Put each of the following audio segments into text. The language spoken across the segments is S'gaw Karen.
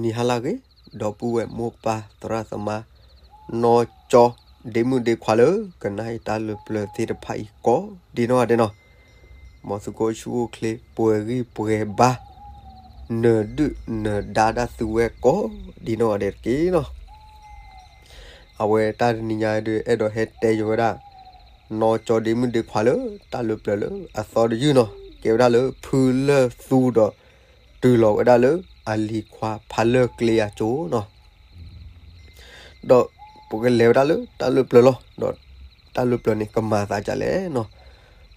ဂီၤနံၤဟါလၢအဂ့ၤ, ဒီပုၢ်ဝဲၢ်မိၢ်ပၢ်သရၣ်သမါ နီၢ်ကၠီ ဒ့မုၣ်ဒ့ခွါလၢ ကနၣ်အံၤတၢ်လၢပျၢၤသ့ၣ်တဖၣ်အံၤကိးဒ်နီၢ်ဂၤဒဲးနီၤ, မ်သုကအိၣ်ဆူၣ်အိၣ်ချ့ ပှဲၤဂံၢ်ပှဲၤဘါ နၢၤဒုၣ်နၢၤဒါဒၣ်သုဝဲကိးဒ်နီၢ်ဂၤဒဲးတက့ၢ်နီၤ. အဝဲတၢ်တနံၤညါဒုး အဲၣ်ဒိးဟဲတဲယိၤဝဲဒၣ် နီၢ်ကၠီဒ့မုၣ်ဒ့ခွါလၢ တၢ်လၢပျၢၤလၢအသီတယုၢ်နီၤ, ကဲဝဲဒၣ်လၢဖုလၢၢ်သူဒီး တုၤလီၤဝဲဒၣ်လၢအလံၤခွါဖးလၢၢ်ကျ့အစိၤနီၤ. ဒီးပကလဲၤဝဲဒၣ်လၢတၢ်လၢပျၢၤလီၤ. ဒီးတၢ်လၢပျၢၤန့ၣ် ကမၤသးဒ်လဲၣ်နီၤ.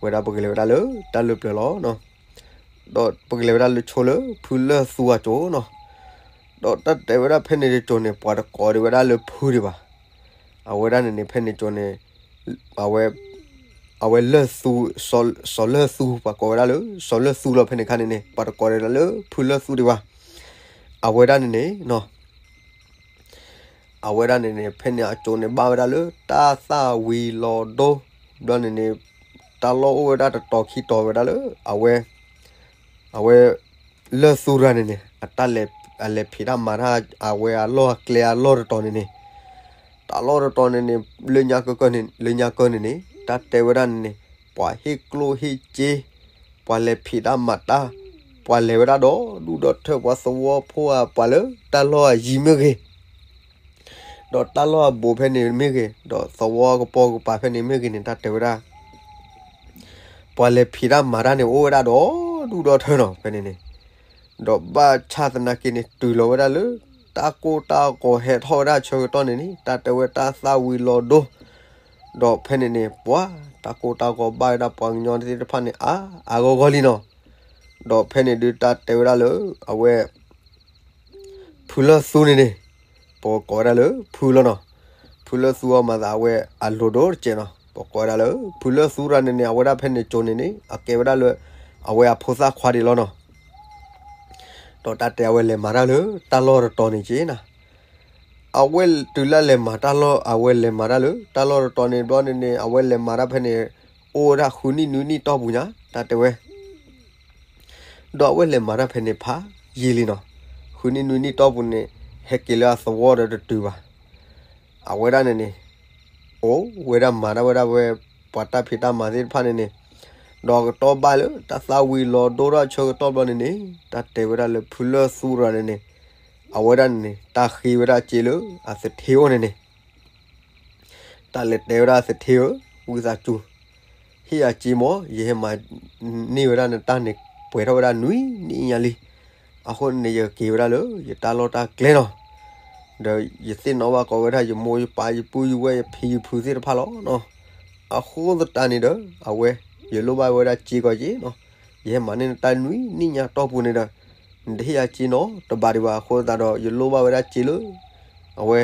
ဝဲဒၣ်ပကလဲၤဝဲဒၣ်လၢတၢ်လၢပျၢၤလီၤနီၤ. ဒီးပကလဲၤဝဲဒၣ်လၢဆိလၢဖုလၢၢ်သူအစိၤနီၤ. ဒီးတၢ်တဲဝဲဒၣ်ဖဲန့ၣ်တစိၤန့ၣ် ပှၤတကိးဒံးဝဲဒၣ်လၢဖုဒံးဘၣ်. အဝဲဒၣ်န့ၣ်န့ၣ် ဖဲန့ၣ်တစိၤန့ၣ် အဝဲ အဝဲလၢၢ်သူ စီၤလၢၢ်သူ ပှၤကိးဝဲဒၣ်လၢ စီၤလၢၢ်သူလီၤ. ဖဲန့ၣ်အခါန့ၣ်န့ၣ် ပှၤတကိးဒံးဝဲဒၣ်လၢဖုလၢၢ်သူဒံးဘၣ်. အဝဲဒၣ်န့ၣ်န့ၣ်နီၤ အဝဲဒၣ်န့ၣ်န့ၣ် ဖဲန့ၣ်အစိၤန့ၣ် ဘၣ်ဝဲဒၣ်လၢတၢ်သၣ်ဝံၤလီၤဒိ ဘျီန့ၣ်န့ၣ် တၢ်လီၢ်အိၣ်ဝဲဒၣ်တတီၤခံတီၤဝဲဒၣ်လၢ အဝဲ အဝဲ လၢၢ်သူတဂၤန့ၣ်န့ၣ် အတၢ်လဲၤ အလဲၤဖံးတၢ်မၤတၢ် အဝဲအလီၢ်အကျဲအလီၢ်တတီၤန့ၣ်န့ၣ် တၢ်လီၢ်တတီၤန့ၣ်န့ၣ် လၢညါကၢကၢန့ၣ် လၢညါကၢန့ၣ်န့ၣ် တၢ်တဲဝဲဒၣ်န့ၣ်န့ၣ် ပှၤဟ့ၣ်ကျိၣ်ဟ့ၣ်စ့ ပှၤလဲၤဖံးတၢ်မၤတၢ် ပှၤလဲၤဝဲဒၣ်ဒီဒူၣ်ဒီထၢ ပှၤသဝီဖိဧါ ပှၤလၢတၢ်လီၢ်အယံၤမ့ၢ်ဂ့ၤ ဒီးတၢ်လီၢ်အဘူးဖဲန့ၣ်မ့ၢ်ဂ့ၤ ဒီးသဝီကပိာ်ကပၤဖဲန့ၣ်မ့ၢ်ဂ့ၤန့ၣ် တၢ်တဲဝဲဒၣ် ပှၤလဲၤဖံးတၢ်မၤတၢ်န့ၣ် အိၣ်ဝဲဒၣ်ဒီဒူၣ်ဒီထၢနီၤ ဖဲန့ၣ်န့ၣ် ဒီးဘၣ်ဆၣ်သနာ်က့န့ၣ် တုၤလီၤဝဲဒၣ်လၢ တၢ်ကိၢ်တၢ်ဂီၤဟဲထီၣ်ဝဲဒၣ်ဆၢကတီၢ်န့ၣ်န့ၣ် တၢ်တဲဝဲတၢ်သၣ်ဝံၤလီၤဒိ ဒီးဖဲန့ၣ်န့ၣ် ပှၤတၢ်ကိၢ်တၢ်ဂီၤဘၣ်ဝဲဒၣ်ပှၤကညီသ့ၣ်တဖၣ်န့ၣ် အါအါဂီၢ်ဂီၢ်လံနီၤ. ဒီးဖဲန့ၣ်ဒုးတၢ်တဲဝဲဒၣ်လၢ အဝဲ ဖုလၢၢ်သူန့ၣ်န့ၣ် ပကိးဝဲဒၣ်လၢဖုလီၤနီၤ. ဖုလၢၢ်သူအီၤမၤသးအဝဲအလိၤဒိၣ်တကဲးနီၤ ပကိးဝဲဒၣ်လၢ ဖုလၢၢ်သူတဂၤန့ၣ်န့ၣ် အဝဲဒၣ်ဖဲန့ၣ်ကၠိန့ၣ်န့ၣ် အကဲဝဲဒၣ်လၢ အဝဲအဖိသၣ်ခွါဒံးလီၤနီၤ. ဒီးတၢ်တဲအဝဲလဲၤမၤတၢ်လၢတၢ်လီၢ်တတီၤန့ၣ်က့ၤနီၤ အဝဲတုၤလၢလဲၤမၤတၢ်လီၢ် အဝဲလဲၤမၤတၢ်လၢတၢ်လီၢ်တတီၤန့ၣ် ဘျီန့ၣ်န့ၣ် အဝဲလဲၤမၤတၢ်ဖဲန့ၣ် အိၣ်ဝဲဒၣ်ဃုနံၣ်နွံနံၣ်တီၢ်ပူၤညါ တၢ်တဲဝဲ ဒီးအဝဲလဲၤမၤတၢ်ဖဲန့ၣ်ဖးယံာ်လံနီၤ, ဃုနံၣ်နွံနံၣ်တီၢ်ပူၤန့ၣ် ဟဲက့ၤလၢအသဝီဒီးတတုၤဘၣ်. အဝဲဒၣ်န့ၣ်န့ၣ် အိၣ်ဝဲဒၣ်မၤတၢ်ဝဲဒၣ်ဝဲ ပှၤတၢ်ဖံးတၢ်မၤသ့ၣ်တဖၣ်န့ၣ်န့ၣ်, ဒီးကတီၢ်ဘၣ်လၢတၢ်သၣ်ဝံၤလီၤဒိထီၣ်ဆၢကတီၢ်ဘျီန့ၣ်န့ၣ် တၢ်တဲဝဲဒၣ်လၢဖုလၢၢ်သူရၤန့ၣ်န့ၣ်, အဝဲဒၣ်န့ၣ်န့ၣ် တၢ်ဃ့ဝဲဒၣ်စ့လၢအသထ့အိၣ်န့ၣ်န့ၣ် တၢ်လဲၤတဲဝဲဒၣ်သထ့ဧၢ, ဝံသးစူၤ, ဟ့ၣ်ယၤစ့မး, ယဟဲမၤန့ၢ်ဝဲဒၣ်နတၢ်န့ၣ် ပှဲၤထီၣ်ဝဲဒၣ်နွံနံၣ်ညါလံ. အဃိန့ၣ် ယကက့ၤဝဲဒၣ်လၢယတၢ်လီၢ်တၢ်ကျဲနီၤ. ဒီးယသ့ၣ်နီၣ်ဘၣ်ကိးဝဲဒၣ်ယမိၢ်ယပၢ်ယပုၢ်ယဝဲၢ်ယဖံယဖုသ့ၣ်တဖၣ်လီၤနီၤ. အဃိသတးန့ၣ်ဒီး အဝဲ ယလိၣ်ဘၣ်ဝဲဒၣ်စ့ကီးက့နီၤ. ယဟဲမၤန့ၢ်နတၢ်နွံနံၣ်ညါတီၢ်ပူၤန့ၣ်ဒီး နတဟ့ၣ်ယၤစ့နီတဘးဒံးဘၣ်. အဃိသတးဒီး ယလိၣ်ဘၣ်ဝဲဒၣ်စ့လၢ အဝဲ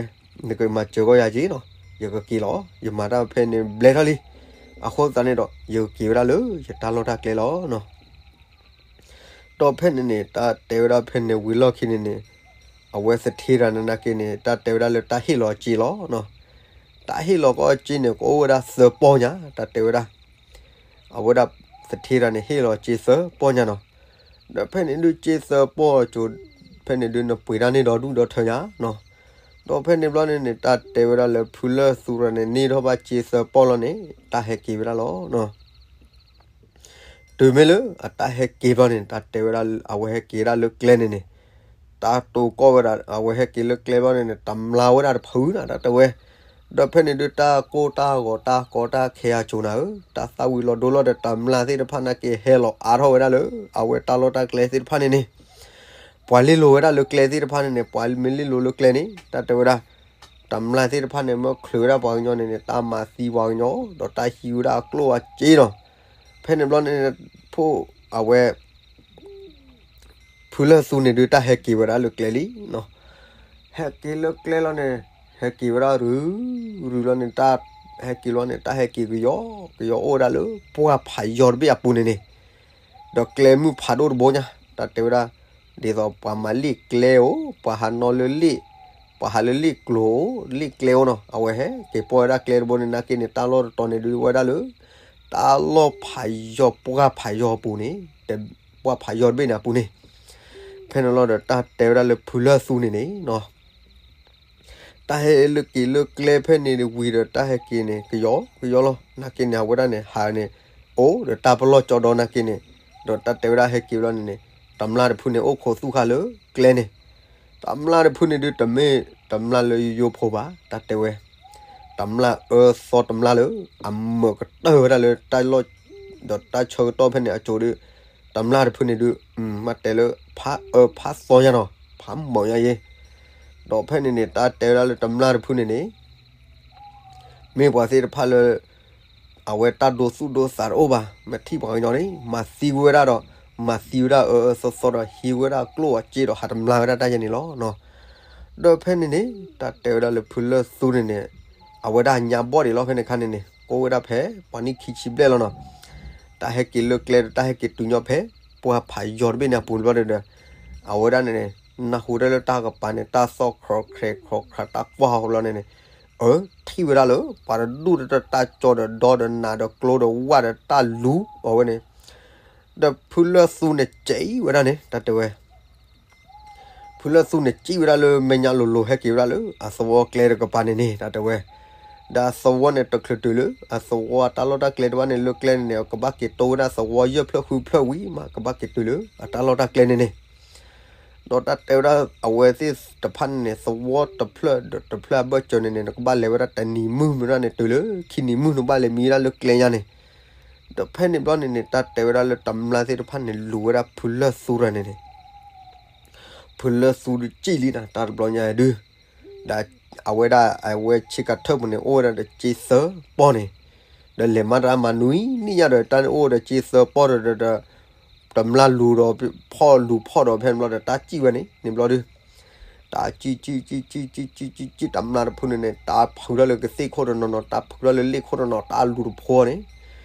နကမၤစၢၤကီးယၤက့နီၤ. ယကက့ၤလီၤ. ယမၤတၢ်ဖဲန့ၣ်ဘျဲၣ်ထီၣ်လံ. အဃိသတးန့ၣ်ဒီး ယကက့ၤဝဲဒၣ်လၢယတၢ်လီၢ်တၢ်ကျဲလီၤနီၤ. ဒီးဖဲန့ၣ်န့ၣ် တၢ်တဲဝဲဒၣ်ဖဲန့ၣ်ဝံၤလီၢ်ခံန့ၣ်န့ၣ်, အဝဲသထ့တဂၤန့ၣ်နာ်က့န့ၣ် တၢ်တဲဝဲဒၣ်လၢတၢ်ဟ့ၣ်လီၤအစ့လီၤနီၤ. တၢ်ဟ့ၣ်လီၤကီးအစ့န့ၣ် ကအိၣ်ဝဲဒၣ်သၢပီၢ်ညါ, တၢ်တဲဝဲဒၣ် အဝဲဒၣ်သထ့တဂၤန့ၣ် ဟ့ၣ်လီၤစ့သၢပီၢ်ညါနီၤ. ဒီးဖဲန့ၣ်ဒုးစ့သၢပီၢ်အစိၤ ဖဲန့ၣ်ဒုးနပှ့ၤတၢ်န့ၢ်ဒီဒူၣ်ဒီထၢညါနီၤ. ဒီးဖဲန့ၣ်ဘျီန့ၣ်န့ၣ် တၢ်တဲဝဲဒၣ်လၢဖုလၢၢ်သူရၤန့ၣ် န့ၢ်ထီၣ်ဘၣ်စ့သၢပီၢ်လီၤန့ၣ် တၢ်ဟဲက့ၤဝဲဒၣ်လီၤနီၤ. တုၤမ့ၢ်လၢအတၢ်ဟဲက့ၤဘျီန့ၣ် တၢ်တဲဝဲဒၣ် အဝဲဟဲက့ၤဝဲဒၣ်လၢကျဲန့ၣ်န့ၣ်, တၢ်တိၤကီၢ်ဝဲဒၣ် အဝဲဟဲက့ၤလၢကျဲဘျီန့ၣ်န့ၣ် တမျၢ်ဝဲဒၣ်တဖုနၤ တၢ်တဲဝဲ. ဒီးဖဲန့ၣ်ဒုးတၢ်ကိၢ်တၢ်ဂီၤတၢ်ကီတၢ်ခဲအစိၤနၤဧၢ, တၢ်သၣ်ဝံၤလီၤဒိလီၤဒီး တမျၢ်သ့ၣ်တဖၣ်နာ်က့ဟဲလီၤအါထီၣ်ဝဲဒၣ်လၢ အဝဲတၢ်လီၢ်တၢ်ကျဲသ့ၣ်တဖၣ်န့ၣ်န့ၣ် ပှၤလ့လိာ်ဝဲဒၣ်လၢကျဲသ့ၣ်တဖၣ်န့ၣ်န့ၣ် ပှၤမ့ၢ်လ့လိာ်လၢကျဲန့ၣ် တၢ်တဲဝဲဒၣ် တမျၢ်သ့ၣ်တဖၣ်န့ၣ် မ့ၢ်ချုးဝဲဒၣ်ပှၤကညီန့ၣ်န့ၣ် တၢ်မၤသံပှၤကညီ ဒီးတၢ်ဟံးဝဲဒၣ်အကျိၣ်အစ့နီၤ. ဖဲန့ၣ်ဘျီန့ၣ် ဖိအဝဲ ဖုလၢၢ်သူန့ၣ်ဒုးတၢ်ဟဲက့ၤဝဲဒၣ်လၢကျဲလံနီၤ. ဟဲက့ၤလၢကျဲလီၤန့ၣ် ဟဲက့ၤဝဲဒၣ်ရုၢ်ရုၢ်လီၤန့ၣ် တၢ်ဟဲက့ၤကယီကယီအိၣ်ဝဲဒၣ်လၢပှၢ်ဖးယီၤတဘ့ၣ်အပူၤန့ၣ်န့ၣ် ဒီးကျဲမုၢ်ဖးဒိၣ်တဘိညါ တၢ်တဲဝဲဒၣ် ဒ်သိးပှၤမၤလ့ၣ်ကျဲဧိၤ ပှၤဟးနီၤလၢလ့ၣ် ပှၤဟးလၢလ့ၣ်ကျိၤဧိၤ လ့ၣ်ကျဲဧိၤနီၤ အဝဲဟဲက့ၤပီၢ်ဝဲဒၣ်ကျဲတဘိန့ၣ်နာ်က့န့ၣ် တၢ်လီၢ်တတီၤန့ၣ်ဒုးဝဲဒၣ်လၢ တၢ်လီၢ်ဖးယီၤပှၢ်ဖးယီၤအပူၤန့ၣ် ပှၢ်ဖးယီၤတဘ့ၣ်န့ၣ်အပူၤန့ၣ် ဖဲန့ၣ်လီၤဒီးတၢ်တဲဝဲဒၣ်လၢဖုလၢၢ်သူန့ၣ်န့ၣ်နီၤ တၢ်ဟဲလၢက့ၤလၢကျဲဖဲန့ၣ်ဝံၤဒီးတၢ်ဟဲက့ၤန့ၣ် ကယီကယီလီၤ. နာ်က့န့ၣ် အဝဲဒၣ်န့ၣ်ဟးန့ၣ် အိၣ်ဒီးတၢ်ပလီၢ်ကၠီဒီးနာ်က့န့ၣ်, ဒီးတၢ်တဲဝဲဒၣ်ဟဲက့ၤဘျီန့ၣ်န့ၣ် တမျၢ်တဖုန့ၣ်အိၣ်ခိးသူၣ်ဃာ်လၢကျဲန့ၣ်, တမျၢ်တဖုန့ၣ်ဒုး တမ့ၢ်တမျၢ်လၢယိယိဖိဘၣ် တၢ်တဲဝဲ, တမျၢ်အၢသီတမျၢ်လၢ အမၢာ်ကတၢၢ်ဝဲဒၣ်လၢတၢ်လီၢ် ဒီးတၢ်ဆၢကတီၢ်ဖဲန့ၣ်အစိၤဒုး, တမျၢ်တဖုန့ၣ်ဒုး မ့ၢ်တဲလၢ ဖးအၢဖးသီညါနီၤ ဖးမၢာ်ညါယဲ, ဒီးဖဲန့ၣ်န့ၣ် တၢ်တဲဝဲဒၣ်လၢတမျၢ်တဖုန့ၣ်န့ၣ် မ့ၢ်ပှၤသ့ၣ်တဖၣ်လၢ အဝဲတၢ်ဒိသူၣ်ဒိသးတအိၣ်ဘၣ်, မ့ၢ်ထံၣ်ပှၤကညီန့ၣ် မၤသံဝဲဒၣ်ဒီး မၤသံဝဲဒၣ်အၢအၢသီသီဒီး ဟံးဝဲဒၣ်ကျိၣ်အစ့ဒီးဟးတမျၢ်ဝဲဒၣ်တၢ်ယဲန့ၣ်လီၤ. ဒီးဖဲန့ၣ်န့ၣ် တၢ်တဲဝဲဒၣ်လၢဖုလၢၢ်သူန့ၣ်န့ၣ် အဝဲဒၣ်ညါဘီၣ်ဒံးလီၤ ဖဲန့ၣ်ခါန့ၣ်န့ၣ် ကိးဝဲဒၣ်ဖဲ ပှၤနံၣ်ခံဆံဘျဲၣ်လီၤနီၤ, တၢ်ဟဲက့ၤလၢကျဲဒီးတၢ်ဟဲက့ၤတုၤညီဖဲ ပှၢ်ဖးယီၤတဘ့ၣ်န့ၣ်အပူၤဘျီဒီး အဝဲဒၣ်န့ၣ်န့ၣ် နၢ်ဟူတၢ်လၢတၢ်ကပၤန့ၣ် တၢ်သီၣ်ခရၢခရဲခရၢခရၢ တၢ်ကွၢ်ဟီဘျီန့ၣ်န့ၣ်, အၢ ထံၣ်ဝဲဒၣ်လၢ ပှၤတဒူၣ်တတၢ်ကၠီဒီးဒီဒီးနးဒီးကျိဒီးဝၣ်ဒီးတၢ်လူၤအဝဲန့ၣ်, ဒီးဖုလၢၢ်သူန့ၣ်စံးဝဲဒၣ်န့ၣ် တၢ်တဲဝဲ ဖုလၢၢ်သူန့ၣ်စံးဝဲဒၣ်လၢ မဲာ်ညါလိၤလိၤဟဲက့ၤဝဲဒၣ်လၢ အသဝီကျဲတကပၤန့ၣ်န့ၣ် တၢ်တဲဝဲ, ဒီးအသဝီန့ၣ်တချုးတုၤလၢ အသဝီအတၢ်လီၢ်တၢ်ကျဲတဘၣ်န့ၣ် လၢကျဲန့ၣ်န့ၣ် ကဘၣ်က့ၤတိဝဲဒၣ်သဝီယဲၢ်ဖျၢၣ်ဃုဖျၢၣ်ဝံၤမး ကဘၣ်က့ၤတုၤလၢအတၢ်လီၢ်တၢ်ကျဲန့ၣ်န့ၣ်, ဒီးတၢ်တဲဝဲဒၣ်အဝဲသ့ၣ်တဖၣ်န့ၣ်န့ၣ် သဝီတဖျၢၣ်ဒီးတဖျၢၣ်အဘၢၣ်စၢၤန့ၣ်န့ၣ် နကဘၣ်လဲၤဝဲဒၣ်တနံၤမုၢ်မ့ၢ်ဒၣ်န့ၣ် တုၤလၢခံနံၤမုၢ်နဘၣ်လဲၤမံဝဲဒၣ်လၢကျဲညါန့ၣ်, ဒီးဖဲန့ၣ်ဘျီန့ၣ်န့ၣ် တၢ်တဲဝဲဒၣ်လၢတမျၢ်သ့ၣ်တဖၣ်န့ၣ် လူၤဝဲဒၣ်ဖုလၢၢ်သူတဂၤန့ၣ်န့ၣ် ဖုလၢၢ်သူဒုးစံးလံနၤ တၢ်တဘျီညါဒုး, ဒီးအဝဲဒၣ်အဝဲဆ့ကၤထၢၣ်ပူၤန့ၣ် အိၣ်ဝဲဒၣ်ဒီးစ့သၢပီၢ်န့ၣ်, ဒီးလဲၤမၤတၢ်မၤနွံနံၣ်ညါဒီး တၢ်န့ၣ်အိၣ်ဒီးစ့သၢပီၢ်ဒီး တမျၢ်လူၤဒီးဖီၣ်လူၤဖီၣ်ဒီးဖဲန့ၣ်ဘျီဒီး တၢ်စံၣ်ဝဲန့ၣ်န့ၣ်ဘျီဒုး တၢ်စံၣ်စံၣ်စံၣ်စံၣ်စံၣ်စံၣ်စံၣ် တမျၢ်တဖုန့ၣ်န့ၣ် တၢ်ဖုးထီၣ်လၢကသ့ၣ်ခိၣ်တနီၤနီၤ တၢ်ဖုးထီၣ်လၢလ့ၣ်ခိၣ်တနီၤ တၢ်လူၤတဖိန့ၣ်,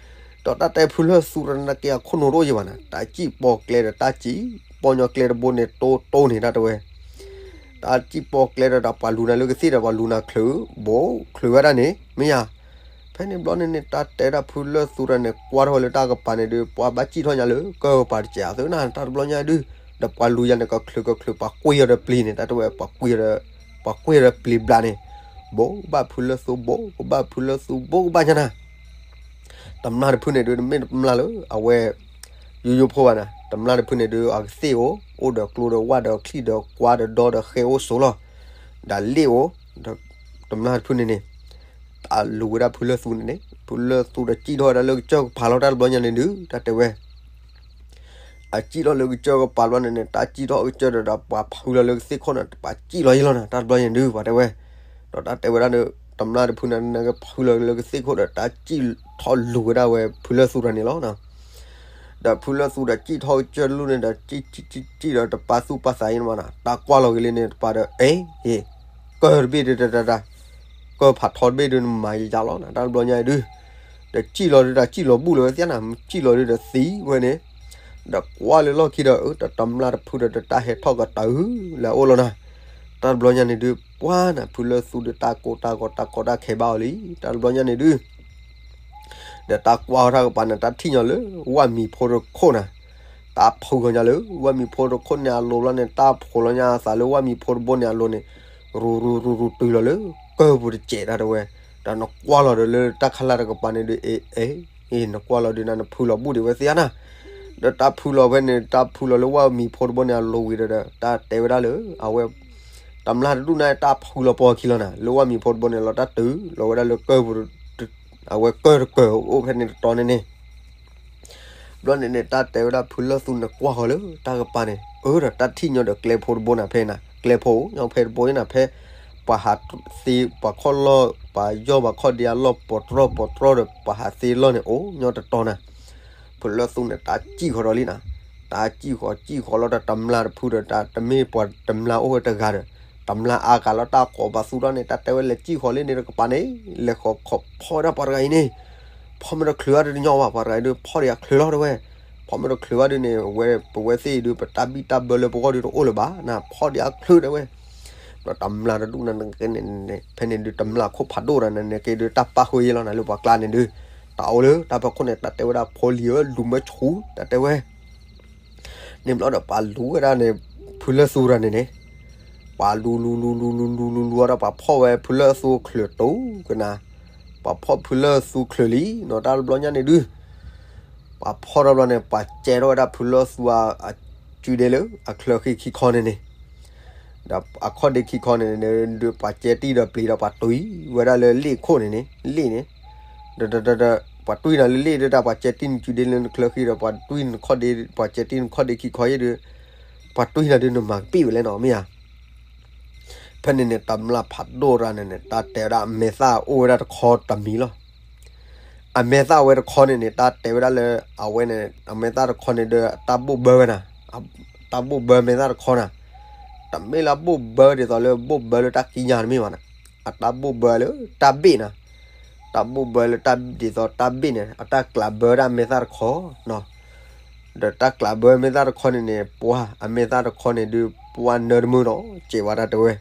ဒီးတၢ်တဲဖုလၢၢ်သူတနာ်က့အခိၣ်နူာ်တအိၣ်ယံၤဘၣ်နၤ တၢ်စံၣ်ပီၢ်ကျဲဒီးတၢ်စံၣ်ပီၢ်ညီကျဲတဘိန့ၣ် တိတိန့ၣ် တၢ်တဲဝဲ တၢ်စံၣ်ပီၢ်ကျဲဒီး ဒီးပှၤလူၤနၤလၢကသ့ၣ်ဒီး ပှၤလူၤနၤချုး ဘိချုးဝဲဒၣ်န့ၣ် မ့ၢ်ယါ, ဖဲန့ၣ်ဘျီန့ၣ်န့ၣ် တၢ်တဲဒၣ်ဖုလၢၢ်သူတဂၤန့ၣ် ကွၢ်ထီၣ်ဝဲလၢတၢ်ကပၤန့ၣ်ဒုး ပှၤဘၣ်စံၣ်ထီၣ်ညါလၢကၢၢ်ပၤတစဲးအသုနၤ တၢ်တဘျီညါဒုး, ဒီးပှၤလူၤယၤန့ၣ် ကချုးကချုး ပှၤကွံာ်အီၤဒီးပျံၤန့ၣ် တၢ်တဲဝဲ ပှၤကွံာ်အီၤဒီး ပှၤကွံာ်အီၤဒီးပျံၤဘျးန့ၣ်, ဘိးဘၣ်ဖုလၢၢ်သူ ဘိးကဘၣ်ဖုလၢၢ်သူ ဘိးကဘၣ်ညါနၤ တမျၢ်တဖုန့ၣ်ဒုး တမ့ၢ်တမျၢ်လၢ အဝဲ ယိယိဖိဘၣ်နၤ တမျၢ်တဖုန့ၣ်ဒုး အကသ့ၣ်အိၣ် အိၣ်ဒီးကျိဒီးဝၣ်ဒီးချံၣ်ဒီးကွါဒီးဒီဒီးဃဲအိၣ်ဆိးလီၤ, ဒီးလ့ၣ်အိၣ်, တမျၢ်တဖုန့ၣ်န့ၣ် တၢ်လူၤဝဲဒၣ်ဖုလၢၢ်သူန့ၣ်န့ၣ် ဖုလၢၢ်သူဒီးစံၣ်ထီၣ်ဝဲဒၣ်လၢကစၢၢ်ကပၤလီၤ တၢ်တဘျီညါန့ၣ်ဒုး တၢ်တဲဝဲ အစံၣ်ထီၣ်လၢကစၢၢ်ကပၤဘျီန့ၣ်န့ၣ် တၢ်စံၣ်ထီၣ်ကစၢၢ်ဒီး ဒီးပှၤဖုလီၤလၢကသ့ၣ်ခိၣ်န့ၣ် ပှၤစံၣ်လီၤယံၤလီၤနၤ တၢ်တဘျီညါန့ၣ်ဒုး ပှၤတဲဝဲ, ဒီးတၢ်တဲဝဲဒၣ်ဒီး တမျၢ်တဖုန့ၣ် နကဖုလီၤလၢကသ့ၣ်ခိၣ်ဒီး တၢ်စံၣ်ထီၣ်လူၤဝဲဒၣ်ဝဲဖုလၢၢ်သူတဂၤန့ၣ်လီၤ. ဒီးဖုလၢၢ်သူဒီးစံၣ်ထီၣ်ကစၢၢ်တလူၢ်န့ၣ်ဒီး စံၣ်စံၣ်စံၣ်စံၣ်ဒီးတပာ်သူၣ်ပာ်သးအံၤမးနၤ တၢ်ကွၢ်လီၤက့ၤလံန့ၣ် တပၤဒီး အ့ ကၢၢ်တဘ့ၣ်ဒုးတတတ ကၢၢ်ဖးထီတဘ့ၣ်ဒုးနမၤယယၤလီၤနၤ တၢ်တဘျီညါအံၤဒုး, ဒီးစံၣ်လီၤဒုး တၢ်စံၣ်လီၤဘူၣ်လၢၤဝဲသ့ၣ်နၤ စံၣ်လီၤဒုးဒီးသံဝဲန့ၣ်, ဒီးကွၢ်လၢလီၢ်ခံဒီး အၢ တတမျၢ်တဖုဒီးတၢ်ဟဲထီၣ်ကတၢၢ်လၢအအိၣ်လီၤနၤ, တၢ်တဘျီညါန့ၣ်ဒုး ပှၤနၤ ဖုလၢၢ်သူဒီးတၢ်ကိၢ်တၢ်ဂီၤတၢ်ကီတၢ်ခဲဘၣ်အီၤလံ တၢ်တဘျီညါန့ၣ်ဒုး ဒီးတၢ်ကွၢ်ထီၣ်တၢ်ကပၤန့ၣ် တၢ်ထံၣ်ညီလၢ ဝၣ်မံၤဖိတခိၣ်နၤ, တၢ်ဖုးလီၤညါလၢ ဝၣ်မံၤဖိတခိၣ်န့ၣ်အလိၤဘျီန့ၣ် တၢ်ဖုးလီၤညါအသးလၢဝၣ်မံၤဖိတဘိန့ၣ်အလိၤန့ၣ်, ရူၤရူၤရူၤရူၤတုၤလီၤလၢ ကၢၢ်ပူၤတစဲးတၢ်တဲဝဲ, ဒီးနကွၢ်လီၤဒီးလၢတၢ်ခးလၢ်တကပၤန့ၣ်ဒုး အ့ အ့ အ့ နကွၢ်လီၤဒုးနၤ နဖုးလီၤဘူၣ်ဒံးဝဲသ့ၣ်နၤ, ဒီးတၢ်ဖုးလီၤဖဲန့ၣ် တၢ်ဖုးလီၤလၢဝၣ်မံၤဖိတဘိန့ၣ်အလိၤဝံၤဒီး တၢ်တဲဝဲဒၣ်လၢ အဝဲ တမျၢ်တဒူၣ်န့ၣ် တၢ်ဖုးလီၤပိာ်အခံလီၤနၤ လၢဝၣ်မံၤဖိတဘိန့ၣ်လီၤ တၢ်တုၤလီၤဝဲဒၣ်လၢကၢၢ်ပူၤ အဝဲကၢၢ်တကၢၢ်အိၣ်ဖဲန့ၣ်တတီၤန့ၣ်န့ၣ်, ဘျီန့ၣ်န့ၣ် တၢ်တဲဝဲဒၣ်ဖုလၢၢ်သူန့ၣ်ကွၢ်ဃီၤလၢတၢ်ကပၤန့ၣ် အၢ ဒီးတၢ်ထံၣ်ညီဒီးကျဲဖိတဘိနၤဖဲနၤ ကျဲဖိညါဖဲတဘိနၤဖဲ ပှၤဟးသ့ပှၤခီၣ်လီၢ် ပှၤယီၢ်ပှၤခီၣ်ဒံးအလီၢ် ပိာ်တြီၢ်ပိာ်တြီၢ်ဒီး ပှၤဟးသ့လီၢ်န့ၣ် အိၣ်ညီတတီၤနၤ ဖုလၢၢ်သူန့ၣ် တၢ်စံၣ်ဃီၤဒီးလံနၤ, တၢ်စံၣ်ဃီၤစံၣ်ဃီၤလီၤဒီး တမျၢ်တဖုဒီး တၢ်တမ့ၢ်ပှၤတမျၢ်အိၣ်ဝဲတဂၤဒီး တမျၢ်အါကၤလီၤတၢ်ကိးပာ်သူၣ်ထီၣ်န့ၣ် တၢ်တဲဝဲလဲၤစံၣ်ဃီၤလၢန့ၣ်တကပၤန့ၣ် လဲၤဃီၤခီၣ်ဖီဝဲဒၣ်ပှၤတဂၤအံၤန့ၣ်, ဖီမ့ၢ်တချုးဘၣ်ဒုးတညီဘၣ် ပှၤတဂၤအံၤဒုး ဖီဒံးအချုးလီၤတဲဝဲ, ဖီမ့ၢ်တချုးဘၣ်ဒုးန့ၣ် အဝဲပဝဲသ့ၣ်အံၤဒုး ပတၢ်ဘံၣ်တၢ်ဘၢလၢပဂီၢ်ဒုးတအိၣ်လၢၤဘၣ်နၤ ဖီဒံးအချုးတဲဝဲ ဒီးတမျၢ်တဒူၣ်နၤန့ၣ် ဖဲန့ၣ်ဒုး တမျၢ်ခိၣ်ဖးဒိၣ်နၤန့ၣ်က့ဒုး တၢ်ပာ်ဃုာ်ယဲလီၤနၤ လၢပှၤကျါန့ၣ်ဒုး တၢ်အိၣ်လၢတၢ်ဖီခိၣ်န့ၣ် တၢ်တဲဝဲဒၣ်ဖိလံၤဧၢ လူၤမၢဆူ တၢ်တဲဝဲ န့ၣ်ဘျီဒီးပှၤလူၤဝဲဒၣ်န့ၣ် ဖုလၢၢ်သူတဂၤန့ၣ်န့ၣ် ပှၤလူၤလူၤလူၤလူၤလူၤလူၤလူၤလူၤဒီး ပှၤဖီၣ်ဝဲဖုလၢၢ်သူချုးတူၢ်ကနၤ, ပှၤဖီၣ်ဖုလၢၢ်သူချုးလံနီၤ တၢ်တဘျီညါန့ၣ်ဒုး ပှၤဖီၣ်ထီၣ်ဘျီန့ၣ် ပှၤကဲထီၣ်ဝဲဒၣ်ဖုလၢၢ်သူအစုဒ့လၢအချၢဃံခံခီန့ၣ်န့ၣ်, ဒီးအခီၣ်ဒ့ခံခီန့ၣ်န့ၣ် ပှၤကဲတံၢ်ဒီးပျံၤဒီးပှၤတွံဝဲဒၣ်လၢလ့ၣ်ခိၣ်န့ၣ်န့ၣ် လ့ၣ်န့ၣ်, ဒီး ပှၤတွံနၤလၢလ့ၣ်ဒုး တၢ်ပှၤကဲတံၢ်နစုဒ့လၢနချၢဃံဒီး ပှၤတွံနခီၣ်ဒ့ ပှၤကဲတံၢ်နခီၣ်ဒ့ခံခီယဲၢ်ဒုး ပှၤတွံနၤဒုး နမၤကပံာ်ဝဲလဲၣ်နီၤ မ့ၢ်ဧါ. ဖဲန့ၣ်န့ၣ် တမျၢ်ဖးဒိၣ်တဂၤန့ၣ်န့ၣ် တၢ်တဲဝဲဒၣ်အမဲာ်သၣ်အိၣ်ဝဲဒၣ်တခီတမံၤလီၤ. အမဲာ်သၣ်ဝဲတခီန့ၣ်န့ၣ် တၢ်တဲဝဲဒၣ်လၢ အဝဲန့ၣ် အမဲာ်သၣ်တခီန့ၣ်ဒီး အတၢ်ဘိၣ်ဘၢဝဲနၤ, တၢ်ဘိၣ်ဘၢမဲာ်သၣ်တခီနၤ, တမ့ၢ်လၢအဘိၣ်ဘၢဒ်သိးလၢဘိၣ်ဘၢလၢတၢ်ကံးညာ်တမ့ၢ်ဘၣ်န့ၣ်, အတၢ်ဘိၣ်ဘၢလၢတၢ်ဘ့ၣ်နၤ, တၢ်ဘိၣ်ဘၢလၢတၢ်ဒ်သိးတၢ်ဘ့ၣ်န့ၣ် အတၢ်ကျးဘၢဒၣ်အမဲာ်သၣ်တခီနီၤ ဒီးတၢ်ကျးဘၢမဲာ်သၣ်တခီန့ၣ်န့ၣ် ပှၤအမဲာ်သၣ်တခီန့ၣ်ဒုး ပှၤနၢတမုာ်နီၤ စဲးဝဲဒၣ်တဲဝဲ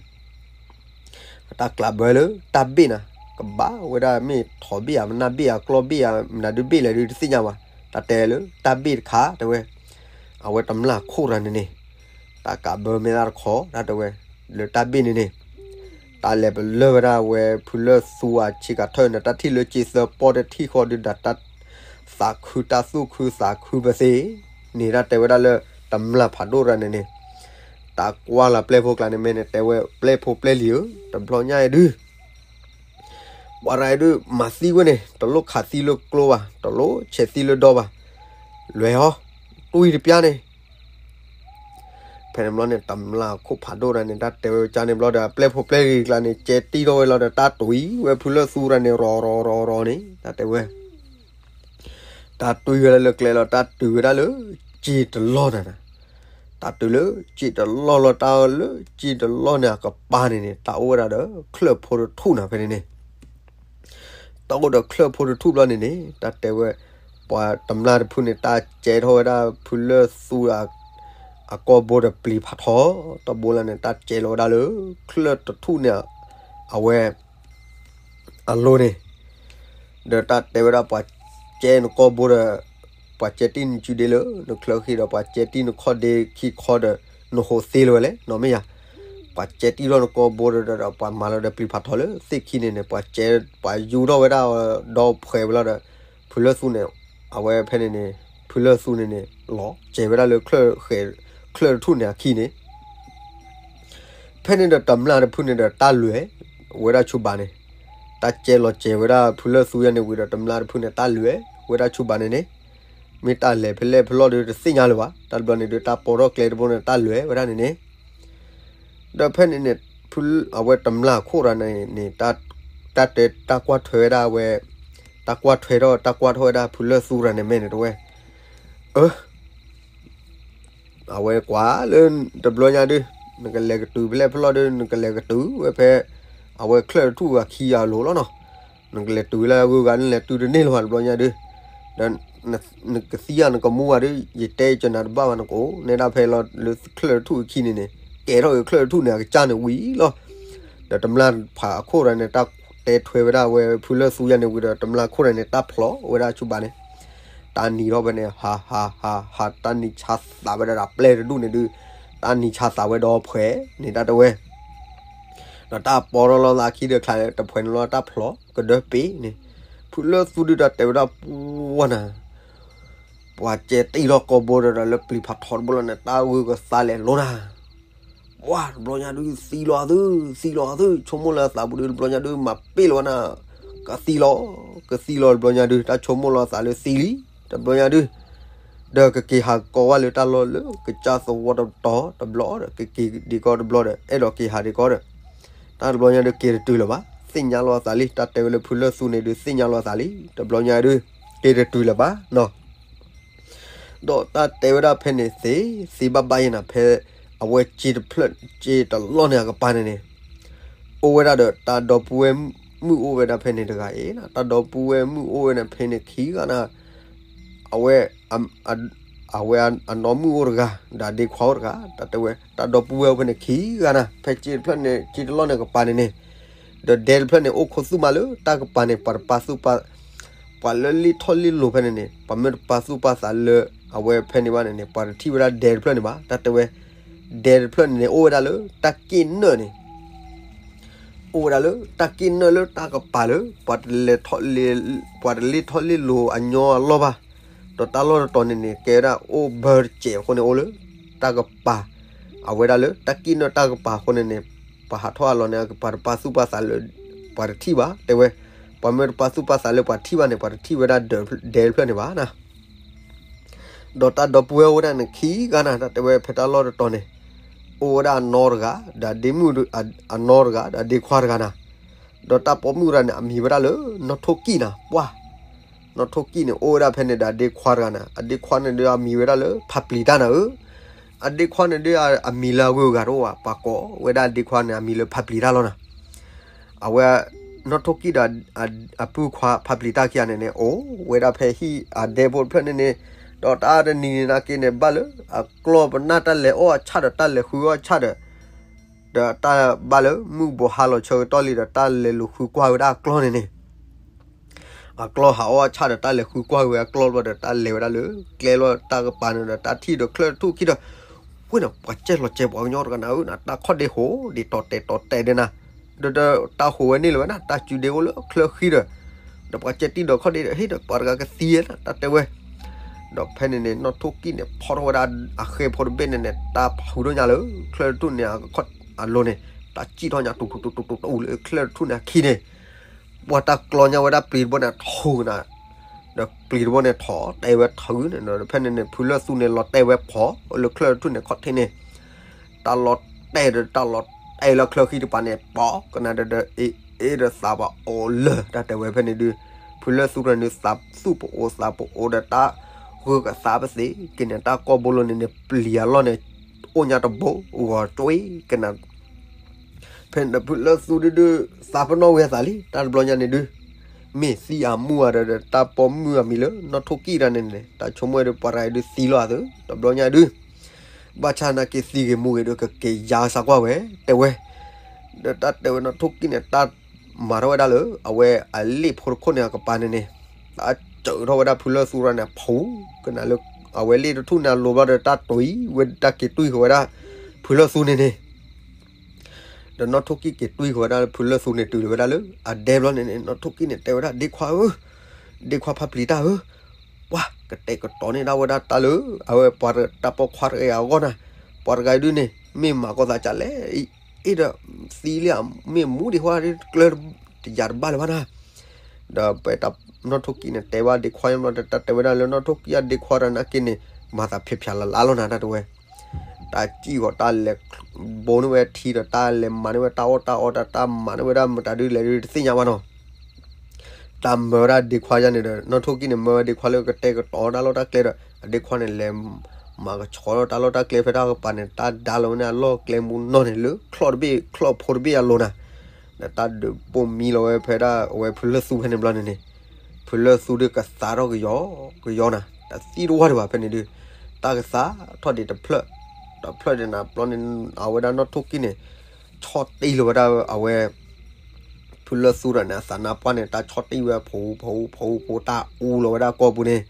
အတၢ်ကျးဘၢလၢတၢ်ဘ့ၣ်နၤ, ကဘၣ်ဝဲဒၣ်မ့ၢ်ထိးဘ့ၣ်ဧါ မနၢ်ဘ့ၣ်ဧါ ကျီၢ်ဘ့ၣ်ဧါ မနုၤဒုးဘ့ၣ်လဲၣ်ဒုးတသ့ၣ်ညါဘၣ်, တၢ်တဲလၢတၢ်ဘ့ၣ်တခါတဲဝဲ, အဝဲတမျၢ်ခိၣ်တဂၤန့ၣ်န့ၣ် တၢ်ကျးဘၢမဲာ်သၣ်တခီ တၢ်တဲဝဲ လၢတၢ်ဘ့ၣ်န့ၣ်န့ၣ် တၢ်လဲၤပလၢၢ်ဝဲဒၣ်ဝဲဖုလၢၢ်သူအဆ့ကၤထၢၣ်န့ၣ် တၢ်ထံၣ်လၢက့သၢပီၢ်တထံၣ်ဃီဒုးဒီးတၢ် သးခုတၢ်သူၣ်ခုသးခုပသ့ၣ်န့ၣ် တၢ်တဲဝဲဒၣ်လၢ တမျၢ်ဖးဒိၣ်တဂၤန့ၣ်န့ၣ် တၢ်ကွၢ်လၢပျဲၢ်ဖိကျါန့ၣ် မ့ၢ်န့ၣ်တဲဝဲပျဲၢ်ဖိပျဲၢ်လံၤဧၢ တဘျီညါအံၤဒုး ပှၤရၤအံၤဒုး မၤသံဝဲန့ၣ် တလိၣ်ခးသံလၢကျိဘၣ် တလိၣ်ဆဲးသံလၢဒီဘၣ် လွဲၤဟီ တွံၢ်တပျၢ်န့ၣ် ဖဲန့ၣ်ဘျီန့ၣ် တမျၢ်ခိၣ်ဖးဒိၣ်တဂၤန့ၣ် တၢ်တဲဝဲကန့ၣ်ဘျီဒီး ပျဲၢ်ဖိပျဲၢ်လံၤကျါန့ၣ် ကဲတံၢ်ထီၣ်ဝဲလီၤဒီး တၢ်တွံၢ်ဝဲဖုလၢၢ်သူတဂၤန့ၣ် ရီၤရီၤရီၤရီၤန့ၣ် တၢ်တဲဝဲ တၢ်တွံၢ်ဝဲဒၣ်လၢကျဲလီၤ တၢ်တုၤဝဲဒၣ်လၢ စ့တလီၢ်နၤနၤ, တၢ်တုၤလၢစ့တလီၢ်လီၤ တၢ်လၢစ့တလီၢ်န့ၣ် အကပၤန့ၣ်န့ၣ် တၢ်အိၣ်ဝဲဒၣ်ဒီး ချၢၣ်ဖိတထူၣ်နၤ ဖဲန့ၣ်န့ၣ် တၢ်အိၣ်ဒီးချၢၣ်ဖိတထူၣ်ဘျီန့ၣ်န့ၣ် တၢ်တဲဝဲ ပှၤတမျၢ်တဖုန့ၣ် တၢ်ကဲထီၣ်ဝဲဒၣ်ဖုလၢၢ်သူ အကီၢ်ဘိဒီးပျံၤဖးထီ တဘိလၢန့ၣ် တၢ်ကဲလီၤဝဲဒၣ်လၢ ချၢၣ်တထူၣ်န့ၣ် အဝဲ အလိၤန့ၣ် ဒီးတၢ်တဲဝဲဒၣ်ပှၤကဲနကီၢ်ဘိဒီး ပှၤကဲတံၢ်နစုဒ့လၢနချၢဃံဒီး ပှၤကဲတံၢ်နခီၣ်ဒ့ခံခီဒီး နဟိးသ့လၢၤဝဲလဲၣ် နီၢ်မ့ၢ်ယၤ, ပှၤကဲတံၢ်ထီၣ်နကီၢ်ဘိဒီး ပှၤမၤလီၤဒီးပျံၤဖးထီလၢသ့ၣ်ခံန့ၣ်န့ၣ် ပှၤကဲ ပှၤယူၤထီၣ်ဝဲဒၣ်ဒီဖှဲးဝဲလီၤဒီး ဖုလၢၢ်သူန့ၣ် အဝဲဖဲန့ၣ်န့ၣ် ဖုလၢၢ်သူန့ၣ်န့ၣ် လီၤစဲးဝဲဒၣ်လၢ ချၢၣ်တထူၣ်န့ၣ်အခံန့ၣ် ဖဲန့ၣ်ဒီးတမျၢ်တဖုန့ၣ်ဒီး တၢ်လွဲၢ်ဝဲဒၣ်ဆူၣ်ဘးန့ၣ်, တၢ်ကဲလီၤစဲးဝဲဒၣ်ဖုလၢၢ်သူယါန့ၣ်ဝံၤဒီး တမျၢ်တဖုန့ၣ် တၢ်လွဲၢ်ဝဲဒၣ်ဆူၣ်ဘးန့ၣ်န့ၣ်, မ့ၢ်တၢ်လဲၤဖဲလဲၣ်ဖဲလဲၣ်ဒီးတသ့ၣ်ညါလၢၤဘၣ်, တၢ်တဘျီန့ၣ်ဒီး တၢ်ပိာ်ထီၣ်ကျဲတဘိန့ၣ် တၢ်လွဲၢ်ဝဲဒၣ်န့ၣ်န့ၣ် ဒီးဖဲန့ၣ်န့ၣ် ဖု အဝဲတမျၢ်ခိၣ်တဂၤန့ၣ်န့ၣ် တၢ်တဲတၢ်ကွၢ်ထွဲဝဲဒၣ်ဝဲ, တၢ်ကွၢ်ထွဲထီၣ် တၢ်ကွၢ်ထီၣ်ဝဲဒၣ်ဖုလၢၢ်သူတဂၤန့ၣ် မ့ၢ်န့ၣ်တဝဲ, အၢ အဝဲကွၢ်လၢတဘျီညါဒုး နကလဲၤကတုၤဖဲလဲၣ်ဖဲလဲၣ်ဒီး နကလဲၤကတုၤဝဲဖဲ အဝဲချၢၣ်တထူၣ်အခံအလိၤလီၤနီၤ, နကလဲၤတုၤလၢအဂုၤအဂၤ နလဲၤတုၤတန့ၢ်လၢၤဘၣ်တဘျီညါဒုး, ဒီး နကသံဧါနကမူဧါဒီး ယတဲကနၤတဘၣ်ဘၣ်နကိးန့ၢ်ဒၣ်ဖဲလီၤလၢချၢၣ်တထူၣ်အခံန့ၣ်န့ၣ် ကဲထီၣ်က့ၤချၢၣ်တထူၣ်န့ၣ် အကစၢ်န့ၣ်ဝံၤလီၤ. ဒီးတမျၢ်ဖးအခိၣ်တဂၤန့ၣ် တၢ်တဲထွဲဝဲဒၣ်ဝဲဖုလၢၢ်သူယါန့ၣ်ဝံၤဒီး တမျၢ်ခိၣ်တဂၤန့ၣ် တၢ်ဖျိးဝဲဒၣ်ဆူၣ်ဘးန့ၣ် တၢ်နံၤထီၣ်ဖဲန့ၣ် ဟးဟးဟးဟး တၢ်နံၤဆါသးဝဲဒၣ်ဒီးပျဲၢ်တဒူၣ်န့ၣ်ဒုး, တၢ်နံၤဆါသးဝဲဒီးဖှဲးန့ၣ် တၢ်တဲဝဲ ဒီးတၢ်ပိာ်ထီၣ်လီၤသးခံဒီး ချါတဖှဲးန့ၣ်လီၤ တၢ်ဖျိးကဒၢပ့ၤန့ၣ်, ဖုလၢၢ်သူဒုးဒီးတဲဝဲဒၣ်ပှၢ်နၤ ပှၤကဲတံၢ်ထီၣ်ကီၢ်ဘိဒီး လၢပျံၤဖးထီတဘိလီၤန့ၣ် တၢ်ဂုၤကသါလဲၤလိၤနၤ, ပှၢ်တဘျီညါဒုး သံလီၤသု သံလီၤသု ဆိကမိၣ်လၢအသးပူၤဒုး တဘျီညါဒုး မၤပ့ၢ်လီၤဝဲနၤ, ကသံလီၤ ကသံလီၤတဘျီညါဒုး တၢ်ဆိကမိၣ်လီၤအသးလၢသံလံ တဘျီညါဒုး ဒီးကက့ၤဟးကီးဝဲလၢတၢ်လီၢ်လၢကစၢ်သဝီတတီၤတဘျီဒီး ကက့ၤဒံးကီးတဘျီဒီး အဲၣ်ဒိးက့ၤဟးဒံးကီးဒီး တၢ်တဘျီညါဒုး က့ၤတတုၤလၢၤဘၣ်, သ့ၣ်ညါလီၤအသးလံ တၢ်တဲဝဲလၢဖုလၢၢ်သူန့ၣ်ဒုး သ့ၣ်ညါလီၤအသးလံ တဘျီညါဒုး က့ၤတတုၤလၢၤဘၣ်နီၤ ဒီးတၢ်တဲဝဲဒၣ်ဖဲန့ၣ်သ့ သ့ဘၣ်ဘၣ်ယဲနၤ ဖဲအဝဲစ့တဖျၢၣ် စ့တလီၢ်န့ၣ်အကပၤန့ၣ်န့ၣ် အိၣ်ဝဲဒၣ်ဒီးတၢ်ဒီပုၢ်ဝဲၢ်မုၣ်အိၣ်ဝဲဒၣ်ဖဲန့ၣ်တဂၤအံၤ, တၢ်ဒီပုၢ်ဝဲၢ်မုၣ်အိၣ်ဝဲန့ၣ်ဖဲန့ၣ်ခံဂၤနၤ, အဝဲ အဝဲအနီၢ်မုၣ်အိၣ်တဂၤ ဒီးအဒ့ခွါအိၣ်တဂၤ တၢ်တဲဝဲ တၢ်ဒီပုၢ်ဝဲၢ်အိၣ်ဖဲန့ၣ်ခံဂၤနၤ, ဖဲစ့တဖျၢၣ်န့ၣ် စ့တလီၢ်န့ၣ်ကပၤန့ၣ်န့ၣ် ဒီးဒဲတဖျၢၣ်န့ၣ် အိၣ်ခိးသူၣ်မးလၢတၢ်ကပၤန့ၣ် ပှၤတပာ်သူၣ်ပာ် ပှၤလၢလံၣ်ထီၣ်လံၣ်လိၤဖဲန့ၣ်န့ၣ် ပှၤမ့ၢ်တပာ်သူၣ်ပာ်သးလၢအဝဲဖဲန့ၣ်ဘၣ်န့ၣ်န့ၣ် ပှၤတထံၣ်ဝဲဒၣ်ဒဲတဖျၢၣ်န့ၣ်ဘၣ်, တၢ်တဲဝဲ ဒဲတဖျၢၣ်န့ၣ်န့ၣ် အိၣ်ဝဲဒၣ်လၢတၢ်က့ၣ်နၢၣ်န့ၣ် အိၣ်ဝဲဒၣ်လၢတၢ်က့ၣ်နၢၣ်လၢတၢ်ကပၤလၢ ပှၤတလဲၤထီၣ်လ့ ပှၤတလ့ၣ်ထီၣ်လ့ၣ်လိၤအညီအလီၢ်ဘၣ်. ဒီးတၢ်လီၢ်တတီၤန့ၣ်န့ၣ် ကဲဝဲဒၣ်အိၣ်ဘၢတစဲးအဃိန့ၣ် အိၣ်လၢတၢ်ကပၤ အဝဲဒၣ်လၢတၢ်က့ၣ်နၢၣ်တၢ်ကပၤအဃိန့ၣ်န့ၣ် ပှၤဟးထီၣ်အလီၢ်န့ၣ် ပှၤတပာ်သူၣ်ပာ်သးလၢ ပှၤတထံၣ်ဘၣ် တဲဝဲ. ပှၤမ့ၢ်တပာ်သူၣ်ပာ်သးလၢပှၤထံၣ်ဘၣ်န့ၣ် ပှၤတထံၣ်ဝဲဒၣ်ဒဲတဖျၢၣ်န့ၣ်ဘၣ်နၤ. ဒီးတၢ်ဒီပုၢ်ဝဲၢ်အိၣ်ဝဲဒၣ်န့ၣ်ခံဂၤနၤ တၢ်တဲဝဲဖဲတၢ်လီၢ်တတီၤန့ၣ် အိၣ်ဝဲဒၣ်အနီတဂၤ ဒီးအဒ့မုၣ် အနီတဂၤ ဒီးအဒ့ခွါတဂၤနၤ. ဒီးတၢ်ပိာ်မုၣ်တဂၤန့ၣ် အမံၤဝဲဒၣ်လၢနီၢ်ထိၣ်ကံၣ်နၤ ပှၢ် နီၢ်ထိၣ်ကံၣ်န့ၣ် အိၣ်ဝဲဒၣ်ဖဲန့ၣ်ဒီးအဒ့ခွါတဂၤနၤ အဒ့ခွါန့ၣ်ဒီးအမံၤဝဲဒၣ်လၢဖးပျံၤတၢ်နၤဧၢ. အဒ့ခွါန့ၣ်ဒီးအမံၤလၢအဂုၤအဂၤတအိၣ်ဘၣ် ပှၤကိးဝဲဒၣ်အဒ့ခွါန့ၣ် အမံၤလၢဖးပျံၤတၢ်လီၤနၤ. အဝဲ နီၢ်ထိၣ်ကံၣ်ဒီး အပုၢ်ခွါဖးပျံၤတၢ်ခံဂၤန့ၣ်န့ၣ် အိၣ်ဝဲဒၣ်ဖဲဟံၣ်အဒဲဖိတဖျၢၣ်န့ၣ်န့ၣ် ဒီးတၢ်တနံၤန့ၣ်နာ်က့န့ၣ် ဘၣ်လၢ အကျီၢ်ပနၢ်တၢ်လဲၤအီၣ်အဆၣ်ဒီးတၢ်လဲၤဃုအီၣ်အဆၣ်ဒီး ဒီးတၢ်ဘၣ်လၢမုၢ်ဘိးဟါလီၤဆၢကတီၢ်လံဒီး တၢ်လဲၤလူၤဃုကွၢ်ဝဲဒၣ်အကျီၢ်န့ၣ်န့ၣ် အကျီၢ်ဟးအီၣ်အဆၣ်ဒီးတၢ်လဲၤဃုကွၢ်ဝဲအကျီၢ်ဘျီဒီး တၢ်လဲၤဝဲဒၣ်လၢကျဲလီၢ်တၢ်ကပၤန့ၣ်ဒီး တၢ်ထံၣ်ဒီးချၢၣ်တထူၣ်ခံဒီး ဝ့ၢ်န့ၣ် ပှၤကဲလီၤကဲပှၤကညီတဂၤနၤဧၢနၤ တၢ်ခီၣ်ဒ့ဟိးဒံးတီၤတဲာ်တီၤတဲာ်ဒံးနၤ ဒီးတၢ်ဟိးဝဲန့ၣ်လၢၤဝဲနၤ တၢ်စုဒ့အိၣ်လၢချၢၣ်ဃံဒီး ဒီးပှၤကဲတံၢ်ဒီးခီၣ်ဒ့ဒီး ဟ့ၣ်ဒီးပှၤတဂၤကသံနၤ တၢ်တဲဝဲ ဒီးဖဲန့ၣ်န့ၣ် နီၢ်ထိၣ်ကံၣ်န့ၣ် ဖီထီၣ်ဝဲဒၣ်အဃဲဖိတဘ့ၣ်န့ၣ်န့ၣ် တၢ်ဖုးထီၣ်ညါလၢ ချၢၣ်တထူၣ်န့ၣ် အလိၤန့ၣ် တၢ်စံၣ်ထီၣ်ညါတူတူတူတူတူလၢချၢၣ်တထူၣ်န့ၣ်အခံန့ၣ် ပှၤတၢ်ကျီညါဝဲဒၣ်ပျံၤတဘိန့ၣ် ထိၣ်ကနၤ ဒီးပျံၤတဘိန့ၣ် ထိၣ်တဲဝဲထုးန့ၣ်ဒီး ဖဲန့ၣ်န့ၣ် ဖုလၢၢ်သူန့ၣ် လီၤတဲာ်ဝဲဖီလၢချၢၣ်တထူၣ်န့ၣ်ခီၣ်ထံးန့ၣ် တၢ်လီၤတဲာ်ဒီးတၢ်လီၤတဲာ်လၢချၢၣ်ဃံတပၤန့ၣ် ပီကနၤဒီး အ့ၣ်အ့ၣ်ဒီးသးပှၤအိၣ်လၢာ် တၢ်တဲဝဲဖဲန့ၣ်ဒုး ဖုလၢၢ်သူတဂၤန့ၣ် သးသူၣ်ပအိၣ်သးပအိၣ်ဒီးတၢ်ဂုာ်ကသးပသ့က့ၤန့ၣ် တၢ်ကိၢ်ဘိလိၤန့ၣ်န့ၣ် ပျံၤအလီၢ်န့ၣ် အိၣ်ညါတဘိ ဂီၤကွ့ကနၤ ဖဲန့ၣ်ဒီးဖုလၢၢ်သူဒုးဒုး သးပနီၣ်ဝဲအသးလံ တၢ်တဘျီညါန့ၣ်ဒုး မ့ၢ်သံအမူအဒီး တၢ်ပိာ်မုၣ်အမံၤလၢနီၢ်ထိၣ်ကံၣ်တဂၤန့ၣ်န့ၣ် တၢ်ဆိကမိၣ်ဝဲဒုး ပှၤတဂၤအံၤဒုးသံလီၤအသး တဘျီညါဒုး ဘၣ်ဆၣ်နာ်က့သံဂ့ၤမူဂ့ၤဒီး ကက့ၤယါစးကွၢ်ဝဲ တဲဝဲ ဒီးတၢ်တဲဝဲနီၢ်ထိၣ်ကံၣ်န့ၣ် တၢ်မၤထီၣ်ဝဲဒၣ်လၢ အဝဲအလ့ၣ်ဖိတခိၣ်န့ၣ်အကပၤန့ၣ်န့ၣ် တၢ်စၢးထီၣ်ဝဲဒၣ်ဖုလၢၢ်သူတဂၤန့ၣ် အဖီကနၤလၢ အဝဲလ့ၣ်တထူၣ်န့ၣ်အလိၤဘျီဒီး တၢ်တွံၢ်ဝဲ တၢ်က့ၤတွံၢ်ဃီၤဝဲဒၣ် ဖုလၢၢ်သူန့ၣ်န့ၣ် ဒီးနီၢ်ထိၣ်ကံၣ်က့ၤတွံၢ်ဃီၤဝဲဒၣ်လၢဖုလၢၢ်သူန့ၣ် တုၤလီၤဝဲဒၣ်လၢအဒဲဘျီန့ၣ်န့ၣ် နီၢ်ထိၣ်ကံၣ်န့ၣ် တဲဝဲဒၣ် ဒ့ခွါဧၢ, ဒ့ခွါဖးပျံၤတၢ်ဧၢ, ပှၤကတဲာ်ကတီၤန့ၢ်ဒၣ်ဝဲဒၣ်တၢ်လၢ အဝဲပှၤတၢ်ပိာ်ခွါတဂၤအဂီၢ်နၤ, ပှၤတဂၤအံၤဒုးန့ၣ် မ့ၢ်မၤကီၢ်သးကလဲၣ်, အ့ၣ်ဒီး သံလံဧါ, မ့ၢ်မူဒံးဃီ ကျၢၢ်တယၤတဘၣ်လၢၤဘၣ်နၤ, ဒီးပနီၢ်ထိၣ်ကံၣ်န့ၣ် တဲဘၣ်ဒ့ခွါညီဘျီဒီး တၢ်တဲဝဲဒၣ်လၢနီၢ်ထိၣ်ကံၣ်အဒ့ခွါတဂၤနာ်က့န့ၣ် မၤသးဖျဲးဖျါလၢ်လၢ်လီၤနၤ တၢ်တဲဝဲ တၢ်စံၣ်ဂီၤတၢ်လဲၤဘိန့ၢ်ဝဲထံဒီး တၢ်လဲၤမၤန့ၢ်ဝဲတၢ်အီၣ်တၢ်အီဒီး တၢ်မၤန့ၢ်ဝဲဒၣ်မတၤဒုးလဲၣ်ဒုးတသ့ၣ်ညါဘၣ်နီၤ, တၢ်မၢဝဲဒၣ်ဒ့ခွါယါန့ၣ်ဒီး နီၢ်ထိၣ်ကံၣ်န့ၣ် မၢဝဲဒ့ခွါလၢကတဲာ်ကတီၤတၢ်လီၢ်တၢ်ကျဲဒီး အဒ့ခွါန့ၣ် လဲၤမၤကဆှီလီၤတၢ်လီၢ်တၢ်ကျဲဖဲတၢ်ကပၤန့ၣ် တၢ်ဒါလီၤဝဲန့ၣ်အလီၢ်ကျဲမူနီၢ်န့ၣ် လၢချီၣ်တဘ့ၣ် ချီၣ်ဖိတဘ့ၣ်အလိၤနၤ, ဒီးတၢ်ဒုးပိာ်မံလီၤဝဲဖဲဒၣ်အဝဲဖုလၢၢ်သူဖဲန့ၣ်ဘျီန့ၣ်န့ၣ် ဖုလၢၢ်သူဒုးကသးထီၣ်ကယီကယီနၤ, တသံတဝၢ်ဒံးဘၣ်ဖဲန့ၣ်ဒုး, တၢ်ကသးထီၣ်ဒံးတဖျၢၣ်, တဖျၢၣ်ဒံးနၤဘျီန့ၣ် အဝဲဒၣ်နီၢ်ထိၣ်ကံၣ်န့ၣ် ဆီၣ်တံၢ်လီၤဝဲဒၣ်အဝဲ ဖုလၢၢ်သူဒီးန့ၣ် အသးနါပှၢ်န့ၣ် တၢ်ဆီၣ်တံၢ်ဝဲဖိ ဖိ ဖိ ဖိ တၢ်အူလီၤဝဲဒၣ်ကိာ်ပူၤန့ၣ်,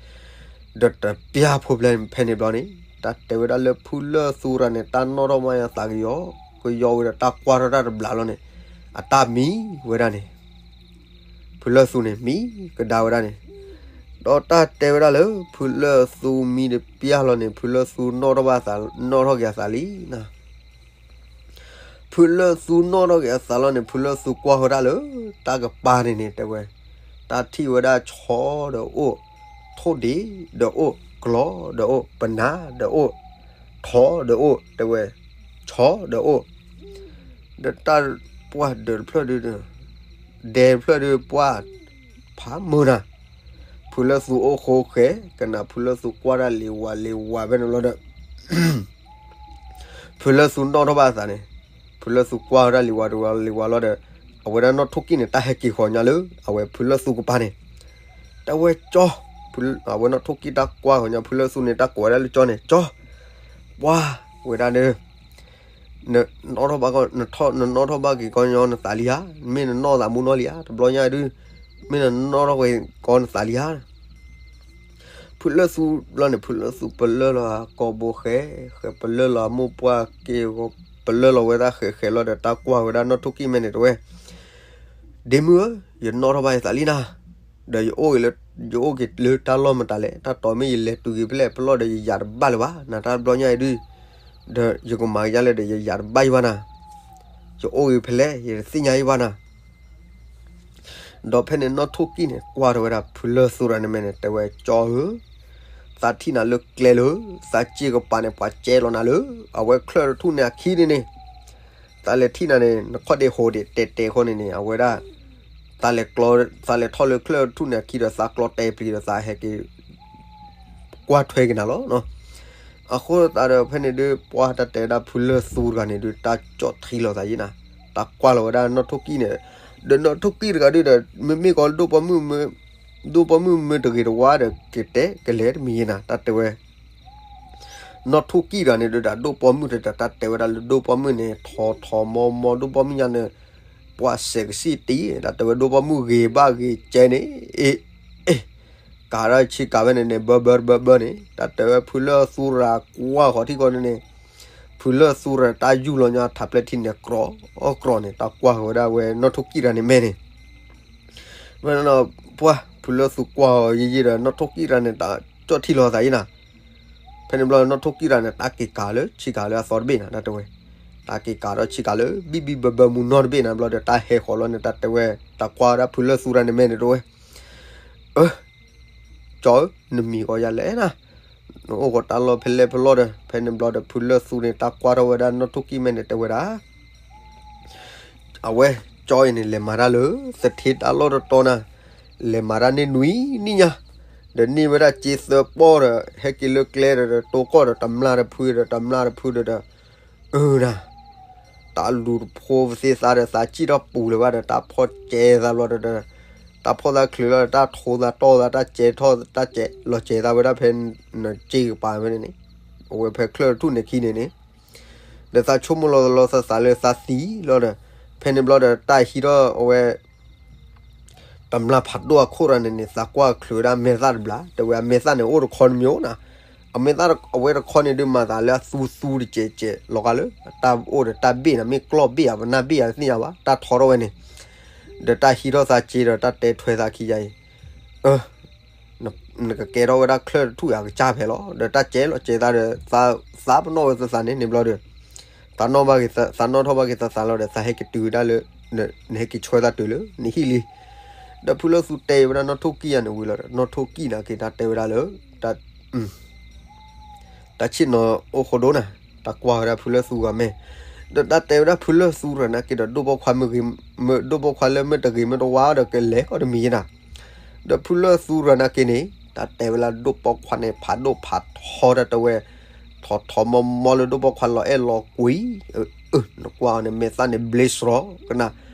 ဒီးတပျၢ်ဖိဖဲန့ၣ်ဘျီန့ၣ် တၢ်တဲဝဲဒၣ်လၢဖုလၢၢ်သူဒီးန့ၣ် တၢ်နီၣ်ထီၣ်မးယသးကယီကယီဝံၤဒီး တၢ်ကွၢ်ထီၣ်တၢ်တဘျီလီၤန့ၣ် အတၢ်မံဝဲဒၣ်န့ၣ် ဖုလၢၢ်သူန့ၣ် မံကဒါဝဲဒၣ်န့ၣ်, ဒီးတၢ်တဲဝဲဒၣ်လၢ ဖုလၢၢ်သူမံတပျၢ်လီၤန့ၣ် ဖုလၢၢ်သူနီၣ်ထီၣ်ဘၣ်သး နီၣ်ထီၣ်က့ၤအသးလံနၤ, ဖုလၢၢ်သူနီၣ်ထီၣ်က့ၤအသးလီၤန့ၣ် ဖုလၢၢ်သူကွၢ်ဝဲဒၣ်လၢ တၢ်ကပၤန့ၣ်န့ၣ် တဲဝဲ, တၢ်ထံၣ်ဝဲဒၣ်ဆီဒီးအိၣ်, ထိၣ်ဒံးဒီးအိၣ်, ကျီဒီးအိၣ်, ပနၢ်ဒီးအိၣ်, ထိးဒီးအိၣ်, တဲဝဲ, ဆီဒီးအိၣ် ဒီးတၢ်ပှၢ်ဒၢးတဖျၢၣ်ဒုး, ဒဲတဖျၢၣ်ဒုးပှၢ်ဖးမုာ်နၤ, ဖုလၢၢ်သူအိၣ်ဃိဃဲၤ ကနၣ်ဖုလၢၢ်သူကွၢ်တၢ်လံၤဝၤလံၤဝၤဖဲန့ၣ်ဘျီဒီး ဖုလၢၢ်သူနီၣ်ထီၣ်ဘၣ်အသးန့ၣ်, ဖုလၢၢ်သူကွၢ်ဝဲဒၣ်လံၤဝၤတဝၤလံၤဝၤလီၤဒီး အဝဲဒၣ်နီၢ်ထိၣ်ကံၣ်န့ၣ် တၢ်ဟဲက့ၤဃီၤညါလၢ အဝဲဖုလၢၢ်သူကပၤန့ၣ်, တဲဝဲကၠီ, အဝဲနီၢ်ထိၣ်ကံၣ်တၢ်ကွၢ်ဃီၤညါ ဖုလၢၢ်သူန့ၣ် တၢ်ကိးဝဲဒၣ်လၢကၠီန့ၣ် ကၠီ, ပှၢ်ဝဲဒၣ်ဒီး နနီၣ်ထီၣ်ဘၣ်ကီ, နနီၣ်ထီၣ်ဘၣ်က့ၤကီညီနသးလံဧါ, မ့ၢ်နနီၣ်သးမူနီၢ်လံဧါ, တဘျီညါဒုး မ့ၢ်နနီၣ်ထီၣ်က့ၤကီနသးလံဧါ, ဖုလၢၢ်သူဘျီန့ၣ် ဖုလၢၢ်သူပလၢၢ်လီၤအကိာ်ဘိဃဲ, ဃဲပလၢၢ်လီၤအမိၢ်ပှၢ်က့ၢ်ဂီၤ ပလၢၢ်လီၤဝဲဒၣ်ဃဲးဃဲးလီၤဒီး တၢ်ကွၢ်ဝဲဒၣ်နီၣ်ထိၣ်ကံၣ်မဲန့ၣ်တဲဝဲ, ဒ့မုၣ်ဧၢ, ယနီၣ်ထီၣ်ဘၣ်ယသးလံနၤ, ဒီးယအိၣ်က့ၤလၢတၢ်လီၢ်မတၤလဲၣ်, တၢ်တီၤမ့ၢ်ယလဲၤတုၤက့ၤဖဲလဲၣ်ဖဲလဲၣ်ဒီး ယယၤတဘၣ်လၢၤဘၣ်, နတၢ်ဘျီညါအံၤဒုး, ဒီးယကမၤကယါလဲၣ်ဒီး ယယၤတဘၣ်ယဘၣ်နၤ, ယအိၣ်က့ၤဖဲလဲၣ် ယတသ့ၣ်ညါယဘၣ်နၤ ဒီးဖဲန့ၣ်နီၣ်ထိၣ်ကံၣ်န့ၣ် ကွၢ်ထီၣ်ဝဲဒၣ်ဖုလၢၢ်သူတဂၤန့ၣ်မဲာ်န့ၣ် တဲဝဲ ကၠီဧၢ, သးထံၣ်နၤလၢကျဲလၢ သးစ့ကပၤန့ၣ် ပှၤကဲလီၤနၤလၢ အဝဲချၢၣ်တထူၣ်န့ၣ်အခံန့ၣ်န့ၣ်, သးလဲၤထံၣ်နၤန့ၣ် နခီၣ်ဒ့ဟိးဒ့းတဲာ်တဲာ်ဃီန့ၣ်န့ၣ် အဝဲဒၣ် သးလဲၤထီၣ်လၢချၢၣ်တထူၣ်န့ၣ်အခံဒီး သးကျီတဲာ်ပျံၤဒီး သးဟဲက့ၤ ကွၢ်ထွဲက့ၤနၤလီၤ. အဃိသတးဒီးဖဲန့ၣ်ဒုး ပှၤတၢ်တဲဝဲဒၣ်ဖုလၢၢ်သူတဂၤန့ၣ်ဒုး တၢ်ကၠီၣ်ထံလီၤသးယံၤနၤ, တၢ်ကွၢ်လီၤဝဲဒၣ်နီၣ်ထိၣ်ကံၣ်န့ၣ်, ဒီးနီၣ်ထိၣ်ကံၣ်တဂၤဒုးဒီး မ့မ့ၢ်ကီးဒိၣ်ပိာ်မုၣ်မ့ၢ်, ဒိၣ်ပိာ်မုၣ်မ့ၢ်တဂ့ၤတဝါဒီး ကတဲကလဲၤတမံၤယံၤနၤ တၢ်တဲဝဲ နီၣ်ထိၣ်ကံၣ်တဂၤန့ၣ်ဒုးဒီး ဒိၣ်ပိာ်မုၣ်တဂၤ တၢ်တဲဝဲဒၣ်လၢဒိၣ်ပိာ်မုၣ်န့ၣ် ထီထီမီမီ ဒိၣ်ပိာ်မုၣ်ညါန့ၣ် ပှၤစဲးကစံၣ်တံၢ် တၢ်တဲဝဲဒိၣ်ပိာ်မုၣ်ဂ့ၤဘၣ်ဂ့ၤကဲန့ၣ်, အ့ အ့ ကၤဒီးဆ့ကၤဝဲန့ၣ်န့ၣ် ဘၢဘၢဘၢဘၢန့ၣ် တၢ်တဲဝဲဖုလၢၢ်သူရၤကွၢ်ဃီၤထံကီၢ်န့ၣ်န့ၣ်, ဖုလၢၢ်သူရၤတၢ်ယူၢ်လီၤညါထးပျဲၢ်ထံန့ၣ် ကြီကြီန့ၣ် တၢ်ကွၢ်ဃီၤဝဲဒၣ်ဝဲနီၣ်ထိၣ်ကံၣ်တဂၤန့ၣ်မဲာ်န့ၣ် ဝဲဒၣ်ပှၢ် ဖုလၢၢ်သူကွၢ်ဃီၤယံၤယံၤဒီး နီၣ်ထိၣ်ကံၣ်တဂၤန့ၣ် တၢ်ကၠီၣ်ထံလီၤသးယံၤနၤ, ဖဲန့ၣ်ဘျီနီၣ်ထိၣ်ကံၣ်တဂၤန့ၣ် တၢ်က့ၤကၤလၢဆ့ကၤလၢအသီတဘ့ၣ်နၤ တၢ်တဲဝဲ, တၢ်က့ၤကၤဒီးဆ့ကၤလၢ ဘံၣ်ဘံၣ်ဘၢဘၢမူနီၢ်တဘ့ၣ်နၤဘျီဒီး တၢ်ဟဲဃီၤလီၤန့ၣ် တၢ်တဲဝဲ တၢ်ကွၢ်ဝဲဒၣ်ဖုလၢၢ်သူတဂၤန့ၣ်မဲာ်န့ၣ်တဲဝဲ အၢ ကၠီဧၢ, နမံၤကီးယၤလဲၣ်နၤ, နအိၣ်ဃီၤတၢ်လီၢ်ဖဲလဲၣ်ဖဲလဲၣ်ဒီး ဖဲန့ၣ်ဘျီဒီး ဖုလၢၢ်သူန့ၣ် တၢ်ကွၢ်ထီၣ်ဝဲဒၣ်နီၣ်ထိၣ်ကံၣ်မဲာ်န့ၣ် တဲဝဲဒၣ်, အဝဲကၠီအံၤန့ၣ် လဲၤမၤတၢ်လၢ သထ့တၢ်လီၢ်တတီၤနၤ, လဲၤမၤတၢ်န့ၢ်နွံနံၣ်ညါ, ဒီးန့ၢ်ဝဲဒၣ်စ့သၢပီၢ်ဒီး ဟဲက့ၤလၢကျဲဒီး တိကီၢ်ဒီး တမျၢ်တဖုဒီး တမျၢ်တဖုဒီး အၢနၤ တၢ်လူၤတဖိပသ့သးဒီး သးစံၣ်ထီၣ်ပူၤလၢၤဘၣ်ဒီး တၢ်ဖီၣ်ကဲသးဘျီဒီး တၢ်ဖီၣ်သးချုးလီၤဒီး တၢ်ထိသးတီၢ်သး တၢ်ကဲထီၣ် တၢ်ကဲလီၤကဲသးဝဲဒၣ်ဖဲ နစ့ကပၤဖဲန့ၣ်န့ၣ်, အဝဲဖဲချၢၣ်တထူၣ်န့ၣ်ခံန့ၣ်န့ၣ်, ဒီးသးဆိကမိၣ်လီၤလီၤသးသးလၢသးသံလီၤဒီး ဖဲန့ၣ်ဘျီဒီး တၢ်ဟံးထီၣ်အဝဲ တမျၢ်ဖးဒိၣ်အခိၣ်ရၤန့ၣ်န့ၣ် သးကွၢ်ချုးဝဲဒၣ်မဲာ်သၣ်တဘျီ တဲဝဲအမဲာ်သၣ်န့ၣ် အိၣ်တခီတမံၤအိၣ်နၤ, အမဲာ်သၣ်အဝဲတခီန့ၣ်ဒုးမၤသးလၢအသူသူတစဲးစဲးလီၤဂာ်လၢ တၢ်အိၣ်ဒီးတၢ်ဘ့ၣ်နၤ မ့ၢ်ကျီၢ်ဘ့ၣ်ဧါ ပနၢ်ဘ့ၣ်ဧါ တသ့ၣ်ညါဘၣ် တၢ်ထီထီၣ်ဝဲန့ၣ်, ဒီးတၢ်ဟံးထီၣ်သးစ့ဒီး တၢ်တဲထွဲသးခံယါအံၤ အၢ နကကဲထီၣ်ဝဲဒၣ်ချၢၣ်တထူၣ်ဧါ ကစၢ်ဖဲလီၤ ဒီးတၢ်ကဲလီၤကဲသးဒီး သးပနီၣ်ဝဲသးသးန့ၣ်န့ၣ်ဘျီဒီး သးနီၣ်ဘၣ်က့ၤ သးနီၣ်ထီၣ်ဘၣ်က့ၤသးသးလီၤဒီး သးဟဲက့ၤတုၤဝဲဒၣ်လၢ နဟဲက့ၤဆှၢသးတုၤလၢ နဟံၣ်လံ, ဒီးဖုလၢၢ်သူတဲဝဲဒၣ်နီၣ်ထိၣ်ကံၣ်ယါန့ၣ်ဝံၤလီၤဒီး နီၣ်ထိၣ်ကံၣ်နာ်က့ၤတၢ်တဲဝဲဒၣ်လၢ တၢ်ဆ့ၣ်နီၤအိၣ်ဃိဒိၣ်နၤ, တၢ်ကွၢ်ဝဲဒၣ်ဖုလၢၢ်သူဂၤမဲာ်, ဒီးတၢ်တဲဝဲဒၣ်ဖုလၢၢ်သူရၤနာ်က့ဒီး ဒိၣ်ပိာ်ခွါမ့ၢ်ဂ့ၤ, ဒိၣ်ပိာ်ခွါလၢမ့ၢ်တဂ့ၤမ့ၢ်တဝါဒီး ကလဲၤကီးတမံၤယဲနၤ, ဒီးဖုလၢၢ်သူရၤနာ်က့န့ၣ် တၢ်တဲဝဲလၢဒိၣ်ပိာ်ခွါန့ၣ် ဖးဒိၣ်ဖးထီတၢ်တဲဝဲ, ထီၣ်ထီၣ်မီမီလၢဒိၣ်ပိာ်ခွါလီၤအဲၣ်လီၤကွံ, နကွၢ်အီၤန့ၣ် မဲာ်သၣ်န့ၣ်ဘျ့စရီကနၤ,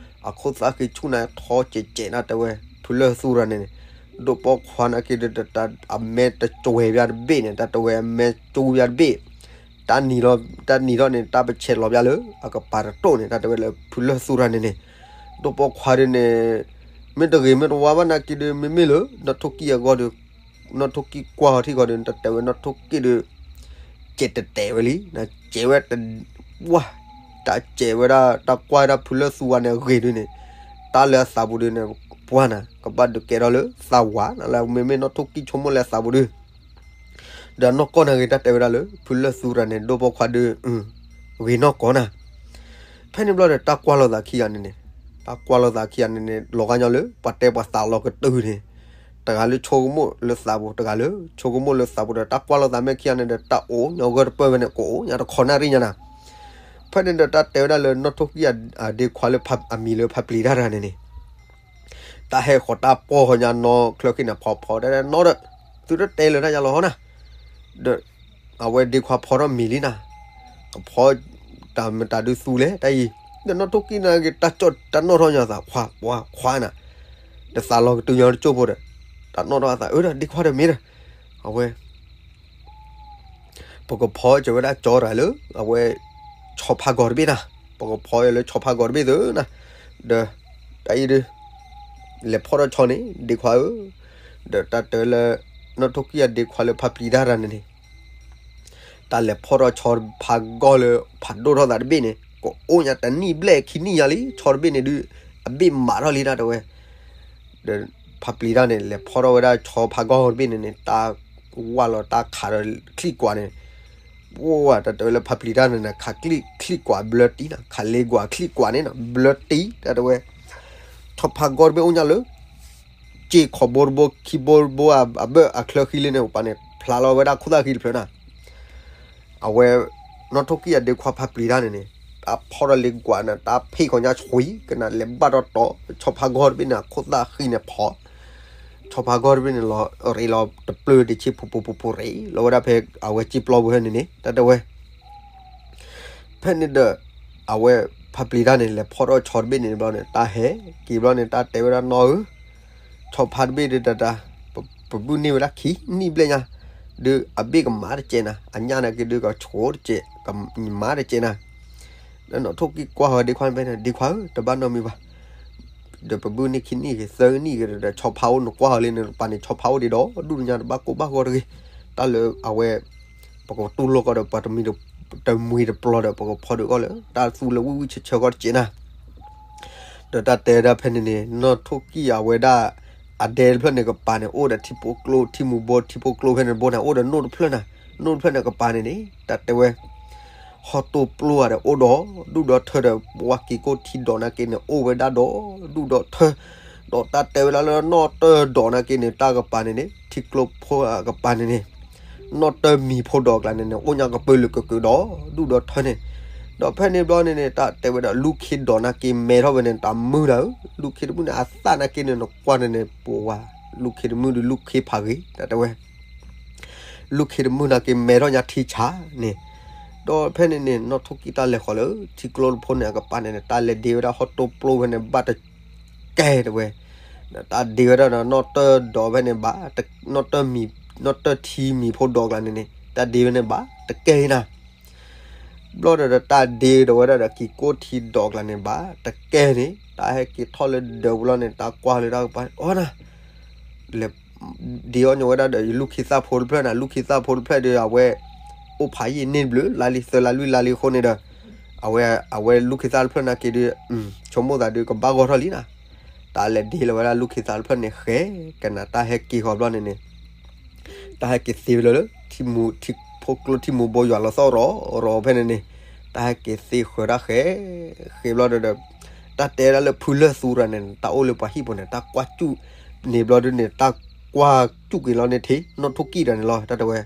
အခိၣ်သၣ်ဃံဆူၣ်န့ၣ်ထီကဲးကဲးနၤတဲဝဲ, ဖုလၢၢ်သူရၤန့ၣ်န့ၣ်, ဒိၣ်ပိာ်ခွါနာ်က့ဒီး အမဲာ်တစွဲးဘၣ်တဘ့ၣ်န့ၣ် တၢ်တဲဝဲအမဲာ်စူဘၣ်တဘ့ၣ်, တၢ်နံၤထီၣ်, တၢ်နံၤထီၣ်န့ၣ် တၢ်ပဆဲးလီၤဘၣ်လၢ အကပၤတတိၢ်န့ၣ် တၢ်တဲဝဲလၢဖုလၢၢ်သူရၤန့ၣ်န့ၣ်, ဒိၣ်ပိာ်ခွါဒုးန့ၣ် မ့ၢ်တဂ့ၤမ့ၢ်တဝါဘၣ်နာ်က့ဒီး မ့မ့ၢ်လၢ နီၣ်ထိၣ်ကံၣ်အဂီၢ်ဒီး နီၣ်ထိၣ်ကံၣ်ကွၢ်ထံဂီၢ်ဒီး တၢ်တဲဝဲနီၣ်ထိၣ်ကံၣ်ဒီး ကဲးတတဲာ်ဝဲလံ, ကဲးဝဲတ, ပှၢ်, တၢ်ကဲးဝဲဒၣ် တၢ်ကွၢ်ဝဲဒၣ်ဖုလၢၢ်သူဝါန့ၣ်အဂ့ၤဒုးန့ၣ်, တၢ်လၢအသးပူၤဒုးန့ၣ်, ပှၢ်နၤ ကဘၣ်ဒုးကဲထီၣ်လၢသးဝးနၤလၢ မ့မ့ၢ်နီၣ်ထိၣ်ကံၣ်ဆိကမိၣ်လၢအသးပူၤဒုး ဒီးနီၢ်ကီၢ်နာ်က့ တၢ်တဲဝဲဒၣ်လၢ ဖုလၢၢ်သူရၤန့ၣ် ဒိၣ်ပိာ်ခွါဒုး ဂ့ၤနီၢ်ကီၢ်နၤ, ဖဲန့ၣ်ဘျီဒီး တၢ်ကွၢ်လိာ်သးခံဂၤန့ၣ်န့ၣ်, တၢ်ကွၢ်လိာ်သးခံဂၤန့ၣ်န့ၣ် လီၤဂာ်ညီလၢ ပှၤတဲပှၤသးလီၤကတုၤန့ၣ်, တဂၤလၢဆိကမိၣ်လၢသးပူၤ တဂၤလၢဆိကမိၣ်လၢသးပူၤဒီး တၢ်ကွၢ်လိာ်သးမဲာ်ခံဂၤန့ၣ်ဒီး တၢ်အိၣ်ညီဂၢၢ်တပၢၢ်ဝဲန့ၣ် ကအိၣ်ညါတခီနၣ်ရံၣ်ညါနၤ, ဖဲန့ၣ်ဒီး တၢ်တဲဝဲဒၣ်လၢနီၣ်ထိၣ်ကံၣ်အဒ့ခွါလၢအမံၤလၢဖးပျံၤတၢ်တဂၤန့ၣ်န့ၣ် တၢ်ဟဲဃီၤတၢ်ပီၢ်ဃီၤညါနီၢ်ချၢဃံန့ၣ် ဖီဖီတဲနီၢ်ဒီး သုတတဲလၢၤတၢ်ယါလီၤဟီနၤ, ဒီး အဝဲဒ့ခွါဖီထီၣ်မံၤလံနၤ, ကဖီ တၢ်မတၤဒုးသူလဲၣ်တၢ်အံၤ, ဒီးနီၣ်ထိၣ်ကံၣ်နာ်က့ တၢ်ကၠီၣ်တၢ်နီၣ်ထီၣ်ညါသး ခွါပှၤခွါနၤ, ဒီးသးလီၤကတုၤညီတကၠိၢ်ဖိဒီး တၢ်နီၣ်ထီၣ်အသးအၢဒီး ဒ့ခွါဒီးမ့ၢ်ဒီး အဝဲ ပကဖီစၢၤဝဲဒၣ်ကၠီတဂၤလၢ အဝဲ ဆီဖါဂီၤတဘ့ၣ်နၤ, ပကဖီလၢဆီဖါဂီၤတဘ့ၣ်သုနၤ, ဒီး တၢ်အံၤဒုး လဲၤဖီၣ်ထီၣ်ဆီန့ၣ် ဒ့ခွါဧၢ, ဒီးတၢ်တဲလၢ နီၢ်ထိၣ်ကံၣ်အဒ့ခွါလၢဖါပျံၤတၢ်တဂၤန့ၣ်န့ၣ် တၢ်လဲၤဖီၣ်ထီၣ်ဆီဖါဂီၢ်လၢဖးဒိၣ်ထီၣ်သးတဘ့ၣ်န့ၣ် ကအိၣ်ညါတနံၣ်ဘျဲၣ်ခံနံၣ်ညါလံ ဆီတဘ့ၣ်န့ၣ်ဒုး အဘ့ၣ်မးထီၣ်လံတၢ်တဲဝဲ ဒီးဖါပျံၤတၢ်န့ၣ် လဲၤဖီၣ်ထီၣ်ဝဲဒၣ်ဆီဖါဂီၢ်တဘ့ၣ်န့ၣ်န့ၣ် တၢ်ဝၢ်လီၤတၢ်ခးဒီးချံၣ်ကွးန့ၣ် ဝဲတၢ်တဲဝဲလၢဖါပျံၤတၢ်န့ၣ်န့ၣ် ခးချံၣ်ကွးဘျၢတံၢ်နီၤ ခးလ့ကွးချံၣ်ကွးန့ၣ်နီၤ ဘျၢတံၢ် တၢ်တဲဝဲ ဆီဖါဂီၢ်တဘ့ၣ်အိၣ်ညါလၢ စ့ၢ်ခီၣ်ဘိတဘိ ခံဘိတဘိ အဘၢၣ်အချၢဃံလၢန့ၣ် ပှၤန့ၣ် ဖျါလီၤဝဲဒၣ်ခိၣ်သၣ်ဃံတဖျၢၣ်နီၤ အဝဲ နီၢ်ထိၣ်ကံၣ်အဒ့ခွါဖါပျံၤတၢ်န့ၣ်န့ၣ် တၢ်ဖီၣ်ထီၣ်လ့ကွးန့ၣ် တၢ်ဖ့ၣ်ခီညါဆှံ ကနၣ်လဲၤဘၣ်တီတီ ဆီဖါဂီၢ်တဘ့ၣ်န့ၣ် အခိၣ်သၣ်ဃံန့ၣ်ဖီၣ် ဆီဖါဂီၢ်တဘ့ၣ်န့ၣ်လီၤ ရ့လီၤတပျၢၢ်တဆ့ ဖူဖူဖူဖူရ့လီၤဝဲဒၣ်ဖဲ အဝဲစ့ပျီပူၤဖဲန့ၣ်န့ၣ် တၢ်တဲဝဲ ဖဲန့ၣ်ဒီး အဝဲ ဖါပျံၤတၢ်န့ၣ် လဲၤဖီၣ်ထီၣ်ဆီတဘ့ၣ်န့ၣ်ဘျီန့ၣ် တၢ်ဟဲက့ၤဘျီန့ၣ် တၢ်တဲဝဲဒၣ်နီၢ်ဧၢ ဆီဖါတဘ့ၣ်ဒီးတၢ်တၢ် ပဘုၣ်န့ၢ်ဝဲဒၣ်ခံနံၣ်ဘျဲၣ်ညါ ဒီးအဘ့ၣ်ကမၤတကဲးနၤ အညၣ်နာ်က့ဒုးကဆိးတကဲး ကမၤတကဲးနၤ ဒီးနီၢ်ထိၣ်ကံၣ်ကွၢ်ဃီၤဒ့ခွါဖဲန့ၣ် ဒ့ခွါဧၢ တဘၣ်နီတမံၤဘၣ် ဒီးပဘုၣ်န့ၢ်ခံနံၣ်ဂ့ၤ သၢနံၣ်ဂ့ၤဒီး ဆီဖါအိၣ်နကွၢ်ဃီၤလံန့ၣ် ပှၤန့ၣ်ဆီဖါအိၣ်ဒံးဒီး ဒူၣ်ညါတဘၣ်ကိၢ်ဘၣ်ဂီၢ်တဂ့ၤ တၢ်လၢအဝဲ ပကတူၢ်လိာ်ကီးဒီးပှၤတမံၤ တမှံၤတပျီၤဒီး ပကဖီဒုးကီးလၢ တၢ်သူလၢဝံၣ်ဝံၣ်ဆၢဆၢကီးတကဲးနၤ ဒီးတၢ်တဲဒၣ်ဖဲန့ၣ်န့ၣ် နီၢ်ထိၣ်ကံၣ်အဝဲဒၣ် အဒဲတဖျၢၣ်န့ၣ်ကပၤန့ၣ် အိၣ်ဒီးထံဖိကျိ ထံမူၤဘိ ထံဖိကျိဖဲန့ၣ်တဘိန့ၣ် အိၣ်ဒီးနိၣ်တဖျၢၣ်နၤ နိၣ်တဖျၢၣ်န့ၣ်ကပၤန့ၣ်န့ၣ် တၢ်တဲဝဲ ဟီၣ်တိၢ်ပျိၢ်ဧါဒီးအိၣ်ဒီး ဒူၣ်ဒီးထၢဒီး ပဝါက့ၤကိၢ်ထံဒီးနာ်က့န့ၣ် အိၣ်ဝဲဒၣ်ဒီး ဒူၣ်ဒီးထၢ ဒီးတၢ်တဲဝဲဒၣ်လၢနီၣ်တၢၢ်ဒီးနာ်က့န့ၣ် တၢ်ကပၤန့ၣ်န့ၣ် ထံကျိဖိအကပၤန့ၣ်န့ၣ် နီၣ်တၢၢ်မံၤဖိဒီးကျါန့ၣ်န့ၣ် အိၣ်ညါကပၢၢ်လၢကကၢးဒီး ဒူၣ်ဒီးထၢန့ၣ် ဒီးဖဲန့ၣ်ဘျီန့ၣ်န့ၣ် တၢ်တဲဝဲဒၣ်လူၢ်ခ့ဒီးနာ်က့မဲထီၣ်ဝဲန့ၣ် တၢ်မုၢ်နၤဧၢ လူၢ်ခ့တမုၢ်န့ၣ် အသၣ်နာ်က့န့ၣ် နကွၢ်န့ၣ်န့ၣ် ပဝါ လူၢ်ခ့တမုၢ်ဒီးလူၢ်ခ့ဖးဂ့ၤ တၢ်တဲဝဲ လူၢ်ခ့တမုၢ်နာ်က့မဲထီၣ်ညါထံဆးန့ၣ် ဒီးဖဲန့ၣ်န့ၣ် နီၢ်ထိၣ်ကံၣ်တၢ်လဲၤဃီၤလၢ ထံကျိတဖိန့ၣ် အကပၤန့ၣ်န့ၣ် တၢ်လဲၤဒ့ဝဲဒၣ်ဟီၣ်တိၢ်ပျိၢ်ဖဲန့ၣ် ဘၣ်တကဲတဲဝဲ တၢ်ဒ့ဝဲဒၣ်ဒီးနီၣ်တၢၢ်ဒီးဖဲန့ၣ်ဘၣ် နီၣ်တၢၢ်မံၤ နီၣ်တၢၢ်ထံမံၤဖိဒီးကျါန့ၣ်န့ၣ် တၢ်ဒ့ဝဲန့ၣ်ဘၣ်တကဲနၤ ဘျီဒီးတၢ်ဒ့ဒီးဝဲဒၣ်ဒီးက့ၤကိၢ်ထံဒီးကျါန့ၣ်ဘၣ်တကဲန့ၣ် တၢ်ဟဲက့ၤထီၣ်လၢဒၢးပူၤလီၤန့ၣ် တၢ်ကွၢ်လၢတၢ်ကပၤ အိၣ်နၤ လဲၤ ဒ့အီၣ်ညီဝဲဒၣ်ဒီး ယလူၢ်ခ့သၣ်ဖိတဖျၢၣ်နၤ လူၢ်ခ့သၣ်ဖိတဖျၢၣ်ဒီး အဝဲ အိၣ်ဖးယံာ်န့ၢ်တဘျုး လါလံသၢလါလွံၢ်လါလံအဃိန့ၣ်ဒီး အဝဲ အဝဲလူၢ်ခ့သၣ်တဖျၢၣ်နာ်က့ဒီး ဆိကမိၣ်သးဒီးကဘၣ်ဂီၢ်ထီၣ်လံနၤ တၢ်လဲၤဒ့လီၤဝဲဒၣ်လူၢ်ခ့သၣ်တဖျၢၣ်န့ၣ်ဃဲ ကနၤတၢ်ဟဲက့ၤဃီၤဘျီန့ၣ်န့ၣ် တၢ်ဟဲက့ၤသ့ဝဲလၢလၢ ထံမူၤ ထံဖိကျိထံမူၤဘိယွၤလီၤသီၣ်ရီၤရီၤဖဲန့ၣ်န့ၣ် တၢ်ဟဲက့ၤသ့ဃၢၤတၢ်ဃဲ ဃဲဘျီဒီး တၢ်တဲဒၣ်လၢဖုလၢၢ်သူရၤန့ၣ် တၢ်အိၣ်လၢပှၤဟံၣ်ပူၤန့ၣ် တၢ်ကွၢ်စူၣ်န့ၣ်ဘျီဒုန့ၣ် တၢ်ကွၢ်စူၣ်က့ၤလီၤန့ၣ်ထံ နီၢ်ထိၣ်ကံၣ်တၢ်န့ၣ်လီၤ တၢ်တဲဝဲ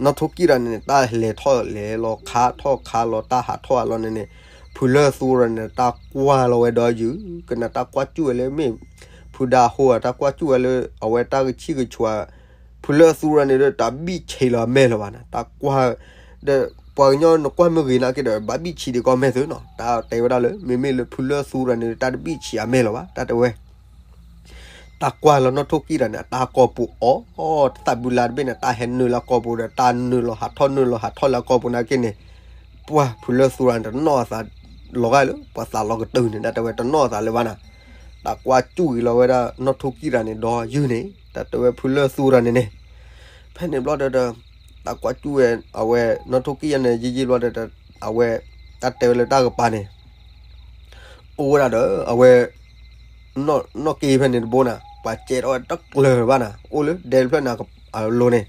နီၢ်ထိၣ်ကံၣ်တၢ်န့ၣ် တၢ်လဲၤထီၣ်လဲၤလီၤခါထီၣ်ခါလီၤတၢ်ဟးထီၣ်အလီၢ်န့ၣ်န့ၣ် ဖုလၢၢ်သူရၤန့ၣ် တၢ်ကွၢ်လီၤဝဲဒီးယုၢ် ကနၤတၢ်ကွၢ်စူၣ်ဝဲလၢမ့ၢ် ဖုဒါဟိဧါ တၢ်ကွၢ်စူၣ်ဝဲလၢ အဝဲတၢ်ကဆံၣ်ကဆူး ဖုလၢၢ်သူရၤန့ၣ်ဒီး တၢ်ဘံၣ်ဆံးလီၤအမဲာ်လၢၤဘၣ်နၤ တၢ်ကွၢ် ဒီးပှၤကညီနကွၢ်မ့ၢ်ဂ့ၤနာ်က့ဒီး ဘၣ်ဘံၣ်ဆံးဒံးကီၢ်မဲာ်သုနီၤ တၢ်တဲဝဲဒၣ်လၢ မ့မ့ၢ်လၢဖုလၢၢ်သူရၤန့ၣ် တၢ်တဘံၣ်ဆံးအမဲာ်လၢၤဘၣ် တၢ်တဲဝဲ တၢ်ကွၢ်လီၤနီၢ်ထိၣ်ကံၣ်တၢ်န့ၣ် အတၢ်ကီၢ်ပူၤအီၤ တသးဘုလါတဘ့ၣ်န့ၣ် တၢ်ဟဲနုာ်လၢကီၢ်ပူၤဒီး တၢ်နုာ်လီၤဟးထီၣ်နုာ်လီၤဟးထီၣ်လၢကီၢ်ပူၤနာ်က့န့ၣ် ပှၢ်ဖုလၢၢ်သူရၤန့ၣ် တနီၣ်အသးလီၤဂာ်လၢ ပှၤသးလီၤကတုၤန့ၣ် တၢ်တဲဝဲ တနီၣ်အသးလၢၤဘၣ်နၤ တၢ်ကွၢ်စူၣ်က့ၤလီၤဝဲဒၣ်နီၢ်ထိၣ်ကံၣ်တၢ်န့ၣ်ဒီးယုၢ်န့ၣ် တၢ်တဲဝဲဖုလၢၢ်သူရၤန့ၣ်န့ၣ် ဖဲန့ၣ်ဘျီဒီး တၢ်ကွၢ်စူၣ်ဝဲ အဝဲ နီၢ်ထိၣ်ကံၣ်ယဲန့ၣ် ယံာ်ယံာ်ဘျီဒီး အဝဲ တၢ်တဲဝဲလၢတၢ်ကပၤန့ၣ် အိၣ်ဝဲဒၣ်ဒီး အဝဲ နီၣ်က့ဖဲန့ၣ်တဘိနၤ ပှၤစဲထီၣ်ဝဲတကျၢၤဘၣ်နၤ အိၣ်လၢဒဲတဖျၢၣ်န့ၣ်အလိၤန့ၣ်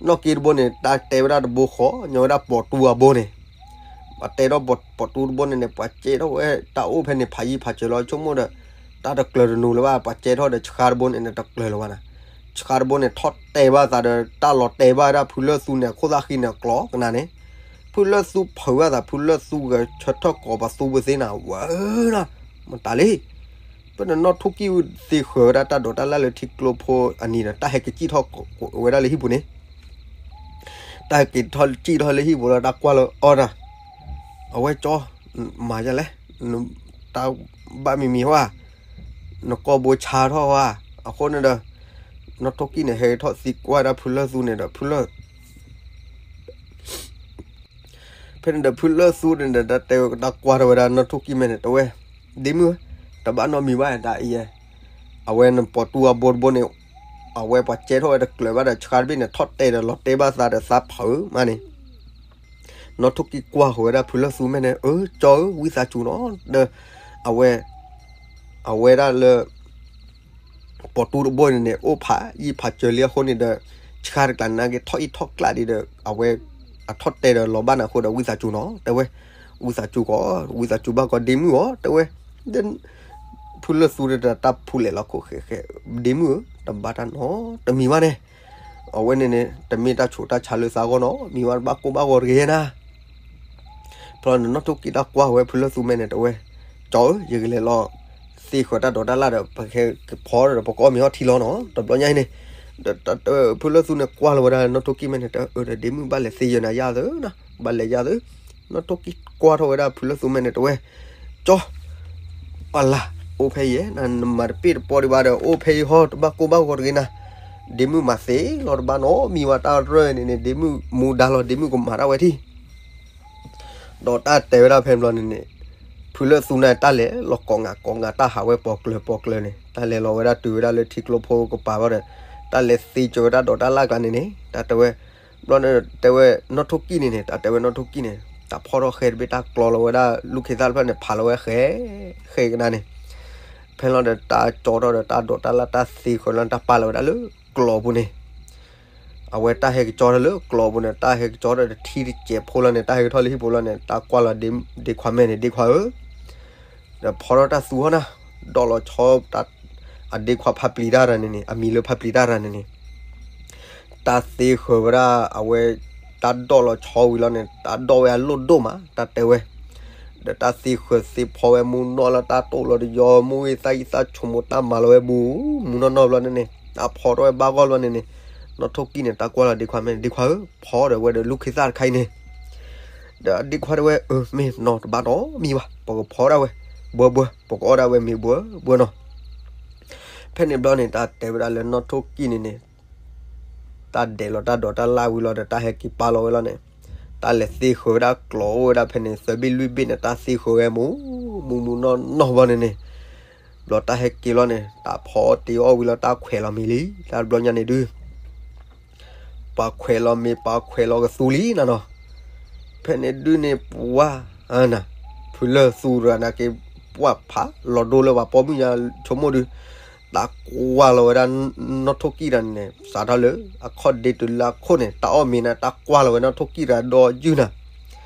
နီၣ်က့တဘိန့ၣ် တၢ်တဲဝဲဒၣ်တဘိဃီ ညီဝဲဒၣ်ပိာ်တူအဘိန့ၣ် ပှၤတဲထီၣ်ပိာ်တူတဘိန့ၣ်န့ၣ် ပှၤစဲထီၣ်ဝဲ တၢ်အိၣ်ဖဲန့ၣ်ဖးယံာ်ဖးစၢၤလီၤ ဆိကမိၣ်ဒီး တၢ်တကျၢၤတနူၤလၢၤဘၣ် ပှၤစဲထီၣ်ဒီးဆှါတဘိန့ၣ်န့ၣ် တကျၢၤလၢၤဘၣ်နၤ ဆှါတဘိန့ၣ် ထီၣ်တဲဘၣ်သးဒီး တၢ်လီၤတဲာ်ဘၣ်ဝဲဒၣ်ဖုလၢၢ်သူန့ၣ် အခိၣ်သၣ်ဃံန့ၣ် အကျိၤကနၣ်န့ၣ် ဖုလၢၢ်သူဖုးဘၣ်သး ဖုလၢၢ်သူဂဲၤဆၢထၢၣ်ကိးပသူပသ့နၤ ဝဲနၤ မတၤလံ ဖဲန့ၣ်နီၢ်ထိၣ်ကံၣ်သ့ဃၢၤဝဲဒၣ်တၢ်ဒိးတၢ်လၢ်လၢထံကျိဖိအနံၤဒီး တၢ်ဟဲကစံၣ်ထီၣ်ဝဲဒၣ်လၢဟံၣ်ပူၤန့ၣ် တၢ်ဟဲက့ၤထီၣ်စံၣ်ထီၣ်လၢဟံၣ်ပူၤလီၤ တၢ်ကွၢ်လီၤအီၣ်တၢ် အဝဲကၠီ မၤယလဲၣ် တၢ်ဘၣ်မံၤမံၤဟါ နကိာ်ဘိဆါထီၣ်ဟါ အဃိန့ၣ်ဒီး နီၢ်ထိၣ်ကံၣ်န့ၣ် ဟဲထီၣ်သံကွၢ်ဒၣ်ဖုလၢၢ်သူန့ၣ်ဒီး ဖုလၢၢ် ဖဲန့ၣ်ဒီးဖုလၢၢ်သူန့ၣ်ဒီး တၢ်တဲဝဲတၢ်ကွၢ်ထီၣ်ဝဲဒၣ်နီၢ်ထိၣ်ကံၣ်မဲာ်န့ၣ် တဲဝဲ ဒ့မုၣ် တဘၣ်နီတမံၤဘၣ်တၢ်အံၤ အဝဲနပိာ်တူအဘိတဘိန့ၣ် အဝဲပှၤကဲထီၣ်ဝဲတကျၢၤဘၣ်ဒီး ဆှါတဘ့ၣ်န့ၣ် ထီၣ်တဲာ်ဒီးလီၤတဲဘၣ်သးဒီးသးဖုးမးန့ၣ်, နီၢ်ထိၣ်ကံၢ်ကွၢ်ဃီၤဝဲဒၣ်ဖုလၢၢ်သူမဲန့ၣ်, အၢ ကၠီဧၢ ဝံသးစူၤနီၤ, ဒီး အဝဲ အဝဲဒၣ်လၢ ပိာ်တူတဘိန့ၣ်န့ၣ် အိၣ်ဖးယံာ်ဖးစၢၤလံအဃိန့ၣ်ဒီး ဆှါတကျါန့ၣ်က့ၤထီၣ်အံၣ်ထီၣ်ကျးဒံးဒီး အဝဲ အထီၣ်တဲာ်ဒီးလီၤဘၣ်နၤအဃိဒီး ဝံသးစူၤနီၤ တဲဝဲ, ဝံသးစူၤကီး ဝံသးစူၤဘၣ်ကီး ဒ့မုၣ်ဧၢ တဲဝဲ, ဒီး ဖုလၢၢ်သူဒီးတၢ်ဖူးလဲၤလီၤခိၣ်ဃဲးဃဲး, ဒ့မုၣ်ဧၢ တဘၣ်တၢ်နီတမံၤဘၣ်န့ၣ်, အဝဲန့ၣ်န့ၣ် တမ့ၢ်တၢ်ဆူးတၢ်ဆါလၢသးဂီၢ်နီတမံၤဘၣ် တဘၣ်ကိၢ်ဘၣ်ဂီၤတဂ့ၤနၤ ဖဲန့ၣ် နီၢ်ထိၣ်ကံၢ်တၢ်ကွၢ်ဝဲဖုလၢၢ်သူမဲန့ၣ် တဲဝဲ, ကၠီဧၢ ယကလဲၤလီၤ သ့ဃၢၤတၢ်ဒိးတၢ်လၣ်ဒီး ပကဟဲက့ၤဖီဒီး ပကအီၣ်မ့ၤအီထံလီၤနီၤ တဘျီညါအံၤန့ၣ်, ဒီးတၢ်တဲဝဲ ဖုလၢၢ်သူန့ၣ်ကွၢ်လီၤဝဲဒၣ်နီၢ်ထိၣ်ကံၢ်မဲန့ၣ် တဲအၢ ဒီးဒ့မုၣ်ဘၣ်လဲၤသ့ယဲနၤယၤသုနီၤ ဘၣ်လဲၤယၤသု, နီၢ်ထိၣ်ကံၢ်ကွၢ်ထီၣ်ဝဲဒၣ်ဖုလၢၢ်သူမဲန့ၣ် တဲဝဲ, ကၠီ ပှၤလၢ် အိၣ်ဖဲယဲ နမၤတပ့ၢ်တပီဒံးဘၣ်ဒီး အိၣ်ဖဲယဟီ တဘၣ်ကိၢ်ဘၣ်ဂီၤတဂ့ၤနၤ, ဒ့မုၣ်မၤသ့လီၤတဘၣ်နီတမံၤဘၣ် တၢ်ရဲၣ်န့ၣ်န့ၣ် ဒ့မုၣ်မူဒါလီၤ ဒ့မုၣ်ကမၤတၢ်ဝဲထံၣ် ဒီးတၢ်တဲဝဲဒၣ်ဖဲန့ၣ်ဘျီန့ၣ်န့ၣ်, ဖုလၢၢ်သူန့ၣ်တၢ်လဲၤလီၤကိးဂၤကိးဂၤ တၢ်ဟးဝဲပိာ်ကျၢၤပိာ်ကျၢၤန့ၣ် တၢ်လဲၤလီၤဝဲဒၣ်တုၤဝဲဒၣ်လၢထံကျိဖိကပၤဘျီဒီး တၢ်လဲၤသ့ကၢၤဝဲတၢ်ဒိးတၢ်လၣ်ကျါန့ၣ်န့ၣ် တၢ်တဲဝဲ, ဘျီန့ၣ်တဲဝဲ နီၢ်ထိၣ်ကံၢ်န့ၣ်န့ၣ် တၢ်တဲဝဲနီၢ်ထိၣ်ကံၢ်န့ၣ် တၢ်ဖီၣ်ထီၣ်ဃဲတဘ့ၣ် တၢ်ကျီလီၤဝဲဒၣ် လူၢ်ခ့သၣ်တဖျၢၣ်န့ၣ် ဖးလီၤဝဲဃဲ ဃဲကနၣ်န့ၣ်, ဖဲလီၤဒီးတၢ်ကၠီထီၣ်ဒီးတၢ်ဒိးတၢ်လၣ်တၢ်သ့ဃၢၤလီၤ တၢ်ပာ်လီၤဝဲဒၣ်လၢကျိးပူၤန့ၣ် အဝဲတၢ်ဟဲကၠီထီၣ်လၢကျိးပူၤန့ၣ် တၢ်ဟဲကၠီထီၣ်ဒီးထံတစဲးဖိလီၤန့ၣ် တၢ်ဟဲကထီၣ်လၢဟံၣ်ပူၤလီၤန့ၣ် တၢ်ကွၢ်လီၤဒ့ခွါမဲန့ၣ် ဒ့ခွါဧၢ, ဒီးဖီထီၣ်တၢ်သူဟီၣ်နၤ, ဒိးလီၤဆီ အဒ့ခွါဖးပျံၤတၢ်ရၤန့ၣ်န့ၣ် အမံၤလၢဖးပျံၤတၢ်ရၤန့ၣ်န့ၣ် တၢ်သ့ဃၢၤဝဲဒၣ်အဝဲ တၢ်ဒိးလီၤဆီဝံၤလီၤန့ၣ် တၢ်ဒိးဝဲအလိၣ်ဒိၣ်မး တၢ်တဲဝဲ ဒီးတၢ်သ့ဃၢၤသ့ဖီဝဲမူနီၢ်လၢတၢ်တိၢ်လီၤတယီ မူဂ့ၢ်သၣ်ဂံၢ်သၣ်ဆိကမိၣ်တၢ်မၤလီၤဝဲဘူး မူနီၢ်နီၢ်ဘျီန့ၣ်န့ၣ် တၢ်ဖီထီၣ်ဝဲဘၣ်ဂီၢ်ဘျီန့ၣ်န့ၣ် နီၢ်ထိၣ်ကံၢ်န့ၣ် တၢ်ကွၢ်လီၤဒ့ခွါမဲန့ၣ် ဒ့ခွါဧၢ ဖီဒီးဝဲဒီးလူၢ်ခ့သၣ်တခါအံၤန့ၣ် ဒီးဒ့ခွါတဲဝဲ အၢ မ့ၢ်နီၢ်တဘၣ်နီတမံၤဘၣ် ပကဖီဒၣ်ဝဲ ဘှၢဘှၢ ပကအီၣ်ဒၣ်ဝဲမ့ၤဘှၢဘှၢနီၤ ဖဲန့ၣ်ဘျီန့ၣ် တၢ်တဲဝဲဒၣ်လၢနီၢ်ထိၣ်ကံၢ်န့ၣ်န့ၣ် တၢ်ဒဲးလီၤတၢ်ဒိးတၢ်လၣ်ဝံၤလီၤဒီး တၢ်ဟဲက့ၤပာ်လီၤဝဲလီၤန့ၣ် တၢ်လဲၤသ့ဃၢၤဝဲဒၣ်ကျိးအိၣ်ဝဲဒၣ်ဖဲန့ၣ် သၢဘ့ၣ်လွံၢ်ဘ့ၣ်န့ၣ် တၢ်သ့ဃၢၤဝဲမူ မူမူနီၢ်နီၢ်ဘျီန့ၣ်န့ၣ် ဘျီတၢ်ဟဲက့ၤလီၤန့ၣ် တၢ်ဖီအီၣ်တ့ၤအီၣ်ဝံၤလီၤ တၢ်ခွဲးလီၤမ့ၤလံ တၢ်ဘျီညါန့ၣ်ဒုး ပှၤခွဲးလီၤမ့ၤ ပှၤခွဲးလီၤကသူလံနၤနီၤ ဖဲန့ၣ်ဒုးန့ၣ်ပှၤ နၤ ဖုလၢၢ်သူတဂၤနာ်က့ ပှၤဖးလီၤဒိလၢပှၤပိာ်မုၣ်ညါဆိကမိၣ်ဒုး တၢ်ကွၢ်လီၤဝဲဒၣ်နီၢ်ထိၣ်ကံၢ်တဂၤန့ၣ်န့ၣ် စးထီၣ်လၢ အခီၣ်ဒ့တုၤလၢအခိၣ်န့ၣ် တၢ်အီၣ်မ့ၤန့ၣ် တၢ်ကွၢ်လီၤဝဲနီၢ်ထိၣ်ကံၢ်တဂၤဒီးယုၢ်နၤ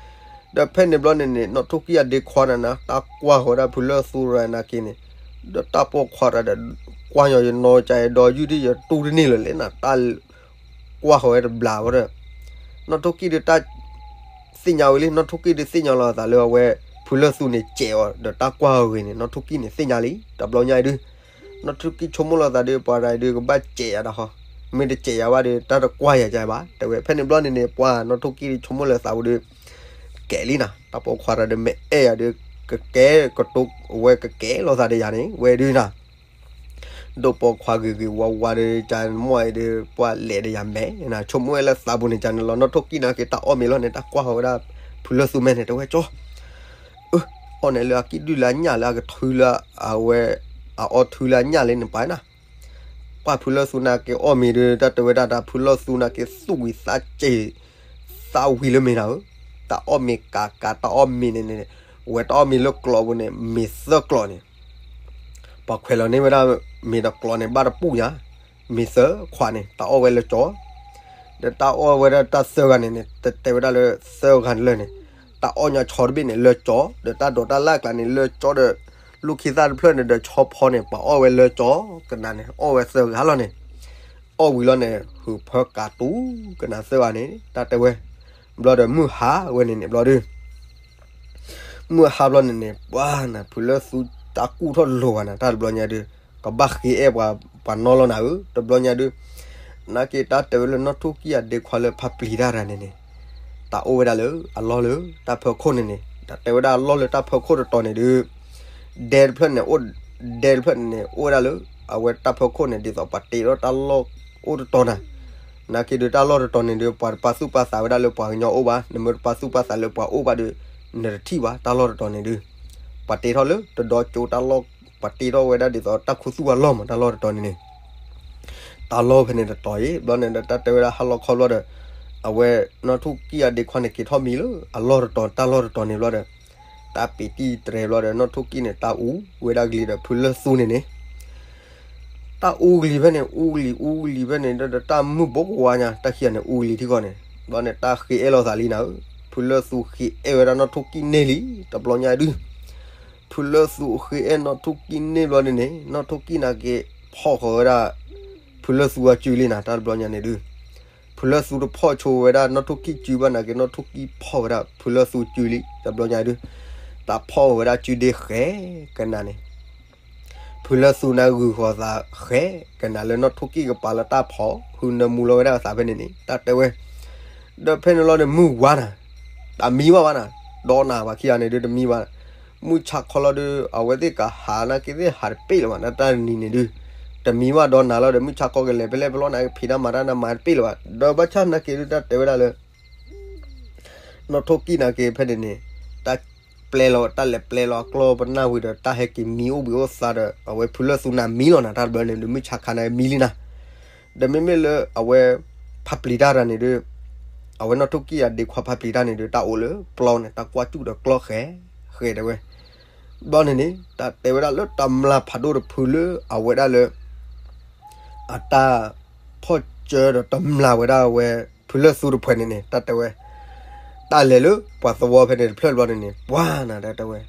ဒီးဖဲန့ၣ်ဘျီန့ၣ်န့ၣ် နီၢ်ထိၣ်ကံၢ်အဒ့ခွါန့ၣ်နၤ တၢ်ကွၢ်ဃီၤဝဲဒၣ်ဖုလၢၢ်သူတဂၤနာ်က့န့ၣ် ဒီးတၢ်ပိာ်ခွါတဂၤဒီး ကွၢ်ညီယနီၢ်ကယဒီးယုၢ်ဒ်ယတူၢ်တန့ၢ်လၢၤလဲၣ်နၤ တၢ်ကွၢ်ဃီၤဝဲတဘျီဃီဒီး နီၢ်ထိၣ်ကံၢ်ဒုးတၢ် သ့ၣ်ညါဝံၤလံ နီၢ်ထိၣ်ကံၢ်ဒုးသ့ၣ်ညါလီၤအသးလၢအဝဲ ဖုလၢၢ်သူန့ၣ်စဲးအီၤ ဒီးတၢ်ကွၢ်အဂ့ၤန့ၣ် နီၢ်ထိၣ်ကံၢ်န့ၣ်သ့ၣ်ညါလံ တဘျီညါအံၤဒုး နီၢ်ထိၣ်ကံၢ်ဆိကမိၣ်လီၤသးဒုး ပှၤတဂၤအံၤဒုးကဘၣ်စဲးယၤဒီးဃီ မ့ၢ်တစဲးယၤဘၣ်ဒီး တၢ်တကွၢ်ယၤကဘၣ် တဲဝဲ ဖဲန့ၣ်ဘျီန့ၣ်န့ၣ် ပှၤနီၢ်ထိၣ်ကံၢ်ဒုးဆိကမိၣ်လီၤသးဝံၤဒုး ကဲလံနၤ တၢ်ပိာ်ခွါတဂၤဒီးမ့ၢ်အဲၣ်ယၤဒုး ကကဲကတိၤဝဲကကဲလီၤသးဒီးယၤန့ၣ် ဝဲဒုးနၤ ဒိၣ်ပိာ်ခွါဂ့ၤဂ့ၤဝါဝါဒီး ကမီၢ်အံၤဒီး ပှၤလဲၤဒီးယၤမဲာ် ဆိကမိၣ်ဝဲလၢသးပူၤန့ၣ် ကန့ၣ်လီၤ နီၢ်ထိၣ်ကံၢ်နာ်က့ တၢ်အီၣ်မ့ၤလီၤန့ၣ် တၢ်ကွၢ်ဃီၤဝဲဒၣ် ဖုလၢၢ်သူမဲာ်န့ၣ် တဲဝဲကၠီ အၢ အီၣ်န့ၣ်လၢအကံၣ်ဒုၣ်လၢအညၣ်လၢအကထုလၢအဝဲ အအီၣ်ထုလၢအညၣ်လံန့ၣ်ပၢ်နၤ ပှၤဖုလၢၢ်သူနာ်က့အီၣ်မ့ၤဒီး တၢ်တဲဝဲဒၣ်တၢ်ဖုလၢၢ်သူနာ်က့ သူၣ်ဝံၤသးစဲး သးဝံၤလၢမ့ၤနၤဧၢ, တၢ်အီၣ်မ့ၤကးကး တၢ်အီၣ်မ့ၤန့ၣ်န့ၣ် ဝဲတၢ်အီၣ်မ့ၤလၢကျိးပူၤန့ၣ် မ့ၤသၢကျိးန့ၣ် ပှၤခွဲးလီၤန့ၢ်ဝဲဒၣ် မ့ၤတကျိးန့ၣ် ဘၣ်တပူၣ်ညါ, မ့ၤသၢခွးန့ၣ် တၢ်အီၣ်ဝဲလၢကၠီ, ဒီးတၢ်အီၣ်ဝဲဒၣ်တၢ်သၢဂၤန့ၣ်န့ၣ် တတဲဝဲဒၣ်လၢသၢဂၤလၢာ်န့ၣ်, တၢ်အီၣ်ညါဆီတဘ့ၣ်န့ၣ် လၢကၠီ, ဒီးတၢ်ဒိးတၢ်လၢ်ကျါန့ၣ် လၢကၠီဒီး လူၢ်ခံသၣ်တဖျၢၣ်န့ၣ်ဒီးဆီဖီန့ၣ် ပှၤအီၣ်ဝဲလၢကၠီ, ကနၤန့ၣ် အီၣ်ဝဲသၢဂၤလီၤန့ၣ်, အီၣ်ဝံၤလီၤန့ၣ် ဟုးဖၢကးတူၤ ကနၤသၢဂၤန့ၣ် တၢ်တဲဝဲ, ဘျီဒီးမုၢ်ဟါဝဲန့ၣ်န့ၣ် ဘျီဒီး မုၢ်ဟါဘျီန့ၣ်န့ၣ် ပှၤနၤ ဖုလၢၢ်သူတၢ်ကူၣ်ထီၣ်လိၤဂၤနၤ တၢ်တဘျီညါဒုး ကဘၣ်ဃ့အဲၣ်ပှၤ ပှၤနီၢ်လီၤနၤဧၢ, တဘျီညါဒုး နာ်က့တၢ်တဲဝဲလၢနီၢ်ထူၣ်ကံၢ်အဒ့ခွါလၢဖါပျံၤတၢ်တဂၤန့ၣ်န့ၣ်, တၢ်အိၣ်ဝဲဒၣ်လၢအလီၢ်လၢတၢ်ဖၢခိၣ်န့ၣ်န့ၣ်, တၢ်တဲဝဲဒၣ်အလီၢ်လၢတၢ်ဖၢခိၣ်တတီၤန့ၣ်ဒုး ဒဲတဖျၢၣ်န့ၣ်အိၣ်, ဒဲတဖျၢၣ်န့ၣ်န့ၣ် အိၣ်ဝဲဒၣ်လၢ အဝဲတၢ်ဖၢခိၣ်န့ၣ် ဒ်သိးပှၤတ့ထီၣ်တၢ်လီၢ်အိၣ်တတီၤနၤ, နာ်က့ဒုးတၢ်လီၢ်တတီၤန့ၣ်ဒုး ပှၤတပာ်သူၣ်ပာ်သးဝဲဒၣ်လၢပှၤကညီအိၣ်ဘၣ်, နမ့ၢ်တပာ်သူၣ်ပာ်သးလၢပှၤအိၣ်ဘၣ်ဒီး နတထံၣ်ဘၣ် တၢ်လီၢ်တတီၤန့ၣ်ဒုး, ပှၤတ့ထီၣ်လၢတဒီကၠိတၢ်လီၢ်, ပှၤတ့ထီၣ်ဝဲဒၣ်ဒ်သိးတၢ်ခူသူၣ်အလီၢ်မး တၢ်လီၢ်တတီၤန့ၣ်န့ၣ်, အလီၢ်ဖဲန့ၣ်တတီၤအံၤ ဘျီန့ၣ်ဒီး တၢ်တဲဝဲဒၣ်ဟါလီၤခီဘျီဒီး အဝဲနီၢ်ထိၣ်ကံၣ်အဒ့ခွါန့ၣ်က့ၤထီၣ်မံလၢအလီၢ်တတီၤ တၢ်လီၢ်တတီၤန့ၣ်ဘျီဒီး တၢ်ပ့ၤတံၢ်တြဲၤဘျီဒီး နီၢ်ထိၣ်ကံၣ်န့ၣ် တၢ်အူဝဲဒၣ်ကလံၤဒီး ဖုလၢၢ်သူန့ၣ်န့ၣ် တၢ်အူကလံၤဖဲန့ၣ် အူကလံၤ အူကလံၤဖဲန့ၣ်ဒီး တၢ်မုၢ်ဘိကဝါညါ တၢ်ခံဂၤန့ၣ် အူကလံၤထံကီၢ်န့ၣ် ဘျီန့ၣ် တၢ်ဃ့အဲၣ်လိာ်သးလံနၤဧၢ, ဖုလၢၢ်သူဃ့အဲၣ်ဝဲဒၣ်နီၢ်ထိၣ်ကံၣ်န့ၢ်လံ တဘျီညါဒု ဖုလၢၢ်သူဃ့အဲၣ်နီၢ်ထိၣ်ကံၣ်န့ၢ်ဘျီန့ၣ်န့ၣ် နီၢ်ထိၣ်ကံၣ်နာ်က့ၤ ဖီၣ်ဃီၤဝဲဒၣ် ဖုလၢၢ်သူအစုလံနၤ တၢ်တဘျီညါန့ၣ်ဒု ဖုလၢၢ်သူတဖီၣ်ဆိဝဲဒၣ်နီၢ်ထိၣ်ကံၣ်စုဘၣ်နာ်က့ၤ နီၢ်ထိၣ်ကံၣ်ဖီၣ်ဝဲဒၣ်ဖုလၢၢ်သူစုလံ တဘျီညါဒု တၢ်ဖီၣ်ဝဲဒၣ်စုဒ့ဃဲကနၤန့ၣ် ဖုလၢၢ်သူန့ၣ်ဂုာ်ဃီၤသးဃဲကနၤလၢနီၢ်ထိၣ်ကံၣ်ကပၤလၢတၢ်ဖီၣ် ဃုနၢမူလီၤဝဲဒၣ်အသးဖဲန့ၣ်န့ၣ် တၢ်တဲဝဲ ဒီးဖဲန့ၣ်လီၤန့ၣ် မုၢ်ဝါနၤ တမံဘၣ်ဘၣ်နၤ ဒီးနၤဘၣ်ခံဂၤန့ၣ်ဒု တမံဘၣ် မုၢ်ဆါခီလီၤဒု အဝဲသ့ၣ်ကဟးနာ်က့ၤသ့ၣ်ဟးတပ့ၢ်လၢၤဘၣ် တၢ်တနံၤန့ၣ်ဒု တမံဘၣ်ဒီးနၤလီၤဒီး မုၢ်ဆါခီကလဲၤဖဲလဲၣ်ဖဲလဲၣ်နာ်က့ၤ ဖံးတၢ်မၤတၢ်နၤမၤတပ့ၢ်လၢၤဘၣ် ဒီးဘၣ်ဆၣ်နာ်က့ၤဒု တၢ်တဲဝဲဒၣ်လၢ နီၢ်ထိၣ်ကံၣ်နာ်က့ၤဖဲန့ၣ်န့ၣ် တၢ်ပျဲလီၤ တၢ်လဲၤပျဲလီၤအကျီပနၢ်ဝံၤဒီး တၢ်ဟဲက့ၤမံအိၣ်ဘှံးအိၣ်သါဒီး အဝဲဖုလၢၢ်သူန့ၣ်မံလီၤနၤ တၢ်တဘျီန့ၣ်ဒု မုၢ်ဆါခါန့ၣ်မံလံနၤ ဒီးမ့မ့ၢ်လၢအဝဲ ဖးပျံၤတၢ်တဂၤန့ၣ်ဒု အဝဲနီၢ်ထိၣ်ကံၣ်အဒ့ခွါဖးပျံၤတၢ်န့ၣ်ဒု တၢ်အိၣ်လၢပျီန့ၣ် တၢ်ကွၢ်စူၣ်ဒီးကျီဃဲ ဃဲတဲဝဲ ဘျီန့ၣ်န့ၣ် တၢ်တဲဝဲဒၣ်လၢတမျၢ်ဖးဒိၣ်တဖုလၢအဝဲဒၣ်လၢ အတၢ်ဖီၣ်စၢၤဒီးတမျၢ်ဝဲဒၣ်ဝဲ ဖုလၢၢ်သူတဖုန့ၣ်န့ၣ် တၢ်တဲဝဲ တၢ်လဲၤလၢပှၤသဝီဖဲန့ၣ်တဖျၢၣ်ဘျီန့ၣ်န့ၣ် ပှၤနၤတၢ်တဲဝဲ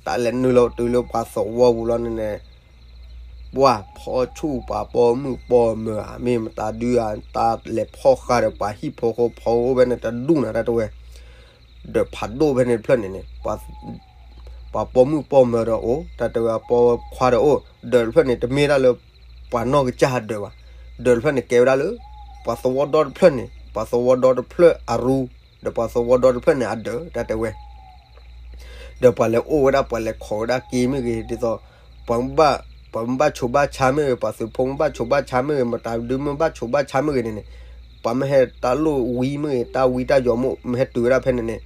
တၢ်လဲၤနုာ်လီၤတုၤလၢပှၤသဝီပူၤလီၤန့ၣ်န့ၣ် ပှၤဖီၣ်ဆူၣ်ပှၤပိာ်မုၣ်ပိာ်မၢၤဧါ မ့ၢ်မတၤဒုဧါ တၢ်လဲၤဖီၣ်ဃာ်ဒီးပှၤဟံၣ်ဖိဃီဖိအိၣ်ဖဲန့ၣ် တဒူၣ်နၤတၢ်တဲဝဲ ဒီးဖးဒိၣ်ဖဲန့ၣ်တဖျၢၣ်န့ၣ်န့ၣ် ပှၤပိာ်မုၣ်ပိာ်မၢၤဒီးအိၣ် တၢ်တဲဝဲအပိာ်ခွါဒီးအိၣ် ဒီးတဖျၢၣ်န့ၣ် တမ့ၢ်ဒၣ်လၢ ပှၤနီၢ်ကစၢ်အဒၢးဘၣ် ဒီးတဖျၢၣ်န့ၣ်ကဲဝဲဒၣ်လၢ ပှၤသဝီဒီတဖျၢၣ်န့ၣ် ပှၤသဝီဒီတဖျၢၣ်အရူ ဒီးပှၤသဝီဒီတဖျၢၣ်န့ၣ်အဒၢး တၢ်တဲဝဲ ဒီးပှၤလဲၤအိၣ်ဝဲဒၣ် ပှၤလဲၤခိးဝဲဒၣ်က့ၤမ့ၢ်ဂ့ၤ ဒ်သိး ပှၤမ့ၢ်ဘၣ် ပှၤမ့ၢ်ဘၣ်ဆိးဘၣ်ဆါမ့ၢ်ဂ့ၤ ပှၤသုးဖိမ့ၢ်ဘၣ်ဆိးဘၣ်ဆါမ့ၢ်ဂ့ၤ မတၤဒုမ့ၢ်ဘၣ်ဆိးဘၣ်ဆါမ့ၢ်ဂ့ၤန့ၣ်န့ၣ် ပှၤမ့ၢ်ဟဲတၢ်လိၣ်ဝံမ့ၢ်ဂ့ၤ တၢ်ဝံတၢ်ယိာ်မ့ၢ် မ့ၢ်ဟဲတုၤဝဲဒၣ်ဖဲန့ၣ်န့ၣ်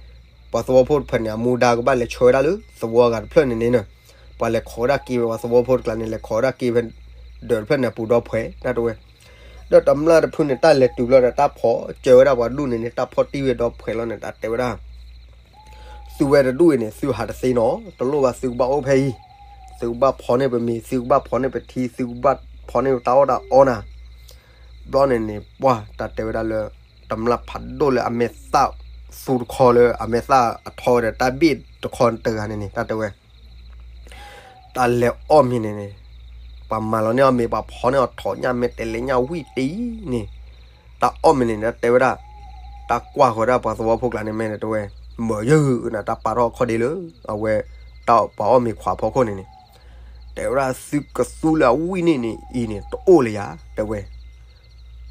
ပှၤသဝီဖိတဖုန့ၣ် အမူဒါကဘၣ်လဲၤဆှၢဝဲဒၣ်လၢ သဝီအဂၤတဖျၢၣ်န့ၣ်န့ၣ် ပှၤလဲၤခိးဝဲဒၣ်က့ၤဝဲ ပှၤသဝီဖိတကျါန့ၣ် လဲၤခိးဝဲဒၣ်က့ၤဖဲ ဒီးတဖျၢၣ်န့ၣ် အပူၤဒီဖှဲး တၢ်တဲဝဲ ဒီးတမျၢ်တဖုန့ၣ် တၢ်လဲၤတုၤဘျီဒီး တၢ်ဖီၣ်စၢၤဝဲဒၣ်ပှၤဒူၣ်န့ၣ်န့ၣ် တၢ်ဖီၣ်တံၢ်ဝဲဒီဖှဲးလီၤန့ၣ် တၢ်တဲဝဲဒၣ် သုဝဲတဒူၣ်အံၤန့ၣ် သုဟးတသ့နီၤ တလိၣ်ဘၣ်သုကဘၣ်အိၣ်ဖဲအံၤ သုကဘၣ်ဖီၣ်န့ၢ်ပမ့ၤ သုကဘၣ်ဖီၣ်န့ၢ်ပထံ သုကဘၣ်ဖီၣ်န့ၢ်ပတၢ်အီၣ်တၢ်အီနၤ ဘျီန့ၣ်န့ၣ် ပှၤတၢ်တဲဝဲဒၣ်လၢ တမျၢ်ဖးဒိၣ်လၢအမဲာ်သၣ်သူတခီလၢ အမဲာ်သၣ်အထီဝဲဒီးတၢ်ဘ့ၣ်တခီတဂၤန့ၣ်န့ၣ် တၢ်တဲဝဲ တၢ်လဲၤအီၣ်မ့ၤန့ၣ်န့ၣ် ပှၤမၤလီၤန့ၢ်အီၣ်မ့ၤ ပှၤဖီၣ်န့ၢ်အီၤထိးညၣ် မ့ၢ်တဲလဲၤညၣ်ဝံၣ်တအံၤန့ၣ် တၢ်အီၣ်မ့ၤန့ၣ် တၢ်တဲဝဲဒၣ် တၢ်ကွၢ်ဃီၤဒၣ်ပှၤသဝီဖိကျါန့ၣ် မ့ၢ်န့ၣ်တဲဝဲ မၢယုၢ်နၤ တၢ်ပာ်ထီၣ်အခီၣ်ဒ့လၢ အဝဲ တၢ်ပှၤအီၣ်မ့ၤခွးဖီခိၣ်န့ၣ်န့ၣ် တဲဝဲဒၣ် သုကသူလၢအဝံၣ်န့ၢ်န့ၣ်အံၤန့ၣ် တအိၣ်လၢၤယၤ တဲဝဲ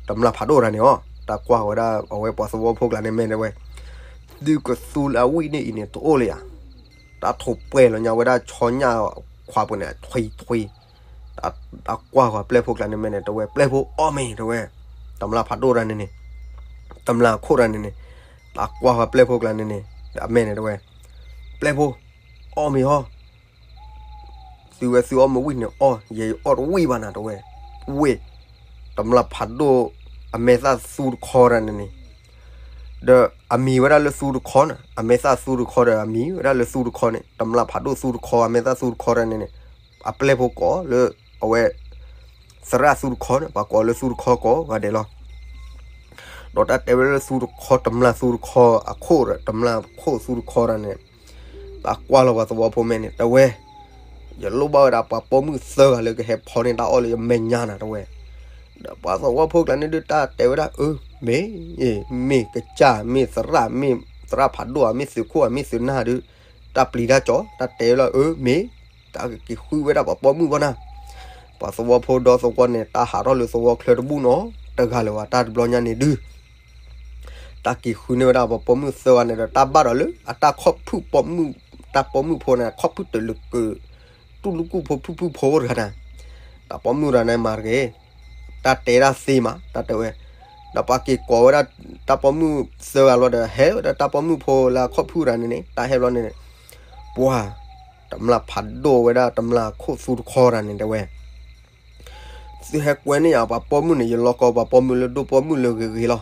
တမျၢ်ဖးဒိၣ်တဂၤန့ၣ်အီၤ တၢ်ကွၢ်ဃီၤဝဲဒၣ် အဝဲပှၤသဝီဖိကျါန့ၣ် မ့ၢ်တဲဝဲ သုကသူလၢအဝံၣ်န့ၢ်အံၤန့ၣ် တအိၣ်လၢၤယၤ တၢ်ထိးပှဲၤလီၤညါဝဲဒၣ်ဆီညၣ်ခွါပူၤန့ၣ် ထွံထွံ တၢ်ကွၢ်ဃီၤပျဲၢ်ဖိကျါန့ၣ် မ့ၢ်န့ၣ်တဲဝဲ ပျဲၢ်ဖိအီၣ်မ့ၤ တဲဝဲ တမျၢ်ဖးဒိၣ်တဂၤန့ၣ်န့ၣ် တမျၢ်ခိၣ်တဂၤန့ၣ်န့ၣ် တၢ်ကွၢ်ဃီၤပျဲၢ်ဖိကျါန့ၣ်န့ၣ် အမဲာ်န့ၣ်တဲဝဲ ပျဲၢ်ဖိ အီၣ်မ့ၤဟီ သုဝဲသုအီၣ်မ့ၤဝံၣ်န့ၣ်အီၣ် ယဲယအီၣ်တဝံၣ်ဘၣ်နၤတဲဝဲ ဝ့ၢ် တမျၢ်ဖးဒိၣ် အမဲာ်သၣ်သူတခီတဂၤန့ၣ်န့ၣ် ဒီးအမံၤဝဲဒၣ်လၢသူတခီန့ၣ် အမဲာ်သၣ်သူတခီဒီးအမံၤဝဲဒၣ်လၢသူတခီန့ၣ် တမျၢ်ဖးဒိၣ်သူတခီ အမဲာ်သၣ်သူတခီတဂၤန့ၣ်န့ၣ် အပျဲၢ်ဖိကိးလၢ အဝဲ သရၣ်သူတခီန့ၣ် ပှၤကိးလၢသူတခီကိးဂၤဒဲးလီၤ. ဒီးတၢ်တဲဝဲလၢသူတခီ တမျၢ်သူတခီအခိၣ်ဒီး တမျၢ်ခိၣ်သူတခီတဂၤန့ၣ် တၢ်ကွၢ်လီၤပှၤသဝီဖိမဲာ်န့ၣ် တဲဝဲ ယလိၣ်ဘၣ်ဝဲဒၣ်ပှၤပိာ်မုၣ်သၢဂၤလၢကဟဲဖီန့ၢ်တၢ်အီၣ်လၢယမဲာ်ညါနၤတဲဝဲ ဒီးပှၤသဝီဖိကျါန့ၣ်ဒုး တၢ်တဲဝဲဒၣ် အၢ မ့ၢ် မ့ၢ်ကစၢ် မ့ၢ်သရၣ် မ့ၢ်သရၣ်ဖးဒိၣ်ဧါ မ့ၢ်သုးခိၣ်ဧါ မ့ၢ်သုးနၢ်ဒုး တၢ်ပျံၤတၢ်ကၠီ တၢ်တဲဝဲလၢ အၢ မ့ၢ် တၢ်ကက့ၤဃုဝဲဒၣ်ပှၤပိာ်မုၣ်ဘၣ်နၤ ပှၤသဝီဖိဒီသဝီန့ၣ် တၢ်ဟးထီၣ်လၢသဝီချၢတဘူၣ်နီတဂၤလၢၤဘၣ် တၢ်တဘျီညါန့ၣ်ဒုး တၢ်က့ၤဃုန့ၢ်ဝဲဒၣ်ပှၤပိာ်မုၣ်သၢဂၤန့ၣ်ဒီး တၢ်ဘၣ်ဒီးလၢအတၢ်ခီၣ်ဖုၣ်ပိာ်မုၣ် တၢ်ပိာ်မုၣ်ဖိန့ၣ် ခီၣ်ဖုၣ်တၢၢ်လၢကၢး တူၢ်လူၢ်ကူၣ်ဖိဖုၣ်ဖုၣ်ဖိတဂၤန့ၣ် တၢ်ပိာ်မုၣ်တဂၤန့ၣ်မၤတဂ့ၤ တၢ်တဲဒၣ်သ့မး တၢ်တဲဝဲ ဒီးပှၤက့ၤကိးဝဲဒၣ် တၢ်ပိာ်မုၣ်သၢဂၤလီၤဒီး ဟဲဝဲဒၣ်တၢ်ပိာ်မုၣ်ဖိလၢအခီၣ်ဖုၣ်တဂၤန့ၣ်န့ၣ် တၢ်ဟဲဘျီန့ၣ် ပှၤ တမျၢ်ဖးဒိၣ်ဝဲဒၣ် တမျၢ်ခိၣ်သူတခီတဂၤန့ၣ်တဲဝဲ သုဟဲကွဲန့ၢ်ယၤပှၤပိာ်မုၣ်န့ၣ် ယလီၤကီပှၤပိာ်မုၣ်လၢဒိၣ်ပိာ်မုၣ်လၢဂ့ၤဂ့ၤလီၤ.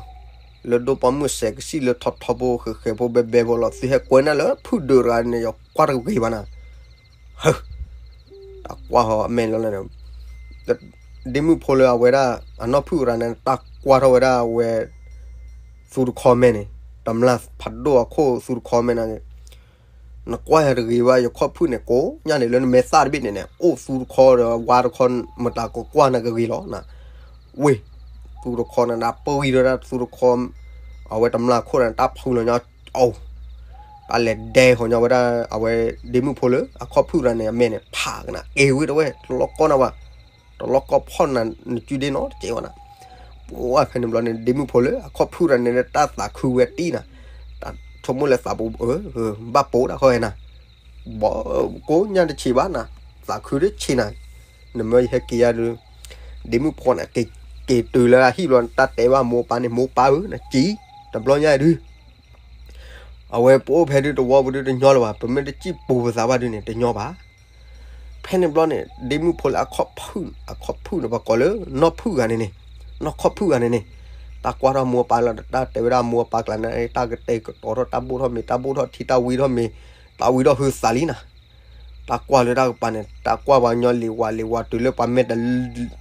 လၢဒိၣ်ပိာ်မုၣ်စဲးကစံၣ်လၢထီထီဖိဃဲးဃဲးဖိဘဲဘဲဖိလီၤ. သုဟဲကွဲန့ၢ်လၢဖုၣ်ဒုးတဂၤန့ၣ် ယကွၢ်တဂ့ၤဘၣ်နၤ. ဟၢ တၢ်ကွၢ်ဃီအမဲာ်လီၤန့ၣ် ဒ့မုၣ်ဖိလၢအဝဲဒၣ် အနီၢ်ဖုၣ်ရၤန့ၣ် တၢ်ကွၢ်ထီၣ်ဝဲဒၣ်အဝဲ သူတခီမဲာ်န့ၣ်, တမျၢ်ဖးဒိၣ်အခိၣ်သူတခီမဲာ်န့ၣ်, နကွၢ်ယၤတဂ့ၤဘၣ် ယခီၣ်ဖုၣ်န့ၣ် ကိးညါန့ၣ် လၢနမဲာ်သၣ်တဘ့ၣ်န့ၣ်န့ၣ် အိၣ်သူတခီဒီးဝါတခီ မတၤကကွၢ်နၤကဂ့ၤလီၤနၤ. ဝ့ၢ် သူတခီန့ၣ် ပှံၤဒီးဒၣ်သူတခီ အဝဲတမျၢ်ခိၣ်န့ၣ် တၢ်ဖုလီၤညီ အိၣ် တၢ်လဲၤဒဲဃီၤညီဝဲဒၣ် အဝဲဒ့မုၣ်ဖိလၢအခီၣ်ဖုၣ်တဂၤန့ၣ် အမဲာ်န့ၣ် ဖးကနၤ က့ၤဝ့ၢ်တဝဲၢ် တလီၢ်ကီၢ်နၤဘၣ်, တလီၢ်ကီၢ်ဖီၣ်နၤ နစုဒ့နီတစဲးဝဲနၤ. ပှၤဖဲန့ၣ်ဘျီန့ၣ် ဒ့မုၣ်ဖိလၢအခီၣ်ဖုၣ်တဂၤန့ၣ် တၢ်သးခုဝဲတံၢ်နၤ, တၢ်ဆိကမိၣ်လၢသးပူၤ ဘၣ်ပိာ်တၢ်ခီၣ်ဝဲနၤ, ဘီကိးညါတဆံးဘၣ်နၤ, သးခုတဆံးနၤ, နမၢယဟဲက့ၤယၤဒုး, ဒ့မုၣ်ဖိန့ၣ် က့ၤတုၤလၢအဟံၣ်ဘျီ တၢ်တဲဘၣ်မိၢ်ပၢ်န့ၣ် မိၢ်ပၢ်ဧၢ နစံး, တဘျီညါအံၤဒုး အဝဲပအိၣ်ဖဲဒုးတဝီပူၤဒုးတညီလၢၤဘၣ်, ပမ့ၢ်တစံၣ်ပူၤပသးဘၣ်ဒုးန့ၣ် တညီဘၣ်. ဖဲန့ၣ်ဘျီန့ၣ် ဒ့မုၣ်ဖိလၢအခီၣ်ဖုၣ်, အခီၣ်ဖုၣ်န့ၣ် ပှၤကိးလၢနီၢ်ဖုၣ်ဂၤန့ၣ်န့ၣ်, နီၢ်ခီၣ်ဖုၣ်ဂၤန့ၣ်န့ၣ်, တၢ်ကွၢ်ထီၣ်မိၢ်ပၢ်လီၤ တၢ်တဲဝဲဒၣ်မိၢ်ပၢ်ကျါန့ၣ် တၢ်ကတဲာ်ကတီၤထီၣ် တၢ်ဘိၣ်ထီၣ်မ့ၤ တၢ်ဘိၣ်ထီၣ်ထံ တၢ်ဝံထီၣ်မ့ၤ, တၢ်ဝံထီၣ်ဟုသးလံနၤ. တၢ်ကွၢ်လၢတၢ်ကပၤန့ၣ် တၢ်ကွၢ်ပှၤညီလံၤဝါလံၤဝါ တုၤလၢပှၤမဲာ်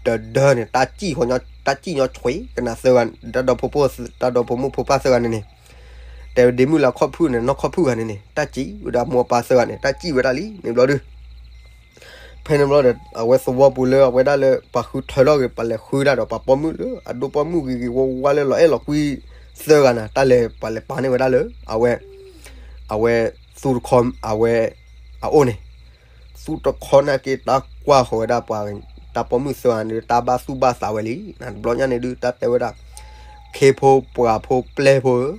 တဒၢန့ၣ် တၢ်စံၣ်ညီဆွ့ကနၤသၢဂၤ, တၢ်ဒီဖိ, တၢ်ဒီဖိမိၢ်ဖိပၢ်သၢဂၤန့ၣ်န့ၣ်, တဲဝဲဒ့မုၣ်လၢအခီၣ်ဖုၣ်န့ၣ် နီၢ်ခီၣ်ဖုၣ်ဂၤန့ၣ်န့ၣ် တၢ်စံၣ်ဝဲဒၣ်မိၢ်ပၢ်သၢဂၤန့ၣ် တၢ်စံၣ်ဝဲဒၣ်လံန့ၣ်ဘျီဒုး ဖဲန့ၣ်ဘျီဒီး အဝဲသဝီပူၤလၢအဝဲဒၣ်လၢ ပှၤဃုထၢထီၣ်ဂ့ၤ ပှၤလဲၤဃုဒၣ်ဒီးပှၤပိာ်မုၣ်လၢ အဒိၣ်ပိာ်မုၣ်ဂ့ၤဂ့ၤဝါဝါလၢလီၤအဲၣ်လီၤကွံသၢဂၤနၤ တၢ်လဲၤ ပှၤလဲၤပာ်န့ၢ်ဝဲဒၣ်လၢ အဝဲ အဝဲသူတခီ အဝဲ အအိၣ်န့ၣ်, သူတခီနာ်က့ တၢ်ကွၢ်ဃီၤဝဲဒၣ်ပှၤ တၢ်ပိာ်မုၣ်သၢဂၤန့ၣ် တၢ်ဘၣ်သူၣ်ဘၣ်သးဝဲလံနၤ တဘျီညါန့ၣ်ဒုး တၢ်တဲဝဲဒၣ် ခ့ဖိပှၤဖိပျဲၢ်ဖိဧၢ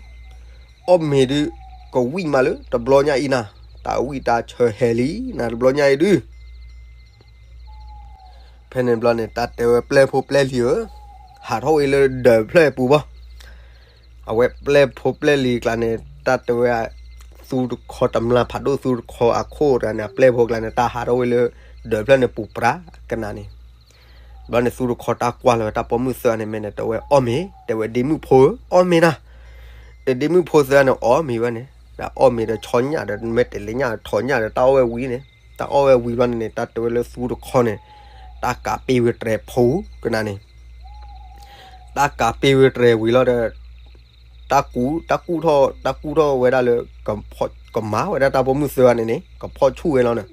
အီၣ်မ့ၤဒုး ကဝံၣ်မးလၢတဘျီညါအံၤနၤ, တၢ်ဝံၣ်တၢ်ဆၢဟဲလံနၤ တဘျီညါအံၤဒုး ဖဲန့ၣ်ဘျီန့ၣ် တၢ်တဲဝဲပျဲၢ်ဖိပျဲၢ်လံၤဧၢ, ဟးထီၣ်ဝဲလၢဒၢးဖျၢၣ်အပူၤဘၣ်. အဝဲပျဲၢ်ဖိပျဲၢ်လံၤကျါန့ၣ် တၢ်တဲဝဲ သူတခီတမျၢ်ဖးဒိၣ်သူတခီအခိၣ်တဂၤန့ၣ် အပျဲၢ်ဖိကျါန့ၣ် တၢ်ဟးထီၣ်ဝဲလၢဒၢးဖျၢၣ်န့ၣ်ပူၤပြးကနၤန့ၣ် ဘျီန့ၣ် သူတခီတၢ်ကွၢ်လီၤဝဲတၢ်ပိာ်မုၣ်သၢဂၤန့ၣ် မ့ၢ်န့ၣ် တဲဝဲအီၣ်မ့ၤ, တဲဝဲဒ့မုၣ်ဖိဧၢ အီၣ်မ့ၤနၤ. ဒီးဒ့မုၣ်ဖိသၢဂၤန့ၣ် အီၣ်မ့ၤဝဲန့ၣ် ဒီးအီၣ်မ့ၤဒီးဆီညၣ်ဒီး မ့ၢ်တဲာ်လၢညၣ်ဒီးထီၣ်ညၣ်ဒီး တၢ်အီၣ်ဝဲဝံၤဘျီန့ၣ်န့ၣ် တၢ်အီၣ်ဝဲဝံၤဘျီန့ၣ်န့ၣ် တၢ်တဲဝဲလၢသူတခီန့ၣ် တၢ်ကးပ့ၤဝဲတြဲၤဖိကနၤန့ၣ် တၢ်ကးပ့ၤဝဲတြဲၤဝံၤလီၤဒီး တၢ်ကူၣ်, တၢ်ကူၣ်ထီၣ်, တၢ်ကူၣ်ထီၣ်ဝဲဒၣ်လၢ ကမၤဝဲဒၣ်တၢ်ပိာ်မုၣ်သၢဂၤန့ၣ်န့ၣ် ကဖီၣ်ဆူၣ်ဝဲလီၤန့ၣ်.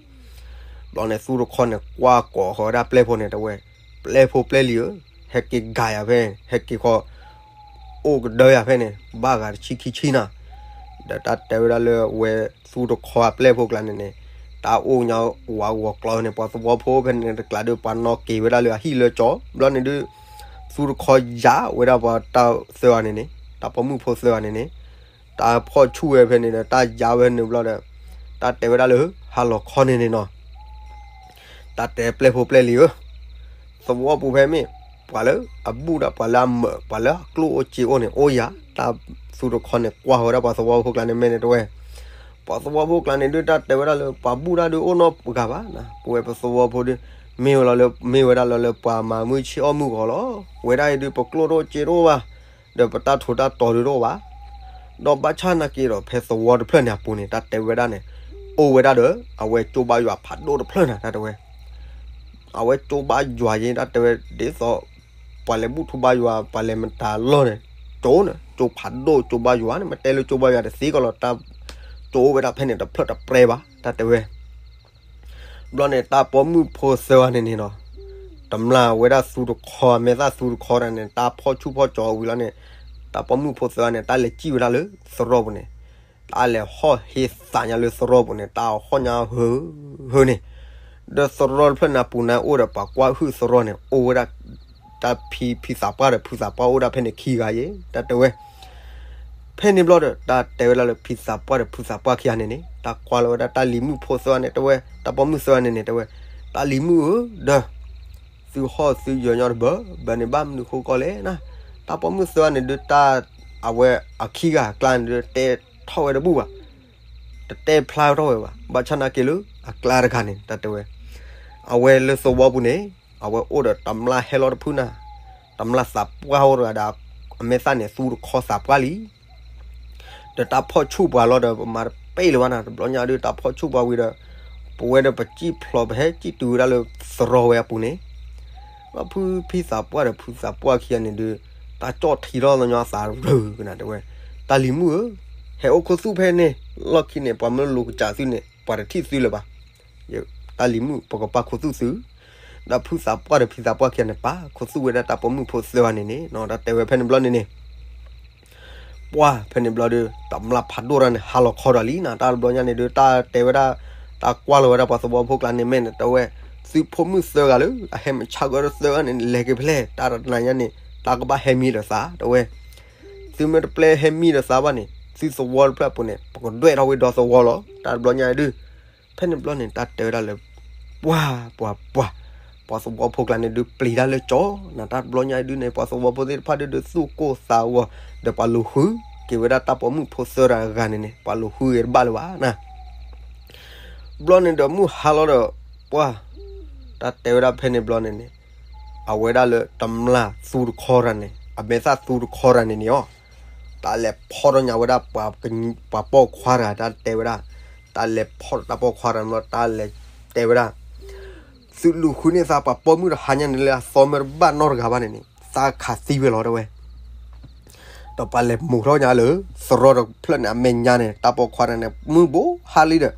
ဘျီန့ၣ် သူတခီန့ၣ် ကွၢ်ကိးဃီၤဝဲဒၣ်ပျဲၢ်ဖိန့ၣ် တဲဝဲ, ပျဲၢ်ဖိပျဲၢ်လံၤဧၢ, ဟဲက့ၤဂၤယၤဖဲ, ဟဲက့ၤဃီ အိၣ်ကဒၢယၤဖဲန့ၣ် ဘၣ်ဂၤတဆံခံဆံနၤ. ဒီးတၢ်တဲဝဲဒၣ်လၢအဝဲသူတခီအပျဲၢ်ဖိကျါန့ၣ်န့ၣ် တၢ်အိၣ်ညါဝးဂီၤကျီန့ၣ် ပှၤသဝီဖိဖဲန့ၣ်တကျါဒီး ပှၤနီၣ်က့ၤဝဲဒၣ်လၢအဟံၣ်လၢကၠီ ဘျီန့ၣ်ဒုး သူတခီယါဝဲဒၣ်ပှၤတၢ်သၢဂၤန့ၣ်န့ၣ် တၢ်ပိာ်မုၣ်ဖိသၢဂၤန့ၣ်န့ၣ် တၢ်ဖီၣ်ဆူၣ်ဝဲဖဲန့ၣ်ဒီး တၢ်ယါဝဲန့ၣ်ဘျီဒီး တၢ်တဲဝဲဒၣ်လၢ ဟါလီၤခီန့ၣ်န့ၣ်နီၤ တၢ်တဲပျဲၢ်ဖိပျဲၢ်လံၤဧၢ, သဝီပူၤဖဲမ့ၢ် ပှၤလၢအဘူၣ်ဒၣ်ပှၤလၢအမၢး ပှၤလၢအကျိၣ်အိၣ်စ့အိၣ်န့ၣ် အိၣ်ယၤ, တၢ်သူတခီန့ၣ် ကွၢ်ဝဲဒၣ်ပှၤသဝီဖိကျါန့ၣ် မ့ၢ်န့ၣ်တဝဲ, ပှၤသဝီဖိကျါန့ၣ်ဒုး တၢ်တဲဝဲဒၣ်လၢ ပှၤဘူၣ်တၢ်ဒုးအိၣ်နီတဂၤဘၣ်နၤ, ပဝဲပသဝီဖိဒုး မ့ၢ်ဝဲလီၤလၢ မ့ၢ်ဝဲဒၣ်လီၤလၢပှၤမၤမုၢ်ဆ့ၣ်အီၣ်မုၢ်ဂီၤလီၤ, ဝဲဒၣ်အံၤဒုး ပကျိၣ်တအိၣ်စ့တအိၣ်ဘၣ် ဒီးပတၢ်ထူးတၢ်တီၤဒုးတအိၣ်ဘၣ်, ဒီးဘၣ်ဆၣ်နာ်က့ဒီး ဖဲသဝီတဖျၢၣ်န့ၣ်အပူၤန့ၣ် တၢ်တဲဝဲဒၣ်န့ၣ် အိၣ်ဝဲဒၣ်ဒီး အဝဲကၠိဘါယွၤဖးဒိၣ်တဖျၢၣ်နၤ တၢ်တဲဝဲ, အဝဲကၠိဘါယွၤယဲ တၢ်တဲဝဲ ဒ်သိး ပှၤလဲၤဘူၣ်ထူဘါယွၤ ပှၤလဲၤမတၤလီၢ်န့ၣ် ကၠိန့ၣ် ကၠိဖးဒိၣ် ကၠိဘါယွၤန့ၣ် မ့ၢ်တဲလၢကၠိဘါယွၤတသ့ကီးလီၤ, တၢ်ကၠိအိၣ်ဝဲဒၣ်ဖဲန့ၣ် တဖျၢၣ်တပြဲဘၣ် တၢ်တဲဝဲ ဘျီန့ၣ် တၢ်ပိာ်မုၣ်ဖိသၢဂၤန့ၣ်န့ၣ်နီၤ, တမျၢ်ဝဲဒၣ်သူတခီ မဲာ်သၣ်သူတခီတၢ်န့ၣ် တၢ်ဖီၣ်ဆူၣ်ဖီၣ်ကၠီဝံၤလီၤန့ၣ်, တၢ်ပိာ်မုၣ်ဖိသၢဂၤန့ၣ် တၢ်လဲၤစံၣ်ဝဲဒၣ်လၢသရိာ်ပူၤန့ၣ်, တၢ်လဲၤဟီၣ်ဟ့သးညါလၢသရိာ်ပူၤန့ၣ် တၢ်ဟီၣ်ညါဟၢဟၢန့ၣ်, ဒီးသရိာ်တဖျၢၣ်န့ၣ်အပူၤန့ၣ် အိၣ်ဒီးပှၤကွၢ်ဟုၣ်သရိာ်န့ၣ် အိၣ်ဝဲဒၣ် တၢ်ဖံဖံသးပှၢ်ဒီးဖုသးပှၢ်အိၣ်ဒၣ်ဖဲန့ၣ်ခံဂၤယဲ တၢ်တဲဝဲ ဖဲန့ၣ်ဘျီဒီး တၢ်တဲဝဲဒၣ်လၢဖံသးပှၢ်ဒီးဖုသးပှၢ်ခံဂၤန့ၣ်န့ၣ် တၢ်ကွၢ်လီၤဝဲဒၣ်တၢ်လံၤမုၣ်ဖိသၢဂၤန့ၣ် တဲဝဲ တၢ်ပိာ်မုၣ်သၢဂၤန့ၣ်န့ၣ် တဲဝဲ တၢ်လံၤမုၣ်ဧၢ ဒီး သုဟီၣ်သုယၢၤညီတဘၢ ဘၣ်န့ၣ်ဘၣ်မနုၤဃိကီၢ်လဲၣ်နၤ, တၢ်ပိာ်မုၣ်သၢဂၤန့ၣ်ဒုးတၢ် အဝဲအခံဂၤအကျါန့ၣ်ဒုး တဲထီၣ်ဝဲတဘူၣ်ဘၣ်, တတဲဖျါထီၣ်ဝဲဘၣ်, ဘၣ်ဆၣ်နာ်က့လၢ အကျါတဂၤန့ၣ် တၢ်တဲဝဲ အဝဲလၢသဝီပူၤန့ၣ် အဝဲအိၣ်ဒီးတမျၢ်ဟဲလီၤတဖုနၤ, တမျၢ်သးပှၢ်အိၣ်တဂၤဒီး အမဲာ်သၣ်န့ၣ်သူတခီသးပှၢ်လံ ဒီးတၢ်ဖီၣ်ဆူၣ်ပှၤလီၤဒီး ပမၤတပ့ၢ်လၢၤဘၣ်နၤ, တဘျီညါဒုး တၢ်ဖီၣ်ဆူၣ်ပှၤဝံၤဒီး ပဝဲဒီးပစံၣ်ဖျိး ပဟဲစံၣ်တုၤဝဲဒၣ်လၢသရီဝဲအပူၤန့ၣ်, ဒီးဖုဖံသးပှၢ်ဒီးဖုသးပှၢ်ခံဂၤန့ၣ်ဒုး တၢ်ကၠီၣ်ထံထီၣ်ညီအသးရၢကနၤတဲဝဲ, တၢ်လံၤမုၣ်ဧၢ, ဟဲအိၣ်ခူသူၣ်ဖဲန့ၣ်, လီၢ်ခံန့ၣ် ပှၤမ့ၢ်လူၤကစၢ်သုန့ၣ် ပှၤတထံၣ်သုလၢၤဘၣ် တၢ်လံၤမုၣ် ပကပာ်ခူသူၣ်သု, ဒီးဖုသးပှၢ်ဒီးဖံသးပှၢ်ခံဂၤန့ၣ် ပာ်ခူသူၣ်ဝဲဒၣ်တၢ်ပိာ်မုၣ်ဖိသၢဂၤန့ၣ်န့ၣ် တၢ်တဲဝဲဖဲန့ၣ်ဘျီန့ၣ်န့ၣ်, ပှၢ်ဖဲန့ၣ်ဘျီဒီး တမျၢ်ဖးဒိၣ်တဂၤန့ၣ် ဟးလီၤခီဒီးလံနၤ, တၢ်တဘျီညါန့ၣ်ဒုး တၢ်တဲဝဲဒၣ်, တၢ်ကွၢ်လီၤဝဲဒၣ်ပှၤသဝီဖိကျါန့ၣ် မ့ၢ်န့ၣ် တဲဝဲ, သုဖိမုၣ်သၢဂၤလၢ အဟဲမုၢ်ဆါကဒီးသၢဂၤန့ၣ် လဲၤက့ၤဖဲလဲၣ်, တၢ်တနၤညါန့ၣ် တၢ်ကဘၣ်ဟဲမံဒီးသး တဲဝဲ သုမ့ၢ်တပျဲဟဲမံဒီးသးဘၣ်န့ၣ် သုသဝီတဖျၢၣ်အပူၤန့ၣ် ပကဒွဲၣ်ထီၣ်ဝဲဒီသဝီလီၤ. တၢ်တဘျီညါဒုး ဖဲန့ၣ်ဘျီန့ၣ် တၢ်တဲဝဲဒၣ်လၢ ပှၢ်ပှၢ်ပှၢ်, ပှၤသဝီဖိကျါန့ၣ်ဒုး ပျံၤတၢ်လၢကၠီနၤ, တၢ်တဘျီညါဒုးန့ၣ် ပှၤသဝီဖိသ့ၣ်တဖၣ်ဒုး ဒုးသူၣ်ကိၢ်သးဂီၤ, ဒီးပှၤလူၤဃုက့ၤဝဲဒၣ်တၢ်ပိာ်မုၣ်ဖိသၢဂၤန့ၣ်န့ၣ် ပှၤလူၤဃုဂ့ၤတဘၣ်လၢၤဘၣ်နၤ ဘျီန့ၣ်ဒီးမုၢ်ဟါလီၤဒီး ပှၢ်, တၢ်တဲဝဲဒၣ်ဖဲန့ၣ်ဘျီန့ၣ်န့ၣ်, အဝဲဒၣ်လၢတမျၢ်သူတခီတဂၤန့ၣ် အမဲာ်သၣ်သူတခီတဂၤန့ၣ်န့ၣ်အီၤ, တၢ်လဲၤဖီၣ်ထီၣ်ညါဝဲဒၣ် ပှၤပိာ်ခွါတဂၤ တၢ်တဲဝဲဒၣ်, တၢ်လဲၤဖီၣ်တၢ်ပိာ်ခွါတဂၤန့ၣ် တၢ်လဲၤတဲဝဲဒၣ်, သုလူၤဃုန့ၢ်သးပှၤပိာ်မုၣ်တဟါညါန့ၣ်လၢအသီမ့ၢ်တဘၣ်နီတဂၤဘၣ်န့ၣ်န့ၣ် သးခးသံဝဲလီၤတဲဝဲ ဒီးပှၤလဲၤမိၤထီၣ်ညါလၢ သရီတဖျၢၣ်န့ၣ် အမဲာ်ညါန့ၣ် တၢ်ပိာ်ခွါတဂၤန့ၣ် မုၢ်ဘိဟါလံဒီး,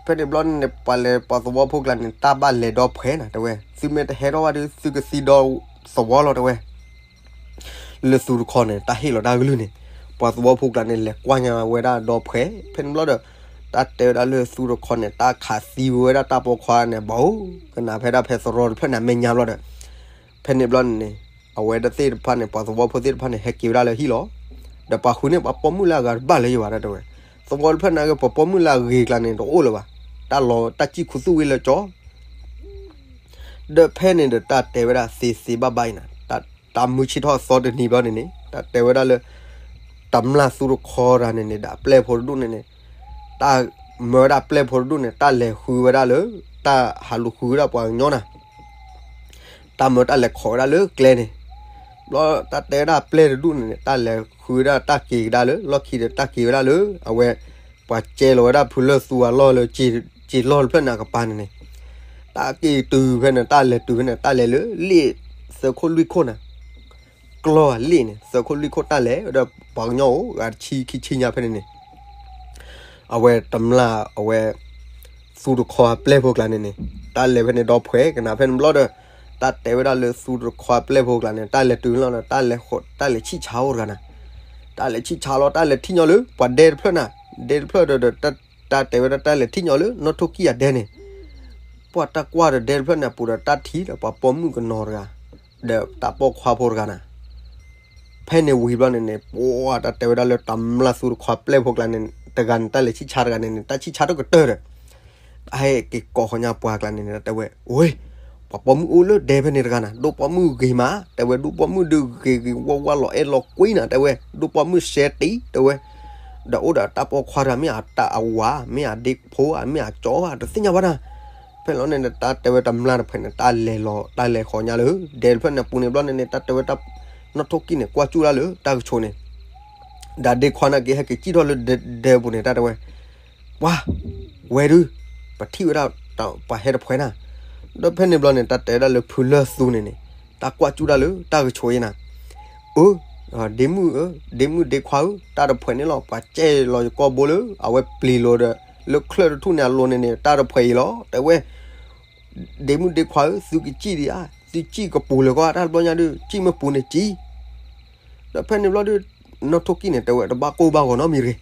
ဖဲန့ၣ်ဘျီန့ၣ် ပှၤလဲၤပှၤသဝီဖိကျါန့ၣ် တၢ်ဘၣ်လဲၤဒီဖှဲးနၤတဲဝဲ, သုမ့ၢ်တဟဲထီၣ်ဘၣ်ဒီး သုကသံဒီသဝီလီၤတဲဝဲ လၢသူတခီန့ၣ် တၢ်ဟ့ၣ်လီၤတၢ်ကလုၢ်န့ၣ်, ပှၤသဝီဖိကျါန့ၣ် လဲၤကွၢ်ညါဝဲဒၣ်ဒီဖှဲး, ဖဲန့ၣ်ဘျီဒီး တၢ်တဲဝဲဒၣ်လၢသူတခီန့ၣ် တၢ်ခးသံဝဲဒၣ်တၢ်ပိာ်ခွါန့ၣ် ဘၣ်အိၣ်ကနၣ်ဖဲဒၣ်ဖဲသရီတဖျၢၣ်န့ၣ် အမဲာ်ညါဘျီဒီး, ဖဲန့ၣ်ဘျီန့ၣ်န့ၣ် အဝဲဒၣ်သ့ၣ်တဖၣ်န့ၣ် ပှၤသဝီဖိသ့ၣ်တဖၣ်န့ၣ် ဟဲက့ၤဝဲဒၣ်လၢဟံၣ်လီၤ. ဒီးပှၤဃုန့ၢ်ပှၤပိာ်မုၣ်လၢအဂၤတဘၣ်လၢၤဘၣ်ဒၣ်တဲဝဲ, သဝီတဖျၢၣ်န့ၣ်က့ၤ ပှၤပိာ်မုၣ်လၢအဂ့ၤကျါန့ၣ် တအိၣ်လၢၤဘၣ်, တၢ်လီၤတၢ်စံၣ်ခူသူၣ်ဝံၤလၢကၠီ ဒီးဖဲန့ၣ်ဒီး တၢ်တဲဝဲဒၣ်သ့သ့ဘၣ်ဘၣ်အံၤနၤ, တၢ်မုၢ်ဆ့ၣ်ထီၣ်အသီတနံၤဘျီန့ၣ်န့ၣ် တၢ်တဲဝဲဒၣ်လၢ တမျၢ်သူတခီတဂၤန့ၣ်န့ၣ် ဒီးအပျဲၢ်ဖိတဒူၣ်န့ၣ်န့ၣ်, တၢ်မၢဝဲဒၣ်အပျဲၢ်ဖိတဒူၣ်န့ၣ် တၢ်လဲၤဃုဝဲဒၣ်လၢ တၢ်ဟးလူၤဃုဝဲဒၣ်ပှၤကညီနၤ, တၢ်မၢတၢ်လဲၤခိးဝဲဒၣ်လၢကျဲန့ၣ်, ဘျီတၢ်တဲဝဲဒၣ်အပျဲၢ်တဒူၣ်န့ၣ်န့ၣ် တၢ်လဲၤဃုဝဲဒၣ်တၢ်က့ၤကဒါလၢ လီၢ်ခံဒီးတၢ်က့ၤဝဲဒၣ်လၢ အဝဲ ပှၤကဲလီၤဝဲဒၣ်ဖုလၢၢ်သူအလီၢ်လၢ စ့လီၢ်တဖျၢၣ်န့ၣ်အကပၤန့ၣ်န့ၣ်, တၢ်က့ၤတုၤဖဲန့ၣ် တၢ်လဲၤတုၤဖဲန့ၣ် တၢ်လဲၤလၢလ့ၣ်သၢခိၣ်လွံၢ်ခိၣ်နၤ, ကျီၢ်လ့ၣ်န့ၣ် သၢခိၣ်လွံၢ်ခိၣ်တၢ်လဲၤဒီး ပှၤကညီအိၣ်ဂၤတဆံခံဆံညါဖဲန့ၣ်န့ၣ် အဝဲတမျၢ်အဝဲ သူတခီအပျဲၢ်ဖိကျါန့ၣ်န့ၣ် တၢ်လဲၤဖဲန့ၣ်ဒီဖှဲးကနၣ်ဖဲန့ၣ်ဘျီဒီး တၢ်တဲဝဲဒၣ်လၢသူတခီအပျဲၢ်ဖိကျါန့ၣ် တၢ်လဲၤတုၤလီၤဒီး တၢ်လဲၤဃီး တၢ်လဲၤဆံၣ်ဆါအိၣ်တဂၤနၤ, တၢ်လဲၤဆံၣ်ဆါလီၤ တၢ်လဲၤထံၣ်ညီလၢ ပှၤဒဲတဖျၢၣ်နၤ, ဒဲတဖျၢၣ်ဒီး တၢ်တဲဝဲဒၣ်တၢ်လဲၤထံၣ်ညီလၢ နီၢ်ထိၣ်ကံၢ်အဒဲန့ၣ် ပှၤတၢ်ကွၢ်ဒီးဒဲတဖျၢၣ်န့ၣ် အပူၤဒီးတၢ်ထံၣ်ဒီးပှၤပိာ်မုၣ်ကနီၤတဂၤ, ဒီးတၢ်ပိာ်ခွါဖိတဂၤနၤ, ဖဲန့ၣ်ဝံၤဘျီန့ၣ်န့ၣ် ပှၤတၢ်တဲဝဲဒၣ်လၢတမျၢ်သူတခီအပျဲၢ်ဖိကျါန့ၣ် တဂၤန့ၣ် တၢ်လဲၤဆံၣ်ဆါတဂၤန့ၣ်န့ၣ် တၢ်ဆံၣ်ဆါတကတၢၢ်ဒီး တၢ်ဟဲက့ၤကိးဃီညါပှၤကျါန့ၣ်န့ၣ် တၢ်တဲဝဲ, ဝ့ၢ်, ပှၤပိာ်မုၣ်အိၣ်လၢဒဲဖဲန့ၣ်တဂၤနၤ, ဒိၣ်ပိာ်မုၣ်ဂ့ၤမး, တဲဝဲ ဒိၣ်ပိာ်မုၣ်ဒုးဂ့ၤဂ့ၤဝါဝါလီၤအဲၣ်လီၤကွံနၤ, တဲဝဲ ဒိၣ်ပိာ်မုၣ်စဲတံၤ, တဲဝဲ ဒီးအိၣ်ဒီးတၢ်ပိာ်ခွါတဂၤ မ့ၢ်အတၢ်အဝၤ မ့ၢ်အဒ့ဖိဧါ မ့ၢ်အကၠီဧါ တသ့ၣ်ညါဘၣ်နၤ, ဖဲန့ၣ်လီၤန့ၣ် တၢ်တဲဝဲတမျၢ်တဖုန့ၣ် တၢ်လဲၤလီၤ တၢ်လဲၤဃီၤညါလၢ ဒဲတဖျၢၣ်န့ၣ်အပူၤန့ၣ်ဘျီန့ၣ်န့ၣ် တၢ်တဲဝဲတၢ် နီၢ်ထိၣ်ကံၢ်န့ၣ် ကွၢ်စူၣ်ဒၣ်လၢတၢ်ကဆိးန့ၣ် ဒီးဒ့ခွါန့ၣ်က့ၤဟဲက့ၤစံၣ်ထီၣ်လၢဒဲပူၤန့ၣ် တၢ်တဲဝဲ, ပှၤ, ဝဲဒုး, ပထံၣ်ဝဲဒၣ် ပှၤဟဲတဖှဲးနၤ, ဒီးဖဲန့ၣ်ဘျီန့ၣ် တၢ်တဲဝဲဒၣ်လၢဖုလၢၢ်သူန့ၣ်န့ၣ် တၢ်ကွၢ်စူၣ်ဒၣ်လၢတၢ်ကဆိးအံၤနၤ, အၢ ဒ့မုၣ်ဧၢ, ဒ့မုၣ်ဒ့ခွါဧၢ, တၢ်တဖှဲးန့ၣ်လီၤ ပှၤကဲလီၤယကီၢ်ဘိလၢ အဝဲပျံၤလိာ်ဒီး လၢချၢၣ်တထူၣ်န့ၣ်အလိၤန့ၣ်န့ၣ် တၢ်တဖှဲးအံၤလီၤ တဲဝဲ, ဒ့မုၣ်ဒ့ခွါဧၢ, သုကစံၣ်ဒံးဧါ, သုစံၣ်ကပူၤလၢၤကီး တၢ်တဘျီညါဒုး စံၣ်မ့ၢ်ပူၤန့ၣ်စံၣ် ဒီးဖဲန့ၣ်ဘျီဒုး နီၢ်ထိၣ်ကံၢ်န့ၣ် တဲဝဲ တဘၣ်ကိၢ်ဘၣ်ဂီၤနီတမံၤတဂ့ၤ,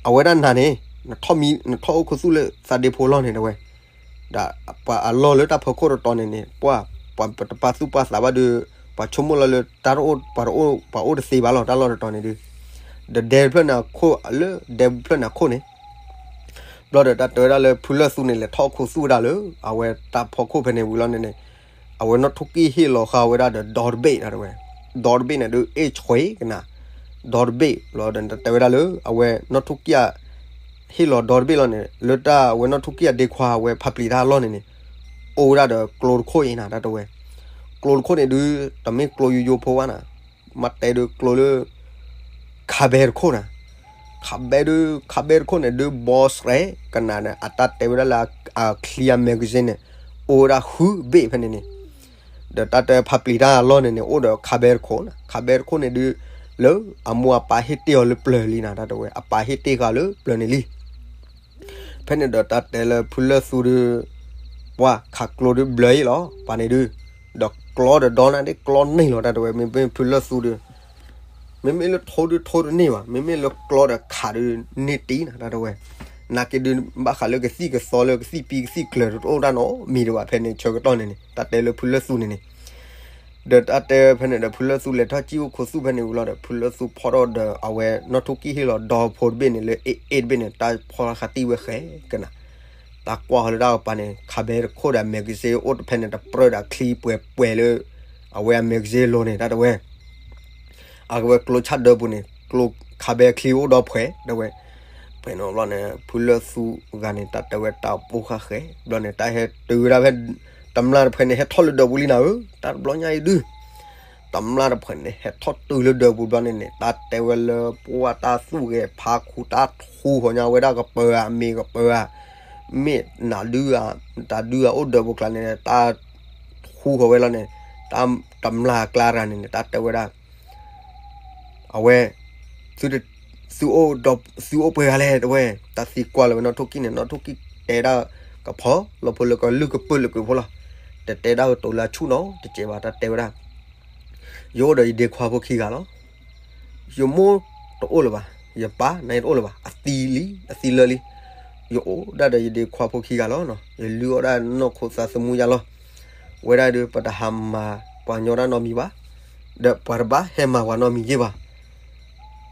အဝဲဒၣ်နၤန့ၣ် နထီၣ်မံ နထီၣ်အိၣ်ခူသူၣ်လၢသးဒ့ဖိလီၢ်န့ၣ် တဲဝဲ, ဒီးပှၤအလီၢ်လၢတၢ်ဖီခိၣ်တတီၤန့ၣ်န့ၣ် ပှၤ ပှၤတပာ်သူၣ်ပာ်သးဘၣ်ဒီး ပှၤဆိကမိၣ်လီၤလၢတၢ်တအိၣ် ပှၤတအိၣ် ပှၤအိၣ်တသ့ဘၣ်လီၤ တၢ်လီၢ်တတီၤန့ၣ်ဒုး, ဒီးဒဲတဖျၢၣ်န့ၣ်အခိၣ် လၢဒဲတဖျၢၣ်န့ၣ်အခိၣ်န့ၣ် ဘျီဒီးတၢ်တဲဝဲဒၣ်လၢဖုလၢၢ်သူန့ၣ် လဲၤထီၣ်အိၣ်ခူသူၣ်ဝဲဒၣ်လၢ အဝဲတၢ်ဖီခိၣ်ဖဲန့ၣ်ဝံၤလီၤန့ၣ်န့ၣ်, အဝဲနီၢ်ထိၣ်ကံၢ်ဟ့ၣ်လီၤဃာ်ဝဲဒၣ်ဒီး ဒီတဘ့ၣ်နၤတဲဝဲ, ဒီတဘ့ၣ်န့ၣ်ဒုး အ့ၣ်ဆွဲကနၤ, ဒီတဘ့ၣ်လီၤဒီးတၢ်တဲဝဲဒၣ်လၢ အဝဲနီၢ်ထိၣ်ကံၢ် ဟ့ၣ်လီၤဒီတဘ့ၣ်လီၤန့ၣ် လၢတၢ်အဝဲနီၢ်ထိၣ်ကံၢ်အဒ့ခွါအဝဲဖးပျံၤတၢ်အလီၢ်န့ၣ်န့ၣ်, က အိၣ်ဝဲဒၣ်ဒီးကျိတခိၣ်အံၤနၤ တၢ်တဲဝဲ, ကျိတခိၣ်န့ၣ်ဒုး တမ့ၢ်ကျိယိယိဖိဘၣ်နၤ, မ့ၢ်တဲဒုးကျိလၢ ခါဘဲတခိၣ်နၤ, ခါဘဲဒုး ခါဘဲတခိၣ်န့ၣ်ဒုး ဘီစရဲကနၤန့ၣ် အတၢ်တဲဝဲဒၣ်လၢ အချံအ magazine န့ၣ် အိၣ်ဝဲဒၣ်ဃုဘ့ၣ်ဖဲန့ၣ်န့ၣ်, ဒီးတၢ်တဲဖးပျံၤတၢ်အလီၢ်န့ၣ်န့ၣ် အိၣ်ဒီးခါဘဲတခိၣ်နၤ, ခါဘဲတခိၣ်န့ၣ်ဒုး လၢအမိၢ်အပၢ်ဟ့ၣ်တ့ၢ်အီၤလၢပျၢၤလံနၤ တၢ်တဲဝဲ, အပၢ်ဟ့ၣ်တ့ၢ်ဃာ်လၢပျၢၤန့ၣ်လံ. ဖဲန့ၣ်ဒီးတၢ်တဲလၢဖုလၢၢ်သူဒုး ပှၤခးကျိဒုးဘျၢအံၤလီၤ ပှၤန့ၣ်ဒုး, ဒီးကျီဒီးဒီနၤဒ်ကျီန့ၢ်လီၤ တၢ်တဲဝဲ, မ့မ့ၢ်ဖုလၢၢ်သူဒုး မ့မ့ၢ်လၢထိဒုးထိတန့ၢ်ဘၣ်, မ့မ့ၢ်လၢကျီဒီးခးဒုးန့ၢ်တံၢ်နၤ တၢ်တဲဝဲ, နာ်က့ဒုး ဘၣ်ဃးလၢကသံၣ်ကသီလၢကသံၣ်ပံကသံၣ်ကျၢၤတအိၣ်တၢ်နီတမံၤဒံးဘၣ် ဖဲန့ၣ်ဆၢကတီၢ်န့ၣ်န့ၣ် တၢ်တဲလၢဖုလၢၢ်သူန့ၣ်န့ၣ် ဒီးတၢ်တဲဖဲန့ၣ်ဒီးဖုလၢၢ်သူလဲၤထီၣ်စံၣ်အိၣ်ခိးသူဖဲန့ၣ်ဝံၤလီၤဒီး ဖုလၢၢ်သူဖီၣ်ထီၣ်ဒီးအဝဲနီၢ်ထိၣ်ကံၣ်ဟ့ၣ်လီၤဒီဖိတဘ့ၣ်န့ၣ် လၢအ့ၣ်အ့ၣ်တဘ့ၣ်န့ၣ် တၢ်ဖီၣ်ဃာ်တံၢ်ဝဲဃဲကနၤ, တၢ်ကွၢ်ဃီၤလၢတၢ်ကပၤန့ၣ် ခးဘဲတခိၣ်ဒီး magazine အိၣ်တဖဲန့ၣ် တပြၢဒီးချံပှဲၤပှဲၤလၢ အဝဲအ magazine လိၤန့ၣ် တၢ်တဲဝဲ အကဝဲကျိဆၣ်ဒၢပူၤန့ၣ် ကျိခးဘဲချံအိၣ်ဒီဖှဲး တၢ်တဲဝဲ, ဖဲန့ၣ်ဘျီန့ၣ် ဖုလၢၢ်သူဂၤန့ၣ် တၢ်တဲဝဲတၢ်အိၣ်ဖှဲးဃဲ ဘျီန့ၣ် တၢ်ဟဲတုၤဝဲဒၣ်ဖဲ တမျၢ်တဖှဲးန့ၣ် ဟဲထီၣ်လၢဒၢးပူၤလံနၤဧၢ, တၢ်တဘျီညါအံၤဒုး တမျၢ်တဖှဲးန့ၣ် ဟဲထီၣ်တုၤလၢဒၢးပူၤဘျီန့ၣ်န့ၣ် တၢ်တဲဝဲလၢပှၢ်တၢ်သူၣ်ဂဲၤဖးခူ တၢ်ထူဃီၤညါဝဲဒၣ်ကပၢၤဧါ မ့ၢ်ကပၢၤဧါ, မ့ၢ်နဒုဧါ, တၢ်ဒုဧါအိၣ်ဒၢးပူၤကျါန့ၣ် တၢ်ထူဃီၤဝဲလီၤန့ၣ်, တၢ်တမျၢ်အကျါတဂၤန့ၣ်န့ၣ် တၢ်တဲဝဲဒၣ် အဝဲ သု သုအိၣ်ဒီး သုအိၣ်ပှဲၤဂၤလဲၣ် တဝဲ, တၢ်သံကွၢ်လီၤဝဲနီၢ်ထိၣ်ကံၣ်န့ၣ် နီၢ်ထိၣ်ကံၣ်တဲဒၣ်ကဖီလီဖိလၢကလုၢ်ကပၢၢ်လၢကဖိလီၤ, တတဲဒၣ်ကတိၤလၢအဆူၣ်နီတစဲးဘၣ် တၢ်တဲဝဲဒၣ် ယအိၣ်ဒီးယဒ့ခွါဖိခံဂၤလီၤ. ယမိၢ်တအိၣ်လၢၤဘၣ်, ယပၢ်န့ၣ်တအိၣ်လၢၤဘၣ်, အသံလံ အသံလၢာ်လံ. ယအိၣ်ဒၣ်ဒီးယဒ့ခွါဖိခံဂၤလီၤ. ယလုၢ်အီၣ်ဒၣ်နီၢ်ခိသးသမူယါလီၤ. ဝဲဒၣ်ဒီး ပတဟးမၤပှၤညီတၢ်နီတမံၤဘၣ်, ဒီးပှၤတဘၣ်ဟဲမၤပှၤနီတမံၤယ့ၢ်ဘၣ်.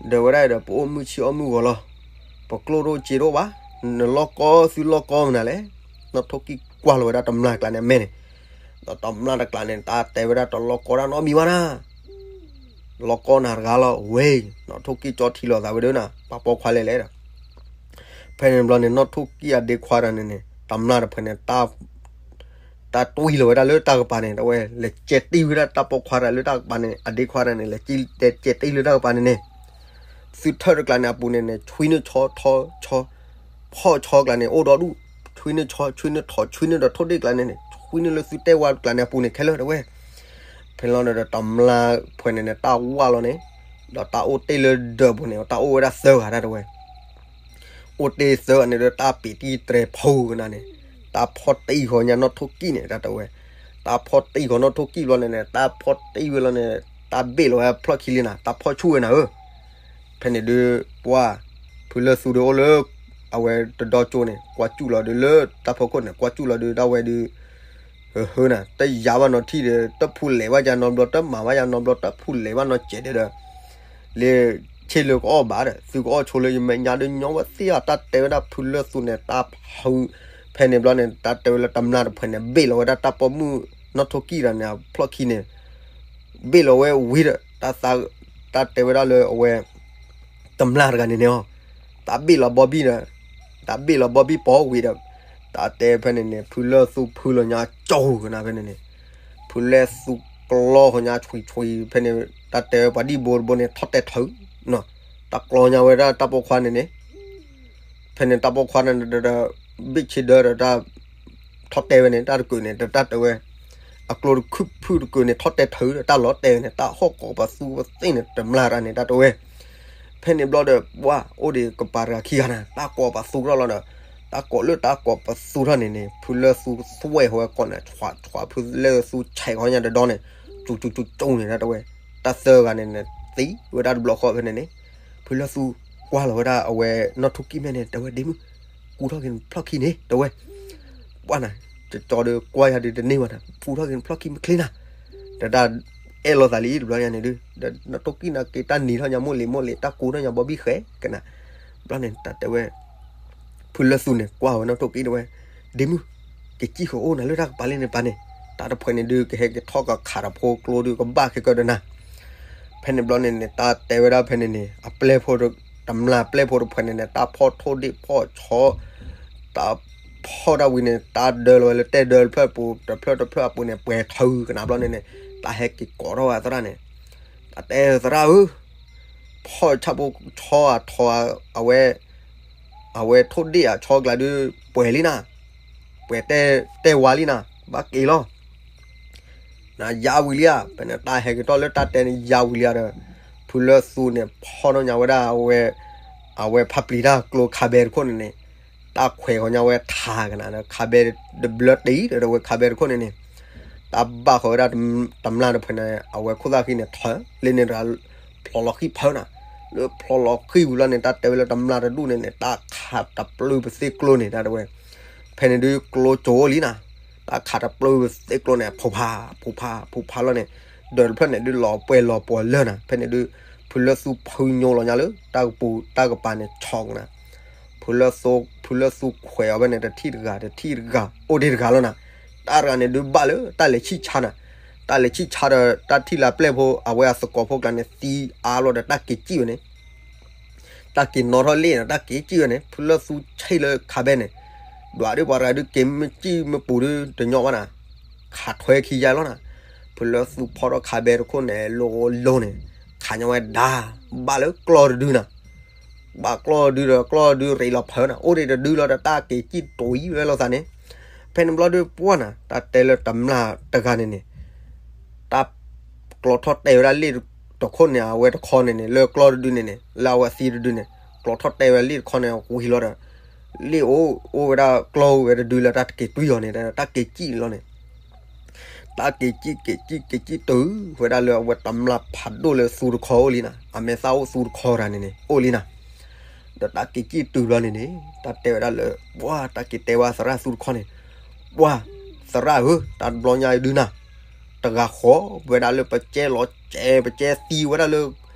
ဒီးဝဲဒၣ်ဒီး ပအိၣ်မုာ်ဆံၣ်အီၣ်မုာ်ဂီၤလီၤ. ပကျိၣ်တအိၣ်စ့တအိၣ်ဘၣ်, နလီၢ်ကီသုလီၢ်ကီမနုၤလဲၣ်. နီၢ်ထိၣ်ကံၣ်ကွၢ်လီၤဝဲဒၣ်တမျၢ်တကျါန့ၣ်အမဲာ်န့ၣ်, ဒီးတမျၢ်တကျါန့ၣ် တၢ်တဲဝဲဒၣ်တလီၢ်ကီတၢ်နီတမံၤဘၣ်နၤ. လီၢ်ကီနၤတဂၤလီၤဝဲ. နီၢ်ထိၣ်ကံၣ်ကၠီထံလီၤသးဝဲဒၣ်နၤ ပှၤပိာ်ခွါလဲၣ်လဲၣ်ဒီး ဖဲန့ၣ်ဘျီန့ၣ် နီၢ်ထိၣ်ကံၣ်အဒ့ခွါတဂၤန့ၣ်န့ၣ် တမျၢ်တဖှဲးန့ၣ် တၢ်တွံၢ်လီၤဝဲဒၣ်လၢတၢ်ကပၤန့ၣ် တဝဲ လဲၤကဲတံၢ်ဝဲဒၣ်တၢ်ပိာ်ခွါတဂၤလၢတၢ်ကပၤန့ၣ် အဒ့ခွါတဂၤန့ၣ် လဲၤကဲတံၢ်လၢတၢ်ကပၤန့ၣ်န့ၣ်, သုထၢၣ်တကျါန့ၣ်အပူၤန့ၣ်န့ၣ် ဆွံနုာ်ဆီထီဆီ ဖီၣ်ဆီကျါန့ၣ် အိၣ်ဒီဒူၣ်, ဆွံနုာ်ဆီ ဆွံနုာ်ထိး ဆွံနုာ်ဒီးထိၣ်ဒ့ၣ်ကျါန့ၣ်န့ၣ် ဆွံနုာ်လၢသုတဲဝါတကျါန့ၣ်အပူၤန့ၣ်ခဲလၢာ်တဝဲ. ဖဲလီၤဒီးတမျၢ်တဖှဲးန့ၣ်န့ၣ် တၢ်ဝါလီၤန့ၣ်, ဒီးတၢ်အိၣ်တ့ၢ်လၢဒၢးပူၤန့ၣ် တၢ်အိၣ်ဝဲဒၣ်သၢဂၤတၢ်တဝဲ အိၣ်တ့ၢ်သၢဂၤန့ၣ်ဒီး တၢ်ပ့းတံၢ်တြဲၤဖီကနၤန့ၣ်, တၢ်ဖီၣ်တံၢ်ဃီၤညါနီၢ်ထိၣ်ကံၣ်န့ၣ် တၢ်တဝဲ, တၢ်ဖီၣ်တံၢ်ဃီၤနီၢ်ထိၣ်ကံၣ်ဘျီန့ၣ်န့ၣ် တၢ်ဖီၣ်တံၢ်ဝဲလီၤန့ၣ် တၢ်ဘ့ၣ်လီၤဝဲဖျီၣ်ခံလံနၤ တၢ်ဖီၣ်ဆူၣ်ဝဲနၤဧၢ. ဖဲန့ၣ်ဒုး ပှၤ ဖုလၢၢ်သူဒီးအိၣ်လၢ အဝဲတဒီကၠိန့ၣ် ကွၢ်စူၣ်လီၤဒုးလၢတၢ်ဖီခိၣ်န့ၣ် ကွၢ်စူၣ်လီၤဒုးဒၣ်ဝဲဒုး ဟၢဟၢနၤ တယာ်ဘၣ်နီၤထံၣ်ဒီး တဖူးလဲၤဘၣ်ယၤနီတဘျီ တမၤဘၣ်ယၤနီတဘျီ တဖူးလဲၤဘၣ်နီစဲးဒဲးဒီး လၢ ဆ့ၣ်လၢကအီၣ်ဘၣ်ဒီး သုကအီၣ်ဆိလၢယမဲာ်ညါဒုးညီဝဲသ့ၣ်အီၤ တၢ်တဲဝဲဒၣ်ဖုလၢၢ်သူန့ၣ် တၢ်ဖု ဖဲန့ၣ်ဘျီန့ၣ် တၢ်တဲဝဲလၢတမျၢ်တဖှဲးန့ၣ် ဘ့ၣ်လီၤဝဲဒၣ်တၢ်ပိာ်မုၣ်နီၢ်ထိၣ်ကံၣ်တဂၤန့ၣ် အဖျီၣ်ခံန့ၣ် ဘ့ၣ်လီၤဝဲဝံၤဒီး တၢ်သး တၢ်တဲဝဲဒၣ်လၢအဝဲ တမျၢ်တဂၤန့ၣ်န့ၣ်အီၤ တၢ်ဘ့ၣ်လီၤဘီဘံၣ်ဒီး တၢ်ဘ့ၣ်လီၤဘီဘံၣ်ပိာ်ဝံၤဒီး တၢ်တဲဖဲန့ၣ်န့ၣ် ဖုလၢၢ်သူဖုလီၤညါကၠီကနၤဖဲန့ၣ်န့ၣ် ဖုလၢၢ်သူကျီဃီၤညါဆွံဆွံဖဲန့ၣ် တၢ်တဲပှၤဒံၣ်ဘိတဘိန့ၣ် ထီၣ်တဲထၢ တၢ်ကျီညါဝဲဒၣ်တၢ်ပိာ်ခွါန့ၣ်န့ၣ် ဖဲန့ၣ်တၢ်ပိာ်ခွါန့ၣ်ဒီး ဘ့ၣ်ဆ့ဒၢဒီးတၢ် ထီၣ်တဲဝဲန့ၣ် တၢ်တကုာ်န့ၣ် တၢ်တဲဝဲ အကျိတခုၣ်ဖုၣ်တကုာ်န့ၣ် ထီၣ်တဲထၢဒီးတၢ်လီၤတဲာ်န့ၣ် တၢ်ဟီၣ်ကိးပသူပသ့ၣ်န့ၣ် တမျၢ်တဂၤန့ၣ် တၢ်တဲဝဲ ဖဲန့ၣ်ဘျီဒီး ပှၤအိၣ်ဒံးကပၤတဂၤခံဂၤန့ၣ် တၢ်ကိးပသူထီၣ်လီၤဒီး တၢ်ကိးလၢတၢ်ကိးပသူထီၣ်န့ၣ်န့ၣ် ဖုလၢၢ်သူသွဲၣ်ဃီၤဝဲကိးန့ၣ် ဆွးဆွးဖုလၢၢ်သူဆဲးဃီၤညါတဒီန့ၣ် ကၠူကၠူကၠူကၠူန့ၣ် တၢ်တဲဝဲ တၢ်သၢဂၤန့ၣ်န့ၣ် သံဝဲဒၣ်တဘျီဃီဖဲန့ၣ်န့ၣ် ဖုလၢၢ်သူကွၢ်လီၤဝဲဒၣ်အဝဲနီၢ်ထိၣ်ကံၣ်မဲာ်န့ၣ် တဲဝဲဒ့မုၣ် ကူထီၣ်က့ၤနဖျီၣ်ခံန့ၣ် တဲဝဲ ပှၤနၤ ကကီဒီးကွၢ်ယၤဒုးတန့ၢ်ဘၣ်နၤ ကူထီၣ်က့ၤနဖျီၣ်ခံမချ့နၤ ဒီးတၢ်အဲၣ်လိာ်သးလံတဘျီညါန့ၣ်ဒုး ဒီးနီၢ်ထိၣ်ကံၣ်နာ်က့ၤတၢ်နံၤထီၣ်ညါမိၢ်လံၤမိၢ်လံၤ တၢ်ကူထီၣ်ညါဘီဘံၣ်ဃဲကနၤ ဘျီန့ၣ် တၢ်တဲဝဲ ဖုလၢၢ်သူန့ၣ် ကွၢ်ဝဲနီၢ်ထိၣ်ကံၣ်တဲဝဲ ဒ့မုၣ် ကစံၣ်ဃီၤအိၣ်နၤလၢတၢ်ကပၤလံန့ၣ်ပၢ်န့ၣ် တၢ်တဖှဲးန့ၣ်ဒုး ကဟဲက့ၤထီၣ်ကခးတဖိကျိဒုးကဘၣ်ခဲကၢဒီးနၤ ဖဲန့ၣ်ဘျီန့ၣ်န့ၣ် တၢ်တဲဝဲဒၣ်ဖဲန့ၣ်န့ၣ် အပျဲၢ်ဖိ တမျၢ်ပျဲၢ်ဖိတဖှဲးန့ၣ်န့ၣ် တၢ်ဖီၣ်ထိၣ်ဒ့ၣ်ဖီၣ်ဆီ တၢ်ဖ ဖီၣ်တၢ်ဝံၤန့ၣ် တၢ်ဒၢလီၤဝဲလၢတဲဒၢတဖျၢၣ်ပူၤ တဖျၢၣ်တဖျၢၣ်အပူၤန့ၣ် ပှဲၤထုးကနၣ်ဘျီန့ၣ်န့ၣ် တၢ်ဟဲက့ၤကိးထီၣ်ဝဲသရၣ်န့ၣ်, တၢ်တဲသရၣ်ဧၢ, ဖီၣ်ဆၣ်ဖိဆီအထီ အဝဲ အဝဲထိၣ်ဒ့ၣ်အဆီကျါဒုး ပှဲၤလံနၤ, ပှဲၤတဲတဲဝါလံနၤ, ဘၣ်က့ၤလီၤ နယါဝံၤလံဧါ, ဖဲန့ၣ်တၢ်ဟဲက့ၤထီၣ်လၢတၢ်တဲန့ၣ်ယါဝံၤလံဧါဒီး, ဖုလၢသူန့ၣ် ဖီၣ်ထီၣ်ညါဝဲဒၣ်အဝဲ, အဝဲဖးပျံၤတၢ်ကျိခးဘဲတခိၣ်န့ၣ်န့ၣ်, တၢ်ခွဲးဃီၤညါဝဲထးကနၤဒီး ခးဘဲတဘျၢတံၢ်ဒီး တဝဲခးဘဲတခိၣ်န့ၣ်န့ၣ်, တၢ်ဘၣ်ဃီၤဝဲဒၣ်တမျၢ်တဖုန့ၣ် အဝဲခိၣ်သၣ်ဃံန့ၣ်ထၢလၢန့ၣ်တဂၤ, ဖျိးလီၤဃံၣ်ဖၢနၤ, လၢဖျိးလီၤဃံၣ်ဝံၤလီၤန့ၣ် တၢ်တဲဝဲလၢတမျၢ်တဒူၣ်န့ၣ်န့ၣ် တၢ်ခးတပျုာ်ပသ့ၣ်ကျိန့ၣ် တၢ်တဲဝဲ ဖဲန့ၣ်ဒုးကျိကၠိလံနၤ, တၢ်ခးတပျုာ်ပသ့ၣ်ကျိန့ၣ် ဖူးဖး, ဖူးဖး, ဖူးဖးလီၤန့ၣ်, ဒီးတဖျၢၣ်န့ၣ်ဒုးလီၤပှဲၤလီၤပှီၤလၢနၤ, ဖဲန့ၣ်ဒုး, ဖုလၢသူဖုညိလီၤညါလၢ တၢ်ကပူၤတၢ်ကပၤန့ၣ်ဆီကနၤ, ဖုလၢသူ, ဖုလၢသူခွဲးအီၤဖဲန့ၣ် တထံၣ်တဂၤ, တထံၣ်တဂၤ, အိၣ်ဒ့ၣ်တဂၤလီၤနၤ, တၢ်တဂၤန့ၣ်ဒုးဘၣ်လၢတၢ်လဲၤဆံၣ်ဆါနၤ, တၢ်လဲၤဆံၣ်ဆါဒီးတၢ်ထံၣ်လၢပျဲၢ်ဖိ အဝဲအသကိးဖိကျါန့ၣ် သံအါလီၤဒီးတၢ်က့ၤစံၣ်ဝဲန့ၣ် တၢ်က့ၤနီၣ်ထီၣ်လ့ၣ်ဒီး တၢ်က့ၤစံၣ်ဝဲန့ၣ် ဖုလၢသူဆံၣ်လၢခးဘဲန့ၣ်, ဒွးဒုးပှၤတဂၤဒုးက့ၤမ့ၢ်စံၣ်မ့ၢ်ပူၤဒုးတညီဘၣ်နၤ, ခးထွဲခံယါလီၤနၤ, ဖုလၢသူဖီၣ်ထီၣ်ခးဘဲတခိၣ်န့ၣ် လိၤလိၤန့ၣ်, ခးညါဝဲဒါ, ဘၣ်လၢကျီၢ်တဒုနၤ, ဘၣ်ကျီၢ်တဒုဒီးကျီၢ်တဒုရ့းလီၤဖၢနၤ, အိၣ်ဒ့ၣ်တဒုလီၤဒီးတၢ်က့ၤစံၣ်တွံဝဲလိာ်သးန့ၣ်, ဖဲန့ၣ်ဘျီဒုးပှၢ်နၤ တၢ်တဲလၢတမျၢ်တဂၤန့ၣ်န့ၣ် တၢ်ကျီထီၣ်တဲဝဲဒၣ်လ့ၣ်တခိၣ်န့ၣ် အဝဲတခီန့ၣ်န့ၣ် လၢကျီၢ်တဒုန့ၣ်န့ၣ် လၢအဝဲသံတဒုန့ၣ် ကျီထီၣ်တဲဝဲလ့ၣ်တခီန့ၣ်ဝံၤလီၤဒီး လ့ၣ်အိၣ်အိၣ်ဝဲဒၣ်ကျီၢ်ဝဲတဒုလၢတၢ်တက့ၤတွံၢ်အီၤန့ၣ် တၢ်က့ၤစံၣ်လီၤန့ၣ် တၢ်က့ၤစံၣ်က့ၤစံၣ်က့ၤစံၣ်တုၤဝဲဒၣ်လၢအဝဲတမျၢ်ဖးဒိၣ်လၢသူတခီအိၣ်လံနၤ, အမဲာ်သၣ်အိၣ်သူတခီတဂၤန့ၣ်န့ၣ် အိၣ်လံနၤ, ဒီးတၢ်က့ၤစံၣ်တုၤဘျီန့ၣ်န့ၣ် တၢ်တဲဝဲဒၣ်လၢ ပှၢ်တၢ်က့ၤတဲဝဲသရၣ်သူတခီန့ၣ်, ပှၢ်သရၣ်ဧၢ, တၢ်တဘျီညါဒုနၤ တဂၤဃီဝဲဒၣ်လၢပကဲလီၤကဲ ပကဲသံဝဲဒၣ်လၢ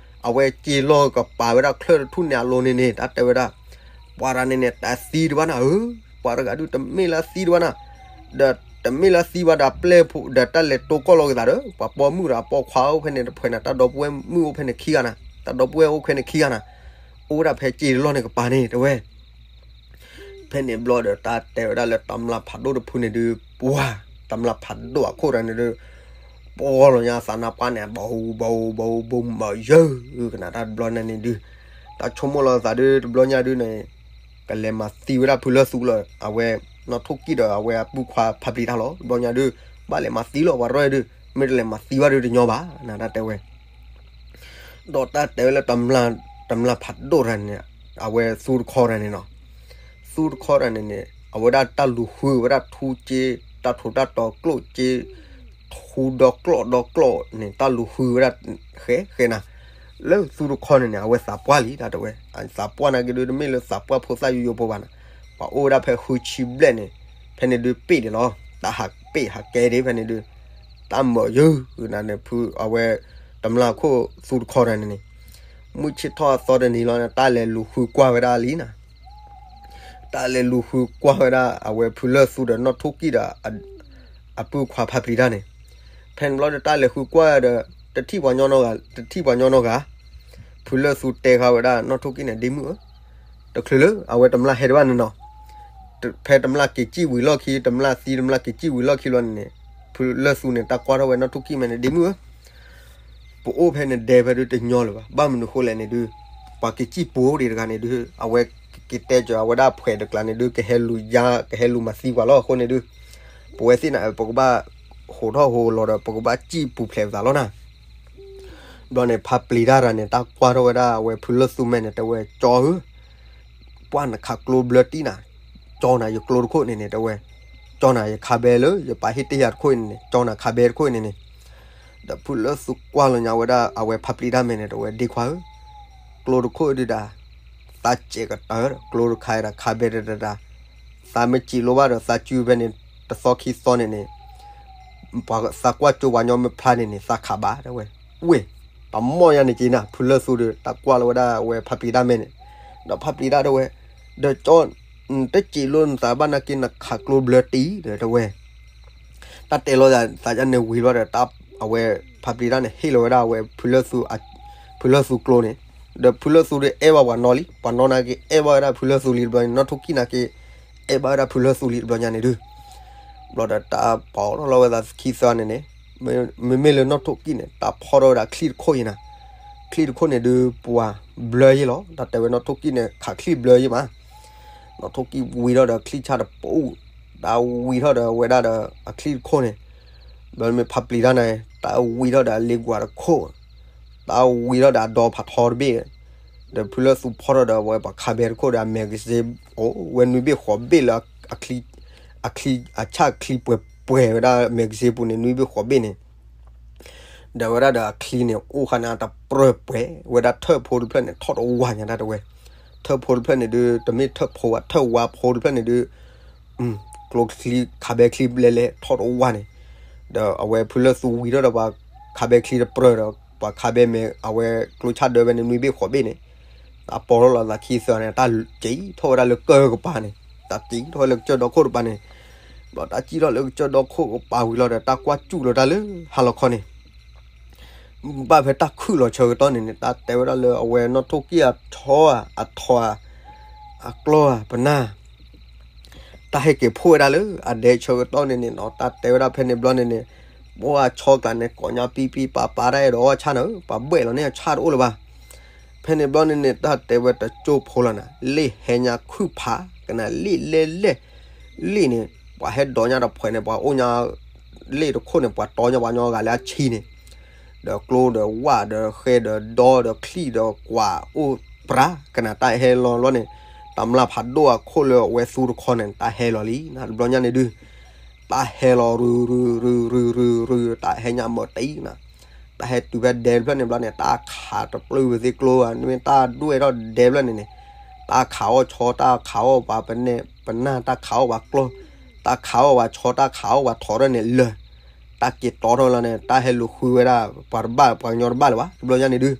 အဝဲက့ၤလီၤကပာ်ဝဲဒၣ်ချၢၣ်တထူၣ်န့ၣ်အလိၤန့ၣ်န့ၣ် တၢ်တဲဝဲဒၣ်, ပှၤတဂၤန့ၣ်န့ၣ် တသံတဘၣ်နၤဧၢ, ပှၤတဂၤဒုးတမ့ၢ်လၢသံတဘၣ်နၤ, ဒီးတမ့ၢ်လၢသံဘၣ်ဒီးပျဲၢ်ဖိ ဒီးတၢ်လဲၤတိၢ်ကီၢ်လီၤက့ၤသးဒီး ပှၤပိာ်မုၣ်ဒီးအပိာ်ခွါအိၣ်ဖဲန့ၣ်တဖုန့ၣ် တၢ်ဒီပုၢ်ဝဲၢ်မုၣ်အိၣ်ဖဲန့ၣ်ခံဂၤနၤ, တၢ်ဒီပုၢ်ဝဲၢ်အိၣ်ဖဲန့ၣ်ခံဂၤနၤ, အိၣ်ဝဲဒၣ်ဖဲက့ၤတလီၢ်န့ၣ်ကပၤန့ၣ် တဲဝဲ ဖဲန့ၣ်ဘျီဒီးတၢ်တဲဝဲဒၣ်လၢတမျၢ်ဖးဒိၣ်တဖုန့ၣ်ဒုး ပှၤ တမျၢ်ဖးဒိၣ်အခိၣ်တဂၤန့ၣ်ဒုး ပှီၢ်လီၤညါသးနါပှၢ်န့ၣ် ဘီဘီဘီဘီမၤယၢၢ်ကနၣ်တၢ်တဘျီန့ၣ်န့ၣ်ဒုး တၢ်ဆိကမိၣ်လီၤသးဒုးတဘျီညါဒုးန့ၣ် ကလဲၤမၤသံဝဲဒၣ်ဖုလၢသူလီၤ အဝဲ နီၣ်ထိၣ်ကံၣ်ဒီးအဝဲအပုၢ်ခွါဖးပျံၤတၢ်လီၤ တဘျီညါဒုး ဘၣ်လဲၤမၤသံလီၤ ပှၤရီၢ်ဒုး မ့ၢ်တလဲၤမၤသံဘၣ်ဒုးတညီဘၣ် နတၢ်တဲဝဲ ဒီးတၢ်တဲဝဲလၢ တမျၢ်ဖးဒိၣ်တဂၤန့ၣ် အဝဲသူတခီတဂၤန့ၣ်နီၤ, သူတခီတဂၤန့ၣ်န့ၣ် အဝဲဒၣ်တၢ်လူၤဃုဝဲဒၣ်ထူက့ တၢ်ထူးတၢ်တီၤကျိၣ်က့ ထူဒီကျိၣ်ဒီကျိၣ်န့ၣ် တၢ်လူၤဃုဝဲဒၣ်ဃဲဃဲနၤ, လၢသူတခီန့ၣ်န့ၣ် အဝဲသးပှၢ်လံ တၢ်တဲဝဲ သးပှၢ်နာ်က့ဒုး တမ့ၢ်လၢသးပှၢ်ဖိသၣ်ယိယိဖိဘၣ်နၤ, ပှၤအိၣ်ဝဲဒၣ်ဖဲဃုဆံဘျဲၣ်န့ၣ် ဖဲန့ၣ်ဒုးပ့ၢ်ဒံးလီၤ, တၢ်ဟးပ့ၢ်ဟးကဲဒံးဖဲန့ၣ်ဒုး တၢ်မၢယုၢ်နၤန့ၣ် ဖုအဝဲ တမျၢ်ခိၣ်သူတခီတဂၤန့ၣ်န့ၣ် မုၢ်ဆ့ၣ်ထီၣ်အသီတနံၤလီၤန့ၣ် တၢ်လဲၤလူၤဃုကွၢ်ဝဲဒၣ်လံနၤ, တၢ်လဲၤလူၤဃုကွၢ်ဝဲဒၣ် အဝဲဖုလၢၢ်သူဒီးနီၣ်ထိၣ်ကံၣ်ဒီး အပုၢ်ခွါဖးပျံၤတၢ်န့ၣ်, ဖဲန့ၣ်ဘျီဒီးတၢ်လဲၤဃုကွၢ်ဒီး တထံၣ်ပှၤညီနီတဂၤ, တထံၣ်ပှၤညီနီတဂၤ, ဖုလၢၢ်သူတဲဃာ်ဝဲဒၣ်နီၣ်ထိၣ်ကံၣ်န့ၣ် ဒ့မုၣ်ဧၢ, တချုးလၢအဝဲတမျၢ်ဟဲတဘၣ်န့ၣ်နီၤ, ဖဲတမျၢ်က့ၤစံၣ်ဝံၤလီၢ်ခံ တမျၢ်သံတမျၢ်က့ၤစံၣ်ဝံၤလီၢ်ခံလီၤန့ၣ်န့ၣ်, ဖုလၢၢ်သူန့ၣ် တၢ်ကွၢ်ထီၣ်ဝဲနီၣ်ထိၣ်ကံၣ်မဲာ်န့ၣ် ဒ့မုၣ်ဧၢ ပအိၣ်ဖဲန့ၣ်ဒဲဖဲဒုးတညီလၢၤဘၣ်, ဘၣ်မနုၤဃိလဲၣ်န့ၣ်ဒုး, ပှၤက့ၤစံၣ်ပူၤဒံးတဂၤန့ၣ်ဒုး, အဝဲက့ၤတဲကၢၤအဝဲဒၣ်ဖှဲးတကျါန့ၣ်ဒုး ကဟဲလူၤယါ ကဟဲလူၤမၤသံပှၤလီၤအဃိန့ၣ်ဒုး, ပဝဲသ့ၣ်န့ၣ် ပကဘၣ်ဟးထီၣ်ဟးလီၤဒီး ပကဘၣ်စံၣ်ပူၤဖျဲးပသးလီၤနၤ ဘျီန့ၣ် ဖးပျံၤတၢ်တဂၤန့ၣ် တၢ်ကွၢ်ထီၣ်ဝဲဒၣ်အဝဲဖုလၢၢ်သူမဲာ်န့ၣ် တဲဝဲ ကၠီဧၢ, ပှၢ်နခးကျိဘျၢတံၢ်နၤ, ကၠီနၤယကျိတခိၣ်န့ၣ်န့ၣ် တဲဝဲ, ကၠီနၤယခးဘဲလၢ ယပာ်ဟ့ၣ်တ့ၢ်ယၤတခိၣ်န့ၣ်န့ၣ် ကၠီနၤခးဘဲတခိၣ်န့ၣ်န့ၣ်, ဒီးဖုလၢၢ်သူကွၢ်လီၤညါဝဲဒၣ် အဝဲဖးပျံၤတၢ်မဲာ်န့ၣ် တဲဝဲ ဒ့ခွါဧၢ, ကျိတခိၣ်ဒုးဒၣ် သးစဲးကတၢၢ်ဒီး ကျိတခါဒၣ်ခးဘဲတတတၢ်, သးမ့ၢ်စံးလိဘၣ်ဒီး သးစုဖဲန့ၣ် တသီခံသီန့ၣ်န့ၣ် ပှၤသးကွၢ်ကၠိပှၤညီမ့ၢ်ဖျါန့ၣ်န့ၣ် သးခးဘၣ် တဲဝဲ, ဝ့ၢ်, ပှၤမီၢ်ယါန့ၣ်က့ၤနၤ ဖုလၢၢ်သူဒီး တၢ်ကွၢ်လီၤဝဲဒၣ်အဝဲဖးပျံၤတၢ်မဲာ်န့ၣ်, ဒီးဖးပျံၤတၢ်တဲဝဲ, ဒီးကၠီ, တစံးလိနသးဘၣ်နာ်က့ နခးကျိဘျၢတံၢ်ဒီး တဲဝဲ တၢ်တဲလီၤသးန့ၣ်ဝံၤလီၤဒီး အဝဲဖးပျံၤတၢ်န့ၣ် ဟ့ၣ်လီၤဝဲဒၣ်အဝဲ ဖုလၢၢ်သူကျိန့ၣ်, ဒီးဖုလၢၢ်သူဒီးအဲၣ်ဘၣ်ပှၤနီၢ်လံ, ပှၤနီၢ်နာ်က့ အဲၣ်ဘၣ်ဝဲဒၣ်ဖုလၢၢ်သူလံတဘျီန့ၣ် နီၣ်ထိၣ်ကံၣ်နာ်က့ အဲၣ်ဘၣ်ဝဲဒၣ်ဖုလၢသူလံတဘျီညါန့ၣ်ဒုး, ဘျီဒီးတၢ်ပီၣ်ထီၣ်လီၤဝဲသးခံသၢန့ၣ်န့ၣ်, မ့မ့ၢ်လၢနီၣ်ထိၣ်ကံၣ်န့ၣ် တၢ်ဖီၣ်ထီၣ်ဝဲဒၣ်ချံတခိၣ်အံၤနၤ, ချံတခိၣ်န့ၣ်ဒုးပှၤဘျၢယ့ၣ်လီၤ, တၢ်တဲဝဲနီၣ်ထိၣ်ကံၣ်န့ၣ် ခးချံဘျၢယ့ၣ်မး, နီၣ်ထိၣ်ကံၣ်ဝံထီၣ်ဒီးချံဆၣ်တပူၤ, တၢ်ဝံထီၣ်ဒီးဝဲဒၣ်ဒီးအချံတခိၣ်န့ၣ်, ဘျီမ့ၢ်ဖးပျံၤတၢ်န့ၣ် တၢ်ဝံထီၣ်ဒီးအလ့ကွၢ်တခိၣ်, တၢ်ဝံထီၣ်ဒီးအဒီဖးထီတဘ့ၣ်, ဒီးဖုလၢသူဖီၣ်ထီၣ်ဒီးအဝဲပှၤခးဘဲတခိၣ်ဒီးအမဲာ်ကစ့ အိၣ်ဝဲနွံဘ့ၣ်ဃိးဘ့ၣ်လၢအချံ, အချံ, အဆၣ်ချံပှဲၤပှဲၤဝဲဒၣ်မဲာ်ကစ့ပူၤန့ၣ် နွံဘ့ၣ်ဃိးဘ့ၣ်န့ၣ်, ဒီးဝဲဒၣ်ဒီးအချံန့ၣ် အိၣ်ခါန့ၣ်တပြၢၢ်ပှဲၤဝဲဒၣ်ထၢၣ်ဖိတဖျၢၣ်န့ၣ် ထီၣ်တဝါညါတၢ်တဲဝဲ, ထၢၣ်ဖိတဖျၢၣ်န့ၣ်ဒုး တမ့ၢ်ထၢၣ်ဖိဘၣ် ထၢၣ်ဝါဖိတဖျၢၣ်န့ၣ်ဒုး ကျိချံ ခးဘဲချံဘျဲလဲၣ်ထီၣ်တဝါန့ၣ်, ဒီးအဝဲဖုလၢသူဝံၤထီၣ်ဒီးပှၤခးဘဲချံတပြၢၢ်ဒီး ပှၤခးဘဲမဲာ် အဝဲကျိဆၣ်ဒၢဝဲန့ၣ် နွံဘ့ၣ်ဃိးဘ့ၣ်န့ၣ်, တၢ်ပီၣ်ထီၣ်လီၤသးခံသၢန့ၣ် တၢ်စံးထီၣ်ဝဲဒၣ်လၢကၢၢ်ကပၤန့ၣ်, တၢ်စံးထီၣ်ဝဲလၢကစၢၢ်ဒီခိၣ်တပၤန့ၣ်, ဘျီတၢ်စံးထီၣ်လၢကစၢၢ်ဒီခိၣ်ကပၤဝံၤလီၤဒီး တၢ်ကွၢ်စူၣ်လီၤတၢ်လၢဟါလီၤခီန့ၣ် ဘၣ်ဖဲတၢ်ခုၣ်လီၤဆၢကတီၢ်န့ၣ်န့ၣ် တၢ်တဲဝဲဒၣ်လၢအဝဲနီၣ်ထိၣ်ကံၣ်အဆီဧါ အထိးဧါ အကျီဧါ ပနၢ် တၢ်ဟဲက့ၤဖှိၣ်ဝဲဒၣ်လၢအဒဲဆၢကတီၢ်န့ၣ်န့ၣ်နီၤ တၢ်တဲဝဲဒၣ်ဖဲန့ၣ်ဘျီန့ၣ်န့ၣ်, ပှၤဆီကျါန့ၣ် ကိးညါပံပံပာ်ပာ်တၢ်အဲၣ်ဒိးအီၣ်ဆၣ်န့ၣ် ပှၤဘှဲၣ်လီၤန့ၢ်အဆၣ်တအိၣ်လၢၤဘၣ်. ဖဲန့ၣ်ဘျီန့ၣ်န့ၣ် တၢ်တဲဝဲတကၠိဖိလီၤနၤ လ့ၣ်ဟဲညါခုၣ်ဖး ကနၣ်လ့ၣ်လဲၣ်လဲၣ် လ့ၣ်န့ၣ် ပှၤဟဲဒိးညါတဖှဲးန့ၣ် ပှၤအိၣ်ညါ လ့ၣ်တခိၣ်န့ၣ် ပှၤတီညါပှၤညီဂၤလၢအဆံန့ၣ် ဒီးကျိဒီးဝၣ်ဒီးဃဲဒီးဒီဒီးချံၣ်ဒီးကွၢ်အိၣ်ပြး ကနၣ်တၢ်ဟဲလီၤလီၤန့ၣ် တမျၢ်ဖးဒိၣ်အခိၣ်လၢအဝဲသူတခီန့ၣ် တၢ်ဟဲလီၤလံ နတဘျီညါန့ၣ်ဒုး တၢ်ဟဲလီၤရုရုရုရုရု တၢ်ဟဲညါမၢတံၢ်နၤ တၢ်ဟဲတုၤဖဲဒဲတဖျၢၣ်န့ၣ်ဘျီန့ၣ် တၢ်ခးတပျုာ်ဝဲသ့ၣ်ကျိဧါ မ့ၢ်တၢ်ဒွဲၣ်ထီၣ်ဒဲတဖျၢၣ်န့ၣ်န့ၣ် တၢ်ခးအီၣ်ဆီ တၢ်ခးအီၣ်ပှၤပနဲၣ် ပနၢ် တၢ်ခးအီၣ်ပှၤကျီ တၢ်ခးအီၣ်ပှၤဆီ တၢ်ခးအီၣ်ပှၤထိးထီၣ်န့ၣ်လၢာ် တၢ်က့ၤတီထီၣ်လီၤန့ၣ် တၢ်ဟဲလူၤဃုဝဲဒၣ် ပှၤတဘၣ် ပှၤကညီတဘၣ်လၢၤဘၣ် တဘျီညါန့ၣ်ဒုး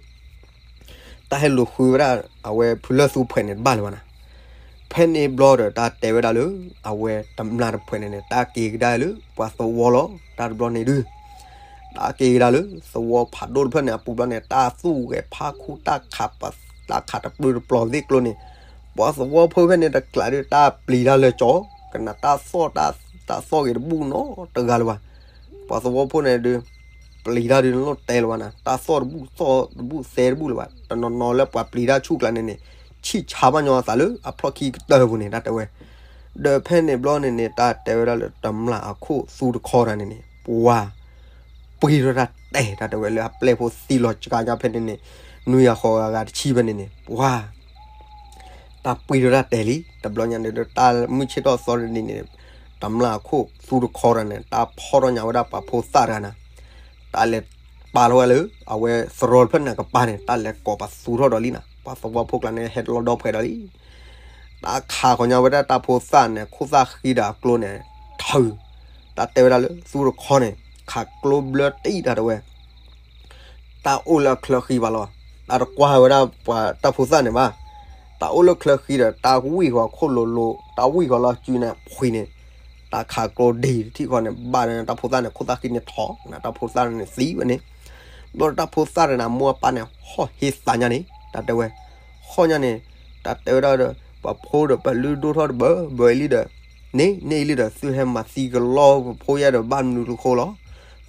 တၢ်ဟဲလူၤဃုဝဲဒၣ် အဝဲဖုလၢသူဖှဲးန့ၣ်တဘၣ်လၢၤဘၣ်နၤ ဖဲန့ၣ်ဘျီဒီး တၢ်တဲဝဲဒၣ်လၢ အဝဲတမျၢ်တဖှဲးန့ၣ်န့ၣ် တၢ်က့ၤကဒါလၢ ပှၤသဝီလီၤ တၢ်တဘျီန့ၣ်ဒုး တၢ်က့ၤကဒါလၢ သဝီဖးဒိၣ်တဖျၢၣ်န့ၣ် အပူၤဘျီန့ၣ် တၢ်သူၣ်ဂဲၤဖးခူ တၢ်ခးပ တၢ်ခးတပျုာ်တပျီၤသ့ၣ်ကျိန့ၣ် ပှၤသဝီဖိဖဲန့ၣ်တကျးဒုး တၢ်ပျံၤတၢ်လၢကၠီ ကနၣ်တၢ်သီၣ် တၢ်သီၣ်ဂ့ၤတဘူၣ်နီတဂၤလၢၤဘၣ် ပှၤသဝီဖိန့ၣ်ဒုး ပျံၤတၢ်ဒုး နလိၣ်တဲလၢၤဘၣ်နၤ တၢ်သီၣ်တဘူၣ် သီၣ်တဘူၣ် သဲတဘူၣ်လၢၤဘၣ် တနီၤနီၤလၢပှၤပျံၤတၢ်ဆူၣ်ကျါန့ၣ်န့ၣ် ဆံၣ်ဆါဘၣ်ညီအသးလၢအဖျီၣ်ခံကတၢၢ်ပူၤန့ၣ် တၢ်တဲဝဲ ဒီးဖဲန့ၣ်ဘျီန့ၣ်န့ၣ် တၢ်တဲဝဲဒၣ်လၢတမျၢ်အခိၣ်သူတခီတၢ်န့ၣ်န့ၣ် ပှၤ ပှံထီၣ်တၢ်တဲာ် တၢ်တဲဝဲလၢအပျဲၢ်ဖိသံလီၤစှၤညါဖဲန့ၣ်န့ၣ် နွံဂၤဃိးဂၤဂၤတဆံဖဲန့ၣ်န့ၣ် ပှၤ တၢ်ပှံထီၣ်တၢ်တဲာ်လံ တဘျီညါန့ၣ်ဒီး တၢ်မုၢ်ဆ့ၣ်ထီၣ်သီတနံၤန့ၣ် တမျၢ်အခိၣ်သူတခီတၢ်န့ၣ် တၢ်ဖီၣ်ထီၣ်ညါဝဲဒၣ်ပှၤဖိသၣ်တဂၤန့ၣ် တၢ်လဲၤပာ်ထီၣ်ဝဲလၢ အဝဲသရိာ်တဖျၢၣ်န့ၣ်ကပၤန့ၣ် တၢ်လဲၤကိးပသူထီၣ်ဒီးလံနၤ ပှၤသဝီဖိကျါန့ၣ် ဟဲတလီၤဒီဖှဲးဒီးလံ တၢ်ခးဃီၤညါဝဲဒၣ်တၢ်ဖိသၣ်န့ၣ် ခိၣ်သၣ်ဃံဒီးအကျိန့ၣ် ထုး တၢ်တဲဝဲဒၣ်လၢ သူတခီန့ၣ် ခးကျိဘျၢတံၢ်တၢ်တဲဝဲ တၢ်အိၣ်လၢအချၢဃံဘၣ်လီၤ. တၢ်တကွၢ်ဝဲဒၣ်ပှၤတၢ်ဖိသၣ်န့ၣ်ဘၣ်. တၢ်အိၣ်လၢချၢဃံဒီး တၢ်ဝံၢ်ဃီၤခိၣ်လိၤလိၤ, တၢ်ဝံၢ်ဃီၤလီၤစုန့ၣ် ဖှံန့ၣ်, တၢ်ခးကျိဒံးတထံၣ်ဃီန့ၣ် ဘၣ်န့ၣ် တၢ်ဖိသၣ်န့ၣ် ခိၣ်သၣ်ဃံန့ၣ်ထီၣ်, တၢ်ဖိသၣ်န့ၣ်သံဝဲန့ၣ်. ဘျီဒီးတၢ်ဖိသၣ်န့ၣ် အမိၢ်အပၢ်န့ၣ် ဟီၣ်ဟ့သးညါန့ၣ် တၢ်တဲဝဲ, ဟီၣ်ညါန့ၣ် တၢ်တဲဝဲဒၣ်ဒီး ပှၤဖိဒီးပလုၢ်ဒိၣ်ထီၣ်တဘၢဘၢအံၤလံဒီး န့ၣ်န့ၣ်အံၤလံဒီး သုဟဲမၤသံကလီပဖိယဲဒီးဘၣ်မနုၤတဃိလီၤ.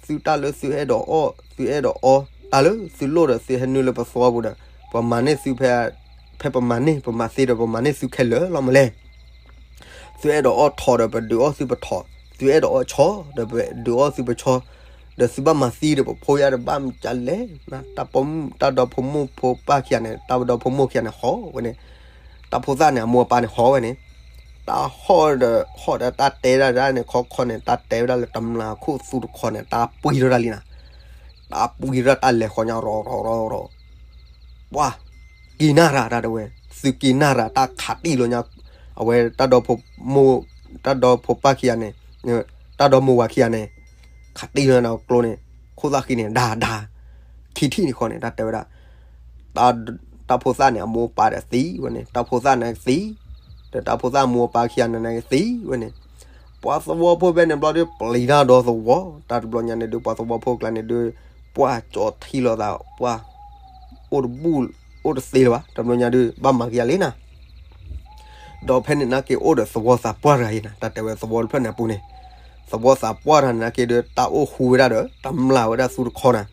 သုတၢ်လၢသုအဲၣ်ဒိးအီၣ် သုအဲၣ်ဒိးအီ တၢ်လၢသုလိၣ်ဒီးသုဟဲနုာ်လၢပသဝီပူၤဒီး ပမၤန့ၢ်သုဖဲ ဖဲပမၤန့ၢ် ပမၤသ့ဒီးပမၤန့ၢ်သုခဲလၢာ်လီၤမလဲၣ်. သုအဲၣ်ဒိးအီၣ်ထိးဒီးပဒုးအီၣ်သုပထိး, သုအဲၣ်ဒိးအီၣ်ဆီဒီးပဒုးအီၣ်သုပဆီ, ဒီးသုဘၣ်မၤသံဒီးပဖိယဲဒီးဘၣ်မနုၤလဲၣ်. တၢ်ဒီဖိမိၢ်ဖိပၢ်ခံဂၤန့ၣ် တၢ်ဒီဖိမိၢ်ခံဂၤန့ၣ်ဟီၣ်ဝဲန့ၣ်, တၢ်ဖိသၣ်န့ၣ် အမိၢ်အပၢ်န့ၣ်ဟီၣ်ဝဲန့ၣ်, တၢ်ဟီၣ်ဒီးဟီၣ်ဒီးတၢ်တဲဒၣ်ဒၣ်န့ၣ်ခီခီန့ၣ် တၢ်တဲဝဲဒၣ်လၢတမျၢ်ခိၣ်သူတခီန့ၣ် တၢ်ပှံၤထီၣ်တၢ်လံနၤ, တၢ်ပှံၤထီၣ်တၢ်လဲၤဃီၤညါရီၤရီၤရီၤရီၤ ပှၤ က့ၤနၢ်ရၤတၢ်တဲဝဲ, သုက့ၤနၢ်ရၤ တၢ်ခးတံၢ်လီၤညါ, အဝဲတၢ်ဒီဖိမိၢ် တၢ်ဒီဖိပၢ်ခံဂၤန့ၣ်, တၢ်ဒီမိၢ်ဝၤခံဂၤန့ၣ်, ခးတံၢ်လီၤညါကျိန့ၣ်, ခိၣ်သၣ်ဃံန့ၣ် ဒါဒါ, ခံထံၣ်န့ၣ်ဃီန့ၣ် တၢ်တဲဝဲဒၣ်, တၢ်ဖိသၣ်န့ၣ် အမိၢ်အပၢ်ဒီးသံဝဲန့ၣ်, တၢ်ဖိသၣ်န့ၣ်သံ, ဒီးတၢ်ဖိသၣ်မိၢ်အပၢ်ခံဂၤန့ၣ်သံဝဲန့ၣ်, ပှၤသဝီဖိဖဲန့ၣ်ဘျီဒီး ပျံၤတၢ်ဒီသဝီ, တၢ်တဘျီညါန့ၣ်ဒုး ပှၤသဝီဖိကျါန့ၣ်ဒုး ပှၤကၠီထံလိာ်သး ပှၤ အိၣ်တဘူၣ် အိၣ်တသ့လၢၤဘၣ်, တဘျီညါဒုး ဘၣ်မၤက့ၤယၤလံနၤ, ဒီးဖဲန့ၣ်နာ်က့အိၣ်ဒီးသဝီသးပှၢ်တဂၤအံၤနၤ, တၢ်တဲဝဲသဝီတဖျၢၣ်န့ၣ်အပူၤန့ၣ်, သဝီသးပှၢ်တဂၤန့ၣ်နာ်က့ဒီး တၢ်အိၣ်ဃူဝဲဒၣ်ဒီး တမျၢ်ဝဲဒၣ်သူတခီနၤ,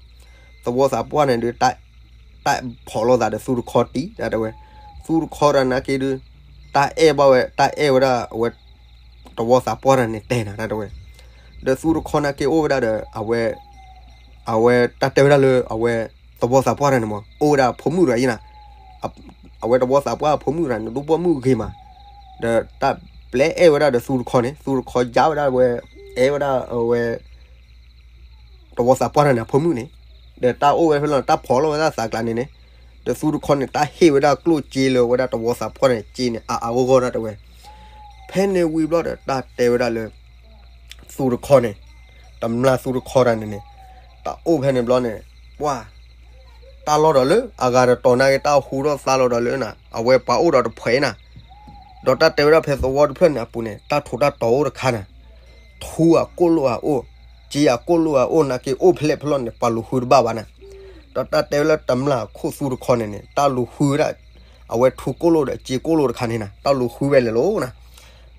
သဝီသးပှၢ်န့ၣ်ဒီး တၢ်ဖီၣ်လိာ်သးဒီးသူတခီတံၢ် တၢ်တဲဝဲ, သူတခီတဂၤနာ်က့ဒီး တၢ်အဲၣ်ဘၣ်ဝဲ တၢ်အဲၣ်ဝဲဒၣ်အဝဲ သဝီသးပှၢ်တဂၤန့ၣ်တဲနၤ တၢ်တဲဝဲ, ဒီးသူတခီနာ်က့အိၣ်ဝဲဒၣ်ဒီး အဝဲ အဝဲတၢ်တဲဝဲဒၣ်လၢအဝဲ သဝီသးပှၢ်တဂၤန့ၣ်မး အိၣ်ဝဲဒၣ်ဖိမုၣ်တဂၤအံၤနၤ, အဝဲသဝီသးပှၢ်အဖိမုၣ်တဂၤန့ၣ် ဒိၣ်ပိာ်မုၣ်ဂ့ၤမး, ဒီးတၢ်ပျဲအဲၣ်ဝဲဒၣ်ဒီးသူတခီန့ၣ် သူတခီယါဝဲဒၣ်ဝဲ အဲၣ်ဝဲဒၣ်အဝဲ သဝီသးပှၢ်တဂၤန့ၣ်အဖိမုၣ်န့ၣ်, ဒီးတၢ်အိၣ်ဝဲဖဲလီၤ တၢ်ဖီၣ်လိာ်ဝဲဒၣ်သးကျါန့ၣ်န့ၣ်, ဒီးသူတခီန့ၣ် တၢ်ဟ့ၣ်ဝဲဒၣ်ကျိၣ်စ့လၢဝဲဒၣ်သဝီသးပှၢ်န့ၣ် စ့န့ၣ် အါအါဂီၢ်ဂီၢ် တၢ်တဲဝဲ, ဖဲန့ၣ်ဝံၤဘျီဒီး တၢ်တဲဝဲဒၣ်လၢ သူတခီန့ၣ်, တမျၢ်သူတခီတဂၤန့ၣ်န့ၣ်, တၢ်အိၣ်ဖဲန့ၣ်ဘျီန့ၣ်, ပှၢ်, တၢ်လီၢ်ဒီးလၢအဂၤတတီၤနာ်က့ တၢ်ဟူထီၣ်သါလီၤဒီးလၢနၤ အဝဲပှၤအိၣ်ဒီးတဖှဲးနၤ, ဒီးတၢ်တဲဝဲဒၣ်ဖဲသဝီတဖျၢၣ်န့ၣ်အပူၤန့ၣ် တၢ်ထူးတၢ်တီၤအိၣ်တခါနၤ, ထူအကိၣ်လိၣ်အအိၣ်, စ့အကိၣ်လိၣ်အအိၣ်နာ်က့ အိၣ်ဖဲလဲၣ်ဖဲလီၢ်န့ၣ် ပှၤလူၤဃုတဘၣ်ဘၣ်နၤ, ဒီးတၢ်တဲဝဲလၢတမျၢ်ခိၣ်သူတခီန့ၣ်န့ၣ် တၢ်လူၤဃုဝဲဒၣ် အဝဲထူကိၣ်လိၣ်ဒီးစ့ကိၣ်လိၣ်တခါန့ၣ်နၤ တၢ်လူၤဃုဝဲလဲၣ်လီၤနၤ,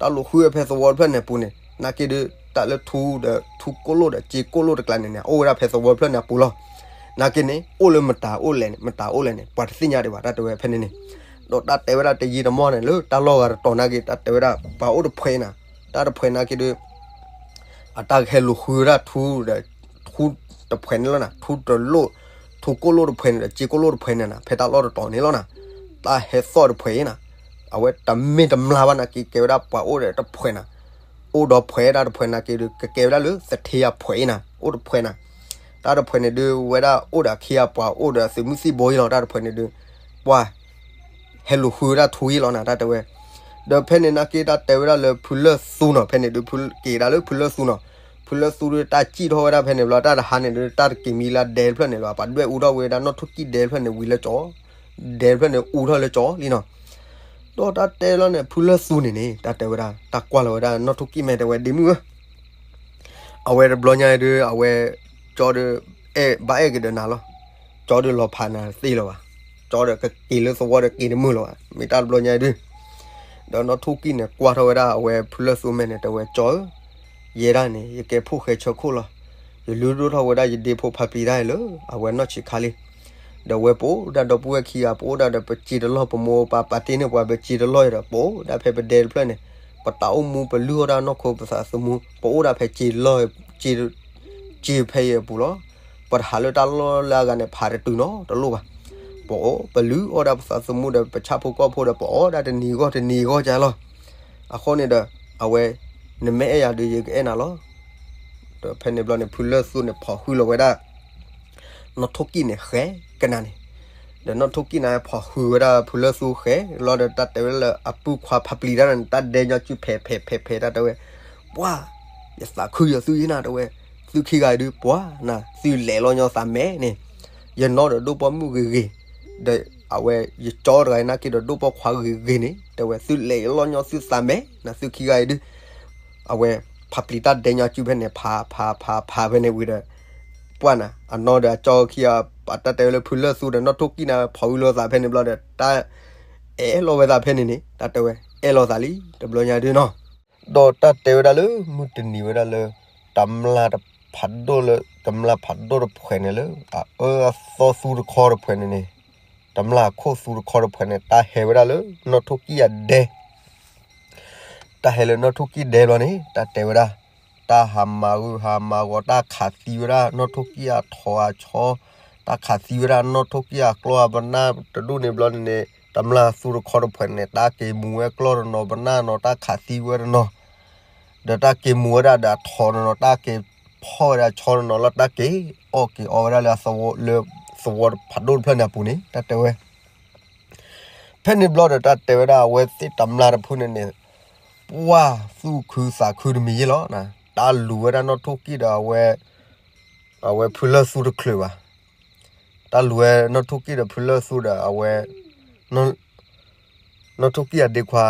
တၢ်လူၤဃုဝဲဖဲသဝီတဖျၢၣ်န့ၣ်အပူၤန့ၣ် နာ်က့ဒီး တၢ်လၢထူဒီးထူကိၣ်လိၣ်ဒီးစ့ကိၣ်လိၣ်တကျါန့ၣ်န့ၣ် အိၣ်ဝဲဒၣ်ဖဲသဝီတဖျၢၣ်န့ၣ်အပူၤလီၤ, နာ်က့န့ၣ် အိၣ်လၢမတၤအိၣ်လဲၣ်န့ၣ် မတၤအိၣ်လဲၣ်န့ၣ် ပှၤတသ့ၣ်ညါဒံးဘၣ် တၢ်တဲဝဲဖဲန့ၣ်န့ၣ်, ဒီးတၢ်တဲဝဲဒၣ်တယံာ်တမီၢ်န့ၣ် လၢတၢ်လီၢ်ဂၤတတီၤနာ်က့ တၢ်တဲဝဲဒၣ် ပှၤအိၣ်တဖှဲးနၤ, တၢ်တဖှဲးနာ်က့ဒီး အတၢ်ကဟဲလူၤဃုဝဲဒၣ်ထူဒီး ထူတဖှဲးန့ၣ်လီၤနၤ, ထူတလိၣ်, ထူကိၣ်လိၣ်တဖှဲးန့ၣ်ဒီး စ့ကိၣ်လိၣ်တဖှဲးန့ၣ်နၤ ဖဲတၢ်လီၢ်တတီၤန့ၣ်လီၤနၤ, တၢ်ဟဲသီၣ်တဖှဲးအံၤနၤ, အဝဲတမ့ၢ်တမျၢ်ဘၣ်နာ်က့ ကဲဝဲဒၣ်ပှၤအိၣ်ဒီးတဖှဲးနၤ, အိၣ်ဒီးဖှဲးတၢ်တဖှဲးနာ်က့ဒီး ကကဲဝဲဒၣ်လၢသထ့အဖှဲးအံၤနၤ အိၣ်တဖှဲးနၤ, တၢ်တဖှဲးန့ၣ်ဒုးဝဲဒၣ်အိၣ်ဒီးအခ့အပှၤအိၣ်ဒီးသုးမုၢ်သံၣ်ဘိအံၤလီၤ တၢ်တဖှဲးန့ၣ်ဒုး, ပှၤ ဟဲလူၤဃုဝဲဒၣ်ထူအံၤလီၤနၤ တၢ်တဲဝဲ, ဒီးဖဲန့ၣ်နာ်က့တၢ်တဲဝဲဒၣ်လၢဖုလၢၢ်သူနီၤ ဖဲန့ၣ်ဒုး က့ၤဒၣ်လၢဖုလၢၢ်သူနီၤ, ဖုလၢၢ်သူဒုးတၢ်စံၣ်ထီၣ်ဝဲဒၣ်ဖဲန့ၣ်ဘျီ တၢ်တဟါန့ၣ်ဒုး တၢ်တက့ၤမံလၢဒဲတဖျၢၣ်န့ၣ်လီၤ ပှၤဒွဲၣ်အူထီၣ်ဝဲဒၣ်နီၢ်ထိၣ်ကံၣ်ဒဲတဖျၢၣ်န့ၣ်ဝံၤလၢကၠီ, ဒဲတဖျၢၣ်န့ၣ်အူထီၣ်လၢကၠီလံနီၤ, ဒီးတၢ်တဲလီၤန့ၣ် ဖုလၢၢ်သူန့ၣ်န့ၣ် တၢ်တဲဝဲဒၣ် တၢ်ကွၢ်လီၤဝဲဒၣ်နီၢ်ထိၣ်ကံၣ်မဲာ်တဲဝဲဒ့မုၣ်ဧၢ အဝဲတဘျီညါဒုး အဝဲ ကၠီဒီး အဲၣ်ဘၣ်အဲၣ်က့ၤဒီးနၤလီၤ, ကၠီဒီးလီၤဖးနၤသ့လီၤဘၣ်, ကၠီဒီးကက့ၤလၢသဝီဒီးက့ၤတမုာ်လီၤဘၣ် မ့ၢ်တၢ်တဘျီညါဒုး, ဒီးနီၢ်ထိၣ်ကံၣ်န့ၣ် ကွၢ်ထီၣ်ဝဲဒၣ်အဝဲဖုလၢၢ်သူမဲာ်န့ၣ် တဲဝဲ ကၠီဧၢ, ယဲဒၣ်န့ၣ် ယကဲဖိၣ်ဃဲဆၢခိၣ်လီၤ, ယလုၢ်ဒိၣ်ထီၣ်ဝဲဒၣ်ယဒ့ဖိဖါပျံၤတၢ်လၢ အဝဲနီၢ်ဆံးခါလံ ဒီးဝဲပအိၣ်ဒၣ်ဒီပုၢ်ဝဲၢ်ခံဂၤ ပအိၣ်ဒၣ်ဒီးပစ့တလီၢ် ပမိၢ်ပပာ်တ့ၢ်န့ၢ်ပှၤပစ့တလီၢ်ဒီး ပအိၣ်ဒၣ်ဖဲပဒဲတဖျၢၣ်န့ၣ်, ပတၢ်အိၣ်မူပလုၢ်အီၣ်ဒၣ်နီၢ်ခိပသးသမူ ပအိၣ်ဒၣ်ဖဲစ့တလီၢ် စ့ဖဲအံၤအပူၤလီၤ, ပတဟးလၢတၢ်လီၢ်လၢအဂၤန့ၣ် ဖးတတုၤနီတလိၣ်ဘၣ်, ပအိၣ်ပလုၢ်အီၣ်ဒၣ်ပသးသမူဒီးပဆၣ်ဖိကီၢ်ဖိဒီး ပအီၣ်ဒၣ်တနံၤဂီၢ်တနံၤဂီၢ်ကလီၤ, အဃိန့ၣ်ဒီး အဝဲ နမ့ၢ်အဲၣ်ယၤဒီးယကအဲၣ်နၤလီၤ ဒီးဖဲန့ၣ်ဘျီန့ၣ် ဖုလၢၢ်သူန့ၣ် ဖီၣ်ဃုာ်လီၤဝဲဒၣ် နီၢ်ထိၣ်ကံၣ်န့ၣ်ဃဲကနၤန့ၣ်, ဒီးနီၢ်ထိၣ်ကံၣ်န့ၣ် ဖီၣ်ဃုာ်ဝဲဒၣ်ဖုလၢၢ်သူဃဲလီၤဒီး တၢ်တဲဝဲလၢအပုၢ်ခွါဖးပျံၤတၢ်န့ၣ် တၢ်ဒဲညီစုဖဲးဖဲးဖဲးဖဲး တၢ်တဲဝဲ, ပှၢ်, ယသးခုယသုအံၤနၤ တဲဝဲ, သုခံဂၤအံၤဒုး ပှၢ်နၤ သုလဲၤလီၤညီသးမဲာ်န့ၣ်, ယနီၢ်ဒီးဒိၣ်ပိာ်မုၣ်ဂ့ၤဂ့ၤ, ဒီးအဝဲယကၠီတဂၤအံၤနာ်က့ဒီးဒိၣ်ပိာ်ခွါဂ့ၤဂ့ၤန့ၣ် တဲဝဲ သုလဲၤလီၤညီသုသးမဲာ်နၤ သုခံဂၤအံၤဒုး အဝဲဖးပျံၤတၢ်ဒဲညီစုဖဲန့ၣ် ဖးဖးဖးဖးဖဲန့ၣ်ဝံၤဒီး ပှၢ်နၤ အနီၢ်ဒီးအကၠီခံဂၤ တၢ်တဲဝဲလၢဖုလၢၢ်သူဒီးနီၢ်ထိၣ်ကံၣ်န့ၣ် ဖီၣ်ဃုာ်လီၤသးဖဲန့ၣ်ဘျီဒီး တၢ်အဲၣ်လီၤဝဲသးဖဲန့ၣ်န့ၣ် တၢ်တဲဝဲ အဲၣ်လီၤသးလံ တဘျီညါဒုးနီၤ. ဒီးတၢ်တဲဝဲဒၣ်လၢမုၢ်တနံၤဝဲဒၣ်လၢ တမျၢ်ဖးဒိၣ်လၢ တမျၢ်ဖးဒိၣ်တဖှဲးန့ၣ်လၢ အအၢအသီသူတခီတဖှဲးန့ၣ်န့ၣ် တမျၢ်ခိၣ်သူတခီတဖှဲးန့ၣ် တၢ်ဟဲဝဲဒၣ်လၢနီၢ်ထိၣ်ကံၣ်အဒဲ တၢ်ဟဲလၢနီၢ်ထိၣ်ကံၣ်ဒဲဘျီန့ၣ် တၢ်တဲဝဲဒၣ် တၢ်ဟးမၤဂုာ်ဟးမၤဂီၤ တၢ်ခးသံဝဲဒၣ်နီၢ်ထိၣ်ကံၣ်အထိးအဆီ တၢ်ခးသံဝဲဒၣ်နီၢ်ထိၣ်ကံၣ်အကျီၢ်အပနၢ်တဒူၣ်န့ၣ်ဘျီန့ၣ်န့ၣ် တမျၢ်သူတခီတဖှဲးန့ၣ် တၢ်က့ၤမူၤဝဲကျီၢ်တနီၤပနၢ်နီၤ တၢ်ခးသံဝဲတနီၤ ဒီးတၢ်က့ၤမူၤဝဲဒၣ်ဒီးအထိးတနီၤ တၢ်က့ၤဖီၣ်ဝဲဒၣ်ဆီတနီၤလၢတၢ်က့ၤအီၣ်က့ၤအီဝဲဒၣ်လၢအသဝီ လၢသဝီဖးဒိၣ်တဖျၢၣ်န့ၣ်အပူၤန့ၣ် တၢ်တဲဝဲ ဖဲန့ၣ်ဘျီဒီး တၢ်တဲဝဲဒၣ်အဝဲသ့ၣ်တမျၢ်တဖုန့ၣ်န့ၣ် ပှၢ်သူၣ်ခုသးခုတမံၤယ့ၢ်လီၤ. တၢ်လူၤဝဲဒၣ်နီၢ်ထိၣ်ကံၣ်ဒီးအဝဲ အဝဲဖုလၢၢ်သူတချုးဘၣ်. တၢ်လူၤဝဲနီၢ်ထိၣ်ကံၣ်ဒီးဖုလၢၢ်သူဒီးအဝဲ နီၢ်ထိၣ်ကံၣ်အဒ့ခွါ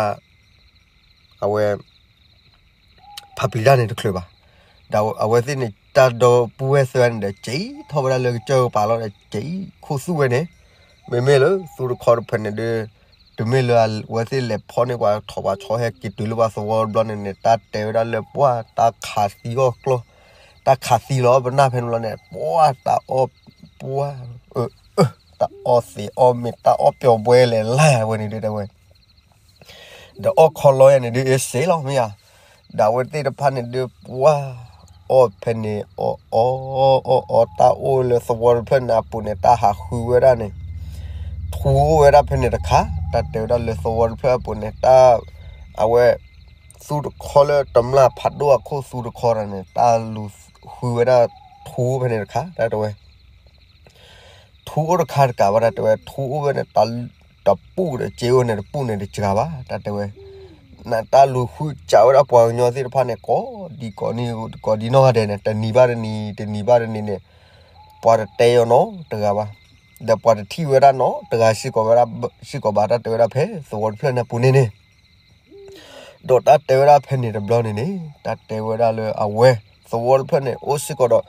အဝဲ ဖးပျံၤတၢ်န့ၣ်တချုးဘၣ်. ဒီးအဝဲသ့ၣ်န့ၣ် တၢ်ဒီပုၢ်ဝဲၢ်သၢဂၤန့ၣ်ဒီး ကၠံထီၣ်ဝဲဒၣ်လၢကစၢၢ်ကပၤလီၤဒီး ကၠံခိၣ်သူၣ်ဝဲန့ၣ် မ့မ့ၢ်လၢသူတခီတဖှဲးန့ၣ်ဒီး တုၤမ့ၢ်လၢအဝဲသ့ၣ်လဲၤဖီၣ်န့ၢ်ပှၤထီၣ်ပှၤဆီဟဲက့ၤတုၤလၢပှၤသဝီတဘျီန့ၣ်န့ၣ် တၢ်တဲဝဲဒၣ်လၢပှၤတၢ်ခးသံအီၣ်ကျီၢ်, တၢ်ခးသံလီၤပနၢ်ဖဲန့ၣ်ဘျီန့ၣ် ပှၤတၢ်အီၣ်ပှၤ တၢ်အီၣ်သ့းအီၣ်မ့ၤ တၢ်အီၣ်ပျီၣ်ဘှဲလဲၤလၢဝဲန့ၣ်ဒုးတဲဝဲ ဒီးအီၣ်ခီလီယၤန့ၣ်ဒုးအ့စ့လီၤမ့ၢ်ဧါ. ဒီးအဝဲသ့ၣ်တဖၣ်န့ၣ်ဒုးပှၤ အီၣ်ဖဲန့ၣ် အီၣ်အီၣ်အီၣ်အီၣ် တၢ်အိၣ်လၢသဝီတဖျၢၣ်န့ၣ်အပူၤန့ၣ် တၢ်ဟးဃုဝဲဒၣ်န့ၣ် ထူအိၣ်ဝဲဒၣ်ဖဲန့ၣ်တခါ, တၢ်တဲဝဲဒၣ်လၢသဝီတဖျၢၣ်အပူၤန့ၣ် တၢ် အဝဲ သူတခီလၢတမျၢ်ဖးဒိၣ်အခိၣ်သူတခီတၢ်န့ၣ် တၢ်လူၤဃုဝဲဒၣ်ထူဖဲန့ၣ်တခါ တၢ်တဲဝဲ ထူအိၣ်တခါတကးဘၣ် တၢ်တဲဝဲ ထူအိၣ်ဝဲန့ၣ် တပူၣ်ဒီးစ့အိၣ်န့ၣ် တပူၣ်န့ၣ်တစှၤဘၣ် တၢ်တဲဝဲ, နတၢ်လူၤဃုစးဝဲဒၣ်ပှၤကညီသ့ၣ်တဖၣ်န့ၣ် ကိးဒံကိးနံၤ ကိးဒံနီၢ်ဂၤဒဲးန့ၣ် တနံၤဘၣ်တနံၤ တနံၤဘၣ်တနံၤန့ၣ် ပှၤတတဲအီၤနီတဂၤဘၣ်, ဒီးပှၤတထံၣ်ဝဲဒၣ်နီတဂၤစ့ၢ်ကီးဝဲဒၣ် စ့ၢ်ကီးဘၣ် တၢ်တဲဝဲဒၣ်ဖဲသဝီတဖျၢၣ်န့ၣ်အပူၤန့ၣ်န့ၣ် ဒီးတၢ်တဲဝဲဒၣ်ဖဲန့ၣ်တဘျီန့ၣ်န့ၣ် တၢ်တဲဝဲဒၣ်လၢအဝဲ သဝီတဖျၢၣ်န့ၣ် အိၣ်စ့ၢ်ကီးဒီး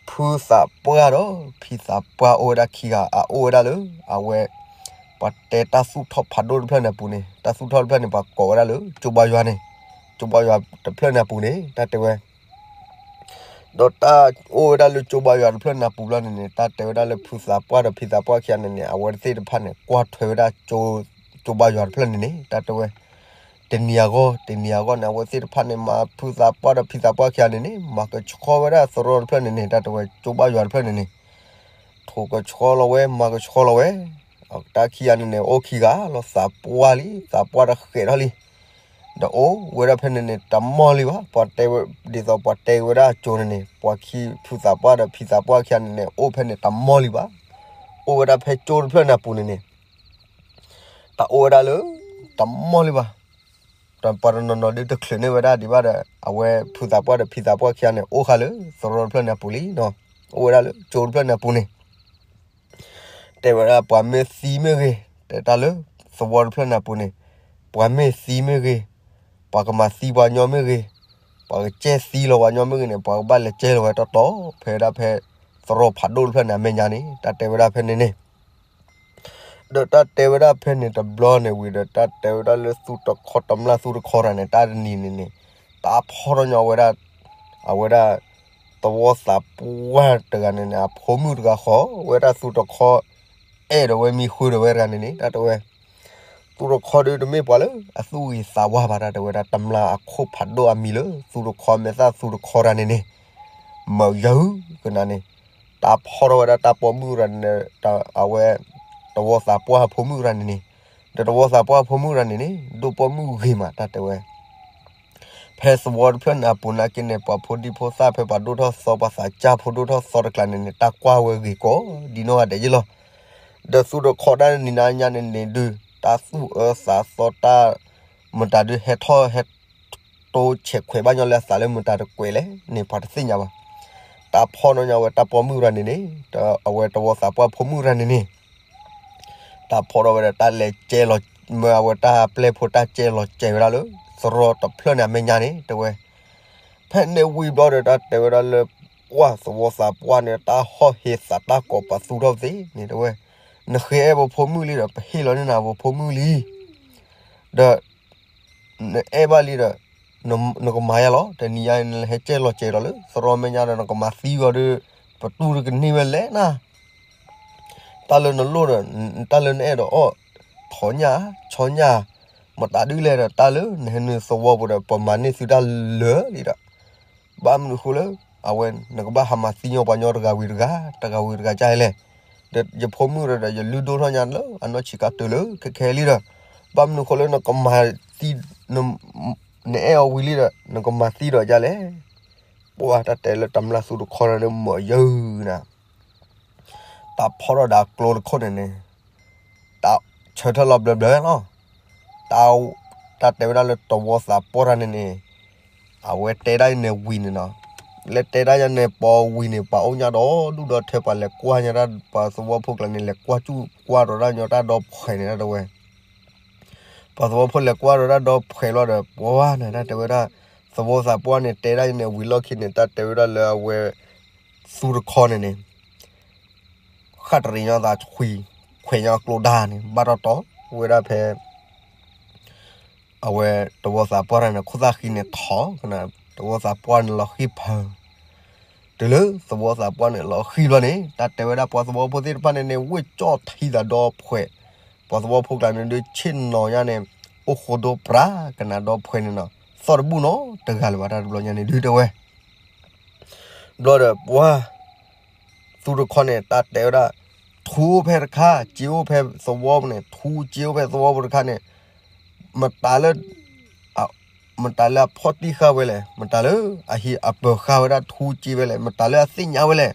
ဖုသးပှၢ်ဒီး ဖံသးပှၢ်အိၣ်ဝဲဒၣ်ခံဂၤ အအိၣ်ဝဲဒၣ်လၢ အဝဲ ပှၤတဲတၢ်သူၣ်ထီၣ်ဖးဒိၣ်တဖျၢၣ်န့ၣ်အပူၤန့ၣ် တၢ်သူၣ်ထီၣ်တဖျၢၣ်န့ၣ် ပှၤကိးဝဲဒၣ်လၢ ကၠိဘါယွၤန့ၣ် ကၠိဘါယွၤတဖျၢၣ်န့ၣ်အပူၤန့ၣ် တၢ်တဲဝဲ ဒီးတၢ်အိၣ်ဝဲဒၣ်လၢကၠိဘါယွၤတဖျၢၣ်န့ၣ်အပူၤဘျီန့ၣ်န့ၣ် တၢ်တဲဝဲဒၣ်လၢဖုသးပှၢ်ဒီးဖံသးပှၢ်ခံဂၤန့ၣ်န့ၣ် အဝဲသ့ၣ်တဖၣ်န့ၣ် ကွၢ်ထွဲဝဲဒၣ် ကၠိဘါယွၤတဖျၢၣ်န့ၣ်န့ၣ် တၢ်တဲဝဲ တနံၤအဂီၢ် တနံၤအဂီၢ်န့ၣ် အဝဲသ့ၣ်တဖၣ်န့ၣ် မၤဖုသးပှၢ်ဒီးဖံသးပှၢ်ခံဂၤန့ၣ်န့ၣ် မၤကဆှီဝဲဒၣ်သရိာ်တဖျၢၣ်န့ၣ်န့ၣ် တၢ်တဲဝဲ ကၠိဘါယွၤတဖျၢၣ်န့ၣ်န့ၣ် ထိၣ်ကဆှီလီၤဝဲ မၤကဆှီလီၤဝဲ တၢ်ခံဂၤန့ၣ်န့ၣ် အိၣ်ခံဂၤလီၤ သးပှၢ်လံ သးပှၢ်တဃဲးထီၣ်လံ ဒီးအိၣ်ဝဲဒၣ်ဖဲန့ၣ်န့ၣ် တမီၢ်လံဘၣ် ပှၤတဲဝဲ ဒ်သိးပှၤတဲဝဲဒၣ်ကၠိန့ၣ်န့ၣ် ပှၤခံဖုသးပှၢ်ဒီးဖံသးပှၢ်ခံဂၤန့ၣ်န့ၣ် အိၣ်ဖဲန့ၣ်တမီၢ်လံဘၣ် အိၣ်ဝဲဒၣ်ဖဲကၠိတဖျၢၣ်န့ၣ်အပူၤန့ၣ်န့ၣ် တၢ်အိၣ်ဝဲဒၣ်လၢ တမီၢ်လံဘၣ် ဒီးပှၤတနီၤနီၤဒုးတချုးန့ၢ်ဝဲဒၣ်ဒံးဘၣ်ဒီး အဝဲဖုသးပှၢ်ဒီးဖံသးပှၢ်ခံဂၤန့ၣ် အိၣ်ဃာ်လၢသရိာ်တဖျၢၣ်န့ၣ်အပူၤလံနီၤ အိၣ်ဝဲဒၣ်လၢကၠိတဖျၢၣ်န့ၣ်အပူၤန့ၣ် တဲဝဲဒၣ်ပှၤမ့ၢ်သံမ့ၢ်ဂ့ၤ တဲတၢ်လၢသဝီတဖျၢၣ်န့ၣ်အပူၤန့ၣ် ပှၤမ့ၢ်သံမ့ၢ်ဂ့ၤ ပှၤကမၤသံပှၤညီမ့ၢ်ဂ့ၤ ပှၤကစဲၢ်သံလီၤပှၤညီမ့ၢ်ဂ့ၤန့ၣ် ပှၤကဘၣ်လဲၤကဲလီၤဝဲတီတီ ဖဲဒၣ်ဖဲ သရိာ်ဖးဒိၣ်တဖျၢၣ်န့ၣ် အမဲာ်ညါန့ၣ် တၢ်တဲဝဲဒၣ်ဖဲန့ၣ်န့ၣ် ဒီးတၢ်တဲဝဲဒၣ်ဖဲန့ၣ်တဘျီန့ၣ်ဝံၤဒီး တၢ်တဲဝဲဒၣ်လၢသူတခီတမျၢ်သူတခီတၢ်န့ၣ် တၢ်တနံၤန့ၣ်န့ၣ် တၢ်ဖီၣ်ထီၣ်ညီဝဲဒၣ် အဝဲဒၣ် သဝီသးပှၢ်တဂၤန့ၣ်န့ၣ် အဖိမုၣ်တဂၤဃီ ဝဲဒၣ်သူတခီ အဲၣ်ဒိးဝဲမံဃုာ်ဒီးဝဲတဂၤန့ၣ်န့ၣ် တၢ်တဲဝဲ သူတခီဒုးတမ့ၢ်ပှၤလၢအသူၣ်ဂ့ၤသးဝါဘၣ် တၢ်တဲဝဲဒၣ် တမျၢ်အခိၣ်ဖးဒိၣ်အမံၤလၢ သူတခီမဲာ်သၣ်သူတခီတၢ်န့ၣ်န့ၣ် မၢယၢကနၤန့ၣ် တၢ်ဖီၣ်ထီၣ်ဝဲဒၣ်တၢ်ပိာ်မုၣ်တဂၤန့ၣ် အဝဲ သဝီသးပှၢ်အဖိမုၣ်တဂၤန့ၣ်န့ၣ် ဒီးသဝီသးပှၢ်အဖိမုၣ်တဂၤန့ၣ်န့ၣ် ဒိၣ်ပိာ်မုၣ်ဂ့ၤမး တၢ်တဲဝဲ ဖဲသဝီတဖျၢၣ်န့ၣ်အပူၤနာ်က့န့ၣ် ပှၤဖိဒံဖိသၣ်ဖဲပှၤဒိၣ်ထီၣ်သီ ပှၤသးစၢ်ဖိဒိၣ်ထီၣ်သီတကျါန့ၣ်န့ၣ် တၢ်ကွၢ်ဝဲဂ့ၤကိးဒ်နီၢ်ဂၤဒဲးယ့ၢ်လီၤ. ဒီးသူတခီတၢ်နံၤနၤညါန့ၣ်န့ၣ်ဒုး တၢ်သူၣ်အၢသးသီတၢ် မတၤဒုးဟဲထီၣ်ဟဲ တိဆဲးခွဲးဘၣ်ညီလၢအသးလၢမတၤတကွဲးလဲၣ်န့ၣ် ပှၤတသ့ၣ်ညါဘၣ်. တၢ်ဖီၣ်နီၢ်ညီဝဲတၢ်ပိာ်မုၣ်တဂၤန့ၣ်န့ၣ် ဒီးအဝဲသဝီသးပှၢ်ဖိမုၣ်တဂၤန့ၣ်န့ၣ် တၢ်ဖီၣ်ထီၣ်ဝဲဒီးတၢ်လဲၤကဲလီၤ မၢအဝဲတၢ်ပျဲၢ်ဖိတၢ်ကဲလီၤကဲဝဲဒၣ်လၢ သရိာ်တဖျၢၣ်န့ၣ်အမဲာ်ညါန့ၣ် တဲဝဲ ဖဲန့ၣ်ဝံၤဘျီဒီး တၢ်တဲဝဲဒၣ်လၢ ပှၢ်သဝီသးပှၢ်န့ၣ် တၢ်ဟီၣ်ဟ့သးတၢ်ကိးပသူထီၣ်ပသ့န့ၣ် တဲဝဲ နဃ့အဲၣ်ပဖိမုၣ်လံဒီး ပဟ့ၣ်လီၤန့ၢ်နၤပဖိမုၣ်လံ ဒီး နအဲၣ်ဘၣ်လံဒီး နကမၤယါလီၤ. တနံၤညါနဟဲကဲလီၤကဲဒီးလၢ သရိာ်မဲာ်ညါဒီး နကမၤသံဝဲဒီး ပတူၢ်တကန့ၢ်ဝဲလဲၣ်နၤ တၢ်လၢနလိၣ်ဒီး တၢ်လၢနအဲၣ်ဒိးအီၣ် ထိးညၣ် ဆီညၣ် မတၤဒုလဲၣ်ဒီး တၢ်လၢနဟဲနုာ်သဝီပူၤဒီး ပမၤန့ၢ်သုတၢ်လၢာ်လံဒီး ဘၣ်မနုၤဃိလၢ အဝဲ နကဘၣ်ဟးမၤသံညီပှၤညီတဂၤဝံၤတဂၤ တဂၤဝံၤတဂၤကလဲၣ်. ဒီးယဖိမုၣ်ဒီး ယလုၢ်ဒိၣ်ထီၣ်ညါလၢအနီၢ်ဆံးကါတၢၢ်လၢခဲခဲလံဒီး ဘၣ်မနုၤဃိလၢနကမၤသံ နအဲၣ်အီၤဝံၤလံဒီး နကမၤသံဒီးကလဲၣ်. ပှၤတၢ်တဲလၢတမျၢ်သူတခီန့ၣ်မၢယၢနၤ တၢ်ဖီၣ်ထီၣ်ဒီးအကျိတခိၣ်န့ၣ်န့ၣ် တၢ်ဆၢထၢၣ်လီၤဘျၢဘျၢလီၤ. တၢ် တၢ်တဲဝဲဒၣ်လၢသဝီသးပှၢ်တၢ်န့ၣ်န့ၣ် အဝဲတဲဒၣ်ယၤန့ၣ်ဝံၤန့ၣ်နီၤ လၢတဲဒၣ်ယၤန့ၣ် ပှၤဝံၤန့ၣ် ပှၤအိၣ်ညါဒီဒူၣ်ဒီထၢ ပှၤလဲၤကွၢ်ညါတၢ် ပှၤသဝီဖိကျါန့ၣ် လဲၤကွၢ်စူၣ်ကွၢ်ဒီးတၢ်ညီတၢ်ဒီဖှဲးန့ၣ် တၢ်တဲဝဲ ပှၤသဝီဖိလဲၤကွၢ်ဒီးတၢ်ဒီဖှဲးလီၤဒီး ပှၤဝဲန့ၣ် တၢ်တဲဝဲဒၣ် သဝီသးပှၢ်န့ၣ် တဲဒၣ်ယၤန့ၣ်ဝံၤလီၢ်ခံန့ၣ် တၢ်တဲဝဲဒၣ်လၢအဝဲ သူတခီန့ၣ်န့ၣ် ဃၣ်တရံးညီသး ခွံခွဲးညီကျိဒါန့ၣ် ဘၣ်တီတီ ဝဲဒၣ်ဖဲ အဝဲသဝီသးပှၢ်တဂၤန့ၣ် ခိၣ်သၣ်ဃံန့ၣ်ထီၣ်ကနၤ, သဝီသးပှၢ်န့ၣ်လီၤဃံၢ်ဖၢ, တုၤလၢသဝီသးပှၢ်န့ၣ်လီၤဃံၢ်ဘျီန့ၣ် တၢ်တဲဝဲဒၣ်ပှၤသဝီဖိသ့ၣ်တဖၣ်န့ၣ်န့ၣ် ဝ့ၢ်ကၠီၣ်ထံသးဒီဖှဲး, ပှၤသဝီဖိကျါန့ၣ်ဒုးဆ့ၣ်နီၤညါန့ၣ် အိၣ်ဃိဒိပြးကနၤဒီဖှဲးန့ၣ်နီၤ, သီၣ်တဘူၣ်နီတဂၤလၢၤဘၣ် တၢ်တဘျီညါန့ၣ်ဒုးတဲဝဲ ဘျီဒီးပှၤ သူတခီန့ၣ် တၢ်တဲဝဲဒၣ် ထူအိၣ်ဖဲတခါ စ့အိၣ်ဖဲသဝီပူၤန့ၣ် ထူစ့အိၣ်ဖဲသဝီပူၤတခါန့ၣ် မတၤလၢ မတၤလၢအဖီၣ်တံၢ်ဃာ်ဝဲလဲၣ်, မတၤလၢအဟံးအပၢၤဃာ်ဝဲဒၣ်ထူစ့ဝဲလဲၣ်, မတၤလၢအသ့ၣ်ညါဝဲလဲၣ်,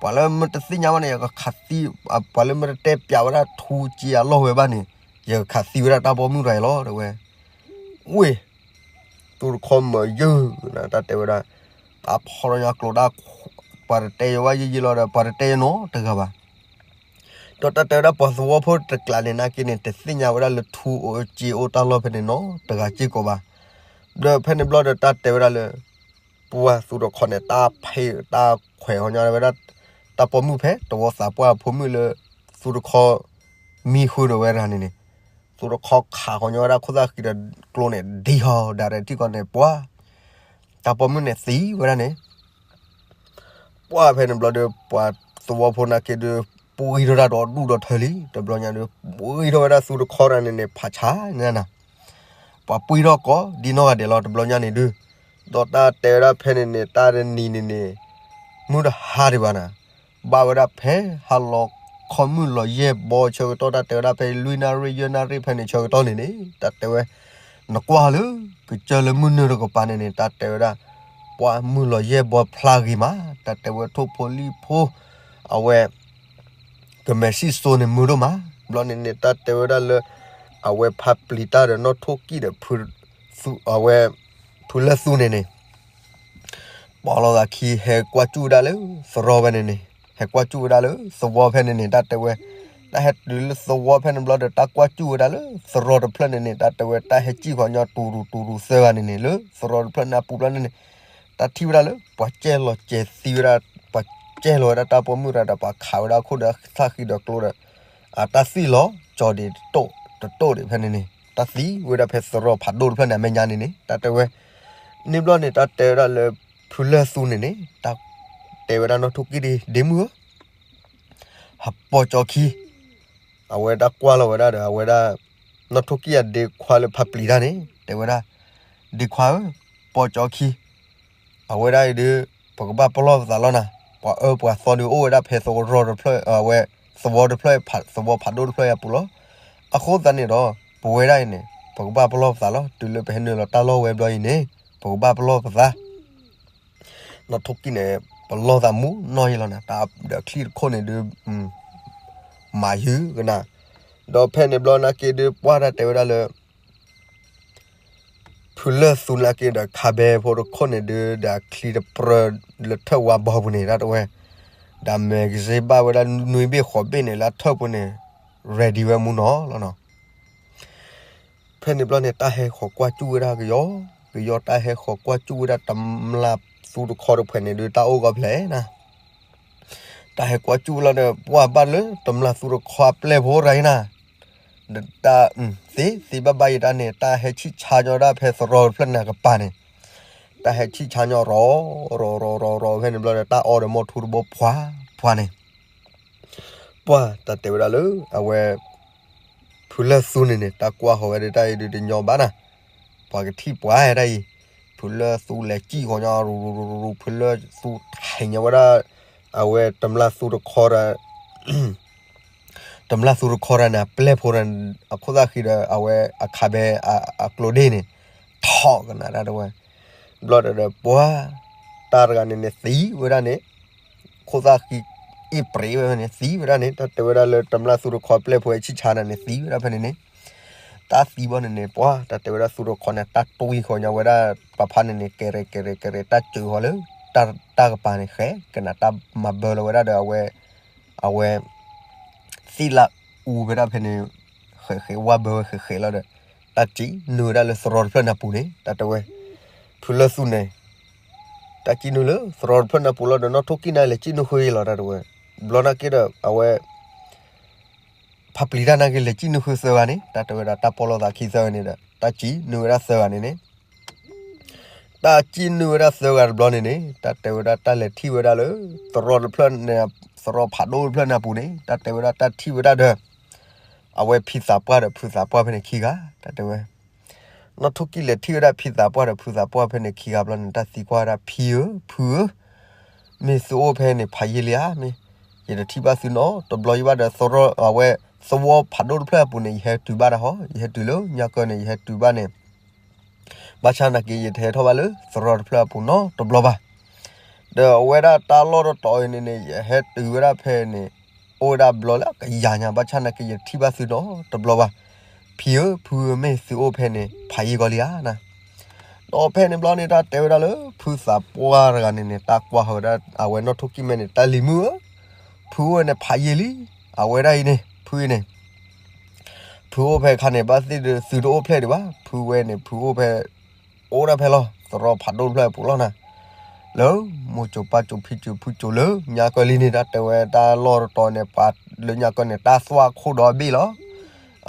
ပှၤလၢမ့ၢ်တသ့ၣ်ညါဘၣ်န့ၣ် ယကခးသံ, ပှၤလၢမ့ၢ်တတဲပျးဝဲဒၣ်ထူစ့အလီၢ်ဝဲဘၣ်န့ၣ် ယကခးသံဝဲဒၣ်တၢ်ပိာ်မုၣ်တဂၤအံၤလီၤ တဲဝဲ. ဝ့ၢ် သူတခီမၤယုၢ်နၤ တၢ်တဲဝဲဒၣ် တၢ်ဖီၣ်ထီၣ်ညါကျိၤဒၣ် ပှၤတတဲယၤဝဲယံာ်ယံာ်လီၤဒီး ပှၤတတဲယၤနီတဂၤဘၣ်. ဒီးတၢ်တဲဝဲဒၣ်ပှၤသဝီဖိတကျးန့ၣ် နာ်က့န့ၣ် တသ့ၣ်ညါဝဲဒၣ်လၢထူအိၣ်စ့အိၣ်တၢ်လီၢ်ဖဲန့ၣ်နီတဂၤစ့ၢ်ကီးဘၣ်. ဒီးဖဲန့ၣ်ဘျီဒီးတၢ်တဲဝဲဒၣ်လၢ ပှၤသူတခီန့ၣ် တၢ်ဖဲးတၢ်ခွဲးဃီညီဝဲဒၣ် တၢ်ပိာ်မုၣ်ဖဲသဝီသးပှၢ်အဖိမုၣ်လၢ သူတခီ မံဃုာ်ဒီးဝဲဒၣ်န့ၣ်န့ၣ် သူတခီခးဃီညီဝဲဒၣ်ခိၣ်သၣ်ဃံဒီးကျိန့ၣ် ဒံဟီဒၣ်ရဲၣ်ထံၣ်ဃီန့ၣ် ပှၤ တၢ်ပိာ်မုၣ်န့ၣ်သံဝဲဒၣ်န့ၣ် ပှၤဖဲန့ၣ်ဘျီဒီး ပှၤသဝီဖိနာ်က့ဒီး ပှံထီၣ်တၢ်ဒီးဒူၣ်ဒီးထၢလံ တဘျီညါဒီး ပှံထီၣ်ဝဲဒၣ်သူတခီတဂၤန့ၣ်န့ၣ် ဖးဆါညါနၤ ပှၤပှံထီၣ်ကိးဒံနီၢ်ဂၤဒဲးလီၤ တဘျီညါန့ၣ်ဒုး ဒီးတၢ်တဲဝဲဒၣ်ဖဲန့ၣ်န့ၣ် တၢ်တနံၤန့ၣ်န့ၣ် မုၢ်တဟါဒံးဘၣ်နၤ ဘၣ်ဝဲဒၣ်ဖဲဟါလီၤခီမုၢ်လီၤယဲၢ်ဘီဆၢကတီၢ် တၢ်တဲဝဲဒၣ်ဖဲလွံၢ်နၣ်ရံၣ်ယဲၢ်နၣ်ရံၣ်ဖဲန့ၣ်ဆၢကတီၢ်န့ၣ်န့ၣ် တၢ်တဲဝဲ နကွၢ်လၢ ကစၢၢ်လၢမုၢ်နုာ်တကပၤန့ၣ်န့ၣ် တၢ်တဲဝဲဒၣ် ပှၤမုၢ်လီၤယဲၢ်ဘီဖျါဂ့ၤမး တၢ်တဲဝဲထိၣ်ဖိလံၣ်ဖိ အဝဲ ကမဲာ်ဆံၣ်စိန့ၣ်မုာ်ဒိၣ်မး ဘျီန့ၣ်န့ၣ် တၢ်တဲဝဲဒၣ်လၢ အဝဲဖးပျံၤတၢ်ဒီးနီၢ်ထိၣ်ကံၣ်ဒီး အဝဲ ဖုလၢၢ်သူန့ၣ်န့ၣ် ပိာ်လီၤသးခံ ဟဲကွၢ်စူၣ်ဝဲဒၣ်လၢသရီဖဲန့ၣ်န့ၣ် ဟဲကွၢ်စူၣ်ဝဲဒၣ်လၢသဝီဖဲန့ၣ်န့ၣ် တၢ်တဲဝဲ တၢ်ဟဲတုၤလၢသဝီဖဲန့ၣ်ဘျီဒီး တၢ်ကွၢ်စူၣ်ဝဲဒၣ်လၢသရီတဖျၢၣ်န့ၣ်န့ၣ် တၢ်တဲဝဲ တၢ်ဟဲစံၣ်ဃီညီတူၤရူၤတူၤရူၤသၢဂၤန့ၣ်န့ၣ် လၢသရီတဖျၢၣ်န့ၣ်အပူၤဘျီန့ၣ်န့ၣ် တၢ်ထံၣ်ဝဲဒၣ်လၢ ပှၤကဲလီၤကဲသံဝဲဒၣ် ပှၤကဲလီၤဝဲဒၣ်တၢ်ပိာ်မုၣ်တဂၤဒီး ပှၤခးဝဲဒၣ်ခိၣ်ဒီးသၣ်ဃံဒီးကျိဒီး အတၢ်သွံၣ်လီၤကၠီၤဒံးတတိၣ်တတိၣ်ဒံးဖဲန့ၣ်န့ၣ် တၢ်သံဝဲဒၣ်ဖဲသရီဖးဒိၣ်တဖျၢၣ်န့ၣ် အမဲာ်ညါန့ၣ်န့ၣ် တၢ်တဲဝဲ န့ၣ်ဘျီန့ၣ် တၢ်တဲဝဲဒၣ်လၢ ဖုလၢၢ်သူန့ၣ်န့ၣ် တၢ်တဲဝဲဒၣ်နီၢ်ထိၣ်ကံၣ်ဒံး ဒ့မုၣ်ဧၢ ဟးပိာ်ကၠီခံ အဝဲဒၣ်ကွၢ်လီၤဝဲဒၣ်ဒီး အဝဲဒၣ် နီၢ်ထိၣ်ကံၣ်အဒ့ခွါလၢဖးပျံၤတၢ်န့ၣ် တဲဝဲဒၣ် ဒ့ခွါဧၢ, ပိာ်ကၠီခံ, အဝဲဒၣ်အံၤဒီး ပကဘၣ်ပလီၢ်ပသးလီၤနၤ, ပှၤအၢပှၤသီဒုးအိၣ်ဝဲဒၣ်ဖဲသဝီတဖျၢၣ် အဝဲ သဝီတဖျၢၣ် သဝီဖးဒိၣ်တဖျၢၣ်အံၤအပူၤလီၤ. အဃိသတးန့ၣ်ဒီး ပဝဲဒၣ်အံၤန့ၣ် ပကဘၣ်ပလီၢ်ပသးလီၤ. တုၤလၢပဟဲနုာ်လီၤတၢ်လီၢ်ဝဲဘျီအံၤန့ၣ် ပကဘၣ်ပလီၢ်ပသး နီၢ်ထိၣ်ကံၣ်န့ၣ် ပလီၢ်သးမူနီၢ်ယံၤလီၤနၤ, တၢ်ဒီးချံတခိၣ်န့ၣ်ဒုး မၤယုာ်ကနၤ, ဒီးဖဲန့ၣ်ဘျီနာ်က့ဒုး ပှၢ်တၢ်တဲဝဲဒၣ်လၢ ဖုလၢၢ်သူနာ်က့ဒီး ခါဘဲဖိတခိၣ်န့ၣ်ဒုး ဒီးအချံတပြၢလၢထၢၣ်ဝါဘီပူၤန့ၣ် တၢ်တဝဲ, ဒီးမဲာ်ကစ့ဘၣ်ဝဲဒၣ်နွံဘ့ၣ်ဃိးဘ့ၣ်န့ၣ် လၢအထၢၣ်ပူၤန့ၣ် ready ဝဲမူနီၤလီၤနီၤ. ဖဲန့ၣ်ဘျီန့ၣ် တၢ်ဟဲဃီၤကွၢ်စူၣ်ဝဲဒၣ်ကယီကယီ, တၢ်ဟဲဃီၤကွၢ်စူၣ်ဝဲဒၣ်တမျၢ်သူတခီတဖှဲးန့ၣ်ဒုး တၢ်အိၣ်ဂီၢ်ဖျဲးနၤ, တၢ်ဟဲကွၢ်စူၣ်ဝဲလီၤဒီး ပှၢ်ဘၣ်လၢတမျၢ်သူတခီအပျဲၢ်ဖိရၤအံၤနၤ, ဒီးတၢ်သ့သ့ဘၣ်ဘၣ်ယံၤတၢ်န့ၣ် တၢ်ဟဲဆံၣ်ဆါညီဒၣ်ဖဲသရီတဖျၢၣ်န့ၣ်အကပၤန့ၣ်, တၢ်ဟဲဆံၣ်ဆါညီရီၤ ရီၤ ရီၤ ရီၤ ရီၤ ဖဲန့ၣ်ဘျီဒီး တၢ်အီဒီးမိၢ်ထူတဘိ ပှၤ ပှၤန့ၣ် ပှၢ်တၢ်တဲဝဲဒၣ်လၢ အဝဲ ဖုလၢၢ်သူန့ၣ်န့ၣ် တၢ်ကွၢ်ဃီၤဝဲဒၣ်တၢ်အံၤဒုးတညီဘၣ်နၤ, ပှၤကထံၣ်ပှၤတၢ်အံၤ, ဖုလၢၢ်သူလဲၤစံၣ်ဃီၤညီ ရူၤရူၤရူၤရူၤ ဖုလၢၢ်သူထဲးညီဝဲဒၣ် အဝဲတမျၢ်သူတခီဒီး တမျၢ်သူတခီတၢ်န့ၣ် အပျဲၢ်ဖိတၢ် အခိၣ်သၣ်ဃံဒီး အဝဲအခါဘဲအကျိၤဒ့ၣ်န့ၣ် ထီၣ်ကနၤတၢ်တဝဲ, ဘျီဒီးပှၢ် တၢ်တဂၤန့ၣ်န့ၣ်သံဝဲဒၣ်န့ၣ်, ခိၣ်သၣ်ဃံအ့ၣ်ပြံးဝဲန့ၣ် သံဝဲဒၣ်န့ၣ် တၢ်တဲဝဲဒၣ်လၢတမျၢ်သူတခီပျဲၢ်ဖိဆံၣ်ဆါန့ၣ်န့ၣ် သံဝဲဒၣ်ဖဲန့ၣ်န့ၣ်, တၢ်သံဘီန့ၣ်န့ၣ် ပှၢ် တၢ်တဲဝဲဒၣ်သူတခီန့ၣ် တၢ်တွံဃီၤညီဝဲဒၣ် ပှၤဖါန့ၣ်န့ၣ် ကဲရဲၣ်ကဲရဲၣ်ကဲရဲၣ် တၢ်စၢဃီၤလၢ တၢ်ကပၤန့ၣ် ဃဲကနၤ တၢ်မၤဘၢလီၤဝဲဒၣ်ဒီးအဝဲ အဝဲ သ့ၣ်လၢအူဝဲဒၣ်ဖဲန့ၣ် ဃဲးဃဲးဝါဘၢဝဲဃဲးဃဲးလီၤဒီး တၢ်စံၣ်နုာ်ဝဲဒၣ်လၢသရီတဖျၢၣ်န့ၣ်အပူၤန့ၣ် တၢ်တဲဝဲ ဖုလၢၢ်သူန့ၣ် တၢ်စံၣ်နုာ်လၢသရီတဖျၢၣ်န့ၣ်အပူၤလီၤဒီး နီၢ်ထိၣ်ကံၣ်န့ၣ်လဲၤစံၣ်နုာ်ဃုာ်အံၤလီၤ တၢ်တဲဝဲ, ဘျီနာ်က့ဒီး အဝဲ ဖ ဖးပျံၤတၢ်နာ်က့ လဲၤစံၣ်နုာ်ဃုသၢဂၤန့ၣ် တၢ်တဲဝဲဒၣ်တၢ်ပီၢ်လိာ်သးခံသၢဂၤန့ၣ်ဒီး တၢ်စံၣ်နုာ်ဝဲဒၣ်သၢဂၤန့ၣ်န့ၣ် တၢ်စံၣ်နုာ်ဝဲဒၣ်သၢဂၤတဘျီန့ၣ်န့ၣ် တၢ်တဲဝဲဒၣ်တၢ်လဲၤထံၣ်ဝဲဒၣ်လၢ သရီတဖျၢၣ်န့ၣ် သရီဖးဒိၣ်တဖျၢၣ်န့ၣ်အပူၤန့ၣ် တၢ်တဲဝဲဒၣ်တၢ်ထံၣ်ဝဲဒၣ်ဒီး အဝဲဖံသးပှၢ်ဒီးဖုသးပှၢ်ဖဲန့ၣ်ခံဂၤ တၢ်တဲဝဲ နီၣ်ထိၣ်ကံၢ်လဲၤထံၣ်ဝဲဒၣ်ဖံသးပှၢ်ဒီးဖုသးပှၢ်ဖဲန့ၣ်ခံဂၤဘျီန့ၣ် တၢ်သံကွၢ်ဝဲဒၣ် ဖံဧၢ ဖုဧၢ မ့ၢ်သုအိၣ်ဖဲန့ၣ်ဖးယံာ်လံဧါ မ့ၢ် ယတထံၣ်ဘၣ်သုနီတဘျီယံာ်ဘၣ်ဒီး အဝဲသဝီဖးဒိၣ်တဖျၢၣ်အပူၤန့ၣ် ယဟဲတုၤဘၣ်တၢ်ဟီ ယဟဲတုၤလၢညါကၢန့ၣ် ယဟဲတုၤဘၣ်န့ၣ် ဘၣ်ဆၣ်နာ်က့ ယတဟဲထီၣ်ဘၣ်လၢသရီတဖျၢၣ်အပူၤနီတဘျီဘၣ်. ဒီးအဝဲဒၣ်တၢ်လီၢ်တတီၤအံၤန့ၣ်န့ၣ် ယဟဲတုၤဝဲဒၣ်ဖဲန့ၣ် အိၣ်ဝဲဒၣ်ဘျီလၢကယၤညါ ဘၣ်ဆၣ်နာ်က့ ယတထံၣ်ဘၣ်သုနီတဘျီဘၣ်. ဖံဧၢ ဖုဧၢ မ့ၢ်သုအိၣ်ဖဲန့ၣ် ဖးယံာ်ကီးလံဧါနၤ. ဒီးဖဲန့ၣ်ဘျီန့ၣ် တၢ်တဲဝဲဒၣ်လၢ ဖုသးပှၢ်တဂၤန့ၣ်န့ၣ် တၢ်ကွၢ်ဃီၤဝဲဒၣ် အဝဲနီၣ်ထိၣ်ကံၢ်မဲန့ၣ် တၢ်လံၤမုၣ်ဧၢ, ဖုအိၣ်ဝဲန့ၣ်ဖးယံာ်လံ, အဝဲဒၣ်အံၤန့ၣ် ဖုအံၤန့ၣ် ဖုအိၣ်ဖဲခါန့ၣ် ဘၣ်သ့ၣ်သုတအိၣ်ဖျဲၣ်ဒံးဘၣ်, ဖုဝဲန့ၣ် ဖုအိၣ်ဖဲ အိၣ်ဒၣ်ဖဲလီၤ သရီဖးဒိၣ်တဖျၢၣ်အပူၤလီၤနၤ, လၢမိၢ်စိၤပၢ်စိၤဖံစိၤဖုစိၤလၢညါကၢလံန့ၣ် တၢ်တဲဝဲတၢ်လီၢ်တတီၤန့ၣ် ပှၤလၢညါကၢန့ၣ် တၢ်သွၣ်ခိၣ်ဒီဘ့ၣ်လီၤ.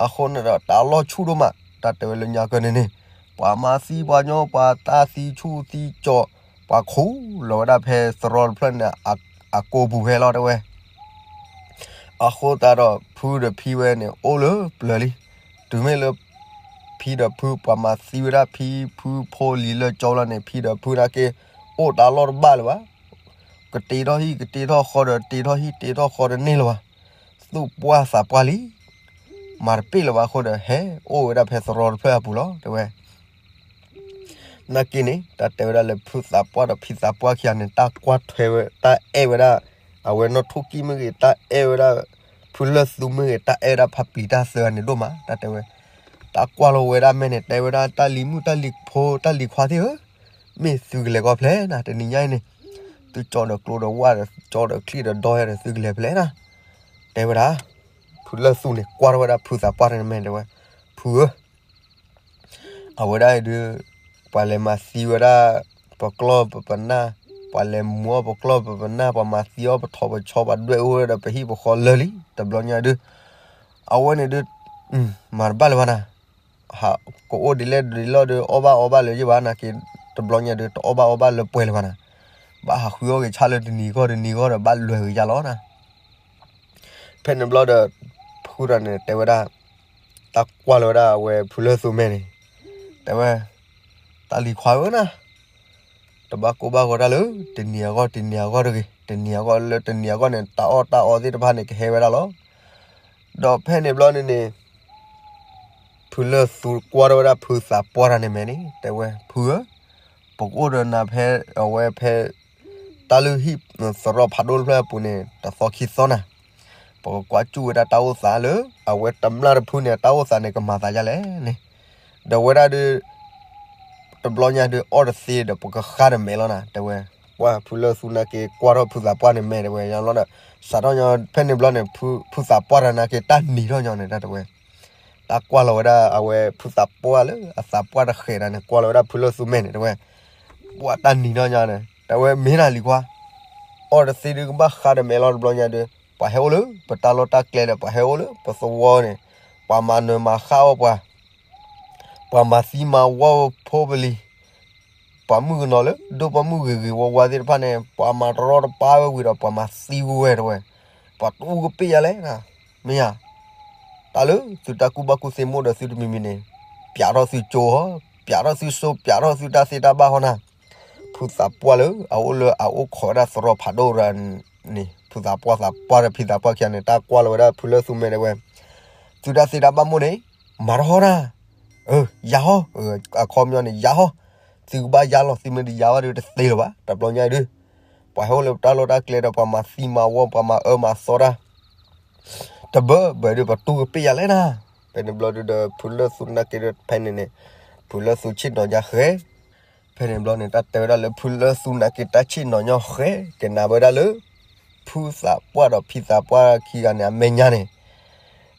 အဃိန့ၣ်ဒီးတၢ်လီၢ်ဆူၣ်ဒိၣ်မး, တၢ်တဲဝဲလၢညါကၢန့ၣ်န့ၣ် ပှၤမၤသံပှၤညီ ပှၤတၢ်သံဆူၣ်သံကၠီၤ, ပှၤခူၣ်လီၤဝဲဒၣ်ဖဲသရီတဖျၢၣ်န့ၣ် အကိာ်ပူၤဖဲလီၤတဲဝဲ အဃိသတးဒီး ဖုဒီးဖံဝဲန့ၣ် အိၣ်လၢပျၢၤလံ. တုၤမ့ၢ်လၢ ဖံဒီးဖု ပှၤမၤသံဝဲဒၣ်ဖံဖုဖိလံၤလၢကၠီလီၤန့ၣ် ဖံဒီးဖုနာ်က့ အိၣ်တၢ်လီၢ်တဘၣ်လၢၤဘၣ်. ကတ့ထီၣ်ဟံၣ်ကတ့ထီၣ်ဃီဒီး တ့ထီၣ်ဟံၣ်တ့ထီၣ်ဃီတန့ၢ်လၢၤဘၣ်. သူၣ်ပှၢ်သးပှၢ်လံ. မၤတပ့ၢ်လၢၤဘၣ်အဃိဒီး ဟဲအိၣ်ဝဲဒၣ်ဖဲသရီတဖျၢၣ်အပူၤလီၤတဲဝဲ နာ်က့န့ၣ် တၢ်တဲဝဲဒၣ်လၢဖုသးပှၢ်ဒီးဖံသးပှၢ်ခံဂၤန့ၣ် တၢ်ကွၢ်ထွဲဝဲ တၢ်အဲၣ်ဝဲဒၣ် အဝဲနီၣ်ထိၣ်ကံၢ်မ့ၢ်ဂ့ၤ တၢ်အဲၣ်ဝဲဒၣ် ဖုလၢၢ်သူမ့ၢ်ဂ့ၤ တၢ်အဲၣ်ဝဲဒၣ်ဖးပျံၤတၢ်သၢဂၤန့ၣ်ဒိၣ်မး တၢ်တဲဝဲ တၢ်ကွၢ်လီၤဝဲဒၣ်မဲာ်န့ၣ် တဲဝဲဒၣ် တၢ်လံၤမုၣ်တၢ်လံၤဖိတၢ်လံၤခွါသ့ၣ်ဧၢ, မ့ၢ်သုကလဲၤကီၢ်ဖျဲၣ်နၤ တနံၤညါအံၤန့ၣ် သုကၠီဒီးကျိဒီးဝၣ်ဒီး ကၠီဒီးချံဒီးဒီဒီး သုကလဲၤဖဲလဲၣ်နၤ တဲဝဲဒၣ်. ဖုလၢၢ်သူန့ၣ် ကွၢ်ထီၣ်ဝဲဒၣ်ဖုသးပှၢ်န့ၣ်မဲာ်တဲဝဲ ဖုဧၢ အဝဲဒၣ်အံၤဒုး ပှၤလဲၤမၤသံဝဲဒၣ် ပကျီၢ်ပပနၢ်, ပှၤလဲၤမူအီၣ်ပကျီၢ်ပပနၢ်, ပှၤမၤသံအီၣ်ပထီၣ်ပဆီ ပှၤဒွဲၣ်အူဝဲဒီးပဟံၣ်ပဃီလၢာ်လံ တဘျီညါဒုး အဝဲန့ၣ်ဒုး မၤတဘၣ်လၢၤဘၣ်နၤ, ကအိၣ်ဒ်လဲၣ်ဒ်လဲၣ်ဒီး အီၣ်ဘၣ်အီဘၣ်လၢၤယ့ၢ်ဘၣ်နာ်က့ တဘျီညါဒုး တအီၣ်ဘၣ်အီဘၣ်လၢပှဲၤလၢၤဘၣ်နၤ, ဘၣ်ဟးဃုအီၣ်ဂ့ၤဆၣ်လၢတနံၤဂီၢ်တနံၤဂီၢ်ဒီး ဘၣ်လွဲၤဂ့ၤယါလီၤနၤ ဖဲန့ၣ်ဘျီဒီး ဖုတဂၤန့ၣ် တဲဝဲဒၣ် တၢ်ကွၢ်လီၤဝဲဒၣ်အဝဲဖုလၢၢ်သူမဲာ်န့ၣ် တဲဝဲ တၢ်လံၤခွါဧၢနၤ, တဘၣ်ကိၢ်ဘၣ်ဂီၤတၢ်လၢ တနံၤအဂီၢ်တနံၤအဂီၢ်တဂ့ၤ, တနံၤအဂီၢ်လၢတနံၤအဂီၢ်န့ၣ် တၢ်အီၣ်တၢ်အီသ့ၣ်တဖၣ်န့ၣ် ကဟဲဝဲဒၣ်လီၤ. ဒီးဖဲန့ၣ်ဘျီန့ၣ်န့ၣ် ဖုလၢၢ်သူကွၢ်ထီၣ်ဝဲဒၣ်ဖုသးပှၢ်တဂၤန့ၣ်မဲာ်န့ၣ် တဲဝဲ ဖုဧၢ ပကအိၣ်ဒီးနၤဖဲ အဝဲဖဲ တၢ်လုၢ်ဟံၣ်သရီဖးဒိၣ်တဖျၢၣ်အပူၤန့ၣ် တသီခံသီနၤ, ပကကွၢ်စူၣ်ဝဲဒၣ်တၢ်အိၣ်သးလၢ အဝဲတမျၢ်တဖုန့ၣ် တၢ်အိၣ်သးန့ၣ် ကမၤသးဒ်လဲၣ်န့ၣ်, ဒီးဝဲဒၣ်ဒုး တဘျီညါဒုး အီၣ်တသ့ဒီး ပကဃါဒီးမဲာ်လီၤနၤ တဲဝဲ, ပှၢ်ဖုလၢၢ်သူနာ်က့ ကွၢ်ထီၣ်ဖုသးပှၢ်န့ၣ်မဲာ်တဲဝဲ ယလီၤဒီး စးထီၣ်ညီဖဲန့ၣ်ဘျီန့ၣ် ဖုသးပှၢ်တဂၤနာ်က့ တၢ်နံၤထီၣ်ညီန့ၣ် တၢ်တဲဝဲ တၢ်ကွၢ်လီၤဝဲဒၣ်အဝဲဖုသးပှၢ်လၢအသးပှၢ်တဃဲးတဂၤန့ၣ် ကွၢ်လီၤဝဲဒၣ်ဖုလၢၢ်သူမဲာ်န့ၣ် တဲဝဲ, ပှၢ်တၢ်နံၤထီၣ်ညီန့ၣ် တဲဝဲ မ့ၢ်နၤလံၤခွါ, အီၣ်တသ့ဒုးကဘၣ်ဃါဒီးမဲာ်လီၤ တဘျီညါဒုး ပှၤဟဲအိၣ်လၢပတၢ်လီၢ်တၢ်ကျဲဒီး ပှၤဟဲအိၣ်လၢပသဝီန့ၣ် ပှၤမၤနၢၤမၤဃၣ်အီၣ်ပှၤ ပှၤမၤသံမၤဝီဖိပလံၤ, ပှၤမုၣ်ကနီၤလၢ ဒိၣ်ပိာ်မုၣ်ဂ့ၤဂ့ၤဝါဝါသ့ၣ်တဖၣ်န့ၣ် ပှၤမၤတရီတပါဝဲဝံၤဒီး ပှၤမၤသံဝဲတဲဝဲ, ပှၤတူၢ်ကပ့ၢ်ယၤလဲၣ်, မ့ၢ်ဧါ, တၢ်လၢသုတၢ်ကူၣ်ဘၣ်ကူၣ်သ့မိၣ်ဒီးသုတမံၤမံၤန့ၣ် ပျးထီၣ်သုကၠိဟီ, ပျးထီၣ်သုစိ ပျးထီၣ်သုတၢ်သ့တၢ်ဘၣ်ဟီနၤ, ဖုသးပှၢ်လၢအအိၣ်လၢအအိၣ်ခိးဝဲဒၣ်သရီဖးဒိၣ်ရၤန့ၣ် ဖုသးပှၢ်သးပှၢ်ဒီးဖံသးပှၢ်ခံဂၤန့ၣ် တၢ်ကွၢ်လီၤဝဲဒၣ်ဖုလၢၢ်သူမဲာ်တဲဝဲ, သုတၢ်သ့တၢ်ဘၣ်မိၣ်န့ၣ် မၤထီၣ်ဟီနၤ အၢ ယၤဟီ, အခီပညီန့ၣ် ယၤဟီ, သုကဘၣ်ယၤလီၤ သုမ့ၢ်တယၤဘၣ်ဒီးတသ့လၢၤဘၣ် တဘျီညါဒုး, ပှၤဟဲအိၣ်လၢပတၢ်လီၢ်တၢ်ကျဲဒီး ပှၤမၤသံမၤဝီ ပှၤမၤအၢမၤသီတၢ်, တဘၢဘၢဒီး ပှၤတူၢ်ကပ့ၢ်ယၤလဲၣ်နၤ, ဖဲန့ၣ်ဘျီဒုးဒီး ဖုလၢၢ်သူနာ်က့ဒီး ဖဲန့ၣ်န့ၣ် ဖုလၢၢ်သူဆ့ၣ်နီၤညါဃဲ ဖဲန့ၣ်ဘျီန့ၣ် တၢ်တဲဝဲဒၣ်လၢဖုလၢၢ်သူနာ်က့ တၢ်ဆ့ၣ်နီၤညီဃဲ ကနၣ်ဝဲဒၣ်လၢ ဖုသးပှၢ်ဒီးဖံသးပှၢ်ခံဂၤန့ၣ် အမဲာ်ညါန့ၣ်,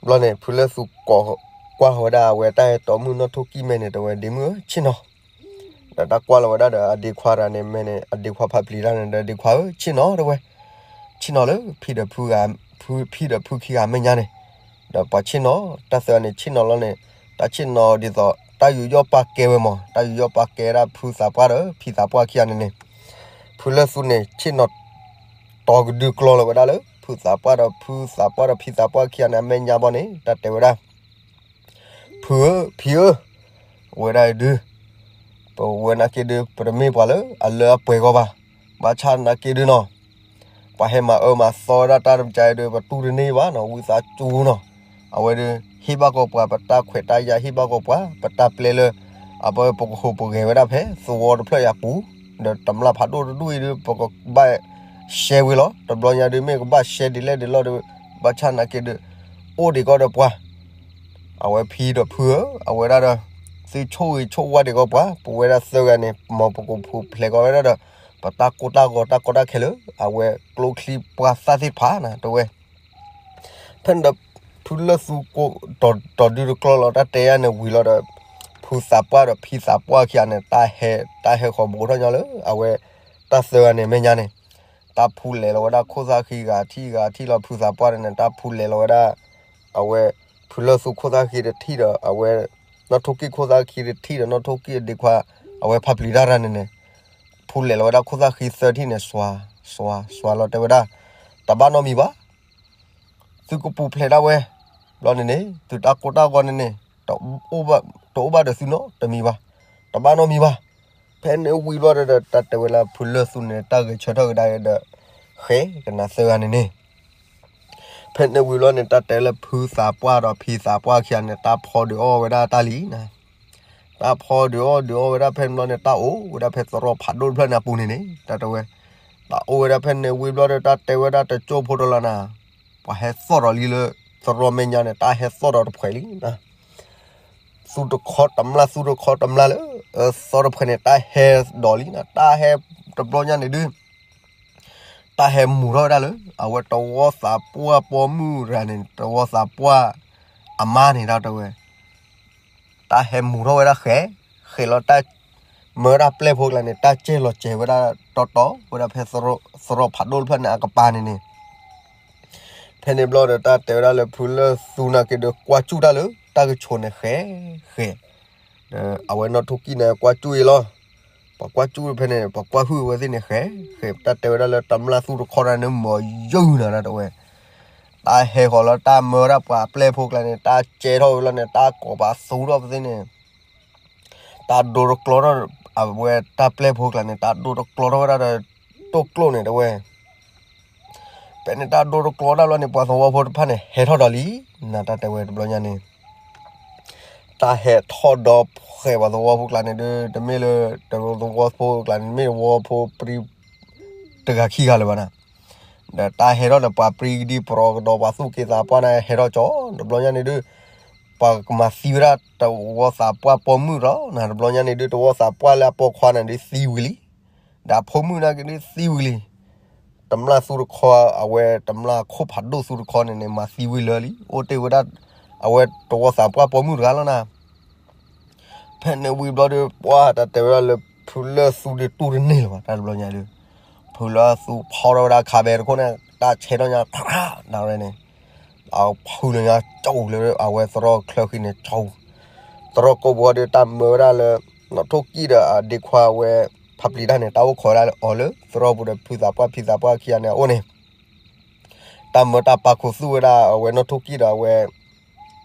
ဘျီန့ၣ် ဖုလၢၢ်သူကိးကွၢ်ဝဲဒၣ်အဝဲတၢ်အဲၣ်တီမုၣ်နီၢ်ထိၣ်ကံၢ်မဲာ်န့ၣ် တဲဝဲ ဒ့မုၣ်ဧၢ ဆ့ၣ်နီၤ, ဒီးတၢ်ကွၢ်လီၤဝဲဒၣ်ဒီးအဒ့ခွါတဂၤန့ၣ် မဲာ်န့ၣ် အဒ့ခွါဖးပျံၤတၢ်န့ၣ်ဒီး ဒ့ခွါဧၢ ဆ့ၣ်နီၤတဲဝဲ, ဆ့ၣ်နီၤလၢ ဖံဒီးဖုဂၤ ဖံ ဖံဒီးဖုခံဂၤအမဲာ်ညါန့ၣ်, ဒီးပှၤဆ့ၣ်နီၤ တၢ်သၢဂၤန့ၣ် ဆ့ၣ်နီၤလီၤန့ၣ် တၢ်ဆ့ၣ်နီၤဒ်သိး တၢ်ယူးယီၣ်ပာ်ကဲဝဲမး တၢ်ယူးယီၣ်ပာ်ကဲဒၣ်ဖုသးပှၢ်ဒီးဖံသးပှၢ်ခံဂၤန့ၣ်န့ၣ် ဖုလၢၢ်သူန့ၣ် ဆ့ၣ်နီၤ တီၤကဒုကျီလီၤဝဲဒၣ်လၢ ဖုသးပှၢ်ဒီးဖုသးပှၢ်ဒီးဖံသးပှၢ်ခံဂၤန့ၣ် အမဲာ်ညါဘီန့ၣ် တၢ်တဲဝဲဒၣ် ဖုဧၢ ဖံဧၢ, ဝဲဒၣ်အံၤဒုး ပဝဲနာ်က့ဒုး ပတမ့ၢ်ပှၤလၢအလၢအပှဲၤဂီၢ်ဘၣ်. ဘၣ်ဆၣ်နာ်က့ဒုးနီၤ ပှၤဟဲမၤအၢမၤသီဝဲဒၣ်တၢ်တပစၢ်အံၤဒုး ပတူၢ်တန့ၢ်ဘၣ်နီၤ ဝံသးစူၤနီၤ. အဝဲဒုး ဟ့ၣ်ဘၣ်ကီးပှၤ ပတၢ်ခွဲးတၢ်ယာ် ဟ့ၣ်ဘၣ်ကီးပှၤ ပတၢ်ပျဲလၢ အပ ပကဟူးပဂဲၤဝဲဒၣ်ဖဲသဝီတဖျၢၣ်အံၤအပူၤ, ဒီးတမျၢ်ဖးဒိၣ်တဒူၣ်အံၤဒုး ပကဘၣ်ရှဲဝံၤလီၤ. တဘျီညါဒုး မ့ၢ်ကဘၣ်ရှဲဒ်လဲၣ်ဒ်လဲၣ်ဒီး ဘၣ်ဆၣ်နာ်က့ဒုး အိၣ်ဒံးကီးဒီးပှၤ အဝဲဖံဒီးဖုဧၢ, အဝဲဒၣ်ဒီး သုဆိၣ်ဂ့ၤဆိၣ်ဝါဒံးကီးပှၤ, ပဝဲဒၣ်သၢဂၤန့ၣ် မ်ပကဖူးဖျဲးကီးဝဲဒၣ်ဒီး ပတၢ်ကိၢ်တၢ်ဂီၤတၢ်ကီတၢ်ခဲလၢ အဝဲကျိချံပှၢ်သၣ်သ့ၣ်တဖၣ်နၤ တဝဲ ဖဲန့ၣ်ဒီး ဖုလၢၢ်သူ တီၤဒုတကျီလီၤ တၢ်တဲယၤန့ၣ်ဝံၤလီၤဒီး ဖုသးပှၢ်ဒီးဖံသးပှၢ်ခံဂၤန့ၣ် တၢ်ဟဲ တၢ်ဟဲဃီၤဘူးထီၣ်ညီလၢ အဝဲ တၢ်သၢဂၤန့ၣ်မဲာ်ညါန့ၣ် တၢ်ဖူးလဲၤလီၤဝဲဒၣ်ခိၣ်သၣ်ဃံဂၤထံၣ်ဂၤထံၣ်လီၤ ဖုသးပှၢ်န့ၣ်န့ၣ် တၢ်ဖူးလဲၤလီၤဝဲဒၣ် အဝဲ ဖုလၢၢ်သူခိၣ်သၣ်ဃံတထံၣ်ဒီး အဝဲ နီၣ်ထိၣ်ကံၣ်ခိၣ်သၣ်ဃံတထံၣ်ဒီး နီၣ်ထိၣ်ကံၣ်အဒ့ခွါ အဝဲဖးပျံၤတၢ်ရၤန့ၣ်န့ၣ် ဖူးလဲၤလီၤဝဲဒၣ်ခိၣ်သၣ်ဃံသၢထံၣ်န့ၣ် စွၤ စွၤ စွၤလီၤတဲဝဲဒၣ် တဘၣ်နီတမံၤဘၣ် သုကပူၤဖျဲးဒၣ်ဝဲ ဘျီန့ၣ်န့ၣ် သုတၢ်ကိၢ်တၢ်ဂီၤန့ၣ်န့ၣ် တအိၣ်ဘၣ်ဒီးသုနီတမံၤဘၣ်, တဘၣ်နီတမံၤဘၣ်. ဖဲန့ၣ်ဝံၤဘျီဒီး တၢ်တဲဝဲလၢဖုလၢၢ်သူန့ၣ် တၢ်ဂဲၤဆၢထၢၣ်ကဒါဒီး ဃဲကနၤသၢဂၤန့ၣ်န့ၣ် ဖဲန့ၣ်ဝံၤဘျီန့ၣ် တၢ်တဲလၢဖုသးပှၢ်ဒီးဖံသးပှၢ်ခံဂၤန့ၣ် တၢ်ဖီဒုးအီၣ်ဝဲဒၣ်တၢ်လံနၤ တၢ်ဖီဒုးအီၣ်ဒုးအီၣ်ဝဲဒၣ်ဖဲန့ၣ်ဘျီန့ၣ် တၢ်အိၣ်ဝဲဒၣ်ဖဲသရိာ်ဖးဒိၣ်တဖျၢၣ်န့ၣ်အပူၤန့ၣ်န့ၣ် တၢ်တဲဝဲ တၢ်အိၣ်ဝဲဒၣ်ဖဲန့ၣ်ဝံၤဘျီဒီး တၢ်တဲဝဲဒၣ်တကၠိဖိတလီၤနၤ ပှၤဟဲသီၣ်ဒီးလံလၢသရိာ်မဲာ်ညါန့ၣ် တၢ်ဟဲသီၣ်ဒီးတဖှဲးလံနၤ သူတခီတမျၢ် သူတခီတမျၢ်လၢ သီၣ်တဖှဲးန့ၣ် တၢ်ဟဲဒီးလံနၤ တၢ်ဟဲတဘျီညါန့ၣ်ဒုး တၢ်ဟဲမူၤထီၣ်ဝဲဒၣ်လၢ အဝဲတဝီသးပှၢ်ပိာ်မုၣ်တဂၤန့ၣ် တဝီသးပှၢ်အမါန့ၣ် တၢ်တဲဝဲ တၢ်ဟဲမူၤထီၣ်ဝဲဒၣ်ဃဲ, ဃဲလီၤတၢ် မၢတၢ်ပျဲၢ်ဖိကျါန့ၣ် တၢ်ကဲလီၤစဲၤဝဲဒၣ်တီတီဝဲဒၣ်ဖဲသရိာ်ဖးဒိၣ်တဖျၢၣ်န့ၣ်အကပၤန့ၣ်န့ၣ် ဖဲန့ၣ်ဘျီဒီးတၢ်တဲဝဲဒၣ်လၢဖုလၢၢ်သူနာ်က့ဒီး ကွၢ်ကၠူၣ်တၢ်လၢတၢ်ကဆိးန့ၣ်ဃဲ, ဃဲ, ဒီးအဝဲနီၣ်ထိၣ်ကံၣ်န့ၣ် ကွၢ်ကၠူၣ်အံၤလီၤ. ပှၤကွၢ်ကၠူၣ်ဖဲန့ၣ် ပှၤကွၢ်ဟုၣ်ဝဲသ့ၣ်န့ၣ်ဃဲ, ဃဲ တၢ်တဲဝဲဒၣ်လၢတမျၢ်သူတခီတၢ်န့ၣ် မၤယုၢ်နၤတၢ်တဲဝဲ, တၢ်ဟဲဃီၤလၢတၢ်မၢဒၣ်ပှၤပျဲၢ်ဖိကျါန့ၣ် တၢ်ကဲထီၣ်ဝဲလီၤန့ၣ် တၢ်ကိးပသူထီၣ်ပသ့ၣ်န့ၣ် တၢ်ဒိတကျီထီၣ် အဝဲတၢ်ပျဲၢ်ဖိကျါန့ၣ် တၢ်ဒိတကျီထီၣ်ဝဲဒၣ်ဒီး တိၢ်ကျိၣ်န့ၣ်တဲဝဲ, ဖဲန့ၣ်တၢ်ဒိတကျီဒၣ်လီၤန့ၣ် ပှၤသဝီဖိတဖၣ်န့ၣ် ဟဲထီၣ်ဒီးလံ, နတၢ်တဲဝဲတဘျီညါန့ၣ် တၢ်ဟဲထီၣ်ဒီးဃဲပှၤသဝီဖိကျါန့ၣ်ဒီး တမ့ၢ်လၢ တသဝီဖိကျါန့ၣ် မ့ၢ်သဝီဖိပြံ တဂၤခံဂၤလၢၤဘၣ်နၤ, ဒီးတၢ်ဟဲထီၣ်ဒီးပှၤပြံကဒံပရီကဒီးပှၤသူၣ်က့သးပှၢ်န့ၣ် ဟဲထီၣ်ကၠီ တဘျီညါန့ၣ်ဒုး ပှၤကမၤသံဝဲဒၣ်တဝီသးပှၢ်ပိာ်မုၣ်လီၤနၤ, တဘျီညါန့ၣ်ဒုး တဝီသးပှၢ်လၢအပိာ်ခွါန့ၣ်ဒုးသံဝံၤလံ, ဒီးအဖိမုၣ်နာ်က့ဒုးသံဝံၤလံ, တမျၢ်သူတခီ အဝဲတမျၢ်ခိၣ်ဖးဒိၣ်သူတခီန့ၣ်န့ၣ် မၤသံဝံၤလၢာ်လံ, အိၣ်တ့ၢ်ဝဲဒၣ် အဝဲတဝီသးပှၢ်ပိာ်မုၣ်တဂၤလီၤနၤ ဖဲန့ၣ်ဝံၤဘျီဒီး ပှၤတၢ်တဲဝဲဒၣ်လၢ ဖုလၢၢ်သူဒုးတူၢ်တန့ၢ်လၢၤဘၣ် တၢ်တဘျီညါဒီး ဖုလၢၢ်သူဖီထီၣ်ဝဲဒၣ်ခးဘဲတခိၣ်န့ၣ် တၢ်ဆဲးထီၣ်ညါ ဒၣ်ဝဲန့ၣ် အဖုလၢညါကၠီလၢအဝဲသရိာ်ချၢဃံန့ၣ်ကၠီ, သရိာ်ကိးပူၤဒီးတၢ်မၢဝဲဒၣ်လၢ နီၣ်ထိၣ်ကံၣ်ဒီးအဒ့ခွါဝဲ ဖးပျံၤတၢ်န့ၣ် တၢ်အိၣ်ခိးဝဲဒၣ်လၢအီၤလၢ သရိာ်ပူၤဒီးဖုသးပှၢ်ဖံသးပှၢ်ခံဂၤန့ၣ်အအိၣ်န့ၣ် တၢ်မၢတၢ်ပာ်ခူသူၣ်ဝဲဒၣ်အဝဲနီၣ်ထိၣ်ကံၣ်ဒီးအဝဲ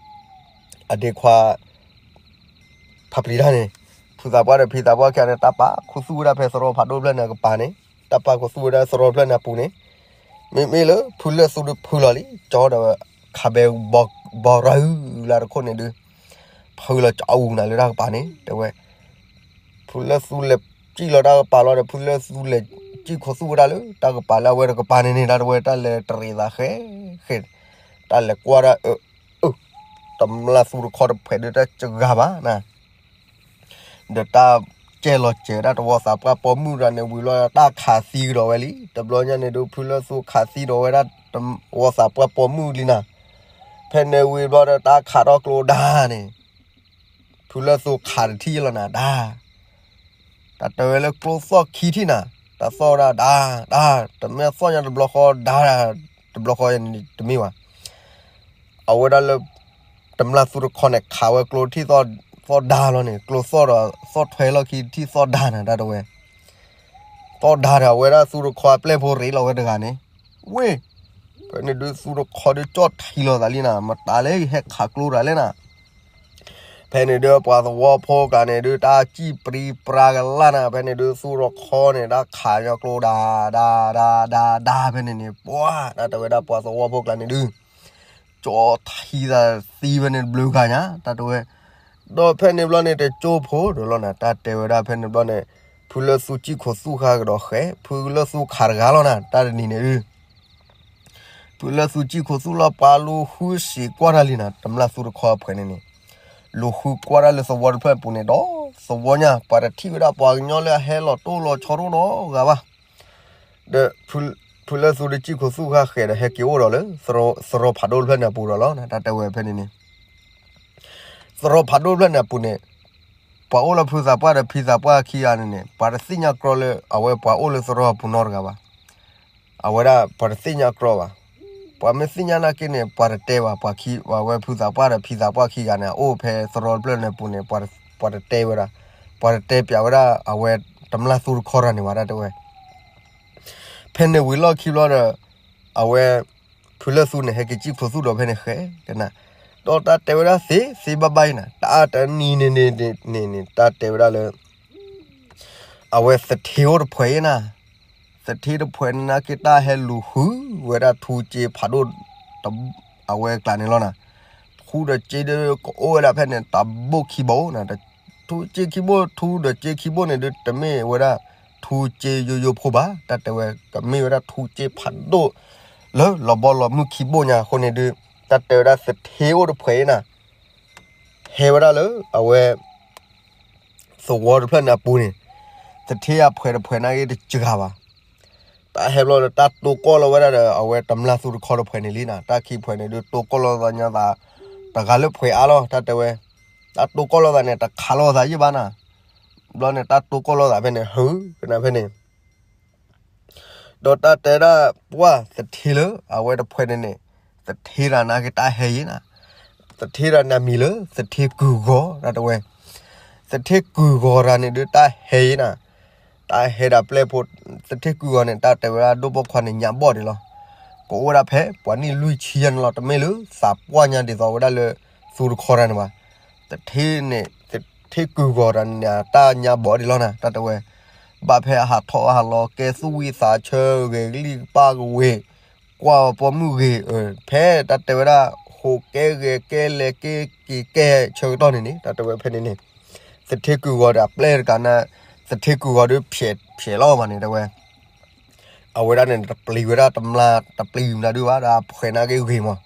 အဒ့ခွါ ဖးပျံၤတၢ်န့ၣ် ဖုသးပှၢ်ဒီးဖံသးပှၢ်ခံဂၤန့ၣ် တၢ်ပာ်ခူသူၣ်ဝဲဒၣ်ဖဲသရိာ်ဖးဒိၣ်ဖျၢၣ်န့ၣ်အကပၤန့ၣ် တၢ်ပာ်ခူသူၣ်ဝဲဒၣ်သရိာ်ဖျၢၣ်န့ၣ်အပူၤန့ၣ် မ့မ့ၢ်လၢဖုလၢၢ်သူဒုးဖုလီၤလံ ကၠီဒီး ခးဘဲ ဘီရၤအုလၢတခိၣ်န့ၣ်ဒုး ဖုလီၤကၠီအူနၤလၢတၢ်ကပၤန့ၣ် တဲဝဲ ဖုလၢၢ်သူလဲၤစံၣ်လီၤတၢ်ကပၤလီၤဒီး ဖုလၢၢ်သူလဲၤစံၣ်ခူသူၣ်ဝဲဒၣ်လၢတၢ်ကပၤလၢအဝဲတကပၤန့ၣ်န့ၣ် တၢ်တဝဲတၢ်လဲၤတရံးသးဃဲ ဃဲ တၢ်လဲၤကွၢ်ဒၣ် အၢ အၢ တမျၢ်သူတခီတဖှဲးဒုးတၢ်စှၤဘၣ်နၤ ဒီးတၢ်ကဲလီၤစဲၤဒၣ်တဝီသးပှၢ်ပိာ်မုၣ်တဂၤန့ၣ်ဝံၤလီၤ တၢ်ခးသံကဒီးဝဲလံ တဘျီညါန့ၣ်ဒုး ဖုလၢၢ်သူခးသံဒီးဝဲဒၣ်တဝီသးပှၢ်ပိာ်မုၣ်လံနၤ ဖဲန့ၣ်ဝံၤဘျီဒီးတၢ်ခးထီၣ်ကျိဒၣ်န့ၣ် ဖုလၢၢ်သူခးတထံၣ်လီၤနၤ ဒါ တၢ်တဲဝဲလၢကျိသီၣ်ခံထံၣ်နၤ တၢ်သီၣ်ဝဲဒၣ်ဒါ ဒါ တမ့ၢ်သီၣ်ညါတဘျီဃီဒါ တဘျီဃီတမ့ၢ်ဘၣ် အဝဲဒၣ်လၢ တမျၢ်သူတခီန့ၣ် ခးဝဲကျိထံၣ်သီၣ်ဒါလီၤန့ၣ် ကျိသီၣ်ဒီးသီၣ်ထွဲလီၢ်ခံထံၣ်သီၣ်ဒါန့ၣ် တၢ်တဲဝဲ သီၣ်ဒါဒီး အဝဲဒၣ်သူတခီအပျဲၢ်ဖိရ့လီၤဝဲတဂၤန့ၣ်, ဝ့ၢ်, ဖဲန့ၣ်ဒုးသူတခီဒုးကၠီၣ်ထံလီၤသးလံနၤ မတၤလဲၣ်ဟဲခးကျိတၢ်လဲၣ်နၤ ဖဲန့ၣ်ဒုး ပှၤသဝီဖိကျါန့ၣ်ဒုး တၢ်စံၣ်ပြံပြါကလၢ်နၤ ဖဲန့ၣ်ဒုး သူတခီန့ၣ် တၢ်ခးညီကျိဒါ ဒါ ဒါ ဒါ ဒါ ဖဲန့ၣ်န့ၣ် ပှၤ တၢ်တဲဝဲဒၣ်ပှၤသဝီဖိကျါန့ၣ်ဒုး ကၠီထံသးသံဖဲန့ၣ်တဘျုးဂၤညါ တၢ်တဲဝဲ, ဒီးဖဲန့ၣ်ဘျီန့ၣ် တကၠိဖိဒီးလီၤနၤ တၢ်တဲဝဲဒၣ်ဖဲန့ၣ်ဘျီန့ၣ် ဖုလၢသူစံၣ်ခိၣ်သူၣ်ဃါကဒီးဃဲ ဖုလၢသူခးတဂၤလီၤနၤ တၢ်တနံၤန့ၣ်ဒုး ဖုလၢသူစံၣ်ခိၣ်သူၣ်လီၤ ပှၤလူၤဃုစံးကွၢ်တၢ်လံနၤ တမျၢ်သူတခီအဖှဲးန့ၣ်န့ၣ်, လူၤဃုကွၢ်တၢ်လၢသဝီတဖျၢၣ်အပူၤန့ၣ် ဒီးသဝီညါ ပှၤတထံၣ်ဝဲဒၣ်ပှၤကညီလၢအဟဲလီၤတိၢ်လီၤဆီတအိၣ်ဒီးဂၤဘၣ်, ဒီး ဖုလၢသူတစံၣ်ခိၣ်သူၣ်ဃါဃဲဒီး ဟဲက့ၤအိၣ်ဒီးလၢ သရိာ်ဖးဒိၣ်တဖျၢၣ်န့ၣ်အပူၤဒီးလီၤ တၢ်တဲဝဲဖဲန့ၣ်န့ၣ် သရိာ်ဖးဒိၣ်တဖျၢၣ်န့ၣ်အပူၤန့ၣ် ပှၤအိၣ်လၢဖုသးပှၢ်ဒီးဖံသးပှၢ်ခံဂၤန့ၣ်န့ၣ် ပှၤတသ့ၣ်ညါကြီလၢအဝဲပှၤအိၣ်လၢသရိာ်အပူၤနီတဂၤဘၣ်. အဝဲဒၣ်ပှၤတသ့ၣ်ညါကြီဘၣ်. ပှၤမ့ၢ်သ့ၣ်ညါနာ်က့န့ၣ် ပှၤတတဲဘၣ်, ပှၤခံ ပှၤဝဲဖုသးပှၢ်ဒီးဖံသးပှၢ်ခံဂၤန့ၣ် အအိၣ်ဖဲသရိာ်တဖျၢၣ်န့ၣ်အပူၤန့ၣ် ပှၤတတဲဝဲဒၣ်, ပှၤတတဲပျးဝဲဒၣ်အဝဲတမျၢ်သူတခီတၢ်န့ၣ်ဘၣ် တၢ်တဲဝဲ ဖဲန့ၣ်ဝံၤလီၢ်ခံဘျီဒီး အဝဲ ဖုလၢသူန့ၣ် ဟဲက့ၤစံၣ်ခိၣ်သူၣ်ဒီးဖဲန့ၣ်ဃဲကနၤ, ဒီးတၢ်တဲဝဲဒၣ်သ့သ့ဘၣ်ဘၣ်အံၤနၤ, တၢ်တနံၤန့ၣ်န့ၣ်န့ၣ်န့ၣ် တၢ်တဲဝဲဒၣ်လၢ အဝဲသထ့အိၣ်တဖှဲးအံၤနၤ, သထ့တဖှဲးန့ၣ်နာ်က့ တၢ်ဟဲလူၤဃုဝဲဒၣ်ထူစ့ဖးဒိၣ် အဝဲကျါန့ၣ်လီၤနၤ, ထူဒီးစ့ဒီးကအိၣ်ဝဲဒၣ်ဖဲန့ၣ် တဘိၣ်ခံဘိၣ်နၤ, ထူစ့ခံဘိၣ်, ထူဒီးစ့ခံဘိၣ်န့ၣ်ဒုး တမ့ၢ်ဝဲဒၣ်ထူစ့ယိယိဖိဘၣ်, တၢ်တဲဝဲ ကမ့ၢ်ဝဲဒၣ်ထူစ့ဖးဒိၣ် လၢလီၤဘီလီၤမုၢ်ခံဘိၣ်ညါအဃိန့ၣ်ဒုး တၢ်တဲဝဲဒၣ်သထ့အိၣ်တဖှဲးအံၤနၤ, ဟဲဝဲဒၣ်လၢအဝဲ သဝီတဖျၢၣ်န့ၣ်အပူၤန့ၣ်, သထ့အဖှဲးတဖှဲးနာ်က့တစှၤဘၣ်. တၢ်ဟဲဘျီဒီး တၢ်တိၢ်ကီၢ်လီၤဝဲဒၣ်ဒီး အဝဲတမျၢ်သူတခီတဖှဲးန့ၣ်လံနၤ, တၢ်ခံဖှဲးန့ၣ်ဒုး တိၢ်ကီၢ်လီၤသးညါသး တဂၤလၢဖှဲးအါလီၤ တၢ်တဲဝဲ, တၢ်တိၢ်ကီၢ်လီၤသးန့ၣ် တခးလီၤသးယံၣ်ဘၣ်နၤ, ဘျီန့ၣ် တၢ်တိၢ်ကီၢ်လီၤသးဖဲန့ၣ် ဟုကနၤဖဲန့ၣ် ဒီးတၢ်တဲဒၣ်ပှၢ်သထ့လၢအဝဲတဖှဲးန့ၣ်န့ၣ်, သထ့တၢ်နာ်က့တၢ်ဟဲယံၤနၤ, သထ့တၢ်နမံၤလၢ သထ့ကုၢ်ဂီၤ တၢ်တဲဝဲ, သထ့ကုၢ်ဂီၤတၢ်န့ၣ်ဒုးတၢ်ဟဲယံၤနၤ, တၢ်ဟဲဒၣ်ပျဲၢ်ဖိ, သထ့ကုၢ်ဂီၤန့ၣ် တၢ်တဲဝဲဒၣ်ဒိၣ်ပိာ်ခွါန့ၣ်ညါဘီၣ်ဒံးလီၤ, ကအိၣ်ဝဲဒၣ်ဖဲပှၤနံၣ်လွံၢ်ဆံယဲၢ်န့ၣ်လီၤ, တမ့ၢ်လၢသးပှၢ်ညါဒ်သိးဝဲဒၣ်လၢ သူတခီတၢ်န့ၣ်ဘၣ်. သထ့န့ၣ် သထ့ကုၢ်ဂီၤတၢ်န့ၣ် တၢ်ညါဘီၣ်ဒံးလီၤနၤ တၢ်တဲဝဲ, ဘၣ်ဖဲအဟးထီၣ်အဟးလီၤ ကဲသူၣ်ဝံသးဆၢဂ့ၤ ကလံၣ်ကပၢ်ကဝ့ၤ, ကွၢ်ပီမုၢ်ဂ့ၤ, ဖဲတၢ်တဲဝဲဒၣ် ဟိးကဲဂဲၤကဲလဲၤကဲက့ၤကဲဆၢကတီၢ်န့ၣ်န့ၣ် တၢ်တဲဝဲဖဲန့ၣ်န့ၣ်, သထ့ကုၢ်ဂီၤဒီးအပျဲၢ်တကးန့ၣ်, သထ့ကုၢ်ဂီၤဒီးဖျဲးလီၤဘၣ်န့ၣ် တဲဝဲ အဝဲဒၣ်န့ၣ် တပျံၤဝဲဒၣ်တမျၢ် တပျံၤမနုၤဒုးဘၣ်ဒီး အဖှဲးနာ်က့ဂ့ၤမး,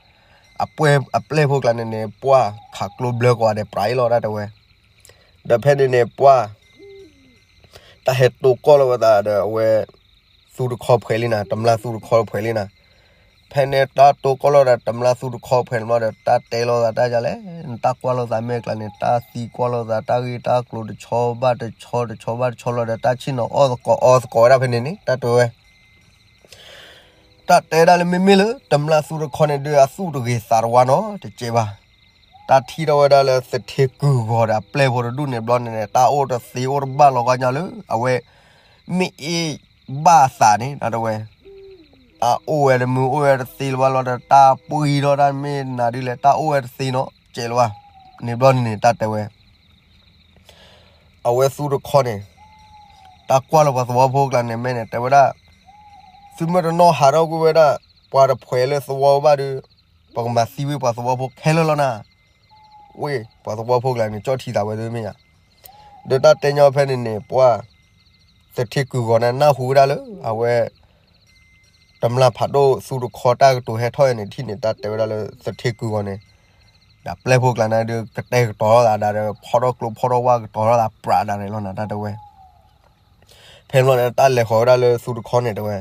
အပှဲၢ်အပျဲၢ်ဖိကျါန့ၣ်န့ၣ် ပှၢ်ခးကျိဘျၢကိးဂၤဒဲးပြးအံၤလီၤ တၢ်တဲဝဲ, ဒီးဖဲန့ၣ်န့ၣ် ပှၢ် တၢ်ဟဲတိၢ်ကီၢ်လီၤဝဲသးဒီးအဝဲ သူတခီဖှဲးလံနၤ, တမျၢ်သူတခီဖှဲးလံနၤ, ဖဲန့ၣ်တၢ်တိၢ်ကီၢ်လီၤဒီးတမျၢ်သူတခီဖှဲးန့ၣ်ဘျီဒီး တၢ်တဲလိာ်သးတၢ်ယါလဲၣ်, နတၢ်ကွၢ်လိာ်သးမ့ၢ်ကျါန့ၣ် တၢ်သံကွၢ်လိာ်သး တၢ်ဂ့ၢ်တၢ်ကျိၤတဆီဘၣ်တဆီ တဆီဘၣ်တဆီလီၤဒီး တၢ်ဆ့ၣ်နီၤအီၣ်သကိးအီသကိးဝဲဒၣ်ဖဲန့ၣ်န့ၣ် တၢ်တဲဝဲ တၢ်တဲဒၣ်လၢမ့မ့ၢ်လၢ တမျၢ်သူတခီန့ၣ်ဒုး အသူၣ်တဂ့ၤသးတဝါနီတစဲးဘၣ်. တၢ်ထံၣ်ထီၣ်ဝဲဒၣ်လၢသထ့ကုၢ်ဂီၤဒီးအပျဲၢ်ဖိတဒူၣ်န့ၣ်ဘျီန့ၣ်န့ၣ် တၢ်အိၣ်တသ့အိၣ်တဘၣ်လီၤဂီၢ်ညါလၢ အဝဲ မ့ၢ်အ့ၣ်ဘၣ်အသးန့ၣ် တၢ်တဲဝဲ တၢ်အိၣ်ဝဲတမုာ်အိၣ်ဝဲတသ့လၢၤဘၣ်လီၤဒီး တၢ်ပှံၤထီၣ်တၢ်မ့ၢ်နၤဒ်လဲၣ် တၢ်အိၣ်ဝဲတသ့နီတစဲးလၢၤဘၣ်. န့ၣ်ဘျီန့ၣ်န့ၣ် တၢ်တဲဝဲ အဝဲသူတခီန့ၣ် တၢ်ကွၢ်လၢပှၤသဝီဖိကျါန့ၣ် မ့ၢ်န့ၣ် တဲဝဲဒၣ် သုမ့ၢ်တနီၣ်ဟးထီၣ်ကွံာ်ဝဲဒၣ် ပှၤတဖှဲးလၢသဝီဘၣ်ဒီး ပကမၤသံဝံၤပှၤသဝီဖိခဲလၢာ်လီၤနၤ. ဝ့ၢ် ပှၤသဝီဖိကျါန့ၣ် ကၠီၣ်ထံသးဝဲသ့မ့ၢ်ဧါ. ဒီးတၢ်တဲညီဖဲန့ၣ်န့ၣ် ပှၤ သထ့ကုၢ်ဂီၤန့ၣ် နၢ်ဟူဝဲဒၣ်လၢ အဝဲ တမျၢ်ဖးဒိၣ်သူတခီတၢ်ကတိၤဟဲထီၣ်အံၤန့ၣ် ထံၣ်န့ၣ် တၢ်တဲဝဲဒၣ်လၢ သထ့ကုၢ်ဂီၤန့ၣ် ဒီးပျဲၢ်ဖိကျါန့ၣ်ဒီး ကတဲာ်ကတီၤလိာ်သးဒီး ဖီၣ်ထီၣ်ကျိဖီၣ်ထီၣ်ဝၣ်ကတီၤလိာ်သးပြးဒၣ်န့ၣ်လီၤနၤ တၢ်တဲဝဲ ဖဲန့ၣ်ဘျီန့ၣ် တၢ်လဲၤဃီၤဝဲဒၣ်လၢသူတခီန့ၣ်တဲဝဲ,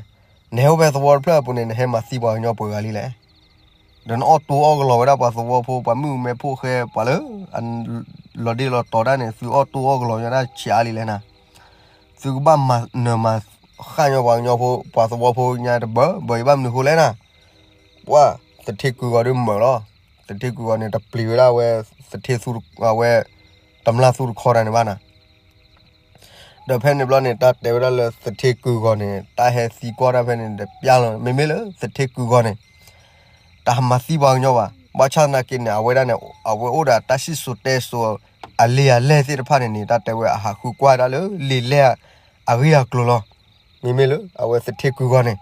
နဟဲအိၣ်ဖဲသဝီတဖျၢၣ်အပူၤန့ၣ် နဟဲမၤသံပှၤကညီပှဲၤဂၤလံလဲၣ်. ဒီးနအီၣ်တိၢ်အီၣ်ကလီၤဝဲဒၣ်ပှၤသဝီဖိ ပှၤမုၣ်မဲဖိဃဲ ပှၤလၢ လီၤဒ့လီၤတီၤတၢ်န့ၣ် သုအီၣ်တိၢ်အီၣ်ကလီၤညီဒၣ်ဆံးအါလံလဲၣ်နၤ. သုကဘၣ်မၤနၢၤမၤဃၣ်ညီပှၤကညီဖိ ပှၤသဝီဖိညါတဘၢ ဘၢအံၤဘၣ်မနုၤဃိလဲၣ်နၤ. ပှၤ သထ့ကုၢ်ဂီၤဒုးမၢလီၤ. သထ့ကုၢ်ဂီၤန့ၣ် တပျံၤဝဲဒၣ်ဝဲ သထ့ အဝဲ တမျၢ်သူတခီတၢ်န့ၣ်ဘၣ်နၤ. ဒီးဖဲန့ၣ်ဘျီန့ၣ် တၢ်တဲဝဲဒၣ်လၢသထ့ကုၢ်ဂီၤန့ၣ် တၢ်ဟဲသံကွၢ်တၢ်ဖဲန့ၣ် တပျၢ်လီၤ. မ့မ့ၢ်လၢသထ့ကုၢ်ဂီၤန့ၣ် တၢ်ဟးမၤသံပှၤကညီဘၣ်. ဘၣ်ဆၣ်သနာ်က့န့ၣ် အဝဲဒၣ်န့ၣ် အဝဲအိၣ်ဒီးတၢ်စံၣ်စိၤတဲစိၤ အလံာ်အလဲၢ်သ့ၣ်တဖၣ်န့ၣ်န့ၣ် တၢ်တဲဝဲအဟးဃုကွၢ်ဒၣ်လၢလံာ်လဲၢ်အဂ့ၢ်အကျိၤလီၤ. မ့မ့ၢ်လၢအဝဲသထ့ကုၢ်ဂီၤန့ၣ်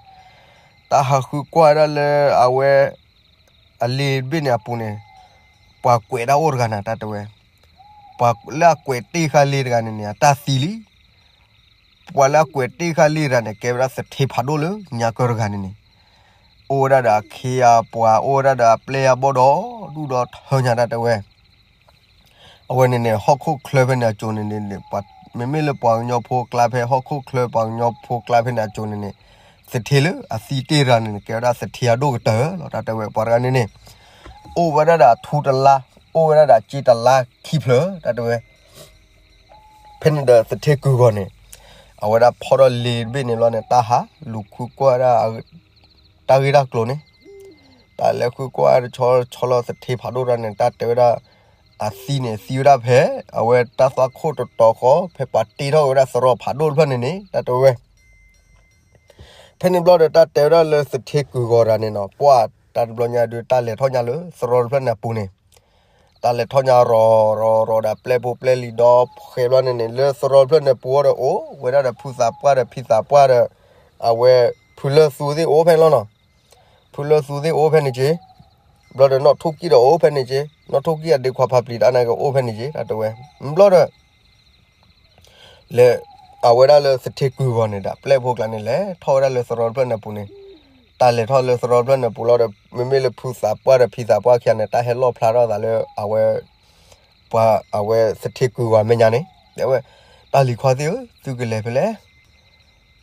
တၢ်ဟးဃုကွၢ်ဒၣ်လၢအဝဲ အလံာ်တဘ့ၣ်န့ၣ်အပူၤန့ၣ် ပှၤကွဲးတၢ်အိၣ်တဂၤန့ၣ် တၢ်တဲဝဲ ပှၤလၢအကွဲးတ့ၢ်ဃာ်လံာ်တဂၤန့ၣ်န့ၣ် အတၢ်သံလံ. ပှၤလၢအကွဲးတ့ၢ်ဃာ်လံာ်တဂၤန့ၣ် ကဲဝဲဒၣ်သထ့ဖးဒိၣ်လၢညါကၢၢ်တဂၤန့ၣ်န့ၣ် အိၣ်ဝဲဒၣ်ဒီးအခ့အပှၤ အိၣ်ဝဲဒၣ်ဒီးအပျဲၢ်အဘီၣ်ဒီး ဒူၣ်ဒီးထၢညါ တၢ်တဲဝဲ အဝဲန့ၣ်န့ၣ် ဟီၣ်ခိၣ်ချၢဖဲန့ၣ်အစိၤန့ၣ်န့ၣ် မ့မ့ၢ်လၢပှၤကညီဖိကျါဖဲဟီၣ်ခိၣ်ချၢပှၤကညီဖိကျါဖဲန့ၣ်အစိၤန့ၣ်န့ၣ် သထ့လၢအသံတ့ၢ်တဂၤန့ၣ်န့ၣ် ကဲဝဲဒၣ်သထ့အဒိၣ်ကတၢၢ်လီၤ တၢ်တဲဝဲ ပှၤတဂၤန့ၣ်န့ၣ် အိၣ်ဝဲဒၣ်ဒီးအထူတလါ အိၣ်ဝဲဒၣ်ဒီးအစ့တလါခံဖျၢၣ် တၢ်တဲဝဲ ဖဲန့ၣ်ဒီးသထ့ကုၢ်ဂီၤန့ၣ် အဝဲဒၣ်ဖီၣ်ထီၣ်လံာ်တဘ့ၣ်န့ၣ်ဘျီန့ၣ် တၢ်ဟးလူၤဃုကွၢ်ဒၣ် တၢ်ဂ့ၢ်တၢ်ကျိၤန့ၣ် တၢ်လဲၤဃုကွၢ်တဆီဆီလီၤ သထ့ဖးဒိၣ်တဂၤန့ၣ် တၢ်တဲဝဲဒၣ် အသံန့ၣ်သံဝဲဒၣ်ဖဲ အဝဲတၢ်သွၣ်ခိၣ်တတီၤဃီ ဖဲပှၤတ့ထီၣ်က့ၤဝဲဒၣ်သရီဖးဒိၣ်တဖျၢၣ်န့ၣ်န့ၣ် တၢ်တဲဝဲ ဖဲန့ၣ်ဘျီဒီး တၢ်တဲဝဲဒၣ်လၢသထ့ကုၢ်ဂီၤတဂၤန့ၣ်နီၤ ပှၢ်တၢ်တဘျီညါဒုး တၢ်လဲၤထီၣ်ညါလၢသရီတဖျၢၣ်န့ၣ်အပူၤန့ၣ် တၢ်လဲၤထီၣ်ညါရီၤရီၤရီၤဒီးပျဲၢ်ဖိပျဲၢ်လံၤဒီး ဃဲၤဘျီန့ၣ်န့ၣ် လၢသရီတဖျၢၣ်န့ၣ်အပူၤဒီး အိၣ်ဝဲဒၣ်ဒီးဖုသးပှၢ်ဒီးဖံသးပှၢ်ဒီး အဝဲဖုလၢၢ်သူသ့ၣ်အိၣ်ဖဲန့ၣ်လီၤနီၤ. ဖုလၢၢ်သူသ့ၣ်အိၣ်ဖဲန့ၣ်က့ ဘျီဒီးနီၢ်ထိၣ်ကံၣ်ဒီးအိၣ်ဖဲန့ၣ်က့ နီၢ်ထိၣ်ကံၣ်အဒ့ခွါဖးပျံၤတၢ်န့ၣ်ကအိၣ်ဖဲန့ၣ်က့ တၢ်တဲဝဲ ဘျီဒီး လဲၤ အဝဲဒၣ်လၢသထ့ကုၢ်ဂီၤန့ၣ်ဒီး ပျဲၢ်ဖိကျါန့ၣ် လဲၤထီၣ်ဝဲဒၣ်လၢသရီတဖျၢၣ်န့ၣ်အပူၤန့ၣ် တၢ်လဲၤထီၣ်လၢသရီတဖျၢၣ်န့ၣ်အပူၤလီၤဒီး မ့မ့ၢ်လၢဖုသးပှၢ်ဒီးဖံသးပှၢ်ခံဂၤန့ၣ် တၢ်ဟဲလီၣ်ဖျါထီၣ်သးလၢအဝဲ ပှၤအဝဲသထ့ကုၢ်ဂီၤမဲာ်ညါန့ၣ် တဲဝဲ တၢ်လံၤခွါသ့ၣ်ဧၢ သုကလဲၤဖဲလဲၣ်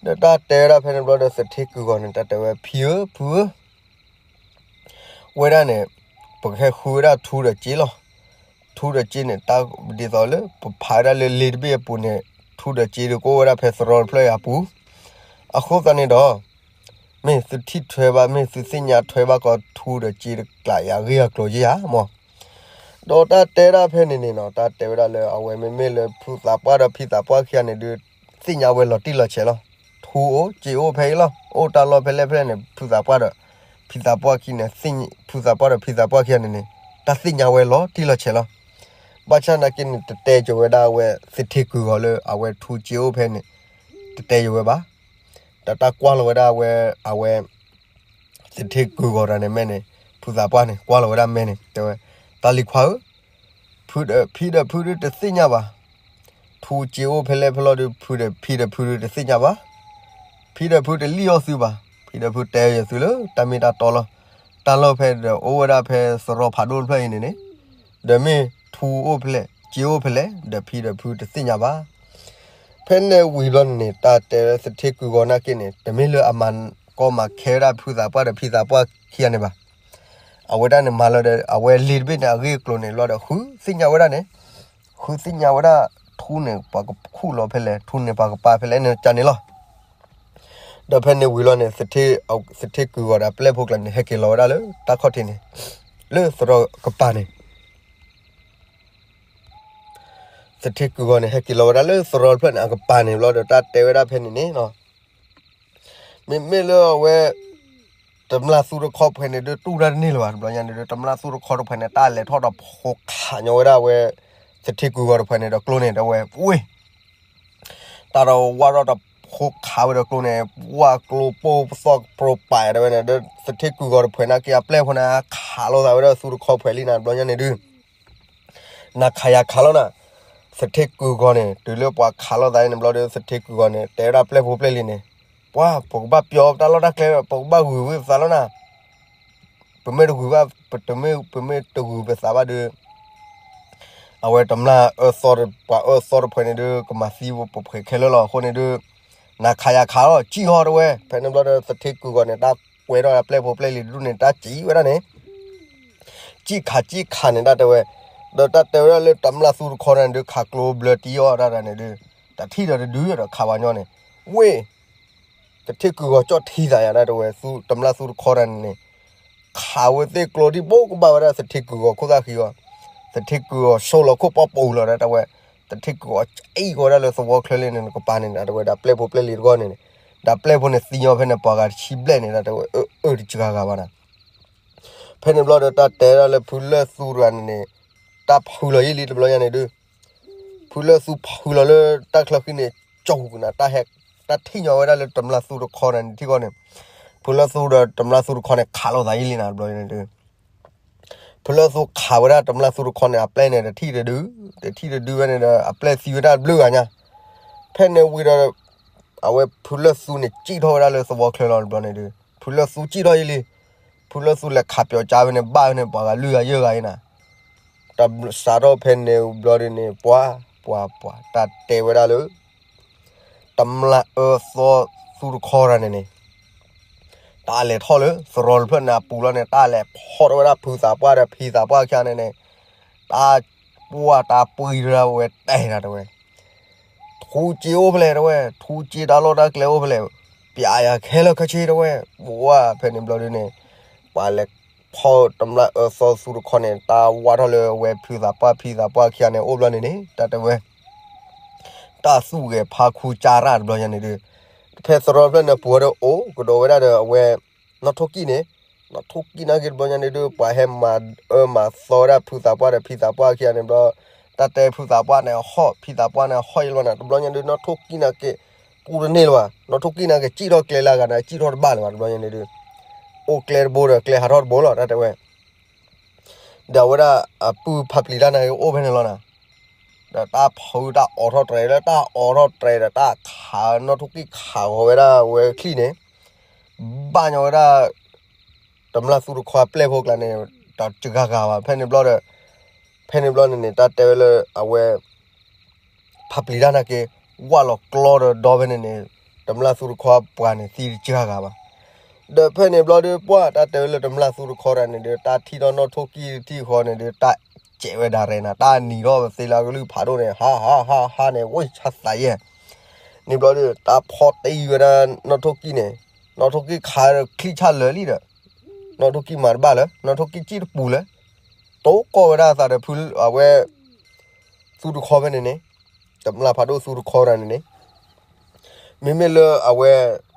ဒီးတၢ်တဲဝဲဒၣ်ဖဲန့ၣ်ဘျီဒီး သထ့ကုၢ်ဂီၤန့ၣ် တၢ်တဲဝဲ ဖံဧၢ ဖုဧၢ ဝဲဒၣ်န့ၣ် ပကဟဲဃုဝဲဒၣ်ထူဒီးစ့လီၤ. ထူဒီးစ့န့ၣ် တၢ်ဒ်သိးလၢ ပဖးဝဲဒၣ်လၢလ့တဘ့ၣ်အပူၤန့ၣ် ထူဒီးစ့ဒီးကအိၣ်ဝဲဒၣ်ဖဲသရီတဖျၢၣ်အံၤအပူၤ အဃိသတးန့ၣ်ဒီး မ့ၢ်သုထံၣ်ထွဲဘၣ် မ့ၢ်သုသ့ၣ်ညါထွဲဘၣ်ကီး ထူဒီးစ့တကျးယၤအဂ့ၢ်အကျိၤယဲၢ်ဧါမး ဒီးတၢ်တဲဒၣ်ဖဲန့ၣ်န့ၣ်နီၤ တၢ်တဲဝဲဒၣ်လၢအဝဲမ့မ့ၢ်လၢဖုသးပှၢ်ဒီးဖံသးပှၢ်ခံဂၤန့ၣ်ဒုး သ့ၣ်ညါဝဲလီၤတံၢ်လီၤဆဲးလီၤ. ထူအိၣ်စ့အိၣ်ဖဲအံၤလီၤ. အိၣ်တၢ်လီၢ်ဖဲလဲၣ်ဖဲလဲၣ်န့ၣ် ဖုသးပှၢ်ဒီး ဖံသးပှၢ်ခံန့ၣ် ဖုသးပှၢ်ဒီးဖံသးပှၢ်ခံဂၤန့ၣ်န့ၣ် တၢ်သ့ၣ်ညါဝဲလီၤတံၢ်လီၤဆဲးလီၤ. ဘၣ်ဆၣ်သနာ်က့န့ၣ် တတဲက့ၤဝဲဒၣ်ဝဲ သထ့ကုၢ်ဂီၤလၢအဝဲထူစ့အိၣ်ဖဲန့ၣ် တတဲက့ၤဝဲဘၣ်. ဒီးတၢ်ကွၢ်လီၤဝဲဒၣ်ဝဲ အဝဲ သထ့ကုၢ်ဂီၤတဂၤန့ၣ်မဲာ်န့ၣ် ဖုသးပှၢ်န့ၣ် ကွၢ်လီၤဝဲဒၣ်မဲာ်န့ၣ် တဲဝဲ တၢ်လံၤခွါဧၢ, ဖုဒီး ဖံဒီးဖုဒုးတသ့ၣ်ညါဘၣ်. ထူစ့အိၣ်ဖဲလဲၣ်ဖဲလဲၣ်ဒီး ဖုဒီး ဖံဒီးဖုဒုးတသ့ၣ်ညါဘၣ်. ဖံဒီးဖုတလံၣ်အီၣ်သုဘၣ်. ဖံဒီးဖုတဲယသုလၢတၢ်မ့ၢ်တၢ်တီလီၤ. တၢ်လီၢ်ဖဲဒီးအိၣ်ဝဲဒၣ်ဖဲသရီဖးဒိၣ်တဖျၢၣ်အံၤန့ၣ်န့ၣ် ဒီးမ့ၢ်ထူအိၣ်ဖဲလဲၣ် စ့အိၣ်ဖဲလဲၣ် ဒီးဖံဒီးဖုတသ့ၣ်ညါဘၣ်. ဖဲန့ၣ်ဝံၤဘျီန့ၣ်န့ၣ် တၢ်တဲသထ့ကုၢ်ဂီၤနာ်က့န့ၣ် တမ့ၢ်လၢအမၤကီမၤခဲဝဲဒၣ်ဖုသးပှၢ်ဒီးဖံသးပှၢ်ခံဂၤန့ၣ်ဘၣ်. အဝဲဒၣ်န့ၣ်မၤလီၤဒီး အဝဲလံာ်တဘ့ၣ်န့ၣ် အဂ့ၢ်အကျိၤန့ၣ်လီၤဒီး ဃုသ့ၣ်ညါဝဲဒၣ်န့ၣ်, ဃုသ့ၣ်ညါဝဲဒၣ် ထူန့ၣ် ပှၤကခူၣ်လီၤဖဲလဲၣ်, ထူန့ၣ် ပှၤကပာ်ဖဲလဲၣ်န့ၣ် ကန့ၣ်လီၤ. ဒီးဖဲန့ၣ်ဝံၤလီၤန့ၣ် သထ့ကုၢ်ဂီၤဒီးပျဲၢ်ဖိကျါန့ၣ် ဟဲက့ၤလီၤဝဲဒၣ်လၢတၢ်ခီၣ်ထံးန့ၣ်, လၢသရီကပၤန့ၣ် သထ့ကုၢ်ဂီၤန့ၣ် ဟဲက့ၤလီၤဝဲဒၣ်လၢသရီတဖျၢၣ်န့ၣ် အကပၤန့ၣ်ဘျီဒီး တၢ်တဲဝဲဒၣ်ဖဲန့ၣ်န့ၣ်, မ့မ့ၢ်လၢအဝဲ တမျၢ်သူတခီတဖှဲးန့ၣ်ဒုး တူၢ်တၢ်တန့ၢ်လၢၤဘၣ်. တဘျီညါန့ၣ်ဒုး တမျၢ်သူတခီတဖှဲးန့ၣ် တၢ်လဲၤထီၣ်ဒီးဖိခးညီဝဲဒၣ်ဝဲ သထ့ကုၢ်ဂီၤတဖှဲးန့ၣ်ဒီးကျိန့ၣ် တဲဝဲ ဝ့ၢ် တၢ်ဒီးဝါထီၣ်ဒီးဖိခးဝဲဒီးကျိန့ၣ်, ဝါကျိပိၢ်ပသီၣ်ကပြိပာ်တဲဝဲန့ၣ်ဒီး သထ့ကုၢ်ဂီၤတဖှဲးန့ၣ် က့ၤအပျဲၢ်ဖိန့ၣ် ခးလိာ်သးဝဲဒၣ်သူတခီတဖှဲးလံန့ၣ် တဘျီညါန့ၣ်ဒုး နၤခးယၤခးလီၤနၤ. သထ့ကုၢ်ဂီၤန့ၣ် တုၤလၢပှၤခးလိာ်သးန့ၣ်ဘျီဒီး သထ့ကုၢ်ဂီၤန့ၣ် တဲဝဲဒၣ်ပျဲၢ်ဖိပျဲၢ်လံၤန့ၣ်, ပှၤ ပကဘၣ်ပျီတၢ်လီၢ်တၢ်ကျဲ, ပကဘၣ်ဂုာ်ဝံသးလီၤနၤ. ပမ့ၢ်တဂုာ်ဘၣ်, ပတမ့ၢ်, ပမ့ၢ်တဂုာ်ပသးဘၣ်ဒီး အဝဲတမျၢ်အၢသီ, ပှၤအၢသီတဖှဲးန့ၣ်ဒီး ကမၤသံပဖှဲးခဲလၢာ်လီၤ. အဃိန့ၣ်ဒီး နၤခးယၤခးလီၤ ကံၣ်ဟီတဲဝဲ. ဖဲန့ၣ်ဘျီဒီး သထ့ကုၢ်ဂီၤန့ၣ် တၢ်ကွဲထီၣ်ပျဲၢ်ဖိပျဲၢ်လံၤတဒူၣ်န့ၣ် တၢ်စံးဝဲဒၣ်န့ၣ် ကံၣ်ခးကံၣ်ခးန့ၣ် တၢ်တဲဝဲ, ဒီးတၢ်တဲဝဲဒၣ်လၢတမျၢ်သူတခီန့ၣ်ဒီး ခးကျိဘျၢတံၢ်အီၣ်တၢ်တၢ်န့ၣ်ဒီး တၢ်ထံၣ်ဒီးတဒုဒီးခးပှၤညီန့ၣ်, ဝ့ၢ် သထ့ကုၢ်ဂီၤကၠီၣ်ထံသးယၤ တၢ်တဲဝဲ, သူတမျၢ်သူတခီတၢ်န့ၣ်န့ၣ်, ခးဝဲသ့ၣ်ကျိထံၣ်ဘိကဘၣ်ဝဲဒၣ်သထ့ကုာ်ဂီၤခိၣ်သၣ်ဃံအီၤ, သထ့ကုာ်ဂီၤဆိလီၤခိၣ်ပီပူၤလီၤဒၣ်တဲဝဲ, သထ့ကုာ်ဂီၤအံၣ်ကီးဝဲဒၣ်လၢသဝီချၢလံန့ၣ် နကပၤန့ၣ် ဒၣ်တဲဝဲဒၣ်ပျဲၢ်ဖိပျဲၢ်လံၤတဂီၢ်န့ၣ်န့ၣ်, ဒၣ်ပျဲၢ်ဖိန့ၣ်သံညီဖဲန့ၣ် ပှၤဂၤတဆံဘျဲၣ်န့ၣ် ဒၣ်တဲဝဲ အၢ အၢတစှၤဂၤဘၣ်နၤ ဖဲန့ၣ်ဘျီဒီးတၢ်တဲဒၣ်လၢဖုလၢၢ်သူတဂၤန့ၣ်န့ၣ်, တၢ်ဖုလီၤယံာ်လံတဘျီညါန့ၣ်ဒုး, ဖုလၢၢ်သူဖုလီၤလၢတၢ်ချၢဃံန့ၣ်, ကၠီၣ်ကနၤတၢ်ဟဲ, တၢ်ထံၣ်ညီဝဲဒၣ်လၢတမျၢ်သူတခီန့ၣ်ထံၣ်ဃီန့ၣ်, ဖုလၢၢ်သူဒီးတမျၢ်သူတခီန့ၣ် ခးလိာ်သးယံာ်လံနၤတဘျီညါန့ၣ်ဒုး, ဖုလၢၢ်သူခးဝဲဒၣ်တမျၢ်သူတခီန့ၣ် အပျဲၢ်န့ၣ်တထံၣ်တဒု, တထံၣ်တဒုဝဲန့ၣ်ဒီး အပျဲၢ်သံဝဲဒၣ်တဘျုးဂၤညါ, ဖဲန့ၣ်ဝံၤဒီး အဝဲဖုလၢၢ်သူန့ၣ် စံၣ်ထီၣ်ဝဲဒၣ်လၢသဝီချၢလီၤတဘျီန့ၣ်ဒုး, ဖုလၢၢ်သူစံၣ်ထီၣ်ယံာ်လံ, ဖုလၢၢ်သူလဲၤခးပၠီၤကၠါဖဲန့ၣ် ဘၣ်ဖဲန့ၣ် ပှၤဂၤလွံၢ်ဂၤယဲၢ်ဂၤအံၤနၤ, တစးထီၣ်ဖဲန့ၣ်ဘျီဒုးန့ၣ် ပှၤ, ပှၤ, ပှၤ, တၢ်တဲဝဲဒၣ်လၢ တမျၢ်အၢသီသူတခီတဂၤန့ၣ်န့ၣ်, တၢ်လဲၤထီၣ်လၢသရိာ်တဖျၢၣ်န့ၣ်အပူၤလီၤန့ၣ် တၢ်လဲၤဖီၣ်ထီၣ်ဝဲဒၣ်ဖံသးပှၢ်ဒီးဖံသးပှၢ်ခံဂၤန့ၣ်န့ၣ်, တၢ်ပှၢ်တၢ်ပှံၤတဝဲတဲနၤတဝဲ ထူစ့အိၣ်ဖဲလဲၣ်တဝဲ, ထူစ့တၢ်လီၢ်တၢ်ကျဲအိၣ်ဖဲလဲၣ်, ပျးယၤခဲလၢာ်ခဲဆ့တဝဲ, ပှၢ်ဖဲန့ၣ်ဘျီဒုးန့ၣ်, ပှၤလဲၤဖီၣ်တမျၢ်အၢသီသူတခီန့ၣ် တၢ်ဝၢ်ထီၣ်လၢအဝဲဖံသးပှၢ်ဖံသးပှၢ်ခံဂၤန့ၣ်အိၣ်ဘျီန့ၣ်န့ၣ် တၢ်တဲဝဲ တၢ်သူၣ်ဂဲၤဖးခူကၠါရၣ်တဘျီညါန့ၣ်ဒုး, ဖဲသရိာ်တဖျၢၣ်န့ၣ်ပူၤဒီးအိၣ်ကဒီးဝဲဒၣ်ဒီးအဝဲ နီၣ်ထိၣ်ကံၣ်န့ၣ်, နီၣ်ထိၣ်ကံၣ်နာ်က့တဘျီညါန့ၣ်ဒုး ပှၤဟဲမၤအၢမၤသီဝဲဒၣ်ဖုသးပှၢ်ဒီးဖံသးပှၢ်ခံဂၤန့ၣ်ဘျီ, တၢ်တဲဖုသးပှၢ်န့ၣ်အဟီၣ် ဖံသးပှၢ်န့ၣ်အဟီၣ်ယလီၤနၤ တဘျီညါဒုး နီၣ်ထိၣ်ကံၣ်နာ်က့ ပူတန့ၢ်လၢၤဘၣ်, နီၣ်ထိၣ်ကံၣ်နာ်က့ စံၣ်ထီၣ်ကျဲလၢအဂၤန့ၣ် စံၣ်ထီၣ်တဘၣ်လၢၤဘၣ် တဘျီညါန့ၣ်ဒုး, အိၣ်ကျဲတဘိဒီးကျဲဟးထီၣ်တဘိလီၤ တၢ်တဲဝဲ ဒီးအဝဲဒၣ်အပုၢ်ဖးပျံၤတၢ်နာ်က့အိၣ်ဖဲန့ၣ်လီၤနၤ, ဒီးတၢ်ဖုတၢ်အီထီၣ်တြဲၤလၢတၢ်အီထီၣ်တြဲၤဒီးတၢ်ခးနီၣ်ထိၣ်ကံၣ်ခးဃီၤဝဲဒၣ်ဝဲချံၣ်န့ၣ်, ဘၣ်ညီဝဲဒၣ် တမျၢ်သူတခီအပျဲၢ်ဖိကျါန့ၣ် တစှၤဂၤဘၣ် ဖဲန့ၣ်ဘျီဒီး, ဖဲန့ၣ်ဘျီန့ၣ်န့ၣ် တၢ်တဲဝဲလၢအဝဲ ဖးပျံၤတၢ်နာ်က့ ဝၣ်လီၤကျီဒီးဒီဖဲန့ၣ်န့ၣ်, တမျၢ်သူတခီပှၤန့ၣ်သံတစှၤဂၤဘၣ်. ဒီးဖဲန့ၣ်ဘျီဒီး ပှၢ်တၢ်တဲဝဲလၢတမျၢ်သူတခီတဂၤန့ၣ်ဒီး တၢ်ထံၣ်ထီၣ်နီၣ်ထိၣ်ကံၣ်တထံၣ်ဃီန့ၣ်ဒီး တၢ်စဲးဝဲဒၣ်ရဲၣ်နၤ တၢ်နံၤထီၣ်သ့လၢအကလုၢ်ဖးဒိၣ်န့ၣ် ဟါဟါဟါဟါန့ၣ် ဝ့ၢ်ဆါသးယဲၢ်, န့ၣ်ဘျီဒီး တၢ်ဖီၣ်တံၢ်ဝဲဒၣ်နီၣ်ထိၣ်ကံၣ်န့ၣ်, နီၣ်ထိၣ်ကံၣ်ခးဒီးချံၣ်ဆၣ်လၢာ်လံဒီး, နီၣ်ထိၣ်ကံၣ်မၤတဘၣ်လၢၤ နီၣ်ထိၣ်ကံၣ်စံၣ်တပူၤလၢၤ, တိကိးဝဲဒၣ်အသးဒီးဖုအဝဲ သူတခီဖဲန့ၣ်န့ၣ်, တမျၢ်ဖးဒိၣ်သူတခီတဂၤန့ၣ်န့ၣ်, မ့မ့ၢ်လၢအဝဲ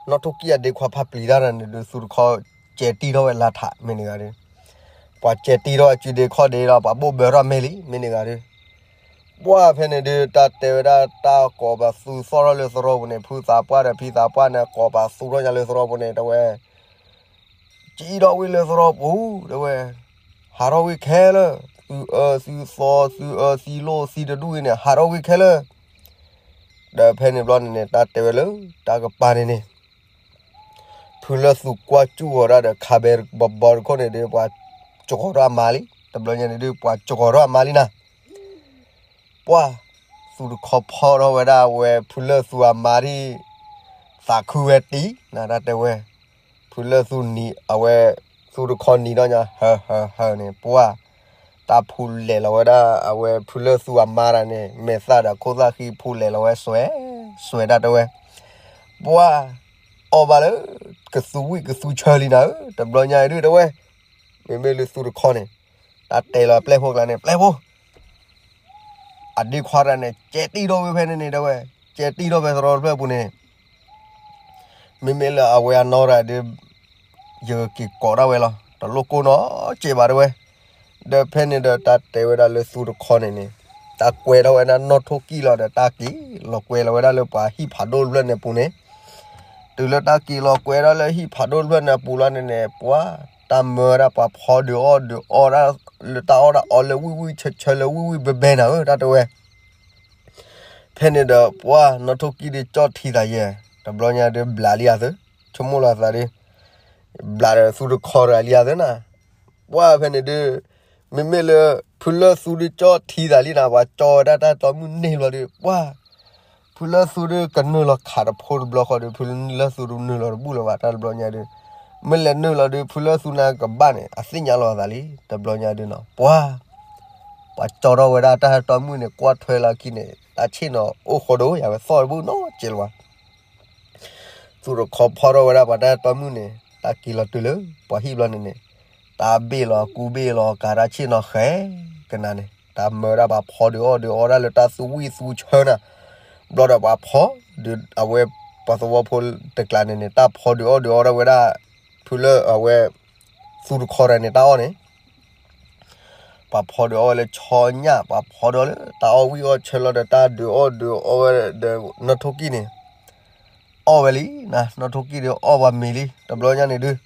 နီၣ်ထိၣ်ကံၣ်အဒ့ခွါဖးပျံၤတၢ်တဂၤန့ၣ်ဒီး သူတခီ ကဲတံၢ်ထီၣ်ဝဲလါထး မ့ၢ်န့ၣ်ဂၤဒီး, ပှၤကဲတံၢ်ထီၣ်အစုဒ့ခီၣ်ဒ့ဒီး ပှၤဘိၣ်ဘၢထီၣ်မဲာ်လံ မ့ၢ်န့ၣ်ဂၤဒီး, ပှၢ်ဖဲန့ၣ်ဒီး တၢ်တဲဝဲဒၣ်တၢ်ကိးပသူသီၣ်ထီၣ်လၢသရိာ်ပူၤန့ၣ် ဖုသးပှၢ်ဒီးဖံသးပှၢ်န့ၣ် ကိးပသူထီၣ်ညါလၢသရိာ်ပူၤန့ၣ် တဲဝဲ ကံၣ်ထီၣ်ဝံၤလၢသရိာ်ပူၤ တဲဝဲ, ဟးထီၣ်ဝံၤခဲလၢာ်, သုအၢသုသီ သုအၢသုလိၣ်သုတဒူၣ်အံၤန့ၣ် ဟးထီၣ်ဝံၤခဲလၢာ်, ဒီးဖဲန့ၣ်ဘျီန့ၣ်န့ၣ် တၢ်တဲဝဲလၢတၢ်ကပၤန့ၣ်န့ၣ်, ဖုလၢၢ်သူကွၢ်စူၣ်ဂီၤဒၣ်ဒီးခးဘဲဘီဘီတခိၣ်န့ၣ်ဒီး ပှၤစှီၤထီၣ်အမါလံ, တဘျီညါန့ၣ်ဒီး ပှၤစှီၤထီၣ်အမါလံနၤ ပှၢ်, သူတခီဖီၣ်ထီၣ်ဝဲဒၣ်အဝဲဖုလၢၢ်သူအမါဒံး, သးခုဝဲတံၢ်နၤ တၢ်တဲဝဲ, ဖုလၢၢ်သူနံၤအဝဲ, သူတခီနံၤထီၣ်ညါ ဟၢဟၢဟၢန့ၣ် ပှၢ်, တၢ်ဖူလဲၤလီၤဝဲဒၣ်အဝဲဖုလၢၢ်သူအမါတဂၤန့ၣ် မဲာ်သၣ်ဒီးခိၣ်သၣ်ဃံဖူလဲၤလီၤဝဲစွဲ, စွဲတၢ်တဲဝဲ, ပှၢ်, အီၣ်ဘၣ်လၢ ကသူဝံၣ်ကသူဆၢလံနၤဧၢ တဘျီညါအံၤဒုးတဲဝဲ, မ့မ့ၢ်လၢသူတခီန့ၣ်, တၢ်တဲလီၤပျဲၢ်ဖိကျါန့ၣ် ပျဲၢ်ဖိ အဒ့ခွါတဂၤန့ၣ် ကဲတံၢ်ထီၣ်ဝဲဖဲန့ၣ်န့ၣ်တဲဝဲ, ကဲတံၢ်ထီၣ်ဖဲသရိာ်တဖျၢၣ်ပူၤန့ၣ်, မ့မ့ၢ်လၢအဝဲအနီၢ်တဂၤဒီး, ယက့ၤကိးဒၣ်ဝဲလီၤ တလိၣ်ကိးနီတစဲးဘၣ်တဲဝဲ, ဒီးဖဲန့ၣ်ဒီးတၢ်တဲဝဲဒၣ်လၢသူတခီန့ၣ်န့ၣ်, တၢ်ကွဲထီၣ်ဝဲဒၣ်နီၣ်ထိၣ်ကံၣ်လီၤဒီးတၢ်က့ၤလီၤကွဲလီၤဝဲဒၣ်လၢပှၤဟံၣ်ဖးဒိၣ်တဖျၢၣ်န့ၣ်အပူၤန့ၣ် တုၤလၢတၢ်က့ၤလီၤကွဲဒၣ်လၢဟံၣ်ဖးဒိၣ်တဖျၢၣ်န့ၣ်အပူၤလီၤန့ၣ်န့ၣ် ပှၤ, တၢ်မၢဝဲဒၣ်ပှၤဖီဒုးအီၣ်ဒုးအီဒၣ်, လၢတၢ်အီၣ်တၢ်အီလၢဝံၣ်ဝံၣ်ဆၢဆၢလၢဝံၣ်ဝံၣ်ဘဲဘဲနၤဧၢ တၢ်တဲဝဲ, ဖဲန့ၣ်ဒီးပှၤနီၣ်ထိၣ်ကံၣ်ဒီးကၠီၣ်ထံသးယဲၢ်, တဘျီညါဒီးဘျးလံအသး, ဆိကမိၣ်လီၤသးဒီး, ဘျးဒီးသူတခီတဂၤလံအသးနၤ, ပှၤဖဲန့ၣ်ဒီး, မ့မ့ၢ်လၢ, ဖုလၢၢ်သူဒီးကၠီၣ်ထံသးလံနၤ ပှၤကၠီဝဲဒၣ်တၢ်တီမုၢ်န့ၢ်ဘျီဒီး ပှၤ ဖုလၢၢ်သူဒီးကနုာ်လီၤခးတဖိတဘျီဃီဒီး ဖုလၢၢ်သူတနုာ်လီၤတဘူၣ်လၢၤဘၣ် တၢ်တဘျီညါဒီး, မ့ၢ်လဲၤနုာ်လီၤဒီး ဖုလၢၢ်သူန့ၣ်ကဘၣ်န့ၣ် အသ့ၣ်ညါလီၤအသးလံ တဘျီညါဒီးနီၤ ပှၤ, ပှၤကၠီထီၣ်ဝဲဒၣ်တၢ်တီမုၢ်န့ၣ် ကွၢ်ထွဲလီၤခံန့ၣ် တၢ်ဆ့ၣ်နီၤအိၣ်ဃိဒီး ယၤဝဲသီၣ်တဘူၣ်နီတစဲးလၢၤဘၣ် သူတခီဖီထီၣ်ဝဲဒၣ်ပှၤတၢ်တီမုၢ်န့ၣ် တၢ်က့ၤလီၤတုၤလၢပှၤဟံၣ်ဘျီန့ၣ်န့ၣ်, တၢ်ဘ့ၣ်လီၤကူဘ့ၣ်လီၤကၤတၢ်ဆ့ၣ်နီၤဃဲကနၤန့ၣ် တၢ်မၢဒၣ်ပှၤဖီဒုးအီၣ်ဒုးအီဒၣ်လၢတၢ်သူဝံၣ်သူဆၢနၤ, ဘျီဒီးပှၤဖီဒုး အဝဲပှၤသဝီဖိတကျးန့ၣ်န့ၣ် တၢ်ဖီဒုးအီၣ်ဒုးအီဒၣ်ဝဲဒၣ် ဖုလၢအဝဲ သူတခီတၢ်န့ၣ် တၢ်အီၣ်န့ၣ် ပှၤဖီဒုးအီၣ်ဝဲလၢဆီညၣ် ပှၤဖီဒုးအီၣ်လၢတၢ်အီၣ်ဝံၣ်အီၣ်ဆၢလီၤဒီး တၢ်ဒုးအီၣ်ဒုးအီဝဲဒီး နီၢ်ထိၣ်ကံၣ်န့ၣ် အီၣ်ဝဲလံနၤ, နီၢ်ထိၣ်ကံၣ်ဒီးအီၣ်ပှၤမ့ၤလံ တဘျီညါန့ၣ်ဒုး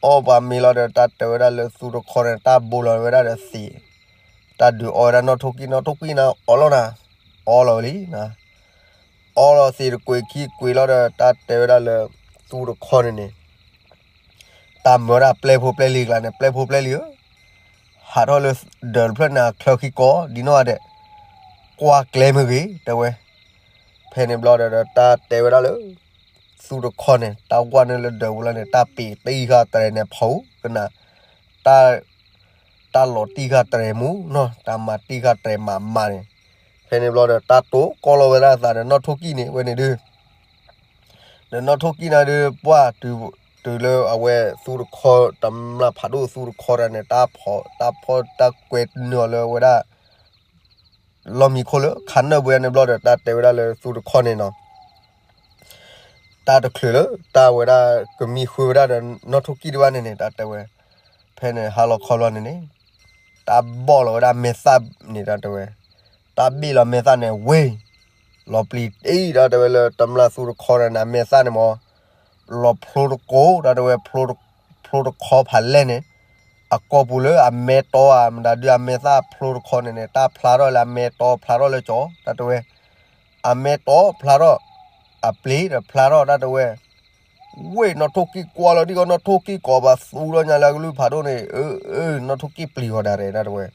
အီၣ်ပှၤမ့ၤလီၤဒီး တၢ်တဲဝဲဒၣ်လၢသူတခီန့ၣ် တၢ်ဘိလီၤဝဲဒၣ်ဒီးသံး, တၢ်ဒုးအီၣ်ဝဲဒၣ်နီၢ်ထိၣ်ကံၣ် နီၢ်ထိၣ်ကံၣ်န့ၣ်အီၣ်လီၤနၤ, အီၣ်လီၤဝဲလံနၤ, အီၣ်လီၤသံးတကွံာ်ခံကွံာ်လီၤဒီး တၢ်တဲဝဲဒၣ်လၢသူတခီန့ၣ်န့ၣ် တၢ်မၢဒၣ်ပျဲၢ်ဖိပျဲၢ်လံၤကျါန့ၣ် ပျဲၢ်ဖိပျဲၢ်လံၤဧၢ, ဟးထီၣ်လၢဒၢးတဖျၢၣ်န့ၣ် အချၢခံကီး ဒ်နီၢ်ဂၤဒဲး, ကွၢ်ကျဲမ့ၢ်ဂ့ၤ တဲဝဲ, ဖဲန့ၣ်ဘျီဒီး တၢ်တဲဝဲဒၣ်လၢ သူတခီန့ၣ် တၢ်ကွၢ်န့ၢ်လၢဒၢးပူၤလီၤန့ၣ် တၢ်ပ့ၤတံၢ်ဃာ်တြဲၤန့ၣ်ဖီကနၤ, တၢ် တၢ်လီၤတံၢ်ဃာ်တြဲၤမူနီၤ တၢ်မၤတံၢ်ဃာ်တြဲၤမးမးန့ၣ်, ဖဲန့ၣ်ဘျီဒီး တၢ်တိာ်ကီၢ်လီၤဝဲဒၣ်အသးဒီးနီၢ်ထိၣ်ကံၣ်န့ၣ် ဝဲန့ၣ်ဒုး ဒီးနီၢ်ထိၣ်ကံၣ်န့ၣ်ဒုး ပှၢ်တုၤလၢအဝဲသူတခီ တမျၢ်ဖးဒိၣ်သူတခီတၢ်န့ၣ် တၢ်ဖီ တၢ်ဖီတၢ်ကွဲးနုာ်အီၤလၢဝဲဒၣ် လီၢ်မံခိၣ်လၢခးနၢၣ်ပူၤန့ၣ်ဘျီဒီး တၢ်တဲဝဲဒၣ်လၢသူတခီန့ၣ်နီၤ တၢ်တချုးလၢ တၢ်ဝဲဒၣ်ကမံဃုာ်ဝဲဒၣ်ဒီးနီၢ်ထိၣ်ကံၣ်တဘၣ်န့ၣ်န့ၣ် တၢ်တဲဝဲ, ဖဲန့ၣ်ဟါလီၤခီဘျီန့ၣ်န့ၣ် တၢ်ဘီၣ်လီၤဝဲဒၣ်မဲာ်သၣ်န့ၣ် တၢ်တဲဝဲ, တၢ်ဘ့ၣ်လီၤမဲာ်သၣ်န့ၣ်ဝ့ၢ်, လီၤပျံၤအံၤ တၢ်တဲဝဲလၢတမျၢ်သူတခီန့ၣ် အမဲာ်သၣ်န့ၣ်မ့ၢ် လီၤဖျိတကိး တၢ်တဲဝဲ ဖျိတခီဖးလဲၢ်န့ၣ်, အကိာ်ပူၤလၢအမဲာ်တီဧါ မတၤဒုးအမဲာ်သၣ်ဖျိတခီန့ၣ်န့ၣ် တၢ်ဖျါထီၣ်လၢအမဲာ်တီဖျါထီၣ်လၢကၠီ တၢ်တဲဝဲ, အမဲာ်တီဖျါထီၣ်, အပျ့ၤဒီးဖျါထီၣ် တၢ်တဲဝဲ, ဝ့ၢ်နီၢ်ထိၣ်ကံၣ်ကွၢ်လီၤဒံၣ်ကီ နီၢ်ထိၣ်ကံၣ်ကိးဘၣ်သူလီၤညါလၢအကလုၢ်ဖးဒိၣ်န့ၣ်, အၢ အၢ နီၢ်ထိၣ်ကံၣ်ပျံၤဂီၤဒၣ်ရဲၣ် တၢ်တဲဝဲ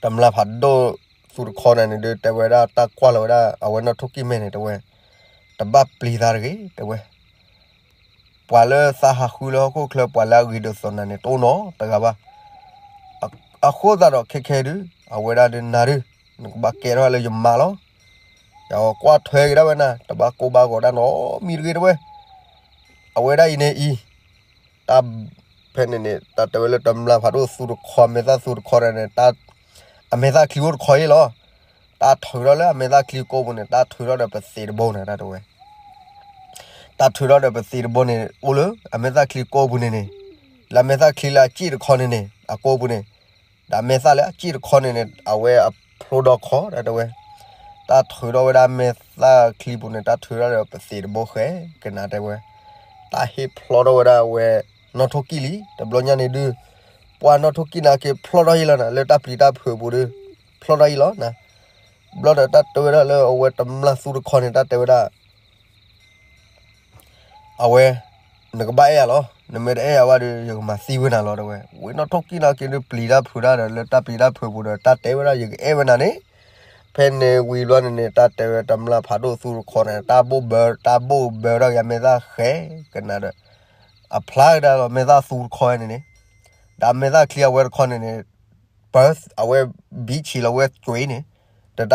တမျၢ်ဖးဒိၣ်သူတခီန့ၣ်န့ၣ်ဒုး တဲဝဲဒၣ်တၢ်ကွၢ်လီၤဝဲဒၣ် အဝဲနီၢ်ထိၣ်ကံၣ်မဲာ်န့ၣ် တဲဝဲ, တဘၣ်ပျံၤသးတဂ့ၤ တဲဝဲ, ပှၤလၢသးဟးဃုလၢဟီၣ်ခိၣ်ချၢ ပှၤလၢအဂ့ၤဒိၣ်သီၣ်နၤန့ၣ် တအိၣ်နီတဂၤဘၣ်. အဃိသတးဒီးခဲခဲဒုး အဝဲဒၣ်ဒုးနၤဒုး နကဘၣ်ကဲထီၣ်လၢယမါလီၤ. ယကွၢ်ထွဲက့ၤဒၣ်ဝဲနၤ တဘၣ်ကိၢ်ဘၣ်ဂီၤဒၣ်နီတမံၤတဂ့ၤ တဲဝဲ. အဝဲဒၣ်အံၤန့ၣ်အံၤ တၢ် ဖဲန့ၣ်န့ၣ် တၢ်တဲဝဲလၢတမျၢ်ဖးဒိၣ်သူတခီ အမဲာ်သၣ်သူတခီန့ၣ်န့ၣ် အမဲာ်သၣ်ချံအိၣ်တခီအံၤလီၤ. တၢ်ထုးထီၣ်လၢအမဲာ်သၣ်ချံကိာ်ပူၤန့ၣ် တၢ်ထုးထီၣ်ဒီးပသံးတဘိန့ၣ် တၢ်တဲဝဲ. တၢ်ထုးထီၣ်ဒီးပသံးတဘိန့ၣ် အိၣ်လၢအမဲာ်သၣ်ချံကိာ်ပူၤန့ၣ်န့ၣ်, လၢအမဲာ်သၣ်ချံလၢအစ့ၣ်တခီန့ၣ်န့ၣ် အကိာ်ပူၤန့ၣ်, ဒီးအမဲာ်သၣ်လၢအစ့ၣ်တခီန့ၣ်န့ၣ် အဝဲအဖျိဒီးခီ တၢ်တဲဝဲ. တၢ်ထုးထီၣ်ဝဲဒၣ်မဲာ်သၣ်ချံပူၤန့ၣ် တၢ်ထုးထီၣ်ဒီးပသံးတဘိဃဲ ကနၤတဲဝဲ. တၢ်ဟ့ၣ်ဖျီထီၣ်ဝဲဒၣ်အဝဲနီၢ်ထိၣ်ကံၣ်လံ တဘျီညါန့ၣ်ဒုး ပှၢ်နီၢ်ထိၣ်ကံၣ်န့ၣ်က့ၤဖျီထီၣ်အံၤလီၤနၤ လၢတၢ်ပျံၤတၢ်ဖုးပူၤဒီး ဖျီထီၣ်အံၤလီၤနၤ. ဘျီဒီးတၢ်တဲဝဲဒၣ်လၢအဝဲတမျၢ်သူတခီန့ၣ် တၢ်တဲဝဲဒၣ် အဝဲ နကဘၣ်အဲၣ်ယၤလီၤ. နမ့ၢ်တအဲၣ်ယၤဘၣ်ဒီး ယကမၤသံဝဲနၤလီၤ တဲဝဲ. ဝံၤနီၢ်ထိၣ်ကံၣ်န့ၣ်က့ၤဒုးပျံၤတၢ်ဖုးတၢ်ဒီး လၢတၢ်ပျံၤတၢ်ဖုးပူၤဒီး တၢ်တဲဝဲဒၣ်ယကအဲၣ်ဝဲနၤန့ၣ်. ဖဲန့ၣ်ဝံၤဘျီန့ၣ်န့ၣ် တၢ်တဲဝဲတမျၢ်ဖးဒိၣ်သူတခီန့ၣ် တၢ်ဘိၣ်ဘၢ တၢ်ဘိၣ်ဘၢထီၣ်က့ၤအမဲာ်သၣ်ဃဲ ကနၤဒီး အဖျါကဒါလီၤမဲာ်သၣ်သူတခီန့ၣ်န့ၣ်, ဒီးအမဲာ်သၣ်ချံအဝဲတခီန့ၣ်န့ၣ် ပၢၢ် အဝဲဘံၣ်ဆံးလီၤဝဲကွံာ်န့ၣ်, တၢ်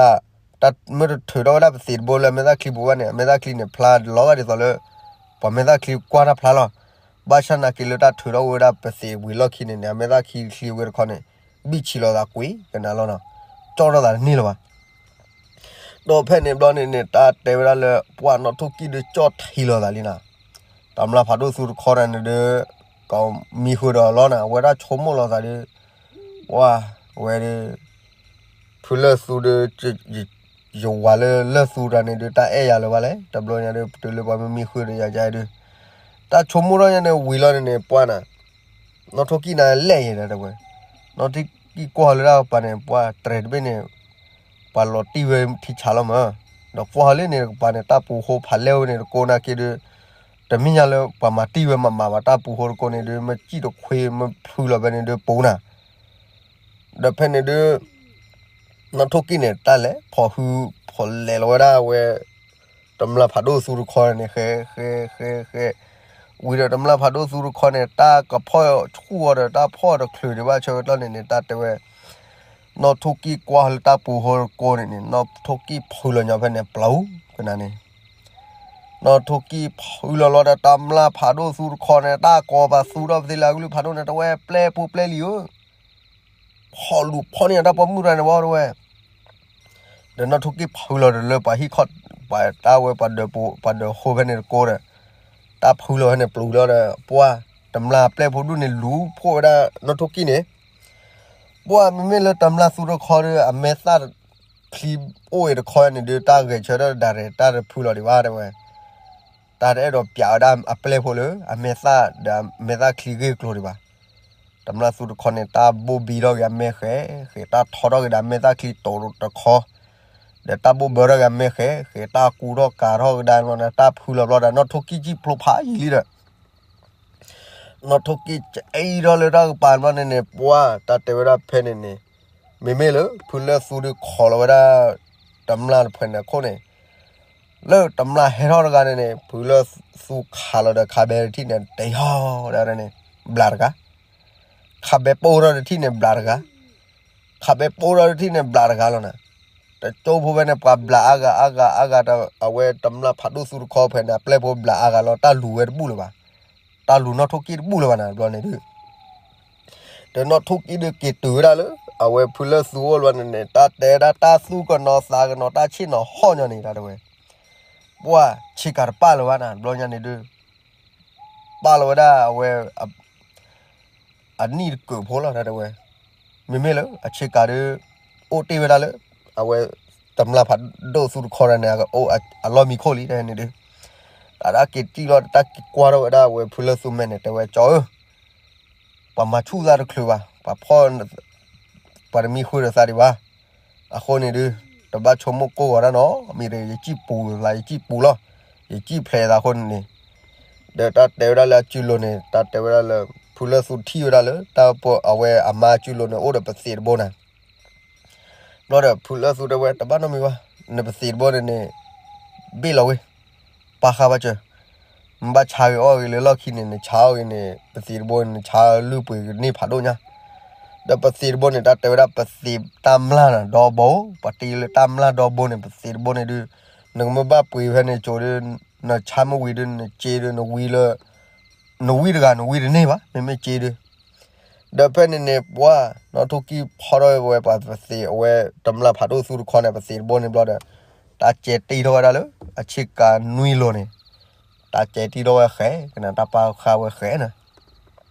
တၢ်မ့ၢ်တထုးထီၣ်ဝဲဒၣ်ပသံးတဘိလၢအမဲာ်သၣ်ချံပူၤဘၣ်န့ၣ် အမဲာ်သၣ်ချံန့ၣ် ဖျါလီၤဂာ်ဒ်သိးလၢ ပှၤမဲာ်သၣ်ချံကွၢ်တၢ်ဖျါလီၤ. ဘၣ်ဆၣ်နာ်က့ၤလၢတၢ်ထုးထီၣ်ဝဲဒၣ်ပသံးဝံၤလီၢ်ခံန့ၣ်န့ၣ် အမဲာ်သၣ်ချံချံဝဲတခီန့ၣ် ဘံၣ်ဆံးလီၤသးကွံာ်ကနၤလီၤနီၤ, ကၠီၣ်ထီၣ်သးတန့ၢ်လၢၤဘၣ်. ဒီးဖဲန့ၣ်ဘျီန့ၣ်န့ၣ် တၢ်တဲဝဲဒၣ်လၢ ပှၢ်နီၢ်ထိၣ်ကံၣ်ဒုးကၠီၣ်ထံလီၤသးလံနီၤ. တမျၢ်ဖးဒိၣ်သူတခီန့ၣ်န့ၣ်ဒုး ကမံဃုာ်ဒီးလီၤနီၤ အဝဲဒၣ်ဆိကမိၣ်လီၤသးဒုး ပှၢ်ဝဲဒုး ဖုလၢၢ်သူဒုး ယဝၤလၢလၢၢ်သူတဂၤန့ၣ်ဒုး တၢ်အဲၣ်ယၤလၢၤဘၣ်လဲၣ် တဘျီညါဒုး တုၤလၢပှၤမ့ၢ်မံဃုာ်ဒီးယၤယါဒုး တၢ်ဆိကမိၣ်ထီၣ်ညါန့ၣ်ဝံၤလီၤန့ၣ်န့ၣ် ပှၢ်နၤ နီၢ်ထိၣ်ကံၣ်န့ၣ်လဲၣ်ယဲဒီးတဲဝဲ, နီၢ်ထိၣ်ကံၣ်ကွၢ်လၢတၢ်ကပၤန့ၣ် ပှၢ်တြဲၤတဘ့ၣ်န့ၣ် ပှၤလီၤတံၢ်ဝဲထံဆးလီၤမး, ဒီးကွၢ်လၢန့ၣ်တကပၤန့ၣ် တၢ်ပူၤဃိဖးလဲၢ်ဝဲန့ၣ်တကိးနာ်က့ဒုး တမ့ၢ်ညါလၢပှၤမၤတံၢ်ဝဲမးမးဘၣ် တၢ်ပူၤဃိတကိးန့ၣ်ဒုး မ့ၢ်စံၣ်တခွ့မ့ၢ်ဖုလီၤဖဲန့ၣ်ဒုးပူၤနၤ ဒီးဖဲန့ၣ်ဒုး နီၢ်ထိၣ်ကံၣ်န့ၣ် တၢ်လဲၤဖီၣ်ဟုဖီၣ်လဲၤလီၤဝဲဒၣ်ဝဲ တမျၢ်ဖးဒိၣ်သူတခီန့ၣ် ဃဲ ဃဲ ဃဲ ဃဲ ဝံၤဒီးတမျၢ်ဖးဒိၣ်သူတခီန့ၣ် တၢ်ကဖီၣ်ဆူၣ်အီၤဒီးတၢ်ဖီၣ်တချုးဒံးဘၣ်ဆၢကတီၢ်န့ၣ်န့ၣ် တၢ်တဲဝဲ နီၢ်ထိၣ်ကံၣ်ကွၢ်လၢတၢ်ပူၤဃိတကိးန့ၣ်န့ၣ် နီၢ်ထိၣ်ကံၣ်ဖုလီၤညီဖဲန့ၣ် ပျီကနၤန့ၣ် နီၢ်ထိၣ်ကံၣ်ဖုလီၤလီၤဒီး တမျၢ်ဖးဒိၣ်သူတခီန့ၣ် တၢ်ကိးပသူထီၣ်ပသ့လၢအကလုၢ်ဖးဒိၣ်န့ၣ် တဲဝဲပျဲၢ်ဖိပျဲၢ်လံၤဧၢ, ဖီၣ်လူၤဖီၣ်န့ၢ်တၢ်ပိာ်မုၣ်တဂၤန့ၣ်ဝဲတဲဝဲ, ဒီးနီၢ်ထိၣ်ကံၣ်ဖုလီၤဒီးလၢပှၤဟံၣ်ခီၣ် ပှၤတၢ်ဝဲပှၤဒၢးပူၤ ပှၤဒၢးဃိဖဲန့ၣ်တကိးဒီး တၢ်ဖုလီၤဖဲန့ၣ်ပျူၤလီၤဒီး ပှၢ် တမျၢ်ပျဲၢ်ဖိဒူၣ်န့ၣ်လူၤဖှိၣ်ဝဲဒၣ်နီၢ်ထိၣ်ကံၣ်န့ၣ်, ပှၢ် မ့မ့ၢ်လၢတမျၢ်သူတခီဒီး အမဲာ်သၣ်ချံအိၣ်အံၤတခီန့ၣ်ဒီး တၢ်ဂဲၤဆၢထၢၣ်ဒၣ်ရဲၣ် တၢ်တဖုလီၤဒံးဘၣ်တဲဝဲ, တၢ်တအဲၣ်ဒိးပျးဝဲဒၣ်အပျဲၢ်ဖိလၢ အမဲာ်သၣ်ဒီးအမဲာ်သၣ်ချံဂ့ၢ်ကျိၤဒံးဘၣ်. တမျၢ်သူတခီန့ၣ် တၢ်ဘိၣ်ဘံထီၣ်က့ၤအမဲာ်ဃဲးဃဲး တၢ်ထီထီၣ်က့ၤဒီးအမဲာ်သၣ်ချံတိၤတခီ, ဒီးတၢ်ဘိၣ်ဘၢထီၣ်က့ၤအမဲာ်ဃဲးဃဲး တၢ်ကူထီၣ်ကၤထီၣ်ကဒါန့ၣ် တၢ်ဖုလီၤဘျီဒီး နီၢ်ထိၣ်ကံၣ်ကံၣ်ဖျိဖးယံာ်လံဒီး နီၢ်ထိၣ်ကံၣ်ကအံၤထီၣ်လၢတၢ်ကပၤဘျီန့ၣ်န့ၣ် ပှၢ် တၢ်တဲဝဲဒၣ်ဖဲန့ၣ်န့ၣ်, မ့မ့ၢ်လၢဖုလၢၢ်သူဒုးခိးလီၤဝဲဒၣ် တမျၢ်တဖုန့ၣ်အခိၣ်န့ၣ်, လၢတမျၢ်ဟဲထီၣ်တဂၤန့ၣ်န့ၣ် ဖုလၢၢ်သူခးလီၤဒီးခးဘဲတထံၣ်န့ၣ် တယီၤဒၣ်န့ၣ် ဘျးတဂၤ, ခးဘဲပိၢ်ထီၣ်တထံၣ်န့ၣ် ဘျးတဂၤ, ခးဘဲပိၢ်ထီၣ်တထံၣ်န့ၣ် ဘျးတဂၤလီၤနၤ. တကၠိဖိဖဲန့ၣ် ပှၤဘျးအါဂၤအါဂၤအါဂၤဒီး အဝဲတမျၢ်ဖးဒိၣ်သူတခီဖဲန့ၣ် အပျဲၢ်ဖိဘျးအါဂၤလီၤ တၢ်လူၤဝဲတဘူၣ်လၢၤဘၣ်, တၢ်လူၤနီၢ်ထိၣ်ကံၣ်တဘူၣ်လၢၤဘၣ်နၤတဘျီန့ၣ်ဒုး ဒီးနီၢ်ထိၣ်ကံၣ်ဒုးက့ၤတုၤဝဲဒၣ်လၢ အဝဲဖုလၢၢ်သူအိၣ်ဘျီန့ၣ်န့ၣ် တၢ်တဲဝဲဒၣ်တၢ်သူၣ်ကနီၤသးကနီၤ တၢ်ဆ့ၣ်နီၤဟီၣ်ညီန့ၣ် တၢ်တဲဝဲ, ပှၢ်ဆ့ကၤတပာ်လၢၤဘၣ်နၤ တဘျီညါန့ၣ်ဒုး ပာ်လီၤဝဲဒၣ်အဝဲ အနံၣ်တကုာ်ဖိလီၤ တၢ်တဲဝဲ, မ့မ့ၢ်လၢအဆ့ကၤဒုး အိၣ်တ့ၢ်ဝဲဒၣ်လၢ အဝဲ တမျၢ်ဖးဒိၣ်သူတခီန့ၣ် အလီၢ်မံခိၣ်လံ တၢ်န့ၣ်ဒုး တၢ်ဒၣ်က့ၤတံၢ်လီၤ တၢ်က့ၤကွၢ်ထီၣ်ဝဲဒၣ်အဝဲဖုလၢၢ်သူမဲာ်န့ၣ် တဲဝဲ ကၠီဧၢ ပှၤမၤဆူၣ်သးတချုးဘၣ် ပှၤဖီၣ် ပှၤတမံဃုာ်ဒီးသးဒံးဘၣ်. အဃိန့ၣ်ဒုး တဘၣ်ဆိကမိၣ်ကိၢ်ဂီၤတၢ်နီတမံၤဒီး ယစံၣ်ပူၤသး ယစံၣ်ပူၤလီၤ, ယစံၣ်ဖျဲးသးအဃိန့ၣ်န့ၣ်, ဒီးတၢ်တဲဝဲဒၣ်လၢအစုလိၤန့ၣ် တၢ်တဲဝဲဒၣ်လၢ ဖုလၢၢ်သူထံၣ်ဝဲဒၣ်လၢ တၢ်ပအဝဲအမါအစုလိၤန့ၣ် အိၣ်ဒီးပသံးတဘိနၤ ဘျီဒီးဖုလၢၢ်သူတဲဝဲ တဘၣ်နီတမံၤဘၣ်, နပသံးတဘိန့ၣ်န့ၣ် ဘ့ၣ်လီၤဝဲ, ပာ်ဃာ်ဘၣ်စၢၤ, နဘၣ်ဆါဂ့ၤအီၣ်ဂ့ၤလၢလီၢ်ခံန့ၣ် နဆါအီၣ်ဂ့ၤန့ၣ် ပသံးတဘိန့ၣ် နဆါလုၢ်ပှ့ၤကန့ၢ်ဖးဒိၣ်ညါ, ဒီးပသံးတဘိန့ၣ် တၢ်တဲဝဲဒၣ်ပသံးတၢ်မျၢ်နၤဒီဘိ, ပှၤတ့လၢတၢ်မျၢ်ဒီဘိန့ၣ် ပသံးတဘိန့ၣ်ဒုး နကမ့ၢ်ဘၣ်ပှ့ၤဖဲန့ၣ်ကၠိဒီး နဆါမ့ၢ်ဝံၤဒီး နစ့ဒီး နဝံလၢ နဝံတဂၤ နဝံတန့ၢ်ဘၣ် မ့မ့ၢ်စ့ဒီး ဒီးဖဲန့ၣ်န့ၣ် ပှၢ်နီၢ်ထိၣ်ကံၢ်ဖီထီၣ်ဝဲပှၤပသံး အဝဲတမျၢ်ဖးဒိၣ်သူတခီန့ၣ် ပသံးတဘိန့ၣ်ဘျီဒီး တၢ်ကဲတံၢ်ထီၣ်ဝဲဒၣ်လၢ အဆ့ကၤနွံလိၤန့ၣ်, တၢ်ကဲတံၢ်ထီၣ်ဝဲဃဲကနၤ တၢ်ပာ်ဃာ်ဝဲဃဲနၤ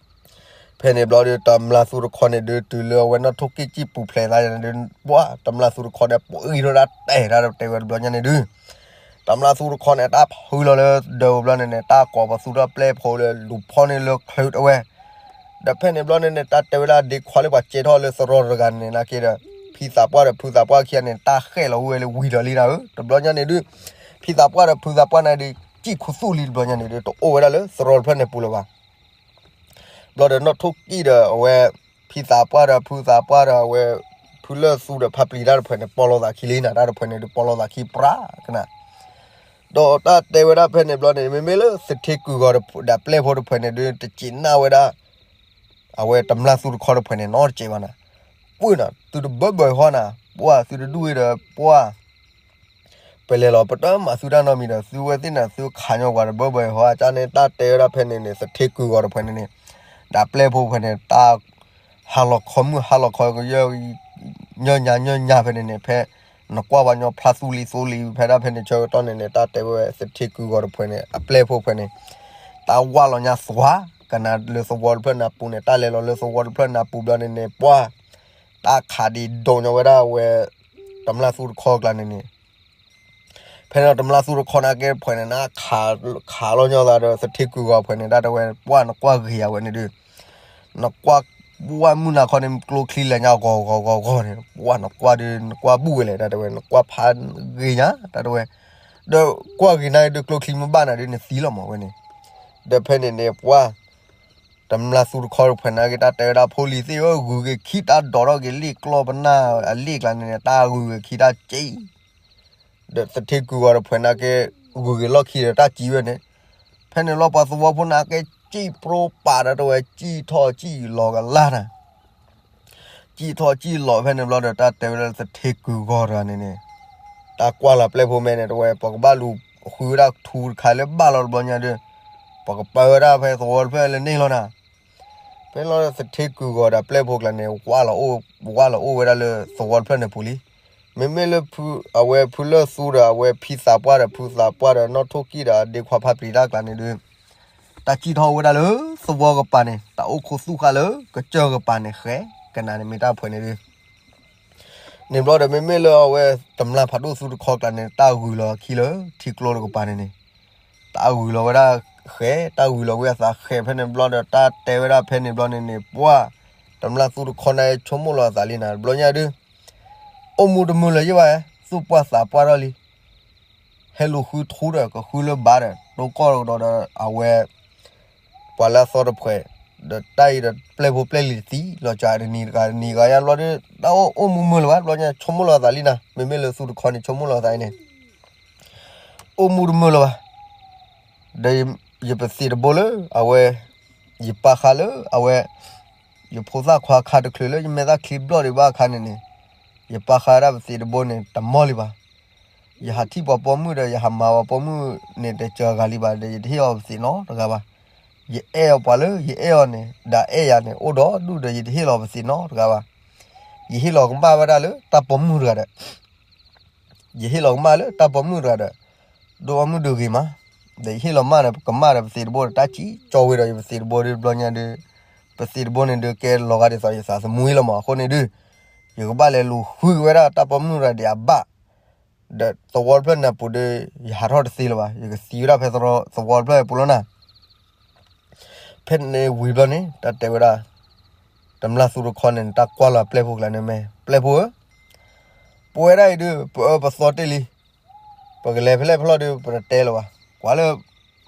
ဖဲန့ၣ်ဘျီဒီး တမျၢ်သူတခီန့ၣ်ဒုး တုၤလၢအဝဲနီၢ်ထိၣ်ကံၢ်စံၣ်ပူၤဖျဲးသးန့ၣ်ဒုး ပှၢ်တမျၢ်သူတခီန့ၣ် ပှံၤထီၣ်ဒၣ်တဲာ်တၢ်တဲဝဲတဘျီညါန့ၣ်ဒုး တမျၢ်သူတခီန့ၣ် တၢ်ဖုလီၤလၢဒၢးဘျီန့ၣ်န့ၣ် တၢ်ကိးပသူထီၣ်ပျဲၢ်ဖိလၢလူၤဖီၣ်န့ၢ်လၢချုးတဝဲ ဒီးဖဲန့ၣ်ဘျီန့ၣ်န့ၣ် တၢ်တဲဝဲဒၣ်ဒ့ခွါလၢပှၤကဲထီၣ်လၢသရီတဂၤန့ၣ် နာ်က့ဒီး ဖံသးပှၢ်ဒီးဖုသးပှၢ်ခံဂၤန့ၣ် တၢ်ဃဲၣ်လီၤဝဲလၢဝံၤဒီးလံနၤဧၢ တဘျီညါန့ၣ်ဒုး ဖံသးပှၢ်ဒီးဖုသးပှၢ်န့ၣ်ဒုး စံၣ်ခူသူၣ်လံတဘျီညါန့ၣ်ဒုး တအိၣ်ဝဲဒၣ်လၢသရီတဖျၢၣ်န့ၣ်ပူၤလၢၤဘၣ် ဘျီဒီးနီၢ်ထိၣ်ကံၢ်ဒီးအဝဲ ဖံသးပှၢ်ဒီးဖုသးပှၢ်ဒီးအဝဲ ဖုလၢၢ်သူဒီးဖါပျံၤတၢ်တဖုန့ၣ် ပီၢ်လီၤသးခံလံနၤ တၢ်တဖုန့ၣ်ဒုး ပီၢ်လီၤသးခံပြးကနၤ ဒီးတၢ်တဲဝဲဒၣ်ဖဲန့ၣ်ဘျီန့ၣ် မ့မ့ၢ်လၢသထ့ကုၢ်ဂီၤဒီးပျဲၢ်ဖိတဖုန့ၣ်ဒုး တစံးနၢ်ဝဲဒၣ် အဝဲတမျၢ်သူတခီတဖုန့ၣ် နီတစဲးဘၣ်နၤ ပှၢ်နၤ သုတဘၢဘၢဟီနၤ ပှၢ်သုတဒူၣ်ဝဲဒီးပှၢ် ပလဲၤလီၤပတၢ်မၤသုတၢ်နီတမံၤဒီး သုဝဲသ့ၣ်န့ၣ် သုခးညီပှၤတဘၢဘၢဟီ အကၢ်န့ၣ် တၢ်တဲဝဲဒၣ်ဖဲန့ၣ်န့ၣ် သထ့ကုၢ်ဂီၤတဖုန့ၣ်န့ၣ် ဒီးပျဲၢ်ဖိဖဲန့ၣ် တၢ် ဟါလီၤခီမုၢ်ဟါလီၤခီကယၢၢ် ညီညါညီညါဖဲန့ၣ်န့ၣ် ဖဲ နကွၢ်ပှၤညီဖျါသူလံသိလံ ဖဲဒၣ်ဖဲန့ၣ် ဆၢကတီၢ်န့ၣ်န့ၣ် တၢ်တဲဝဲသထ့ကုၢ်ဂီၤတဖုန့ၣ် အပျဲၢ်ဖိဖဲန့ၣ် တၢ်ဝၢ်လီၤညါသွါ ကနၤလၢသဝီတဖျၢၣ်နၤပူၤန့ၣ် တၢ်လဲၤလီၤလၢသဝီတဖျၢၣ်နၤပူၤဘျီန့ၣ်န့ၣ် ပှၢ် တၢ်ခးဒံးဒိးညီဝဲဒၣ်ဝဲ တမျၢ်သူတခီကျါန့ၣ်န့ၣ် ဖဲန့ၣ်တမျၢ်သူတခီန့ၣ်က့တဖုန့ၣ် နခးလီၤညီသးဒီးသထ့ကုၢ်ဂီၤတဖုန့ၣ် တၢ်တဲဝဲ ပှၢ်နကွၢ်ဂ့ၤယၤဝဲန့ၣ်ဒုး နကွၢ် ဝၣ်မုၢ်နၤခီန့ၣ် ကျိချံလဲၤညါဂီၤဂီၤဂီၤဂီၤန့ၣ် ပှၢ်နကွၢ်ဒုး နကွၢ်ဘူၣ်ဝဲလဲၣ် တၢ်တဲဝဲ နကွၢ်ဖးဂ့ၤညါ တၢ်တဲဝဲ ဒီးကွၢ်ဂ့ၤနၤဒုး ကျိချံမ့ၢ်ဘၣ်နၤဒုး နသံလီၤမးဝဲန့ၣ် ဒီးဖဲန့ၣ်န့ၣ် ပှၢ် တမျၢ်သူတခီတဖုန့ၣ်က့ တၢ်တဲဝဲဒၣ်ဖိလံၤသ့ၣ်ဧၢ ဂုၤက့ၤခံတၢ်ဒိးထီၣ်က့ၤလံာ်ကျီၢ်ပနၢ်အလံာ်ကျါန့ၣ်န့ၣ် တၢ်ဂုၤက့ၤခံတၢ်စံး ဒီးသထ့ကုၢ်ဂီၤတဖုန့ၣ်က့ ဂုၤက့ၤလီၢ်ခံဒီးတၢ်စံးဝဲန့ၣ် ဖဲန့ၣ်လီၤပှၤသဝီဖိန့ၣ်က့ စံၣ်ပြိပာ်ဒီးတဝဲ စံၣ်ထီၣ်စံၣ်လီၤကလၢ်နၤ စံၣ်ထီၣ်စံၣ်လီၤဖဲန့ၣ်ဘျီဒီး တၢ်တဲဝဲဒၣ်သထ့ကုၢ်ဂီၤတဂၤန့ၣ်န့ၣ် တၢ်ကွၢ်လီၤပျဲၢ်ဖိမဲာ်န့ၣ် တဝဲ ပကဘၣ်လူၤ ဃုဝဲဒၣ်ထူတခါလၢဘၣ်လီၤတဘျီညါဒီး ပှၤကပၢဝဲဒၣ်ဖဲသဝီတဖျၢၣ်လၢန့ၣ်လီၤနၤ. ဖဲလီၤသထ့ကုၢ်ဂီၤဒီးပျဲၢ်ဖိကျါန့ၣ် ဝၢ်လီၤအိၣ် ဝၢ်လီၤအိၣ်ဝဲဒၣ်လၢသဝီတဖျၢၣ်န့ၣ်ပူၤလံ. မ့မ့ၢ်လၢ အဝဲဖုလၢၢ်သူဒီး အဝဲဖံသးပှၢ်ဒီး ဖုသးပှၢ်ဒီး နီၣ်ထိၣ်ကံၣ်ဒီး အဒ့ခွါဖးပျံၤတၢ်ကျါန့ၣ်ဒုး တၢ်စံၣ်ထီၣ်ဝဲဒၣ်လၢသဝီကပၤန့ၣ် တၢ်အိၣ်ခိးသူၣ်ဃာ်လၢကစၢၢ်ကပၤန့ၣ် ဃဲကနၤန့ၣ်မ့ၢ်တၢ်ဖှဲးန့ၣ်ဒုး န့ၣ်ဘျီဒီး မ့မ့ၢ်လၢအဝဲတမျၢ်ဖးဒိၣ်သူတခီကျါန့ၣ် တၢ်ဂုၤလီၤခံလၢထံကျိတကပၤန့ၣ်န့ၣ် တၢ်ဂုၤလီၤဝဲဒၣ်ဃဲ တၢ်ဂုၤလီၤဝံအသးဃဲဖဲန့ၣ်ဘျီဒီး တၢ်တဲဝဲဒၣ်ဖဲန့ၣ်ဘျီန့ၣ်န့ၣ် ပှၢ် တမျၢ်သူတခီန့ၣ် ဆိကမိၣ်လီၤအသးလံနၤ တဘျီညါဒုး အိၣ်မူတမုာ်လၢၤယဲၢ်ဘၣ် သူၣ်ပှၢ်သးပှၢ်ထီၣ်လံ ဟဲလူၤဃုထူဒီး ကဃုလၢဘါဒီး တိကီၢ်တကဒီးဒီး အဝဲ ပှၤလၢအသီတဖှဲး ဒီးတၢ်အံၤဒီးပျဲၢ်ဖိပျဲၢ်လံၤတသံ လီၤစှၤတနံၤတဂၤတနံၤဂၤယါဘျီဒီး တၢ်အိၣ်အိၣ်မူမုာ်လၢၤဘၣ် တဘျီညါ ဆိကမိၣ်လီၤအသးလံနၤ မ့မ့ၢ်လၢသူတခီန့ၣ် ဆိကမိၣ်လီၤအသးအံၤန့ၣ် အိၣ်မူတမုာ်လၢၤဘၣ် ဒီးယပသံးတဘိလၢ အဝဲ ယပာ်ဃာ်လၢ အဝဲ ယဖိသၣ်ခွါခါတချုးလၢ ယမဲာ်သၣ်ချံဘျီၣ်ဒံးဘၣ်အခါန့ၣ်န့ၣ် ယပာ်ဃာ်ဝဲဒၣ်ပသံးတဘိန့ၣ် တမီၢ်လံဘၣ်. ယဟးထံၣ်ပှၤပိာ်မုၣ်ဒီး ယဟးမၤပှၤပိာ်မုၣ်န့ၣ် တစှၤဂၤလံဘၣ် ဒီးယတဟ့ၣ်အီၤပသံးနီတဂၤဘၣ်. ယအဲၣ်အီၤပှၤလၢ ယအဲၣ်အီၤန့ၣ် ဒီးအဲၣ်ယၤန့ၣ် အိၣ်ဒီးဒူၣ်ဒီး ယတဟ့ၣ်လီၤပသံးနီတဂၤဘၣ်. ယဟ့ၣ်လီၤကမၣ်ဝဲဒၣ်လၢတၢ်ပိာ်မုၣ်တဂၤဒီး ယဟ့ၣ်လီၤကမၣ်လၢတၢ်ပိာ်မုၣ်တဂၤဒီး ဒိၣ်အီၣ်မုၢ်ဒုးဂ့ၤမး, ဒီးယဟ့ၣ်လီၤမၢ်ဒီး ပကမၣ်ဒီးပသံးတဘိဒီး တၢ်စံၣ်ကၠီဝဲဒီး ယပသံးတဘိဒုးတဘျီညါဒုး ပသံးတဘိန့ၣ်ဒုး ကဲလီၤဂာ်ဒ်သိးယသးသမူအံၤလီၤမး. အဃိန့ၣ်ဒုး ယကဘၣ်လဲၤလူၤဃုက့ၤဝဲဒၣ်တၢ်ပိာ်မုၣ်တဂၤဒီးအဘၣ်, ဒီးသဝီတဖျၢၣ်န့ၣ်အပူၤဒီး ယဟးထီၣ်တသ့လၢၤဘၣ်, ယကသံဝဲဒၣ်ဖဲသဝီတဖျၢၣ်အပူၤလီၤနၤ. ဖဲန့ၣ်ဝံၤဘျီန့ၣ် တၢ်တဲဝဲဒၣ် တမျၢ်သူတခီန့ၣ် တၢ်ကွၢ်လီၤပျဲၢ်ဖိကျါန့ၣ် မ့ၢ်ပျဲၢ်ဖိဧၢ, ပဝဲဒၣ်အံၤဒုး ပအၢပသီတ့ၢ်လံ, ပကလဲၤဖဲလဲၣ်ဖဲလဲၣ်ဒီး ပတတဲလၢၤဘၣ်, ကွၢ်လၢ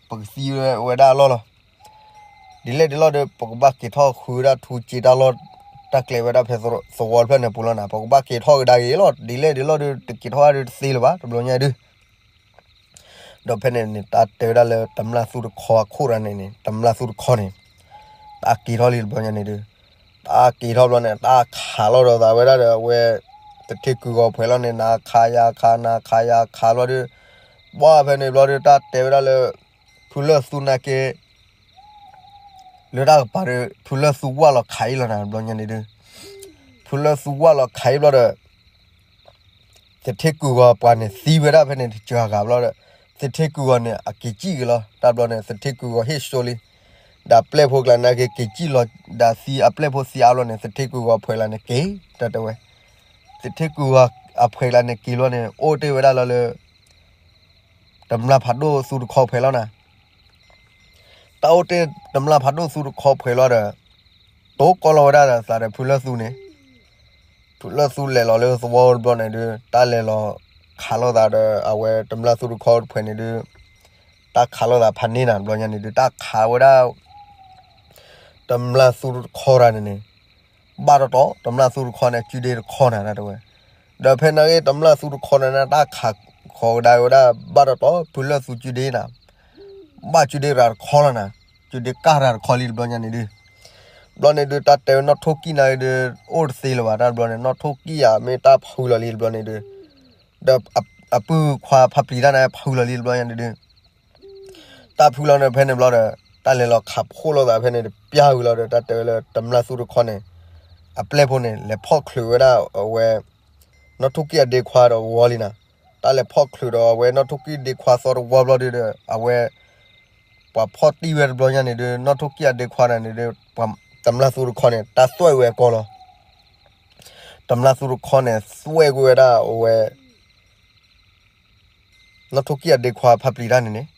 ပကသံဝဲဒၣ်အလီၢ်လီၤ. ဒ်လဲၣ်ဒ်လဲၣ်ဒီး ပကဘၣ်က့ၤထီၣ်ဃုဝဲဒၣ်ထူစ့တၢ်လီၢ် တၢ်ကျဲဝဲဒၣ်ဖဲသဝီတဖျၢၣ်န့ၣ်ပူၤလီၤနၤ, ပကဘၣ်က့ၤထီၣ်ကဒါက့ၤလီၤ. ဒ်လဲၣ်ဒ်လဲၣ်ဒီး တက့ၤထီၣ်ဝဲဒၣ်ဒီးတသ့လၢၤဘၣ် တဘျီညါဒုး ဒီးဖဲန့ၣ်န့ၣ် တၢ်တဲဝဲဒၣ်လၢတမျၢ်သူတခီအခိၣ်တဂၤန့ၣ်န့ၣ် တမျၢ်သူတခီန့ၣ် တၢ်က့ၤထီၣ်လံတဘျီညါန့ၣ်ဒုး, တၢ်က့ၤထီၣ်ဘျီန့ၣ် တၢ်ခးလိာ်ဒီးသးဝဲဒၣ်ဒီး အဝဲ သထ့ကုၢ်ဂီၤဖှဲးလီၤန့ၣ် နၤခးယၤခး နၤခးယၤခးဘျီဒီး ပှၢ်ဖဲန့ၣ်ဘျီဒီး တၢ်တဲဝဲဒၣ်လၢ ဖုလၢၢ်သူနာ်က့ လၢတၢ်ကပၤဒီး ဖုလၢၢ်သူဝၢ်လီၤခးအံၤလီၤနၤ တဘျီညါန့ၣ်ဒုး, ဖုလၢၢ်သူဝၢ်လီၤခးအံၤဘျီဒီး သထ့ကုၢ်ဂီၤပှၤန့ၣ်သံဝဲဒၣ်ဖဲန့ၣ်တစှၤဂၤဘျီဒီး သထ့ကုၢ်ဂီၤန့ၣ် အက့ၤစံၣ်က့ၤလီၤ. တၢ်ဘျီန့ၣ် သထ့ကုၢ်ဂီၤဟ့ၣ်စိလံ, ဒီးပျဲၢ်ဖိကျါနာ်က့ က့ၤစံၣ်လီၤ ဒီးသံအပျဲၢ်ဖိသံအါဘျီန့ၣ် သထ့ကုၢ်ဂီၤဖှဲးလီၤန့ၣ်က့ၤ တၢ်တဲဝဲ, သထ့ကုၢ်ဂီၤအဖှဲးလီၤန့ၣ်က့ၤဘျီန့ၣ် အိၣ်တ့ၢ်ဝဲဒၣ်လီၤလၢ တမျၢ်ဖးဒိၣ်သူတခီဖှဲးလီၤနၤ. တၢ်အိၣ်တ့ၢ်တမျၢ်ဖးဒိၣ်သူတခီဖှဲးလီၤဒီး တိကိးလီၤဝဲဒၣ်ဒီးသးဒီးဖုလၢၢ်သူန့ၣ်, ဖုလၢၢ်သူလဲၤလီၤလၢသဝီတဘျီန့ၣ်ဒုး တၢ်လဲၤလီၤခးလိာ်သးဒီး အဝဲတမျၢ်သူတခီတဖှဲးန့ၣ်ဒုး တၢ်ခးလိာ်သးဖးန့ၢ်နၤ တဘျီညါန့ၣ်ဒုး တၢ်ခးဝဲဒၣ် တမျၢ်သူတခီတဂၤန့ၣ်န့ၣ် ဘၣ်တတီ တမျၢ်သူတခီန့ၣ် စုဒ့တခီနၤ တၢ်တဲဝဲ, ဒီးဖဲနာ်က့ တမျၢ်သူတခီန့ၣ် တၢ်ခးဃီၤကဒါဝဲဒၣ် ဘၣ်တတီ ဖုလၢၢ်သူစုဒ့နၤ, ဘၣ်စုဒ့ရၤတခီလီၤနၤ, စုဒ့ကၢ်ရၤတခီလံ တဘျီညါန့ၣ်ဒုး, ဘျီန့ၣ်ဒုး တၢ်တဲဝဲနီၣ်ထိၣ်ကံၣ်နာ်က့ဒုး အိၣ်တသ့လၢၤဘၣ် တၢ်ဘျီန့ၣ် နီၣ်ထိၣ်ကံၣ်ဧါ မ့ၢ်တၢ်ဖုလီၤလံ တဘျီန့ၣ်ဒုး, ဒီးအပုၢ်ခွါဖးပျံၤတၢ်န့ၣ် ဖုလီၤလံ တဘျီညါန့ၣ်ဒုး တၢ်ဖုလီၤန့ၣ် ဖဲန့ၣ်ဘျီဒီး တၢ်လဲၤလီၤခးဖှိၣ်လိာ်သးဖဲန့ၣ်တပျၢ်ဝံၤလီၤဒီး တၢ်တဲဝဲလၢတမျၢ်သူတခီန့ၣ် အပျဲၢ်ဖိန့ၣ် လဲၤဖီၣ်ချုးဝဲဒၣ်အဝဲ နီၣ်ထိၣ်ကံၣ်အဒ့ခွါဒီးဝီလံနၤ, တၢ်လဲၤဖီၣ်ချုးဒီးအဝဲနီၣ်ထိၣ်ကံၣ်ဒ့ခွါသီတဝီဘျီဒုးဒီး အဝဲ ပှၤဖီၣ်တံၢ်ဝဲတဘျီညါန့ၣ်ဒုး နီၣ်ထိၣ်ကံၣ်အဒ့ခွါန့ၣ်ဒုး တမျၢ်သူတခီန့ၣ် တၢ်သွဲၣ်ဝဲအကီလီၤ. တမျၢ်သူတခီန့ၣ် သွဲၣ်ကွံာ်ဝဲဒၣ်အဝဲ နီၣ်ထိၣ်ကံၣ်အဒ့ခွါဖးပျံၤတၢ်န့ၣ်န့ၣ်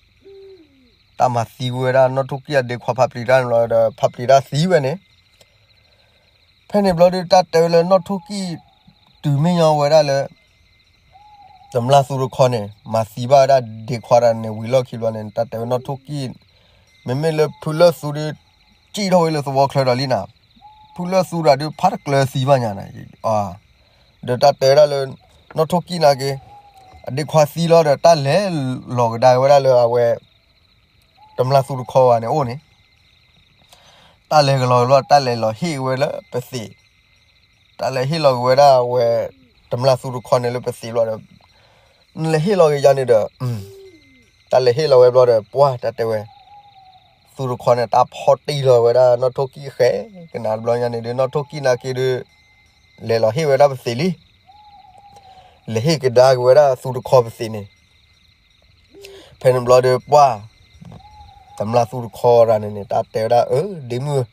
တၢ်မၤသံကွံာ်ဝဲဒၣ် နီၣ်ထိၣ်ကံၣ်အဒ့ခွါဖးပျံၤတၢ်န့ၣ်လီၤဒီး ဖးပျံၤတၢ်သံဝဲန့ၣ် ဖဲန့ၣ်ဘျီဒုး တၢ်တဲဝဲလၢနီၣ်ထိၣ်ကံၣ် တုၤမ့ၢ်ညီဝဲဒၣ်လၢ တမျၢ်သူတခီန့ၣ် မၤသံဘၣ်ဝဲဒၣ်ဒ့ခွါတဂၤန့ၣ် ဝံၤလီၢ်ခံဘျီန့ၣ် တၢ်တဲဝဲနီၣ်ထိၣ်ကံၣ် မ့မ့ၢ်လၢဖုလၢၢ်သူဒုး စံၣ်ထီၣ်ဝဲလၢသဝီချၢဒီးလံနၤ, ဖုလၢၢ်သူတဂၤဒုး ဖးတကျၢၤသံဘၣ်ညါန့ၣ် ဒီးတၢ်တဲဝဲဒၣ်လၢ နီၣ်ထိၣ်ကံၣ်နာ်က့ အဒ့ခွါသံလီၤဒီး တၢ်လဲၤလီၤကဒါဝဲဒၣ်လၢအဝဲ တမျၢ်သူတခီဝဲန့ၣ်အိၣ်န့ၣ် တၢ်လဲၤကလီၤကလီၤ တၢ်လဲၤလီၤဟ့ၣ်ဝဲလၢပသံး, တၢ်လဲၤဟ့ၣ်လီၤက့ၤဝဲဒၣ်အဝဲ တမျၢ်သူတခီန့ၣ်လၢပသံးဘျီဒီး နလဲၤဟ့ၣ်လီၤက့ၤယၤန့ၣ်ဒီး တၢ်လဲၤဟ့ၣ်လီၤဝဲဘျီဒီး ပှၢ်တၢ်တဲဝဲ, သူတခီန့ၣ် တၢ်ဖီၣ်တံၢ်လီၤဝဲဒၣ်နီၣ်ထိၣ်ကံၣ်ဃဲကနၤတဘျီညါန့ၣ်ဒုး နီၣ်ထိၣ်ကံၣ်နာ်က့ဒုး လဲၤလီၤဟ့ၣ်ဝဲဒၣ်ပသ့ၣ်လံ. လဲၤဟ့ၣ်ကဒါက့ၤဝဲဒၣ်သူတခီပသ့ၣ်န့ၣ် ဖဲန့ၣ်ဘျီဒီးပှၢ် တမျၢ်သူတခီရၤန့ၣ်န့ၣ် တၢ်တဲဝဲဒၣ် အၢ ဒ့မုၣ်,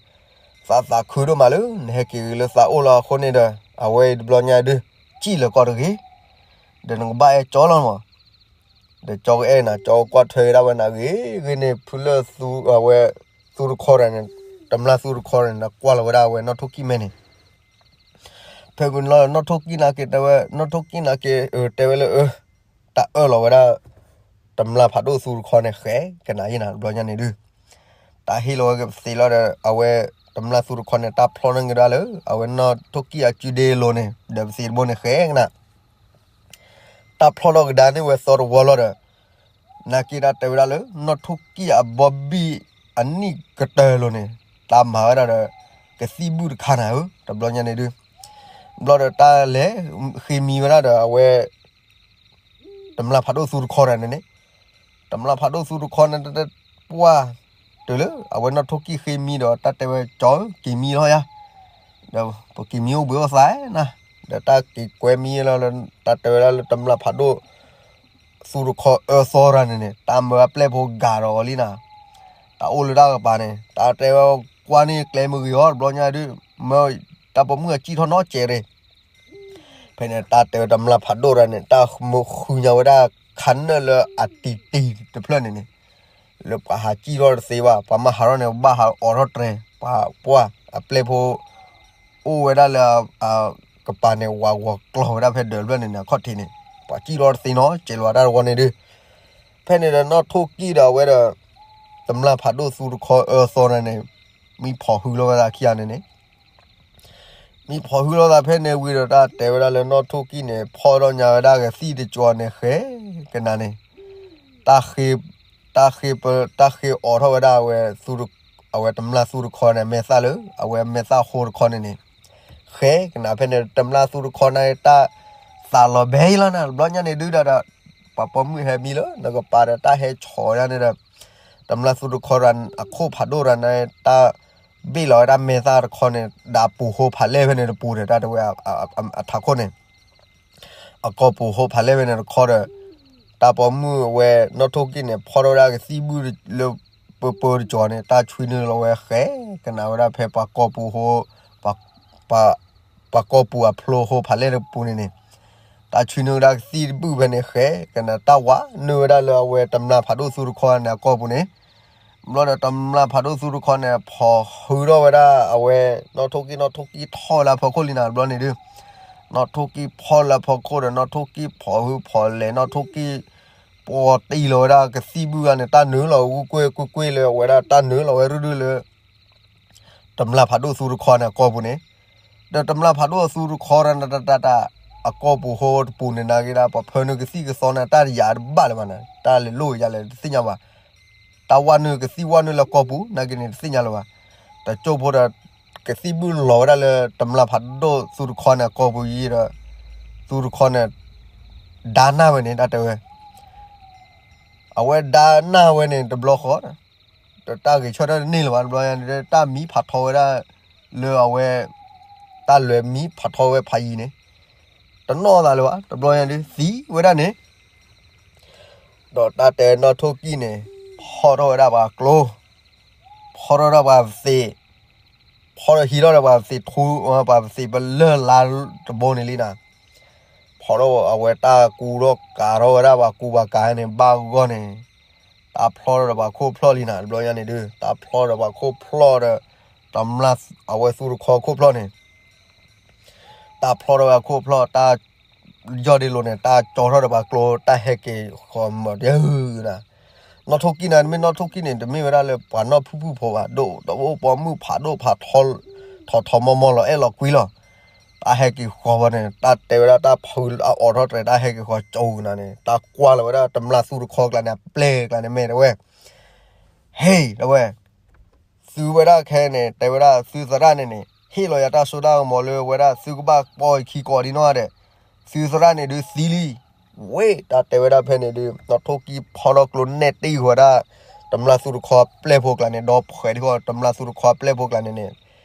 သးသးခုဒိၣ်မးလၢ နဟဲက့ၤဂ့ၤလၢသးအိၣ်လီၤအဃိန့ၣ်ဒီး အဝဲအံၤတဘျီညါဒုး စံၣ်လၢၤကီးတဂ့ၤ, ဒီးနကဘၣ်အဲၣ်ကၠီလီၤမး, ဒီးကၠီကအဲၣ်နၤ ကၠီကွၢ်ထွဲဝဲဒၣ်ဝဲနၤဂ့ၤဂ့ၤန့ၣ် ဖုလၢသူအဝဲ သူတခီရၤန့ၣ် တမျၢ်သူတခီရၤန့ၣ် ကွၢ်လီၤဝဲဒၣ်အဝဲနီၣ်ထိၣ်ကံၣ်မဲန့ၣ် ဖဲပနီၣ်နီၣ်ထိၣ်ကံၣ်နာ်က့တဲဝဲ နီၣ်ထိၣ်ကံၣ်နာ်က့ အၢ တဲဝဲလၢအၢ တၢ်အၢၣ်လီၤဝဲဒၣ် တမျၢ်ဖးဒိၣ်သူတခီန့ၣ် ဃဲကနၤယံၤနၤတဘျီညါန့ၣ်ဒုး တၢ်ဟ့ၣ်လီၤဝဲက့ၤပသ့ၣ်လီၤဒီး အဝဲ တမျၢ်သူတခီန့ၣ် တၢ်ဖျီၣ်န့ၢ်ကဒါလၢ အဝဲနီၣ်ထိၣ်ကံၣ်အစုဒ့လိၤန့ၣ် ဒီးပသ့ၣ်တဘိန့ၣ် ဃဲကနၤ တၢ်ဖျီၣ်ထီၣ်ကဒါန့ၢ်ဝဲသီတဝီလီၤဒီး နာ်က့တၢ်တဲဝဲဒၣ်လၢ နီၣ်ထိၣ်ကံၣ်အဘီဘံၣ်အနံၣ်ကတၢၢ်လိၤန့ၣ် တၢ်မၤဝဲဒၣ်ဒီး ကသံၣ်ဘူၣ်တခါနၤဧၢ တဘျီညါန့ၣ်ဒုး ဘျီဒီးတၢ်လဲၤဃ့မံဝဲဒၣ်ဒီးအဝဲ တမျၢ်ဖးဒိၣ်သူတခီတၢ်န့ၣ်န့ၣ် တမျၢ်ဖးဒိၣ်သူတခီန့ၣ် ပှၢ် တုၤလၢအဝဲနီၣ်ထိၣ်ကံၣ်ဃ့မံဒီး တၢ်တဲဝဲကၠီဧၢ က့ၤမံလီၤယၤ ဒီးပက့ၤမံအိၣ်ဘှံးအိၣ်သါနၤ ဒီးတၢ်က့ၤကွဲမံလီၤလၢ တၢ်တဲဝဲဒၣ်လၢတမျၢ်ဖးဒိၣ် သူတခီအၢသီတၢ်န့ၣ်န့ၣ် တၢ်မၢအပျဲၢ်ဖိဂၤဒီးအီၤလံနၤ တၢ်အိၣ်လၢတၢ်ကပၤန့ၣ် တၢ်တဲဝဲကွၢ်န့ၢ်ကျဲမုၢ်ဂ့ၤအီၤ တဘျီညါဒုး မၢတၢ်ပိာ်မုၣ်အစံၣ်ထီၣ်နီတစဲးရ့ၣ် ဖဲန့ၣ် တၢ်တဲဝဲတမျၢ်ဖးဒိၣ်တၢ်န့ၣ် တၢ်မၢဃုညါဝဲဒၣ်ခါနၢၣ်လၢအတံၤတံၤတဖျၢၣ်န့ၣ်န့ၣ် လၢပှၤဟးစံၣ်ထီၣ်တသ့ဘၣ် ပှၤမၤဟးထီၣ်န့ၣ် ဘၣ်ဟးအိးထီၣ်တြဲၤ ပှၤပှၢ်အပျဲၢ်ဖိ အိၣ်ဝဲဒၣ်လၢ ကပၤန့ၣ် ဝးဂီၤကျီၤဝဲဒၣ်ဖဲဒၢးတဖျၢၣ်န့ၣ်န့ၣ် အခီၣ်ထံးန့ၣ် ပှၤစံၣ်ထီၣ်တသ့နီတစဲးလၢၤဘၣ်တၢ်တဝီန့ၣ်ဒုး ဖဲန့ၣ်ဒီးနီၣ်ထိၣ်ကံၣ်ဒီးအဝဲဒီး တမျၢ်ဖးဒိၣ်သူတခီအၢသီန့ၣ်န့ၣ် မံဖီၣ်ဟုလိာ်ဝဲဒၣ်ခံဂၤန့ၣ်န့ၣ် မံဖီၣ်ဟုလိာ်သးဖဲန့ၣ်ဝံၤဒီးတၢ်တဲဝဲဒၣ်လၢနီၣ်ထိၣ်ကံၣ်န့ၣ် ဖီၣ်ထီၣ်ညါဝဲဒၣ်ကသံၣ်တကီၤန့ၣ် ဃဲကနၤန့ၣ် တၢ်ဃ့ တၢ်ဃ့ တၢ်ဃ့အိးထီၣ်ဝဲဒၣ်အဝဲ အဝဲတမျၢ်သူတခီန့ၣ် အမဲာ်သၣ်လၢ အဝဲမဲာ်သၣ်ဃိတခီန့ၣ်န့ၣ် ဃဲကနၤဖဲန့ၣ် တမျၢ်သူတခီန့ၣ် တၢ်သးလီၤဘဲလီၤနၤ တဘျီညါန့ၣ်ဒုးဒီး ပှၤပိာ်မုၣ်ဟဲမံလၢ နကပၤဒီးတၢ်ဟဲဆီၣ်ဝဲဒၣ်န့ၣ်ဒီး တမျၢ်သူတခီဒီး အခိၣ်ဖးဒိၣ်ဒီးန့ၣ် တၢ်ဘ့ၣ်လီၤဝဲဒၣ်မဲာ်သၣ်တခီန့ၣ် ဒီးပူၤဟိဖးလဲၢ်ဖဲန့ၣ်တပူၤန့ၣ် တၢ်တဲဝဲ အထးခိၣ်န့ၣ် အကိာ်ပူၤဟိဖးလဲၢ်ဖဲန့ၣ်တခီဒီး တၢ်ပိာ်မုၣ်အဝဲနီၣ်ထိၣ်ကံၣ်န့ၣ် ဖီၣ်ထီၣ်ဝဲဒၣ်ကသံၣ်ဘူၣ်လၢ ပၢပၢတကီၤန့ၣ် တၢ်ဆွံနုာ်လီၤဝဲဃဲ ကနၤဝဲဒၣ်ဖဲပှၤကိာ်ပူၤဟိ ပှၤ ပှၤကိာ်ပူၤအဖျိဟိဖးလဲၢ်တပူၤန့ၣ်န့ၣ် တၢ်ဆွံနုာ်ဝဲဒၣ်ကသံၣ်တဘူၣ်ဖဲန့ၣ်ဃဲ ကနၤတၢ်ဝးနုာ်ဝဲဒၣ်လၢအဝဲတမျၢ်ဖးဒိၣ်သူတခီန့ၣ်အကိာ်ပူၤန့ၣ် ဘျီဒီးတမျၢ်ဖးဒိၣ်သူတခီန့ၣ် ဖီၣ်ဟုထီၣ်ဝဲဒၣ်အဝဲ နီၣ်ထိၣ်ကံၣ် နီၣ်ထိၣ်ကံၣ်ထီၣ်ဝဲလၢအဖီခိၣ်လံနၤ တဘျီန့ၣ်ဒုး နီၣ်ထိၣ်ကံၣ်ဖီၣ်လၢအဖီခိၣ်ဒီး နီၣ်ထိၣ်ကံၣ်ဖီၣ်ဟုဖီၣ်လဲၢ် နီၣ်ထိၣ်ကံၣ် ပှီၤတံၢ်လီၤဝဲဒၣ်ကသံၣ်ဘူၣ်ဂၤန့ၣ် တၢ်နုာ်လီၤဝဲကွ့ၢ်ကွ့ၢ်ကွ့ၢ်လၢအဝဲဒၣ်တၢ်နုာ်လီၤဝဲရုၢ်ရုၢ်လၢ တမျၢ်ဖးဒိၣ်သူတခီန့ၣ်အကိာ်ပူၤန့ၣ် ဒီးတမျၢ်ဖးဒိၣ်အသူတခီတၢ်န့ၣ်တၢ်တၢ်တၢ် အကိာ်ပူၤဟိတပူၤန့ၣ်နာ်က့ဒၣ် ပှၤဖၢနုာ်ကသံၣ်ကသီန့ၣ် တၢ်တယာ်တဘၣ်လၢၤဘၣ်န့ၣ် တၢ်လဲၤလိၣ်ယၤလဲၣ်တသ့ၣ်ညါဘၣ် တၢ်ဝးနုာ်ကသံၣ်ဝးနုာ်လၢကိာ်ပူၤ နာ်က့န့ၣ်တသ့ၣ်ညါလၢၤဘၣ်. တကၠိဖိဒီး ကသံၣ်ဘူၣ်လီၤဝဲဒၣ်လၢတမျၢ်ဖးဒိၣ်သူတခီန့ၣ် ကိာ်ပူၤယံၤဒီး သူတခီန့ၣ် ဒါနၢ်ဝဲန့ၣ် တၢ်တဲဝဲ အဝဲဒါနၢ်ဝဲန့ၣ်တဘျီဃီ တၢ်ဂဲၤဆၢထၢၣ်တန့ၢ်လၢၤဘၣ် တဘျီညါန့ၣ် တၢ်မံဖးထီဝဲဒၣ်လၢအဝဲ တၢ်လဲၤမံဖးထီဝဲဖးယံၤန့ၣ် တနီၣ်သးလၢၤဘၣ် တဘျီညါဒုးသံဝဲဒၣ်န့ၣ် ဒီးတၢ်တဲနီၣ်ထိၣ်ကံၣ်န့ၣ် ဖီၣ်ထီၣ်ဝဲဒၣ်ပှၤကျိ ဖီၣ်ထီၣ်ဒၣ်ပှၤပသ့ၣ် ဖီၣ်ထီၣ်ဟံးထီၣ်ဒီးပှၤပသ့ၣ်ထူ ပှၤပသ့ၣ်ပလၢၢ်လါတဘိန့ၣ်လံနၤ ဖီၣ်ထီၣ်အဝဲတၢ်ကူထီၣ်ကၤထီၣ်ဝဲဒၣ်ပှၤကူပှၤကၤန့ၣ် ဘၣ်ဂီၢ်န့ၣ် တၢ်ဖျီၣ်ဒီးပှၤခိၣ်ဖျီၣ်လံနၤ တဘျီညါန့ၣ်ဒုး တၢ်ဖျီၣ်ဒီးပှၤခိၣ်ဖျီၣ်ဒီး တမျၢ်အဝဲသူတခီခိၣ်ဖျီၣ်န့ၣ် တၢ်ဖျီၣ်ဒီးပှၤခိၣ်ဖျီၣ် တၢ် ယီၢ်ဒ့လိၤန့ၣ် တၢ်ကၠီထီၣ်ဒီးပှၤကျိ တၢ်ဟဲက့ၤဃီမီၤဒဲနၤ နီၣ်ထိၣ်ကံၣ်န့ၣ် တမ့ၢ်နီၣ်ထိၣ်ကံၣ်န့ၣ် တမ့ၢ်ဝဲဒၣ်လၢပှၤနီၢ်ဖုၣ်ဖုၣ်ဖိဘၣ် ဒိၣ်တအိၣ်ပိာ်မုၣ်ဖးဒိၣ်ဖးထီ ထီၣ်ထီၣ်မီၤမီၤလီၤအဲၣ်လီၤကွံလီၤ တၢ်ဟဲက့ၤဃီဘီန့ၣ် တၢ်တဲဝဲဒၣ်တၢ်ဖုအအိးထီၣ်တြဲၤ တၢ်ဟဲက့ၤဃီကၠိနၤန့ၣ် တၢ်ကွၢ်လီၤဝဲဒၣ်တမျၢ်သူတခီကျါန့ၣ် အပျဲၢ်ကျါန့ၣ် မ့ၢ်တဲဝဲ ဟ့ၣ် တဲဝဲ သုဝဲဒၣ်ခဲအံၤန့ၣ် တဲဝဲဒၣ်သုသရၣ်န့ၣ်န့ၣ် ဟ့ၣ်လီၤယၤတၢ်စိတၢ်ကမီၤလၢဝဲဒၣ်သုကဘၣ်ပီအခံကိးဒံနီၢ်ဂၤဒဲး, သုသရၣ်န့ၣ်ဒုးသံလံ, ဝ့ၢ် တၢ်တဲဝဲဒၣ်ဖဲန့ၣ်ဒုး နီၣ်ထိၣ်ကံၢ်ဖီထီၣ်ကျိနဲၣ်တံၢ်ဃီဝဲဒၣ် တမျၢ်သူတခီပျဲၢ်ဖိကျါန့ၣ် ဒီးဖှဲးဒံးဃီ တမျၢ်သူတခီပျဲၢ်ဖိကျါန့ၣ်န့ၣ်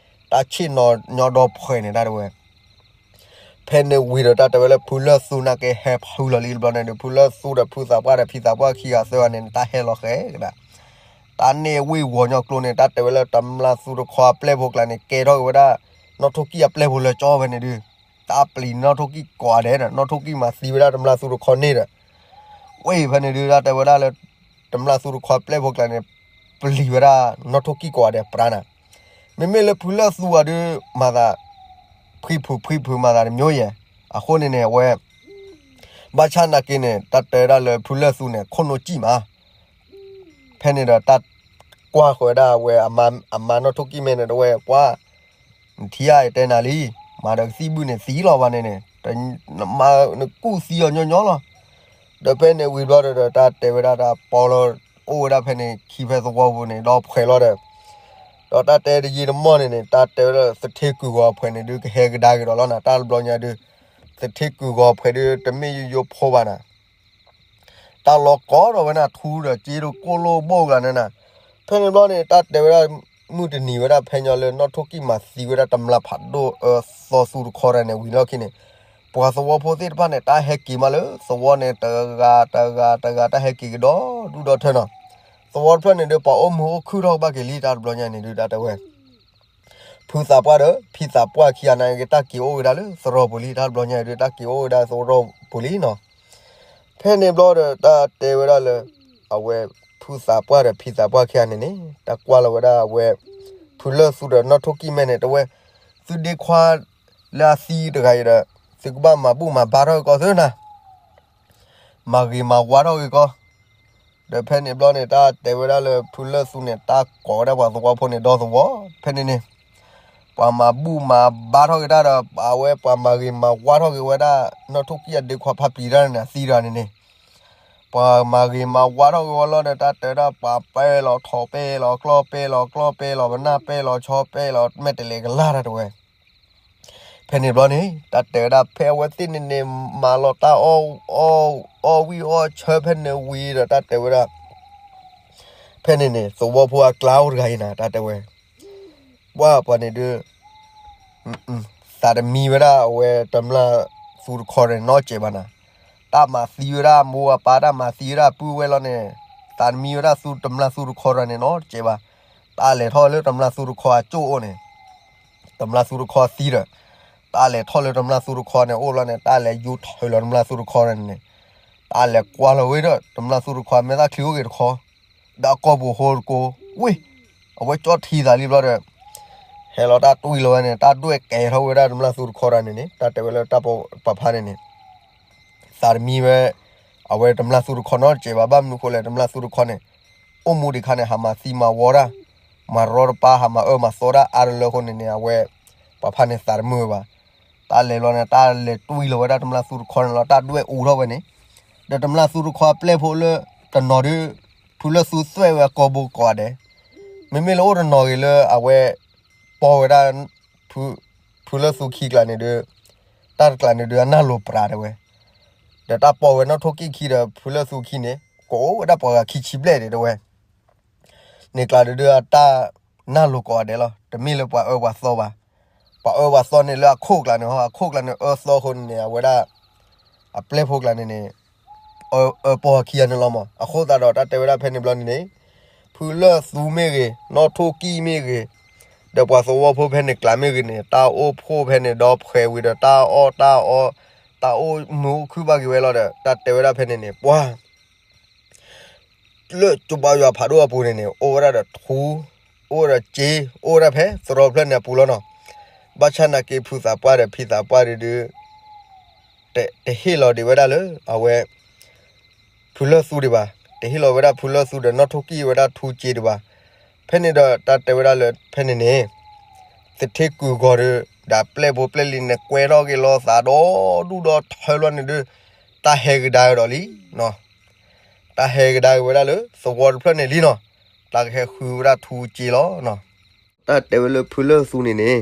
တၢ်ဆ့ၣ်နီၤညီဒီးဖှဲးန့ၣ် တၢ်တဲဝဲ ဖဲန့ၣ်ဝံၤဒီး တၢ်တဲဝဲလၢဖုလၢၢ်သူနာ်က့ဟဲဖုလီၤလံတဘျီန့ၣ်ဒီး ဖုလၢၢ်သူဒီးဖုသးပှၢ်ဒီးဖံသးပှၢ်ခံဂၤသၢဂၤန့ၣ် တၢ်ဟဲလီၤဃဲကဒါ တၢ်န့ၢ်ဝ့ၢ်ဝီၤညီကျိန့ၣ် တၢ်တဲဝဲလၢတမျၢ်သူတခီအပျဲၢ်ဖိကျါန့ၣ် ကဲထီၣ်က့ၤဝဲဒၣ် နီၣ်ထိၣ်ကံၢ်အပျဲၢ်ဖိလၢကၠီဖဲန့ၣ်ဒုး တၢ်ပျံၤနီၣ်ထိၣ်ကံၢ်ကိးဂၤဒဲးဒီး နီၣ်ထိၣ်ကံၢ်မၤသံဝဲဒၣ်တမျၢ်သူတခီန့ၣ်ဒီး ဝ့ၢ်ဖဲန့ၣ်ဒုး တၢ်တဲဝဲဒၣ်လၢ တမျၢ်သူတခီပျဲၢ်ဖိကျါန့ၣ် ပျံၤဝဲဒၣ်နီၣ်ထိၣ်ကံၢ်ကိးဂၤဒဲးပြါနၤ မ့မ့ၢ်လၢဖုလၢၢ်သူအီၤဒုး မၤသး ဖှံဖုဖှံဖုမၤသးတမျိုးယဲၢ် အဃိန့ၣ်န့ၣ် အဝဲ ဘၣ်ဆၣ်နာ်က့န့ၣ် တၢ်တဲဝဲဒၣ်လၢဖုလၢၢ်သူန့ၣ် ခိၣ်နူာ်စံၣ်မး ဖဲန့ၣ်ဒီးတၢ်ကွၢ်ဃီၤဝဲဒၣ်အဝဲ အမါနီၣ်ထိၣ်ကံၢ်မဲန့ၣ်တဝဲ ပှၤ နထံၣ်ဧါ ယတဲနၤလံ, မၤဒီးကသံၣ်ဘုၣ်န့ၣ်သံလီၤဘၣ်န့ၣ်န့ၣ်, နကူၣ်သံအီၤညီညီလီၤ. ဒီးဖဲန့ၣ်ဝံၤဘျီဒီး တၢ်တဲဝဲဒၣ်တၢ်ပီလီၤ, အိၣ်ဝဲဒၣ်ဖဲန့ၣ်ခံဖဲသဝီပူၤန့ၣ် ဒီးဖှဲးလီၤဒီး, ဒီးတၢ်တဲတယံာ်တမီၢ်န့ၣ်န့ၣ် တၢ်တဲဝဲဒၣ်သထ့ကုာ်ဂီၤဖှဲးန့ၣ်ဒုး ကဟဲကဒါက့ၤဒီးလီၤနၤ, တၢ်တဘျီညါဒုး သထ့ကုာ်ဂီၤဖှဲးဒုး တမ့ၢ်ယိယိဖိဘၣ်နၤ တၢ်လီၤကိးထီၣ်ဝဲနၤ ထူဒီးစ့ဒီးကိၢ်လိၣ်ဘိၣ်ကလၤန့ၣ်နၤ, ဖဲန့ၣ်ဘျီန့ၣ် တၢ်တဲဝဲဒၣ် မုၢ်တနံၤဝဲဒၣ်ဖဲညီလၢနီၣ်ထိၣ်ကံၢ်မၤသံဝဲဒၣ်တမျၢ်ဖးဒိၣ်အၢသီသူတခီတၢ်န့ၣ် ဝံၤလီၢ်ခံန့ၣ်, ပှၤသဝီဖိသ့ၣ်တဖၣ်န့ၣ် တၢ်ဟဲက့ၤမးလၢသဝီန့ၣ် တဂၤတဂၤတဂၤ တၢ်ဟဲက့ၤကဒီးဒူၣ်ဒီထၢနီၤ, သဝီတဖျၢၣ်န့ၣ်ဒုး ပှၤအိၣ်မုာ်အိၣ်ခုၣ်ထီၣ်ကဘၣ်က့ၤလံ တၢ်တဘျီညါန့ၣ်ဒုး တၢ်တဲဝဲ ဖုသးပှၢ်ဒီး ဖံသးပှၢ်ခံဂၤန့ၣ်က့ၤ တၢ်က့ၤအိၣ်ဝဲဒၣ်လၢသရိာ်ပူၤလံ, တၢ်တဘျီညါဒုး တၢ်က့ၤအိၣ်ဝဲဒၣ်သရိာ်ပူၤလံနီၤ. ဖဲန့ၣ်ဘျီဒီး တၢ်တဲဝဲဒၣ်လၢ အဝဲ ဖုသးပှၢ်ဒီးဖံသးပှၢ်ခံဂၤန့ၣ်န့ၣ် တၢ်ကွၢ်လီၤဝဲဒၣ်အဝဲ ဖုလၢၢ်သူဒီးနီၣ်ထိၣ်ကံၢ်မဲန့ၣ် တဝဲ သုဒ့ခွါလၢအသံတဂၤအံၤဒီး သုကဘၣ်မၤဘူၣ်မၤဘါထီၣ်က့ၤကီးသုနၤ မၤဂ့ၤမၤဝါထီၣ်က့ၤကီး, ဒီးဖဲန့ၣ်ဘျီန့ၣ် တၢ်တဲဝဲဒၣ်လၢဖုလၢၢ်သူန့ၣ် တၢ်ကိးဝဲဒၣ်ပှၤသဝီဖိန့ၣ် ဒီသဝီ, ဖဲန့ၣ်န့ၣ် ပှၤမၤဘူၣ်မၤဘါထီၣ်က့ၤတၢ်ဒီး အဝဲပှၤမၤဂ့ၤမၤဝါထီၣ်က့ၤဝဲဒၣ် နီၣ်ထိၣ်ကံၢ်အဒ့ခွါဖါပျံၤတၢ်န့ၣ် အသံတဂၤန့ၣ်န့ၣ်, ပှၤမၤဂ့ၤမၤဝါထီၣ်က့ၤဝဲလီၤဒီး တၢ်တဲဝဲဒၣ်ပှၤပဲလီၤထီၣ်ပဲလီၤ ကျီၢ်ပဲလီၤ ကျီၢ်ပဲလီၤ ပနၢ်ပဲလီၤ ဆီပဲလီၤ မဲာ်တလဲၤကလၢ်တၢ်တဝဲ ဖဲန့ၣ်ဘျီန့ၣ် တၢ်တဲဝဲဒၣ်ဖဲအဝဲသ့ၣ်န့ၣ်န့ၣ် မၤလီၤတၢ်အီၣ် အီၣ်ဝံၣ်အီၣ်ဆၢဖဲန့ၣ်ဝံၤဒီး တၢ်တဲဝဲဒၣ် ဖဲန့ၣ်န့ၣ် သဝီဖိအကျါအိၣ်တဂၤအံၤနၤ တၢ်တဲဝဲ ပှၤပှၤန့ၣ်ဒုး သးတမံဝဲဒၣ်အဝဲတမျၢ်သူတခီန့ၣ် နီတစဲးဘၣ်နၤ, တၢ်မၤသံဝဲဒၣ်မိၢ်အပၢ် တၢ်မၤသံဝဲဒၣ်ပုၢ်ဝဲၢ်လီၤန့ၣ်, သးတမံဝဲဒၣ်သူတမျၢ်သူတခီတဂၤန့ၣ် နီတစဲးဘၣ်, တၢ်လဲၤထီၣ်လၢတမျၢ်သူတခီအကၠိၣ်အိၣ်န့ၣ် တမျၢ်သူတခီသံဒီး တၢ်လဲၤထီၣ်လၢတမျၢ်သူတခီန့ၣ်အိၣ်လီၤန့ၣ် တၢ်လဲၤယူထၢလီၤတမျၢ်သူတခီန့ၣ်န့ၣ်, တၢ်လဲၤကွၢ်လီၤဝဲဒီး တမျၢ်သူတခီမဲာ်သၣ်ချံအိၣ်ဂ့ၤတခီ, ဒီးအကိာ်ပူၤဟိတကိး, ဝ့ၢ်, အဝဲကၠီထံသးလံဘျီဒီး ဟဲလီၤတၢ်တွံၢ်လီၤဝဲန့ၣ် တၢ်ဒွဲၣ်ကဲထီၣ်ဝဲဒၣ်တမျၢ်သူတခီတဂၤန့ၣ်န့ၣ် တၢ်တဲဝဲလၢတၢ်ပပာ်ဖျါန့ၣ်န့ၣ် သးတမံဝဲ အဝဲတမျၢ်သူတခီနီတစဲးဘၣ် ဘၣ်မနုၤဃိလဲၣ် တမျၢ်သူတခီန့ၣ် အိၣ်မူဒံးခါန့ၣ် ဟးမၤသံမၤဝီတၢ်, မၤရီတပါ ဟးမၤအၢမၤသီတၢ်အါတလၢအဃိန့ၣ်န့ၣ် အဝဲ ပှၤဖါန့ၣ်သးတမုာ်ဝဲဘၣ်. တၢ်လဲၤဘျီန့ၣ် တၢ်လဲၤတွံၢ်လီၤဝဲဒၣ်တမျၢ်သူတခီန့ၣ်လီၤ တၢ်ဒွဲၣ်အူထီၣ်ဝဲန့ၣ်, ဒီးတမျၢ်သူတခီအပျဲၢ်ဖိလၢတနီၤဒုး ဖုလၢၢ်သူသွဲၣ်ဝဲအကိာ်ဘိကိးဂၤဒဲး, မ့မ့ၢ်လၢအိၣ်တနီၤဂ့ၤလၢအဝဲ ပီၢ်ဝဲဒၣ် ဖုလၢၢ်သူခံကျါန့ၣ်ဒုး တၢ်တကျါန့ၣ်ဒုး အနၢ်လိၤပြးတဲဝဲ, ဒီးတၢ်ပီၢ်ဝဲနီၣ်ထိၣ်ကံၢ်ခံဒီးဖုလၢၢ်သူခံန့ၣ် ကအိၣ်ဝဲဒၣ်ပှၤဂၤခံဆံဘျဲၣ်ဒံးတဲဝဲ န့ၣ်ကျါဒုးဒုးအတၢ်နၢ်လိၤကိးဂၤဒဲးလီၤ. တမ့ၢ်လၢပှၤအၢပှၤသီဘၣ်. ပှၤအၢပှၤသီန့ၣ်လၢအခိၣ်ကျါန့ၣ်ဟီ အခိၣ်ကျါန့ၣ်အၢသီအဃိန့ၣ်န့ၣ် အဝဲဒၣ် အပျဲၢ်ဖိကျါန့ၣ်န့ၣ် အၢပီၢ်ခံဂၤန့ၣ်လီၤမး. အဃိသတးဒီးတၢ်တဲဝဲဒၣ်ဖဲန့ၣ်ဘျီန့ၣ်န့ၣ် ဖုလၢၢ်သူမ့ၢ်ဂ့ၤ နီၣ်ထိၣ်ကံၢ်မ့ၢ်ဂ့ၤ ဒီးပှၤသဝီဖိဖဲန့ၣ်ကျါမ့ၢ်ဂ့ၤန့ၣ် တၢ်အိၣ်ဖှိၣ်ဖဲန့ၣ်ဒီးဖှဲးဝံၤဒီးတၢ်အီၣ်တၢ်အီ တၢ်အိၣ်မုာ်အိၣ်ခုၣ်ဘၣ်က့ၤဝဲလီၤဒီး တၢ်တဲဝဲဒၣ်ဖဲန့ၣ်န့ၣ် ပှၤ လၢကၠိဘါယွၤဖးဒိၣ်အပူၤန့ၣ်န့ၣ် အိၣ်ဝဲဒၣ်ဒီးထူ အိၣ်ဝဲဒီးစ့ အိၣ်ဝဲဒၣ်ဖဲသရိာ်ဖျၢၣ်န့ၣ်အပူၤလီၤနီၤ. ဘၣ်ဆၣ်နာ်က့ဖုသးပှၢ်ဒီးဖံသးပှၢ်ဒုးဒုး တဟ့ၣ်လီၤဒံးဝဲဒၣ်လၢ အဝဲ ဖုလၢၢ်သူဒံးဘၣ်. တဟ့ၣ်လီၤဝဲဒၣ်ဖုလၢၢ်သူဒီးနီၣ်ထိၣ်ကံၢ်ဝဲဒၣ်ထူစ့ဒံးဘၣ်. ဖဲန့ၣ်ဒီးတၢ်တဲဝဲဒၣ်လၢဖဲန့ၣ်န့ၣ် သထ့ကုာ်ဂီၤဒီး ဒီးပျဲၢ်ဖိပျဲၢ်လံန့ၣ် ကွဲထီၣ်က့ၤလီၤသးဒီဒူၣ်ဒီထၢလီၤန့ၣ်ဒုး တၢ်ဟဲကဒါကဒီးလံနီၤ. တၢ်ဟဲကဒါက့ၤဝဲဒၣ်လၢသဝီတဖျၢၣ်န့ၣ်လံနီၤ. တၢ်ကဟဲဃုဝဲဒၣ်ထူစ့လီၤနီၤ. တၢ်တဲဝဲလၢဖုလၢၢ်သူန့ၣ်န့ၣ်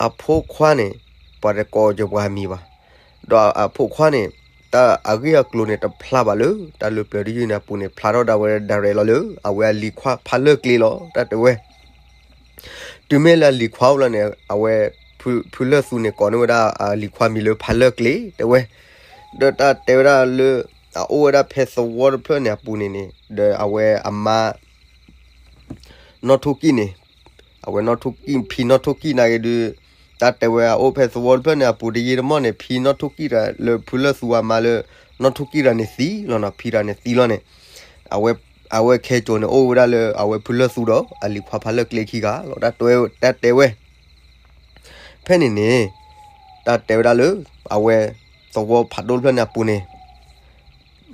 အဖိခွါန့ၣ် ပှၤတကိးက့ၤပှၤမံၤဘၣ်. ဒီးအဖိခွါန့ၣ် တၢ်အဂ့ၢ်အကျိၤန့ၣ် တဖျါဘၣ်လၢ တၢ်လၢပျၢၤတယုၢ်န့ၣ်အပူၤန့ၣ် ဖျါထီၣ်ဒၣ်ဝဲဒၣ်ရဲၣ်လီၤလၢ အဝဲအလံၤခွါဖးလၢကျ့လီၤ တၢ်တဲဝဲ. တုၤမ့ၢ်လၢအလံၤခွါအိၣ်လီၤန့ၣ် အဝဲ ဖုလၢၢ်သူန့ၣ် ကိးန့ၢ်ဝဲဒၣ်အလံၤခွါမံၤလၢဖးလၢကျ့ တဲဝဲ. ဒီးတၢ်တဲဝဲဒၣ်လၢ အအိၣ်ဝဲဒၣ်ဖဲသဝီတဖျၢၣ်န့ၣ်အပူၤန့ၣ်န့ၣ် ဒီးအဝဲအမါ နီၣ်ထိၣ်ကံၣ်န့ၣ် အဝဲနီၣ်ထိၣ်ကံၣ် ဖံနီၣ်ထိၣ်ကံၣ်နာ်က့ဒုး တၢ်တဲဝဲအအိၣ်ဖဲသဝီတဖျၢၣ်န့ၣ်အပူၤတယံာ်တမီၢ်န့ၣ် ဖံနီၣ်ထိၣ်ကံၣ်တၢ်လၢဖုလၢၢ်သူအမါလၢ နီၣ်ထိၣ်ကံၣ်တၢ်န့ၣ်သံလီၤနီၤ ဖံတၢ်န့ၣ်သံလီၤန့ၣ် အဝဲခဲကိာ်န့ၣ်အိၣ်ဝဲဒၣ်လၢအဝဲဖုလၢၢ်သူဒီးအလံၤခွါဖးလၢကျ့ခံဂၤလီၤ တၢ်တဲဝဲ တၢ်တဲဝဲ ဖဲန့ၣ်န့ၣ် တၢ်တဲဝဲဒၣ်လၢ အဝဲ သဝီဖးဒိၣ်တဖျၢၣ်န့ၣ်အပူၤန့ၣ်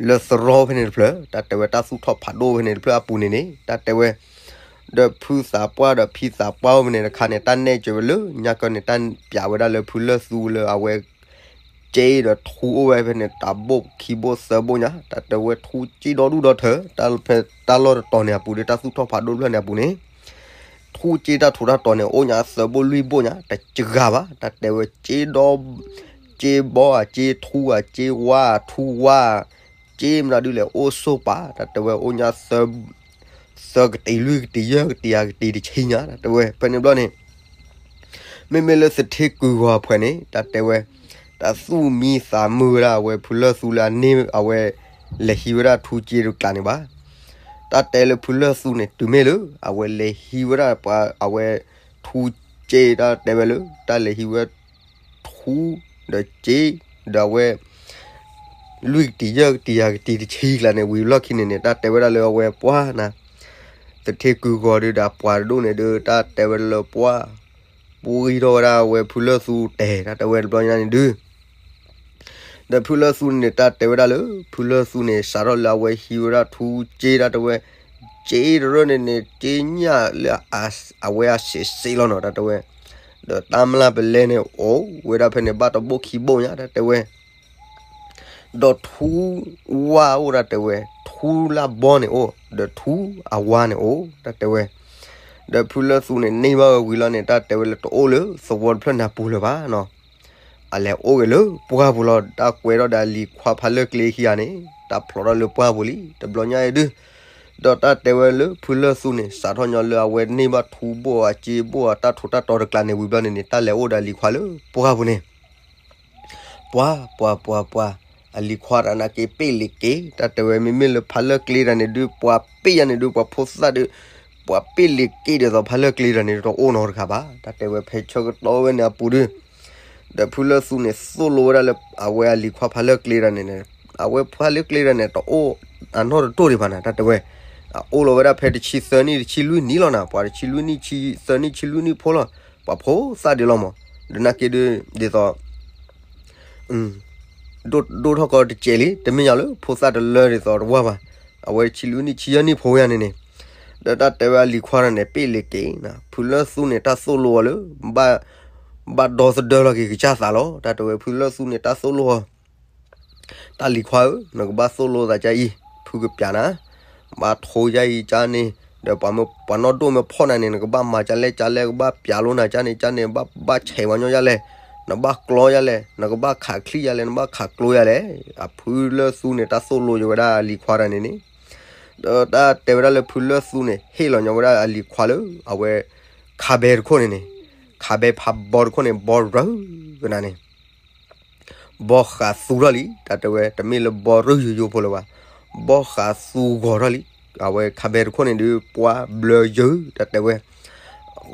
လၢသရီဖဲန့ၣ်တဖျၢၣ် တၢ်တဲဝဲတၢ်သူၣ်ထီၣ်ဖးဒိၣ်ဖဲန့ၣ်တဖျၢၣ်အပူၤန့ၣ်န့ၣ် တၢ်တဲဝဲ ဒီးဖုသးပှၢ်ဒီးဖံသးပှၢ်အိၣ်ဖဲန့ၣ်တခါန့ၣ် တၢ်နဲၣ်စၢၤဝဲလၢညါကီန့ၣ် တၢ်ပျးဝဲဒၣ်လၢဖုလၢၢ်သူလၢအဝဲ က့ဒီးထူအိၣ်ဝဲဖဲန့ၣ် တၢ်ဘိၣ်ခံဘိၣ်သၢဘိၣ်ညါ တၢ်တဲဝဲထူက့ဒီဒူၣ်ဒီထၢ တၢ်ဖဲတၢ်လီၢ်တတီၤန့ၣ်အပူၤဒီး တၢ်သူၣ်ထီၣ်ဖးဒိၣ်တဖျၢၣ်န့ၣ်အပူၤန့ၣ် ထူက့တၢ်ထူးတၢ်တီၤန့ၣ် အိၣ်ညါသၢဘိၣ်လွံၢ်ဘိၣ်ညါ တကဂၤဘၣ် တၢ်တဲဝဲက့ဒီ က့ဘီဧါ က့ထူဧါ က့ဝါ ထူဝါ က့မနုၤဒုးလဲၣ် အိၣ်ဆိပာ် တၢ်တဲဝဲအိၣ်ညါသၢ သၢကတံၤလွံၢ်ကတံၤယဲၢ်ကတံၤအကတံၤတဆံညါ တၢ်တဲဝဲ ဖဲန့ၣ်ဘျီန့ၣ် မ့မ့ၢ်လၢသထ့ကုာ်ဂီၤအဖှဲးန့ၣ် တၢ်တဲဝဲ တၢ်သူၣ်မံသးမုာ်ဝဲဒၣ်အဝဲဖုလၢၢ်သူလၢအန့ၢ်အဝဲ လဲၤဟံးဝဲဒၣ်ထူက့တကျးန့ၣ်ဘၣ်. တၢ်တဲလၢဖုလၢၢ်သူန့ၣ် တုၤမ့ၢ်လၢ အဝဲလဲၤဟံးဝဲဒၣ်ပှၤအဝဲ ထူက့ တၢ်တဲဝဲလၢ တၢ်လဲၤဟံးဝဲ ထူ ဒီးက့ ဒီးအဝဲ လွံၢ်ကတံၤယဲၢ်ကတံၤယဲၢ်ကတံၤတဆံကျါန့ၣ် ဝံၤလီၢ်ခံန့ၣ်န့ၣ် တၢ်တဲဝဲဒၣ်လၢအဝဲပှၢ်နၤ သထ့ကုာ်ဂီၤဒုးဒီးပှၤတဒိၣ်န့ၣ်ဒုး တၢ်တဲဝဲလၢပှၢ် ပှံထီၣ်ဝဲဒၣ်အဝဲဖုလၢၢ်သူတဲာ် တၢ်တဲဝဲတဘျီညါန့ၣ်ဒုး ဒီးဖုလၢၢ်သူန့ၣ် တၢ်တဲဝဲဒၣ်လၢ ဖုလၢၢ်သူန့ၣ် စးထီၣ်လၢအဝဲဟံးဝဲဒၣ်ထူက့ တၢ်တဲဝဲ က့တရၢၢ်န့ၣ်န့ၣ် က့ညၣ်လၢ အဝဲအစဲးစဲးလီၤနီၤ တၢ်တဲဝဲ ဒီးတၢ်မျၢ်ပလဲန့ၣ် အိၣ်ဝဲဒၣ်ဖဲန့ၣ် ဘၣ်တဘိၣ်ခံဘိၣ်ညါ တၢ်တဲဝဲ ဒီးထူဝါအိၣ် တၢ်တဲဝဲ ထူလၢအဘီန့ၣ်အိၣ် ဒီးထူအဝါန့ၣ်အိၣ် တၢ်တဲဝဲ ဒီးဖုလၢၢ်သူန့ၣ် န့ၢ်ဘၣ်ဝဲဝံၤလီၤန့ၣ် တၢ်တဲဝဲလၢတအိၣ်လၢသဝီတဖျၢၣ်န့ၣ်အပူၤလၢၤဘၣ်နီၤ အလဲၤအိၣ်ဂ့ၤလၢပှၢ်ပူၤလီၤ တၢ်ကွဲးထီၣ်ဒီးအလံၤခွါဖးလၢကျ့ခံဂၤန့ၣ် တၢ်ဖျိးထီၣ်လၢပှၢ်ပူၤလံ တဘျီညါအံၤဒုး ဒီးတၢ်တဲဝဲလၢဖုလၢၢ်သူန့ၣ် စးထီၣ်ညီလၢအဝဲန့ၢ်ဘၣ်ထူဘိၣ်အက့ဘိၣ်အတၢ်ထူးတၢ်တီၤတကျးန့ၣ် ဝံၤဘျီန့ၣ်န့ၣ် တၢ်လဲၤအိၣ်ဒီးအလံၤခွါလၢပှၢ်ပူၤန့ၣ် ပှၤ ပှၤ ပှၤ ပှၤ အလံၤခွါတၢ်နာ်က့ပ့ၢ်လ့ၤက့ၤ တၢ်တဲဝဲ မ့မ့ၢ်လၢဖးလၢကျ့တၢ်န့ၣ်ဒုး ပှၤပ့ၢ်ယါန့ၣ်ဒုး ပှၤဖိသၣ်ဒုး ပှၤပ့ၢ်လ့ၤက့ၤဒ်သိးဖးလၢကျ့တၢ်န့ၣ် တအိၣ်နီတဂၤဘၣ် တၢ်တဲဝဲ ဖဲဆၢကတီၢ်ဝဲန့ၣ်အပူၤဒုး ဒီးဖုလၢၢ်သူန့ၣ် သိၣ်လိဝဲဒၣ်လၢအဝဲအလံၤခွါဖးလၢကျ့တၢ်န့ၣ်န့ၣ် အဝဲဖးလၢကျ့တၢ်န့ၣ် တအိၣ်အနီၢ်တတိၢ်ဒံးဘၣ်န့ၣ် တၢ်တဲဝဲ အအိၣ်လီၤဝဲဒၣ်ဖဲတဆံသၢနံၣ်တဆံလွံၢ်နံၣ်လီၤနၤ ပှၤတဆံလွံၢ်နံၣ် သၢနံၣ်တဆံလွံၢ်နံၣ်ဖိလီၤ ပှၤဖိသၣ်ဒံးလီၤမး ဒီးနာ်က့ဒုး ဒ်သိး ဒိၣ်ထီၣ်ကီတစဲးလံ တမ့ၢ်ညီလၢဖိသၣ်တလၢဒ်သိးတဝၢ်ဘၣ် အဝဲတဆံလွံၢ်နံၣ်ဆံယဲၢ်နံၣ်ဖိယါန့ၣ်န့ၣ် ဒီးတၢ်တဲဝဲအလံၤခွါတၢ်န့ၣ် ပ့ၢ်လ့ၤက့ၤ ဖုလၢၢ်သူန့ၣ် တၢ်သိၣ်လိအီၤလၢ ဘၣ်ဒီသဒၢလီၤက့ၤကစၢ်သးလီၤ တၢ်တဲဝဲ ဖုလၢၢ်သူန့ၣ် တၢ်သိၣ်လိအီၤ တၢ်လံၤခွါဧၢ, နကဘၣ်သိၣ်လိသးကါအံၤ, ဖုကပျးနၤ, ဘၣ်ထိယါအံၤကါန့ၣ်, ဒီးပှၤနီၢ်ဒိၣ်မ့ၢ်ဖီၣ်နၤန့ၣ် နကဘၣ်မၤကါလဲၣ်ကါလဲၣ်, ကဘၣ်ပျးလိနၤကါန့ၣ်ကါန့ၣ်, ဘၣ်ဆဲးပှၤညီယါလဲၣ်, နဘၣ်ကျီယါလဲၣ်, နကဘၣ်ခးချံယါလဲၣ်, နဘၣ်ခးကျိယါလဲၣ်. အဖုလၢၢ်သူန့ၣ် တၢ်သိၣ်လိယိၤဝဲဒၣ်လံၤခွါတၢ်န့ၣ်န့ၣ်, ဒီးတၢ်တဲဝဲဒၣ်လၢဖုလၢၢ်သူန့ၣ် ဟ့ၣ်လီၤညီဝဲဒၣ်အလံၤခွါလၢ အဝဲ ခါဘဲတခိၣ်န့ၣ်န့ၣ်, ခါဘဲဖးဘီတခိၣ်န့ၣ် ဘီရၢကနၤန့ၣ် ဘီဃးသူထီၣ်လံ, တၢ်တဲဝဲ တမ့ၢ်လၢဘီရၢယိယိဖိလၢၤဘၣ်, ဘီဃးသူဂီၤထီၣ်လံ. အဝဲခါဘဲတခိၣ်န့ၣ်ဒုး ပှၢ်ဘျၢယၢၤ တၢ်တဲဝဲ,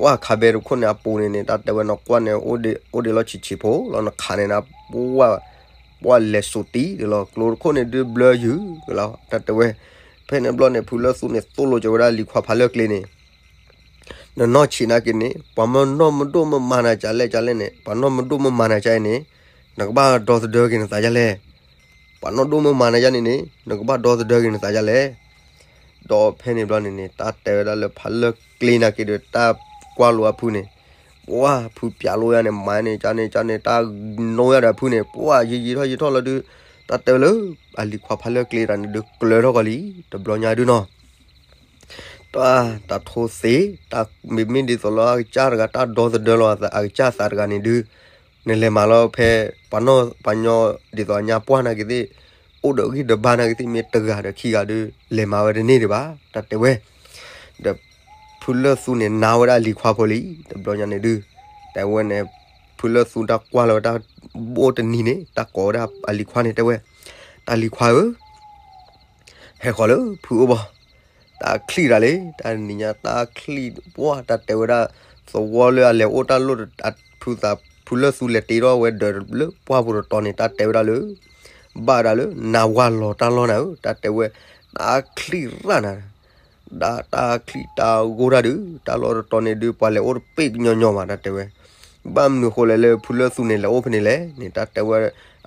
ဝဲခါဘဲတခိၣ်န့ၣ်အပူၤန့ၣ်န့ၣ် တၢ်တဲဝဲ နကွၢ်န့ၣ် အိၣ်ဒံးလီၤဆံးဆံးဖိလီၤ, နခးန့ၣ်န ပှၢ်လဲၤစိာ်တံၢ်ဒံးလီၤ, ကျိတခိၣ်န့ၣ်ဒုးဘျၢယၢၤလီၤ, တၢ်တဲဝဲ. ဖဲန့ၣ်ဘျီန့ၣ် ဖုလၢၢ်သူန့ၣ် သိၣ်လိကၠီဝဲဒၣ်လံၤခွါဖးလၢၢ်ကျ့န့ၣ် နနီၢ်ဆံးနာ်က့န့ၣ် ပှၤမၢနီၢ်မဒိၣ်မၢမၤနၤကါလဲၣ်ကါလဲၣ်န့ၣ်, ပှၤနီၢ်မဒိၣ်မၢမၤနၤကါအံၤန့ၣ်, နကဘၣ်ဒီသဒၢက့ၤနသးယါလဲၣ်. ပှၤနီၢ်ဒိၣ်မၢမၤနၤယါန့ၣ်န့ၣ် နကဘၣ်ဒီသဒၢက့ၤနသးယါလဲၣ်. ဒီးဖဲန့ၣ်ဘျီန့ၣ်န့ၣ် တၢ်တဲဝဲဒၣ်လၢဖးလၢၢ်ကျ့နာ်က့ဒီး တၢ်ကွၢ်လိအဖုန့ၣ်, ပှၢ်ဖုပျးလိယါန့ၣ် မၤန့ၢ်ကါန့ၣ်ကါန့ၣ် တၢ်နိယါဒီးအဖုန့ၣ် ပှၢ်ယံာ်ယံာ်ထီၣ်ယံာ်ထီၣ်လီၤဒုး, တၢ်တဲဝဲလၢ အလံၤခွါဖးလၢၢ်ကျ့တၢ်န့ၣ်ဒုး ကျၢၤထီၣ်ကီးလံ တဘျီညါဒုးနီၤ. တၢ် တၢ်ထိသ့ တၢ်မ့မ့ၢ်ဒ်သိးလၢအကစၢ်တဂၤ တၢ်ဒီသဒၢလီၤအကစၢ်သးတဂၤန့ၣ်ဒုး, နလဲၤမၤလီၤဖဲ ပှၤနီၢ်ပှၤညီ ဒ်သိးအညါပှၢ်နာ်က့သ့ၣ် အိၣ်ဒီးဂံၢ်ဒီးဘါနာ်က့သ့ၣ် မ့ၢ်တဂၤဒီးခံဂၤဒီး လဲၤမၤဝဲတန့ၢ်ဒံးဘၣ် တၢ်တဲဝဲ. ဒီးဖုလၢၢ်သူန့ၣ် နာ်ဝဲဒၣ်အလံၤခွါဖိလံ တဘျီညါန့ၣ်ဒုး တဲဝဲန့ၣ် ဖုလၢၢ်သူတၢ်ကွၢ်လီၤဝဲတၢ်ဘိၣ်တနံၤန့ၣ် တၢ်ကိးဝဲဒၣ်အလံၤခွါန့ၣ် တဲဝဲ, တၢ်လံၤခွါဧၢ ဟဲဃီၤလၢဖုအိၣ်ဘၣ်, တၢ်ချံၣ်တၢ်လံ, တၢ်နံၤညါတၢ်ချံၣ်ပှၢ် တၢ်တဲဝဲဒၣ် သဝီလၢအလဲၤအိၣ်တၢ်လိၣ် ဖုသး ဖုလၢၢ်သူလဲၤတ့ထီၣ်ဝဲဒၢးလၢပှၢ်ပူၤတတီၤန့ၣ် တၢ်တဲဝဲဒၣ်လၢ ဘၣ်ဒၣ်လၢ နၤဝၤလီၤတၢ်လီၢ်နၤဧၢ, တၢ်တဲဝဲ တၢ်ချံၣ်ရၣ်နၤ တၢ်ချံၣ်တၢ်ဂိၢ်တၢ်ဒုး တၢ်လီၢ်တတီၤန့ၣ်ဒုး ပှၤလဲၤအိၣ်တပ့ၢ်ကညီညီဘၣ် တၢ်တဲဝဲ, ဘၣ်မနုၤဃိလဲၣ်လၢဖုလၢၢ်သူန့ၣ် လဲၤအိၣ်ဖဲန့ၣ်လဲၣ်န့ၣ် တၢ်တဲဝဲ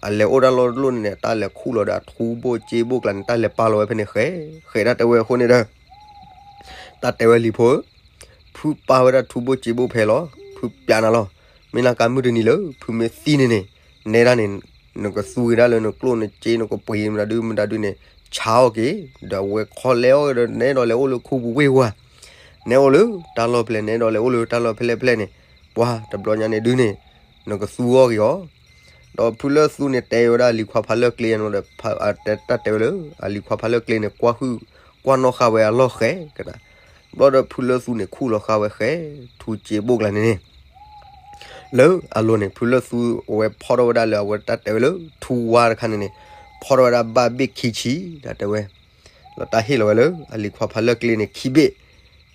အလဲၤအိၣ်တၢ်လီၢ်တလိၣ်န့ၣ်န့ၣ် တၢ်လဲၤခူၣ်လီၤဒီးအထူဘိၣ်စ့ဘိၣ်ကျါန့ၣ် တၢ်လဲၤပာ်လီၤဝဲဖဲန့ၣ်ဃဲ ဃဲ တၢ်တဲဝဲအဃိန့ၣ်ဒီး တၢ်တဲဝဲလံၤဖိဧၢ ဖုပာ်ဝဲဒၣ်ထူဘိၣ်စ့ဘိၣ်ဖဲလီၤ ဖုပျးနၤလီၤ, မ့ၢ်နၤကမုၢ်တနံၤလၢ ဖုမ့ၢ်သံန့ၣ်န့ၣ် နဲဒၣ်န့ၣ် နကသူက့ၤဒၣ်လၢနကျိၣ်နစ့ နကပှ့ၤမတၤဒုမတၤဒုန့ၣ် ဆါအီၣ်က့ၤ, ဒီးအဝဲခီလဲအီၣ်က့ၤဒီး နဲဒီးလဲၤအိၣ်လၢခူပူၤဝ့ၢ်ဝါ, နဲအိၣ်လၢတၢ်လီၢ်ဖဲလဲၣ် နဲဒီးလဲၤအိၣ်လၢတၢ်လီၢ်ဖဲလဲၣ်ဖဲလဲၣ်န့ၣ် ပှၤတဘျီညါန့ၣ်ဒုန့ၣ် နကသူအီၣ်က့ၤအီၤ ဒီးဖုလၢၢ်သူန့ၣ် တဲဝဲဒၣ်လံၤခွါဖးလၢၢ်ကျ့နီၤဒီး တၢ်တဲဝဲလၢ အလံၤခွါဖးလၢၢ်ကျ့န့ၣ် ကွၢ်ဟုၣ် ကွၢ်နီၣ်ဃာ်ဝဲအလီၢ်ဃဲကနၤ, ဘျီဒီးဖုလၢၢ်သူန့ၣ် ခူၣ်လီၤဃာ်ဝဲဃဲ ထူစ့ဘိၣ်ကျါန့ၣ်န့ၣ် လၢအလိၤန့ၣ် ဖုလၢၢ်သူအဝဲဖီထီၣ်ဝဲဒၣ်လၢအဝဲတၢ်တဲဝဲလၢ ထူဝါတခါန့ၣ်န့ၣ် ဖီထီၣ်ဝဲဒၣ်ဘၣ်ဘ့ၣ်ခံဆံ တၢ်တဲဝဲ ဒီးတၢ်ဟ့ၣ်လီၤဝဲလၢ အလံၤခွါဖးလၢၢ်ကျ့န့ၣ် ခံဘ့ၣ်,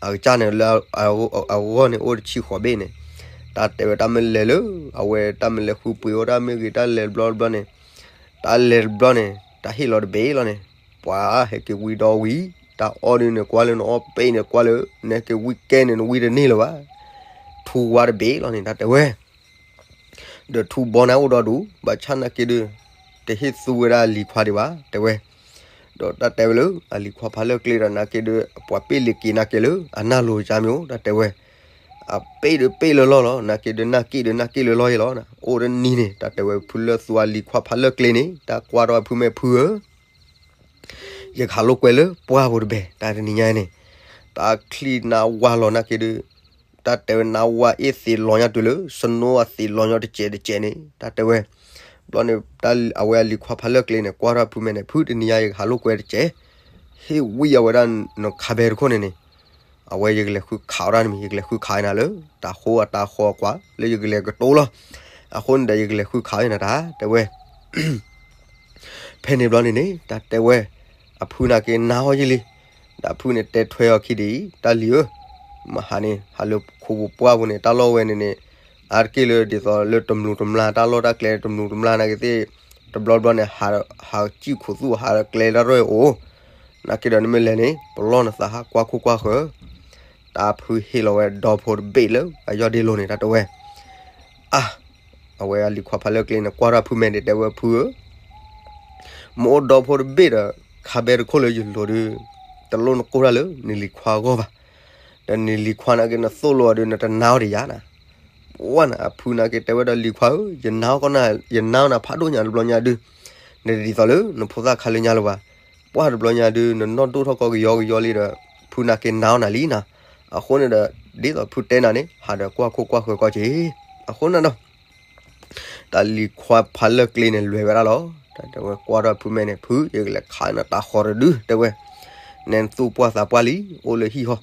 အကစၢ်န့ၣ်လၢ အဂီၢ်န့ၣ်အိၣ်တဆံဃိးဘ့ၣ်န့ၣ်, တၢ်တဲဝဲတၢ်မ့ၢ်လဲၤလၢ အဝဲတၢ်မ့ၢ်လဲၤဃုပှ့ၤအီၣ်တၢ်မ့ၢ်ဂ့ၤ တၢ်လဲၤတဘျီတဘျီန့ၣ်, တၢ်လဲၤတဘျီန့ၣ် တၢ်ဟ့ၣ်လီၤတဘ့ၣ်လီၤန့ၣ်, ပှၤဟဲက့ၤဝံဒီဝံၤ, တၢ်အီၣ်ဒုန့ၣ်ကွၢ်လၢနအီၣ်ပ့ၣ်န့ၣ်ကွၢ်လၢ နဟဲက့ၤဝံကဲန့ၣ် နဝံတန့ၢ်လၢၤဘၣ်, ထူဝါတဘ့ၣ်လီၤန့ၣ် တၢ်တဲဝဲ ဒီးထူဘီန့ၣ်အိၣ်ဒီဒူၣ် ဘၣ်ဆၣ်နာ်က့ဒုး တဟ့ၣ်သူဝဲဒၣ်အလံၤခွါဒံးဘၣ် တဲဝဲ, ဒီးတၢ်တဲဝဲလၢ အလံၤခွါဖးလၢၢ်ကျ့ဒီးနာ်က့ဒုး ပှၤပ့ၣ်လံၤက့ၤနာ်က့လၢအနၢ်လိၤကၢ်မ့ၢ်အိၣ် တၢ်တဲဝဲ, အပ့ၣ်ဒုးပ့ၣ်လၢလီၢ်လီၤ နာ်က့ဒုးနၢ်က့ၣ်ဒုးနၢ်က့ၣ်လၢလီၢ်ယဲလီၤ, အိၣ်တနံၤန့ၣ် တၢ်တဲဝဲဖုလၢၢ်သူအလံၤခွါဖးလၢၢ်ကျ့န့ၣ် တၢ်ကွၢ်ထီၣ်ဖုမဲာ်ဖုဧၢ ယကဟးလိာ်ကွဲလၢပှၢ်ပူၤတဘ့ၣ် တၢ်တနံၤညါန့ၣ်, တၢ်ချံၣ်နါဝါလီၤနာ်က့ဒုး, တၢ်တဲဝဲနါဝါအ့ၣ်သ့ၣ်လီၤညါတုၤလၢ စနိအသ့ၣ်လီၤညါတစဲးတစဲးန့ၣ် တၢ်တဲဝဲ, ဘျီန့ၣ် အဝဲအလံၤခွါဖးလၢၢ်ကျ့န့ၣ် ကွၢ်ထီၣ်ဖုမဲာ်န့ၣ် ဖုတနံၤညါယကဟးလိာ်ကွဲတစဲး, ဟ့ၣ်ဝံအဝဲဒၣ်နခါဘဲတခိၣ်န့ၣ်န့ၣ်, အဝဲယကလဲၤဃုခးအီၣ်တၢ်န့ၣ်မ့ၢ် ယကလဲၤဃုခးနၤလၢ တၤဃိအတၤဃီကွၢ် လၢယကလဲၤကတိၤလီၤ, အဃိန့ၣ်ဒီးယကလဲၤဃုခးနၤတၢ် တဲဝဲ ဖဲန့ၣ်ဘျီန့ၣ်န့ၣ် တၢ်တဲဝဲ, အဖုနာ်က့နါအီၣ်ယံာ်လံ, ဒီးအဖုန့ၣ်တဲထွဲအီၤခံဒ်အံၤ, တၢ်လံၤဧၢ, မဟါန့ၣ် ဟးလၢခိပူၤပှၢ်ပူၤန့ၣ် တၢ်လီၢ်ဝဲန့ၣ်န့ၣ်, အါတက့ၢ်လၢဒ်သိးလၢတမျိာ်တမျာ် တၢ်လီၢ်တၢ်ကျဲတမျိာ်တမျာ်နာ်က့သ့ၣ်, တဘျီဘျီန့ၣ် ဟးစံၣ်ခိၣ်သူၣ်ဟးကျဲတၢ်ရဲၣ်အိၣ်, နာ်က့ဒီးနမ့ၢ်လဲၤန့ၣ် ပလီၢ်နသးဟးကွၢ်ခိၣ်ကွၢ်ဃၢၤ တၢ်ဖုဟ့ၣ်လီၤဝဲဒီဖိတဘ့ၣ်လၢအယီၢ်ဒ့လိၤန့ၣ် တၢ်တဲဝဲ, အါ, အဝဲအလံၤခွါဖးလၢၢ်ကျ့န့ၣ် ကွၢ်ထီၣ်ဖုမဲာ်န့ၣ် တဲဝဲဖုဧၢ, မ့ၢ်အိၣ်ဒီဖိတဘ့ၣ်ဒီး ခါဘဲတခိၣ်လၢယလိၤဒုး, တလိၣ်နကိၢ်တၢ်လၢနလံၤခွါအဂီၢ်ဘၣ်, ဒီးနလံၤခွါနာ်က့နသိၣ်လိအီၤဒုး နတနာ်အီၤဒံးယါနၤ, ပှၢ်နၤအဖုနာ်က့တဲဝဲဒီးလံၤခွါဧၢ, ယနာ်အီၤကီးနၤ ယနာ်အီၤနၤဖးဒိၣ်ညါတဘျီညါဒုး, နတဒ်သိးလၢနဖိသၣ်ခါလၢညါလၢၤဘၣ်, ပှၢ်တဘျီညါဒုး နနီၢ်ဒိၣ်ထီၣ်ကီးကယီကယီလံဒီး, ဖုနာ်က့နာ်အီၤနၤလံနၤ, အဃိန့ၣ်ဒီး ဒ်သိးဖုတဲနၤန့ၣ် ဟးဒီးကွၢ်ခိၣ်ကွၢ်ဃၢၤကီးက့ၤ, အဃိန့ၣ်ဒီး တၢ်လံၤခွါဖးလၢၢ်ကျ့န့ၣ် လဲၤဝဲဒၣ်လီၤ. တၢ်တဲဝဲကွၢ်ထီၣ်ဖုမဲာ်န့ၣ် ဖု ယကလဲၤခးနတၤဃီတဒု တဲဝဲ, နဲနသူၣ်ပှၢ်သးပှၢ်လံ အိၣ်လၢဟံၣ်ဟီၣ်,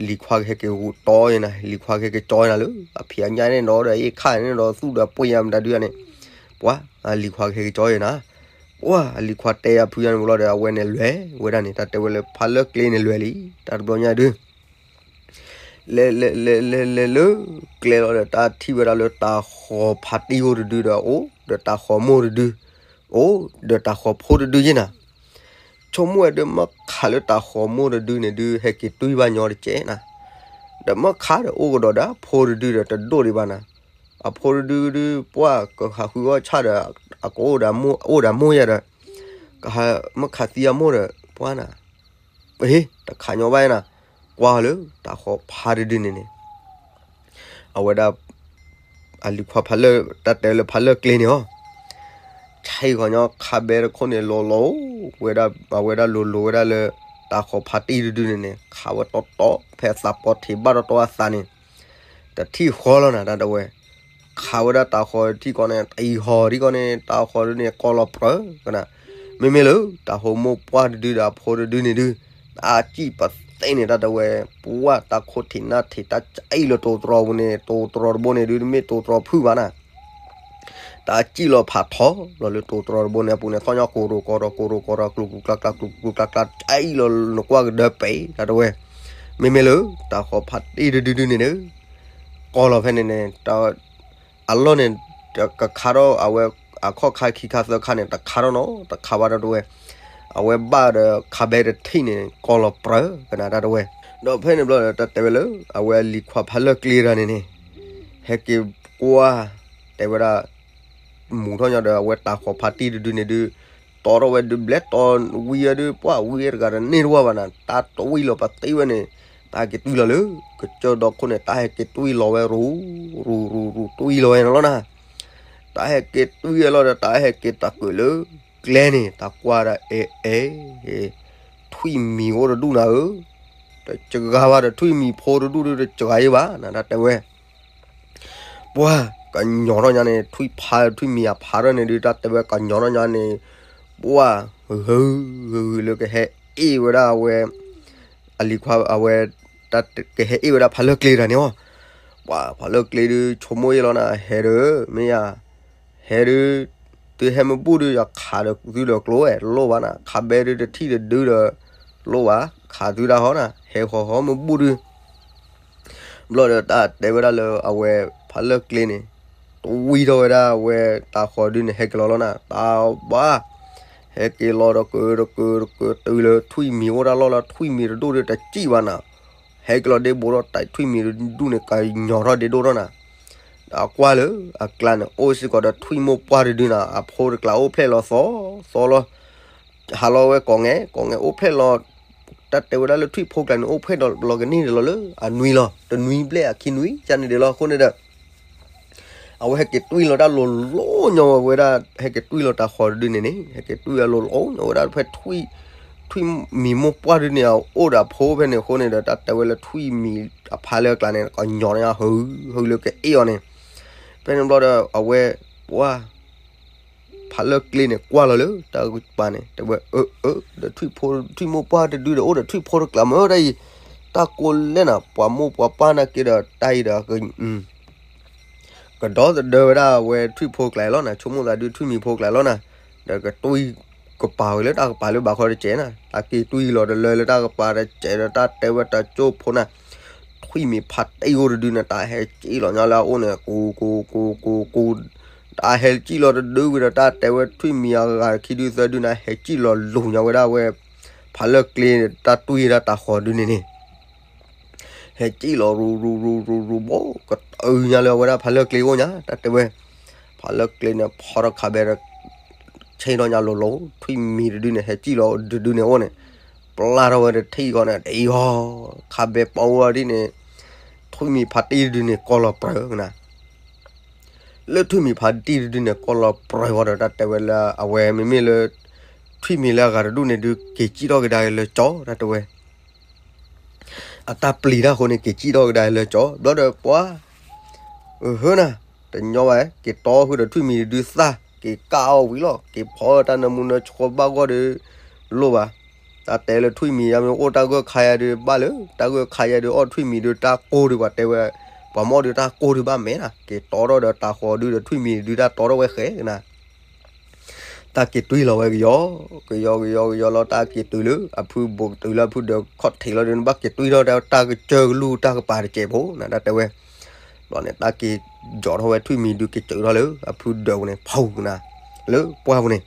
လံၤခွါကဟဲက့ၤဂူာ်တီယနၤ, လံၤခွါကဟဲက့ၤကၠီယနၤလၢ အဖံးအညၣ်န့ၣ်ဒီး အ့ၣ်ခၣ်န့ၣ်ဒီးသူၣ်ဒီးပှ့ၤယၤမတၤဒုန့ၣ်, ပှၢ် အလံၤခွါကဟဲက့ၤကၠီယနၤ, ပှၢ် အလံၤခွါတဲအဖုယၤန့ၣ်မ့ၢ်လီၤဒီး အဝဲန့ၣ်လဲၤဝဲဒၣ်န့ၣ် တၢ်တဲဝဲလၢဖးလၢၢ်ကျ့န့ၣ်လဲၤလံ, တၢ်တဘျီညါဒုး လဲၤလဲၤလဲၤလဲၤလဲၤလၢကျဲလီၤဒီး တၢ်ထံၣ်ဝဲဒၣ်လၢတၤဃီၤဖးတံၢ်အိၣ်တဒုဒီးအိၣ်, ဒီးတၤဃီၤမိၢ်တဒု, အိၣ်, ဒီးတၤဃီၤဖိတဒုယဲနၤ, ဆိကမိၣ်ဝဲဒၣ်မ့ၢ်ခးလၢတၤဃီၤမိၢ်တဒုန့ၣ်ဒုး ဟဲက့ၤတွံၢ်ဘၣ်ညီတကဲးနၤ, ဒီးမ့ၢ်ခးဒီးအိၣ်ကဒီးဒီးအဖိတဒုဒီးတဒိၣ်ဒံးဘၣ်နၤ, အဖိတဒုဒုး ပှၢ်ကဟးဃုအီၣ်ဆၣ်ဒီး အကအိၣ်ဒီးမိၢ်ယၤဒီး, ကဟးမ့ၢ်ခးသံအမိၢ်ဒီး ပှၢ်နၤ ပဟ့ၣ်တခးညီဘၣ်နၤ, ကွၢ်လၢတၤဃီၤဖးတဒုန့ၣ်န့ၣ်, အဝဲဒၣ် အလံၤခွါဖးလၢၢ် တၢ်တဲလၢဖးလၢၢ်ကျ့န့ၣ်အီၤ, ဆံးဂီၤညီခါဘဲတခိၣ်န့ၣ် လီၤလီၤဝဲဒၣ် အဝဲဒၣ်လိၤလိၤဝဲဒၣ်လၢ တၤဃီၤဖးတံၢ်တဒုန့ၣ်န့ၣ် ခးဝဲတီတီ ဖဲအသးပီထံးဘၣ်တီတီအသးန့ၣ်, တထံၣ်ဃီလီၤနၤ တၢ်တဲဝဲ, ခ ခးဝဲဒၣ်တၤဃီၤထံကီးန့ၣ် တအံၤဟီၤထံကီးန့ၣ် တၤဃီၤဒုန့ၣ် ကီလီၤပြၢကနၤ, မ့မ့ၢ်လၢ တၤဟိမိၢ်ပှၢ်တဒုဒီးအဖိတဒုန့ၣ်ဒု, တၢ်စံၣ်ပသ့န့ၣ် တၢ်တဲဝဲ, ပှၢ်တၢ်ခိၣ်ထံးနၢ်ထံး တၢ်စံၣ်လီၤတိၤတြီပူၤန့ၣ် တိၤတြီတဘိန့ၣ်ဒု တမ့ၢ်တိၤတြီဖုၣ်ဘၣ်နၤ တၢ်စံၣ်လီၤဖးထီလီၤလၢတိၤတြီတဘိန့ၣ်အပူၤန့ၣ် သီၣ်ညီကိၤရိၤကိၤရိၤကိၤရိၤကိၤရိၤ ကျူၤကျူၤကျါကျါ ကျူၤကျူၤကျါကျါ စံၣ်လီၤနကွၢ်ကဒၢပဲာ် တၢ်တဲဝဲ, မ့မ့ၢ်လၢ တၤဃီၤဖးတံၢ်တဒုဒုန့ၣ်န့ၣ် ကီလီၤဖဲန့ၣ်န့ၣ် အလီၢ်န့ၣ် ကခါထီၣ်အဝဲ အခီၣ်ခါခံခါသၢခါန့ၣ် တခါထီၣ်နီတခါဘၣ် တၢ်တဲဝဲ, အဝဲဘၣ်ဒီးခါဘဲတထံၣ်န့ၣ် ကီလီၤပြၢကနၤ တၢ်တဲဝဲ, ဒီးဖဲန့ၣ်ဘျီဒီး တၢ်တဲဝဲလၢ အဝဲအလံၤခွါဖးလၢၢ်ကျ့တဂၤန့ၣ်န့ၣ် ဟဲက့ၤကွၢ် တဲဝဲဒၣ် မူၤထီၣ်ညီဒီး အဝဲတၤဃီၤဖးတံၢ်တဒုန့ၣ်ဒု တီထီၣ်ဝဲဒု ဘျဲတီဝံၤဝဲဒု ပှၢ်ဝံၤဝဲတဂၤတန့ၢ်တဝၢ်ဘၣ်နၤ တၢ်တွံၢ်လီၤပသ့ဝဲန့ၣ် တၢ်ဟဲက့ၤတွံၢ်လီၤလၢ ကစၢၢ်ဒီခိၣ်န့ၣ် တၢ်ဟဲက့ၤတွံၢ်လီၤဝဲရူၤ ရူၤရူၤရူၤ တွံၢ်လီၤဝဲန့ၣ်လီၤနၤ, တၢ်ဟဲက့ၤတွံၢ်ဝဲလီၤဒီး တၢ်ဟဲက့ၤတၢ်ကၢၣ်လၢ ကျဲန့ၣ် တၢ်ကွၢ်ဒၣ်အဲၣ်အဲၣ် ထွံၣ်မံၤအိၣ်တဒူၣ်နၤဧၢ, တစှၤဘၣ်ဒီးထွံၣ်မံၤဖိတဒူၣ်ဒု တစှၤအံၤဘၣ်နၤ တၢ်တဲဝဲ ပှၢ်ကညီထီၣ်ညါန့ၣ် ထွံၣ်ဖးထွံၣ်မံၤအဖးထီၣ်န့ၣ်ဒု တၢ်တဲဝဲကညီထီၣ်ညါန့ၣ် ပှၢ် ဂုၤဂုၤလၢကဟဲအ့ၣ်ဝဲဒၣ်အဝဲ အလံၤခွါအဝဲ တၢ်ကဟဲအ့ၣ်ဝဲဒၣ်ဖးလၢၢ်ကျ့တဂၤန့ၣ်အီၤ, ပှၢ်ဖးလၢၢ်ကျ့ဒု ဆိကမိၣ်ယဲလီၤနၤ ဟဲဒု မ့ၢ်ယၤ ဟဲဒု သုဟဲမ့ၢ်ဘူၣ်ဒု ယခးဒီးသုဒီးကျိဝဲ တလိၣ်ဘၣ်နၤ ခါဘဲဒုတထံၣ်တဒုဒီး တလိၣ်ဘၣ် ခးသုတၢ်ဟီနၤ ဟဲဃီၤဃီမ့ၢ်ဘူၣ်ဒု ဘျီဒီးတၢ်တဲဝဲဒၣ်လၢအဝဲ ဖးလၢၢ်ကျ့န့ၣ် တွံၢ်ထီၣ်ဝဲဒၣ်အဝဲတၤဃီၤဒုန့ၣ် ဟဲက့ၤလီၤလီၤနၤ တၢ်ဘၣ် ဟဲက့ၤလီၤတကၢၢ်တကၢၢ်တကၢၢ်တုၤလၢထွံၣ်မံၤအိၣ်တၢ်လီၢ်လၢထွံၣ်မံၤတဒူၣ်ဒုတစံၣ်ဘၣ်နၤ ဟဲက့ၤလီၤဒ့ဘိးထီၣ်တၢ်ထွံၣ်မံၤတဒူၣ်န့ၣ် ကညီထီၣ်ဒ့ဒိၣ်ထီၣ်နၤ ဒီးကွၢ်လၢအကျါန့ၣ် အိၣ်စ့ၢ်ကီးဒီးထွံၣ်မိၢ်ပှၢ်တဒုနၤ အဖိတကျါအိၣ်ဖျဲၣ်လီၤသီသီလီၤ ဟးလီၤဝဲကိးငဲ ကိးငဲအိၣ်ဖျဲၣ်လီၤ တၢ်တဲဝဲဒၣ်လၢထွံၣ်ဖိကျါန့ၣ် အိၣ်ဖျဲၣ်ဒီးလီၤကန့ၢ်ဒံးလီၤလၢအနွံလီၤ တနွံဘျဲၣ်အခံနွံ ကန့ၣ်ဒံးလီၤအဃိန့ၣ်ဒီး အဝဲဟဲက့ၤတွံၢ်လီၤတၢ်လိၤလိၤညီဝဲဒၣ် ဟဲက့ၤတွံၢ်လီၤတၤဃီၤတဒုန့ၣ်န့ၣ် ဟဲက့ၤတွံၢ်အလိၤလိၤညီဝဲဒၣ်ဖဲ ထွံၣ်မံၤမိၢ်ပှၢ်ဒုန့ၣ် အအိၣ်ဒီးအဖိဖဲန့ၣ်အဃိန့ၣ်ဒီး တၢ်တဲဝဲလၢထွံၣ်မံၤအဖးလၢအကျါန့ၣ် ကညီန့ၣ် ဟုဟုလၢကအ့ၣ်အီၤန့ၣ် ဖဲန့ၣ်ဘျီဒီး အဝဲ ပှၢ် ဖးလၢၢ်ကျ့န့ၣ် ကွၢ်လီၤလၢတၢ်ကပၤန့ၣ် တဲဝဲ အၢ အၢ ဒီးထွံၣ်မိၢ်ပှၢ်တဒုဒီး အိၣ်ဒီးထွံၣ်ဖိတကျါမ့ၢ်တၢ်အံၤ တၢ်ကိၢ်လဲၣ်နၤ ပှၤမိၢ်ပှၤပၢ်နာ်က့ဒီး တၢ်အံၤဒီး ကဒီသဒၢဝဲဒၣ်အဝဲထွံၣ်ဖိကျါလီၤနၤ ဆိကမိၣ်သးဒုးထွံၣ်မံၤဖိကျါလီၤနၤ ဒီးကတွံၢ်ကပၤဝဲလၢတၢ်ကပၤလၢဘၣ်ခီတစဲးနၤ တၢ်က့ၤတွံၢ်လီၤတလၢလၢတၢ်ကပၤတစဲးဒီး တၢ်တဲဝဲတၢ်ကၠိဖိနၤ ထွံၣ်မံၤဖးတံၢ်အိၣ်တဒုန့ၣ် တၢ်ဟဲစံၣ်လီၤညါလၢအအိၣ်န့ၣ် ကူကူကူကူကူ တၢ်ဟဲစံၣ်လီၤတဒုဝံၤဒီး တၢ်တဲဝဲထွံၣ်မံၤအဂၤခံဒုသၢဒုန့ၣ် ဟဲစံၣ်လီၤလူၤညါဝဲဒၣ်ဝဲ ဖးလၢၢ်ကျ့ တၢ်တွံၢ်တၢ်တၤဃီၤဒုန့ၣ်န့ၣ် ဟဲစံၣ်လီၤရူၤရူၤရူၤရူၤရူၤဘိ ကတုၤညါလၢအဝဲဒၣ်ဖးလၢၢ်ကျ့အိၣ်ညါ တၢ်တဲဝဲ ဖးလၢၢ်ကျ့န့ၣ် ဖီထီၣ်ခးဘဲဒီး ဆ့ၣ်ထီၣ်ညါလိၤလိၤ ထွံၣ်မံၤတဒုန့ၣ် ဟဲစံၣ်လီၤတဒုန့ၣ်အိၣ်န့ၣ် ပျၢ်ထီၣ်ဝဲတထံၣ်ဃီန့ၣ် တအံၤဃီ ခးဘဲပီဝဲဒ်န့ၣ် ထွံၣ်မံၤဖးတံၢ်တဒုန့ၣ် ကီလီၤပြၢကနၤ လၢထွံၣ်မံၤဖးတံၢ်တဒုန့ၣ် ကီလီၤပြၢဝဲဒီး တၢ်တဲဝဲလၢအဝဲမ့မ့ၢ်လၢ ထွံၣ်မံၤလၢအဂၤတဒူၣ်န့ၣ်ဒုး က့ၤစံၣ်ထီၣ်ကဒါလၢကၠီ တၢ်တဲဝဲ အတၢ်ပျံၤတၢ်အဃိန့ၣ် က့ၤစံၣ်ထီၣ်ကဒါလၢကၠီ ဘျီဒီးပှၤ အဟၢနၤ တညီဘၣ် က့ၤတီဃုာ်ဒီးထွံၣ်မံၤတဒုသၣ် က့ၤကၣ်အီၣ်ဝံၤလီၤ က့ၤဖီတၢ်နၢမူနၢဆှီဘၣ်ဂီၢ်ဒီး လိၣ်ဘၣ် တၢ်တဲလၢထွံၣ်မံၤယါမ့ၢ်အိၣ်တၢ်ဂၢၢ်ခါယါဒုးဘၣ်လၢ တၢ်ဂၢၢ်ခါယါဒုးအီၣ်ထွံၣ်မံၤဒုးတၢ်ကိၢ်ဒုးပှၤတဲဝဲ ပှၤမီၣ်ဒုးတၢ်ကိၢ်ဒုးဘၣ်မဲာ်နၤ က့ၤတီထီၣ်ဒီးတၤဃီၤဒုးဒီးထွံၣ်မံၤဒုးတၢ်တီထီၣ်ဝဲဃဲကနၤ တၢ်က့ၤတွံၢ်လီၤဝဲကယီ ကယီကယီကယီလီၤ တၢ်က့ၤတုၤလၢအဖုဘိးကတုၤလၢအဖုဒၢးခီၣ်ထံးလီၤဒီး နဘၣ်က့ၤတွံၢ်ထီၣ်တၢ်ကစၢၢ်ကလူၢ်တၢ်ကပၤတစဲးဖိနၤ တၢ်တဲဝဲ ဘျီန့ၣ် တၢ်က့ၤယီၤထီၣ်ဝဲထွံၣ်မံၤဒုးက့ၤစၢးထီၣ်လၢအဖုဒၢးပူၤန့ၣ် ဖူနၤ လၢပှၢ်ပူၤန့ၣ်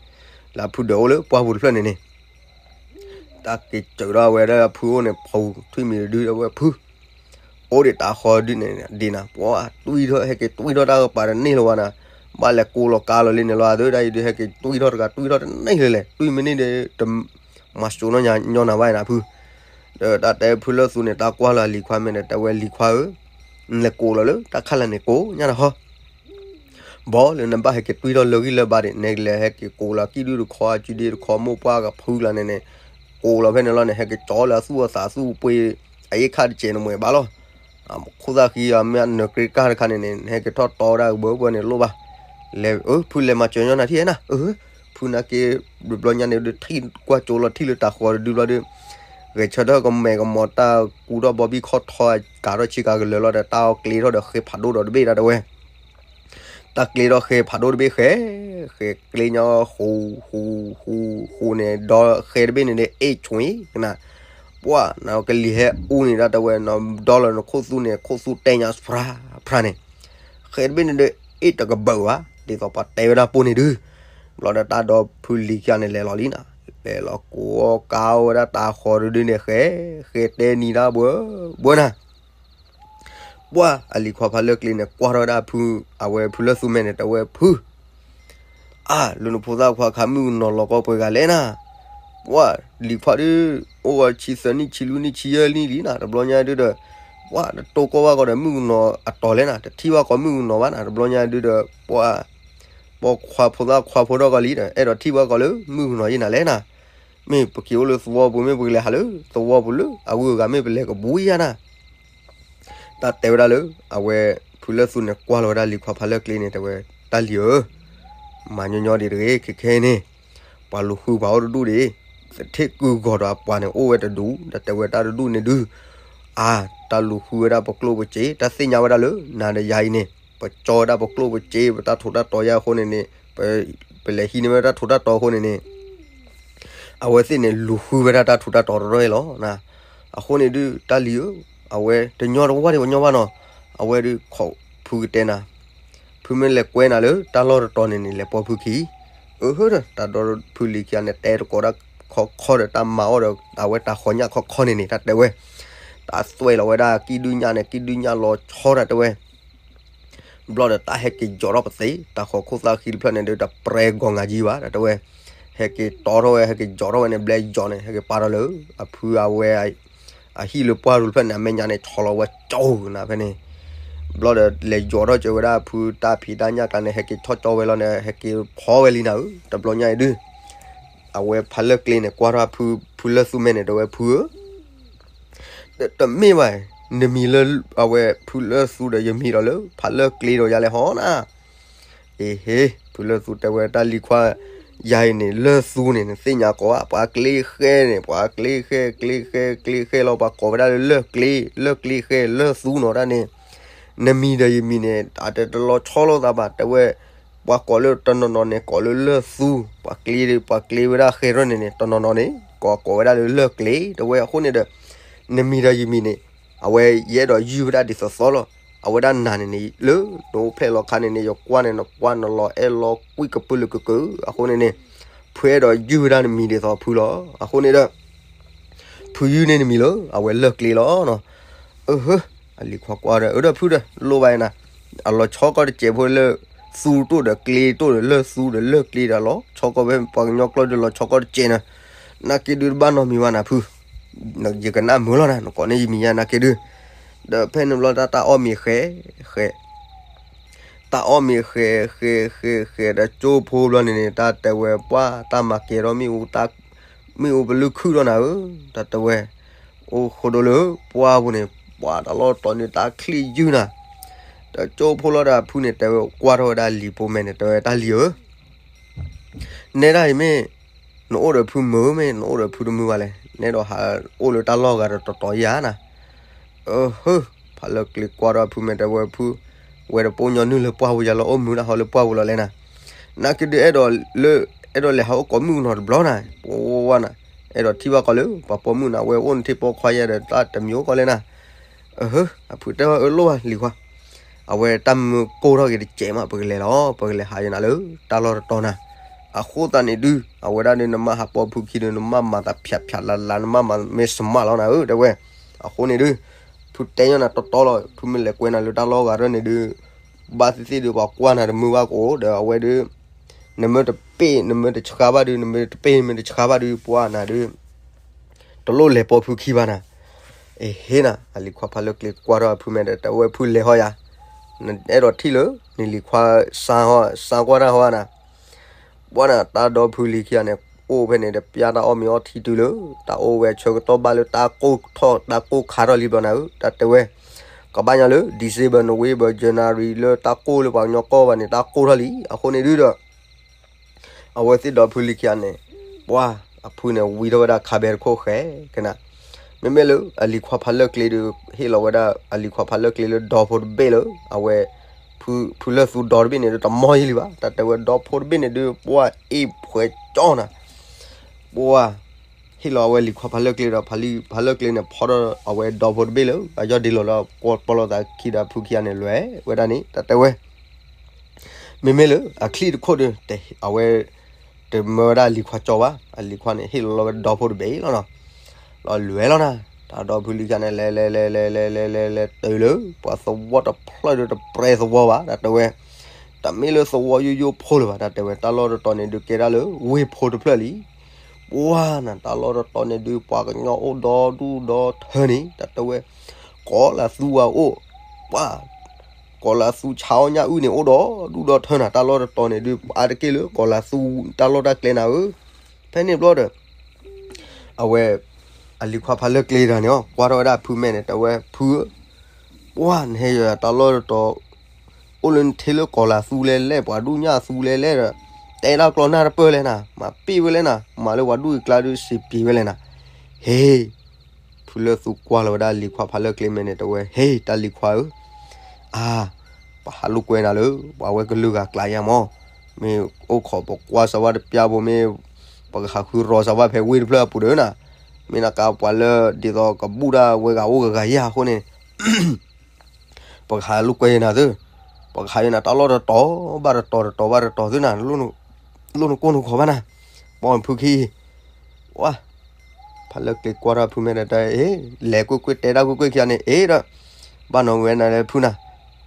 လၢအဖုဒၢးအိၣ်လၢပှၢ်ပူၤတဖျၢၣ်န့ၣ်န့ၣ် တၢ်က့ၤစၢးထီၣ်ဝဲဒၣ်အဖုအိၣ်န့ၣ် ဖူထွံၣ်မံၤဒုးဒီးဝဲဖု အိၣ်ဒံးတၤဃီၤဒုးန့ၣ်ဒံးနၤ ပှၤတွံၢ်ထီၣ် ဟဲက့ၤတွံၢ်ထီၣ်တၢ်ကပၤတန့ၢ်လၢၤဝဲနၤ ဘၣ်လဲၤကိးလီၤကါလီၤလံန့ၣ်လီၤ အသးဒ်အံၤဒုး ဟဲက့ၤတွံၢ်ထီၣ်တဂၤ တွံၢ်ထီၣ်တန့ၢ်လၢၤလဲၣ် တွံၢ်မ့ၢ်န့ၢ်ဒီး တမၤစိးနီၢ်ညီနၤဘၣ်နၤဖု ဒီးတၢ်တဲဖုလၢသူန့ၣ် တၢ်ကွၢ်လၢအလံၤခွါမဲာ်ဒီး တဲဝဲလံၤခွါဧၢ, နလဲၤကိးလီၤလၢတၢ်ခါလၢ်န့ၣ်ကိးညါနၤဟီ, ဘီလၢနဘၣ်ဟဲက့ၤတွံၢ်ထီၣ်လၢဂံၢ်လၢဘါဒံး နကလဲၤဟဲက့ၤကိးလီၤ ကံၣ်ဒုၣ်တခီအစုဒ့တခီ မိၢ်ပှၢ်ကဖုလီၤန့ၣ်န့ၣ်, ကိးလီၤဖဲန့ၣ်လီၤန့ၣ် ဟဲက့ၤကၠီလၢအသူၣ်အသးသူၣ်အပှ့ၤ အအ့ၣ်ခါတစဲးနမှဲၤဘၣ်လီၤ. ခိၣ်သၣ်ဃံအမ့ၢ်အနၢၤကြ့ကၢ်တခါန့ၣ်န့ၣ် ဟဲက့ၤထီၣ်တီဝဲဒၣ်ဘၢဘၢန့ၣ်လိၣ်ဘၣ်. လဲၤ ဖုလဲၤမၤစၢၤညီနၤထံၣ်နၤ, ဖုနာ်က့ ဘျီညါန့ၣ်ဒုးထံၣ်ကွၢ်ကၠိလီၤထံၣ်လၢတၢ်ဃီတဒုဘျီဒီး ဂဲၤဆၢထၢၣ်ကမဲာ်ကမီၤတၢ်ကူထီၣ်ဘီဘံၣ်ခီၣ်ထီကးထီၣ်ဆံကးကလၢာ်လီၤဒီး တၢ်အီၣ်ကျ့ထီၣ်ဒီးဃ့ဖးဒိၣ်ဒီးတဘ့ၣ်ဒၣ်တဲဝဲ တၢ်ကျ့ထီၣ်ဃ့ဖးဒိၣ်တဘ့ၣ်ဃဲ, ဃဲကျ့ညီဃူ ဃူ ဃူ ဃူန့ၣ် ဒီဃဲတဘ့ၣ်န့ၣ်ဒီး အ့ၣ်ဆိၣ်အံၤကနၣ်, ပှၢ်နကလံၤဟဲအူန့ၣ်ဒၣ်တဲဝဲ နဒီလၢနခိၣ်သူန့ၣ် ခိၣ်သူတဲညါဖျါဖျါန့ၣ်, ဃဲတဘ့ၣ်န့ၣ်ဒီး အ့ၣ်တကဘၢၣ်ဘၣ် ဒ်သိးပှၤတဲဝဲဒၣ်ပိၢ်န့ၣ်ဒုး, ဘျီဒီးတၢ်ဒီဖုလံၤခံဂၤန့ၣ်လဲၤလီၤလံနၤ, လဲၤလီၤကိးကါဝဲဒၣ်တၢ်ဃီတဒုန့ၣ်ဃဲ, ဃဲတဲနံၤဒၣ်ဘၢ ဘၢနၤ ပှၢ်အလံၤခွါဖးလၢကျ့န့ၣ် ကွၢ်ထီၣ်ဝဲဒၣ်ဖု အဝဲဖုလၢသူမဲာ်န့ၣ် တဲဝဲဖု, အါ လၢနဖိသၣ်ခွါခါမုၣ်ကနီၤလီၤကီၢ်ပှဲၤဂၤလဲၣ်နၤ, ပှၢ်လံၤခွါဒုး အိၣ်ဝဲဆံသၢနံၣ်ဆံလွံၢ်နံၣ်ဆံယဲၢ်နံၣ်လံနၤ တဘျီညါဒုးဒီး, ပှၢ်တတိၢ်ကီၢ်ဘၣ်ကီးဒီးမုၣ်ကနီၤအတီၤလဲၣ်နၤ တထံၣ်ဘၣ်ကီးမုၣ်ကနီၤဘၣ်နၤ တဘျီညါဒုးဒီး, ပှၢ် ပှၤခွါဖိသၣ်ခွါဖိထီၣ်ကီးလံဒီး အဲၣ်ဒိးထံၣ်ဘၣ်ကီးလၢမုၣ်ကနီၤယဲၢ်နၤလဲၣ်နၤ, မ့ၢ်ပက့ၤအိၣ်လၢသဝီပူၤ မ့ၢ်ပကလဲၤဟးလၢသဝီပူၤလၢအဂုၤအဂၤ မ့ၢ်ပလဲၤကဘူးယါနၤ တၢ်တဲဝဲဒၣ်လၢ အဝဲဖုလၢသူန့ၣ် ကွၢ်လီၤဝဲဒၣ်လံၤခွါဖးလၢကျ့န့ၣ် တဲဝဲ, တၢ်လံၤဧၢ, မၤညီညီဒံးတဂ့ၤ ခဲခဲအံၤန့ၣ်, ပှၤလူၤဃုပှၤအိၣ်တဒူၣ်ဒံး, သထ့ၣ်ကုၢ်ဂီၤဒီးအပှၤန့ၣ် အိၣ်ဝဲတဒူၣ် ဒီးတဲဝဲတၢ်တဒူၣ်န့ၣ်ဒုး, အါ တၢ်လူၤဃုဝဲဒၣ်ပကျိၣ်ပစ့ တၢ်သ့ၣ်ညါဝဲဒၣ်လၢ နၤဒီးယၤအံၤန့ၣ် ပကၠီဝဲဒၣ်ပကျိၣ်ပစ့ ပတၢ်ထူးတၢ်တီၤယါအဃိန့ၣ်န့ၣ်, ပလဲၤဟံးန့ၢ်ဝဲတၢ်ထူးတၢ်တီၤအဃိန့ၣ်န့ၣ် အဝဲသ့ၣ်န့ၣ် လူၤဃုဝဲဒၣ်တၢ်ထူးတၢ်တီၤတရီလီၤ. အဃိန့ၣ်ဒုး တၢ်လံၤဧၢ, အဝဲတညီတဝါဒံးပညီဘၣ်နီၤ, အဝဲဒုးခိးဖုကတဲနၤ, ဖုမ့ၢ်လဲၤကွဲနၤလၢတၢ်လီၢ်တတီၤန့ၣ်န့ၣ် လဲၤပိာ်ဖုခံ, အဟၢဒီး တၢ်ဒီဖုလံၤခံဂၤန့ၣ် တဲတကိးဒၣ်ခီခီဒီးတၢ်မၤအီၣ်ဒီး အဝဲတၢ်ဃီညၣ်ခီခီန့ၣ်န့ၣ် တၢ်တဲဝဲ, တၢ်သွဲၣ်လီၤဝဲဒၣ်ကံၣ်ဒုၣ်ညၣ်န့ၣ် ကံၣ်ဒုၣ်ညၣ်လီၤဆီတၢ်တဲဝဲ ဘျီဒီးတၢ်ဟဲက့ၤယီၤထီၣ်ပသ့, တၢ်ဃီခိၣ်သၣ်ဃံတဖျၢၣ်န့ၣ်ဒီး တပြဲဂီၤငါယံဘၣ် တၢ်တဲဝဲ, ဟဲက့ၤတီထီၣ်ဝဲ ဟဲက့ၤယီၤထီၣ်ဝဲန့ၣ် ဘျဲယီၤန့ၣ် ဟဲက့ၤပာ်ထီၣ်လၢ အဖုအဝဲ အဟံၣ်လၢပှၢ်ရူၤတဖျၢၣ်န့ၣ် အမဲာ်ညါန့ၣ် ဆီလီၤဝဲကၠီနၤဖဲန့ၣ်, ဘျီဒီးလဲၤယီၤထီၣ်ကၢဝဲဒၣ်ဖုတၢ်ဖံးတၢ်ညၣ်ကျါန့ၣ် ဟဲက့ၤထီၣ်ကၠီဝဲလီၤန့ၣ် ဟဲက့ၤဖီဝဲလံနၤဧၢ, တဘျီညါအံၤဒုး အဝဲဖးလၢကျ့န့ၣ် ကွၢ်ထီၣ်ဖု ဖုလၢသူမဲာ်န့ၣ် တဲဝဲဖုဧၢ တမ့ၢ်ဘၣ်, နမံၤလၢအဝဲဖုလၢသူဒီး ယမံၤဒီးလၢ ဖးလၢကျ့ဒီးယၤလဲၣ်ဟီနၤ, အ့ဟ့, ဖုလၢသူတဲဝဲတၢ်လံၤခွါ, ယၤအံၤန့ၣ် လၢသူန့ၣ် နသ့ၣ်ညါကိးဧါ, ပှၤကျ့ဃဲန့ၣ် ပှၤကျ့ဃဲ ကျ့ဃဲ ကျ့ဃဲလီၤ ပှၤကိးဝဲဒၣ်လၢလၢၢ်ကျ့, လၢၢ်ကျ့ဃဲ လၢသူနီၤဒၣ်န့ၣ်, နမံၤဒီးယမံၤန့ၣ် အတတလီၤဆီလိာ်သးဘၣ် တဲဝဲ, ပှၤကိးလၢတနီၤနီၤန့ၣ် ကိးလၢလၢၢ်သူ, ပှၤကျ့ ပှၤကျ့ဝဲဒၣ်ဃဲထီၣ်န့ၣ်န့ၣ် တနီၤနီၤန့ၣ် ကိးကိးဝဲဒၣ်လၢလၢၢ်ကျ့ တဲဝဲအဃိန့ၣ်ဒီး, နမံၤဒီးယမံၤန့ၣ်, အဝဲယအဲၣ်ဒိးယုၢ်ဝဲဒၣ်ဒ်သိးသိးလီၤ, အဝဲဒၣ်နၤန့ၣ်န့ၣ် လၢနအိၣ်ဖျဲၣ်လီၤခါန့ၣ်န့ၣ် ယကွၢ်န့ၣ် နကွၢ်နလီၤအဲၣ်လီၤကွံကပုာ်လၢကကၢ, အဃိန့ၣ်န့ၣ်, ဖုအဲၣ်ဒိးယုၢ်ဝဲဒၣ်နမံၤဒ်သိးဖုလီၤ, အဃိန့ၣ်ဒီး ဖုယုၢ်န့ၢ်နမံၤလၢ အဝဲလၢၢ်ကျ့လီၤနီၤ, အဟၢ, အလံၤခွါကွၢ်ဒီး အၢဒီးဖုဒီး လိၣ်ဘၣ်နၤ, အလီၤဆီကီၢ်တစဲးဖိလၢ သူတိၣ်ဒီးကျ့တိၣ်ဒီးလၢၢ်သူဒီးလၢၢ်ကျ့ဒီးလီၤဆီကီၢ်ဖဲပှၤကညီကျိာ်ဒီးလီၤဆီကီၢ်တစဲးနၤ, နာ်က့ဒုးတဘၣ်နီတမံၤဘၣ်နၤဖု, ယကနၣ်မုာ်လီၤနၤ နကိးန့ၢ်ယမံၤယါနာ်က့ဒုး, ဒီးဖဲန့ၣ်ဘျီတၢ်တၢ်အီၣ်မ့ၤဃဲ, ဃဲ တၢ်အီၣ်မ့ၤဃဲ ဃဲ ဃဲ ဃဲ ဒီးကၠိဖိဘျီန့ၣ်န့ၣ် တၢ်တဲဝဲပှၢ် တၢ်မၤကဲထီၣ်မ့ၣ်အူ မ့ၣ်အူပလုၢ်ခုၣ်ဒီးနၤဧၢ, တၢ်တဲဝဲ, အိၣ်ဃိဒိလၢပှၢ်ပူၤန့ၣ် ပှၤတၢ်လီၢ်တတီၤန့ၣ် တၢ်ချံၣ်ယုၢ်နၤ, ဒီးကၠိဖိလီၤဒီးအဖုန့ၣ် တဲဝဲကွၢ်ထီၣ်ဝဲဒၣ်လံၤဖိမဲာ်န့ၣ် တဲဝဲတၢ်လံၤဧၢ နဲဒၣ်အံၤမ့ၢ် နအိၣ်ဒီးဖုမုာ် မ့ၢ်နအိၣ်ဒီးဖုတမုာ်ဘၣ်လဲၣ်, နဲဒိးဟးအိၣ်လၢတၢ်လီၢ်ဂၤဒီးတတီၤယါနၤ, အဟၢ, ဖးလၢကျ့ကွၢ်ဒီးဖုမဲာ်တဲဝဲဖု, ဝဲတပိာ်ညီနုၢ်လၢပှၢ်ပူၤယါလီၤ အိၣ်မုာ်ဒၣ်ဟီလၢပှၢ်ပူၤလီၤလဲၣ်နၤ, နာ်က့ဒုးအဲၣ်ဒိးလၢ, အဲၣ်ဒိးလဲၤဟးအိၣ်ကိးမုၣ်ကနီၤတဘျီနၤ, ပဝဲဝဲနၤ, အဲၣ်ဒိးထံၣ်ဘၣ်ကီးလၢ ပှၤပိာ်မုၣ်နၤ ဝဲအိၣ်နထံၣ်ပိာ်ခွါယါဒီးတၢ်တမံၤအိၣ်ကီးလဲၣ်နၤ, အဟၢ, အဖုတဲဝဲအၢလိၣ်ဘၣ်လံၤခွါ အဝဲတၢ်မုာ်ကိၢ်ထီၣ်က့ၤတစဲးမး ပကလဲၤလီၤ ပကလဲၤဟးယနၤလၢတၢ်လီၢ်တတီၤနၤ, အဃိသတးန့ၣ်ဒုး အဝဲဒၣ်ဒုး နမ့ၢ်ဟးပိာ်ဖုခံဒုး နမ့ၢ်မၤသးဖျးဖျးလၤလၤ နမ့ၢ်မၤမ့ၢ်စမၢ်လီၤနၤဧၢ တဲဝဲ, အဃိန့ၣ်ဒုး ဖုတဲညီနၤတီတီလီၤ ဖုမ့ၢ်လဲၤကွဲနၤလၢတၢ်လီၢ်ဂၤရၢၢ်န့ၣ်ဒုး ဘၣ်သ့ၣ်သ့ၣ်ဒုး ပှၤကွၢ်နၤတမုာ်ဘၣ်ကအိၣ် ဒီးအဝဲဒုး နမ့ၢ်တပ့ၢ် နမ့ၢ်တဆှါဘၣ်ဒုး နမ့ၢ်တပ့ၢ် နမ့ၢ်တဆှါဘၣ်ဒုး ပှၤနၤဒုး တလိၣ်လဲၤပိာ်ဖုခံဘၣ်နၤ, အဟ့နၤ အလံၤခွါဖးလၢကျ့ကွၢ်ထီၣ်အဖုမဲာ်ဒီး တဲဝဲဖုလဲၤဟီယၤ, နအဲၣ်ဒိးထံၣ်လၢ နလံၤခွါစါဟီ စါကွၢ်တၢ်ဟီနၤ, ပှၤနၤ တၢ်ဒီဖုလံၤခံဂၤန့ၣ် အိၣ်ဖဲန့ၣ်ဒီး ပျၢ်တၢ်အီၣ်မ့ၤအီထံတုၤလၢ တၢ်အိၣ်ဝဲဆၢကတီၢ်ဘၣ်လၢတၢ်ကိၢ်ထီၣ် တၢ်ကိၢ်ခါထီၣ်လံဘျီနၤဧၢ တၢ်တဲဝဲ, ကဘၣ်ညါလၢ December န့ၣ်ဝံၤဘၣ် January လၢတၢ်ကိၢ်လၢပှၤကညီကီၢ်ဘၣ်န့ၣ် တၢ်ကိၢ်ထီၣ်လံ အဃိန့ၣ်ဒုဒီး အဝဲသ့ၣ်ဒီဖုလံခံဂၤန့ၣ် ပှၢ် အဖုန့ၣ် ဝံထီၣ်ဝဲဒၣ်ခါဘဲတခိၣ်ဃဲကနၤ, မ့မ့ၢ်လၢအလံၤခွါဖးလၢာ်ကျ့ဒီး ဟ့ၣ်လီၤဝဲဒၣ်အလံၤခွါဖးလၢာ်ကျ့လၢဒီဖိတဘ့ၣ်လၢ အဝဲ ဖု ဖုလၢာ်သူဒီတဘ့ၣ်န့ၣ်ဒီးတမီၢ်ယံၤလံဘၣ်, တၢ်တဲဝဲဒီဖိတဘ့ၣ်န့ၣ်ဒုး ပှၢ်အ့ၣ်ဖှဲကၠီနၤ, ပှၢ် ဟ့ၣ်လီၤအဝဲလံၤခွါဖးလၢာ်ကျ့ဒီး ဖးလံၤ ဖးလၢာ်ကျ့န့ၣ် ဖီၣ်ထီၣ်အဝဲဒီဖိတဘ့ၣ်လၢ အယီၢ်ဒ့လိာ်လၢပီၣ်လီၤသးခံဒီးဖုခံဂၤန့ၣ် လဲၤဝဲဒၣ်န့ၣ် တၢ်တဲဝဲ မ့မ့ၢ်လၢအချံၣ်တခိၣ်ဒီး အဝဲ တမၢဝဲဒၣ်အလံၤခွါကၠီဘၣ်, အလံၤခွါန့ၣ် ဟ့ၣ်လီၤလီၤဝဲဒီဖိတဘ့ၣ်လီၤနီၤ, လီၤလဲၤလီၤနၤ, တၢ်ဒီဖုလံခံဂၤန့ၣ် လဲၤလဲၤလဲၤလဲၤလဲၤလဲၤလဲၤတုၤလၢ ပှၤသဝီတဖျၢၣ်ဒီးတပြဲသဝီဘၣ် တၢ်တဲဝဲ, တမ့ၢ်လၢသဝီယိယိဖိလၢၤဘၣ် တၢ်တဲဝဲ, တၢ်လီၢ်တတီၤန့ၣ်ဒုးကဲဒၣ်လၢဝ့ၢ်ဖိတဖျၢၣ်လံ, ပှၢ်နၤ တၢ်လီၢ်တတီၤန့ၣ်ဒုး ပှၤကညီအိၣ်ဒီဒူၣ်ဒီထၢန့ၣ် တၢ်တဲဝဲ, ကီၤလၤသူဝဲအိၣ်, ပှၢ် ကီၤလၤသူဆါအီၣ်ညၣ်အုၣ်န့ၣ် အိၣ်ဒီဒူၣ်ဒီထၢနၤ, တၢ်လီၢ်တတီၤန့ၣ်ဒုး အါတက့ၢ်လၢကီၤလၤသူတၢ်လီၢ်တၢ်ကျဲနၤဧၢ, ဖဲန့ၣ်ဘျီဒီး အဝဲ အလံၤခွါဖးလၢာ်ကျ့တဂၤန့ၣ် ကွၢ်ထီၣ်ဝဲဒၣ်ဖုမဲာ်န့ၣ် တဲဝဲဖုဧၢ, ပှၢ်နဟဲယတၢ်လီၢ်တတီၤ အိၣ်လၢနထံလၢကီၤလၤသူလဲၣ်လဲၣ် ပှၤဒူၣ်ညၣ်သူလဲၣ်လဲၣ်ဒီး တဲဒၣ်ကျီနၢ်တပၢၢ်လဲၣ်နၤ, မၤပ့ၢ်ဝဲလဲၣ်နၤ, မၤလၢပှၤဒူၣ်အကျါဒုးစံးပှ့ၤဝဲလဲၣ်နၤ, ဟ့ ဖုလၢာ်သူကွၢ်လီၤဝဲဒၣ်လံၤခွါဖးလၢာ်ကျ့မဲာ်န့ၣ် တဲဝဲ ဟ့ တၢ်လံၤခွါဧၢ, အါ ပဟးလိာ်ကွဲနၤလၢ ပှၤဝဲကလုာ်ဂၤကျါယါမး, မ့ၢ်အိၣ်ခိးပကွၢ်စၢၤဝဲတပျၢ်ဖိမ့ၢ် ပကဟးဃုရီၤစၢၤဝဲဖဲဝ့ၢ်တဖျၢၣ်အပူၤဒီးနၤ, မ့ၢ်နကပှၤလၢဒ်သိးကဘူၣ်ဒၣ်ဝဲဂၤအိၣ်ဂၤဂၤယါအဃိန့ၣ် ပကဟးလိာ်ကွဲနၤသု, ပကဟးယနၤတၢ်လီၢ်တတီၤဘၣ်တတီၤ တတီၤဘၣ်တတီၤသုနၤ, လိၣ်နကိၢ်နခိးဘၣ်နၤ, ပိာ်နဖုခံ, ဝါ, ဖးလၢာ်ကျ့ကွၢ်ထီၣ်ဖုမဲာ်ဒီး တၢ်အ့ လဲၤကွ့ၢ်ကွ့ၢ်တဲတၢ်ကွ့ၢ်ကွ့ၢ်ခံဂၤန့ၣ် အ့ဒီး ဘၣ်နီၤဝဲနၤလၢဖုနၤ,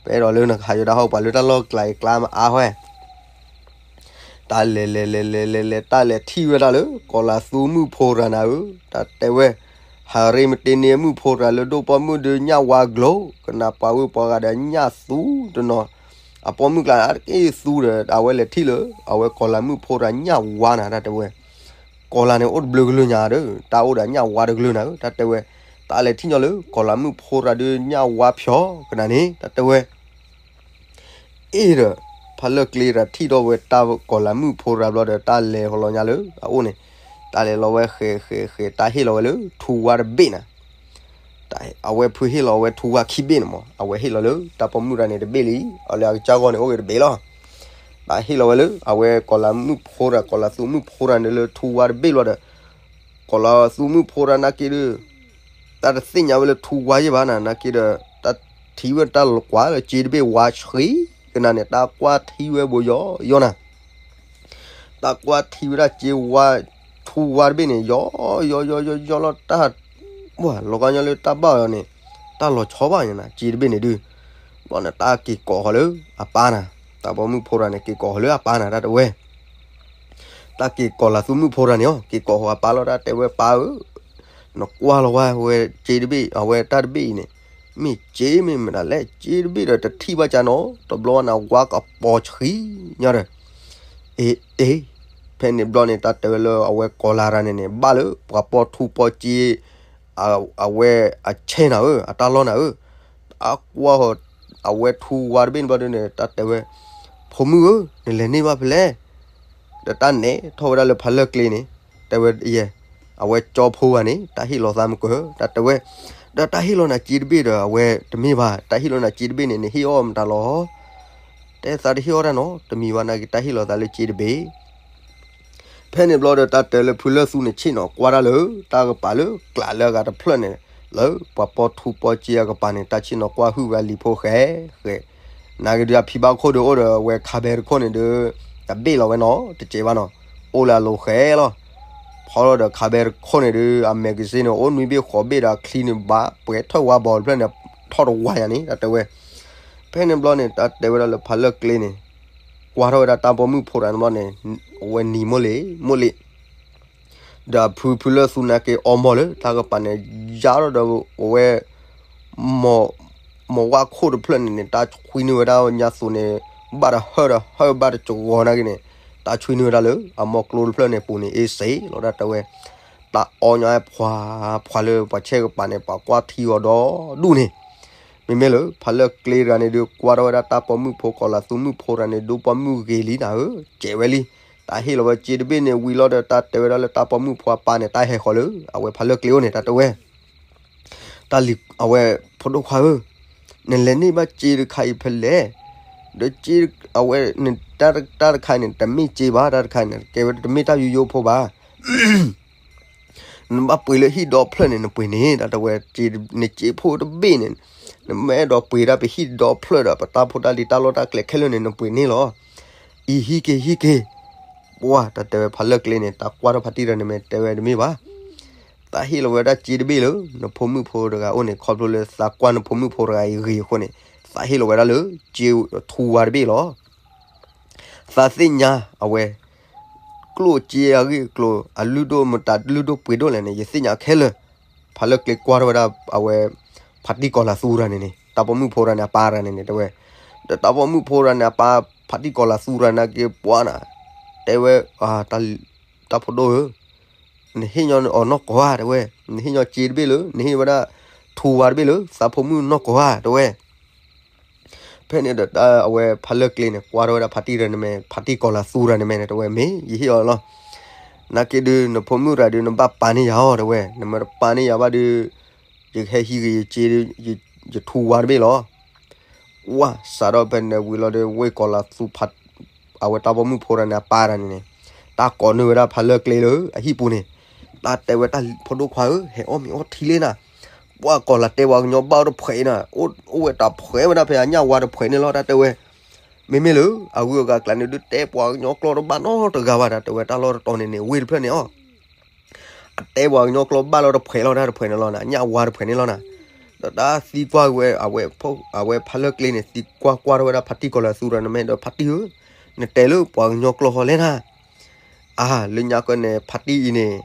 ပအဲၣ်ဒိးလၢနကဟးယိၤဒၣ်ဟီၣ်ပှၤလၢတၢ်လီၢ်ကျါအံၤကျါမးအါဟဲ တၢ်လဲၤလဲၤလဲၤလဲၤလဲၤလဲၤ တၢ်လဲၤထံၣ်ဝဲဒၣ်လၢ ကီၤလၤသူမုၣ်ဖိတဂၤနၤဧၢ, တၢ်တဲဝဲ ဟးရ့မတ့န့ၢ်မုၣ်ဖိတဂၤလၢဒိၣ်ပိာ်မုၣ်ဒီးညၣ်ဝါကျိၤ ကနၣ်ပှၤဝ့ၢ်ပှၤဂၤဒီးညၣ်သူတနီၤ, အပိာ်မုၣ်ကျါအါတက့ၢ်သူဒီး အဝဲလဲၤထံၣ်လၢ အဝဲကီၤလၤမုၣ်ဖိတဂၤညၣ်ဝါနၤ တၢ်တဲဝဲ, ကီၤလၤန့ၣ်အိၣ်တဘျုးကလုာ်ညါဒီး တၢ်အိၣ်ဒီးညၣ်ဝါတကလုာ်နၤဧၢ, တၢ်တဲဝဲ, တၢ်လဲၤထံၣ်ညီလၢကီၤလၤမုၣ်ဖိတဂၤဒီးညၣ်ဝါဖျီကနၣ်န့ၣ် တၢ်တဲဝဲ အ့ဒီး ဖးလၢာ်ကျ့ဒီးထံၣ်ဒီးဝဲတၢ်ကီၤလၤမုၣ်ဖိတဂၤဘျီဒီး တၢ်လဲၤကလီၤညါလၢအအိၣ်န့ၣ်, တၢ်လဲၤလီၤဝဲဃဲၤဃဲၤဃဲၤ တၢ်ဟ့ၣ်လီၤဝဲလၢထူဝါတဘ့ၣ်နၤ, အဝဲဖုဟ့ၣ်လီၤဝဲထူဝါခံဘ့ၣ်န့ၣ်မး အဝဲဟ့ၣ်လီၤလၢတၢ်ပိာ်မုၣ်တဂၤန့ၣ်တဘ့ၣ်လံ, အီၤလၢအကစၢ်ဂီၢ်န့ၣ်အိၣ်ဂ့ၤတဘ့ၣ်လီၤ, တၢ်ဟ့ၣ်လီၤဝဲလၢ အဝဲကီၤလၤမုၣ်ဖိတဂၤ ကီၤလၤသူမုၣ်ဖိတဂၤန့ၣ်လၢထူဝါတဘ့ၣ်လီၤဒီး ကီၤလၤသူမုၣ်ဖိတဂၤနာ်က့ဒီး တၢ်တသ့ၣ်ညါဝဲလၢထူဝါယဲၢ်ဘၣ်နၤ နာ်က့ဒီး တၢ်ထံၣ်ဝဲတၢ်လီၤကွၢ်လၢစ့တဘ့ၣ်ဝါဆှံကနၣ်န့ၣ် တၢ်ကွၢ်ထံၣ်ဝဲဘိယီယီနၤ, တၢ်ကွၢ်ထံၣ်ဝဲဒၣ်စ့ဝါ ထူဝါတဘ့ၣ်န့ၣ် ယီယီယီယီယီလီၤတၢ် လီၤကီညီလၢတၢ်ဘၣ်အီၤန့ၣ် တၢ်လီၤဆီဘၣ်ညါနၤ စ့တဘ့ၣ်န့ၣ်ဒုး, ဘျီန့ၣ် တၢ်က့ၤကိးဃီၤလၢအပၢ်နၤ, တၢ်ပိာ်မုၣ်ဖိတဂၤန့ၣ် က့ၤကိးဃီၤလၢအပၢ်နၤ တၢ်တဲဝဲ တၢ်က့ၤကီၤလၤသူမုၣ်ဖိတဂၤန့ၣ် က့ၤကိးဃီၤအပၢ်လီၤ တၢ်တဲဝဲပၢ်ဧၢ, နကွၢ်လီၤဝဲဝဲစ့တဘ့ၣ် အဝဲတၢ်တဘ့ၣ်အံၤန့ၣ်, မ့ၢ်စ့မ့ၢ်မတၤလဲၣ် စ့တဘ့ၣ်ဒီးတထံၣ်ဘၣ်ကါနီတဘျီဘၣ်နၤ ဝါကပီၤဆှံညီဒီး, အ့ အ့ ဖဲန့ၣ်ဘျီန့ၣ် တၢ်တဲဝဲလၢအဝဲကီၤလၤတဂၤန့ၣ်န့ၣ် ဘၣ်လၢပှၤပိာ်ထူပိာ်စ့ အဝဲအဆဲနၤဧၢ အတၢ်လီၢ်နၤဧၢ, အကွၢ်ဃီၤ အဝဲထူဝါတဘ့ၣ်န့ၣ်ဘျီဒုန့ၣ် တၢ်တဲဝဲ, ဖိမုၣ်ဧၢ နလဲၤန့ၢ်ဘၣ်ဖဲလဲၣ်, ဒီးတၢ်နဲၣ်ထီၣ်ဝဲဒၣ်လၢဖးလၢာ်ကျ့န့ၣ်, တဲဝဲယဲ, အဝဲကၠီဖိဂၤန့ၣ် တၢ်ဟ့ၣ်လီၤသးမုၢ်ကၢၢ် တၢ်တဲဝဲ, ဒီးတၢ်ဟ့ၣ်လီၤနၤစ့တဘ့ၣ်ဒီး အဝဲတမ့ၢ်ဘၣ် တၢ်ဟ့ၣ်လီၤနၤစ့တဘ့ၣ်န့ၣ် နဟ့ၣ်အီၣ်မတၤလီၤ, တဲသးတဟ့ၣ်အီၣ်တၢ်နီၤ တမံၤဘၣ်နာ်က့ တၢ်ဟ့ၣ်လီၤသးလၢစ့တဘ့ၣ် ဖဲန့ၣ်ဘျီဒီး တၢ်တဲလၢဖုလၢၢ်သူန့ၣ် ဆ့ၣ်နီၤကွၢ်တၢ်လၢ တၢ်ကပၤလၢကျးလၢအဂၤတဖျၢၣ်န့ၣ်, လၢပှၤပိာ်ထူပိာ်စ့အကပၤန့ၣ် တၢ်ဆ့ၣ်နီၤကွၢ်ဟုၣ်ဝဲလံၤဖိဃဲဃဲ, နာ်က့ဒုးအဖံဘၣ်ခိၣ်ဒီးအိၣ်ဒီးအဝဲခါဘဲတခိၣ်န့ၣ်ဒီး တဘ့ၣ်လီၤဝဲနီၤ တစဲးဘၣ်နီၤ, အိၣ်လၢအလိၤဃဲလီၤ, ဖီလီၤဒီးခါဘဲတခိၣ်န့ၣ်ဒီး အမဲာ်ကစ့န့ၣ် အိၣ်နွံဘ့ၣ်ဃိးဘ့ၣ်ဒီးအချံန့ၣ်ဘၣ်ပှဲၤထၢၣ်ဝါဘီတဖျၢၣ်န့ၣ် ထီၣ်တဝါယၤန့ၣ် တၢ်တဲဝဲ ဖဲန့ၣ်ဘျီန့ၣ် တၢ်တဲဝဲဒၣ်လၢဖးလၢာ်ကျ့န့ၣ်, ကွၢ်ထီၣ်ဝဲဒၣ်တၢ်ပိာ်မုၣ်ဖိတဂၤန့ၣ်ဘျီန့ၣ်, အဝဲနံၤမိၢ်လ့ၣ်မိၢ်လ့ၣ်, ဒီးဖုဖုလၢၢ်သူနာ်က့အီမိာ်လၢတၢ်ကပၤန့ၣ်, ယါထီၣ်ဒီးအဝဲ မိၢ်ဝၣ်ခိၣ်တဖျၢၣ်န့ၣ်န့ၣ် တၢ်ဆွံနုာ်ဝဲဒၣ်ညါသိးန့ၣ်, ဘၣ်တဟၢၣ်ဒီးဟၢၣ်ဘၣ်တစဂီၤနာ်က့န့ၣ်, တၢ်ဆွံနုာ်ဝဲဒၣ်လၢအမိၢ်ကျိတဖျၢၣ်န့ၣ်ပူၤန့ၣ် အ့စ့လီၤတၢ်တဲဝဲ, တၢ်အီညီဖှါဖှါလၢပှၤဆဲကပၤန့ၣ် ပှၤကွၢ်ထံအီၤဒီဒူၣ်န့ၣ်, မ့မ့ၢ်လၢ ဖးလၢၢ်ကျ့တဂၤန့ၣ်ဒုး ကွၢ်ထီၣ်ဝဲဒၣ်တၢ်ပိာ်မုၣ်ဖိ ကီၤလၤသူမုၣ်ဖိတဂၤန့ၣ် ဒိၣ်ပိာ်မုၣ်ဂ့ၤလံနၤဧၢ, စဲးဝဲလံ. တၢ်ဟ့ၣ်လီၤဝဲစ့တဘ့ၣ်န့ၣ်ဝံၤလီၤဒီး တၢ်တဲဝဲဒၣ်လၢတၢ်ပိာ်မုၣ်ဖိအပၢ်န့ၣ် တၢ်ဟဲဃီၤလၢ အဝဲဖးလၢၢ်ကျ့အိၣ်န့ၣ် တၢ်တဲဝဲ တၢ်လံၤ အဝဲ ဖိဒိၣ်ခွါဧၢ, နလဲၤန့ၢ်ဘၣ်စ့တခါအံၤဖဲလဲၣ်, ဒီးစ့ အဝဲ တၢ်တခါန့ၣ် တမ့ၢ်စ့ဘၣ်, တၢ်တခါန့ၣ် ကဲဝဲတမ့ၢ်တၢ်ယိယိဖိဘၣ်. နဘၣ်ပှ့ၤလၢဟံၣ်ဒီဖျၢၣ်န့ၣ် နပှ့ၤန့ၣ် တၢ်တဲဝဲ, နစ့ဖိတဘ့ၣ်န့ၣ် နမ့ၢ်အဲၣ်ဒိးပှ့ၤဒၣ်ပဟံၣ်ဒီဖျၢၣ်ဒီး ပတၢ်ဖိတၢ်လံၤတၢ်လီၢ်တၢ်ကျဲခဲလၢာ်န့ၣ် နပှ့ၤန့ၣ်လီၤ. အံၤဟံၣ်က့ၤ ဟံၣ်က့ၤ, ပှၢ် တၢ်တဲဝဲဖးလၢၢ်ကျ့န့ၣ် တၢ်ကွၢ်ထီၣ်ဖါတံၢ်တဂၤန့ၣ် မ့ၢ်တဲဝဲတမ့ၢ်ဘၣ်. သးဟ့ၣ်လီၤဝဲဒၣ်စ့တဘ့ၣ်လၢ နဖိမုၣ်ဖိတဂၤအိၣ်န့ၣ် ခီဖျိလၢသးကွၢ်နဖိမုၣ်ဖိတဂၤအံၤဂ့ၤအဃိန့ၣ် သးဟ့ၣ်လီၤဝဲဒၣ်လၢ စ့ထူဝါတဘ့ၣ်လီၤ. သးသ့ၣ်ညါအဝဲ ကျိၣ်စ့အဂ့ၢ်အကျိၤ အလုၢ်ဒိၣ်မတၤလုၢ်ဒိၣ်ပှ့ၤဒိၣ်လဲၣ်န့ၣ် ယသ့ၣ်ညါခဲလၢာ်. ဖးလၢၢ်ကျ့ကွၢ်ထီၣ်ဝဲဒၣ်အဝဲ ဖါတံၢ်ကီၤလၤသူတဂၤန့ၣ်န့ၣ် တၢ်ပိာ်မုၣ်ဖိတဂၤန့ၣ် အပၢ်တဂၤန့ၣ်န့ၣ် တဲဝဲ, ဒီးတၢ်ပိာ်မုၣ်ဖိတဂၤန့ၣ် အပၢ် ဖါတံၢ်ကီၤလၤသူတဂၤန့ၣ်က့ၤပှၢ်နၤ, တဲဝဲ, တၢ်ဖိဒိၣ်ဧၢ, နဟ့ၣ်ညီအီၤနီၢ်ကီၢ်ဧါ တဲဝဲ, နဟ့ၣ်ညီစ့တဘ့ၣ်လၢ နဟ့ၣ်ဝဲဒၣ် ထူဝါတဘ့ၣ်လၢ သးဖိမုၣ်နီၢ်ကီၢ်ဧါ တဲဝဲ. ဖဲန့ၣ်ဒီး အဝဲဖးလၢၢ်ကျ့န့ၣ် ကွၢ်ထီၣ်ဝဲဒၣ်ဖါတံၢ်တဂၤန့ၣ်မ့ၢ် ဖါတံၢ်ကီၤလၤသူတဂၤန့ၣ်မ့ၢ်န့ၣ် တဲဝဲ မ့ၢ်ယဟ့ၣ်အီၤလီၤ. နာ်က့ဒုး နဖိမုၣ်တဂၤဒုး နဘၣ်ပာ်န့ၢ်ယၤအီၤ တဲဝဲ, နမ့ၢ်တပာ်န့ၢ်ယၤဘၣ်ဒုး ယကဟဲဟံးက့ၤယစ့ ယထူဝါတဘ့ၣ်လီၤ. ဝါ စးထီၣ်ဖဲန့ၣ်ဝံၤလီၤဒီး ဝ့ၢ်ကီၤလၤသူ အဝဲတၢ်ပိာ်မုၣ်ဖိတဂၤန့ၣ် အပၢ်တဂၤန့ၣ်န့ၣ် တၢ်ကိးနုာ်ဝဲဒၣ်ဖးလၢၢ်ကျ့လၢအဟံၣ်ပူၤန့ၣ်, တၢ်တဲဝဲတၢ်ဖိဒိၣ်ခွါဧၢ, ဟဲအီၣ်မ့ၤအီထံလံနၤ, ပှၤကီၤလၤတဲပှၤကညီဘၣ်အိၣ်တဖှဲးနၤ, အိၣ်ဝဲတဖှဲးဝဲဒၣ်ဖဲအညၣ်ဝါတဖှဲးန့ၣ်လီၤ တၢ်တဲဝဲ. မ့မ့ၢ်လၢအဂုၤအဂၤကျါန့ၣ်ဒုး တဲပှၤကညီကျိာ်တဘၣ်နီတဂၤဘၣ် တၢ်တဲဝဲ တၢ်လီၢ်တတီၤန့ၣ်န့ၣ် ဝ့ၢ်တဖျၢၣ်န့ၣ်အီၤ အတဲပှၤကညီကျိာ်ဘၣ်လီၤတဖှဲးလီၤ တၢ်တဖှဲးန့ၣ်လီၤနၤ, အညၣ်ဝါတဖှဲးန့ၣ်လီၤနၤ. ဒီးတၢ်သံကွၢ်ဝဲ အဝဲဖးလၢၢ်ကျ့န့ၣ် သံကွၢ်ကွၢ်ထီၣ်ဝဲဒၣ်ဖါတံၢ်ကီၤလၤသူတဂၤန့ၣ်မ့ၢ်ဒီး ဖါတံၢ်ဧၢ, နတဲလၢပှၤကညီကျိာ်ဟီလဲၣ်နၤ. အါ လၢညါကီၢ်န့ၣ် ဖါတံၢ်အံၤန့ၣ်,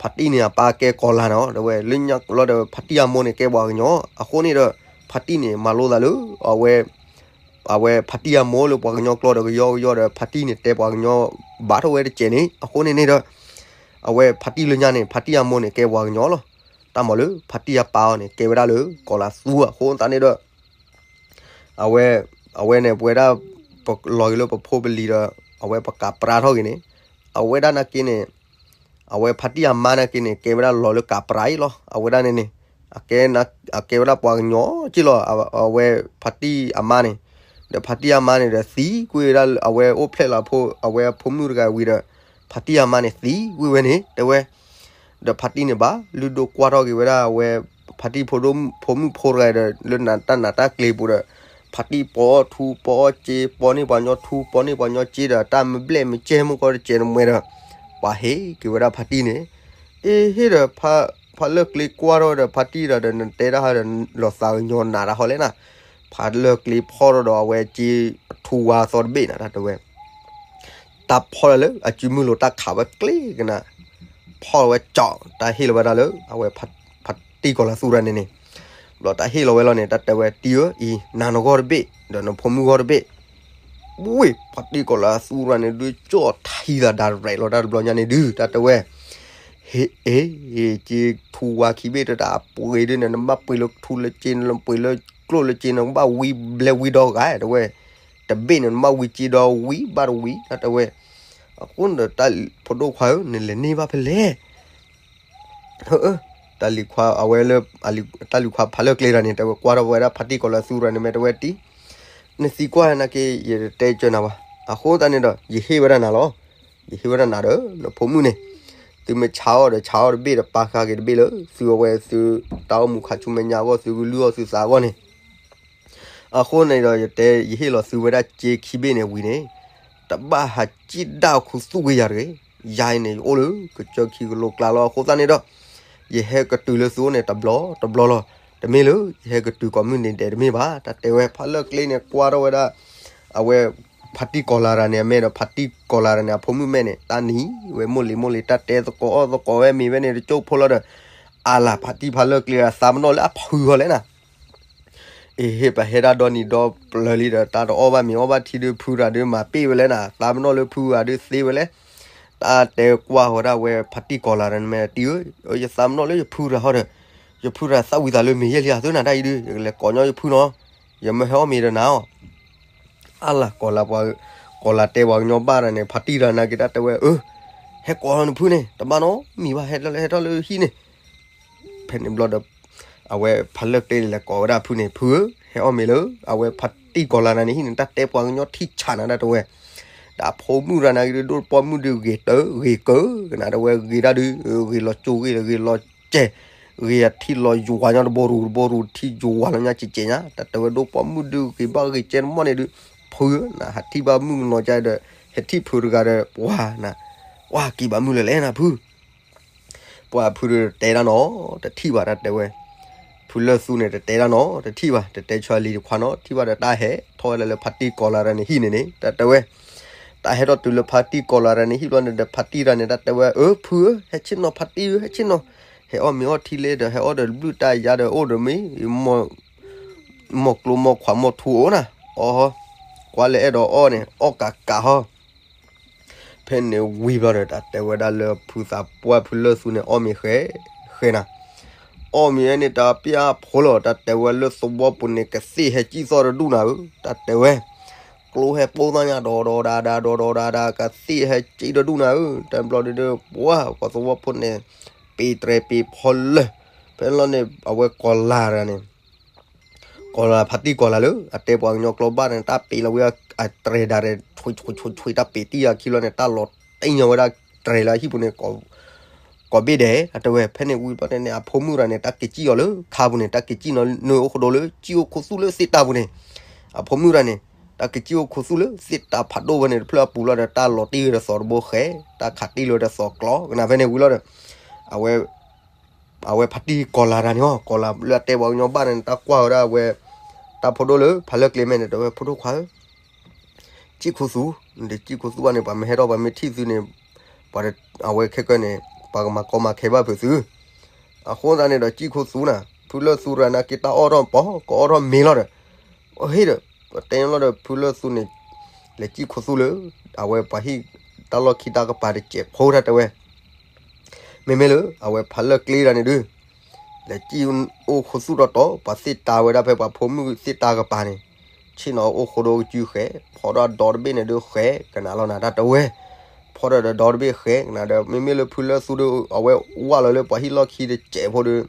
ဖါတံၢ်န့ၣ်အပၢ်ကဲကီၤလၤနီၤ တဲဝဲ, လၢညါလီၤဒီး ဖါတံၢ်အမိၢ်န့ၣ်ကဲပှၤကညီ, အဃိန့ၣ်ဒီး ဖါတံၢ်န့ၣ် မၤလိသးလၢ အဝဲ အဝဲဖါတံၢ်အမိၢ်လၢပှၤကညီကျိာ်ဒီးကယီကယီဒီး ဖါတံၢ်န့ၣ်တဲပှၤကညီ ဘၣ်ထီၣ်ဝဲတစဲးန့ၣ်, အဃိန့ၣ်န့ၣ်ဒီး အဝဲဖါတံၢ်လၢညါန့ၣ် ဖါတံၢ်အမိၢ်န့ၣ်ကဲပှၤကညီလီၤ. တၢ်မၤလၢ ဖါတံၢ်အပၢ်အီၤန့ၣ် ကဲဝဲဒၣ်လၢ ကီၤလၤသူအဃိသတးန့ၣ်ဒီး အဝဲ, အဝဲန့ၣ် ပဝဲဒၣ် ပလီၤက့ၤလၢပဖိပလံၤဒီး အဝဲပကးပြါထီၣ်က့ၤန့ၣ်, အဝဲဒၣ်နာ်က့န့ၣ်, အဝဲဖါတံၢ်အမါနာ်က့န့ၣ် ကဲဝဲဒၣ်လီၤလၢကးပြါအံၤလီၤ. အဝဲဒၣ်န့ၣ်န့ၣ် အကဲ, အကဲဝဲဒၣ်ပှၤကညီက့လီၤ. အဝဲဖါတံၢ်အမါန့ၣ်, ဒီးဖါတံၢ်အမါန့ၣ်ဒီးသံကွံာ်ဝဲဒၣ် အဝဲအိၣ်ဖျဲၣ်လီၤအဖိ, အဝဲအဖိမုၣ်တဂၤဝံၤဒီး ဖါတံၢ်အမါန့ၣ်သံကွံာ်ဝဲန့ၣ် တဲဝဲ ဒီးဖါတံၢ်န့ၣ်ဘၣ်လုၢ်ဒိၣ်ကွၢ်ထီၣ်က့ၤဝဲဒၣ်အဝဲ ဖါတံၢ်ဖိဒိၣ်, ဖိမုၣ်ဖိတဂၤဒီး လၢတၢ်နးတၢ်ကျ့ပူၤဒီး ဖါတံၢ်ပိာ်အီၣ်ထူပိာ်အီၣ်စ့ ပိာ်န့ၢ်ပှၤကညီထူပိာ်န့ၢ်ပှၤကညီစ့ဒီး တၢ်မ့ၢ်ဘျဲၣ်မ့ၢ်ကဲမ့ၢ်ကီတစဲးတမှဲဒီး ပှၤဟ့ၣ်က့ၤဝဲဒၣ်ဖါတံၢ်န့ၣ်, အ့ဟ့ၣ်ဒီး ဖါလၢၢ်ကျ့ကွၢ်ထီၣ်ဒီး ဖါတံၢ်ဒီး နတဲတၢ်ဟါဒီး လီၤသးကညီၤနးတၢ်ဟီလဲၣ်နၤ, ဖါလၢၢ်ကျ့ဖီၣ်ထီၣ်ဒီးအဝဲစ့ထူဝါသီတဘ့ၣ်နၤ တၢ်တဲဝဲ တၢ်ဖီၣ်လၢလၢအစုမုၢ်လိၤ တၢ်ခးဝဲကျ့ကနၣ်, ဖီၣ်ဝဲကၠီ, တၢ်ဟ့ၣ်လီၤဝဲဒၣ်လၢ အဝဲဖါတံၢ်ကီၤလၤသူတဂၤန့ၣ်န့ၣ်, ဘျီတၢ်ဟ့ၣ်လီၤဝဲလီၤန့ၣ် တၢ်တဲဝဲတံၢ်ဧၢ, အံၤ နၤနဂီၢ်တဘ့ၣ် ဒီးနဖိမုၣ်ဂီၢ်တဘ့ၣ်, ဝ့ၢ် ဖါတံၢ်ကီၤလၤသူတဂၤန့ၣ်ဒုး ကၠီၣ်ထံသးဒၣ်ရဲၣ်လီၤ တၢ်တဘျီညါန့ၣ်ဒုး တၢ်တဲဝဲ ဟ့ၣ်အ့ၣ် စ့ထူဝါခံဘ့ၣ်တတၢ်ပှ့ၤဒုးန့ၣ် နဘၣ်ပှ့ၤလၢထူလၢစ့ နပှ့ၤလၢကျိၣ်လၢစ့ နဘၣ်ဝံဘျဲဝံဒီဂၤ တဲဝဲ, တဘ့ၣ်န့ၣ် နဘၣ်ဝံစ့ဒီးဝံဘၣ်တဝံ တၢ်တဲဝဲ, အဃိန့ၣ်ဒီး တၢ်ဖိဒိၣ်ခွါဧၢ နလဲၤန့ၢ်ဘၣ်ဖဲလဲၣ် တၢ်လံၤခွါအဝဲလၢ, တၢ်လံၤခွါဖးလၢၢ်ကျ့တဂၤန့ၣ် တဲဝဲကွၢ်ထီၣ်ဝဲဒၣ်ဖါတံၢ်ကီၤလၤသူတဂၤန့ၣ် မ့ၢ်တဲဝဲတံၢ်, နသံကွၢ်နာ်က့ ယတတဲကၢနၤဘၣ်, အဃိသတးန့ၣ်ဒီး ယဟ့ၣ်ဝဲဒၣ်နၤလီၤ, ယဟ့ၣ်ဝဲဒၣ်နၤဒီး နဖိမုၣ်န့ၣ်, သုမ့ၢ်ဆါအီၣ်ဒီးဆါအီၣ်တဘ့ၣ်ဒီး ပာ်ဃာ်က့ၤတဘ့ၣ်လၢ သုအဝဲသုတၢ်အိၣ်မူခါဆူမဲာ်ညါအဂီၢ် သုကလုၢ်အီၣ်သုသးအဂီၢ်န့ၣ် အဃိန့ၣ်ဒီး ယတဲ ယဟ့ၣ်လီၤသုဝဲဒၣ်စ့ခံဘ့ၣ်န့ၣ်ဝံၤန့ၣ်, တဘၣ်ဟးစံၣ်ဒၣ်ခူသူၣ်က့ၤယၤတဂ့ၤ, ယၤအံၤန့ၣ် ယအိၣ်လၢကစၢၢ်ခံကလိကျါလီၤ. အဃိသတးန့ၣ်ဒီး ယဟဲကတုၤလၢသုအိၣ်န့ၣ်တဘျီတဘျီလီၤ, တမ့ၢ်လၢယဟဲကတုၤကိးမုၢ်နံၤဒဲးတမ့ၢ်ဘၣ်, တၢ်တဲဝဲ ဖးလၢၢ်ကျ့န့ၣ် ကွၢ်ထီၣ်ဝဲဒၣ် အဝဲ ဖါတံၢ်ကီၤလၤတဂၤန့ၣ် အမဲာ်ဒီး ဖါတံၢ်ကီၤလၤတဂၤန့ၣ် အဖိမုၣ်မဲာ်န့ၣ် တၢ်နံၤဝဲမိၢ်လံၤမိၢ်လံၤ တၢ်တဲသကိးအီၣ်သကိးဝဲမ့ၤဝဲန့ၣ် တကၠိၢ်ဖိလီၤဒီး အါလၢ် ဖါတံၢ်ဖးလၢၢ်ကျ့ အသးပနီၣ်လၢအဖုဂီၤလဲၣ်နၤ အ့ဟ့ၣ် ပှၤဟဲဒၣ်ဒီနံၤဒီပျၢၤလံဒီး တၢ်တအီၣ်ဘၣ်မ့ၤအီၣ်ဘၣ်ထံဒုး ဖုတဂၤဒုးမၤပ့ၢ်ဝဲလဲၣ်နၤ, သးပနီၣ်လၢဖုဂၤဒုးသ့ဝဲလဲၣ်. တၢ်တဲကွၢ်ဝဲဒၣ်ဝဲဖါတံၢ်ကီၤလၤတဂၤန့ၣ် မ့ၢ်တံၢ်ဧၢ, ယသးပနီၣ်လၢယဖုတဂၤဟီဒီး ယဖုတၢ်သးဝံၣ်သးလၢမ့ၢ်ယဲၢ်လံဧါ သုနၤတၢ်အံၤဒုး ယကလဲၤကိးညီယဖုနီၤ, ယမ့ၢ်ဟဲအီၣ်မ့ၤဒီးနၤအီၤ, အါလၢ် ကိးလၤပှၤ, ကိးလၤတဲပှၤကညီဘၣ်တၢ်န့ၣ် ဖါတံၢ်တၢ်နာ်က့ၤတၢ်တဲဝဲ, အၢ, ဟဲကိးလီၤနဖုန့ၣ် တဘၣ်နီတမံၤဘၣ်, ဟဲထီၣ်လၢဟဲထီၣ်လၢဟံၣ်န့ၣ် ဖဲန့ၣ်ဘျီဒီး အဝဲဖါလၢၢ်ကျ့န့ၣ် လဲၤကိးဝဲဒၣ်ဖုန့ၣ်, ဖုဧၢ, ဟဲအီၣ်မ့ၤလၢ အဝဲဖါတံၢ်ကိးလၤတၢ်န့ၣ်ဟံၣ်န့ၣ် တၢ်တဲပှၤကညီထံဆးနၤတၢ်တဲဝဲ, ဒီးအဖိမုၣ်တၢ်နာ်က့ၤဒုး ဒိၣ်တပီၢ်မုၣ်ဒုး ဂ့ၤတၢ်ဂ့ၤကၢ, ကနၣ်တဲဝဲ ဂ့ၤတၢ်ဒုး ဂ့ၤလီၤကၠိဂ့ၤလီၤ ဂ့ၤလီၤကဲ, ဂ့ၤအထံၣ်လီၤယွၤညီတဘိရူၤတဘိရူၤ ထံၣ်ယွၤလီၤညါကဲးကဲးညါ, တၢ်တဲဝဲဒိၣ်တပီၢ်မုၣ်ဒုး ဂ့ၤဘၣ်ဂ့ၤကဲတမီၢ်န့ၣ်ဒုး, ဖုဧၢ, နဟးထံၣ်ဘၣ်မုၣ်ကနီၤကါဒီး ဟဲထံၣ်ဖုတဂၤဒီး ပှၤနၤ, ပှၤက့ၤဘၣ်မုၣ်လၢလဲၣ်နၤဖု ပှၤဖုဒုးတတဲတၢ်နီၤ, တထံၣ်ဘၣ်တၢ်တဲဝဲ, ဖုလၢၢ်သူန့ၣ် တတဲတၢ်နီၤ, တထံၣ်ဘၣ်, တတဲဆၢလံၤတခွါနီၤ, ထံၣ်ဘၣ်ဒီးတၢ်ဟဲထီၣ်ဝဲဒၣ်လၢဖါတံၢ်ကိးလၤတၢ်န့ၣ်ဟံၣ်န့ၣ်န့ၣ် တၢ်တဲဝဲ, တၢ်ဟဲထီၣ်တုၤလၢဖါတံၢ်ကိးလၤတၢ်န့ၣ်ဟံၣ်ဘျီန့ၣ်ဒီး ဖါတံၢ်တၢ်န့ၣ် တၢ်တဲဝဲ, အၢ ဖုဧၢ, ဟဲဆ့ၣ်နီၤဖါတံၢ်ဧၢ, ဟဲဆ့ၣ်နီၤ, ဟဲအီၣ်မ့ၤအီထံလ့ဒီး ဟဲအီၣ်ဒီးဘျုၣ်တၢ်ယါဒီးအိၣ်ဒီးမ့ၤ မီၢ်ကျိမီၢ်ခွါမီၢ်ထူအိၣ်နၤ, အီၣ်ဟီ, ကွၢ်လၢအဲၣ်ဒိးအီၣ်န့ၣ် အီၣ်ကးကးဟီ ဖဲန့ၣ်ဝံၤဘျီဒီး တၢ်တဲဝဲဒၣ်လၢဖုသးပှၢ်ဖုလၢၢ်သူန့ၣ် အီၣ်မ့ၤဃဲ, ဃဲနၤ, အီၣ်မ့ၤဝဲန့ၣ် တၢ်ပျၢ်ဖိလီၤ, တၢ်တဲဝဲလၢသဝီပူၤန့ၣ် ကသ့ၣ်ဟဲကံၣ်သီၣ်တဒူၣ်နၤဧၢ, တၢ်တဲဝဲ, ကျိဟဲပိၢ်သီၣ်ညါ ဒီးဒီးဒါဒါ ဒီးဒီးဒါဒါ ကသ့ၣ်ဟဲကံၣ်တဒူၣ်နၤဧၢ, တၢ်ဘျီဒီး ပှၤပှၤသဝီဖိန့ၣ် ပ့ၤတြဲၤပ့ၤဖီလၢာ်, ဖဲလီၤန့ၣ် အဝဲကိးလၤတၢ်န့ၣ် ကိးလၤဖါတံၢ်ကိးလၤလၢ အတဲပှၤကညီကျိာ်ဘၣ်န့ၣ် တၢ်ပ့ၤလီၤဝဲအတြဲၤဒါဒီး ဆွံဆွံဆွံဆွံ တၢ်ပ့ၤတံၢ်အခံလီၤန့ၣ် တၢ်လီၤတ့ၢ်ညီဝဲဒၣ်တြဲၤလၢအဟံၣ်ပူၤန့ၣ် ကိးဘ့ၣ်ဒဲး အတဲဝဲ ဖဲန့ၣ်ဝံၤဘျီန့ၣ် အဖိမုၣ်တၢ်န့ၣ် တၢ်က့ၤကံၣ်အီၤလၢခါပူၤန့ၣ် တၢ်က့ၤကံၣ်နီၤ နၢၤအိၣ်ခဒိလၢကံၣ်အိၣ်ခိးသူၣ်လၢသ့ၣ်တၢ်ပူၤန့ၣ် အဖိမုၣ်တၢ်န့ၣ် တၢ်က့ၤကံၣ်အိၣ်ခိးသူၣ်လၢသ့ၣ်တၢ်ဖးဒိၣ်ဝဲန့ၣ် တဖျၢၣ်အပူၤလီၤဒီး တၢ်လီၤတ့ၢ်ဝဲဒီးသီတဘိဃဲ တၢ်ခးတ့ၢ်လီၤဝဲဒီးသီကျီ ကနၣ်ဖဲန့ၣ်ဝံၤလီၤဒီး အဝဲ အဝဲဖါတံၢ်ကိးလၤတၢ်န့ၣ် ကိးလၤလၢအတဲပှၤကညီဘၣ်န့ၣ် တၢ်ကွၢ်ဝဲဒၣ်အဝဲ တၢ်ဖိဒိၣ်လၢ ဖါလၢၢ်ကျ့မဲန့ၣ် တဲဝဲ ဖိဒိၣ်ခွါဧၢ ကံၣ်ခိသူ, နတကံၣ်ခိသူဘၣ်န့ၣ် ပှၤမ့ၢ်ဟဲထီၣ်ပှၤမ့ၢ်ထံၣ်သုန့ၣ် ပှၤအဝဲခဲကၢန့ၣ် ပှၤကမၤကီမၤခဲဘၣ်ဖုးသု. အဃိသတးန့ၣ်ဒီး ကံၣ်ခိသူနၤ ဖုလၢၢ်သူရၤနာ်က့တၢ်အီၣ်ထီၣ်ပီ ကအီၣ်ထီၣ်မ့ၤလီၤဒီး ဟ့ၣ်ဒီး ပတဲလီၤဒီး ဖုလၢၢ်သူန့ၣ် လဲၤကံၣ်ခိသူလၢ အဝဲပှၤဟံၣ်တၢ်လီၢ်ခံတၢ်ကပၤတစဲးဖိတၢ်တဲဝဲ မ့မ့ၢ်လၢ အဝဲဖးလၢၢ်ကျ့တၢ်န့ၣ်ဒုး လဲၤကံၣ်အိၣ်ခိသူတီတီ ပှၤသ့ၣ်တၢ်ဝဲဒၣ်ဖဲပှၤဖိမုၣ်သ့ၣ်တၢ်ကပၤန့ၣ် ဆ့ၣ်နီၤအိၣ်ခိဒီကစုဃဲ ဖီဒီးဒီတဘ့ၣ်န့ၣ်ဒုးဃဲ ကနၣ်လီၤနၤတၢ်တဲဝဲ ဖီဒီးဒီတဘ့ၣ်ဃဲ ကနၣ်ဒီး မ့မ့ၢ်လၢဖုလၢၢ်သူဒုး အဝဲဝၢ်လီၤလၢပှၤဟံၣ်လီၢ်ခံတစဲးဖိဒုး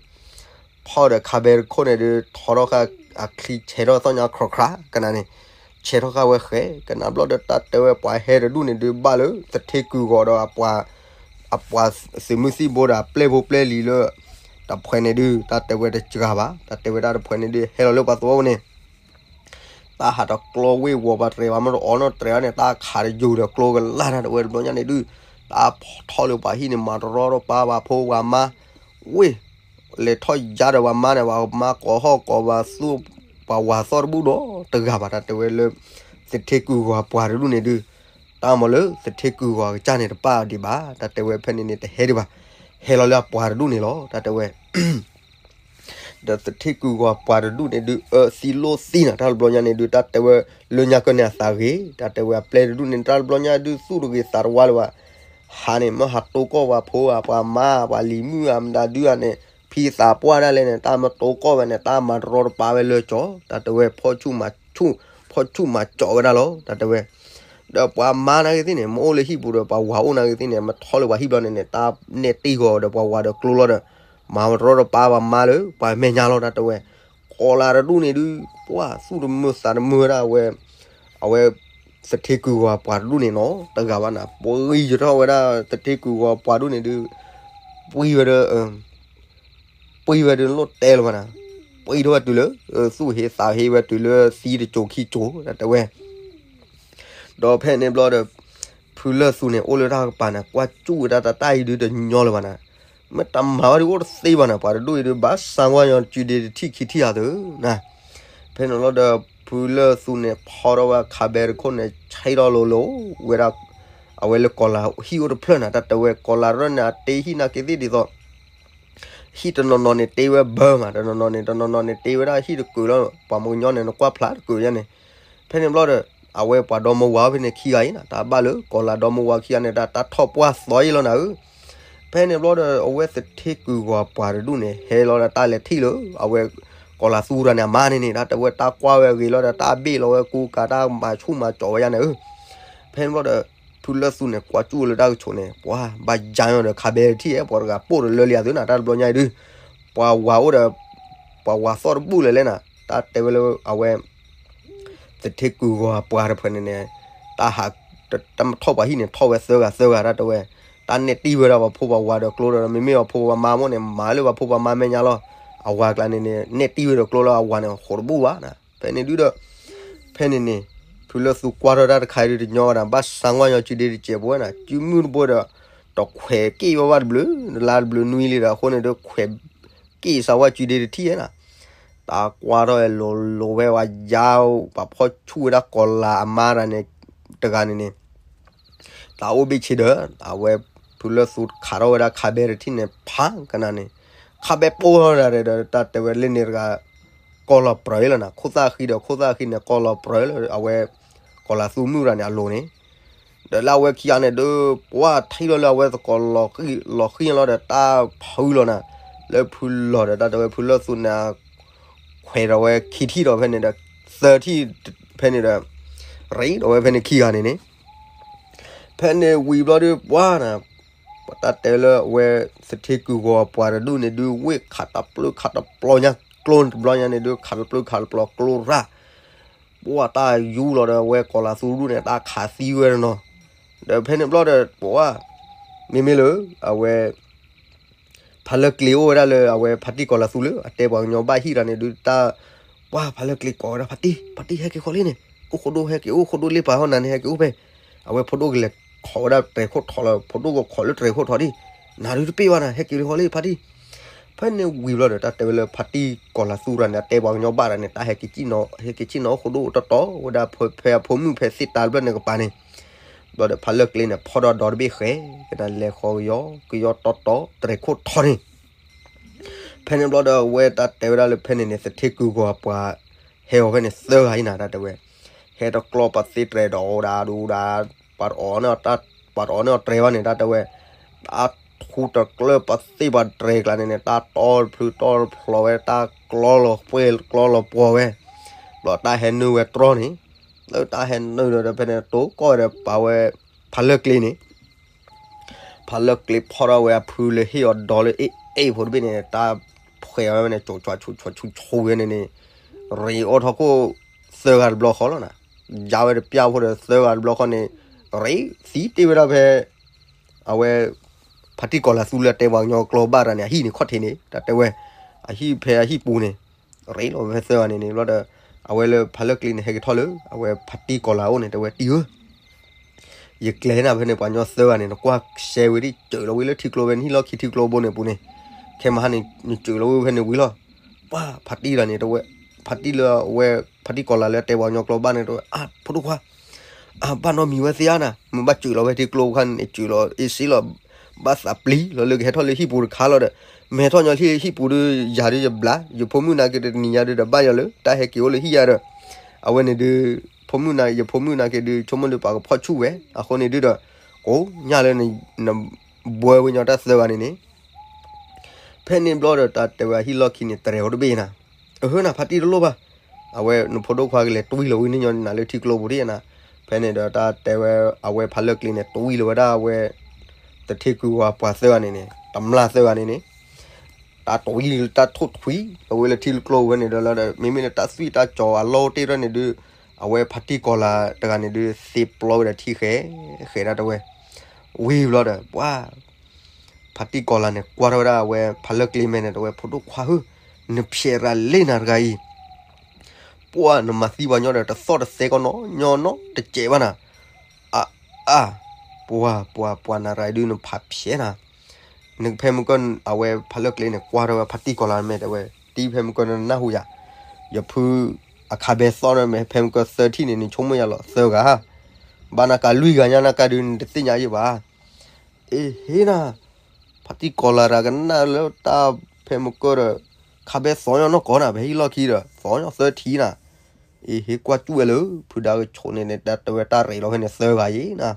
ဖီဒီးခါဘဲတခိၣ်န့ၣ်ဒုး ထီထီၣ်ဃာ်အချံဆဲးထီၣ်သီၣ်ညါခရၣ်ခရၣ် ကနၣ်န့ၣ် ဆဲးထီၣ်ဃာ်ဝဲဃဲ ကနၣ်ဘျီဒီးတၢ်တဲဝဲပှၤဟဲတဒူၣ်န့ၣ်ဒုးဘၣ်လၢသထ့ကုၢ်ဂီၤဒီး အပှၤသုးမုၢ်သံၣ်ဘိဒီးအပျဲၢ်ဖိပျဲၢ်လံၤလၢ တဖှဲန့ၣ်ဒုး တၢ်တဲဝဲတစှၤဘၣ် တၢ်တဲဝဲဒၣ်တဖှဲန့ၣ်ဒုး ဟဲလီၤလၢပှၤသဝီပူၤန့ၣ် တၢ်ဟးတကျီဝ့ၢ်ဝီၤပှၤတြဲၤပှၤမ့ၢ်တအီၣ်နီၣ်တြဲၤအီၤန့ၣ် တၢ်ခးတယိာ်ဒီးကျိကလၢ်တၢ်တဝဲတဘျီညါန့ၣ်ဒုး တၢ်ဖီၣ်ထီၣ်လၢပှၤဟံၣ်န့ၣ် မၤတရီတပါပှၤဖိပှၤမါ ဝ့ၢ် လဲၤထီၣ်ယါဒီးပှၤမါန့ၣ် ပှၤမါကိးဟီၣ်ကိးပှၤသူၣ် ပှၤဝၤသီၣ်တဘူၣ်ဒီးတဂၤဘၣ် တၢ်တဲဝဲလၢ သထ့ကုၢ်ဂီၤပှၤတဒူၣ်န့ၣ်ဒုး တၢ်မၤလၢသထ့ကုၢ်ဂီၤကစၢ်န့ၣ်တပၣ်ဒံးဘၣ် တၢ်တဲဝဲဖဲန့ၣ်န့ၣ် တဟဲဒံးဘၣ် ဟဲလီၤလၢအပှၤတဒူၣ်န့ၣ်လီၤ တၢ်တဲဝဲ ဒီးသထ့ကုၢ်ဂီၤပှၤတဒူၣ်န့ၣ်ဒုး အၢသံလိၣ်သံနၤ တၢ်တဘျီညါန့ၣ်ဒုး တၢ်တဲဝဲလၢညါကၢန့ၣ်အသးဂ့ၤ တၢ်တဲဝဲအပျဲၢ်တဒူၣ်န့ၣ် တၢ်တဘျီညါဒုး သူၣ်တဂ့ၤသးတဝါလၢၤဘၣ် ဟးန့ၣ် မ့ၢ်ဟးတိကီၢ်ပှၤဖိဧါ ပှၤမါ ပှၤလံၤမုၣ်ဧါ မတၤဒုဧါန့ၣ် ဖံသးပှၢ်ဒၣ်လဲာ်န့ၣ် တၢ်မ့ၢ်တိကီၢ်ဝဲန့ၣ် တၢ်မၤတရီတပါဝဲလၢကၠီ တၢ်တဲဝဲ ဖီၣ်ဆူၣ်မၤကၠီဝဲဒၣ်လီၤ တၢ်တဲဝဲ ဒီးပှၤမါနာ်က့သ့ၣ်န့ၣ် မ့ၢ်အိၣ်လၢဟံၣ်ပူၤဒီး ပှၤဝၤအိၣ်နာ်က့သ့ၣ်န့ၣ် မ့ၢ်ထီၣ်လၢပှၤဟံၣ်ဘျီန့ၣ်န့ၣ် တၢ်နဲၣ်တ့ၢ်ဂီၤဒီးပှၤဝၤဒီးကျိလီၤဒီး မၤတရီတပါပှၤမါလၢပှၤမဲာ်ညါလီၤ တၢ်တဲဝဲ ကိးလၤတဒူၣ်န့ၣ်ဒုး ပှၤသူၣ်တမုာ်သးတမုာ်ဝဲဒၣ်ဝဲ အဝဲ သထ့ကုၢ်ဂီၤပှၤတဒူၣ်န့ၣ်နီၤ တဂၤဘၣ်နၤ ပှံၤယထီၣ်ဝဲဒၣ်သထ့ကုၢ်ဂီၤပှၤတဒူၣ်န့ၣ်ဒုး ပှံၤဝဲဒီး ပှံၤဝဲဒုးလိၣ်တဲလၢၤဘၣ်နၤ ပှံၤထီၣ်ဝဲတုၤလၢ သူၣ်ဟ့သးဟ့ဝဲတုၤလၢသံတစိၤခံစိၤ တၢ်တဲဝဲ ဒီးဖဲန့ၣ်ဘျီဒီး ဖုလၢၢ်သူန့ၣ် အိၣ်လၢတၢ်ကပၤန့ၣ် ကွၢ်စူၣ်ဝဲဒၣ်တၢ်တၢ်အံၤဒုးတညီလၢၤဘၣ်နၤ မ့ၢ်တမၤဝဲဒုးအိၣ်တသ့ဘၣ်နၤ ပှၤတဒူၣ်အံၤဒုး ဘၣ်ဆါကွၢ်ညီစုဒ့တထံၣ်ခံထံၣ်အသိးနၤ ဖဲန့ၣ်လီၤဒီး ဖုလၢၢ်သူန့ၣ် ဖီထီၣ်ဝဲခါဘဲတခိၣ်န့ၣ် ဆဲးထီၣ်လိၤလိၤဝဲဒၣ် အဝဲလၢကီၤလၤဟံၣ်အိၣ်တဖျၢၣ်နၤ တၢ်တဲဝဲကီၤလၤရၢၢ်န့ၣ် အတ့ဟံၣ်နာ်က့သ့ၣ်ဒ်သိး ဟံၣ်တနီၤနီၤန့ၣ် တ့ဝဲဘၢမး တနီၤနီၤန့ၣ် တနီၤနီၤန့ၣ် တ့ဝဲဒၣ်ဟံၣ်တကုာ်လီၤ ပှၤမုၢ်ကညီန့ၣ် နကွၢ်ဖျါတကုာ်ညါန့ၣ် ဖဲန့ၣ်ဘျီဒီး အဝဲပှၤဒီမါဝၤဖဲန့ၣ်ခံဂၤအံၤနၤ တၢ်ဘၣ်လၢကီၤလၤဒီမါဝၤခံဂၤန့ၣ် တၢ်ထီၣ်ပှၢ်သီအံၤလီၤနၤဧၢ ဖဲန့ၣ်ဘျီဒီး အဝဲသထ့ကုၢ်ဂီၤပှၤတဒူၣ်န့ၣ် ဟဲလီၤဒီးတၢ်လဲၤထံၣ်လၢ အဝဲ ကီၤလၤသူရၤန့ၣ် အမါန့ၣ်န့ၣ် တၢ်တဲဝဲတၢ်ကွၢ်ဝဲအဂ့ၤလီၤဒီး တၢ်ဘ့ၣ်လီၤဝဲကူကၤ တၢ်မၤဆူၣ်မၤကၠီဝဲယါန့ၣ်ဧၢ. ဖဲန့ၣ်ဘျီဒီး ဖုလၢၢ်သူန့ၣ် ကွၢ်ကၠူၣ်လၢတၢ်ကဆိးန့ၣ် ပှၤဘၣ်ယါညီဒီး ခးဘဲတထံၣ်ဧဲ ပှၤတဂၤပိၢ်ဒီးလၢလံအသုးနၤ တၢ်တဘျီညါအံၤဒုး ပှၤဝၤအိၣ်ဒီး ပှၤဝၤသီၣ်တဘူၣ်လၢၤလဲၣ်နၤ တၢ်တဲဝဲလၢအဝဲ သထ့ကုၢ်ဂီၤပှၤတဖုန့ၣ်န့ၣ် တၢ်ဟး တၢ်မ့ၢ်ထီၣ်ပှၤဟံၣ်န့ၣ် ထီၣ်ဝဲသၢဂၤသၢဂၤ တၢ်တဲဝဲ တၢ်နဲၣ်တံၢ်ဝဲဒၣ်ပှၤဖိပှၤဝၤဒီးကျိဒီး မ့မ့ၢ်အဖိပှၤမါမိၢ်န့ၣ် မၤလၢပှၤဖိပှၤမါမဲာ်ညါလီၤ. အဝၤကျါန့ၣ်န့ၣ် နဲၣ်တံၢ်ဝဲဒီးကျိလၢအဝၤန့ၣ် ဃိးတဘူၣ်ဘၣ်နၤ. ဖဲန့ၣ်ဒုးဒီး ဖဲန့ၣ်န့ၣ် ဖုလၢၢ်သူကွၢ်ထီၣ်တၢ်တခါအံၤဒုးတညီဝဲဒၣ် ဘၣ်စးဝါညီစုဒ့တစဲးဖိဝဲနၤ စုမုၢ်တဘိဒီး တခွဲးက့ၣ်ဘၣ်ဘၣ်တဘျုး လါတဘျုးနွံလံဒီး အဃိန့ၣ်ဒုးခွဲးက့ၣ်စးဝါစုဒ့တထံၣ်ဝဲနၤ တၢ်ကွၢ်ထီၣ်ဝဲလိၤလိၤဝဲ ပှၤယါ ပှၤဖီၣ်ဆူၣ်ဝဲဒၣ်ကီၤလၤအမါတဂၤန့ၣ် တဂၤန့ၣ်န့ၣ် တၢ်အိၣ်ဘ့ၣ်ဆ့ဒီး အဝဲဖုလၢၢ်သူခးထီၣ်ဝဲဒၣ်ခးဘဲတထံၣ်န့ၣ် ဖးကနၤန့ၣ် ခးဘဲပိၢ်ထီၣ်ဒၣ်ဒီး တၢ်တဲဝဲလၢန့ၣ်တဂၤ ကီၢ်လီၤပြၢၤလီၤနၤ ခိၣ်သၣ်ဃံဒီး ခိၣ်သၣ်ဃံန့ၣ် ကီၢ်လီၤပြၢၤလၢအဝဲ ကီၤလၤသူမုၣ်တဂၤန့ၣ် အလိၤန့ၣ် ဒီးလၢအဝဲခံဂၤန့ၣ်ဒုး ပှၤထံၣ်လီၤလၢအဝဲသကိးလီၤဃံလီၤဃံလီၤဒီး တၢ်ဖုလီၤနၤ လၢဖုလီၤဒီး တၢ်တဲဝဲဖုလၢၢ်သူန့ၣ် ခွဲးဒီးဝဲခံထံၣ်ဒီးဖဲန့ၣ်ဒီး သၢထံၣ်ဖဲန့ၣ်ဒီး ရ့ဒီးဝဲဖဲန့ၣ်ခံဂၤန့ၣ်န့ၣ် ဖဲန့ၣ်ဝံၤဘျီဒုး ပှၤနၤ ပှၤတၢ်တဲလၢအဝဲ သထ့ကုၢ်ဂီၤပှၤတဒူၣ်န့ၣ်ဒုး ဝ့ၢ်ခးတပျုၢ်ခးတပျီညါ ကျိတဘျီညါန့ၣ်ဒုး ခးတပျုၢ်ခးတပျီကျိရၣ် ပှၤတၢ်ယူလီၤဒီး အဝဲကီၤလၤသူဒူၣ်န့ၣ် တၢ်ခးသံဝဲနီၤ ဒီးဖဲန့ၣ်ဘျီဒီး ပှၤ မ့မ့ၢ်လၢ အဝဲ ဖးလၢၢ်ကျ့အိၣ်ဝဲဒၣ်လၢအဝဲဖါတံၢ်ကီၤလၤသူလၢ အတဲပှၤကညီဘၣ်ဟံၣ်တၢ်န့ၣ်ဒုးတၢ် ပှၤဖးလၢၢ်ကျ့ကိးဝဲဒၣ် ဖါတံၢ် ဖါတံၢ်ဟဲက့ၤဃီလံန့ၣ် အိၣ်ဃိဒိၣ်ဟဲက့ၤအိၣ်ဃိဒိၣ်လ့ပာ်ဟီၣ်နၤန့ၣ် ဟဲက့ၤအိၣ်ဖဲ အဝဲဖိဒိၣ်ကလဲၤခိးဝဲဒၣ်တြဲၤခိၣ်ထီလၢ ဖိဒိၣ်ကခိးလၢတြဲၤခိၣ်ထီဒံး နၤဒုးတပ့ၢ်ဘၣ်နၤ ဟဲက့ၤလံဃီလံ ဖါတံၢ် ဖဲန့ၣ်ဝံၤဘျီဒီး တၢ်တဲဝဲလၢဖါတံၢ်ကီၤလၤသူရၤန့ၣ် အတဲပှၤကညီဘၣ်တၢ်န့ၣ် တၢ်ဟဲက့ၤ ဟဲက့ၤဆ့ၣ်နီၤအိၣ်ဃိဒိၣ်တီတီဝဲဒၣ် ဖဲအဖိမုၣ်ဖဲသ့ၣ်တၢ်တဖျၢၣ်န့ၣ်ကပၤန့ၣ် ဘျီဒီးဖးလၢၢ်ကျ့န့ၣ် ဖီၣ်ဒီးဒီတဘ့ၣ်ဃဲ ကနၤလဲၤဃီကယီ ကယီတီတီ တြဲၤခိၣ်ထီန့ၣ် ဖဲန့ၣ်ဘျီဒီး အဝဲတၢ်တဲဝဲဒၣ်လၢဖဲန့ၣ်န့ၣ် သထ့ကုၢ်ဂီၤပှၤ ဟဲအီၤဖဲန့ၣ်သၢဂၤအံၤနၤ တၢ်တဲဝဲ ဟဲတကျီပသ့တြဲၤဒီးဒၣ်ဒူဒၣ် ပှၤတအီၣ်န့ၢ် ပှၤတအီၣ်န့ၢ်အီၤတြဲၤဘၣ်န့ၣ် တၢ်တဲဝဲ တၢ်ထူတကျၢၢ်ပသ့ပှၤတြဲၤကျါန့ၣ်န့ၣ် တၢ်တီတဖျုးတီတဖျီဝဲ တၢ်ကျီလီၤပှဲၤကျီလီၤပှီၤဝဲ ဘျီတၢ်ဟဲနုာ်ဝဲတြီန့ၣ် လၢတၢ်ဟဲနုာ်ဒီးဖဲန့ၣ် တိကိၢ်ဒီးပာ်ဝဲ ဖးလၢၢ်ကျ့န့ၣ် ဖးလၢၢ်ကျ့ဖီၣ်ထီၣ်ဝဲအဖုလၢဟ့ၣ်အီၤဒီလၢအ့ၣ်အ့ၣ်ဖိတဘ့ၣ်န့ၣ် တၢ်ဖှဲးအီၤဝဲန့ၣ် ကၠိးကၠွးဆူၣ်ဆူၣ်ဆူၣ်ဝဲန့ၣ်န့ၣ် ရ့အိၣ်ထီၣ်ခိၣ်သၢဂၤတဘျီဃီလီၤနၤ ယါဝဲတပျၢ်ဖိဒီးသၢဂၤတဘျီဃီန့ၣ် ရ့သံတ့ၢ်ဝဲဒၣ်ဖဲ အဝဲ ဖါတံၢ်ကီၤလၤသူလၢအတဲပှၤကညီကျိဘၣ်တၢ်န့ၣ် အဟံၣ်န့ၣ်ခီၣ်ထံးန့ၣ် တၢ်တဲဝဲ အဟံၣ်ဖဲအဟံၣ်ပူၤန့ၣ် ရ့လီၤဝဲဖဲသၢဂၤန့ၣ်န့ၣ် ဘျီဒီး အဝဲလၢဖးလၢၢ်ကျ့န့ၣ် ဟဲက့ၤထီၣ်လၢ အဝဲဖါတံၢ်ကီၤလၤအအိၣ်န့ၣ် တဲဝဲတံၢ်ဧၢ ယကျဲၤနၤဖဲန့ၣ် ပှၤကညီသၢဂၤန့ၣ် နကွၢ်စဲဝံၤဒ် စၢၤလီၤဝံၤလၢထံကျိဖဲန့ၣ် ဟံၣ်လီၢ်ခံထံကျိဘိန့ၣ်ပူၤန့ၣ် ခဲမဟါန့ၣ် နစၢၤလီၤဝံၤဖဲန့ၣ်ဝံၤလီၤ ပှၤဖါတံၢ်လၢန့ၣ် တဲဝဲ ဖါတံၢ်လၢအဝဲ ဖါတံၢ်ကီၤလၤလၢအတဲပှၤကညီကျိဘၣ်န့ၣ် တဲဝဲ အါ ဖိဒိၣ်ခွါ အါ ဘၣ်နီတမံၤဝဲသ့ဧါနၤ မ့ၢ်ဘၣ်စၢၤလီၤဝဲထံကျိခါန့ၣ် စၢၤလီၤအ့ၣ်စ့လီၤ ဘၣ်သးပျံၤလီၤလၢကဟဲထီၣ်လၢဟံၣ်ပူၤတခါလီၤဒီး မ့ၢ်ဟဲထီၣ်ညီလၢဟံၣ်ပူၤဒီး ယၤဒုးယဘျါ ယဖိမုၣ်နာ်က့ၤတနံၤညါဒုးဒီးဘၣ်ယၤလၢ တၢ်ဟဲက့ၤအိၣ်လၢဟံၣ်ယၤဒီး အဝဲန့ၣ်ဒုး ဖိမုၣ်နာ် ယဖိမုၣ်နာ်က့ၤဒုး ဆိကမိၣ်လၢပှၤကဖီၣ်ဆူၣ်ဝဲ အဃိန့ၣ်ဒုးဒီး ကိးညါလၢ နဘှီဝဲညီတၢ်သၢဂၤန့ၣ်န့ၣ် ဖဲန့ၣ်ဘျီဒီး တၢ်တဲဝဲအဟံၣ်လီၢ်ခံန့ၣ် တြဲၤအိၣ်တဘ့ၣ်နၤ အဟၢနၤ ဖါတံၢ်တလိၣ်ဘၣ် အဝဲနဖိဒိၣ်ခွါကလဲၤတွံၢ်လီၤဝံၤန့ၣ်ညီနၤလၢထံကျိပူၤဒ်နၤ ဖဲန့ၣ်ဒီးတၢ်တဲဝဲ အဝဲဖးလၢၢ်ကျ့န့ၣ် တွံၢ်လီၤဝဲဒၣ်အဝဲ သထ့ကုၢ်ဝၤပှၤသၢဂၤန့ၣ်န့ၣ် တမျၢ်သၢဂၤန့ၣ်န့ၣ် တၢ်တွံၢ်တၢ်ထိၣ်ထွံလီၤဝဲလၢထံကျိဝဲန့ၣ်ဒီးလီၤဒီး မ့မ့ၢ်လၢတၢ်သွံၣ်တၢ်စီၤအလီၢ်တ့ၢ်ထီၣ်န့ၣ်ဒုး အဝဲဖါတံၢ်ကီၤလၤတဂၤန့ၣ်ဒုး သ့ပျီဝဲဒီးထံဃဲ ဃဲဒၣ်တဲဝဲ ဝံၤဘျီဒီး ပှၤ ဖါတံၢ်ကီၤလၤန့ၣ် ကွၢ်ထီၣ်ဝဲဒၣ်အဝဲဖးလၢၢ်ကျ့မဲာ်န့ၣ် တဲဝဲ ဖိဒိၣ်ခွါဧၢ, နဖျဲးရၤလံနၤတဂၤအံၤ, ပှၤနမၤသံပှၤညီဒီး တသီၣ်တသဲကီးနီၢ်ညီနီတစဲးဘၣ်နၤ, အါအါ, ပှၤပှၤပှၤနၤတဂၤအံၤဒုးနဖးဖျဲးနၤ, နဖဲမုၢ်ကၢၢ်အဝဲဖးလၢၢ်ကျ့န့ၣ် ကွၢ်ထီၣ်ဝဲဖါတံၢ်ကီၤလၤမဲာ်တဲဝဲ, တံၢ်ဖဲမုၢ်ကၢၢ်နနၢ်ဟူယၤ, ယဖုအခါဘဲသီၣ်န့ၣ် မ့ၢ်ဖဲမုၢ်ကၢၢ်သၢထံၣ်န့ၣ် နဆိကမိၣ်ယၤလီၤ သၢဂၤ, ဘၣ်နၤကးလွံၢ်ဂၤညါနၤကးဒုး နတသ့ၣ်ညါယံၤဘၣ်. အ့ဟ့နၤ, ဖါတံၢ်ကီၤလၤတဂၤကနၣ်လၢတၢ်ဖဲမုၢ်ကၢၢ်ဒီး ခါဘဲသီၣ်ညီနီၢ်ကီၢ်နၤ ဖဲဟံၣ်လီၢ်ခံဒီး သီၣ်ညီသၢထံၣ်နၤ, အ့ဟ့ကွၢ်စူၣ်ဝဲလၢ ဖုဒါကဆိးန့ၣ်န့ၣ် တၢ်တဲဝဲတၢ်ရ့လီၤဖဲန့ၣ်သၢဂၤယံၤနၤ,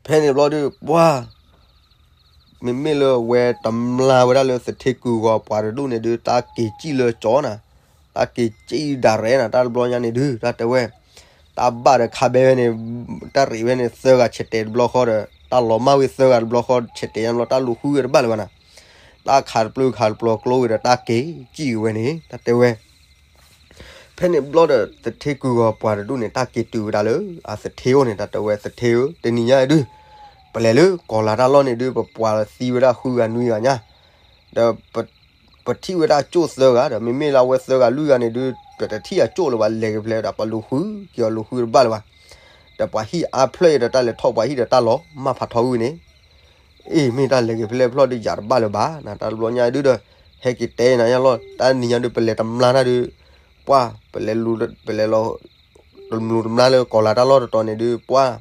ဖဲန့ၣ်ဘျီဒုး ပှၤ မ့မ့ၢ်လၢအဝဲတမျါဝဲဒၣ်လၢသထ့ကုၢ်ဂီၤပှၤတဒူၣ်န့ၣ်ဒုး တၢ်က့ၤစံၣ်လၢကၠီနၤ, တၢ်က့ၤစံၣ်ဒၣ်ရဲၣ်နၤ တၢ်တဘျီညါန့ၣ်ဒုး တၢ်တဲဝဲ, တၢ်ဘၣ်ဒီးခးဘဲဝဲန့ၣ်, တၢ်ရံးဝဲန့ၣ် သၢဂၤဆဲးတဲာ်တဘျီဃီဒီး တၢ်လီၤမၢ်ဝံၤသၢဂၤတဘျီဃီ ဆဲးတဲာ်ညါဘျီ တၢ်လူၤဃုဝဲတဘၣ်လၢၤဘၣ်နၤ, တၢ်ခးတပျုၤခးတပျီၤကျိဝံၤဒီး တၢ်က့ၤစံၣ်ဝဲန့ၣ် တၢ်တဲဝဲ ဖဲန့ၣ်ဘျီဒီး သထ့ကုၢ်ဂီၤပှၤတဒူၣ်န့ၣ် တၢ်က့ၤတုၤဝဲဒၣ်လၢအသထ့အိၣ်န့ၣ် တၢ်တဲဝဲ သထ့ဧၢ, တနံၤညါအံၤဒုး ပလဲၤလၢကီၢ်လၤတၢ်လီၢ်န့ၣ်ဒုး ပပှၤသံဝဲဒၣ်ဃုဂၤနွံဂၤညါ, ဒီးပထံၣ်ဝဲဒၣ်အကၠိၣ်သၢဂၤဒီး မ့မ့ၢ်လၢအဝဲသၢဂၤလွံၢ်ဂၤန့ၣ်ဒုး ပတထံၣ်အကၠိၣ်လၢၤဘၣ် လဲၤက့ၤဖဲလဲၣ်ဒီး ပလူၤဃုက့ၤအီၤလူၤဃုတဘၣ်လၢၤဘၣ်, ဒီးပှၤဟံၣ်အါဖျၢၣ်အံၤဒီး တၢ်လဲၤထီၣ်ပှၤဟံၣ်ဒီးတၢ်လီၤမၢ်ဖးထီဝံၤန့ၣ် အ့ၣ် မ့ၢ်တၢ်လဲၤက့ၤဖဲလဲၣ်ဖျီၣ်ဒုးယၤတဘၣ်လၢၤဘၣ်နၤ တၢ်တဘျီညါဒုးဒီး ဟဲက့ၤတဲနၤညါလီၤ တၢ်နံၤညါဒုး ပလဲၤတမျါတၢ်ဒုး ပှၢ် ပလဲၤလူၤ ပလဲၤလီၤ တမျူၤတမျါလၢကီၢ်လၤတၢ်လီၢ်တတီၤန့ၣ်ဒုး ပှၢ်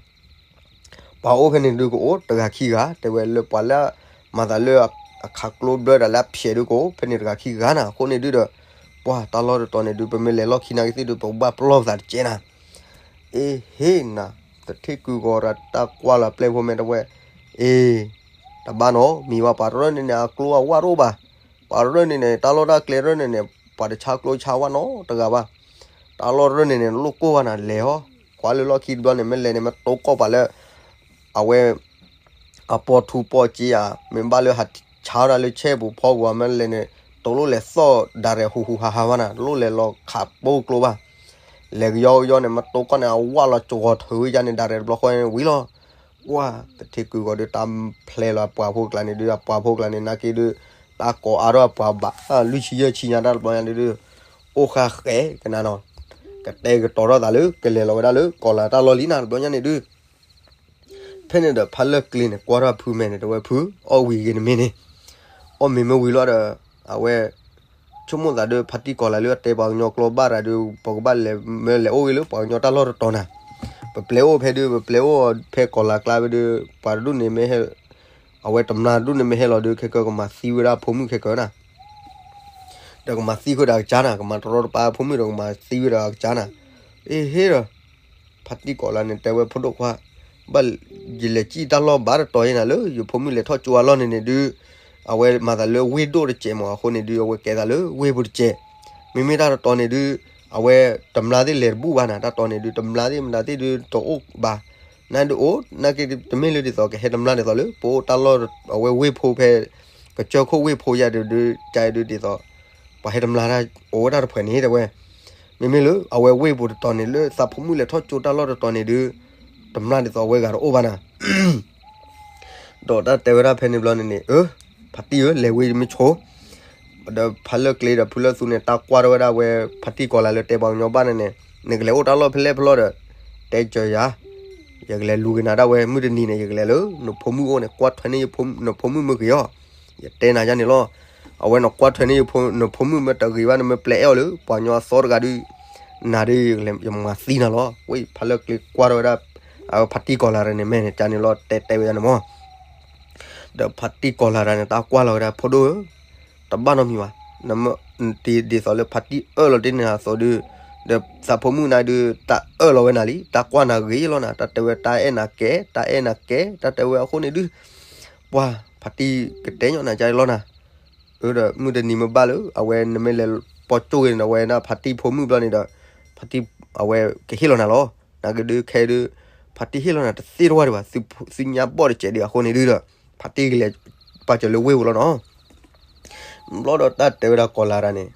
ပှၤအိၣ်ဖဲန့ၣ်ဒုးကအိၣ်တဂၤခံဂၤ တဲဝဲလၢပှၤလၢ မၤသးလၢအခးကျိဘျၢတၢ်လၢအဖျဲးဒုးကအိၣ်ဖဲန့ၣ်တဂၤခံဂၤနၤ အဃိန့ၣ်ဒုးဒီး ပှၢ်တၢ်လီၢ်တတီၤန့ၣ်ဒုး ပမ့ၢ်လဲၤလီၢ်ခံနာ်က့ၤသ့ၣ်ဒုး ပကဘၣ်ပလီၢ်ပသးတကဲနၤ အ့ဟ့နၤ, သထ့ကုၢ်ဂီၤတၢ်ကွၢ်လီၤပျဲၢ်ဖိမဲာ်တဝဲ, အ့ တဘၣ်နီတမံၤဘၣ် ပှၤတရၢၣ်န့ၣ်န့ၣ် အကျိအဝၢ်တအိၣ်ဘၣ်, ပှၤတရၢၣ်န့ၣ်န့ၣ် တၢ်လီၢ်တၢ်ကျဲတရၢၣ်န့ၣ်န့ၣ် ပှၤတဆါကျိဆါဝၢ်နီတဂၤဘၣ်, တၢ်လီၢ်တရၢၣ်န့ၣ်န့ၣ် လိၣ်ကိၢ်ဘၣ်နၤ လဲၤဟီ, ကွၢ်လၢလီၢ်ခံတဘျီန့ၣ် မ့ၢ်လဲၤန့ၣ် မ့ၢ်တိကိၢ်ပှၤလၢ အဝဲ အပီၢ်ထူပီၢ်က့ဧါ, မ့ၢ်ဘၣ်လၢဟးဆါဝဲဒၣ်လၢဆဲပူၤဖီပူၤဧါ မ့ၢ်လဲၤန့ၣ် တလိၣ်လဲၤသီၣ်ဒၣ်ရဲၣ်ဟူးဟူးဟးဟးဘၣ်နၤ တလိၣ်လဲၤလီၤခးပိကျိဘၣ်, လဲၤကယီကယီန့ၣ် မ့ၢ်တိကိၢ်န့ၣ် အဝၢ်လီၤကဝီၤထုးဝဲယါန့ၣ် ဒၣ်ရဲၣ်တဘျီဃီန့ၣ်ဝံၤလီၤ, ကွၢ် သထ့ကုၢ်ဂီၤဒုး တၢ်ဖျဲလီၤအပှၤဖိကျါန့ၣ်ဒုး အပှၤဖိကျါန့ၣ် နာ်က့ဒုး တၢ်ကိးအါထီၣ်အပှၤဘၣ် လွံၢ်ဆံယဲၢ်ဆံညါတၢ်တဘျီညါဒုး အိၣ်ဃာ်ဃဲကနၤနီၤ, ကတဲာ်ကတီၤထီၣ်သးလၢ ကလဲၤလီၤဝဲဒၣ်လၢကီၢ်လၤတၢ်လီၢ်လံနၤ တဘျီညါန့ၣ်ဒုး ဖဲန့ၣ်ဒီး ဖါလၢၢ်ကျ့န့ၣ် ကွၢ်ထီၣ်ဖုမဲာ်န့ၣ် တဝဲဖု အီၣ်ဝံၤဂ့ၤနမ့ၢ်န့ၣ်, အီၣ်မ့ၤမ့ၢ်ဝံၤလီၤဒီး အဝဲ ဆိကမိၣ်သးဒုး ဖါတံၢ်ကီၢ်လၤလၢအတဲပှၤကညီကျိဘၣ်တၢ်ဒုး ပကဘၣ်လဲၤမၢလဲၤအိၣ်ဂ့ၤလၢပှၤကညီတၢ်လီၢ်တတီၤနၤ, ပပျဲအိၣ်ဖဲဒုး ပပျဲအိၣ်ဖဲကီၢ်လၤကျါဖဲဒုး ပှၤတဒူၣ်န့ၣ်မ့ၢ်ဟဲ အဝဲတမျါတဒူၣ်န့ၣ်မ့ၢ်ဟဲလီၤဒုး ခဲကၢကမၤသံဝဲဒၣ်ဖိမုၣ်ခဲကၢနၤ ဒီးကမၤသံဃုာ်ဒီးအကစၢ်နၤ ကမၤတရီတပါဖိမုၣ်ဒီးကမၤသံဝဲဒီးအကစၢ်နၤ, အ့ဟ့ဒီး ဖါတံၢ်ကီၢ်လၤန့ၣ် တဲဝဲဖိဒိၣ်ခွါ, ဘၣ်ယလဲၤစံၣ်တၢ်လီၢ်ဘၣ်တတီၤအံၤနၤ လၢယဖိမုၣ်လဲၤထီၣ်ကၠိအလီၢ်န့ၣ်န့ၣ်ဒုး အဝဲမၤသးလၢဝ့ၢ်ဒိၣ်တစဲးမး အဃိန့ၣ်ဒုး အဝဲကဲသးလၢဝ့ၢ်ပူၤတစဲး, မ့မ့ၢ်တၢ်တတီၤန့ၣ်ဒုး အဝဲတမျါသ့ၣ်လဲၤတဘူၣ်ဘၣ်နၤ တၢ်တီၤန့ၣ်ဒုး တမျါသ့ၣ်မတၤသ့ၣ်ဒုးတအိၣ်ဘၣ်, နဒုးအိၣ် နာ်က့တမ့ၢ်လၢဒ်သိးကဟဲတမျါဒ်သိးလၢ ပအိၣ်တၢ်လီၢ်အဝဲဝ့ၢ်ဖိဖဲ ကစၢၢ်ခိၣ်ဝ့ၢ်ဖိယါဒုးဒုး ကါဒုးဒ်သိး ပှၤဟဲတမျါတၢ်အိၣ်ဝဲဒၣ်တဖှဲးန့ၣ်တဲဝဲ, မ့မ့ၢ်လၢအဝဲဝ့ၢ်ပူၤတတီၤန့ၣ် လၢသးဖိမုၣ်လဲၤထီၣ်ကၠိတၢ်လီၢ်တတီၤန့ၣ်ဒုး တမျါဒ်သိးအဝဲဂၤတအိၣ်ဘၣ်နၤ ဒီးတၢ်တဲဝဲဒၣ်ဖဲန့ၣ်ဘျီန့ၣ်န့ၣ် အၢ ဖါတံၢ်ဧၢ လဲၤဝံၤမ့ၢ်ဆိ ဒီးဖါလၢၢ်ကျ့ဒီးဖုလၢၢ်သူန့ၣ် တၢ်ကွၢ်ထီၣ်ဝဲဒၣ်ဝဲ ဖါတံၢ်ကီၢ်လၤလၢတဲပှၤကညီဘၣ်န့ၣ်န့ၣ် နကလဲၤအိၣ်တၢ်လီၢ်ဖဲလဲၣ်ဖဲလဲၣ်ဒီး တဲကၢၤယၤ ယကလဲၤလူၤက့ၤနၤဒၣ်ဝဲ မုၢ်တနံၤန့ၣ် ယကလဲၤလၢ နဖိမုၣ်အိၣ်န့ၣ် ကွၢ်ထွဲန့ၢ်နဖိမုၣ်မ့ၢ်ဂ့ၤအီၤ, ယတဲနၤယါန့ၣ်လီၤ, အဝဲနကွၢ်ထွဲန့ၢ်နဖိမုၣ်မ့ၢ်တဂ့ၤဘၣ်န့ၣ် မ့ၢ်ပျဲအဲၣ်အီၤလၢ ပှၤကညီအသီတဂၤဒုး နၤဒုး ယမၤသံနၤလီၤ, ဝဲဖါလၢၢ်ကျ့ကွၢ်ထီၣ်ဝဲဒၣ် အဝဲဖါတံၢ်ကီၢ်လၤန့ၣ် မဲာ်န့ၣ် ကန့ၣ်လီၤ တဲတဲဝဲယါန့ၣ်မး ဒီးဖါတံၢ်ကီၢ်လၤတၢ်န့ၣ် တၢ်ကွၢ်လီၤဝဲဒၣ် ဖိဒိၣ်ဧၢ, တဘၣ်နီတမံၤဘၣ်, နမ့ၢ်တ့ဒ်သိးလၢဖါတံၢ်အၢၣ်လီၤတ့ၢ်န့ၣ်အသိးဒုး, ဒီးသးဖိမုၣ်နၤဒုး တၢ်အၢၣ်လီၤဝဲနၤလံ, တၢ်ကွၢ်နၤဂ့ၤလီၤနၤ, တၢ်တဲဝဲတၢ်အဲၣ်နၤကဲ, တၢ်အဲၣ်နၤကဲ, တၢ်တဲဝဲအဃိန့ၣ်ဒုး, ပှၤဖါတံၢ်ကတဲညီနၤကါလီၤနၤ, အၢ ဒီးမုၢ်တနံၤမ့ၢ်ဘၣ်လၢ အဝဲနမ့ၢ်လဲၤပီၢ်ကၠိၣ်ဂ့ၤန့ၣ် အဝဲဒၣ်ဖါတံၢ်ဖိမုၣ်ဘျီန့ၣ်ဒီး, ဖါတံၢ်အဝဲကဟ့ၣ်လီၤနၤလီၤ, နာ်က့ဒုးခဲဒုး, ဖါတံၢ်ဟ့ၣ်လီၤနၤတသ့တဝၢ်ဒံးဘၣ်, သုညါဘီၣ်တစဲးဒံးအဃိန့ၣ်ဒုးဒီး, ဖါတံၢ်ကလဲၤပာ်စၢၤလၢဝ့ၢ်ပူၤလီၤနီၤ ဘျီဒီးတၢ်တဲဝဲဒၣ်ကီၢ်လၤတၢ်န့ၣ်,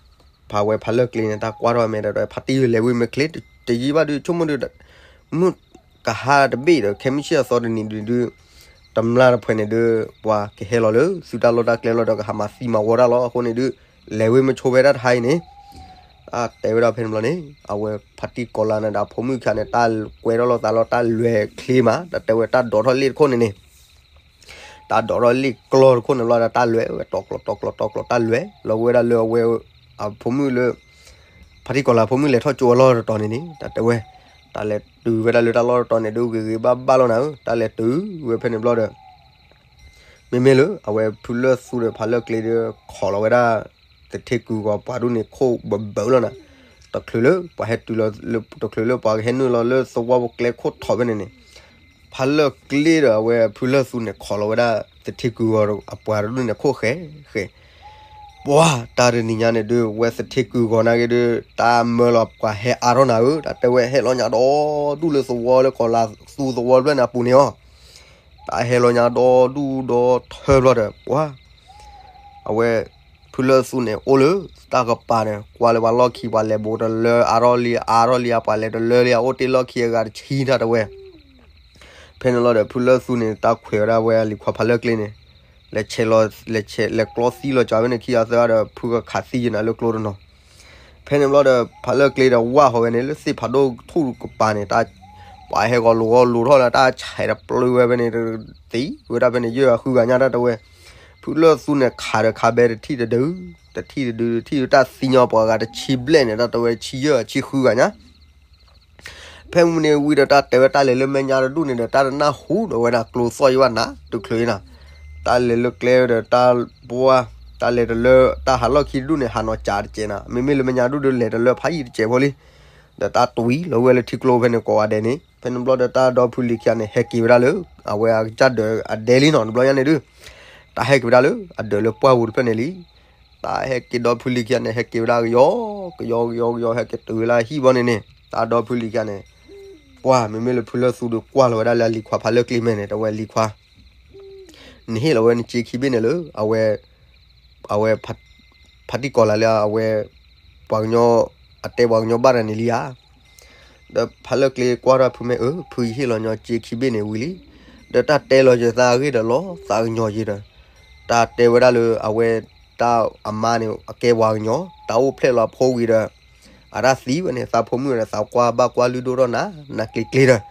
ဖးဝဲဖးလၢၢ်ကျ့န့ၣ် တၢ်ကွၢ်ထီၣ်မဲာ်ဒီး ဖါတံၢ်လဲၤဝံၤမ့ၢ်ချ့, တယံာ်ဘၣ်ဒုး ဆိကမိၣ်ဒုး, မုၢ်ကဟါတဘ့ၣ်ဒီး ခဲမုၢ်ဆ့ၣ်အသီတနံၤဒုးဒုး, တမျၢ်တဖှဲးန့ၣ်ဒုး, ပှၤကဟဲလီၤလၢ သုတၢ်လီၢ်တၢ်ကျဲလီၤဒီး ကဟးမၤသံမၤဝီတၢ်လီၤ. အဃိန့ၣ်ဒုး, လဲၤဝံၤမ့ၢ်ဆိဖဲတၢ်တဟါအံၤန့ၣ်, တၢ်တဲဝဲဒၣ်ဖဲန့ၣ်ဘျီန့ၣ်, အဝဲဖါတံၢ်ကီၢ်လၤန့ၣ်ဒီး အဖိမုၣ်ခါန့ၣ် တၢ်ကွဲထီၣ်လိာ်သးလီၤ တၢ်လွဲၤချ့မး, တၢ်တဲဝဲတၢ်ဒိးထီၣ်လ့ၣ်တခိၣ်န့ၣ်န့ၣ် တၢ်ဒိးထီၣ်လ့ၣ်ကျီတခိၣ်န့ၣ်လီၤဒီး တၢ်လွဲၤဝဲတီၤကျီၤတီၤကျီၤတီၤကျီၤ တၢ်လွဲၤလီၤဝဲဒၣ်လၢအဝဲ, အဖိမုၣ်လၢ, ဖါတံၢ်ကီၢ်လၤအဖိမုၣ်လဲၤထီၣ်ကၠိအလီၢ်တတီၤန့ၣ်န့ၣ် တၢ်တဲဝဲ, တၢ်လဲၤတုၤဝဲဒၣ်လၢတၢ်လီၢ်တတီၤန့ၣ်ဒုး ဂ့ၤဂ့ၤဘၣ်ဘၣ်လီၤနၤဧၢ, တၢ်လဲၤတုၤဝဲဖဲန့ၣ်ဘျီဒီး မ့မ့ၢ်လၢအဝဲဖုလၢၢ်သူဒီးဖးလၢၢ်ကျ့ဒီး ခိးလီၤဝဲဒၣ်, သထ့ကုၢ်ဂီၤပှၤဒူၣ်န့ၣ် ခိၣ်ဘၢဘၢလီၤနၤ, တချုးလၢပှၤဟဲတုၤလီၤ, တချုးလၢပှၤကဟဲနုာ်လီၤလၢသဝီဖိကျဲခိၣ်ထီၣ်ဖဲန့ၣ်န့ၣ်, ဖးလၢၢ်ကျ့ဒီး အဝဲဖုလၢၢ်သူန့ၣ် ခိးလီၤဝဲဒၣ်သထ့ကုၢ်ဂီၤအပှၤတဒူၣ်န့ၣ် ခိၣ်ဃဲဃဲ. ပှၤတၢ်တနံၤညါန့ၣ်ဒုး ဝဲသထ့ကုၢ်ဂီၤနာ်က့ဒုး တၢ်မၢလီၤပှၤဟဲအါထီၣ်နၤဧၢ, တၢ်တဲဝဲဟဲလီၤညါဒီဒူၣ်လၢသဝီလၢကီၤလၤသူသဝီတဖျၢၣ်န့ၣ်အပူၤန့ၣ်အီၤ. တၢ်ဟဲလီၤညါဒီဒူၣ်ဒီထၢဘျီဒီး ပှၤ အဝဲ ဖုလၢၢ်သူန့ၣ် အိၣ်လၢတၢ်ကပၤန့ၣ် ကွၢ်လၢပှၤလီၢ်ခံ ပှၤလဲၤဘူးတလၢအါထီၣ်လံ အါထီၣ်လံ ပှၤလဲၤတလၢလံ အအိၣ်တ့ၢ်လီၢ်ခံအဂၤတဆံတၢ်တဲဝဲ. ဖဲန့ၣ်ဘျီဒီး ဖုလၢၢ်သူန့ၣ် တၢ်ခွဲးဝဲဒၣ်ဝဲလံၤခွါဖးလၢၢ်ကျ့န့ၣ် လဲၤဆဲးလီၤ လဲၤဆဲး လဲၤကျီသံလီၤကၢ်ဝဲန့ၣ် ခံဂၤသၢဂၤဒီး ဖုကခးသံယနၤလၢကျိတနီၤ. ဖဲန့ၣ်ဘျီဒီး ဖးလၢၢ်ကျ့ဒီးဝၢ်ဃီၤဝဲန့ၣ် လၢသ့ၣ်ဖးဒိၣ်ထူၣ်ကပၤန့ၣ် တၢ် ပှၤဟဲဂီၤလိာ်ဂီၤလိာ်ထီၣ်လၢတၢ်ဆဲးတပျုာ်ဝဲဖဲန့ၣ် သံဝဲဒၣ်ဖဲန့ၣ် ယဲၢ်ဂၤဃုဂၤညါတၢ်တဲဝဲ. ဖုလၢၢ်သူန့ၣ် ခးဒီးခးဘဲတထံၣ်တဒု တထံၣ်တဒု တထံၣ်တၢ်သံညီပှၤဂၤတဆံဘျဲၣ်န့ၣ် တၢ်တဲဝဲဆံယဲၢ်ဆံဃုဂၤညါ. ဖဲမုၢ်န့ၣ်ဝံၤဒီးတၢ်တဲဝဲတၢ်လဲၤလၢမဲာ်ညါတဒူၣ်န့ၣ်ဒီး တၢ်တနၢ်ဟူဒီးဝဲဒၣ်ကျိသီၣ်ယံၤဘၣ်နၤ တချုးအံၤနၤ. တၢ်လဲၤလၢကျဲဒီးတၢ်ပှၢ် တၢ်လဲၤတလၢ တၢ်ဟးလီၢ်ခံတဒူၣ်န့ၣ် ဟးနီၤကးတကဲးနၤ. မ့မ့ၢ်လၢမဲာ်ညါဒူၣ်ဒီးလဲၤတလၢဖးယံၤတကဲးဖိလံ. ဒီးတၢ်တွံၢ်လီၤဝဲလၢထံကျိဖဲန့ၣ်ကိးဂၤဒဲးန့ၣ် ဖဲန့ၣ်ဘျီဒီးတၢ်ဒီဖုလံၤခံဂၤန့ၣ် ဟဲက့ၤဝဲဒၣ်လၢ အဝဲအကစၢ်ဒၢးအဒဲလံနီၤ တဘျီညါန့ၣ်ဒုး တၢ်ဟဲက့ၤဝဲဒၣ်လၢအဒၢးလၢပှၢ်ပူၤတဖျၢၣ်န့ၣ်လံ. တၢ်ဟဲက့ၤဒီဖုလံၤခံဂၤန့ၣ် ဟဲက့ၤဝဲဒၣ်ကယီ ကယီကယီကယီ ဟဲက့ၤတုၤဝဲလၢဟံၣ်ဘီန့ၣ်န့ၣ် တၢ်ဒီဖုလံၤခံဂၤန့ၣ် ပှၢ်မ့မ့ၢ်လၢဖုလၢၢ်သူဒီး ကွၢ်လီၤဝဲဒၣ်လၢအလံၤခွါဖးလၢၢ်ကျ့မဲာ်န့ၣ် တဲဝဲလံၤခွါ နဟ့ၣ်လီၤဝဲနစ့ခံဘ့ၣ်န့ၣ်လၢ အဝဲ အဝဲ ဖါတံၢ်ကီၤလၤလၢအဝဲ ပှၤကညီ အတဲပှၤကညီဘၣ်တၢ်န့ၣ်လံဧါ. ဒီးဖးလၢၢ်ကျ့ကွၢ်ထီၣ်ဖုမ့ၢ်အၢ ဖုယဟ့ၣ်လီၤညီစ့ခံဘ့ၣ်န့ၣ်ဝံၤလံ. ဒီးတၢ်တဲလီၤယသးအဂ့ၢ်ဒီးလီၤသးကညီၤယံၤဒီး တၢ်တဲဝဲဒၣ်လၢအဝဲ တၢ်အမါန့ၣ် အကဲပှၤကညီ တၢ်အိၣ်ဖျဲၣ်လီၤအဖိဝံၤဒီး အတၢ်သံဝဲန့ၣ် သးဖိမုၣ်ဒီးသးကွၢ်ဘၣ်ကွၢ်လုၢ်ဒိၣ်ထီၣ်နၤ နၤကျ့ကျ့ဒီး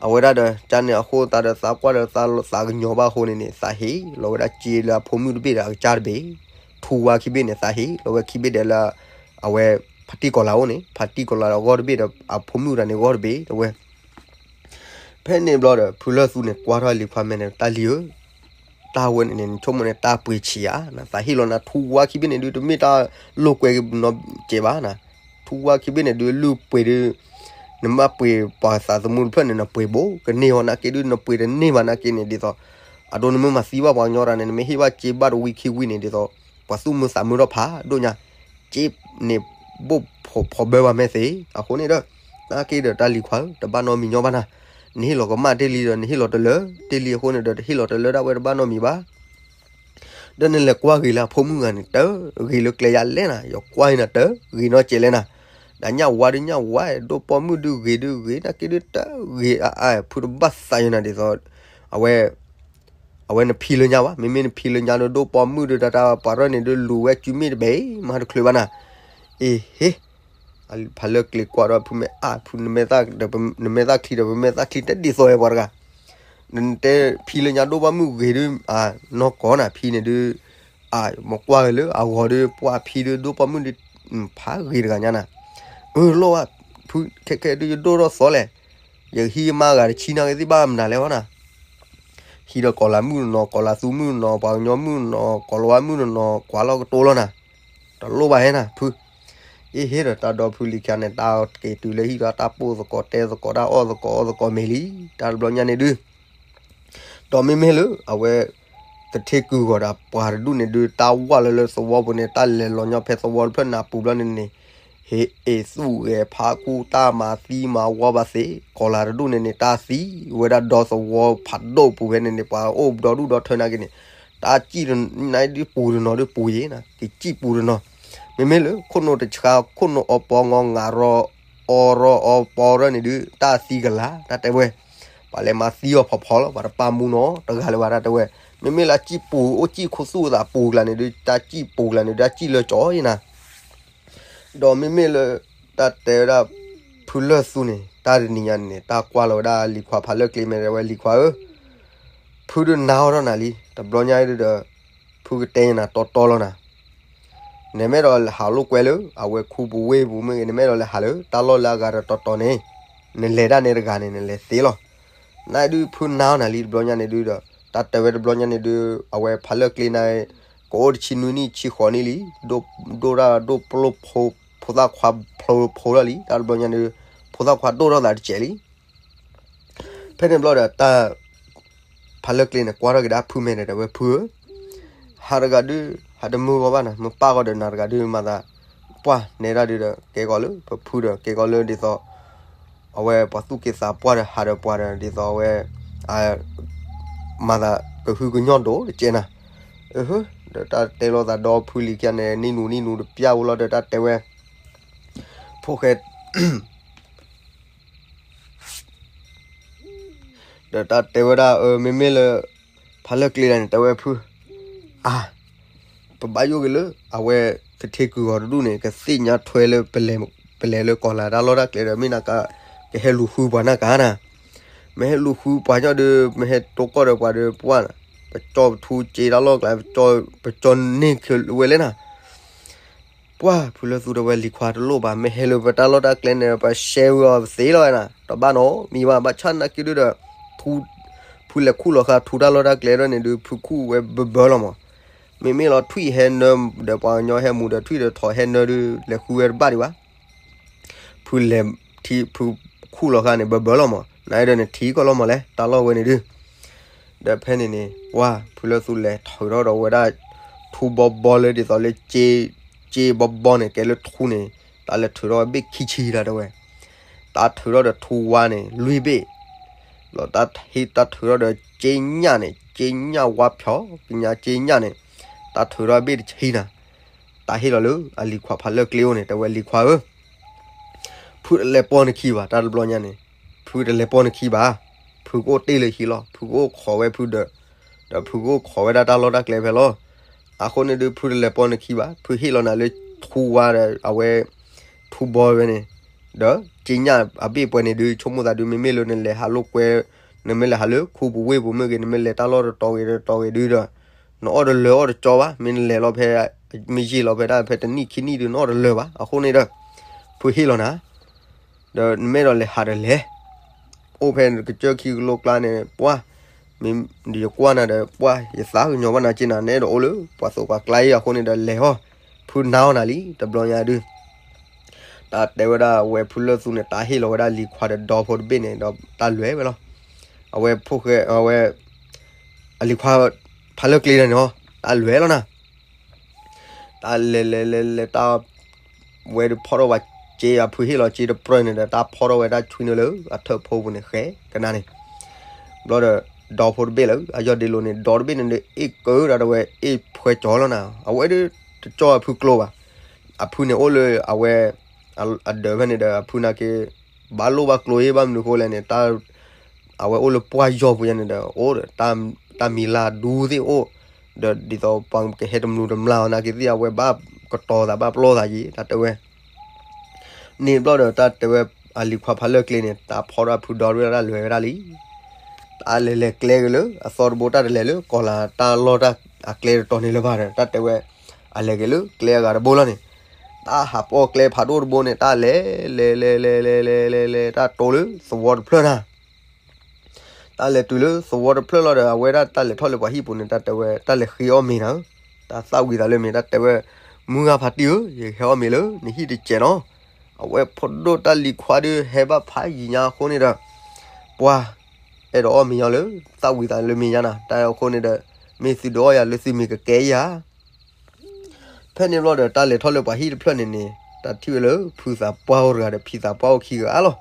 အဝဲဒၣ်ဒီး ကန့ၣ်အဃိသတးဒီး သးကွၢ်ဒီးသးကညီၤဘၣ်အဃိန့ၣ်န့ၣ် သးဟ့ၣ်လီၤဝဲဒၣ်စ့လၢအဖိမုၣ်တဘ့ၣ်ဒီးအကစၢ်တဘ့ၣ် ထူဝါခံဘ့ၣ်န့ၣ် သးဟ့ၣ်လီၤဝဲခံဘ့ၣ်ဒီးလၢ အဝဲ ဖါတံၢ်ကီၤလၤအိၣ်န့ၣ် ဖါတံၢ်ကီၤလၤအဂီၢ်တဘ့ၣ်ဒီး အဖိမုၣ်တဂၤန့ၣ်အဂီၢ်တဘ့ၣ် တဲဝဲ ဖဲန့ၣ်ဘျီဒီး ဖုလၢၢ်သူန့ၣ် ကွၢ်ထီၣ်လံၤခွါမဲာ်န့ၣ် တၢ်လံၤဧၢ, တၢ်ဝဲန့ၣ်န့ၣ် နဆိကမိၣ်န့ၣ် တၢ်ပှ့ၤဆံးဧါ, သးဟ့ၣ်လီၤနၤ ထူဝါခံဘ့ၣ်န့ၣ်ဒုး တမ့ၢ်တၢ်လိာ်ကွဲနီတစဲးဘၣ်နၤ, ထူဝါခံဘ့ၣ်န့ၣ်ဒုး လုၢ်ပှ့ၤဒုး နမ့ၢ်ပှ့ၤပှၤသးသမူတဖျၢၣ်န့ၣ် နပှ့ၤဘိ ကန့ၢ်အီၤနာ်က့ဒုး နပှ့ၤတန့ၢ်ဘၣ်နာ်က့န့ၣ် ဒ်သိး အဒိ နမ့ၢ်မၤသံဘၣ်ပှၤကညီတဂၤန့ၣ် နမ့ၢ်ဟ့ၣ်ဘၣ်စ့ဘၣ်တဝံခံဝံန့ၣ် ဒ်သိး ပှၤသူၣ်မုာ်သးမုာ်ထီၣ်ဖးဒိၣ်ညါ, စ့န့ၣ် ဘိၣ်ဖီၣ်ဘၢဘၣ်မဲာ်သ့, အဃိန့ၣ်ဒီး နာ်က့ဒီးတၢ်လံၤခွါဧၢ, တဘၣ်နီတမံၤညီဘၣ်နၤ, နဟ့ၣ်လီၤကမၣ်တ့ၢ်လံဒီး နဟ့ၣ်လီၤတလၢတ့ၢ်လံအဃိန့ၣ်ဒီး တဟ့ၣ်လီၤတလၢဒၣ်ဝဲတဘၣ်နီတမံၤဘၣ် ဒီးနလဲၤကွၢ်ဂ့ၤလၢအဖိမုၣ်ဂၤန့ၣ် တဂ့ၤလၢကျဲယါလဲၣ်နၤ, ယကွၢ်အံၤနၤ တဂ့ၤနီတစဲးလဲၣ်နၤ, ဒီးညၣ်ဝါဒုးညၣ်ဝါ ဒိၣ်ပိာ်မုၣ်ဒုးဂ့ၤဒုးဂ့ၤ နာ်က့ဒုးတဂ့ၤအါအါ ဖုတဘၣ်သးယနၤဒ်သိး အဝဲ အဝဲနဖံလၢညါဘၣ်, မ့မ့ၢ်နဖံလၢညါဒီး ဒိၣ်ပိာ်မုၣ်ဒုးတၢ်တၢ်ပှၤရၢၢ်န့ၣ်ဒုး လူၤဝဲကုမ့ၢ်တဘ့ၣ် မၤတချုးဘၣ်နၤ, အ့ဟ့ ဖးလၢၢ်ကျ့ကွၢ်ဒီးဖုမ့ၢ်အါ ဖု နမဲာ်သၣ်ချံဒီး ပမဲာ်သၣ်ချံတဒ်သိးဝဲပှၤတဂၤ, နတဲဖံလၢညါဒိၣ်ပိာ်မုၣ်ဂ့ၤဒုး နီၢ်ကီၢ်နၤ ဖံန့ၣ်ဒုး အမကွၢ်ဂ့ၤလၢအဂီၤဒုး ပှၤဖံဒုး ဒိၣ်ပိာ်မုၣ်ဒုး ဖးဂ့ၤတဂၤညါနၤ, အၢ လီၤဘၣ် ဖု ခဲခဲဒုးယဒိၣ်ထီၣ်သီလဲၣ်, ယဟံးမါဂၤတဆံနာ်က့သ့ၣ်ဘၣ်မနုၤလဲၣ်ဟီနၤ ဟံးဒီးကီၤလၤမုၣ်တနီၤ ကီၤလၤသူမုၣ်တနီၤ ပှၤကညီမုၣ်တနီၤ ကီၤလၤဝါမုၣ်တနီၤ ကွၢ်လီၤကတိၤလီၤနၤ, တလိၣ်ဘၣ်ဟဲနၤ ဖု, အ့ဟ့ဒီး တၢ်ဒီဖုလံၤခံဂၤန့ၣ် တၢ်က့ၤတုၤလၢဟံၣ်ဒီး တၢ်ပိၢ်သကိးတဲသကိး တၢ်အီၣ်သကိးအီသကိးမ့ၤလံ, တၢ်တဘျီညါန့ၣ်ဒုး ဒီးမ့မ့ၢ်လၢ အဝဲ သထ့ကုၢ်ဂီၤဒီးပှၤတဒူၣ်န့ၣ်ဒုး တၢ်ဝၢ်လီၤလၢသဝီပူၤန့ၣ် တၢ်လဲၤလီၤညီဖဲသဝီတဖျၢၣ်န့ၣ်အပူၤဘျီန့ၣ်န့ၣ် ဟ့ၣ်အ့ၣ်သူၣ်ဂဲၤဖးကူတၢ်မၤသံမၤဝီဘၣ်သ့, ကီၤလၤတဒူၣ်န့ၣ်န့ၣ် တၢ်သံဝဲဒၣ်ဒီသဝီဖးဒိၣ်ပူၤဖဲန့ၣ်န့ၣ် ပှၤအိၣ်ဒီဒူၣ်ဒီထၢနာ်က့န့ၣ် တၢ်စံၣ်နဒုးပူၤတနီၤဒုးပူၤယံၤနၤ ကစံၣ်ပူၤတနီၤ, မ့မ့ၢ်လၢခိၣ်နူာ်တဆါ ခိၣ်နူာ်အီပီငီငၤရီ အီရီအီပီရၢၢ်န့ၣ်ဒုး တၢ်သံကလၤ တၢ်တဲဝဲ, ပှၤလဲၤမၤသံအီၤဖီဖီလီၤ ပှၤတပာ်မူနီၤ တဂၤလၢၤဘၣ် တၢ်တဲဝဲ, မ့မ့ၢ်လၢအစံၣ်ပူၤအိၣ်စံၣ်ခိၣ်သူၣ်အသးပူၤကျါန့ၣ်ဒုး တၢ်စံၣ်ပူၤကျါန့ၣ်ဒုး တၢ်စံၣ်လၢကၠီယံၤနၤ ဒီးမ့မ့ၢ်လၢ တၢ်တဲဝဲဒၣ် ဖုလၢၢ်သူန့ၣ် တၢ်တနံၤညါန့ၣ်န့ၣ် တၢ်ကွၢ်လီၤဝဲဒၣ်လံၤခွါဖးလၢၢ်ကျ့မဲာ်တဲဝဲလံၤခွါဧၢ, ဖုဒုးနၤအီၤထီၣ်နၤလံ တဘျီညါဒုးဒီး ဖုကတဲနၤတီတီလီၤနၤ နမ့ၢ်ဒီးဟးလိာ်ကွဲလၢ အဝဲခူပူၤဝ့ၢ်ပူၤမ့ၢ်ဂ့ၤ နမ့ၢ်ဒီးလဲၤဟးလၢ တၢ်လီၢ်လၢအဂၤဒီးတီတီန့ၣ် နလဲၤဒၣ်န့ၣ်တဂၤန့ၣ် နလဲၤသ့လီၤ. နဒုးဖုနၤအီၤနၤလံတဘျီညါန့ၣ်ဒုးဒီး တၢ်တဲဝဲတဘျီညါန့ၣ်ဒုး အဝဲဖးလၢၢ်ကျ့နၤ ကအိၣ်တဆံနွံနံၣ်ဆံဃိးနံၣ်လံ, ဒိၣ်ဒၣ်ဒိၣ်ပျိၢ်ဖိသၣ်ခွါဖျိဖျိလီၤလံ တၢ်တဘျီညါန့ၣ်ဒုး ဖိသၣ်ခွါဒိၣ်ထီၣ်သးတစဲးလံ ဖဲန့ၣ်ဘျီဒီးတၢ် ဖးလၢကျ့န့ၣ် ကွၢ်ထီၣ်က့ၤဒၣ်ဖုမဲာ်ဒီး တဲဝဲဖုဧၢ, ဟးတဂၤဒုး ဟးတမုာ်ဂီၤဘၣ်နၤ, မ့ၢ်ပၢ်ဂီၤဒီးနၤတဂၤဒုး မၤသး ပှၢ်နဲဒၣ်ဒုးဒီး ကဲကီးလၢပဖုဒီး ကဲကီးလၢဒ်သိး အဝဲပှၤသူၣ်က့သးပှၢ်ဒီး ဟးဒီးပှၤဒီး ဒ်သိးအဝဲ မၤသးကဟုကညီၣ်ဒိၣ်တကဲးနၤ. ဒီးတၢ်တဲလိာ်သးဒီဖုလံၤခံဂၤန့ၣ် နံၣ်နူနံၣ်နူတပျၢ်ဝဲလီၤဒီး တၢ်တဲဝဲ ဖိၣ်ဃဲ ဒီးတၢ်တဲဝဲဒၣ် အၢ မ့မ့ၢ်လၢ ဖးလၢကျ့ဒၣ်န့ၣ် တဲဝဲဖု အါ ပဘၣ်ယိၣ်က့ၤလၢ အဝဲ ကထ့ကုာ်ဂီၤတဒူၣ်န့ၣ် ကသ့ၣ်ညါထွဲလၢ ပလဲၤလၢကီၢ်လၤတၢ်လီၢ်တၢ်ကျဲဒီး မ့ၢ်နက ကဟဲလူၤဃုပှၤနၢ်ကါနၤ, မ့ၢ်ဟဲလူၤဃုပှၤညီဒီး မ့ၢ်ဟဲတိၢ်ကီၢ်ဒီးပှၤဒီးပှၢ်, ပကၠီပထူကၠီတၢ်လီၢ်ကျါ ပကၠီန့ၢ်ခဲဝဲလဲၣ်နၤ ပှၢ် ဖုလၢသူတဲဝဲလံၤခွါတလိၣ်ဘၣ်, မ့ၢ်ဟဲလၢပတၢ်လီၢ်တၢ်ကျဲန့ၣ် ပှၤရှဲဝံၤအီၤသ့လီၤနၤ, တဘၣ်နီတမံၤဘၣ်, ဘၣ်ဆၣ်နာ်က့ဒုဒီး ဖုလဲၤခူၣ်လီၤဃာ်ထူတၢ်လီၢ်တၢ်ကျဲဒီးန့ၣ်ဒုး ဖုခူၣ်ဝဲဘၢဘၢလီၤမး, မ့မ့ၢ်လီၤထွံၣ်ဟဲနၢ ဒီးပှၤကညီဟဲမူဒီးထွံၣ်ဒီးထိးဟဲနၢဒုး လဲၤဃုဝဲတဘၣ်ဒံးဘၣ် ဖုလဲၤထံ ဖုခူၣ်လီၤဃာ်န့ၣ် ဘၢဘၢလီၤမး, နာ်ဒီးန့ၣ်ထံကီၢ်လီၤမးလဲၣ် တၢ်လီၢ်ဝဲန့ၣ်ဒုး, ဒီးဖဲန့ၣ်န့ၣ် ပှၢ် ဖုလၢသူလဲၤထုးထီၣ်ဒီးဝဲဒၣ် ထူဘီဘီလၢဒ်သိးလၢ က့ဘီဘီန့ၣ် ကဲလၢထူန့ၣ် တၢ်လဲၤထုးထီၣ်ဝဲဘ့ၣ်ခံဆံတၢ်တဲဝဲ, တၢ်ထုးထီၣ်ဒီးထူဝါန့ၣ် လွံၢ်ဘ့ၣ်, ဒီးတၢ်ထုးထီၣ်ဒီးက့ညၣ်န့ၣ် က့ညၣ်ဝါဖျိး ကညးက့ညၣ်န့ၣ် တၢ်ထုးထီၣ်ဘ့ၣ်တဆံနၤ, တၢ်ဟ့ၣ်လီၤလၢအလံၤခွါဖးလၢကျ့အိၣ်န့ၣ် တဲဝဲလံၤခွါဧၢ, ဖုတလဲၤပိာ်နခံဘၣ် တၢ်တဘျီညါန့ၣ်, ဖုတလဲၤပိာ်နခံဘၣ်, ဖုကအိၣ်တ့ၢ်လၢဟံၣ်လီၤ, ဖုကအိၣ်ခိးဝဲဖုဒီး, ဒီးဖုကအိၣ်ခိးဝဲဒၣ်တၢ်လီၢ်တၢ်ကျဲဖဲလီၤ, အဃိန့ၣ်ဒုး ဖုတလဲၤပိာ်နခံဘၣ်, ဖုဟ့ၣ်လီၤနၤလၢထူဝါဒီးအဝဲ ထူဘီဝဲန့ၣ်, ဒီးက့ညၣ်အဘ့ၣ်ပှဲၤန့ၣ်ဒုး ဆိကမိၣ်သးဒုး မ့မ့ၢ်လၢနလဲၤဟးလိာ်ကွဲ, နမ့ၢ်လဲၤဟးလၢခူပူၤဝ့ၢ်ပူၤမ့ၢ်ဂ့ၤ နမ့ၢ်လဲၤတၢ်လီၢ်တတီၤဂ့ၤတတီၤဂ့ၤဒုးဒီး, နအီၣ်တလၢာ်အီၣ်တကၠီဘၣ်, မ့ၢ်နလဲၤလီၤဖဲ မ့ၢ်ယံာ်လီၤဖဲဒၣ်ဖဲတနံၣ်ခံနံၣ်ဒုး နအီၣ်တလၢာ်ဘၣ်, အဃိန့ၣ်ဒီး ဖုဟ့ၣ်လီၤနၤ ဒီးနမ့ၢ်အဲၣ်ဒိးလဲၤဟးဒီးလဲၤ, အိၣ်ဖဲကစၢၢ်ခံကလိကျါန့ၣ် ပှၢ်, မ့ၢ်ယကွၢ်နၤဒီး ပှၢ် ယသးကညီၤဘၣ်နၤက့နၤ နအဲၣ်ဒိးအိၣ်လၢပှၤသိးပှၤကျါအံၤ အဃိန့ၣ်ဒီးလဲၤဟီၣ်, ဖုနာ်အီၤနၤလံ တဘျီညါဒုး, တၢ်တဲဝဲဒၣ်ဝဲဖုလၢသူန့ၣ် တၢ်ဟ့ၣ်လီၤဝဲဒၣ်လံၤခွါဒီးဒီဖိတဘ့ၣ်န့ၣ် ဒီးတၢ်လဲၤဝဲလီၤ, အဝဲဖိၣ်ဃဲ အဝဲ အလံၤခွါ ဖးလၢကျ့ဒၣ်န့ၣ်ဟီ တၢ်လဲၤလီၤနၤ တၢ်လဲၤလဲၤလဲၤလဲၤတၢ် ဝဲဒုးဖီၣ်ထီၣ်ဝဲက့ အဖုဟ့ၣ်လီၤက့တပြၢၢ်န့ၣ်ဒီး တၢ်ဖီၣ်ထီၣ်ဝဲဒၣ်ဆွံနုာ်လၢအထၢၣ်ဖိပူၤန့ၣ် ဃဲကနၣ်န့ၣ်, ဘျီဒီး ဒီဖိတဘ့ၣ်လၢ အယီၢ်ဒ့လိၤန့ၣ် ဒီတဘ့ၣ်န့ၣ်ဒီး အ့ၣ်ကၢဒၣ်တဝဲ အ့ၣ်ဖှဲကၠီလီၤနၤ အဝဲဒုး တကၠီအဖုကျိဘၣ်, အဖုန့ၣ်အိၣ်လၢအဝဲ အဒၢးဖဲန့ၣ်ဒီး အဖုနာ်က့ ဘၣ်လိၣ်ဘၣ်ကျိအ့ၣ် ဘၣ်မနုၤဃိလဲၣ်န့ၣ် အဝဲအိၣ်လၢပှၢ်ယီၤပူၤယါန့ၣ်ဒီး အိၣ်ဒီး တၢ်မံၤလၢဒူသ့ၣ်အိၣ်, ဒီးဒ်သိးပှၤကဟဲတမျူးတမျၢ်အီၤနာ်က့သ့ၣ် အဝဲဘၣ်ကတီၤသးဘၣ်ပျီသးယံၤ တၢ်တဲဝဲ န့ၣ်ဘျီဒီးတၢ်တဲဝဲ အလံၤခွါဖးလၢကျ့န့ၣ် တၢ်ဖီၣ်ထီၣ်ဖုဒီတဘ့ၣ် တၢ်လဲၤဝဲဒၣ်လံ, တၢ်လဲၤလဲၤကျဲက့ၤလၢ အသီတဘိ တၢ်တလဲၤလၢ ကီၢ်လၤတၢ်လီၢ်တၢ်အကျဲတတီၤန့ၣ်လၢၤဘၣ်ဒီး တၢ်တဲဝဲ အလဲၤက့ၤလၢကျဲအဂၤတဘိလီၤန့ၣ်, တၢ်ဟးပိာ်ကျဲဖးဒိၣ်တဘိန့ၣ် တၢ်လဲၤ လဲၤ လဲၤ လဲၤ လဲၤ လဲၤ လဲၤ လဲၤ တၢ်တိၤလၢသဝီတဖျၢၣ်နၤ တၢ်လဲၤတုၤလၢသဝီတဖျၢၣ်လီၤဒီး အဝဲဒၣ်တၢ်လဲၤထီၣ်လၢပှၤဟံၣ်ပူၤန့ၣ် တၢ်တဲဝဲ တၢ်လဲၤဃ့အီၣ်မ့ၤနၤဧၢ, တၢ်သၣ်ဝံၤသးလၢမ့ၤ တၢ်တဲဝဲ မုၢ်ဂၤဖးတံၢ်ဧၢ, ယဟဲအီၣ်မ့ၤလၢနဟံၣ်တစဲးနီၤ, အဝဲဖိဒိၣ်တၢ်လံၤခွါဒုးဟဲဘၣ်ဖးယံၤညါအဃိန့ၣ်ဒီး ပှၤ အဲၣ်ဒိးအီၣ်မ့ၤညီလၢ သၣ်ဝံၤသးလၢမ့ၤညါနၤ, တၢ်အဃိန့ၣ်ဒီး မ့ၢ်သုဒုးအီၣ်ယၤလၢသုမ့ၤကကဲယၤ ဖဲန့ၣ်ဘျီဒီး တၢ်လဲၤထီၣ်လၢပှၤဟံၣ်တဖျၢၣ်န့ၣ်န့ၣ် တၢ်ထံၣ်ဝဲလၢ ဖုသးပှၢ်အိၣ်တဂၤဒီး ဖံသးပှၢ်အိၣ်ခံဂၤလီၤ.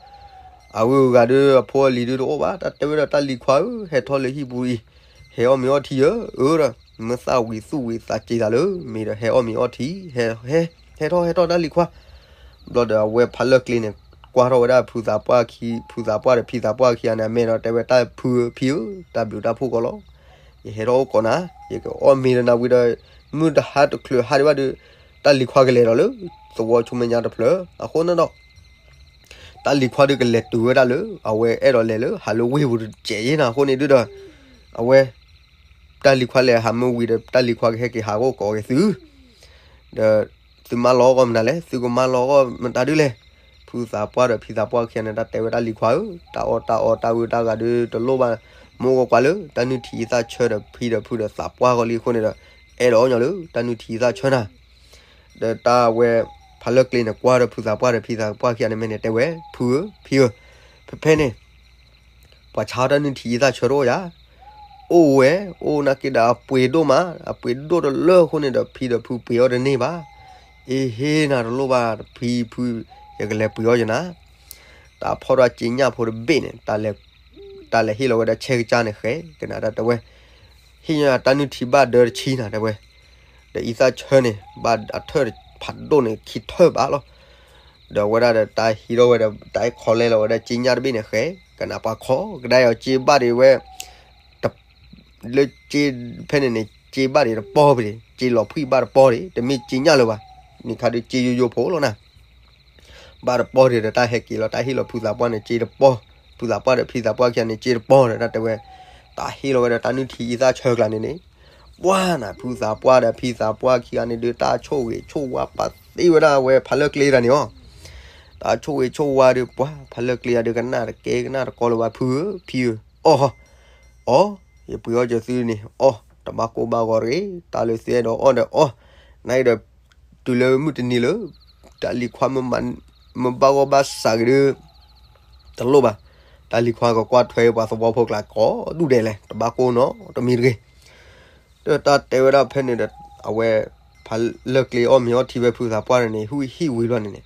အဝဲဂၤဒီး အဖိအလံၤဒုးတအိၣ်ဘၣ်, တၢ်တဲဝဲဒီး တၢ်လံၤခွါဧၢ, ဟဲထီၣ်လၢဟံၣ်ပူၤအံၤ, ဟဲအီၣ်မ့ၤအီၣ်ထံယၢအၢဒီး, မ့ၢ်သၣ်ဝံၤသူၣ်ဝံၤသးက့ၤသးလၢမ့ၤဒီး ဟဲအီၣ်မ့ၤအီၣ်ထံ, ဟဲ ဟဲထီၣ် ဟဲထီၣ်တၢ်လံၤခွါ ဘျီဒီး အဝဲဖးလၢကျ့န့ၣ် ကွၢ်ထီၣ်ဝဲဒၣ်ဖုသးပှၢ်ခံ, ဖုသးပှၢ်ဒီးဖံသးပှၢ်ခံဂၤန့ၣ် အမဲာ်ဒီးတဲဝဲ တၢ်ဖုဧၢ ဖံဧၢ, တၢ်ဘျုးတၢ်ဖှိၣ်ကီးလီၤ. ယဟဲထီၣ်အိၣ်ကိးနၤ, ယကအိၣ်မ့ၤဒီးနၤဝံၤဒီး မုၢ်တဟါတချုးဟါဒံးဘၣ်ဒီး တၢ်လံၤခွါကလဲၤဒီးလၢ သဝီဆူမဲာ်ညါတဖျၢၣ်, အဃိန့ၣ်ဒီး တၢ်လံၤခွါဒုးကလဲၤတုၤဝဲဒၣ်လၢ အဝဲအဲၣ်ဒိးလဲၤလၢ ဟးလၢဝ့ၢ်ပူၤတစဲးယဲနၤ, အဃိန့ၣ်ဒုးဒီး အဝဲ တၢ်လံၤခွါလဲၤဟးမုၢ်ဝံၤဒီး တၢ်လံၤခွါကဟဲက့ၤဟးဂီၢ်ကိးက့ၤသု, ဒီး သုမၤလီၤအီၣ်မနုၤလဲၣ်, သုကမၤလီၤအီၣ်မတၤဒုလဲၣ်. ဖုသးပှၢ်ဒီးဖံသးပှၢ်ခံဂၤန့ၣ် တၢ်တဲဝဲတၢ်လံၤခွါဧၢ, တၢ်အီၣ်တၢ်အီတၢ်ဝံတၢ်ဂၤဒုးတလိၣ်ဘၣ်, မ့ၢ်အိၣ်ကကွၢ်လၢ တၢ်နုၢ်ထံသၣ်ဆၢဒီးဖံဒီးဖုဒီးသးပှၢ်ဂီၢ်လံအဃိန့ၣ်ဒီး အဲၣ်ဒိးအီၣ်ညီလၢ တၢ်နုၢ်ထံသၣ်ဆၢနၤ ဒီးတၢ်ဝဲ ဖးလၢကျ့န့ၣ် ကွၢ်ဒီးဖုသးပှၢ်ဒီးဖံသးပှၢ်ခံဂၤန့ၣ်မဲာ်န့ၣ် တဲဝဲ ဖုဧၢ, ဖံဧၢ, ဖဲဖဲန့ၣ် ပှၤဆါအီၣ်တၢ်နုၢ်ထံအံသၣ်ဆၢတအိၣ်ယၤ, အိၣ်ဝဲ, အိၣ်နာ်က့ဒီးအပှ့ၤဒိၣ်မး, အပှ့ၤဒိၣ်တလၢအဃိန့ၣ်ဒီး ဖံဒီးဖုပှ့ၤအီၣ်တန့ၢ်ဘၣ်. အ့ဟ့နၤတလိၣ်ဘၣ် ဖံဖု, ယကလဲၤပှ့ၤအီၣ်ယနၤ. တၢ်ဖီၣ်ထီၣ်စ့ညၣ်ဖိတဘ့ၣ်န့ၣ်, တၢ်လဲၤဟ့ၣ်လီၤဝဲဒၣ်ဆဲကစၢ်န့ၣ်ဃဲ, ကနၣ်တၢ်တဲဝဲ, ဟ့ၣ်ညါတၢ်နုၢ်ထံဘၣ်ဒၢတဆံနၤတဲဝဲ, ဒီးအံသၣ်ဆၢန့ၣ် ဘၣ်အထၢၣ်ဖးဒိၣ်န့ၣ်ခံထၢၣ်ဘၣ်လီၤ. ဒီးဝဲဒၣ်ဒီးတၢ်ဟံးထီၣ်ဝဲဒီး တၢ်အဲၣ်ခီလဲလီၤဝဲဒၣ်စ့ညၣ်တဘ့ၣ်န့ၣ်ဃဲ, ကနၣ်ပှၤခီကဒါအီၤစ့ဘၣ်ဒံးဝဲ လၢစ့ဖဲန့ၣ်န့ၣ် စ့ဘၣ်ဒံးတပီၢ်ဖဲန့ၣ်, စ့လီၤဖှံၣ်ဘၣ်တပီၢ်ဒံး, တမ့ၢ်စ့ညၣ်လၢၤဘၣ်, န့ၣ်ခါဒုးစ့ယိယိဖိလီၤနၤ. ဘၣ်တပီၢ်ဒံးဒီးတၢ်ဟဲက့ၤလီၤ, တၢ်ဟ့ၣ်လီၤဖုသးပှၢ်န့ၣ်စ့တပီၢ်, ဖုသးပှၢ်ဒီးဖံသးပှၢ်ခံဂၤန့ၣ်စ့တပီၢ်ဒီး တၢ်တဲဝဲ, တၢ်ဟ့ၣ်လီၤဝဲဒီးတၢ်နုၢ်ထံအံသၣ်ဆၢကျါန့ၣ်န့ၣ်, ပှၤနၤ ဖုသးပှၢ်ဒီးဖံသးပှၢ်ခံဂၤန့ၣ်ဒုး တၢ်ဆိၣ်ဂ့ၤဆိၣ်ဝါပာ်သ့ဝဲဒၣ်ဝဲဖးလၢကျ့တၢ်န့ၣ်အီၤ. တၢ်ဆိၣ်ဂ့ၤဆိၣ်ဝါဒုး ပှၤဖးလၢကျ့အဒုး ကနၣ်တကဲကနၣ်တကီလၢၤဘၣ် ဖုဧၢ ဖံဧၢ, အီၣ်, အီၣ်, ယပှ့ၤအီၣ်က့ၤသုန့ၣ် အီၣ်, တဘၣ်ကိၢ်ဘၣ်ဂီၤတဂ့ၤ, တၢ်လၢသုအဲၣ်ဒိးအီၣ်ဒီးအီၣ်, နအံၤဒီး တုၤလၢမုၢ်တနံၤလၢ တၢ်လံၤခွါ မ့ၢ်ဘၣ်ဂီၢ်ဘၣ်စးဂ့ၤဒီး တလိၣ်ဘၣ်, တၢ်လံၤခွါကကွၢ်ထွဲပှၤသဝီဖိကျါကိးဒူၣ်ဒဲးလဲၣ် တဘၣ်ကိၢ်နီတမံၤတဂ့ၤ. ဒီးတၢ်တဲဝဲဒၣ်ဖဲန့ၣ်ဒီး အဝဲ ဖးလၢကျ့အီၣ်မ့ၤအီထံဝဲဖုသးပှၢ်န့ၣ်န့ၣ် ဟူဟံၣ်ဝံၤလီၤန့ၣ်န့ၣ်,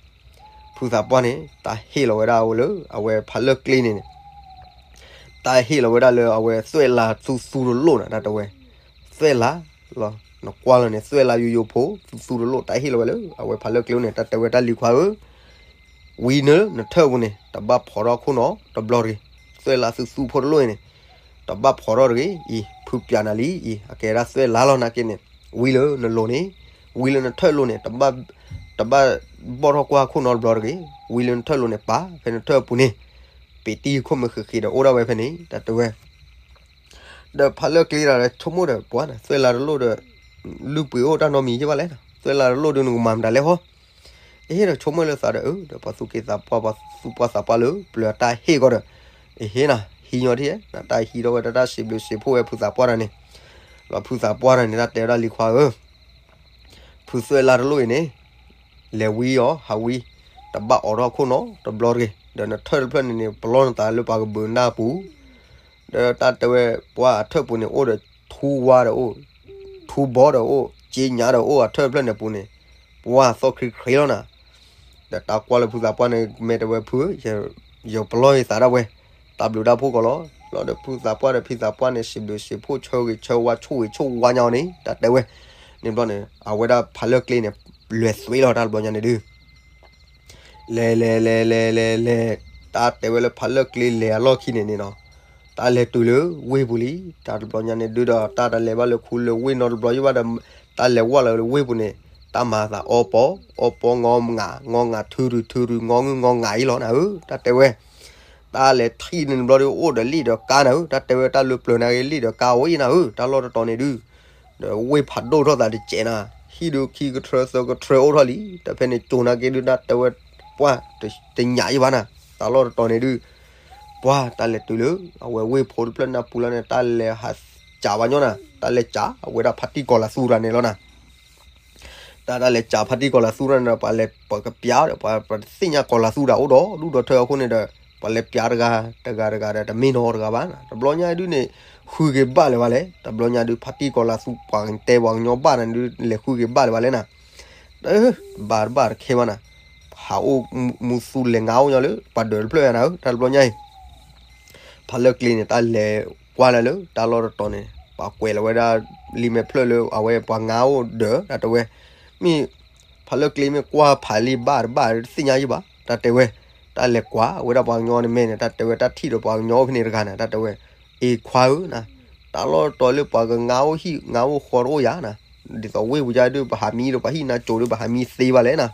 ဖုသးပှၢ်န့ၣ် တၢ်ဟ့ၣ်လီၤဝဲဒၣ်အဝဲလၢ အဝဲဖးလၢကျ့န့ၣ်န့ၣ် တၢ်ဟ့ၣ်လီၤဝဲဒၣ်လၢအဝဲသွဲၣ်လါသူသူတလိၣ်နၤ တၢ်တဲဝဲ, သွဲၣ်လါလီၤ, နကွၢ်လီၤန့ၣ် သွဲၣ်လါယိယိဖိ သူသူတလိၣ် တၢ်ဟ့ၣ်လီၤဝဲလၢ အဝဲဖးလၢကျ့န့ၣ် တၢ်တဲဝဲတၢ်လံၤခွါဧၢ ဝံၤလၢနထၢၣ်ပူၤန့ၣ် တဘၣ်ဖီၣ်ထီၣ်ခိၣ်နီတဘျီတဂ့ၤ, သွဲၣ်လါသူသူဖိတလိၣ်အံၤန့ၣ် တဘၣ်ဖီၣ်ထီၣ်တဂ့ၤ, အံၤ ဖုပျးနၤလံ အံၤ အကဲဒၣ်သွဲၣ်လါလီၤနာ်က့န့ၣ်, ဝံၤလၢနလိၤန့ၣ်, ဝံၤလၢနထၢၣ်လိၤန့ၣ် တဘၣ်ဘီၣ်ထီၣ်ကွၢ်ခိၣ်နီတဘျီတဂ့ၤ, ဝံၤလၢနထၢၣ်လိၤန့ၣ် ပာ်ဖဲနထၢၣ်ပူၤန့ၣ်, ပ့ၤတံၢ်ခိၣ်မ့ၢ်ဃ့ဃ့ဒီးအိၣ်ဒၣ်ဝဲဖဲန့ၣ် တၢ်တဲဝဲ ဒီးဖးလၢကျ့ဒီးဆိကမိၣ်ဒီး ပှၤနၤ သွဲၣ်လါတလိၣ်ဒီး လုၢ်ပှ့ၤအိၣ်တၢ်နီတမံၤယဲၢ်ဘၣ်လဲၣ်, သွဲၣ်လါတလိၣ်ဒီးနကမၤမတၤလဲၣ်ဃီ, အဟ့ၣ်ဒီးဆိကမိၣ်လၢသးဒီး အၢ ဒီးပှၤသူၣ်က့သးပှၢ် ပှၤသူၣ်ပှၢ်သးပှၢ်လၢပျၢၤအတၢ်ဟ့ၣ်ကီးဒီး အဟ့ၣ်နၤ ဟံးညီထံၣ် နတၢ်ဟံးထီၣ်ဝဲတၢ်စံးဘျုးစံးဖှိၣ်ဝဲဖုသးပှၢ်တၢ်န့ၣ်, ဒီးဖုသးပှၢ်တၢ်န့ၣ် တၢ်တဲဝဲဒၣ်လံၤခွါဧၢ ဖုသွဲၣ်လါတလိၣ်အံၤန့ၣ် လဲၤဝံအီၤ ဟးဝံ, တဘၣ်အိးထီၣ်ခိၣ်နီတဘျီတဂ့ၤ, ဒီးနထၢၣ်တဖျၢၣ်န့ၣ်န့ၣ် ပလီၢ်နသးလၢပှၤကဘုးနၢ်ပူၤ, ဒီးတၢ်တဲဝဲ ပှၤအထၢၣ်ပူၤန့ၣ် အိၣ်ဒီးထူဝါဒီးအိၣ်, ထူဘီဒီးအိၣ်, က့ညးဒီးအိၣ် အထၢၣ်တဖျၢၣ်န့ၣ်ပူၤန့ၣ်, ပှၤသီၣ်ခရံခရံလီၤနၤ ဒီးတၢ်ကွၢ်လၢဖုသးပှၢ်န့ၣ် မ့ၢ်တဲဝဲဖု, ယပလီၢ်ယသးဒၣ်ဝဲ, တၢ်ဘျုးတၢ်ဖှိၣ်ကီးလီၤ, လီၤဒီးဖုသးပှၢ်ဒီးဖံသးပှၢ်န့ၣ် စံးဘျုးစံးဖှိၣ်ဆၢဂ့ၤဆၢဝါဆိၣ်ဂ့ၤဆိၣ်ဝါညါအီၤန့ၣ် တၢ်တဲဝဲ, န့ၣ်ဘျီန့ၣ် အဝဲဒၣ်ဖးလၢကျ့န့ၣ် လဲၤသွံလီၤတၢ်တဘျီညါန့ၣ်ဒုး လဲၤလဲၤလဲၤလဲၤလဲၤလဲၤ, တၢ်တဲဝဲလၢဖးလၢကျ့လဲၤအလီၢ်ခံန့ၣ်န့ၣ်နီၤ, တၢ်လဲၤတုၤလၢဝ့ၢ်ပူၤလံ, တၢ်တဘျီညါန့ၣ်ဒုးဒီး တၢ်တလဲၤဘၣ်လၢခူလၢဝ့ၢ်နီတဘျီယဘၣ်ဒီး, တၢ်လဲၤဝဲလၢဝ့ၢ်ပူၤန့ၣ်, တၢ်မၤသးအီပီ, အီပီငီမုၢ်နၤ, ငီမုၢ်နၤထုရုၤထုရုၤ ငီမုၢ်နၤငီမုၢ်နၤအံၤလီၤနၤဧၢ, တၢ်တဲဝဲ တၢ်လဲၤထံၣ်န့ၣ်တဘျီဒီး အိၣ်ဒီးလံာ်ဒီးကါနၤဧၢ, တၢ်တဲဝဲတၢ်လၢပျၢၤန့ၣ်ဂ့ၤ လံာ်ဒီးကါအိၣ်အံၤနၤဧၢ, တၢ်လီၢ်တတီၤန့ၣ်ဒုး, ဒီးဝ့ၢ်ဖးဒိၣ်ထီၣ်သးတစဲးနၤ, ဟံၣ်ဒုးခံကထြၢသၢကထြၢအိၣ်ထီၣ်လံ, တၢ်ဖဲန့ၣ်ကၠိၤနာ်က့ဒုး တၢ်တဲဝဲ ပှၤတညးယံၤဘၣ်နၤ, တၢ်လီၢ်တတီၤန့ၣ်ဒုး, ပှၤတၢ်လဲၤတုၤလၢ အဝဲဝ့ၢ်ဖိတဖျၢၣ်နၢ်ပူၤလီၤန့ၣ် တၢ်လဲၤဟးစးဝဲညီနၤ, တၢ်လဲၤစး အဝဲဒၣ်ဖါတံၢ်ကီၤလၤသူတဂၤန့ၣ်လီၤနၤ တၢ်တၢ်လဲၤစးဖါတံၢ်ကီၤလၤသူတဂၤန့ၣ်ဒီး ပှၤလဲၤ ပှၤကပျးဒီး ပှၤတသ့ၣ်ညါကီၤလၤသူတဂၤအိၣ်ဒီးဒူၣ်ဒီးထၢအဃိန့ၣ်ဒီး ပှၤလဲၤပျးတဂၤ တဂၤတဂၤဒီး တမ့ၢ်နီတဂၤဘၣ်နၤ, တဘျီညါဒုးန့ၣ် ဃုက့ၤဘၣ်လၢၤဘၣ်လဲၣ်, တဘျီညါဒုး ဖါတံၢ်ကီၤလၤသူ ပှၤတဲပှၤကညီဘၣ်နၤဒုး လဲၤဃုက့ၤဘၣ်လၢၤဘၣ်လဲၣ်နၤ, တဘၣ်တဘၣ်တခဲဘၣ်နၤ, ဟးအိၣ်မူသူလဲၤငါအိၣ်ညီလၢ ပှၤဒၢးတဖျၢၣ်နၤဧၢ, တၢ်တဘျီညါအံၤ ဖးလၢကျ့န့ၣ် တၢ်လဲၤကွၢ်လၢလၢ တၢ်လီၢ်တတီၤန့ၣ် ပှၤကွဲးလီၤဝဲဒၣ် လံာ်မဲာ်ဖျၢၣ်လၢ အဝဲပှၤငါအိၣ်ဒၢး တၢ်တဲဝဲ, မ့ၢ် ဖးလၢကျ့မ့ၢ်ကွၢ်ဖးလံာ်ဘၣ်တဘၣ်တသ့ၣ်ညါယံၤဘၣ် တၢ်တဲဝဲ, တၢ်လဲၤကွၢ်ဝဲဒၣ်ပှၤကညီန့ၣ်မ့ၢ်န့ၣ် တၢ်တဲဝဲ တၢ်ထံၣ်ဒီးပှၤကညီအိၣ်ဖဲန့ၣ်တဂၤန့ၣ် တၢ်တဲဝဲ, အ့ခွါဧၢနၤ, တၢ်လီၢ်တတီၤလၢပှၤကငါအိၣ်ဟံၣ်ငါအိၣ်ဃီတအိၣ်ယၤနၤ, ဒ်သိးဝ့ၢ်ပူၤယါဒုး ပဟးမံဒီးပှၤဟံၣ်နါကိၤဒုး ပဟးမံသ့ဘၣ်လဲၣ်နၤ,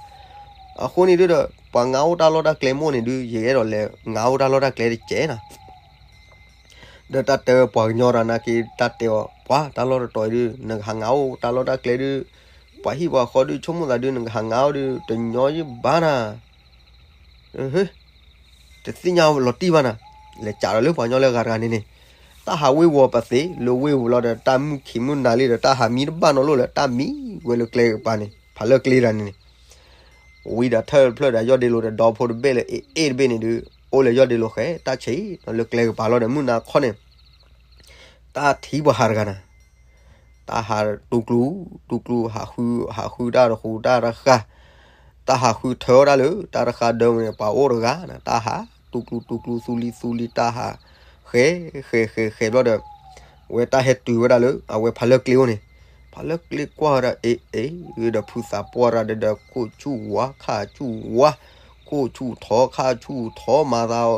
အဃိန့ၣ်ဒုးဒီး ပှၤငါအိၣ်တၢ်လီၢ်တၢ်ကျဲမိၢ်န့ၣ်ဒုး ယအဲၣ်ဒိးလဲၤငါအိၣ်တၢ်လီၢ်တၢ်ကျဲတကဲးနၤ ဒီးတၢ်တဲဝဲပှၤကညီတဂၤနာ်က့ တၢ်တဲအီၤ ပှၤတၢ်လီၢ်တတီၤအံၤဒုး နကဟးငါအိၣ်တၢ်လီၢ်တၢ်ကျဲဒုး, ပှၤဟံၣ်ပှၤဃီဒုး ဆိကမိၣ်သးဒုး နကဟးငါအိၣ်ဒုး တညီယံၤဘၣ်နၤ, တသ့ၣ်ညါလီၤတံၢ်ဘၣ်နၤ, လဲၤစးဒီးလၢပှၤကညီလၢအဂၤတဂၤန့ၣ်န့ၣ်, တၢ်ဟးဝ့ၢ်ဝီၤပသ့ လၢဝ့ၢ်ဝီၤလီၤဒီး တၢ်မုၢ်ခံးမုၢ်နၤလံဒီး တၢ်ဟးမံတဘၣ်နီတလိၣ်လၢ တၢ်မံဝဲလၢကျဲကပၤန့ၣ် ဖးလၢကျ့တဂၤန့ၣ်န့ၣ် ဝံၤဒီးထၢၣ်တဖျၢၣ်ဒီး ယီၢ်ဒ့လိာ်ဒီး ဒီဖိတဘ့ၣ်လၢအ့ၣ်အ့ၣ်တဘ့ၣ်န့ၣ်ဒုး အိၣ်လၢယီၢ်ဒ့လိာ်ဃဲ တၢ်ဆံးလီၤလၢကျဲကပၤလီၤဒီး မုၢ်နၤခီန့ၣ် တၢ်ထံၣ်ပှၤဟးတဂၤနၤ, တၢ်ဟးတူၢ်ကျူ, တူၢ်ကျူဟးဃု, ဟးဃုတၢ်တဃူတၢ်တဃာ်, တၢ်ဟးဃုထၢအီၣ်တၢ်လၢ တၢ်တဃာ်ဒၢဝဲန့ၣ် ပှၤအိၣ်တဂၤနၤ, တၢ်ဟးတူၢ်ကျူတူၢ်ကျူသူလံၤသူလံၤ တၢ်ဟး ဃဲ ဃဲ ဃဲ ဃဲဘျီဒီး ဝဲတၢ်ဟဲတုၤဝဲဒၣ်လၢ အဝဲဖးလၢကျ့အိၣ်န့ၣ်, ဖးလၢကျ့ကွၢ်ဝဲဒၣ် အ့ အ့ ဒီးဖုသးပှၢ်တဂၤဒီး ခိၣ်ဆူၣ်ဝါ ခါဆူၣ်ဝါ, ခိၣ်ဆူၣ်ထီခါဆူၣ်ထီမၤသး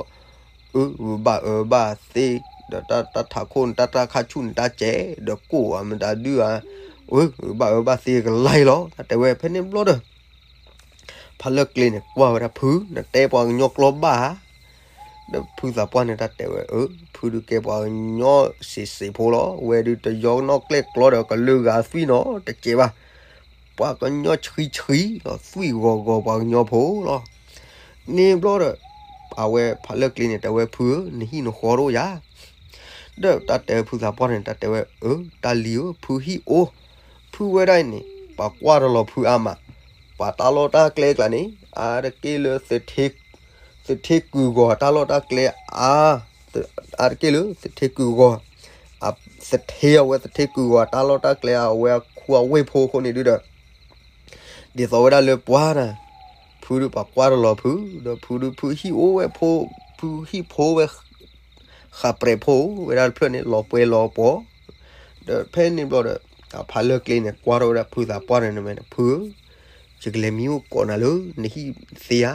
အီၤ, အၢ ဘၣ်အၢဘၣ်သီ, ဒီးတၢ်ထးခိၣ်န့ၣ် တၢ်တၢ်ခါဆူၣ်န့ၣ် တၢ်စဲး ဒီးကိၣ်အမတၤဒုဧါ, အၢ ဘၣ်အၢဘၣ်သီကလါလီၤ တၢ်တဲဝဲဖဲန့ၣ်ဘျီဒီး ဖးလၢကျ့န့ၣ် ကွၢ်ဝဲဒၣ်ဖု နတဲပှၤကညီကျိာ်ဘၣ်ဧါ, ဒီးဖုသးပှၢ်န့ၣ် တၢ်တဲဝဲ အၢ ဖုဒုးကဲပှၤကညီစ့းစ့းဖိလီၤ, ဝဲဒုးတယီနီၣ်ကျဲၣ်ကျီဒီး ကလုာ်ဂၤသွံၣ်နီၤ တကဲးဘၣ်, ပှၤကညီဆှံဆှံလီၤ သွံၣ်ဂီၤဂီၤပှၤကညီဖိလီၤ. န့ၣ်ဘျီဒီး အဝဲဖးလၢကျ့န့ၣ် တဲဝဲဖုဧၢ နဟံၣ်နဃီတအိၣ်ယၤ ဒီးတၢ်တဲဖုသးပှၢ်န့ၣ် တၢ်တဲဝဲ အၢ တၢ်လံၤဧၢ ဖုဟံၣ်အိၣ်, ဖုဝဲဒၣ်အံၤန့ၣ် ပှၤကွၢ်တလီၤဖုအါမး, ပှၤတၢ်လီၢ်တၢ်ကျဲကျါန့ၣ် အါတက့ၢ်လၢ သထ့ကုၢ်ဂီၤတၢ်လီၢ်တၢ်ကျဲအါ, အါတက့ၢ်လၢ သထ့ကုၢ်ဂီၤ, သထ့အဝဲသထ့ကုၢ်ဂီၤတၢ်လီၢ်တၢ်ကျဲ အဝဲအခူအဝ့ၢ်ဖိအဃိန့ၣ်ဒုဒီး ဒ်သိးဝဲဒၣ်လၢပှၤနၤ, ဖုဒုးပှၤကွၢ်တလီၤဖု, ဒီးဖုဒုးဖုဟံၣ်အိၣ်ဝဲဖိ, ဖုဟံၣ်ဖိဝဲ ဃးပြဲးဖိဝဲဒၣ်တဖျၢၣ်န့ၣ် လီၤပှဲၤလီၤပှီၤ, ဒီးဖဲန့ၣ်ဘျီဒီး အဖးလၢကျ့န့ၣ် ကွၢ်ထီၣ်ဝဲဒၣ်ဖုသးပှၢ်န့ၣ် နမ့ၢ်နဖုဧၢ, ယကလဲၤမံအိၣ်ကိးနၤလၢ နဟံၣ်သ့ဧါ.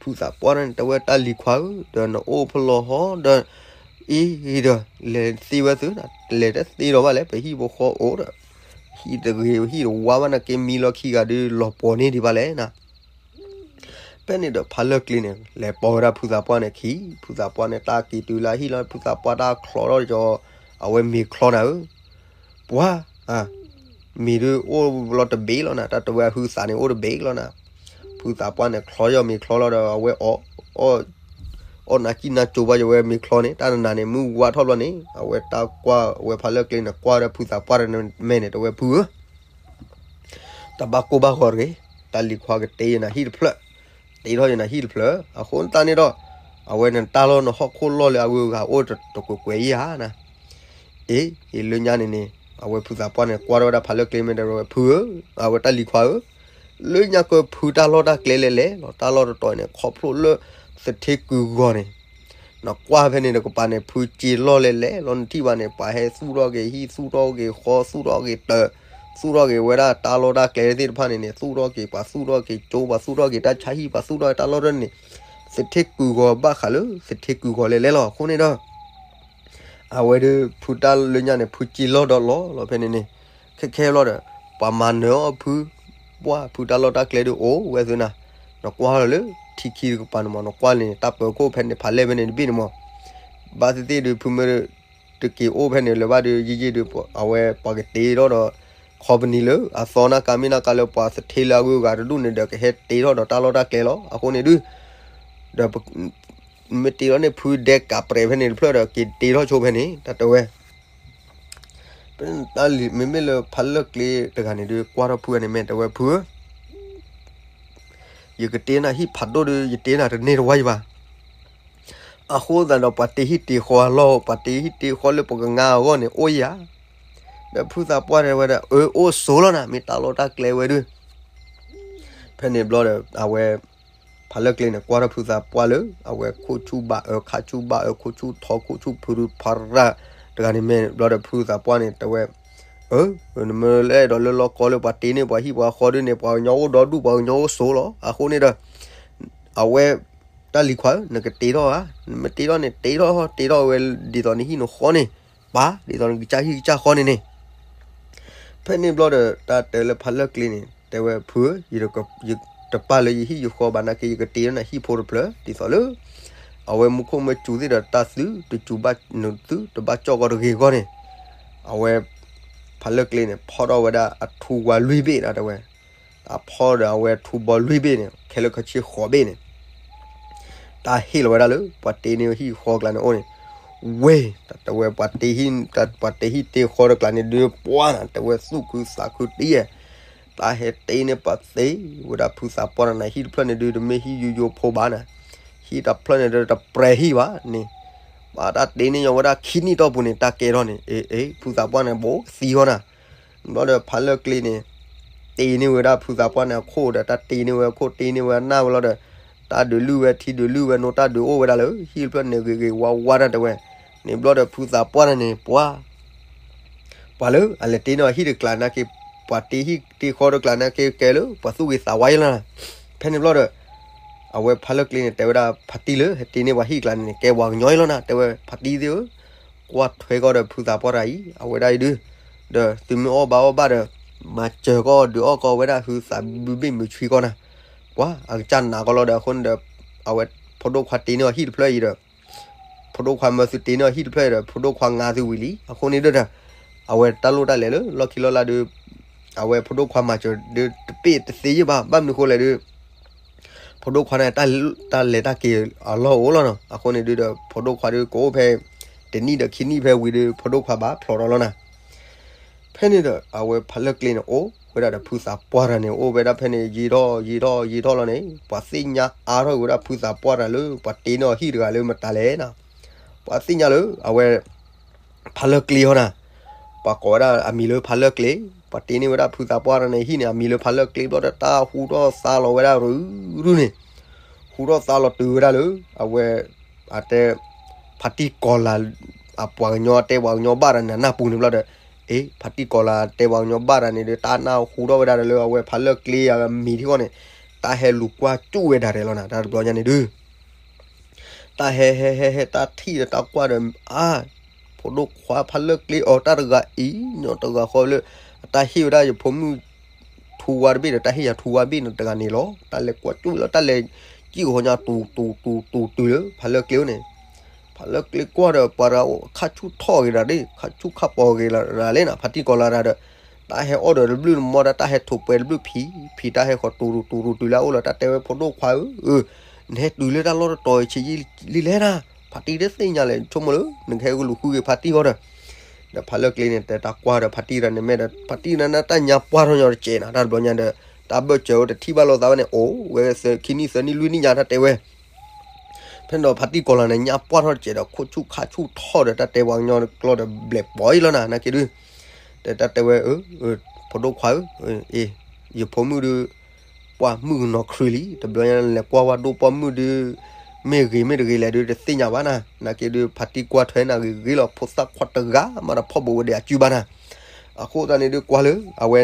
ဖုသးပှၢ်န့ၣ် တဲဝဲတၢ်လံၤခွါဧၢ, ဒီးနအိၣ်ဖဲလဲၣ်ဟီ, ဒီး အံၤဒီး လဲၤသ့ဝဲသု, လဲၤတသ့ဒီးဘၣ်လဲၣ်, ပဟံၣ်ဖိဃီအိၣ်ဒီး ဟံၣ်တဂ့ၤ ဟံၣ်တဝါဘၣ်နာ်က့ မံလီၢ်ခံဂၤဒုး လီၤပှီၤန့ၢ်ဒံးဘၣ်လဲၣ်နၤ. ဖဲန့ၣ်ဒီးဖးလၢကျ့န့ၣ် လဲၤပိာ်ဝဲဒၣ်ဖုသးပှၢ်န့ၣ်ခံ, ဖုသးပှၢ်န့ၣ် တၢ်က့ၤတုၤလၢဟံၣ်လီၤ, ဖုသးပှၢ်တၢ်ချီထီၣ်ကီး, အဝဲမ့ၤချီနၤဧၢ, ပှၤ မ့ၤဒုးအိၣ်လီၤတဘ့ၣ်လီၤနၤ, တၢ်တဲဝဲအဟုသးန့ၣ်အိၣ်တဘ့ၣ်လီၤနၤ. ဖုသးပှၢ်န့ၣ် ချီယီၤမ့ၤချီလီၤဒီး အဝဲအီၣ် အီၣ်နၤကံၣ်နၤကၠိဘၣ်ယဝဲမ့ၤချီန့ၣ်, တၢ်နနၤန့ၣ် မုၢ်ဝါထီၣ်ဘျီန့ၣ် အဝဲတၢ်ကွၢ်ဝဲဖးလၢကျ့န့ၣ် ကွၢ်ဒီးဖုသးပှၢ်တမဲာ်န့ၣ် တဲဝဲဖုဧၢ တဘၣ်ကိၢ်ဘၣ်ဂီၤတဂ့ၤ, တၢ်လံၤခွါကတ့ယနၤဟံၣ်တဖျၢၣ်, တ့ထီၣ်ယနၤဟံၣ်တဖျၢၣ်, အဃိသတးန့ၣ်ဒီး အဝဲနတၢ်လီၢ်နဟီၣ်ခိၣ်လီၢ်လၢအဂုၤအဂၤအိၣ်တကွဲးကွဲးယၤနၤ. အ့ အ့ လၢညါန့ၣ်န့ၣ် အဝဲဖုသးပှၢ်န့ၣ် ကွၢ်ထီၣ်ဝဲဒၣ်ဖးလၢကျ့မ့ၢ်တဲဝဲဖုဧၢ, အဝဲတၢ်လံၤခွါဧၢ, လၢညါကဖုတၢ်လီၢ်တၢ်ကျဲလဲၣ်လဲၣ်လီၤ, တၢ်လီၢ်တတီၤန့ၣ် ခီဖျိလၢသထ့ကုၢ်ဂီၤန့ၣ် နကွၢ်ဖဲန့ၣ်တကပၤန့ၣ် ဖုစ့လီၢ်လဲၣ်လဲၣ်လီၤ, နထံၣ်ဘၣ်န့ၣ် ပှၤဟဲသူၣ်ထီၣ်က့ၤဟံၣ် သူၣ်ထီၣ်က့ၤဃီ သူၣ်ထီၣ်က့ၤတၢ်, သူၣ်ထီၣ်က့ၤဝဲဒၣ်တၢ်လီၢ်တၢ်ကျဲသ့ၣ်တဖၣ်န့ၣ်န့ၣ် သူၣ်ထီၣ်က့ၤ ပှၤသူၣ်ထီၣ်က့ၤကၠိ ပှၤသူၣ်ထီၣ်က့ၤတၢ်ဆါဟံၣ် ပှၤသူၣ်ထီၣ်က့ၤတၢ်လီၢ်တၢ်န့ၣ်, သထ့ကုၢ်ဂီၤဘၣ်ဃးလၢသထ့ကုၢ်ဂီၤလဲၣ်လဲၣ်လီၤ, အဃိန့ၣ်ဒီး အဝဲဒုးဖုတၢ်လၢညါန့ၣ် ဖုစ့လီၢ်ဒီးလီၤလီၤဖဲန့ၣ်န့ၣ်, ခဲခဲဘျီဒီး ပှၤမၤနၢၤအီၣ်ဖု, ပှၤဖုတၢ်လီၢ်တၢ်ကျဲဒုးအိၣ်ဝဲသုနၤ, နကွၢ်လီၤလၢထံခံတကပၤန့ၣ်မး နကွၢ်လၢန့ၣ် တၢ်ပၢၤခိၣ်ဖဲန့ၣ် ဖးလဲၢ်ဖဲန့ၣ်တဘ့ၣ်န့ၣ်မး, ဘၣ်သ့ၣ်သ့ၣ်ဒုး ဖုမ့ၢ်တက့ၤအိၣ်ဖဲန့ၣ်လၢၤဘၣ်ဒုး ယံာ်ယံာ်ဒုး အဝဲပှၤကတ့ထီၣ်ဒီး ခီပနံၣ်လၢအသီနၢ်ကါမ့ၢ်နၢ်ကါလၢပှၤသထ့လၢအဂုၤအဂၤတဒူၣ်န့ၣ်ဒီး ကဟဲတ့ထီၣ်ဒီးတၢ်လီၢ်တၢ်ကျဲလီၤ, အဃိန့ၣ်ဒုး ဒီး မ့ၢ်တ့ထီၣ်န့ၣ် ဖုဒဲကးပြဲးဖဲန့ၣ်တဖျၢၣ်ဒီး က့ၤတ့ထီၣ်ဆိဖဲန့ၣ် တၢ်တဲဝဲ တၢ်လံၤ မ့မ့ၢ်လၢဖးလၢကျ့တဂၤန့ၣ်ဒုး ကွၢ်ထီၣ်ဖုဂၤန့ၣ် မ့ၢ်တဲဝဲဖုဧၢ, ယကတ့နၤဟံၣ်ဖးဒိၣ်ဒီး ယတ့နၤတန့ၢ်တဝါယံၤဘၣ်. အဃိသတးဒီး ပှၤတ့ဟံၣ်တ့ဃီအလီၢ်, ပှၤတ့ဟံၣ်တ့ဃီလၢပကငါအဂီၢ်န့ၣ် အိၣ်ယၤ. ဒီးဖုသးပှၢ်တဲဝဲဒၣ် အၢ အိၣ်ဆိလီၤနၤ, မ့ၢ်တၢ်လီၢ်တၢ်ကျဲဝဲဒုး ဖဲန့ၣ်ဘျီဒီး အဝဲ ဖးလၢကျ့န့ၣ် ကွၢ်ထီၣ်ဖုသးပှၢ်လၢ အဝဲခိၣ်ဆူၣ်ဘၣ်အၢ ခါဆူၣ်ဘၣ်အၢ ခိၣ်ဆူၣ်ထီ ခိၣ်ဆူၣ်ဖုရူဖးရၣ် တဂၤန့ၣ်မ့ၢ်ဘျီဒီး ဖုသးပှၢ်န့ၣ် တဲဝဲ အၢ နမ့ၢ်လဲၤဒီးလၢလီၢ်ကီလၢပှၤတ့န့ၢ်ပှၤဟံၣ်ပှၤဃီဒုးန့ၣ် ပှၤကညီအိၣ်ဒီဒူၣ် ပှၤကညီအိၣ်ဆိလီၤ. အဃိန့ၣ်ဒီး အဝဲ တၢ်လံၤခွါဧၢ, နကတ့ထီၣ်ဧါ, နမ့ၢ်တ့ထီၣ်န့ၣ် တ့ထီၣ် တ့ထီၣ်ဝဲဒ်သိးနဟံၣ်နဃီန့ၣ် ပာ် ဒ်သိးနကစၢ်ဟံၣ်ကစၢ်ဃီန့ၣ်န့ၣ် ဖဲန့ၣ်ဘျီဒီး တၢ်တဲလၢဖးလၢကျ့န့ၣ် တဲဝဲဖုဧၢ, ယတပာ်လၢယဟံၣ်ယဃီဘၣ်နာ်က့ ယကတ့ထီၣ်နၤဟံၣ်ဖိတဖျၢၣ် ဒ်သိးလၢ အဝဲမူခိၣ်မ့ၢ်စူၤသ့ၣ်ဒီး တၢ်သုတစူၤဘၣ်နသုတဘၣ်ကၠီၣ်ကီးတဂ့ၤအဂီၢ်န့ၣ်, အဝဲ ဖးလၢကျ့န့ၣ် ဖီၣ်ထီၣ်ဝဲဒၣ်အထူဝါလွံၢ်ဘ့ၣ်နၤ တဲဝဲ တၢ်ဖီၣ်ဒီးအဝဲထူဘီလွံၢ်ဘ့ၣ်န့ၣ် ခဲလၢာ်ခဲဆ့ဃိးဘ့ၣ်န့ၣ် တၢ်ဟ့ၣ်လီၤဝဲဒၣ်လၢ ပှၤတ့န့ၢ်ဟံၣ်ဃီကျါန့ၣ်အိၣ်န့ၣ်, ဝ့ၢ် တၢ်တဲဝဲ ပှၤတ့ဟံၣ် ပှၤတ့ဟံၣ်တ့ဃီတကျါန့ၣ်ဒုး ပှၤနၤ တဲဝဲသူၣ်ခုသးခုတံၢ်ဧဲ, တၢ်ဟဲတ့န့ၢ်ပှၤသ့ဝဲဒၣ်ဖုသးပှၢ်နၤ ဟံၣ်တဖျၢၣ်န့ၣ်ဒုး တမ့ၢ်ဟံၣ်ယိယိဖိဘၣ်နၤ, ဟံၣ်တဖျၢၣ်န့ၣ်ဒီးတပြဲၤဟံၣ်ဘၣ်န့ၣ်, ဘၣ်တၢ်တ့န့ၢ်ညီဝဲဒၣ်ခံနံၣ်တီၢ်ပူၤန့ၣ် တၢ်ကဲထီၣ်န့ၣ် အ့ အ့ ဖုသးပှၢ်န့ၣ် ဘိးကသံဃီနၤ. ဘျီဒီးဖးလၢာ်ကျ့န့ၣ် တ့န့ၢ်ဝဲဒၣ်ဖုသးပှၢ်န့ၣ်အခိၣ်ဒီး တၢ်တ့န့ၢ်ဝဲအခိၣ် တ့န့ၢ်ဝဲအနၢ်ဝဲလီၤဒီး တၢ်ဒုးလုၢ်ဝဲထံဒုးလုၢ်ဝဲနိ တၢ်ဒုးအိၣ်ဝဲဒၣ်လၢဟံၣ်တဖျၢၣ်န့ၣ် ဂ့ၤဂ့ၤဝါဝါတၢ်တဲဝဲ. န့ၣ်ဘျီဒီးဖုသးပှၢ်န့ၣ်န့ၣ် ပှၤ ပှၤလၢအလဲၤတ့န့ၢ်အဟံၣ်တကျါနာ်က့ ပှၤတ့ဟံၣ်တ့ဃီတကျါနာ်က့ကဲလၢ ပှၤသူၣ်ဂ့ၤသးဝါယလီၤနၤ. ဖဲန့ၣ်ဘျီဒီး အဝဲဖးလၢာ်ကျ့န့ၣ် တဲဝဲဒၣ်ဖါတံၢ်လၢ ဟဲတ့န့ၢ်ပှၤဟံၣ်တကျါန့ၣ်န့ၣ် ကဲပှၤကညီအံၤလီၤနၤ တဲဝဲ. ဖါတံၢ်သ့ၣ်ဧၢ, ကွၢ်ထွဲကီၢ်ဒီးဖုသးပှၢ်တၢ်အံၤ အဝဲဒၣ်အံၤဒုး, ဒီးသုမ့ၢ်အီၣ်ဘၣ်အီၣ်ဘၣ်ဒီး မၤစၢၤကီၢ်ဒုးအီၣ်ကီၢ်ဝဲဒၣ်ဟုသးဘုဘ့ၣ်မုာ်ဆွံကီၢ်နၤ. ပှၤအကစၢ်နာ်ကီၢ်လီၤဒီး အဃိန့ၣ်ဒီး အဝဲဖိဒိၣ်ခွါတ့န့ၢ်အဟံၣ်တဖျၢၣ်အံၤဒီး ဖိဒိၣ်ခွါမၢသုတ့န့ၢ်အဟံၣ်တဖျၢၣ်အံၤဒီး ဖိဒိၣ်ခွါငါသုဝံၤလံ အဃိန့ၣ်ဒုးဒီး အဝဲတၢ်လိၣ်တၢ်လဲၤလၢလီၢ်ခံလီၢ်လၢ်ဒုး အဝဲဖိဒိၣ်ခွါမၤစၢၤဒုးတပ့ၢ်တသ့ယ့ၢ်ဘၣ် ဘၣ်မနုၤဃိလဲၣ်ဒုး ဖိဒိၣ်ခွါန့ၣ် တၢ်လဲၤတၢ်က့ၤအလီၢ်အိၣ်လီၤနီၤ. အဃိန့ၣ်ဒုးဒီး ဖိဒိၣ်ခွါဒုးကအိၣ်ဖဲ တနံၣ်ဒီးခံနံၣ်ဖဲဝံၤဒီး ဖိဒိၣ်ခွါဘၣ်ဖျိးထီၣ်လီၤနၤ. ဖဲန့ၣ်ဒီး အဝဲဖးလၢာ်ကျ့န့ၣ်အိၣ်ဝဲဒၣ်ဒီးဖုသးပှၢ်တၢ်န့ၣ် အိၣ်ဝဲဒၣ်ဖဲန့ၣ် ယံာ်ထီၣ်ယံာ်ထီၣ်ယံာ်ထီၣ်လီၤန့ၣ် ပှၤသ့ၣ်ညါအါထီၣ်က့ၤဝဲဒၣ်ဖုသးပှၢ်တၢ်လၢ ပှၤတ့န့ၢ်အဟံၣ်တဂၤလၢမတၤလဲၣ်နီၤ. ပှၤသ့ၣ်ညါလၢ အဝဲ ဖးလၢာ်ကျ့ဟီနၤ, ပှၤကိးဝဲဒၣ်အမံၤလၢဖးလၢာ်ကျ့, ပှၤတ့န့ၢ်ဝဲဒၣ်ဖုသးပှၢ်တၢ်န့ၣ် ဟံၣ်န့ၣ် အမံၤလၢဖးလၢာ်ကျ့ဘျီဒီး တၢ်ဟူထီၣ်သါလီၤဝဲဒၣ်ရူၤရူၤန့ၣ်, ဟူထီၣ်သါလီၤတုၤဝဲဒၣ်လၢ အဝဲ အတဲ ဖါတံၢ်ကီၤလၤ အပှၤကညီတဲပှၤကညီဘၣ်တၢ်န့ၣ် နၢ်ပူၤန့ၣ်ဘျီဒီး, အ့ ဖါတံၢ်ကီၤလၤတဲပှၤကညီဘၣ်တၢ်န့ၣ်ဒီး တၢ်နၢ်ဟူထီၣ်ဝဲဒၣ်ဒီးလၢအဝဲဖးလၢာ်ကျ့အမံၤထံၣ်ဃီန့ၣ်, တၢ်ဟဲလူၤကွၢ်ကၠူၣ်ဝဲဒၣ်ဒဲးလီၤနၤ တၢ်တဘျီညါန့ၣ်ဒုး တၢ်ဟဲဟဲဟဲဟဲ တၢ်ထံၣ်ဒီးတၢ်ကွၢ်ဒီး အါ, ဖိဒိၣ်ခွါဖးလၢာ်ကျ့အီၤ တၢ်တဂၤအံၤ ညီတဂၤဃီလၢ အတၢ်ဟ့ၣ်ဝဲဒၣ်ယဖိမုၣ်ထူဝါတဘ့ၣ်ဒီး တၢ်ဟ့ၣ်ယၤထူဝါဘ့ၣ်န့ၣ်တဂၤန့ၣ်လီၤ. တၢ်လဲၤကွၢ်ကၠူၣ်လီၤ တၢ်လဲၤကံၣ်ဃီညါ တူၤတူၤတူၤတူၤတုၤလၢ ဖးလၢာ်ကျ့န့ၣ်, ဖးလၢာ်ကျ့ကွၢ်ဒီး ပှၤတဂၤအိၣ်ခါဆူၣ်ထီၣ်ဂ့ၤဒၣ်ဒၣ် ခါဆူၣ်ခါပီၤဂ့ၤဒၣ်ဒၣ်လံနီၤ ဖါတံၢ်ကီၤလၤတၢ်ဒီး တၢ်ဟဲအီၣ်ဒီးတဘျုးနမီၢ်ဒီး တၢ်ဟဲထိးပှဲၤတဘျုးဖံး ဖံးတၢ်ဟဲဃီၤတူၤတူၤတူၤတူၤတုၤလၢအအိၣ်လီၤ တၢ်တဲဝဲဖိဒိၣ်ခွါဧၢ, နဟဲတုၤလၢတၢ်လီၢ်တတီၤအံၤဆံးယံာ်လံလဲၣ်နၤ, ဖါတံၢ်တသ့ၣ်ညါလဲၣ် ဆိကမိၣ်လၢနကဟဲဂုာ်လူၤဃုဂ့ၤဖါတံၢ်ဃီဒီး, ဒီးဖးလၢာ်ကျ့န့ၣ် တဲတၢ်ကွၢ်ဒီးဖါတံၢ်တၢ်န့ၣ်မ့ၢ်ဒီး ဖါတံၢ်န့ၣ် တၢ်ညါပှၢ်ထီၣ်ညီတစဲးနီၤ တၢ်တဘျီညါဒီး တၢ်ဘၢၣ်စၢၤအိၣ်တထံၣ်ဘၣ်လိာ်သးဝဲန့ၣ် အိၣ်ဝဲခံနံၣ်သၢနံၣ်လွံၢ်နံၣ်ညါ တၢ်တဲဝဲ ဖဲန့ၣ်ဒီးဖါတံၢ်ကီၤလၤန့ၣ် ညါပှၢ်ထီၣ်တစဲးဒီး ခိၣ်ဆူၣ်ခါဆူၣ်ထီၣ်ဒီး တၢ်တဲပှၤကညီကျိာ်ဒီး ဘျဲးပီၤအံၤလီၤနၤ နာ်က့ဒုး, တဲတၢ်တဲဝဲ ဖိဒိၣ်ခွါဧၢ, အ့ ယဖိမုၣ်ဒုး ပှၢ်မုၣ်ကနီၤခရံာ်လံ တဘျီညါလဲၤကွၢ်ဝဲဒိၣ်ပှၢ်မုၣ်ဒုး မ့ၢ်ဂ့ၤမ့ၢ်တဂ့ၤလဲၣ်ဒုး တသ့ၣ်ညါဘၣ်နၤ နာ်က့ဒုး ဖါတံၢ်ကွၢ်ထွဲနၤဂ့ၤဂ့ၤလီၤ ဖိသၣ်ခွါတဂၤမးတဖီၣ်ဘိးဝဲဒၣ်အစုဘၣ်နၤ, အဃိသတးန့ၣ်ဒုးကွၢ်လၢ အဝဲ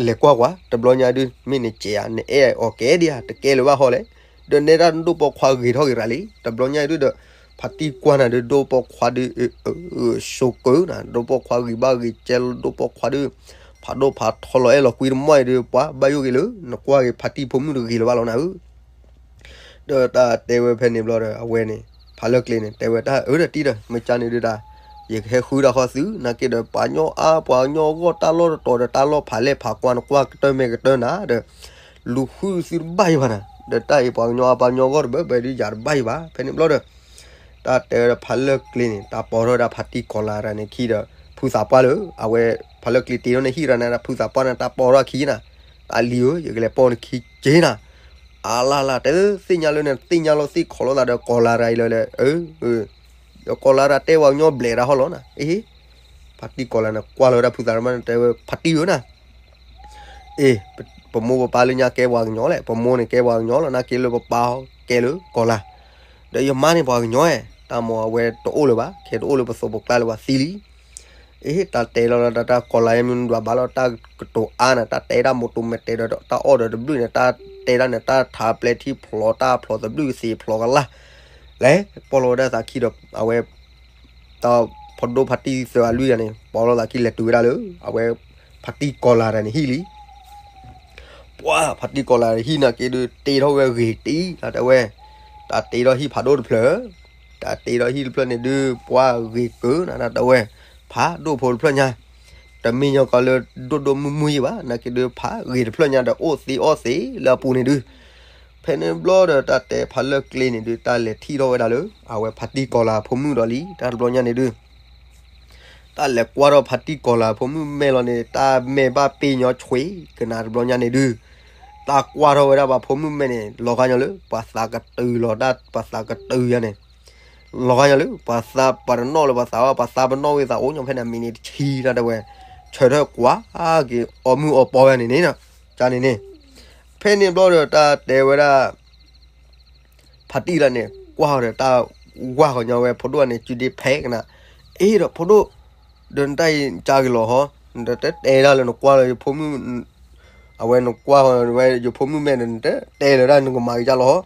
လဲၤကွၢ်ကွၢ် တဘျီညါဒုး မ့ၢ်နကဲးဧါ နအဲၣ်အီၤကဲဒံးဧါ တကဲလၢၤဘၣ်ဟီလဲၣ်, ဒီးနဲဒၣ်ဒိၣ်ပိာ်ခွါဂ့ၤထီၣ်ဂ့ၤရၤလံ တဘျီညါအံၤဒုးဒီး ဖါတံၢ်ကွၢ်နၤဒုး ဒိၣ်ပိာ်ခွါဒုး စိကၢနၤ ဒိၣ်ပိာ်ခွါဂံၢ်ဘါဂံၢ်ကဲလၢဒိၣ်ပိာ်ခွါဒုး ဖးဒိၣ်ဖးထီလီၤအဲၣ်လီၤကွံတမီၢ်အံၤဒုး ပှၤဘၣ်ယိၣ်ဂ့ၤလၢ နကွၢ်ဂ့ၤဖါတံၢ်ဖိမုၣ်တဂ့ၤလၢၤဘၣ်လီၤနၤဧၢ ဒီးတၢ်တဲဝဲဖဲန့ၣ်ဘျီဒီး အဝဲန့ၣ် ဖးလၢာ်ကျ့န့ၣ် တဲဝဲတၢ်အၢဒီးတံၢ်ဒီး မ့ၢ်ကန့ၣ်ဒုးတၢ် ယကဟဲဃုတၢ်ဃီသု နာ်က့ဒီး ပှၤကညီအါ ပှၤကညီအဂီၢ် တၢ်လီၢ်တတီၤဒီး တၢ်လီၢ်ဖးလဲၢ်ဖးကွၢ် နကွၢ်ကတၢၢ်မ့ၢ်ကတၢၢ်နၤဒီး လူၤဃုသုတဘၣ်ယံၤဘၣ်နၤ ဒီးတၢ်အံၤ ပှၤကညီအါပှၤကညီအဂီၢ်တဘၢဘၢဒုး ယၤတဘၣ်ယံၤဘၣ် ဖဲန့ၣ်ဘျီဒီး တၢ်တဲဝဲဒီးဖးလၢာ်ကျ့န့ၣ် တၢ်ပိာ်ထီၣ်ဝဲဒၣ်ဖါတံၢ်ကီၤလၤတၢ်န့ၣ်ခံဒီး ဖုသးပှၢ်လၢ အဝဲ ဖးလၢာ်ကျ့တ့ထီၣ်န့ၣ်ဟံၣ်ရၤန့ၣ် ဖုသးပှၢ်န့ၣ် တၢ်ပိာ်ထီၣ်အခံနၤ တၢ်လံၤဧၢ ယကလဲၤပိာ်နခံက့နၤ အလၢ်လၢ် တသ့ၣ်ညါလၢနသ့ၣ်ညါလီၤသ့ၣ်ခီးလိာ်သးဒီးကီၤလၤတၢ်အံၤလၢလဲၣ် ဒီးကီၤလၤတၢ်တဲပှၤကညီဘျဲးတၢ်ဟီလီၤနၤ အ့ ဖါတံၢ်ကီၤလၤန့ၣ် ကွၢ်လီၤဝဲဒၣ်ဖုသးပှၢ်န့ၣ် တဲဝဲဖါတံၢ်ဧၢနၤ အ့ ပမိၢ်ပပၢ်လၢညါကဲပှၤကညီလဲၣ် ပမိၢ်န့ၣ်ကဲပှၤကညီလီၤ နာ်က့လၢပပၢ်ကဲလၢကီၤလၤ ဒီးယမါန့ၣ်ပှၤကညီဧါ တၢ်မ့ၢ်အဝဲတအိၣ်လၢၤဘၣ် ခဲတအိၣ်လၢပသိးပကျါလၢၤဘၣ်သံလံ အ့ တၢ်တဲလီၤလၢတၢ်ကီၤလၤယမ့ၢ်နဒွးဘၣ်လီၤ တၢ်ကတိၤအါနၤ တၢ်တဲတၢ်မိၢ်တိၤမဲာ်တဲဒီး တၢ်အီၣ်ဒီးတဘျုးန့ၣ် တၢ်တဲတၢ်န့ၣ် တၢ်ထါပျဲထံဖျိး တၢ်ဖျိးသဘျုးကသ့ဖျိးကလၢ် လဲၤပိာ်လီၤဝဲဒၣ်သးခံဒီး အဝဲ တၢ်ဖိဒိၣ်ဖါတံၢ်သၢဂၤလွံၢ်ဂၤန့ၣ် ပိာ်လီၤသးခံလဲၤတုၤဝဲဒၣ်လၢ အဝဲ ဖါတံၢ်ကီၤလၤတၢ်န့ၣ်ဟံၣ်လံ ပှၤဖါတံၢ်ကီၤလၤတၢ်ဟံၣ်နာ်က့ဒုး တ့ထီၣ်ဝဲဂ့ၤတံၢ် တၢ်တဲဝဲ တၢ်တ့ထီၣ်ဟံၣ်ဖးဒိၣ်တဖျၢၣ် တၢ်တ့ထီၣ်ဟံၣ်တဖျၢၣ်န့ၣ်ဒုး ပှၤဂ့ၤကၢနၤ တၢ်တဲဝဲ ဖးဒိၣ်ဖိတဖျၢၣ်ညါ တမ့ၢ်ညီကီးလၢဒိၣ်ဒိၣ်မုၢ်မုၢ်ယံၤဘၣ် နာ်က့ဒုး ဖးဂ့ၤတဖျၢၣ်ညါဒီး အိၣ်သ့အီၣ်သ့လၢအပူၤန့ၣ်ဒုး ဖဲန့ၣ်ဘျီဒီး တၢ်တဲဖးလၢာ်ကျ့န့ၣ်ဒုး တၢ်လဲၤထံၣ်ထီၣ်ဝဲဒၣ်လၢ အဝဲဖါတံၢ်ကီၤလၤဖိမုၣ်ဒီးလံ တၢ်တဘျီညါန့ၣ်ဒုး တၢ်လဲၤကွၢ်ထီၣ်ဖါတံၢ်ကီၤလၤဖိမုၣ်မဲာ်လီၤန့ၣ် တၢ်မဲာ်ဘၣ်ပ့ၤညီဆွ့ကနၤတဘျီညါန့ၣ်ဒုး တၢ်ကွၢ်ထီၣ်ဝဲဒၣ်ပှၤဖိမုၣ်မဲာ်န့ၣ် လီၤဂာ်ညီလၢ ပှၤသးကတုၤလီၤတၢ် ပှၤသးကတုၤယၤန့ၣ် လီၤဂာ်ညီလၢ ပှၤသးပှၤတနီၣ်လၢပှၤသးဝဲ ပှၤသးပနီၣ်ဝံသးအိၣ်ညီဖဲန့ၣ် မံးနံးတဆံတၢ်တဲဝဲ ဆၢထၢၣ်ကွၢ်က့ၤအီၣ်မုၢ်အီၣ်ပီဝဲန့ၣ်န့ၣ် ကန့ၣ်န့ၣ် ဖဲန့ၣ်ဘျီဒီးတၢ်တဲဝဲဒၣ် ဖါတံၢ်လၢန့ၣ် ကွၢ်ဒီးတၢ်ဝါဃီညီဝဲဖိဒိၣ်န့ၣ် စုဒ့ဖဲကနၣ် အ့ဒီးဖိဒိၣ် ဒီးနတၢ်အံၤကၢ်က့ၤလီၤဟီ နတတဲဒၣ်လၢနကွၢ်လီၤယဖိမုၣ် အဝဲနကွၢ်ဃီဝဲယဖိမုၣ်မဲာ်ဒီး နတတဲလၢဒၣ်နကမၤက့ၤကၢ်လီၤ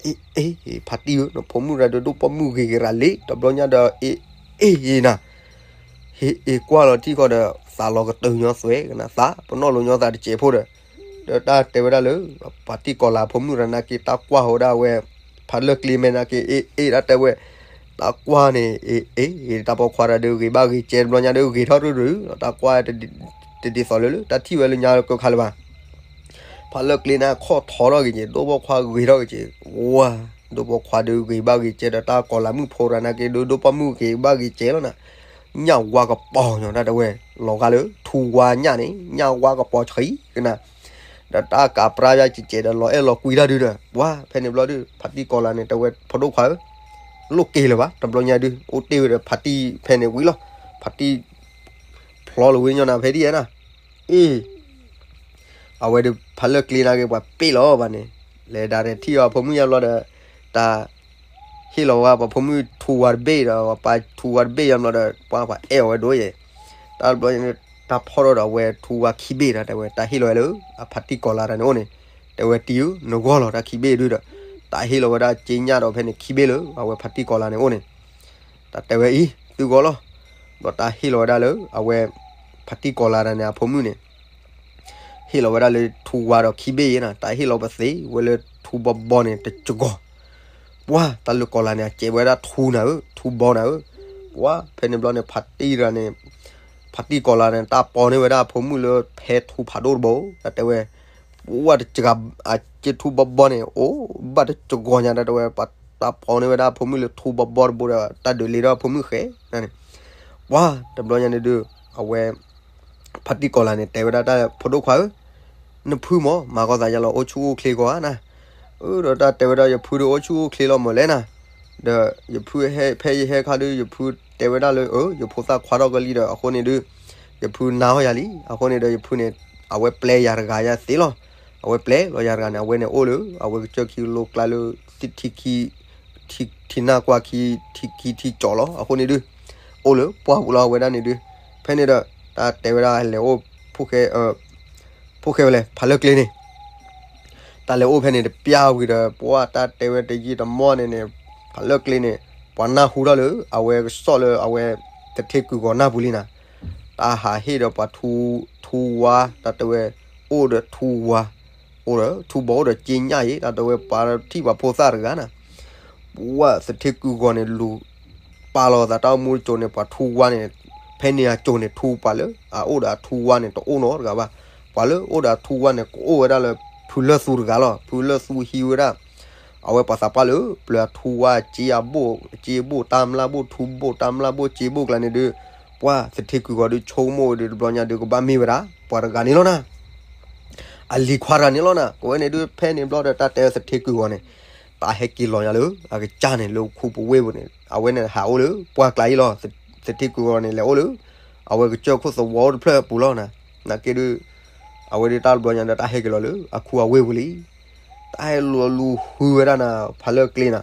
ဟီ အ့ အ့ ဖါတံၢ်ဧၢ နဖိမုၣ်ရၤဒိၣ်ဒိၣ်ပိာ်မုၣ်ဂ့ၤဂ့ၤရၤလံ တဘျီညါဒီး အ့ အ့ အ့နၤ ဟ့ၣ်အ့ၣ်ကွၢ်လီၤထံၣ်ဃီဒီး သးလီၤကတုၤညီသွဲကနၣ် သးပနီၣ်လိၤညီသးတစဲးဖိဒီး ဒီးတၢ်တဲဝဲဒၣ်လၢ ပှၤတံၢ်ကီၤလၤဖိမုၣ်ရၤနာ်က့ တၢ်ကွၢ်ဃီဝဲဒၣ်ဝဲ ဖးလၢၢ်ကျ့မဲာ်နာ်က့ အ့ၣ်အ့ၣ်တၢ်တဲဝဲ တၢ်ကွၢ်န့ၣ် အ့ၣ်အ့ၣ် တၢ်ပိာ်ခွါရၤဒိၣ်ဂ့ၤဘၣ်ဂ့ၤကဲ တဘျီညါဒီးဂ့ၤထီၣ်ရူၢ်ရူၢ် တၢ်ကွၢ် တဒ်သိးလၢ တၢ်ထံၣ်ဝဲလၢညါကၢခါလၢၤဘၣ် ဖးလၢၢ်ကျ့န့ၣ် ခီၣ်ထီထီၣ်ဂ့ၤကဲ ဒိၣ်ပိာ်ခွါဂ့ၤထီၣ်ဂ့ၤကဲ ဝါ ဒိၣ်ပိာ်ခွါဒီးဂ့ၤဘၣ်ဂ့ၤကဲဒီး တၢ်ကီၤလၤမုၣ်ဖိရၤနာ်က့ ဒိၣ်ဒိၣ်ပိာ်မုၣ်ဂ့ၤဘၣ်ဂ့ၤကဲလီၤနၤ ညၣ်ဝါကပီၤညီတၢ်တဲဝဲ လီၤဂာ်လၢ ထူဝါညၣ်န့ၣ် ညၣ်ဝါကပီၤဆှံကနၣ် ဒီးတၢ်ကးပြါယၤကဲကဲဒီး လီၤအဲၣ်လီၤကွံတၢ်ဒုဒီး ပှၤ ဖဲန့ၣ်ဘျီဒု ဖါတံၢ်ကီၤလၤန့ၣ် တဲဝဲ ဖိဒိၣ်ခွါဧၢ လိၣ်က့ၤလၢၤဘၣ် တဘျီညါဒု အိၣ်တ့ၢ်ဝဲဒီးဖါတံၢ်ဖဲန့ၣ်ဝံၤလီၤ ဖါတံၢ် ဖျီလီၤဝဲညီနၤဖဲဒ်ယဲနၤ အ့ၣ် အဝဲဒုးဖးလၢၢ်ကျ့နာ်က့ ပှၤပ့ၣ်လီၤဘၣ်န့ၣ် လဲၤဒၣ်ဒီးထံၣ်အီၤဖိမုၣ်ယါဘျီဒီး တၢ် ဟ့ၣ်လီၤဝဲပှၤဖိမုၣ်ထူဝါတဘ့ၣ်ဒီး ပှၤထူဝါတဘ့ၣ်ယါဘျီဒီး ပှၤပှၤအဲၣ်အီၤဝဲဒိၣ်ယဲ တၢ်ဘျီန့ၣ် တၢ်ဖီၣ်ထီၣ်ဒီးအဝဲထူဝါခံဘ့ၣ်ဒီး တဲဝဲ တၢ်ဟ့ၣ်လီၤဝဲလၢ အဖါတံၢ်ကီၤလၤတၢ်န့ၣ်အိၣ်န့ၣ် တဲဝဲတံၢ်ဧၢ နဂီၢ်လီၤတၢ်ခံဘ့ၣ်ဒုဒီး တၢ်ဟ့ၣ်လီၤဝဲဒၣ်က့ညၣ်ဒီးဖဲန့ၣ် ခံဘ့ၣ်လၢ အဝဲဖါတံၢ်ကီၤလၤန့ၣ်အိၣ်န့ၣ် တၢ်တဲဝဲအံၤ သုဂီၢ်လီၤ ဘျီတၢ်ဟ့ၣ်လီၤဝဲဒၣ်လၢ အဝဲ ဖါတံၢ်ကီၤလၤတၢ်န့ၣ် အဖိမုၣ်န့ၣ် ဟ့ၣ်လီၤဝဲဒၣ်လၢထူဝါဒီးခံဘ့ၣ်ယဲနၤ တၢ်ဟ့ၣ်လီၤပသ့ဝဲလၢထူဘီဘီန့ၣ်တစှီၤ ပှၤတၢ်လၢကီၤလၤန့ၣ် အကဲဝဲဒၣ်ထူနၤဧၢ ထူဘီနၤဧၢ ပှၤဖဲန့ၣ်ဘျီန့ၣ် ဖါတံၢ်တဂၤန့ၣ် ဖါတံၢ်ကီၤလၤန့ၣ် တၢ်ပိာ်န့ၢ်ဝဲဒၣ်အဖိမုၣ်လၢဖဲထူဖးဒိၣ်တဘိ တၢ်တဲဝဲ ပှၤတစှၤ အကဲထူဘီဘီန့ၣ် အိၣ်ဘၣ်တစှီၤညါ တၢ်တဲဝဲ ပှၤတၢ်ပိာ်န့ၢ်ဝဲဒၣ်အဖိမုၣ်လၢထူဘီဘီတဘိဒီး တၢ်ဒုးလ့ထီၣ်အဖိမုၣ်ဃဲနၤန့ၣ် ပှၤတဘျီညါန့ၣ်ဒုး အဝဲ ဖါတံၢ်ကီၤလၤန့ၣ် တဲဝဲဒၣ်တၢ် ဖိဒိၣ်ခွါဧၢ နဖုမ့ၢ် မၤကီၤသးယါလီၤ အိၣ်ဆူၣ်အိၣ်ချ့ကီးဧါနၤ အၢ ဒီးတၢ်တဲဝဲဒၣ် ယဖုဒီးအိၣ်ဆူၣ်အိၣ်ချ့လီၤမ့ၢ်လဲၣ်နၤ ဒီးယဖုဟဲ ဖဲယဟဲခါဒုး ယဖုတဲဝဲဒၣ်လၢ အၢ ယဖိသၣ်ခွါထီၣ်ကလံဒီး အဃိန့ၣ်ဒုး ယဖုနာ်အီၤယၤလံ အဃိန့ၣ်ဒီး ယဖုန့ၣ် အဝဲပျဲယၤတဂၤယၤသ့လီၤ အဝဲပျဲလီၤယၤတဂၤန့ၣ် အဝဲန့ၣ်အိၣ်လၢ အဝဲကစၢၢ်ခံလိကျါလၢ သ့ၣ်ထံခံ ထံ ထံနၢ်ကွၢ်ခံ ထံခံထံကၠီလီၤ အဃိန့ၣ်ဒုး အိၣ်လၢပှၢ်ပူၤလီၤ အဝဲဒၣ်န့ၣ်ဒုး ဖဲန့ၣ်ဒီး တၢ်တဲဝဲဒၣ်လဲၤအိၣ် ဖိၣ်ဃဲ ဖိၣ်ဃဲဝဲလဲၣ် ဖးလၢၢ်ကျ့န့ၣ် တၢ်လဲၤအိၣ်ဖဲန့ၣ်တပျၢ်ဝံၤဒီး ပှၤတၢ်တဲဝဲတယံာ်တမီၢ်န့ၣ်န့ၣ် ဖးလၢၢ်ကျ့န့ၣ် ပှၤနၢ်ဟူထီၣ်လၢ အဝဲကစီၣ်လၢအဝဲ သထ့ကူၣ်ဂီၤနၢ်ပူၤလံနၤ တၢ်ဟးဟ့ၣ်ဒီးပှၤထူ ထူဝါ တၢ်တဲဝဲ အိၣ်ဒီးထူဝါ အိၣ်ဒီးထူဘီအိၣ်ဒီးက့ညၣ်အံၤ တၢ်တဲဝဲပှၤထံၣ်ပှၤဖိသၣ်တဂၤနၤ ပှၤသထ့ကူၣ်ဂီၤန့ၣ်လူၤ ပာ်လီၤသးတၢ်အိၣ်မူတစိၤန့ၣ် ပှၤထူဝါန့ၣ် ဖဲန့ၣ်အစိၤန့ၣ် ထူပှၤလၢအအိၣ်ဒီးအထူဝါန့ၣ် တအိၣ်နီတဂၤဘၣ်. ပှၤလၢအိၣ်ဒီးအထူဝါန့ၣ် ကအိၣ်ဝဲဒၣ်လၢ ဖုလၢၢ်သူတဂၤလီၤ. ဖုလၢၢ်သူဟံးဝဲဒၣ် အဝဲပှၤသးပှၢ်လၢ ပျၢၤအထူဝါ စ့အဘိၣ် စ့ဘိၣ် တၢ်မျၢ်ဘိၣ် ထူဘိၣ် တၢ်မျၢ်ဘိၣ် စ့ဘိၣ်ကျါန့ၣ်ဒုး ပှၤသထ့ကူၣ်ဂီၤဒုး ဆိကမိၣ်ဝဲဒုး တဘျီညါဒုး ကဘၣ်မ့ၢ်ဝဲဒၣ် ပှၤတဂၤန့ၣ်လီၤနၤ. အလံၤခွါတဂၤန့ၣ်လီၤနၤ. ကဝဲန့ၣ်ဒုး ဖဲန့ၣ်ဘျီဒီး တၢ်တဲသထ့ကူၣ်ဂီၤန့ၣ် တၢ်ဟဲက့ၤလီၤညါလၢ အကစၢ်န့ၣ် လၢခူပဝ့ၢ်ပူၤန့ၣ် အဝဲန့ၣ်ဟးအိၣ်လၢ ပှၢ်ကျါအံၤလီၤ. သထ့ကူၣ်ဂီၤန့ၣ် လဲၤအိၣ်လၢ အဝဲကစၢၢ်ခိၣ်သဝီအိၣ်တဖျၢၣ်အပူၤလီၤနၤ. နာ်က့ဒုး အဝဲဒုးတၢ်တဘျီညါဒီး တၢ်ဟဲက့ၤလီၤလၢ အခူအဝ့ၢ်ပူၤလံ. တၢ်ဟဲလူၤလူၤဃုဝဲဒၣ်နၤ ဖးလၢၢ်ကျ့နၤ.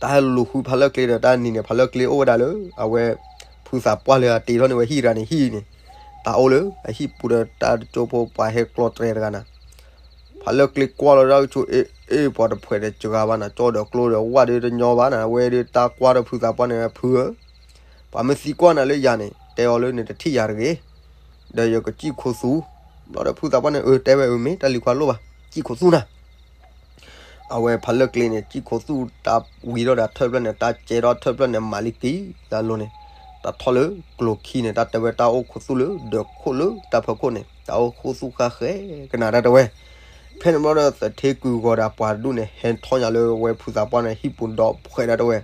တၢ်ဟဲလူၤဃုဖးလၢၢ်ကျ့ဒီး တၢ်နံၤန့ၣ် ဖးလၢၢ်ကျ့အိၣ်ဝဲဒၣ်လၢ အဝဲ ဖုသးပှၢ်လၢအတ့ထီၣ်န့ၢ်ဝဲဟံၣ်တဂၤန့ၣ် ဟံၣ်န့ၣ် တၢ်အိၣ်လၢအဟံၣ်ပူၤဒီး တၢ်တကၠိဖိပှၤဟဲကျီတြဲၤတဂၤနၤ. ဖးလၢၢ်ကျ့ကွၢ်လီၤဒၣ်ကဆိ အ့ အ့ ပှၤတဖှဲးတစှၤဘၣ်နၤ ကၠီဒီးကျိဒီးဝၣ်ဒုးတညီဘၣ်နၤ. အဝဲဒုးတၢ်ကွၢ်ဒီးဖုသးပှၢ်န့ၣ် ဖုဧၢ ပှၤမ့ၢ်သံကွၢ်နၤလၢယၤန့ၣ် တဲအီၤလၢနတထံၣ်ယၤတဂ့ၤ ဒီးယကစံၣ်ခိသူ. ဘျီဒီးဖုသးပှၢ်န့ၣ် အၢ တဲဝဲအၢ မ့ၢ်တၢ်လံၤခွါလိၣ်ဘၣ် စံၣ်ခိသူနၤ. အဝဲဖးလၢၢ်ကျ့န့ၣ် စံၣ်ခိသူတၢ်ဝံၤထီၣ်ဒီးထၢၣ်ဖျၢၣ်န့ၣ် တၢ်ကဲထီၣ်ထၢၣ်ဖျၢၣ်န့ၣ် မၤလံကံ တၢ်လိၤန့ၣ် တၢ်ထီၣ်လၢကျိၤခံန့ၣ် တၢ်တဲဝဲတၢ်အိၣ်ခူသူၣ်လၢ ဒီးခိၣ်လၢတၢ်ဖၢခိၣ်န့ၣ် တၢ်အိၣ်ခူသူၣ်ဃၣ်ဃဲကနၤတၢ်တဲဝဲ. ဖဲန့ၣ်ဘျီဒီး သထ့ကူၣ်ဂီၤဒီးပှၤတဒူၣ်န့ၣ် ဟဲထီၣ်ညါလၢဝဲဖုသးပှၢ်န့ၣ် ဟံၣ်ပူၤဒီးဖှဲးဒၣ်တဲဝဲ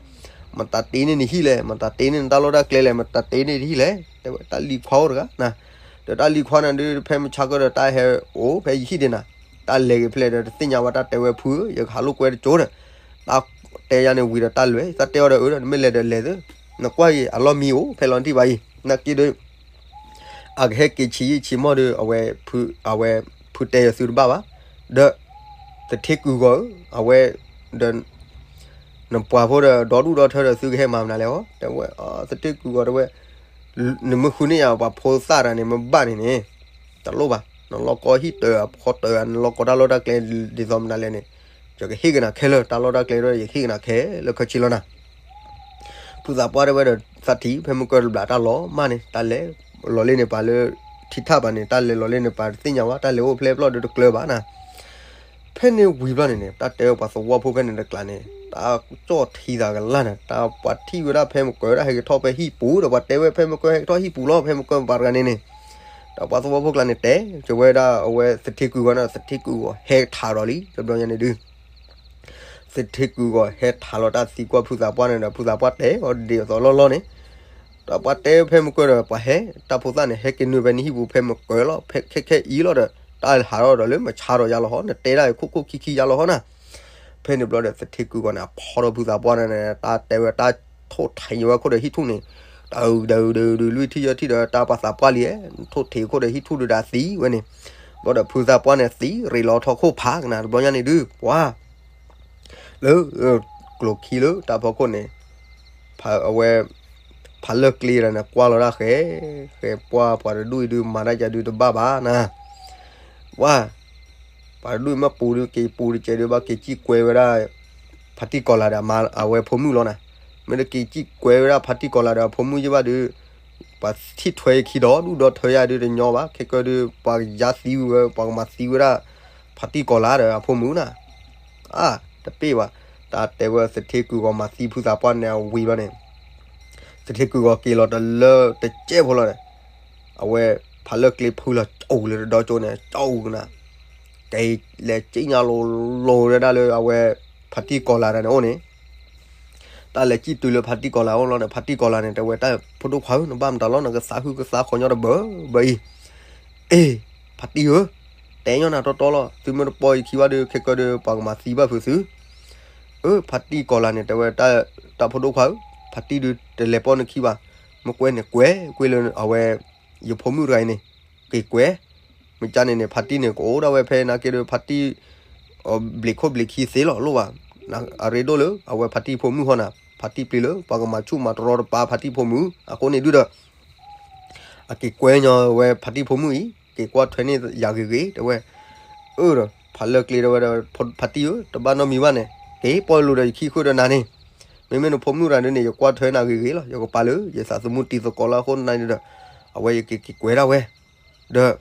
မတၤတ့န့ၢ်နဟံၣ်လဲၣ် မတၤတ့န့ၢ်နတၢ်လီၢ်တၢ်ကျဲလဲၣ် မတၤတ့န့ၢ်နဟံၣ်လဲၣ် တဲဝဲတၢ်လံၤခွါအိၣ်တဂၤနၤ. ဒီးတၢ်လံၤခွါန့ၣ်ဒုး ဖဲမုၢ်ဆါကၢဒီး တၢ်ဟဲအိၣ်ဖဲယဟံၣ်ဒံးနၤ, တၢ်လဲၤဂ့ၤဖဲလဲၣ်ဒီး တသ့ၣ်ညါဝဲ တၢ်တဲဝဲဖုဧၢ ယကဟးလိာ်ကွဲတကၠိဒီး, တၢ်တဲယၤန့ၣ်ဝံၤဒီး တၢ်လဲၤ တၢ်တဲအီၤဒီးအၢဒီး နမ့ၢ်လဲၤဒီးလဲၤသု, နကွၢ်အံၤ အလီၢ်မံအိၣ်ဖဲလီၤနထံၣ်ဘၣ်အံၤ နာ်က့ဒီး အကဟဲက့ၤဆံးယံာ်ဆံးမီၢ်ဒီး အဝဲ အဝဲ ဖုတဲယသုတဘၣ်ဘၣ်, ဒီး သထ့ကုၢ်ဂီၤဧၢ, အဝဲ ဒီး နပှၤဖိဒီး ဒီဒူၣ်ဒီထၢဒီး သုကဟဲမၤမနုၤလဲၣ်အီၤ, တဲဝဲ သထ့ကုၢ်ဂီၤတဲဝဲ, နမ့ၢ်ဃုန့ၢ်ယၤ ပှၤဖိသၣ်တဂၤန့ၣ် မ့ၢ်ဘၣ်န့ၣ်န့ၣ်, တလိၣ်ဘၣ်, နလီၢ်ကီဟံၣ်တၢၤ အဖီတၢၤ နလီၢ်ကီတၢ်လီၢ်တၢ်ကျဲဒ်သိးမနုၤလဲၣ်န့ၣ်, ယကဟ့ၣ်ကနၤခဲလၢာ်, တၢ်လီၢ်တၢ်ကျဲဒီး ယကဟ့ၣ်ကနၤခဲလၢာ်ခဲဆ့လီၤနၤ. ဖုသးပှၢ်တဲဝဲဒီး သးထံၣ် ဖဲမုၢ်ကၢၢ်တဘျီ တၢ်လီၤမၢ်န့ၣ် တၢ်လဲၤလီၤလ့န့ၣ်ပၤလၢ ထံထၣ်ပၤန့ၣ် တၢ်လဲၤလီၤလ့န့ၣ်ပၤတသ့ၣ်ညါဝဲ တၢ်လဲၤအိၣ်ဖျဲၣ်ဖျီၣ်ဒီးတကျၢၤဘၣ်နၤ. ဖဲန့ၣ်ဝံၤဘျီန့ၣ်န့ၣ် တၢ်တဲဝဲပှၤသဝီဖိဖဲန့ၣ်တကျါန့ၣ် တၢ်ကၠီၣ်ထံသးကလၢ်နၤ, တၢ်ပှၤထံၣ်ဝဲဒၣ်ဖဲမုၢ်ကၢၢ်ဒၣ်ဟဲက့ၤထီၣ်ဖဲဟံၣ်ပူၤဒီး ပှၤတဲဝဲဖဲမုၢ်ကၢၢ်ဟဲက့ၤထီၣ်ဟံၣ်ပူၤလီၤ ဖဲမုၢ်ကၢၢ်ပၤတဂၤန့ၣ်န့ၣ်, ဒီးပှၤသဝီဖိကျါန့ၣ်တဲ ကဝဲဒၣ်အဝဲသထ့ကုၢ်ဂီၤန့ၣ် သထ့ကုၢ်ဂီၤဟဲထးဒီးလံ တဘျီညါန့ၣ်ဒုး သထ့ကုၢ်ဂီၤဟဲထးလီၤတၢ်သံကွၢ်ဖုသးပှၢ်န့ၣ်ဒီး ဖုသးပှၢ်တဲအီၤဒ်အသိးလီၢ်လီၢ်န့ၣ်, ဒီးပှၤတဲဖဲမုၢ်ကၢၢ်ဒီး ပှၤဟဲ တၢ်ဖိသၣ်န့ၣ် ဟဲက့ၤနုာ်ဖဲနဟံၣ်ပူၤဖဲမုၢ်ကၢၢ်လီၤ ဖဲခဲခဲအံၤလီၤဒီး တၢ်ဟးထီၣ်ဒီးလၢမုၢ်ဆါဒီးယါလီၤဟီ နတဲဒၣ်ခိၣ်ခိၣ်ခံခံယါလီၤဟီနၤ. ဖဲန့ၣ်ဘျီဒီးသထ့ကုၢ်ဂီၤန့ၣ် အဖီထီၣ်ဖုသးပှၢ်န့ၣ် တၢ်တဲဝဲတၢ်ထိၣ်ထံးဝဲခိၣ်ဒီးဟံၣ်ထူၣ်န့ၣ်, တၢ်ဒုးဒုးဒုးလွံၢ်ထံၣ်ယဲၢ်ထံၣ်ဒီး တၢ်ပှၤသးပှၢ်လံ, ထိၣ်ထံးခိၣ်ဒီးဟံၣ်ထူၣ်ဒုးဒီးသံဝဲန့ၣ်, ဘျီဒီးဖုသးပှၢ်န့ၣ်သံရ့းလီၤထီၣ်ခိၣ်ဖးကနၤ တဘျီညါန့ၣ်ဒုး ပှၤ လၢ ကျိၤခံလၢတၢ်ဖီခိၣ်န့ၣ်, အဝဲ ဖးလၢၢ်ကျ့တၢ်န့ၣ် ကွၢ်လီၤဒၣ်ဃဲ, ဃဲပှၢ်ပှၤတဒူၣ်အံၤဒုးမၤတၢ်ယၤဒုးတဘၣ်ဘၣ်နၤ, ပှၤ ပှၤတဒူၣ်မ့ၢ်ပူၤဒုးက့ၤပူၤတကဲးဒုး ဘၣ်က့ၤစံၣ်ကွဲဝဲဒၣ် ဖါတံၢ်ကီၤလၤဒီးအဝဲဖိမုၣ်လီၤနၤ, မ့ၢ်တက့ၤစံၣ်ကွဲဝဲဒၣ်ဖါတံၢ်ကီၤလၤဒီးအဖိမုၣ်ယဘၣ်ဒုး, ပှၤထံၣ်ထွဲခံဒီဒူၣ်ဒီထၢယၤဒုးတညီဘၣ်, ခဲကၢဒုး ပှၤကယါသံဝဲ ပှၤကမၤသံဝဲဒၣ် ဖါတံၢ်ကီၤလၤဒီးအဖိမုၣ်နၤ အါ တပ့ၢ်ဘၣ်, တၢ်တဲဝဲသထ့ကုၢ်ဂီၤမၤသံဖုသးပှၢ်န့ၣ်အဝံၤဘၣ်န့ၣ်, သထ့ကုၢ်ဂီၤက့ၤလီၤတလၢတကဲးဖိလီၤဒီး, အဝဲ ဖးလၢၢ်ကျ့ဖုလီၤကၠိလၢတဒီကၠိန့ၣ် ကၠိကနၤ, ကလဲၤစံၣ်ညါလိၤလိၤဝဲဒၣ်လၢအဝဲ ဖါတံၢ်ကီၤလၤတၢ်န့ၣ်အိၣ်န့ၣ် တၢ်လဲၤစံၣ်တုၤလၢဖါတံၢ်ကီၤလၤအိၣ်လီၤန့ၣ် ဖါတံၢ်ကီၤလၤန့ၣ် တဲဝဲတၢ်ဖိဒိၣ်ခွါဧၢ နဘၣ်မတၤလီၤ နကသးဟုကသးခီညီတဘၢဘၢအံၤ, အ့ ဖါတံၢ်ဧၢ, တဲညီနၤတီတီလီၤ သုမ့ၢ်တပီအံၤခံဘၣ်ဒီး ခဲကၢဒီး ပှၤကမၤသံဘၣ်ဖုးသု, အၢ ဖါတံၢ်ကီၤလၤန့ၣ် တဲဝဲ တၢ်ဖိဒိၣ်ခွါဧၢ, ဖါတံၢ်ဒုးတလဲၤပီနခံဘၣ်, မ့ၢ်ကွဲန့ၣ်ကွဲ ကွဲလၢအဝဲ ယဖိမုၣ်တဂၤအံၤန့ၣ် က့ၤကွဲ မ့ၢ်ကန့ၣ်န့ၣ် ဖါတံၢ်န့ၣ် ကအိၣ်ဒၣ်ဝဲဖဲနာ်က့ဒီး ဖါတံၢ် ဘျံးခိၣ်ဘျံးခံသ့လီၤလိၣ်ဘၣ်, အရ့ဒိၣ်လၢ အဝဲဖါတံၢ်ဖိမုၣ်ဟီနၤ, ဖါတံၢ်ပျံၤလၢ ပှၤကမၤဆူၣ်မၤတရီတပါဖါတံၢ်ဖိမုၣ် အဃိန့ၣ်ဒုဒီး အက့ၤကွဲညီဝဲဖါတံၢ်ဖိမုၣ်အံၤ က့ၤကွၢ်ထွဲန့ၢ်ယၤဂ့ၤဂ့ၤ တဲဝဲ, အၢဒီး ဖးလၢၢ်ကျ့တဲဝဲဒီး ဖါတံၢ်ဧၢ တဘၣ်နီတမံၤဘၣ်န့ၣ် က့ၤပီလူၤဒီးယခံဃုာ်ဒီးနၤန့ၣ်, မ့မ့ၢ်နဖိမုၣ်တဂၤဒုန့ၣ် ယကွၢ်ထွဲနၤဂ့ၤဂ့ၤလီၤ, ယကပာ်လၢ ယသးသမူတံၤသကိးလၢအဃိန့ၣ်ဒီး အဝဲယက့ၤက့ၤကွဲဒၣ်ဝဲ ဒီး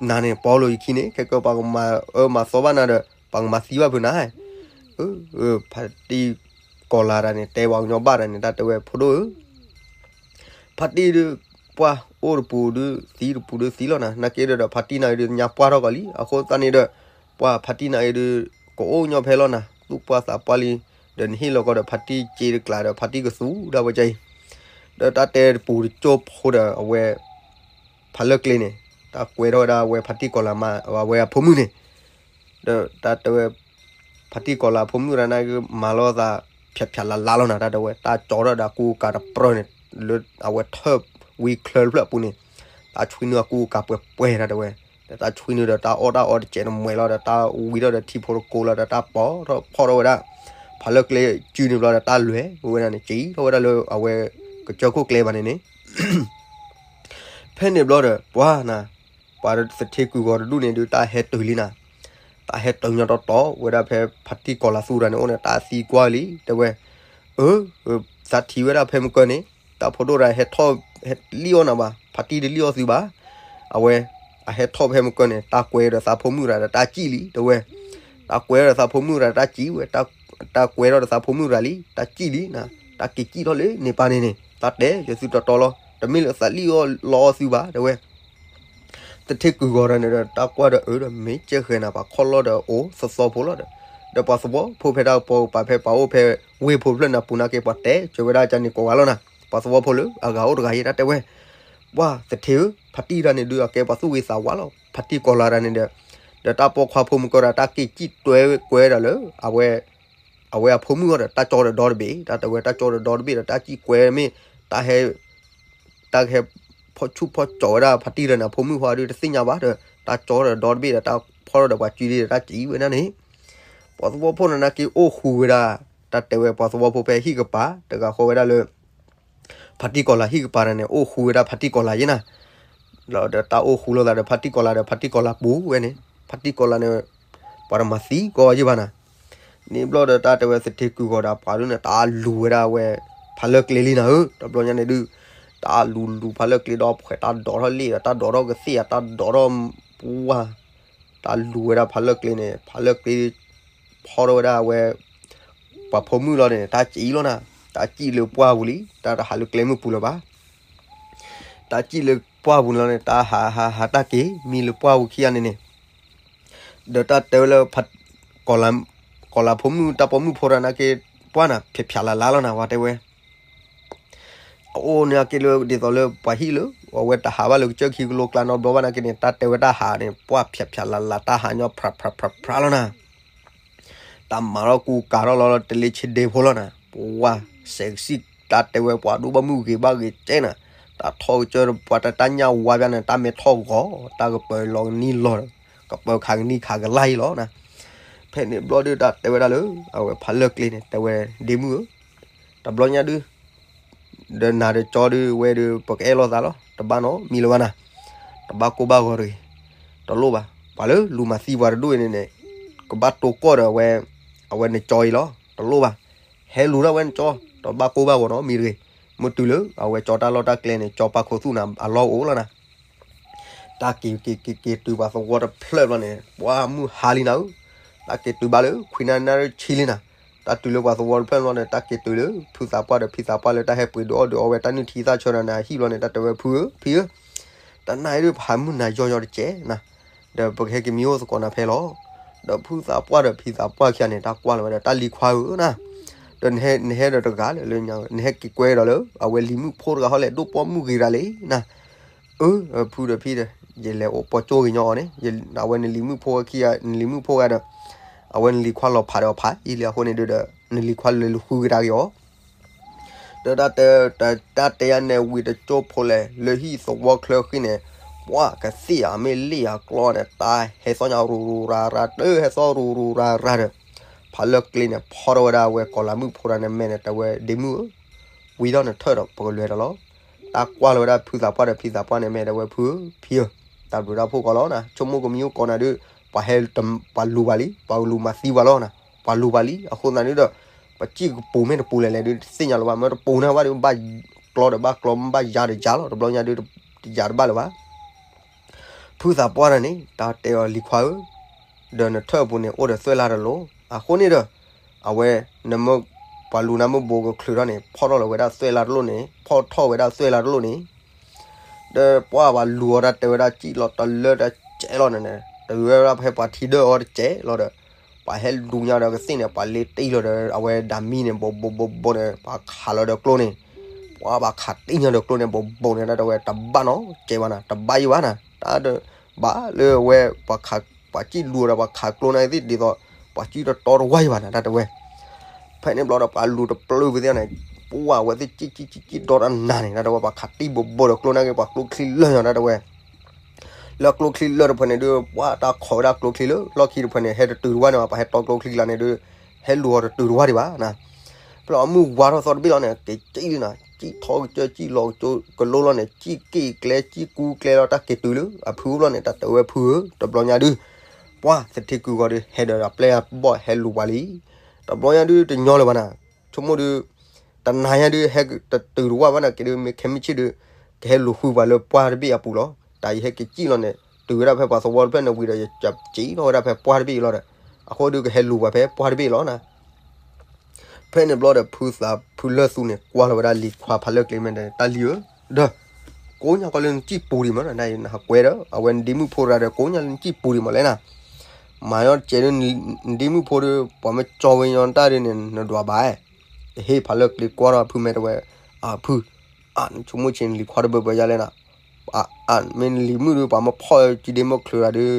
နၤန့ၣ် ပီလိာ်ယခံန့ၣ် ခဲကၢပှၤကမၤအၢမၤသီဘၣ်နၤဒီး ပှၤကမၤသံဘၣ်ဖုးနၤ, ဖါတံၢ်ကီၤလၤတၢ်န့ၣ် တဲပှၤကညီဘၣ်တၢ်န့ၣ် တၢ်တဲဝဲဖိဒိၣ်ဧၢ, ဖါတံၢ်ဒုး ပှၢ်အိၣ်တပူၤဒုး သံတပူၤဒုးသံလီၤနၤ, နာ်က့ဒီး ဖါတံၢ်နၤအံၤဒုး ညါပှၢ်ထီၣ်ကီးလံ, အဃိသတးန့ၣ်ဒီး ပှၢ်ဖါတံၢ်နၤအံၤဒုး ကအိၣ်ညီဖဲလီၤနၤ, သူၣ်ပှၢ်သးပှၢ်လံ, ဒီးနဟ့ၣ်လီၤကီးဒီး ဖါတံၢ်စ့တကျးဒီး ဖါတံၢ်ကသူဒၣ်ဝဲကအံၤ, ဒီးတၢ်တဲတပူၤတကၠိဖိဒီး အဝဲ ဖးလၢၢ်ကျ့န့ၣ် တၢ်ကွဲထီၣ်ဝဲဒၣ်အဝဲဖါတံၢ်ကီၤလၤမါ အဝဲအဖိမုၣ်န့ၣ်, ဒီးတၢ်တဲဝဲ ဖါတံၢ်ကီၤလၤအဖိမုၣ်တဂၤန့ၣ် မၤလီၤသး ဖျးဖျးလၤလၤလီၤနၤ တၢ်တဲဝဲ တၢ်ကၠီထီၣ်ဒီးအကူအကၤတပြၢန့ၣ် လၢအဝဲထၢၣ်ဝံချၢတဖျၢၣ်အပူၤန့ၣ်, တၢ်ဆွံနုာ်အကူအကၤပှဲၤပှဲၤတၢ်တဲဝဲ, ဒီးတၢ်ဆွံနုာ်ဒီးတၢ်အီၣ်တၢ်အီတစဲးတမှဲၤလီၤဒီး တၢ်ဝံထီၣ်ဒီးထံဖိတကိးလီၤဒီး တၢ်ပိာ်ထီၣ်ဖီၣ်ထီၣ်ဝဲဒၣ် ဖးလၢၢ်ကျ့စုန့ၣ်ဘျီဒီး တၢ်လဲၤဝဲဒၣ်န့ၣ် က့ၤထီၣ်ဝဲဒၣ်လၢအဝဲ ကစၢၢ်ခိၣ်ကျဲဘၣ်န့ၣ်န့ၣ် ဖဲန့ၣ်ဘျီဒီး ပှၤနၤ, ပှၤသထ့ကုၢ်ဂီၤတဒူၣ်န့ၣ်ဒုး တၢ်ဟဲတုၤလံနၤ, တၢ်ဟဲတုၤညီတီတီဝဲဒၣ်ဖဲဖါတံၢ်ကီၤလၤသူတဂၤန့ၣ်အိၣ်န့ၣ် တၢ်သံကွၢ်လံ တဲဝဲ, အၢ, သးထံၣ်ဝဲဒၣ်ဖဲမုၢ်ကၢၢ်န့ၣ် တၢ်ဖိဒိၣ်တဂၤဟဲထီၣ် ဟဲလံၣ်အီၣ်နၤဘၣ်, ဖါတံၢ်တလံၣ်အီၣ်သုဘၣ်, အဝဲ အဟဲထီၣ်ဖဲမုၢ်ကၢၢ်န့ၣ် တၢ်ကွဲဒီးသးဖိမုၣ်တဂၤဒီးတၢ်စံၣ်လံ တဲဝဲ, တၢ်ကွဲဒီးသးဖိမုၣ်တဂၤတၢ်စံၣ်ဝဲ တၢ်ကွဲထီၣ်ဒီးသးဖိမုၣ်တဂၤလံ တၢ်စံၣ်လံနၤ, တၢ်က့ၤစံၣ်ထီၣ်လၢန့ၣ်ပၤန့ၣ်န့ၣ် တၢ်တဲယသုတီတီလီၤ, တမ့ၢ်လၢသးလံၣ်အီၣ်လီအီၣ်သုဘၣ် တဲဝဲ, သထ့ကုၢ်ဂီၤတဂၤန့ၣ်ဒီး တၢ်ကွၢ်ဒီးအၢဒီး မ့ၢ်ကဲဃဲၤနၤ ပှၤခီၣ်လီၢ်ဒီးအိၣ်သီသီဖိလီၤဒီး, ဒီးပှၤသဝီဖိဖဲတၢ်ကပီၤကပၤဖဲပှၤအိၣ်ဖဲဝ့ၢ်ဖိတဖျၢၣ်န့ၣ် ပူၤနာ်က့ ပှၤတဲစၢၤဝဲဒၣ်ကန့ၣ်ကိးဂၤလီၤနၤ, ပှၤသဝီဖိလၢအဂၤအိၣ်တဂၤအံၤ တၢ်တဲဝဲ, ပှၢ်သထ့ဧၢ, ဖါတံၢ်တၢ်န့ၣ်ဒုး အကဲပှၤသူၣ်ဂ့ၤသးဝါလီၤ. ဖါတံၢ်ကီၤလၤတၢ်န့ၣ်ဒီး, ဒီးတၢ်ပိာ်ခွါဖိမုၣ်ကီၤဒီး တၢ်က့ၤစံၣ်တွဲကွဲဒီးလၢ အဝဲ, အဝဲအဖိမုၣ်အီၤဒီး တၢ်ကၠီဒီးဒီတဘ့ၣ်, တၢ်တဲဝဲတၢ်ကၠီဒီးဒီတဘ့ၣ်ဒီး တၢ်စံၣ်ကွဲမ့ၢ်, တၢ်ဟဲ တၢ်ကဟဲ ဖီၣ်ဆူၣ်ဖီၣ်ကၠီၤဝဲဒၣ်ဖါတံၢ်လၢန့ၣ် အဖိမုၣ်ဟီဒုးတသ့ၣ်ညါဘၣ်ဒီး တၢ်ကၠီဒီးဒီတဘ့ၣ်ဒီး တၢ်ဖီၣ်ထီၣ်ဒီးပှၤစုဒုးဒီးတၢ်စံၣ်ဝဲဒၣ်န့ၣ်, ပှၤသဝီဖိန့ၣ်နာ်က့အိၣ်ဃူဝဲဒၣ်, တၢ်တဲဝဲပှၤသဝီဖိဖဲဟံၣ်ကပၤ တဂၤဃီဝဲဒၣ်လၢ ဖါတံၢ်ကီၤလၤဟံၣ်ကပၤန့ၣ်န့ၣ် အိၣ်ဃူဝဲဒၣ်ဖါတံၢ်ကီၤလၤယဲနၤ ဒီးတၢ်အိၣ်ဃူလိာ်သးဒီးဖါတံၢ်ကီၤလၤဒီး ဖါတံၢ်ကီၤလၤပူၤဝဲန့ၣ် ဖါတံၢ်ကီၤလၤန့ၣ် ပှၤတမၤသံကီးယဲဘၣ်နၤ, န့ၣ်ဘျီဒီးတၢ်တဲဝဲသထ့ကုၢ်ဂီၤဒီးပှၤဒုးန့ၣ် တၢ်လူၤဝဲဒၣ်ဝဲ ဖးလၢၢ်ကျဲလံနၤဧၢ, တဘျီညါန့ၣ်ဒုး တၢ်လူၤလူၤဖးလၢၢ်ကျဲဒီးဖှဲးတၢ်ဒိးထီၣ်လ့ၣ်ဒီး တၢ်ဒိးထီၣ်ကသ့ၣ်အတၢ်ဒိးထီၣ်ပှၢ် တၢ်လူၤဝဲဒၣ်ဖးလၢၢ်ကျဲန့ၣ် ဖးလၢၢ်ကျဲ ဖီၣ်ထီၣ်ဝဲဒၣ်ဝဲ ပှၤဖိမုၣ်လီၤန့ၣ် တၢ်စံၣ်လီၤနၤ, တၢ်စံၣ်လၢပှၢ်ပူၤလံ တၢ်တဟးလၢကျဲမုၢ်ပူၤလၢၤဘၣ် တၢ်စံၣ်လၢပှၢ်ပူၤလီၤန့ၣ် တၢ်ဟးဟးဟးတၢ်က့ၤ မံလၢပှၢ်ပူၤခံဂၤန့ၣ်န့ၣ်, ဒီးတၢ်တဲဝဲလၢ ကီၤလၤဖိမုၣ် တၢ်ပိာ်မုၣ်ဖိတဂၤနာ်က့ ပှၢ်နၤ ဖျဲးဖျးလၤလၤလီၤနၤ ပှၤတဲဝဲ အအိၣ်န့ၣ်အက့လၢဒ်သိးလၢပှၤဟံၣ်လၢ အဝဲတဟးဘၣ်လၢကစၢၢ်ခံကလိကျါနီတဘျီဘၣ်နာ်က့န့ၣ် တၢ်တဲဝဲတၢ်ဟးန့ၣ် ပှၢ်ဖျဲးဖျးလၤလၤ တၢ်ဟးညီဖြးဖြးဖြးဖြးလီၤနၤ တၢ်မၤထီၣ်ကူကၤထီၣ်လီၤလၢတလ့ဆ့ဒ့ဖိလီၤနၤ, ပှၤစဲးကစံၣ် တၢ်တဲဝဲပှၤဒိၣ်ဘၣ်မုၢ်ဂ့ၤဘၣ်ဂ့ၤကဲနၤ, တၢ်ထီၣ်ကစၢၢ်ပှၤတတၢ်ညၣ်ဝါဘၣ်န့ၣ် တၢ်မဲထီၣ်ဂီၤ တၢ်ကပၢၤလီၤကနံၣ်လီၤ, ကပၢၤခးကနံၣ်ခးကလါအံၤလီၤနၤ, ဖဲန့ၣ်ဘျီဒုးတၢ်တဲဝဲဒၣ်လၢ အဝဲဖးလၢၢ်ကျဲန့ၣ် တဲဝဲဒ့မုၣ်ဧၢ, တဘျီညါဒုး ဒီးနၤဒီးကၠီဒုးဝဲဒုး ပကအဲၣ်လိာ်သးလီၤ တဘၣ်နီတမံၤလၢၤဘၣ်နၤ, တဘၣ်ကိၢ်ဘၣ်ဂီၤတဂ့ၤ, တလိၣ်ဘၣ်, ပှၤလၢလူၤမၤသံပှၤတဒူၣ်အံၤန့ၣ်န့ၣ်, ကဘၣ်တိၢ်ကီၢ်ဒီးအဝဲ, အဝဲနကၠီအံၤလီၤ, တလိၣ်ဘၣ်, ဟဲလူၤထီၣ်ဝဲနကၠီ, တဘၣ်ကိၢ်ဘၣ်ဂီၤနီတမံၤတဂ့ၤ, မ့ၢ်တုၤလၢအဝဲကၠီတၢ်လီၢ်တၢ်ကျဲန့ၣ် ကၠီပာ်ခိးသူၣ်နၤအလီၢ်အိၣ်လီၤနၤ တၢ်က့ၤက့ၤက့ၤက့ၤတုၤပှၤသဝီတဖျၢၣ်ဘျီန့ၣ် ပှၢ်မုၢ်ဟါလံနၤဧၢ, တၢ်က့ၤတုၤဘၣ်လၢခွံနၣ်ရံၣ်ဆံလံနၤ, တၢ်တုၤလၢပှၤသဝီတဖျၢၣ်ဘျီန့ၣ် တၢ်က့ၤတုၤလၢ ဖုသးပှၢ်ဒီးဖံသးပှၢ်လၢတၢ်ဟဲပှ့ၤဒုးအီၣ်ဒုးအီဝဲတၢ်နုၢ်ထံသၣ်ဆၢနၤန့ၣ် အဟံၣ်ဘျီန့ၣ် တၢ်တဲဝဲဖုဧၢ, ဖံဧၢ, တနၤအံၤဒုးပဟးမုၢ်နၤယီယီတကဲးနၤ, ဒီးပကဟဲက့ၤမံအိၣ်သကိးနၤဖဲလီၤ, ဒီးဖုသးပှၢ်ဒီးဖံသးပှၢ်ခံဂၤန့ၣ် တၢ်ကွၢ်လီၤဝဲဒီးတၢ်လံၤခွါဧၢနၤ ဒီးနဟဲဒီးတဂၤလၢ နဟဲက့ၤကွဲဒီးလၢ အဝဲလံၤမုၣ်ဖိတဂၤဟီလဲၣ် ဒိၣ်ပိာ်မုၣ်ဂ့ၤတဂၤလံနၤ, အၢ, ဖုဒီးဖံဒီး ယလဲၤအိၣ်ပိာ်ကၠိဂ့ၤညီအီၤန့ၣ်, အဝဲနလံၤမုၣ်ဖိခံဂၤ နလံၤမုၣ်ဖိဂၤဒီး အဝဲနလံၤခွါလီၤဖးဒီးအီၤဖးအံၤလံအဃိန့ၣ်ဒုးဒီး နလံၤခွါလဲၤလူၤဃုကဒါက့ၤအီၤ ဒီးတၢ်တဲ, တၢ်တဲယၤန့ၣ်ဝံၤတကၠိဖိလဲၣ် လၢဟံၣ်သဝီချၢဃံန့ၣ်, ပှၤကသ့ၣ်အမ့ၢ်လ့ၣ်အကျီန့ၣ် တၢ်ဟဲသီၣ်ညါရူၤရူၤရၤရၤ တၢ်ဟဲသီၣ်ရူၤရူၤရၤရၤဒီး, ဖးလၢၢ်ကျဲန့ၣ် ဖီၣ်ထီၣ်ဝဲဒၣ်အဝဲကီၤလၤမုၣ်ဖိတဂၤန့ၣ်မဲာ်န့ၣ် တဲဝဲဒ့မုၣ်ဧၢ, ဝံထီၣ်နထၢၣ်ဒီးပကလဲၤဒီးလီၤ, တၢ်ကွၢ်လီၤဝဲဒၣ်ဖုသးပှၢ်ဒီးဖံသးပှၢ်န့ၣ်မဲာ်တဲဝဲဖုဧၢ, ဖံဧၢ, တၢ်ဘျုးတၢ်ဖှိၣ်ကီးလီၤနၤ, ဆိကမိၣ်ကမံအိၣ်ကီးနၤဒုး, ပှၤဟဲ, ပှၤလူၤဘၣ်လံ, ပှၤလူၤမၤသံပှၤလီၤနၤ, ပှၤလူၤဘၣ်လံ, အဃိသတးန့ၣ်ဒီး, ပစံၣ်ကပူၤမ့ၢ်တပူၤလဲၣ်လဲၣ်ဒုး တသ့ၣ်ညါလၢၤဘၣ်, မ့ၢ်တပူၤန့ၢ်ဘၣ်ဒုး ဘၣ်ကျီဒီးဘၣ်ကျီ, ဘၣ်ယါဒီးယါလီၤ, တဘျီညါဒုး, တယါတဘၣ်လၢၤဘၣ် ဖုသးပှၢ်တဂၤန့ၣ် တၢ်တဲအီၤလံၤခွါဧၢ, ဒီးနထၢၣ်အပူၤန့ၣ် အိၣ်ဒီးသွဲၣ်လါတလိၣ်, အဃိန့ၣ်ဒီး, အဝဲ, နမ့ၢ်, ပှၤလူၤနၤမ့ၢ်ဘိးကချုးထီၣ်န့ၣ် ဖီၣ်ထီၣ်လီၤဝဲဒၣ်သွဲၣ်လါတလိၣ်န့ၣ်, ဖီၣ်ထီၣ်ဝဲဒၣ်သွဲၣ်လါတလိၣ်န့ၣ်, ဒီးပှၤဘၣ်လူၤအီၤတၢ်တဲဝဲဒၣ်စံၣ်လီၤတလၢတစဲးလီၤန့ၣ်, တဝဲဒၣ်ဖဲပှၤထံဒၢၣ်အီၤတစဲးလီၤဒီး, ပှၤဟဲလူၤညါဒီးကသ့ၣ်န့ၣ် ပှၤလ့တံၢ်လီၤဒီး အဝဲဒၣ်မံန့ၣ် ဘိးဘိးဘိးဘိးန့ၣ် ပှၤခးလီၤဒီးကျိန့ၣ် ပှၤဘၣ်ခးတံၢ်ညါဒီးကျိန့ၣ် ဘိးဘိးန့ၣ် တၢ်တဲဝဲ တဘၣ်နီတစဲးဘၣ်နၤ, တဘၣ်ယံၤဘၣ်နၤ, တၢ်ဒီး, ဘၣ်လၢအဝဲ, ပှၤခး, ပှၤစံၣ်လူၤဒီးပှၤခးကျိန့ၣ်သ့ၣ်ဒ်သိး, ပှၤစံၣ်တတီတဝါယံၤဘၣ်နၤ တၢ်တဲဝဲ, ဖဲန့ၣ်ဘျီဒီးပှၤလူၤတပျုာ်ဝဲသ့ၣ်န့ၣ်, ပှၤဝဲသ့ၣ်စံၣ်စံၣ်စံၣ်စံၣ်ဒီတနၤန့ၣ် တၢ်တဲဝဲ ပှၤခးတံၢ်ဘိးဘိးဒီးကျိန့ၣ်က့ၤ ပှၤကျိချံလၢာ်ညါ တၢ်တဲဝဲ လၢကျိချံလၢာ်တဖၣ်န့ၣ်ဒုး ပှၤတၢ်ခိးဝဲဒၣ်ကျိချံလၢာ် လီၢ်ခံတဖၣ်န့ၣ် ဟဲတတုၤတဝၢ်န့ၣ်ဘၣ်, ပှၤဟဲတီကျိချံကျါန့ၣ်ဒုး, ဟဲလူၤအီၤတတုၤတဝၢ်ဒံးဘၣ်နၤ, ဖဲလီၤမုၢ်ဝါထီၣ်သီတဘ့ၣ်လီၤန့ၣ် က့ၤစံၣ်လံနၤ, စံၣ်ထီၣ်ကစၢၢ် စံၣ်လီၤကစၢၢ်ကလိလီၤန့ၣ် စံၣ်က့ၤကျဲ စံၣ်ကူကျဲလီၤ တၢ်က့ၤတုၤလၢအဖုဘျီန့ၣ် တၢ်တဲဝဲဖုဧၢ, တဘျီညါဒုး, ပှၤသထ့ကုၢ်ဂီၤဒုး ဟဲဒီးအပျဲၢ်အဘီၣ်ဟဲလူၤပှၤလံ, တဘျီညါဒုး တညီလၢၤဘၣ်နၤ, ဆိကမိၣ်ဒုး တနၤညါဒုး ဟဲတတုၤတဝၢ်ဘၣ်နၤက့ၤဒုး မ့ၢ်ခဲမုၢ်ဆ့ၣ်ဒုး, ကဟဲလူၤဃုပှၤလၢပှၢ်တဘ့ၣ်အပူၤလီၤ, တၢ်အံၤဟဲက့ၤစံၣ်လီၤန့ၣ် တုၤဝဲဒၣ်ဖဲပှၤသဝီတဖျၢၣ်န့ၣ်ဝံၤဒီး ယစံၣ်ထီၣ်ဝဲဒၣ်ဖဲပှၢ်တဘ့ၣ်အံၤလီၤဒီး, အဃိဒုးကဟဲလူၤပှၤဖဲပှၢ်တဘ့ၣ်အံၤလီၤနၤ ဖဲန့ၣ်ဘျီဒီး ဖုသးဖုလၢၢ်သူန့ၣ် ကွၢ်လီၤဝဲဒၣ်လံၤခွါဖးလၢၢ်ကျဲမဲာ်ဒီး တၢ်လံၤဧၢ, ဒီး, ကိးညါကီးလၢနစံၣ်ပူၤဒံးမး နဟးကွဲဒီး အဝဲနဒ့မုၣ်ဖိတဂၤဒီး ကိးညါလၢနစံၣ်ပူၤဒံးမးလဲၣ်နၤ, မၤညီတစဲးဒုး နဒ့မုၣ်ဖိဒီး ပှၤမ့ၢ်ကၠီဝဲညီတၢ်ဒုးန့ၣ် နဒွးဘၣ်, ဟ့ၣ်ဖးလၢၢ်ကျဲကွၢ်ထီၣ်ဖုမဲာ်တဲဝဲ, အဖု, နဆိကမိၣ်ဆ့ၣ်နလံၤခွါတဘၢဘၢယါလဲၣ်နၤ, အ မ့ၢ်နလံၤမုၣ်ဒီး ပှၤမ့ၢ်ဖီၣ်စုဒ့မ့ၢ်ချုးတၢ်ဒီး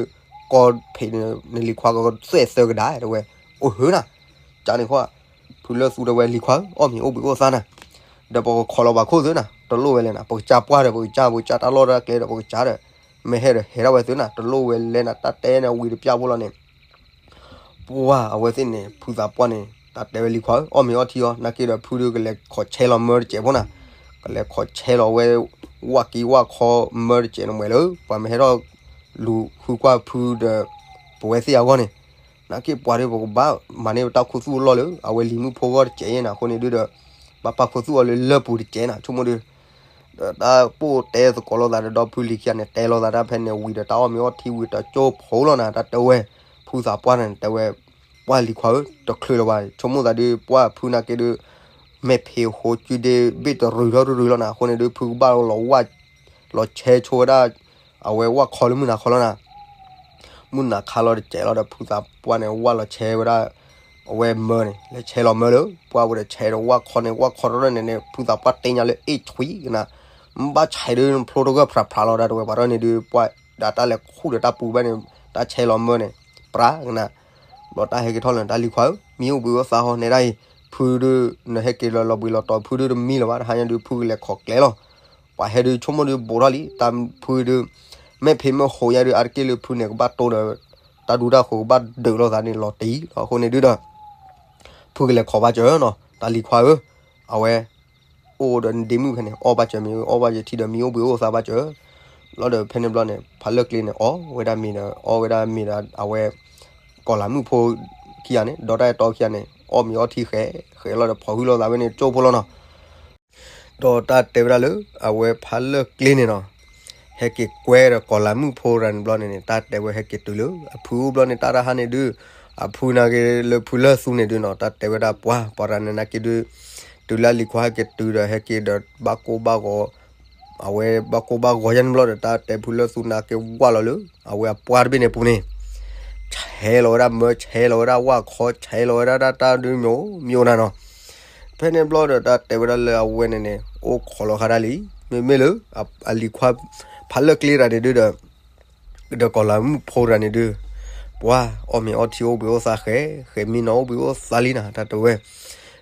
ကီၢ်ဖံးန့ၣ် နလံၤခွါကသွဲၣ်သၢကဒါ တဲဝဲ, အိၣ်ဟၢနၤ, ကန့ၣ်ဃီ, ဖုလၢၢ်သူတဲဝဲ လံၤခွါဧၢ, အီၣ်မ့ၤအိၣ်ဘှံးအိၣ်သါနၤ, ဒီးပကခိးလီၤပှၤခိၣ်သုနၤ, တလိၣ်ဝဲလဲၣ်နၤ, ပကစၢ်ပှၢ်ဒီး ပကစၢ် ပကစၢ်တၢ်လီၢ်တၢ်ကျဲဒီး ပကစၢ်ဒီး, မ့ၢ်ဟဲဒီးဟဲဒၣ်ဝဲသုနၤ, တလိၣ်ဝဲလဲၣ်နၤ, တၢ်တဲန့ၣ်ဝံၤတပျၢ်ဖိလီၤန့ၣ် ပှၢ်အဝဲသ့ၣ်န့ၣ် ဖုသးပှၢ်န့ၣ် တၢ်တဲဝဲလံၤခွါဧၢ, အီၣ်မ့ၤအီထံအီ, နာ်က့ဒီးဖုဒုးကလဲၤခိးဆဲးလီၤမၢတစဲးဖိနၤ, ကလဲၤခိးဆဲးလီၤဝဲ ဝၣ်ကံဝၣ်ခီမၢတစဲးန့ၣ်မွဲလၢ ပှၤမ့ၢ်ဟဲထီၣ်လူၤဃုကွၢ်ဖုဒီး ပဝဲသ့ၣ်အဂီၢ်န့ၣ်, နာ်က့ပှၤဒီးပကဘၣ်မၤန့ၢ်ပတၢ်ခူသူၣ်အလီၢ်လၢ အဝဲလံၤမုၣ်ဖိဂီၢ်တစဲးအံၤနၤ, အဃိန့ၣ်ဒုးဒီး ဘၣ်ပာ်ခူသူၣ်အီၤလၢလၢၢ်ပူၤတစဲးနၤ, ဆိကမိၣ်ဒုး ဒီးတၢ်ပိၢ်တဲသကိးလိာ်သးဒီး ဒီဖုလံၤခံဂၤန့ၣ် တဲလိာ်သးတၢ်ဖဲန့ၣ်ဝံၤဒီး တၢ်အီၣ်မ့ၤအီထံဝံၤတကၠိဖိလီၤနၤ, တၢ်တဲဝဲ ဖုသးပှၢ်န့ၣ် တဲဝဲ ပှၢ်လံၤခွါဧၢ, တချုးလၢၤဘၣ်, ဆိကမိၣ်သးဒုး ပှၢ်ဖုနာ်က့ဒုး မဲာ်ဖံးဃိစုဒ့ဘ့ၣ်တရုၤထီၣ်တရုၤလီၤနၤ, အဃိန့ၣ်ဒုး ဖုကဘၣ်လီၤဝၣ် လီၤဆဲးဆိဝဲဒၣ် အဝဲဝၣ်ခီလၢမုၢ်နၤခီလီၤနၤ, မုၢ်နၤခါလီၤတစဲးလီၤဒီး ဖုသးပှၢ်န့ၣ် ဝၣ်လီၤဆဲးဝဲဒၣ် အဝဲမၢန့ၣ် လဲၤဆဲးလီၤမၢလၢ ပှၢ်ဝဲဒီးဆဲးဒီးဝၣ်ခီန့ၣ် ဝၣ်ခီတရၢၢ်န့ၣ်န့ၣ် ဖုသးပှၢ်တဲညါလၢ အ့ၣ်ဆွံကနၤ, မ့ၢ်ဘၣ်ဆဲးဒုး နဖျိတဂၢၢ်ဖြးဖြးလီၤဒၣ်တဝဲ ပှၤတရၢၢ်န့ၣ်ဒုး ပှၢ်ဒၣ်တၢ်လဲၤခူၣ်ဒီးတၢ်ပူၤဘၣ်န့ၣ် တၢ်ဆဲးလီၤမၢန့ၣ် ပြးကနၤ, ဘျီတၢ်ဟဲက့ၤထီၣ်လၢ တၢ်လံၤခွါဧၢ, မံအိၣ်ဘှံးအိၣ်သါဟီ နဲဒၣ်အံၤ, ဖုဒုး နဟဲက့ၤလၢလီၤဘှံးလီၤတီၤ ဖုဒုးတမံလၢၤဘၣ်, တဟါညါဒုး ဖုကလဲၤခိးကျဲလီၤ ပှၤဟဲဒုး ဆိကမိၣ်ဒုး ဘူးထီၣ်လံ, တၢ်ဖုဒုး မဲာ်ဖံးမဲာ်ဃိညါဒုး အါတက့ၢ်လၢဖုန့ၣ် ကဘၣ်တိဒီး တၢ်ဒူတၢ်ဃိၤကဘၣ်ဒုးလိာ်သးန့ၣ် လီၤတံၢ်လီၤ, အဃိန့ၣ်ဒုးဒီး ဖုကလဲၤခိးဘၣ်စၢၤနီၤ, တၢ်လံၤခွါဧၢ, အဝဲ အိၣ်ဒီးနဒ့မုၣ်ဖဲန့ၣ် အီၣ်ဘၣ်စၢၤမ့ၤ အီၣ်ဘၣ်စၢၤထံဒီး မံအိၣ်ဘှံးအိၣ်သါဘၣ်စၢၤ, လီၤဒီးဖဲန့ၣ်ဘျီန့ၣ် ဖးလၢၢ်ကျ့န့ၣ် အီၣ်ဝဲဒၣ်မ့ၤဒီး အီၣ်ဝဲဒၣ်မ့ၤဒီး အဝဲ ကီၤလၤမုၣ်ဖိခံဂၤန့ၣ် ဒီးတၢ်အဲၣ်တီခံဂၤန့ၣ် အီၣ်မ့ၤအီထံဃဲးဃဲးလီၤဒီး ဖီၣ်ဟုလိာ်သးဝဲန့ၣ် ကၠိဖိလီၤနီၤ. ဒီးတၢ်တဲဝဲဒၣ်လၢ အဝဲဖးလၢၢ်ကျ့န့ၣ်နီၤ, ဟဲက့ၤကွဲဒီးကီၤလၤမုၣ်ဖိရၤန့ၣ်ဘျီန့ၣ်န့ၣ် တၢ်တဲဝဲဟဲက့ၤတုၤလၢ အဖုအိၣ်ဘျီန့ၣ် တၢ်တဟါန့ၣ်ဒုး အဖုနာ်က့လၢဖုလၢၢ်သူန့ၣ်ဒုးနီၤ တၢ်တဲဝဲဒၣ်ပှၤ ပှၤရၤန့ၣ်နာ်က့ဒုး တုၤလၢအလံၤခွါဟဲက့ၤတုၤဒီး ဟဲက့ၤဒီးဘၣ်ကိၢ်ဘၣ်ဂီၤ အဝဲဘၣ်ကိၢ်ဘၣ်ဂီၤယါန့ၣ်ဘျီဒီး တၢ်တဲဖုလၢၢ်သူနာ်က့ဝၢ်လီၤလၢ အဝဲအပှၢ်တဘ့ၣ်န့ၣ်ပူၤန့ၣ် ဆဲးလီၤဝဲဒၣ်မၢ ဆဲးလီၤဝဲဒၣ်ဝၣ်ခီ ဆဲးလီၤဝဲဒၣ်တၢ်တၢ်ဒုး မ့ၢ်အိၣ်မ့ၢ်အိၣ်နၤနီၤ. ဖဲန့ၣ်ဘျီဒီး တၢ်တဲဝဲဒၣ်လၢအဝဲန့ၣ်န့ၣ် အိၣ်ခိးလီၤဃာ်ဒၣ်လံ, မ့မ့ၢ်လၢ အလံၤခွါ ဖးလၢၢ်ကျ့ရၤန့ၣ်ဒုးဒီး ဒီးကီၤလၤမုၣ်ဖိရၤန့ၣ်ဒုး ပှၤအီၣ်မ့ၤအီထံအိၣ်ဘှံးအိၣ်သါဃဲးဃဲး မံနီၤအိၣ်ဘှံးအိၣ်သါလံနၤ တၢ်တဲဝဲ.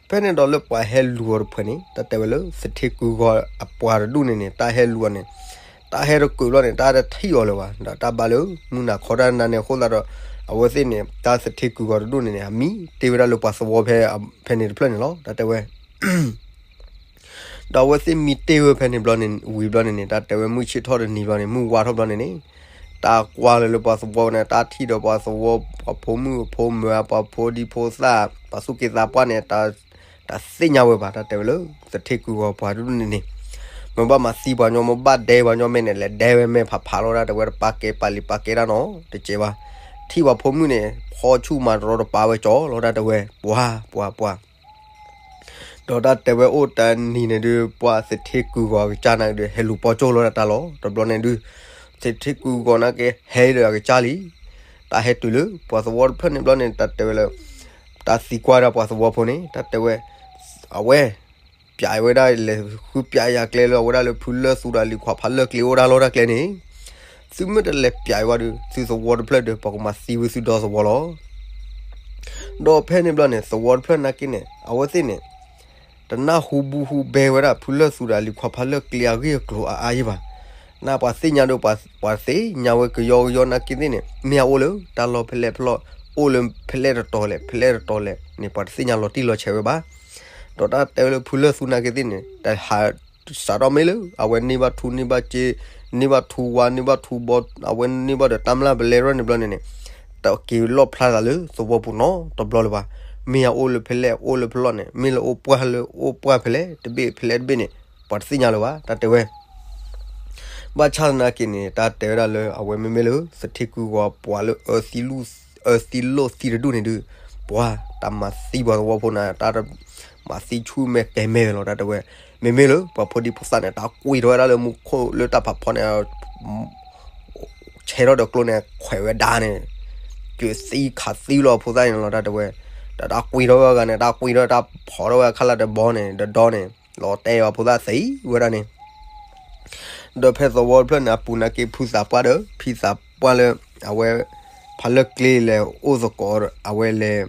ဖဲန့ၣ်ဒီးလၢပှၤဟဲလူၤအီၤတဖုန့ၣ် တၢ်တဲဝဲလၢ သထ့ကူဂီၤအပှၤတဒူၣ်န့ၣ်န့ၣ် တၢ်ဟဲလူၤအီၤန့ၣ် တၢ်ဟဲတကုးဘျီန့ၣ် တၢ်တထံၣ်အီၤလၢၤဘၣ် ဒီးတၢ်ဘၣ်လၢ မုၢ်နၤခီတၢ်နၤန့ၣ်အဃိသတးဒီး အဝဲသ့ၣ်န့ၣ် တၢ်သထ့ကူဂီၤတဒူၣ်န့ၣ်န့ၣ် အမံတ့ၢ်ဝဲဒၣ်လၢပှၤသဝီဖဲ ဖဲန့ၣ်တဖျၢၣ်န့ၣ်လီၤ တၢ်တဲဝဲ. ဒီးအဝဲသ့ၣ်မံတ့ၢ်ဝဲဖဲန့ၣ်ဘျီန့ၣ် ဝံၤဘျီန့ၣ်န့ၣ် တၢ်တဲဝဲမုၢ်ဆ့ၣ်ထီၣ်တနံၤဘျီန့ၣ် မုၢ်ဝါထီၣ်ဘျီန့ၣ်န့ၣ် တၢ်ကွၢ်လၢၤလၢပှၤသဝီန့ၣ် တၢ်ထံၣ်ဒီးပှၤသဝီ ပှၤဖိမုၣ်ဖိမၢၤ ပှၤဖိဒံဖိသၣ် ပှၤသူၣ်က့သးပှၢ်န့ၣ် တၢ်သ့ၣ်ညါဝဲဘၣ် တၢ်တဲဝဲလၢ သထ့ကူဂီၤပှၤတဒူၣ်န့ၣ်န့ၣ် မ့ၢ်ဘၣ်မၤသံပှၤညီ မ့ၢ်ဘၣ်ဒဲပှၤညီ မ့ၢ်န့ၣ် လဲၤဒဲဝဲမဲာ်ဖးဖးလီၤဒၣ် တဲဝဲတပာ်ကဲပာ်လံၤပာ်ကဲဒၣ်နီတစဲးဘၣ်. ထံၣ်ပှၤဖိမုၣ်န့ၣ် ဖီဆူၣ်မၤတရီတပာ်ဝဲကၠီလီၤ တၢ်တဲဝဲ ပှၤ ပှၤ ပှၤ ဒီးတၢ်တဲဝဲအိၣ်တနံၤန့ၣ်ဒုး ပှၤသထ့ကူဂီၤအကစၢ်နာ်က့ဒုး ဟဲလူၤပီၢ်ကၠိၢ်လီၤဒၣ်တၢ်လီၤ. တဘျီန့ၣ်ဒုး သထ့ကူဂီၤနာ်က့ဟဲဒီးအကစၢ်လံ. တၢ်ဟဲတုၤလၢပှၤသဝီတဖျၢၣ်န့ၣ်ဘျီန့ၣ် တၢ်တဲဝဲလၢ တၢ်သံကွၢ်ဒၣ်ပှၤသဝီဖိန့ၣ် တၢ်တဲဝဲ အဝဲ ပျးဝဲဒၣ်လဲၤဃုပျးယၤကျဲလၢအဝဲဒၣ်လၢဖုလၢၢ်သူဒီးလံၤခွါဖးလၢၢ်ကျ့အိၣ်ဒၣ်လီၤတၢ်ကျဲန့ၣ် သုမ့ၢ်တလဲၤပျးဝဲဘၣ်ဒီး သုသဝီတဖျၢၣ်ဒီး ပကမၤသံဝဲသုဒီသဝီလီၤ. ဒီးဖဲန့ၣ်ဘျီန့ၣ် သဝီတဖျၢၣ်နာ်က့န့ၣ် အဝဲသ့ၣ်န့ၣ် တနၢ်ဟူဘူၣ်ဟူဘဲဝဲဒၣ် ဖုလၢၢ်သူဒီးလံၤခွါဖးလၢၢ်ကျ့အဂ့ၢ်အကျိၤအါအါယံၤဘၣ်. နပှၤသ့ၣ်ညါဒီး ပှၤသ့ၣ်ညါဝဲကယီကယီနာ်က့သ့ၣ်န့ၣ် မ့ၢ်အအိၣ်လၢတၢ်လီၢ်ဖဲလဲၣ်ဖဲလဲၣ် အိၣ်လၢဖဲလဲၣ်တတီၤလဲၣ် ဖဲလဲၣ်တတီၤလဲၣ်န့ၣ် ပှၤတသ့ၣ်ညါလီၤတံၢ်လီၤဆဲးဝဲဘၣ်. ဒီးတၢ်တဲဝဲလၢဖုလၢၢ်သူနာ်က့သ့ၣ်န့ၣ် တဟး စးထီၣ်မ့ၢ်လၢ အဝဲန့ၢ်ဘၣ်ထူန့ၢ်ဘၣ်စ့ န့ၢ်ဘၣ်ထူဝါ န့ၢ်ဘၣ်ထူဘီ အဝဲန့ၢ်ဘၣ်ဒီးတၢ်မျၢ်ပလဲရၢၢ်န့ၣ်ဘျီန့ၣ်န့ၣ် တက့ၤလီၣ်ဖျါသးလၢသဝီပူၤနီတဘျီလၢၤဘၣ်. မ့ၢ်အအိၣ်လၢဖဲလဲၣ်အိၣ်လၢဖဲလဲၣ်န့ၣ် မ့ၢ်လၢအိၣ်ပှၢ်လၢအိၣ်ပှၢ်ဖဲလဲၣ်တဘ့ၣ်ဖဲလဲၣ်တဘ့ၣ်န့ၣ် ပှၤတသ့ၣ်ညါလၢၤဘၣ် တၢ်တဲဝဲ ဘၣ်ဆၣ်သနာ်က့န့ၣ် တၢ်တဲဝဲဒၣ်လၢ အဝဲမ့မ့ၢ်လၢ သထ့ကူဂီၤပှၤလၢ အၢသံလိၣ်သံတဒူၣ်န့ၣ်ဒုး ပှၤတၢ်မၤသံပှၤသဝီဖိန့ၣ် တၢ်မၤသံဆူၣ်မဲာ်ကဲၤမဲာ်ဝဲလီၤ တၢ်တဲဝဲ. မ့မ့ၢ်လၢ ပှၤဖိဒံဖိသၣ်န့ၣ် တၢ်ကွံာ်ထီၣ်ဝဲဒၣ်လၢမူခိၣ်လၢတၢ်ဖးဖီန့ၣ် ဆဲးထီၣ်ဒီးကျိန့ၣ် ခွဲးဝဲဒၣ်န့ၣ် ကၢၤသံခးသံလီၤဖိသၣ်န့ၣ်လီၤ တၢ်တဲဝဲ. ဒီးတၢ်ကွံာ်ထီၣ်ဝဲအဂၤန့ၣ် တၢ်ကွံာ်ထီၣ်တၢ်ဖီၣ်ထီၣ်ဝဲအခါလၢတဘီန့ၣ် တဒီန့ၣ် လီၤတဲာ်ဝဲဖိသၣ်သံဝဲဒၣ်န့ၣ် ဒီးဖဲသဝီတဖျၢၣ်န့ၣ် အပူၤနာ်က့ဖုသးပှၢ်ဒီး ဖံသးပှၢ်လၢ အဝဲ ဖးလၢၢ်ကျ့လဲၤအိၣ်သကိး အဝဲလဲၤ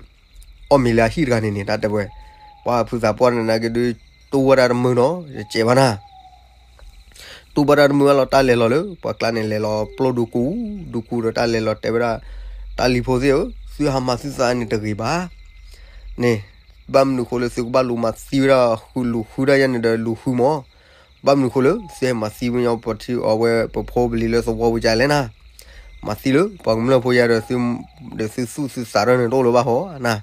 အီၣ်မ့ၤလၢအဟံၣ်တဂၤန့ၣ်န့ၣ် တၢ်တဲဝဲ, ပှၤဖုသးပှၢ်န့ၣ်နာ်က့ဒုး တူၢ်ဝဲဒၣ်တမုာ်နီၤ ယကဲးဘၣ်နၤ တူၢ်ဘၣ်တၢ်တမုာ်အလီၤ တၢ်လဲၤလီၤလၢ ပှၤကျါန့ၣ် လဲၤလီၤပျီဒူကူ, ဒူကူဒီးတၢ်လဲၤလီၤတဲဝဲဒၣ် တၢ်လံၤဖိသ့ၣ်ဧၢ, သုဟးမၤသုသးန့ၣ်တဂ့ၤဘၣ်န့ၣ်, ဘၣ်မနုၤဃိလၢသုကဘၣ်လူၤမၤသံဝဲဒၣ် ဃုလူၤဃုဒၣ်ယဲန့ၣ်ဒီးလူၤဃုမး, ဘၣ်မနုၤဃိလၢသုဟဲမၤသံဝဲညီပထံအဝဲပဖိပလံၤလၢသဝီပူၤကလဲၣ်နၤ, မၤသံလၢပှၤကမျၢၢ်ဖိယါဒီး ဒီးသုသူၣ်သုသးထီၣ်န့ၣ်တအိၣ်လၢၤဘၣ်ဟီနၤ,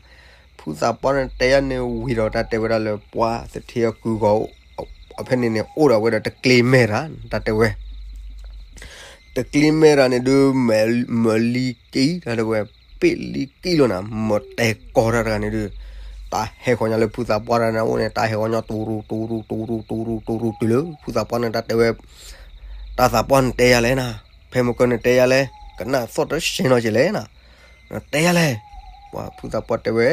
ဖုသးပှၢ်န့ၣ်တဲယါန့ၣ်ဝံၤဒီး တၢ်တဲဝဲဒၣ်လၢပှၤသထ့အကုၢ်ဂီၤ ဖဲန့ၣ်န့ၣ် အိၣ်ဒီးဝဲဒီးတကျ့မဲတၢ် တၢ်တဲဝဲ, တကျ့မဲတၢ်န့ၣ်ဒုး မၢလံက့ၤ တၢ်တဲဝဲ, ပ့ၣ်လံက့ၤလီၤနၤ မၢတဲာ်ကီၢ်တၢ်တဂၤန့ၣ်ဒုး, တၢ်ဟဲဃီၤညီလၢဖုသးပှၢ်တၢ်န့ၣ်အိၣ်န့ၣ် တၢ်ဟဲဃီၤညီ တူၢ်ရူၢ်တူၢ်ရူၢ်တူၢ်ရူၢ်တူၢ်ရူၢ်တူၢ်ရူၢ်တုၤလၢ ဖုသးပှၢ်န့ၣ် တၢ်တဲဝဲ တၢ်သးပှၢ်န့ၣ်တဲယါလဲၣ်နၤ, ဖဲမုၢ်ကၢန့ၣ်တဲယါလဲၣ်, ကနၣ်သီၣ်တဆဲးနီၤကလဲၣ်နၤ, တဲယါလဲၣ်, ပှၤဖုသးပှၢ်တဲဝဲ,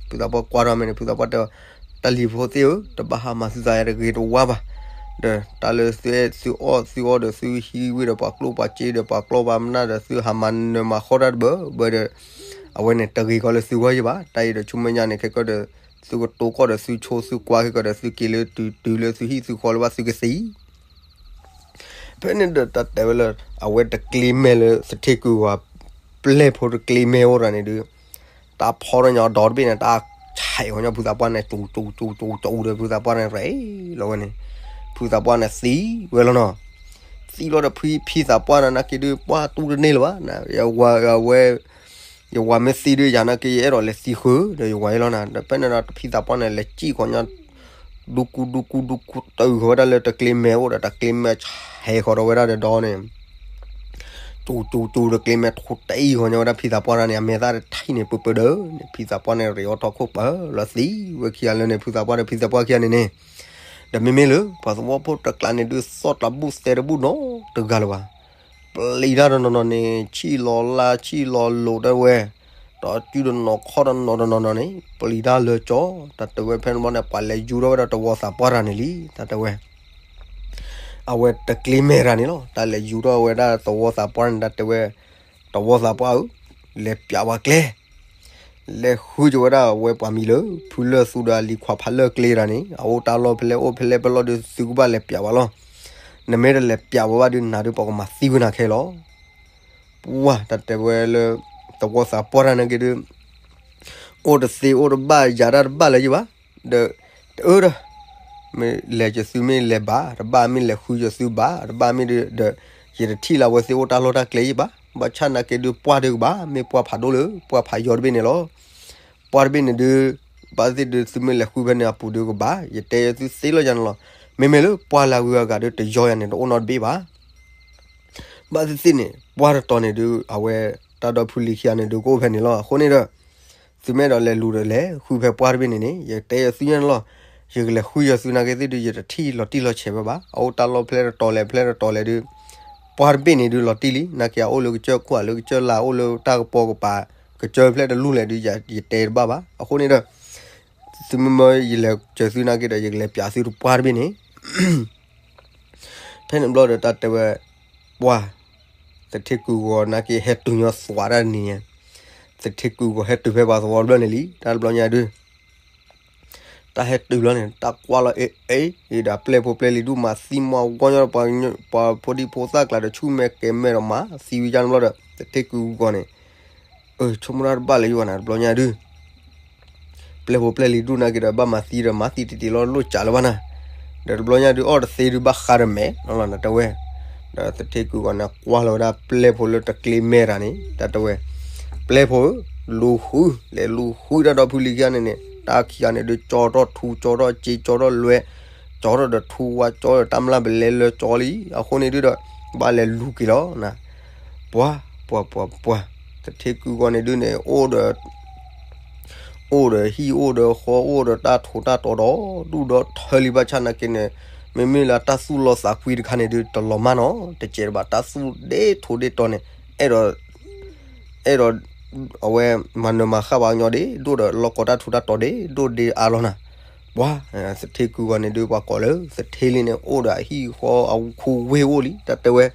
ဖုသးပှၢ်ကွၢ်ထီၣ်မ့ၢ်န့ၣ် ဖုသးပှၢ်တဲဝဲ, တၢ်လံၤဖိသ့ၣ်ဧၢ, တဘၣ်ဟးမၤသုသးယါတဂ့ၤတဝါဘၣ်, ဒီးတၢ်လၢသုအဲၣ်သုအီၣ်သုအီဒီးသုဟံးဝံၤဒီးပှၤကျိၣ်ပှၤစ့ဒီးပှၤကျီၢ်ပှၤမနၢ်ဒီး သုဟးမၤနၢၤမၤဃီတၢ်တဘၣ်ဘၣ်ဒီး အဝဲန့ၣ်တဂ့ၤကီးလၢသုဂီၢ်ယံၤဘၣ်, တၢ်အံၤဒီးဆူမဲာ်ညါန့ၣ် ခဲကီၢ်ဒီး သုကတိၤကီၢ်ဒီးသုဆိသုကွၢ်ခဲကီၢ်ဒီးသုက့ၤလၢတုၤတုၤလၢသုဟံၣ်သုဃီလၢၤဘၣ်သုကသံ ဖဲန့ၣ်ဒီးတၢ်တဲဝဲလၢ အဝဲတကျ့မဲလၢသထ့ကုၢ်ဂီၤ ပျဲၢ်ဖိတကျ့မဲအိၣ်တဂၤန့ၣ်ဒုး တၢ်ဖီထီၣ်ညီဒီတဘ့ၣ်န့ၣ် တၢ်ဆဲးဃီၤညီဖုသးပှၢ်န့ၣ် ကၠူကၠူကၠူကၠူဒီးဖုသးပှၢ်န့ၣ်ရဲလီၤဝဲန့ၣ်, ဖုသးပှၢ်န့ၣ်သံဝဲလီၤနီၤ, သံလီၤဒီးဖံဖံသးပှၢ်န့ၣ်နာ်က့ဒုး ပှၢ်တူၢ်တန့ၢ်လၢၤဘၣ်, ဝဲ ယဝၤမ့ၢ်သံဒုးယၤနာ်က့ ယအဲၣ်ဒိးလဲၤသံဃုာ်ဒီးယဝၤအံၤလီၤနၤ, ဒီးဖဲန့ၣ်ဒီးဖံသးပှၢ်န့ၣ် လဲၤစံၣ်ဃီၤညီ ဒူကူဒူကူဒူကူတုၤဃီၤဝဲဒၣ်လၢတကျ့မဲအိၣ်ဒီး တကျ့မဲဆဲးဃီၤဒီးဝဲဒၣ်ဒီးဒီးန့ၣ် ကၠူကၠူကၠူတကျ့မဲထိတအံၣ်ဃီၤညီဝဲဒၣ်ဖံသးပှၢ်တၢ်န့ၣ် အမဲာ်သၣ်တထံၣ်န့ၣ် ပၢၢ်ပၢၢ်ဒီးန့ၣ် ဖံသးပှၢ်န့ၣ်ရ့ၤအီၣ်ထီၣ်ခိၣ်ပၢၢ်လီၤသံဝဲခံဂၤလၢန့ၣ် ဖုသးပှၢ်ဒီးဖံသးပှၢ်ခံဂၤန့ၣ်န့ၣ်, ဒီးမ့မ့ၢ်လၢပှၤသဝီဖိတကျါန့ၣ်ဒုး သီၣ်တၢ်ဘူၣ်သဲတဘူၣ်နီတဂၤလၢၤဘၣ် ပျံၤတၢ်တနီၤနီၤန့ၣ် ဆံၣ်လီၤလါဆံၣ်လီၤလိၤတဲဝဲ, ဒီးစုတနီၤခီၣ်တနီၤတနီၤနီၤန့ၣ် ပျံၤတၢ်လၢကၠီ, တၢ်တဲဝဲဖဲန့ၣ်ဘျီန့ၣ် ပှၤလဲၤယူၤထီၣ်ဝဲဒီးတဝီသးပှၢ်တၢ်န့ၣ်လံ, တၢ်တဲဝဲ, အဝဲတကျ့မဲတၢ်န့ၣ်လီၤ တၢ်လဲၤယူၤထီၣ်ဝဲဒၣ်တဝီသးပှၢ်န့ၣ် တၢ်တဲဝဲ, တဝီသးပှၢ်ဧၢ, လဲၤပျးဝဲကျဲ လဲၤဃုက့ၤဝဲဒၣ်အဝဲပှၤမံၤလၢ ဖုလၢၢ်သူဒီးအလံၤခွါဖးလၢၢ်ကျ့တၢ်န့ၣ် အအိၣ်တၢ်လီၢ်ဖဲလဲၣ်အိၣ်ဖဲလဲၣ်ဖဲလဲၣ်ဒီးသုကဘၣ်လဲၤပျးဝဲလီၤ, နမ့ၢ်တလဲၤပျးဝဲဘၣ်ဒုးနၤဒုးပှၤကမၤသံဝဲနၤခဲလီၤ, ပှၢ်တၢ်တဲဝဲလၢ တဝီသးပှၢ်တၢ်န့ၣ်က့ၤဒုး အိၣ်တသ့အိၣ်တဘၣ်ယၤတၢ်တဘၣ်လၢၤယံၤဘၣ်, ဒီး တအၢဒီး မ့ၢ်လဲၤက့ၤသုမ့ၢ်လဲၤဘၣ် တဘၣ်မ့ၢ်လဲၤဃုက့ၤသုဘၣ် တဘၣ်မ့ၢ်ဒုးဒီး ယတထံၣ်လၢအဝဲသ့ၣ်အိၣ်တၢ်လီၢ်တၢ်ကျဲယံၤဘၣ်, ဘၣ်ဆၣ်နာ်က့ဒုးပှၢ်ဒုးကဘၣ် မ့ၢ်ပှၢ်ဖးဒိၣ်လၢ ပှၢ်ဖးယီၤတဘ့ၣ်န့ၣ်လီၤ, ပှၢ်တဘ့ၣ်န့ၣ်ဒုး ဘၣ်သ့ၣ်ဒုးသုမ့ၢ်လဲၤဃုဖဲန့ၣ်အပူၤဒုးကဘၣ် ယတဲသုသ့လီၤယၤန့ၣ်လီၤ, မ့မ့ၢ်လၢပှၢ်လၢအဂုၤအဂၤဒုးတယီၤယၤန့ၣ် တအိၣ်နီတဘ့ၣ်ဘၣ် ဘၣ်သ့ၣ်သ့ၣ်န့ၣ် ပှၢ်တတီၤန့ၣ်ဒုး အဝဲတၢ်ဒီဖုလံၤခံဂၤန့ၣ်ဒုးကအိၣ်ဖဲန့ၣ်လီၤ. အဃိန့ၣ်ဒီး သုမ့ၢ်အဲၣ်ဒိးလဲၤလူၤဒီးလဲၤဃုဖဲပှၢ်တဘ့ၣ်န့ၣ်န့ၣ် ယတဲယသုညါန့ၣ်လီၤ. ယကလဲၤဃုယသုနာ်က့သ့ၣ်ဒုး ယတထံၣ်လီၤတံၢ်လီၤဆဲးဝဲဘၣ်. အအိၣ်တၢ်လီၢ်ဖဲတတီၤလဲၣ်ဖဲတတီၤလဲၣ်ဒုး ပှၢ်တဘ့ၣ်န့ၣ်ဒုးလီၤတံၢ်လံ. နာ်က့အအိၣ်လၢကစၢၢ်ခိၣ် လၢကစၢၢ်လါ အိၣ်လၢတၢ်ကပီၤကပၤ ကစၢၢ်ဖျဲၣ်တလူၢ်လဲၣ်ဒုး ယတဲတဘၣ်ဘၣ်. အဃိန့ၣ်ဒီး သုမ့ၢ်မၢယလဲၤစၢၤသုနာ်က့ဒီး ယကလဲၤပျးသုတပှၢ်တဘ့ၣ်န့ၣ် ဖဲန့ၣ်ဘျီဒီးတၢ်တဲဝဲ ပှၢ် သထ့ၣ်ကုၢ်ဂီၤနာ်က့ ဟဲတုၤညီသွးတၢ်တနံၤညါ, သထ့ၣ်ကုၢ်ဂီၤဟဲတုၤဖဲပှၤသဝီတဘျီန့ၣ်လံ. တၢ်တဘျီညါဒုး တၢ်ဟဲတုၤဘျီန့ၣ် တၢ်ကွၢ်လီၤ အ့ အ့ ဒီးပျဲၢ်ဖိပျဲၢ်လံၤဒူၣ်မၤသံမၤဝီညီဒီး ပှၤဖိဒံဖိသၣ်ကျါဒီး ဆူၣ်မဲာ်ကဲၤမဲာ်ဒီးမၤသံဝံၤကန့ၣ်ဘျီဒီး သထ့ၣ်ကုၢ်ဂီၤန့ၣ် အၢ ဆိကမိၣ်တၢ်တဘၣ်လၢယဂီၢ်န့ၣ် တဘျီညါဒုး ပျဲၢ်ဖိပျဲၢ်လံၤဒူၣ်နာ်က့ဒီး ဘၣ်မၤသံဒီးမၤသံတံၢ်တံၢ်လီၤ လိၣ်စးလၢၤဘၣ်နၤ, ဒီးတဘျီညါဒုး အီၣ်တသ့ဒုး ဘၣ်ဃးဒီးမဲာ်နီၤလီၤ နတဲဝဲ, ဒီးသထ့ၣ်ကုၢ်ဂီၤန့ၣ် ကွၢ်လီၤဝဲဒၣ်ပျဲၢ်ဖိလၢတကျ့မဲတၢ်န့ၣ် တၢ်တဲဝဲ, ပျဲၢ်ဖိဧၢ, လူၤဃု, လဲၤလူၤဃုတၢ်ဒီဖုလံၤခံဂၤန့ၣ်န့ၣ် တၢ်ခံဂၤန့ၣ်ဒုး ကၠီထီၣ်ထူ ကၠီထီၣ်စ့ ကၠီထီၣ်လွဲ, ကၠီထီၣ်ဒီးထူဝါ ကၠီထီၣ်ဒီးတၢ်မျၢ်ပလဲလၢကၠီလံ. အဃိန့ၣ်ဒုးဒီး ဘၣ်လဲၤလူၤက့ၤလီၤနၤ ပှၤ ပှၤ ပှၤ ပှၤ, သထ့ၣ်ကုၢ်ဂီၤန့ၣ်ဒုးန့ၣ် အိၣ်ဒီး အိၣ်ဒီးဟံၣ်အိၣ်ဒီးဃီ အိၣ်ဒီးတၢ်ထိးတၢ်တီၤဒီး ဒူၣ်ဒီးထၢလံ ဘၣ်ဆၣ်နာ်က့န့ၣ် မ့မ့ၢ်လၢတၢ်သူၣ်လီသးကွံတခါန့ၣ်ဒုး တလီၤမၢ်နီၤ တစဲးတဘၣ် တၢ်သူၣ်ဒ့ထိးဒ့တီၤန့ၣ် အဲၣ်ဒိး အဲၣ်ဒိး အဝဲ မၤနၢၤမၤဃၣ်ပှၤကညီဒ့ဒိၣ်ဒီး လီၢ်ကီတၢ်ထူးတၢ်တီၤဒ့ဒိၣ်ဒ့အါလီၤနၤ ပှၤ သထ့ကုၢ်ဂီၤန့ၣ်ဒုး ပှၤကိးလၢသထ့လံန့ၣ် အိၣ်ဒီးအဟံၣ်ဃီအခူဝ့ၢ်အိၣ်လံ တၢ်တဲဝဲ.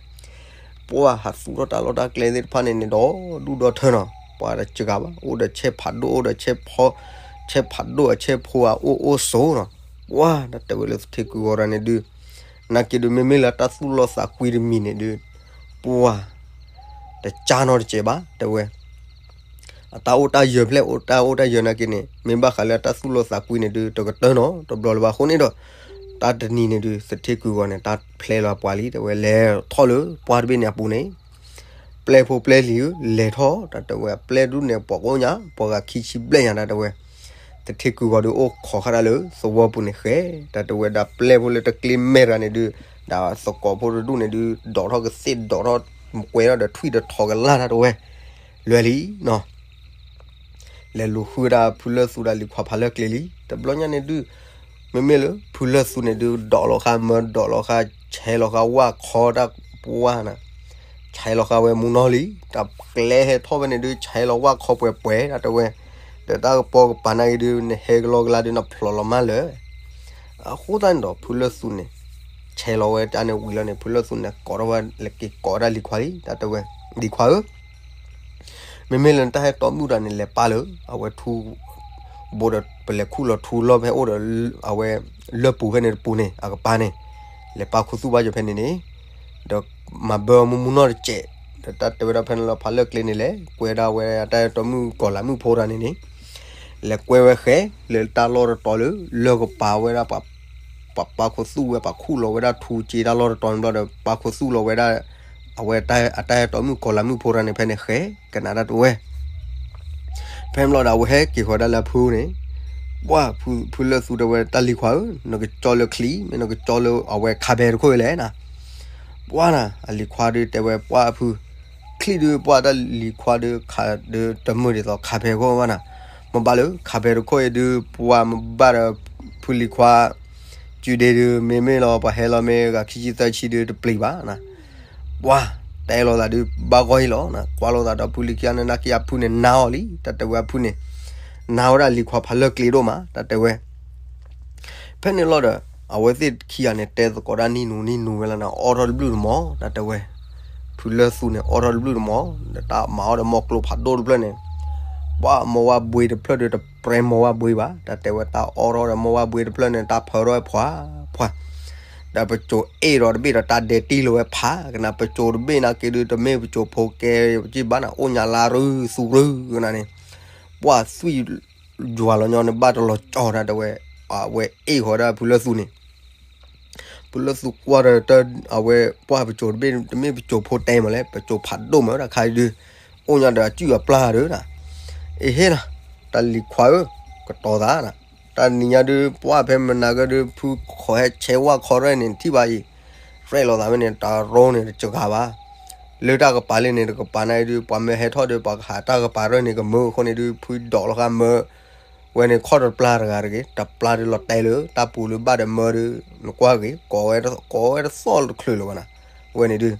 ပှၤဟးသူၣ်ထီၣ်တၢ်လီၢ်တၢ်ကျဲသ့ၣ်တဖၣ်န့ၣ်န့ၣ် ဒီဒူၣ်ဒီထၢနီၤ, ပှၤတစှၤဘၣ်, အိၣ်ဒီးဆဲးဖးဒိၣ် အိၣ်ဒီးဆဲးဖးဒိၣ်အဆဲးဖိဧါ အိၣ်အိၣ်ဆိးနီၤ. ပှၤ တၢ်တဲဝဲလၢသထ့ကုၢ်ဂီၤတၢ်န့ၣ်ဒုး နာ်က့ဒုး မ့မ့ၢ်လၢတၢ်သူၣ်လီသးကွံတမံၤန့ၣ်ဒုး ပှၤ တကၢနီတစဲးဘၣ် တဲဝဲ. အတၢ်အိၣ်တၢ်ယၢၤဖျဲၣ် အိၣ်တၢ်အိၣ်တၢ်ယၢၤနာ်က့န့ၣ် မ့ၢ်ဘၣ်ဃးလၢတၢ်သူၣ်လီသးကွံန့ၣ်ဒုး တကတၢၢ်နီတဘျီလၢၤဘၣ်အဃိန့ၣ်ဒီး တၢ်တနံၤန့ၣ်ဒုး သထ့ကုၢ်ဂီၤန့ၣ် တၢ်ဖျဲလီၤပှၤလံ တဲဝဲ လဲၤထီၣ်လၢပှၢ်တဘ့ၣ်န့ၣ်အပူၤန့ၣ် ပျဲၢ်ဖိပျဲၢ်လံၤဧၢ လဲၤထီၣ် တၢ်တဲဝဲ အပျဲၢ်တဒူၣ်န့ၣ် ပှၤကိးညါ ပှၤဂၤခံဆံဘျဲၣ်ညါ တၢ်တဲဝဲ. သထ့ကုၢ်ဂီၤဒုး အိၣ်ခိးဃာ်တၢ်လၢသဝီပူၤန့ၣ်ဃဲ တၢ်တဲဝဲဒၣ် ပျဲၢ်ဖိလၢတကျ့မဲာ်တဂၤန့ၣ်ဒုး ဒီးသကိးဖိတဒူၣ်န့ၣ်ဒုး ဒိးထီၣ်ကသ့ၣ် ဒိးထီၣ်ကွဲထီၣ်ဒီးထွံၣ်ဒီးထိးကလၢ် တၢ်တဲဝဲ လွဲလံနီၤ. လဲၤလူၤဃုဝဲဒၣ်ဖုလၢၢ်သူဒီးလံၤခွါဖးလၢၢ်ကျ့လံ တဘျီညါန့ၣ်ဒုး မ့မ့ၢ်လၢဖုလၢၢ်သူန့ၣ်ဒုး ဒိးလီၤဃာ်မၢ ဒိးလီၤဃာ် ဆဲးလီၤဃာ်ဝၣ်ခီတၢ်ပှၢ်နၤ ဆဲးလီၤဃာ်ဝဲမူနီၢ်လံ တၢ်ကျဲဟဲထီၣ်ဝဲန့ၣ်ဒုး ဆဲးလီၤဝၣ်ခီပှဲၤပှဲၤ တၢ်တဲဝဲ. ဒီးတၢ်ကပီၤကပၤနာ်က့ဒုး နဟဲကလီကလါဒုး နဖျိးလီၤမးလၢ အဃိသတးန့ၣ်ဒီး ဖုလၢၢ်သူန့ၣ် ဆဲးလီၤဝဲတၢ်န့ၣ်ဝံၤလီၤန့ၣ် ဖုလၢၢ်သူန့ၣ် ကိးထီၣ်ဝဲ လဲၤက့ၤကိးဝဲဒၣ်လံၤခွါလံ တၢ်တဲဝဲ လံၤခွါဧၢ မ့မ့ၢ်လၢနတၢ်ဟဲတီမုၣ်တၢ်န့ၣ် လဲၤပာ်လၢ အဝဲထူ ဘိးဒီး ပလဲၤခူၣ်လီၤထူလီၢ်ဖဲအိၣ်ဒီး အဝဲ လၢၢ်ပူၤဖဲန့ၣ်တပူၤန့ၣ် အကပၤန့ၣ် လဲၤပာ်ခူသူၣ်ဘၣ်ယိာ်ဖဲန့ၣ်န့ၣ် ဒီးမၤဘၢမူမူနီၢ်တစဲး ဒီးတၢ်တဲဝဲဒၣ်ဖဲန့ၣ်လီၤ ဖးလၢၢ်ကျ့န့ၣ်လဲၤ ကွဲဒၣ်ဝဲအတၢ်ဟဲတီမုၣ်ကီၤလၤမုၣ်ဖိတၢ်န့ၣ်န့ၣ် လဲၤကွဲဝဲဃဲ လၢတၢ်လီၢ်တတီၤလၢ လၢၢ်ကပၤဝဲဒၣ် ပှၤပာ်ခူသူၣ်ဝဲ ပှၤခူၣ်လီၤဝဲဒၣ်ထူက့တၢ်လီၢ်တတီၤန့ၣ်ဘျီဒီး ပာ်ခူသူၣ်လီၤဝဲဒၣ် အဝဲအတၢ်ဟဲတီမုၣ်ကီၤလၤမုၣ်ဖိတၢ်န့ၣ် ဖဲန့ၣ်ဃဲ ကနၣ်တၢ်တဝဲ ဖဲန့ၣ်ဘျီဒီး အဝဲဟဲက့ၤဃီၤဒၣ်လၢအဖုန့ၣ် ပှၢ် ဖုလၢၢ်သူတဲဝဲ တၢ်လံၤခွါဧၢ နကကၠီလၢချံ မ့ၢ်နကကၠီလၢအဝဲခါဖဲတခိၣ်အံၤလဲၣ်နၤ ပှၢ်နၤ အလံၤခွါဒုးတဲဝဲ ပှၢ်အဖု ချံဒုး ပှၢ်တၢ်လံၤခွါဒုး ခးဒုး တမုာ်ဒ်သိးခါဖဲခိၣ်ဘၣ်နၤ မ့ၢ်ဘၣ်လၢခါဖဲတခိၣ်အံၤဒုး ပှၢ်မ့ၢ်ဘၣ်ဒီး ဖုလံၤခွါ စုဒ့ဒုး မ့မ့ၢ်လီၤ ပှၤဟဲလီၤမ့ၢ်ဂၤခံဆံသၢဆံဒုး တပျံၤဘၣ်နၤ ပှၢ် တဲလိာ်သးဒုး ဘၣ်ဂီၢ်အံၤလီၤနၤ ကွၢ်လိာ်သးဒီးဖုလံၤခံဂၤန့ၣ် နာ်က့အဖုန့ၣ် နါအီၤလံ တၢ်တဲဝဲအဖုန့ၣ် နါဝဲဒၣ်လံၤခွါဖးလၢၢ်ကျ့ဒိၣ်မး တၢ်တဲဝဲ ဖဲန့ၣ်လီၤဒီး အဝဲသ့ၣ်ခံဂၤန့ၣ် တဲသကိးတၢ်နံၣ်နူနံၣ်နူဝဲလီၤနၤ အီၣ်ထီၣ်တဘျုးတမီၤ တၢ်တဲဝဲ ဖုလၢၢ်သူန့ၣ် အီၣ်ထီၣ်တဘျုးတမီၤ ဒီးတၢ်မၤအီၣ်ဒီးမီၢ်ကျိဖးဒိၣ်တဖျၢၣ်န့ၣ် ပှၢ်မီၢ်ဝါဘှ့တဖျၢၣ်ဒုး တပြဲမီၢ်ဝါဘှ့ဘၣ် တၢ်တဲဝဲ တၢ်အီၣ်ထီၣ်ဒီးမီၢ်ဝါဘှ့တဖျၢၣ်န့ၣ် တၢ်ဖၢထီၣ်ဝဲဖှၤ ဖှၤ ဒီးပစိၤအ့ၣ်ဒီးတဘ့ၣ်ဒီးတၢ်ဒဲးတံၢ်လီၤဝဲဖး ကနၣ် ပစိၤတဘ့ၣ်နာ်က့ဒုး တမ့ၢ်ပစိၤဖိကဲ ပစံးဘၣ်နၤ အိၣ်ညါလါရူသူရူကနၣ်န့ၣ် ပှၢ်သွံၣ်ယွၤလီၤညီန့ၣ် ဘၣ်တလီၤကၠီတၢ်တဲဝဲ အဝဲအ့ၣ်ဃီၤဒၣ်ဖုလၢၢ်သူန့ၣ် ဖုလၢၢ်သူကွၢ်ဒီး အဝဲပှၢ်ပစိၤတဘ့ၣ် တမ့ၢ်ပစိၤဖိတဲမးလဲၣ် ပစိၤဖးဒိၣ်မးတၢ်ခါဒုး အိၣ်ညါဒီးအစုၣ်အပျၢ်ဒုးနၤ အ့ဟ့ၣ်နၤ တၢ်လံၤခွါဧၢ ကတီၤသးနၤ တၢ်နံၤညါဒုး ပှၢ်ဖဲမနၤကဒုး ဖုခိးဟဲဆဲးဝၣ်ခီရဲၣ်န့ၣ် ထံၣ်ဘၣ်အံၤ ရဲၣ်လိာ်သးဝဲန့ၣ် တၢ်ရိန့ၣ် တစှၤဘၣ် လၢတၢ်ကပၤလံန့ၣ် တကပၤန့ၣ်ဒုး ပှၤမၢဟဲထီၣ်ဒုး ပှၤကဟးတၢ်ကပၤရဲၣ်န့ၣ် ကမၢအဃိန့ၣ်ဒုး ဖုဒိးလီၤဃာ်မၢ ဝဲန့ၣ်ခီၣ်တပျၢ်တဂၤတဂ့ၤ တပျၢ်ဒုးလီၤတဲာ်လၢ တၢ်ပူၤလၢဘၣ်ဒီးမၢဒုး နကွၢ်ဂ့ၤ ကိးဝဲတသီၣ်တချုးလၢၤဘၣ်နၤ ဝဲန့ၣ်ဒုး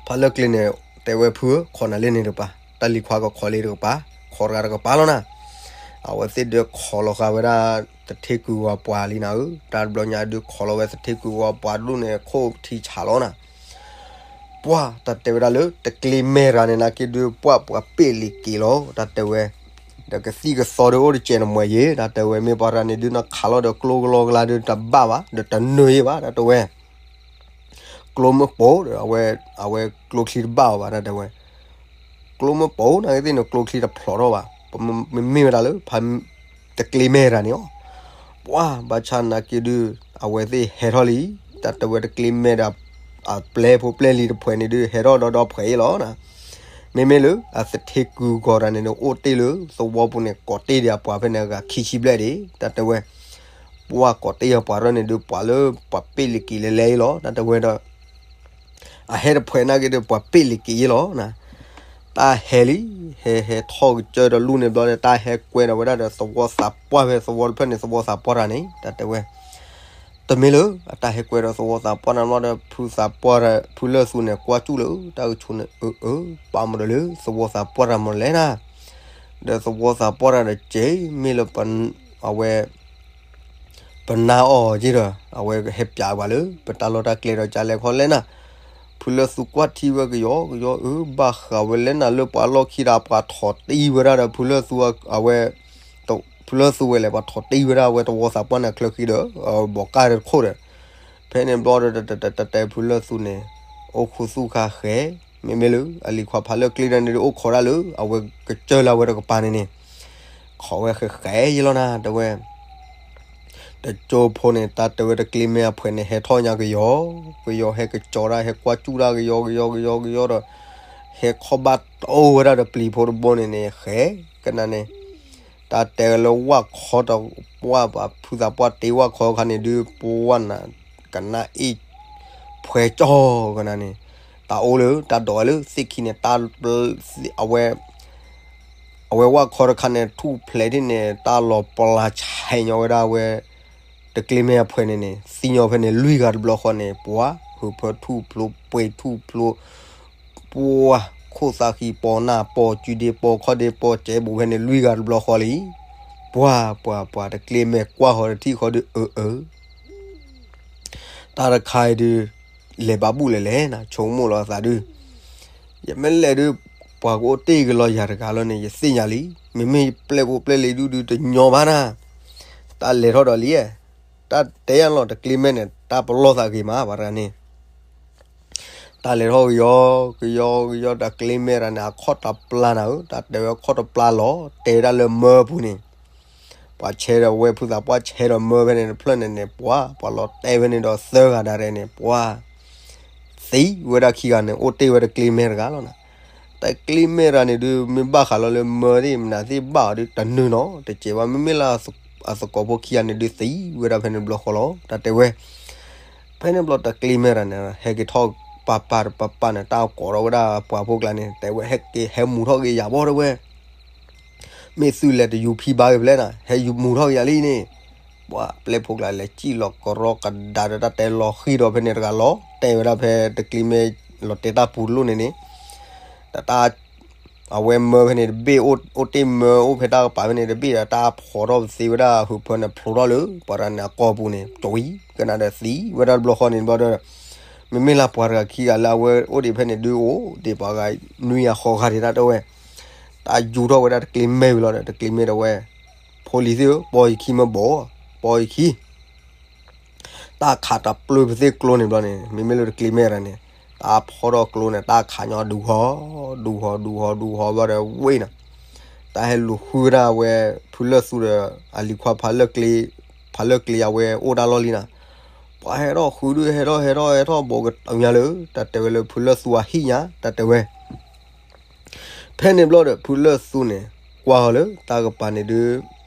ဖးလၢၢ်ကျ့န့ၣ် တဲဝဲဖုဧၢ ခိးနၤလၢန့ၣ်တကပၤ တၢ်လံၤခွါကခိးလံတကပၤ ခိးတဂၤတကပၤလီၤနၤ အဝဲသ့ၣ်ဒုးခိးလီၤဃာ်ဝဲဒၣ် သထ့ကုၢ်ဂီၤပှၤလံနၤဧၢ တၢ်တဘျီညါဒုးခိးလီၤဝဲသထ့ကုၢ်ဂီၤပှၤဒိၣ်န့ၣ် ခိၣ်ထံဆးလီၤနၤ ပှၢ် တၢ်တဲဝဲဒၣ်လၢ တကျ့မဲာ်ရၤန့ၣ် နာ်က့ဒုး ပှၢ်ပှၤပ့ၣ်လံၤက့ၤလီၤ တၢ်တဲဝဲ ဒီးကသံၣ်ကသီဒုးအိၣ်တစဲးနမှဲၤယ့ၤ တၢ်တဲဝဲ မ့ၢ်ပှၤရၤန့ၣ်ဒုး နခးလီၤဒီးကျိကလီကလါဒုး တဘၣ်ဘၣ် ဒီးတနၢၤယ့ၤဘၣ် တၢ်တဲဝဲ ကျိမ့ၢ်ပိာ်ဒီး အဝဲ အဝဲကျိချံတဘၣ်အီၤဘၣ် တၢ်တဲဝဲ ကျိမ့ၢ်ပိာ် နာ်က့သ့ၣ်န့ၣ် ကျိချံတဖျိးထီၣ်ဘၣ် မ့မ့ၢ်ဝဲဒၣ်လၢ တကျ့မဲာ်တဂၤန့ၣ်လီၤ ပှၢ် ဘၣ်ဆၣ်နာ်က့ဒုး အဝဲသ့ၣ်ဟဲထီၣ်လံ တၢ်တဲဝဲတကျ့မဲာ်ဒီး အပျဲၢ်ဖိပျဲၢ်လံၤတဖှဲးန့ၣ်ဒုး ဟဲထီၣ်ဒီဒီဖှဲးအံၤလီၤနၤ မ့မ့ၢ်လၢ အသထ့ကုၢ်ဂီၤတၢ်န့ၣ်ဒုး အိၣ်တ့ၢ်လၢသဝီပူၤန့ၣ် ကိးတ့ၢ်ဒံးအပှၤဖဲန့ၣ် အဂၤခံဆံဘျဲၣ်ဒံး တၢ်တဲဝဲ ပှၢ်ကိးတ့ၢ်အပှၤရၢန့ၣ်ဒုး ပှၤလၢပှၤပ့ၣ်လံၤက့ၤလဲၤလဲၤအံၤလီၤ တၢ်တဲဝဲဒီး အဟဲတဖှဲးနာ်က့ဒုး ပှၤပ့ၣ်လံၤက့ၤယ့ၤလီၤနၤ တၢ်ဟဲလံ ဟဲဟဲထီၣ်ကစၢၢ်ဒီးလူၢ်န့ၣ်ဘျီဒီး တၢ်ဟဲကွဲဒီးဝဲဒၣ်ဒီးသဝီသးပှၢ်ဖဲသဝီတဖျၢၣ်န့ၣ် သဝီသးပှၢ်တၢ်န့ၣ် တၢ်တဲဝဲ တမ့ၢ်လၢ အတၢ်ဟဲကွဲဒီးသဝီသးပှၢ်တၢ်ဘျီဒီး ဖုသးပှၢ်တၢ် ဖုလၢၢ်သူန့ၣ် ကွၢ်စူၣ်လၢတၢ်ကဆူးန့ၣ် အၢ အၢ ပာ်မ့ၢ်ဒီးလၢသဝီသးပှၢ်တၢ်မ့ၢ်လဲၣ်နၤ ဒီးသဝီသးပှၢ်တၢ်ဒီးက့ၤ မ့ၢ်လၢပ အဝဲ ပနာ်အီၤက့ဒီး အဝဲဟဲပျးပှၤလၢ ပတၢ်လီၢ်တၢ်ကျဲဒီး ကလဲၤခီလဲၣ်နၤ, ဖုလၢၢ်သူကွၢ်ထံဝဲကယီကယီ အၢ ဘၣ်ဃးဝဲလဲၣ်နၤ လၢပှၤလီၢ်ခံဒီး ပှၤထီၣ်တံၢ်ဝဲဒၣ်ဒီး ဖုလၢၢ်သူအဝဲ ဖုလၢၢ်သူဝဲလဲၣ် ပှၤထီၣ်တံၢ်ဝဲဒၣ် အဝဲသဝီသးပှၢ်န့ၣ် အချၢဃံဒီး ဘီးကၢ်တခိၣ်ဒီး ဖဲန့ၣ်ဘျီဒီး တတဲဖုလၢၢ်သူန့ၣ် အိၣ်ခူသူၣ်ခါဃဲ, မ့မ့ၢ်လၢ အလံၤခွါဖးလၢၢ်ကျ့ဒၣ်န့ၣ်ဒီး အိၣ်ခိးဒၣ်လၢ အဝဲကစၢၢ်လၢအဝဲတကပၤန့ၣ်န့ၣ် ခိးဝဲဃဲဃဲယလီၤနၤ တဲဝဲ တကၠိဖိန့ၣ် တၢ်တဲဝဲတကျ့မဲအဖှဲးန့ၣ် ဟဲထီၣ်ညါကယီကယီ ဟဲကကၠီၤဒၣ် ဟဲကွၢ်စူၣ်ဒၣ်ကယီကယီကယီကယီဒီး ဟဲခီၣ်ဘၣ်တအိၣ်ဝဲဒၣ်ဒီးပျံၤဖိတဘိန့ၣ်န့ၣ် ဃဲကနၤန့ၣ် တၢ်တဲလၢဝၣ်ခီတပှၢ် ပှၤဖုသးပှၢ်တ့ဝၣ်ခီခါန့ၣ်ဒုး ပဝၢ်နၤ ကနၣ်အ့ၣ်ဖှဲကၠီကနၤန့ၣ် တၢ်အိၣ်လၢတၢ်ဒိးဝဲလၢသ့ၣ်ခံန့ၣ် တၢ် အဝဲ အဝဲဝၣ်ခီတခါန့ၣ် ထူၣ်ဖျဲးဒ်န့ၣ် တၢ်လီၤပျါဆဲးညီဝဲဒၣ်ဝဲ တကျ့မဲအဖှဲးန့ၣ်န့ၣ် သံညီဖဲန့ၣ် လွံၢ်ဂၤတဘျီဃီန့ၣ် ပှၤ ဟုးဖၢထူၣ်ဖျိ ပှ့ၤထူၣ်ဖျိ ပှၤ ခိၣ်သၣ်ဃံပီနၢ်ပီ ကုဒ့ပီခီၣ်ဒ့ပီ ကဲဘူးဖဲန့ၣ် လွံၢ်ဂၤတဘျီဃီလံ. ပှၤ ပှၤ ပှၤ တကျ့မဲကွၢ်ဃီတထံၣ်ဃီဒုး အၢ အၢ တၢ်တခါအံၤဒုး လဲၤဘၣ်ဘူၣ်လဲၣ်လဲၣ်နၤ ဆိကမိၣ်လီၤအသးဒုး ယမ့ၢ်လဲၤဒုး ပှၤကအိၣ်တ့ၢ်ကလီၤယၤတဂၤလီၤန့ၣ် ယသ့ၣ်ညါလံ. မ့မ့ၢ်ပျဲၢ်ဖိပျဲၢ်လံၤဒုဒုးတညီဘၣ်နၤ. တၢ်လဲၤထီၣ်ဒီးလံ, တၢ်တဲယၤလီၤ တကျ့မဲန့ၣ် တၢ်ပလီၢ်သးဂ့ၤမး ပှၤတဂၤန့ၣ် တၢ်လဲၤထီၣ်ကယီ ကယီ ကယီ တကျ့မဲတဂၤန့ၣ် အခီၣ်တပျၢ်နၤဧၢ, တၢ်တဲဝဲအခီၣ်တပျၢ်လီၤ တဲဝဲဒၣ်လၢမၢပူၤန့ၣ် ပှၤဆဲးဒီးဝဲဖုသးပှၢ်ဆဲးဒီးမၢဖဲန့ၣ်တဖျၢၣ်န့ၣ်န့ၣ် ပှၤ ပှၤလီၤတဲာ်ဖဲန့ၣ်ဒီးသၢဂၤဒၣ်ရဲၣ်န့ၣ် ပှၤ သံဝဲဒၣ်ခံဂၤန့ၣ် အိၣ်တ့ၢ်ဝဲတကျ့မဲတဂၤလီၤနၤ. တကျ့မဲတဂၤန့ၣ်ဒုး မ့ၢ်ဘၣ်ဃးလီၤလၢမၢသ့ၣ်မနုၤသ့ၣ်ဘၣ်အီၤဒုး တနုာ်နီတစဲးဘၣ်. မ့မ့ၢ်လၢအသကိးဖိခံဂၤန့ၣ်ဒုး သံဝဲဒၣ်ဖဲန့ၣ်တဘျီဃီလီၤ တၢ်တဲဝဲ ဖဲန့ၣ်ဘျီတကျ့မဲတဂၤန့ၣ် ဟဲက့ၤထီၣ်ပၢ်ပၢ်တပၢ်ပၢ်န့ၣ် တၢ်ကိးထီၣ်ဝဲဒၣ်ပှၤဖိကျါန့ၣ် တဲဝဲ ဟဲက့ၤဟဲမူၤထီၣ်က့ၤယၤဘီတဲဝဲ မ့ၢ်သုလဲၤတယူၤဖံဘါက့ၤဖဲလဲၣ်နၤ ဟဲယူၤမူၤထီၣ်က့ၤယၤလံန့ၣ်, ပှၤပျဲၢ်ဖိကျါလဲၤစံၣ်လီၤကရီကဒါဒီးတၢ်တဲလီၤဃံၤဒီးဖဲန့ၣ်တဂၤလီၤ တဲဝဲဒၣ်ဖဲတကျ့မဲလီၤတဲာ်တၢ်ပူၤတလိၣ်န့ၣ်န့ၣ်, ဒီးတၢ် အဝဲမၢဖဲန့ၣ်တဘ့ၣ် အိၣ်တ့ၢ်မၢအိၣ်ဖဲတၢ်ကပၤဖဲန့ၣ်တဘ့ၣ်ဒီး တၢ်ဖီထီၣ်ပသ့ဝဲဒၣ်ဟုးဖၢန့ၣ် ဖျိထီၣ်လၢ ပှၤတဂၤန့ၣ်အကိာ်ပူၤန့ၣ် ကဝံၤကနၤဒီးသံဝဲဒၣ်တဘျီဃီန့ၣ်ဘျီဒီး မ့မ့ၢ်လၢပှၤတဂၤခံဂၤလၢအဝဲအိၣ်ဒံးဖဲန့ၣ်ဒုးအိၣ်ဒံးပှၤဂၤနွံဂၤဃိးဂၤဒံးတၢ်တဲဝဲ တၢ်ယူၤထီၣ်ဝဲဒၣ်တကျ့မဲဝံၤလီၤဒီး တကျ့မဲဒီးဝဲ ဖိလံၤသ့ၣ်ဧၢ ပိာ်ယခံမ့ၢ်ဘီၣ် ပိာ်ယခံ တၢ်ခးတပျၢၤပသ့ၣ်ကျိန့ၣ်ဘျီန့ၣ် မ့မ့ၢ်လၢတကျ့မဲတဂၤန့ၣ် တၢ်ဖီထီၣ်ကျိန့ၣ် တၢ်ခးညီဒူဟီ ဒူဟီ ဒူဟီ ဒူဟီဘျီဒီးဝ့ၢ်နီၤ, တၢ်ဟဲလူၤဃုဝဲဒၣ်ဝဲ ဖုလၢၢ်သူဒီး အလံၤခွါဖးလၢၢ်ကျ့ ဖးလၢၢ်ကျ့အဝဲအိၣ်တၢ်လီၢ်လံနီၤ, ပှၤဟဲထီၣ်ဃုဒုး ဟဲထီၣ် ဟဲထီၣ် ဟဲထီၣ် ဘိးကတၢၢ်ညါလၢ တၢ်တဲဝဲလၢဖုလၢၢ်သူအဟံၣ်ညါ တၢ်တဲဝဲ ဖဲန့ၣ်ဘျီဒီး ဖုလၢၢ်သူန့ၣ် ကွၢ်ဃီၤလၢတၢ်ကပၤန့ၣ်ဒုး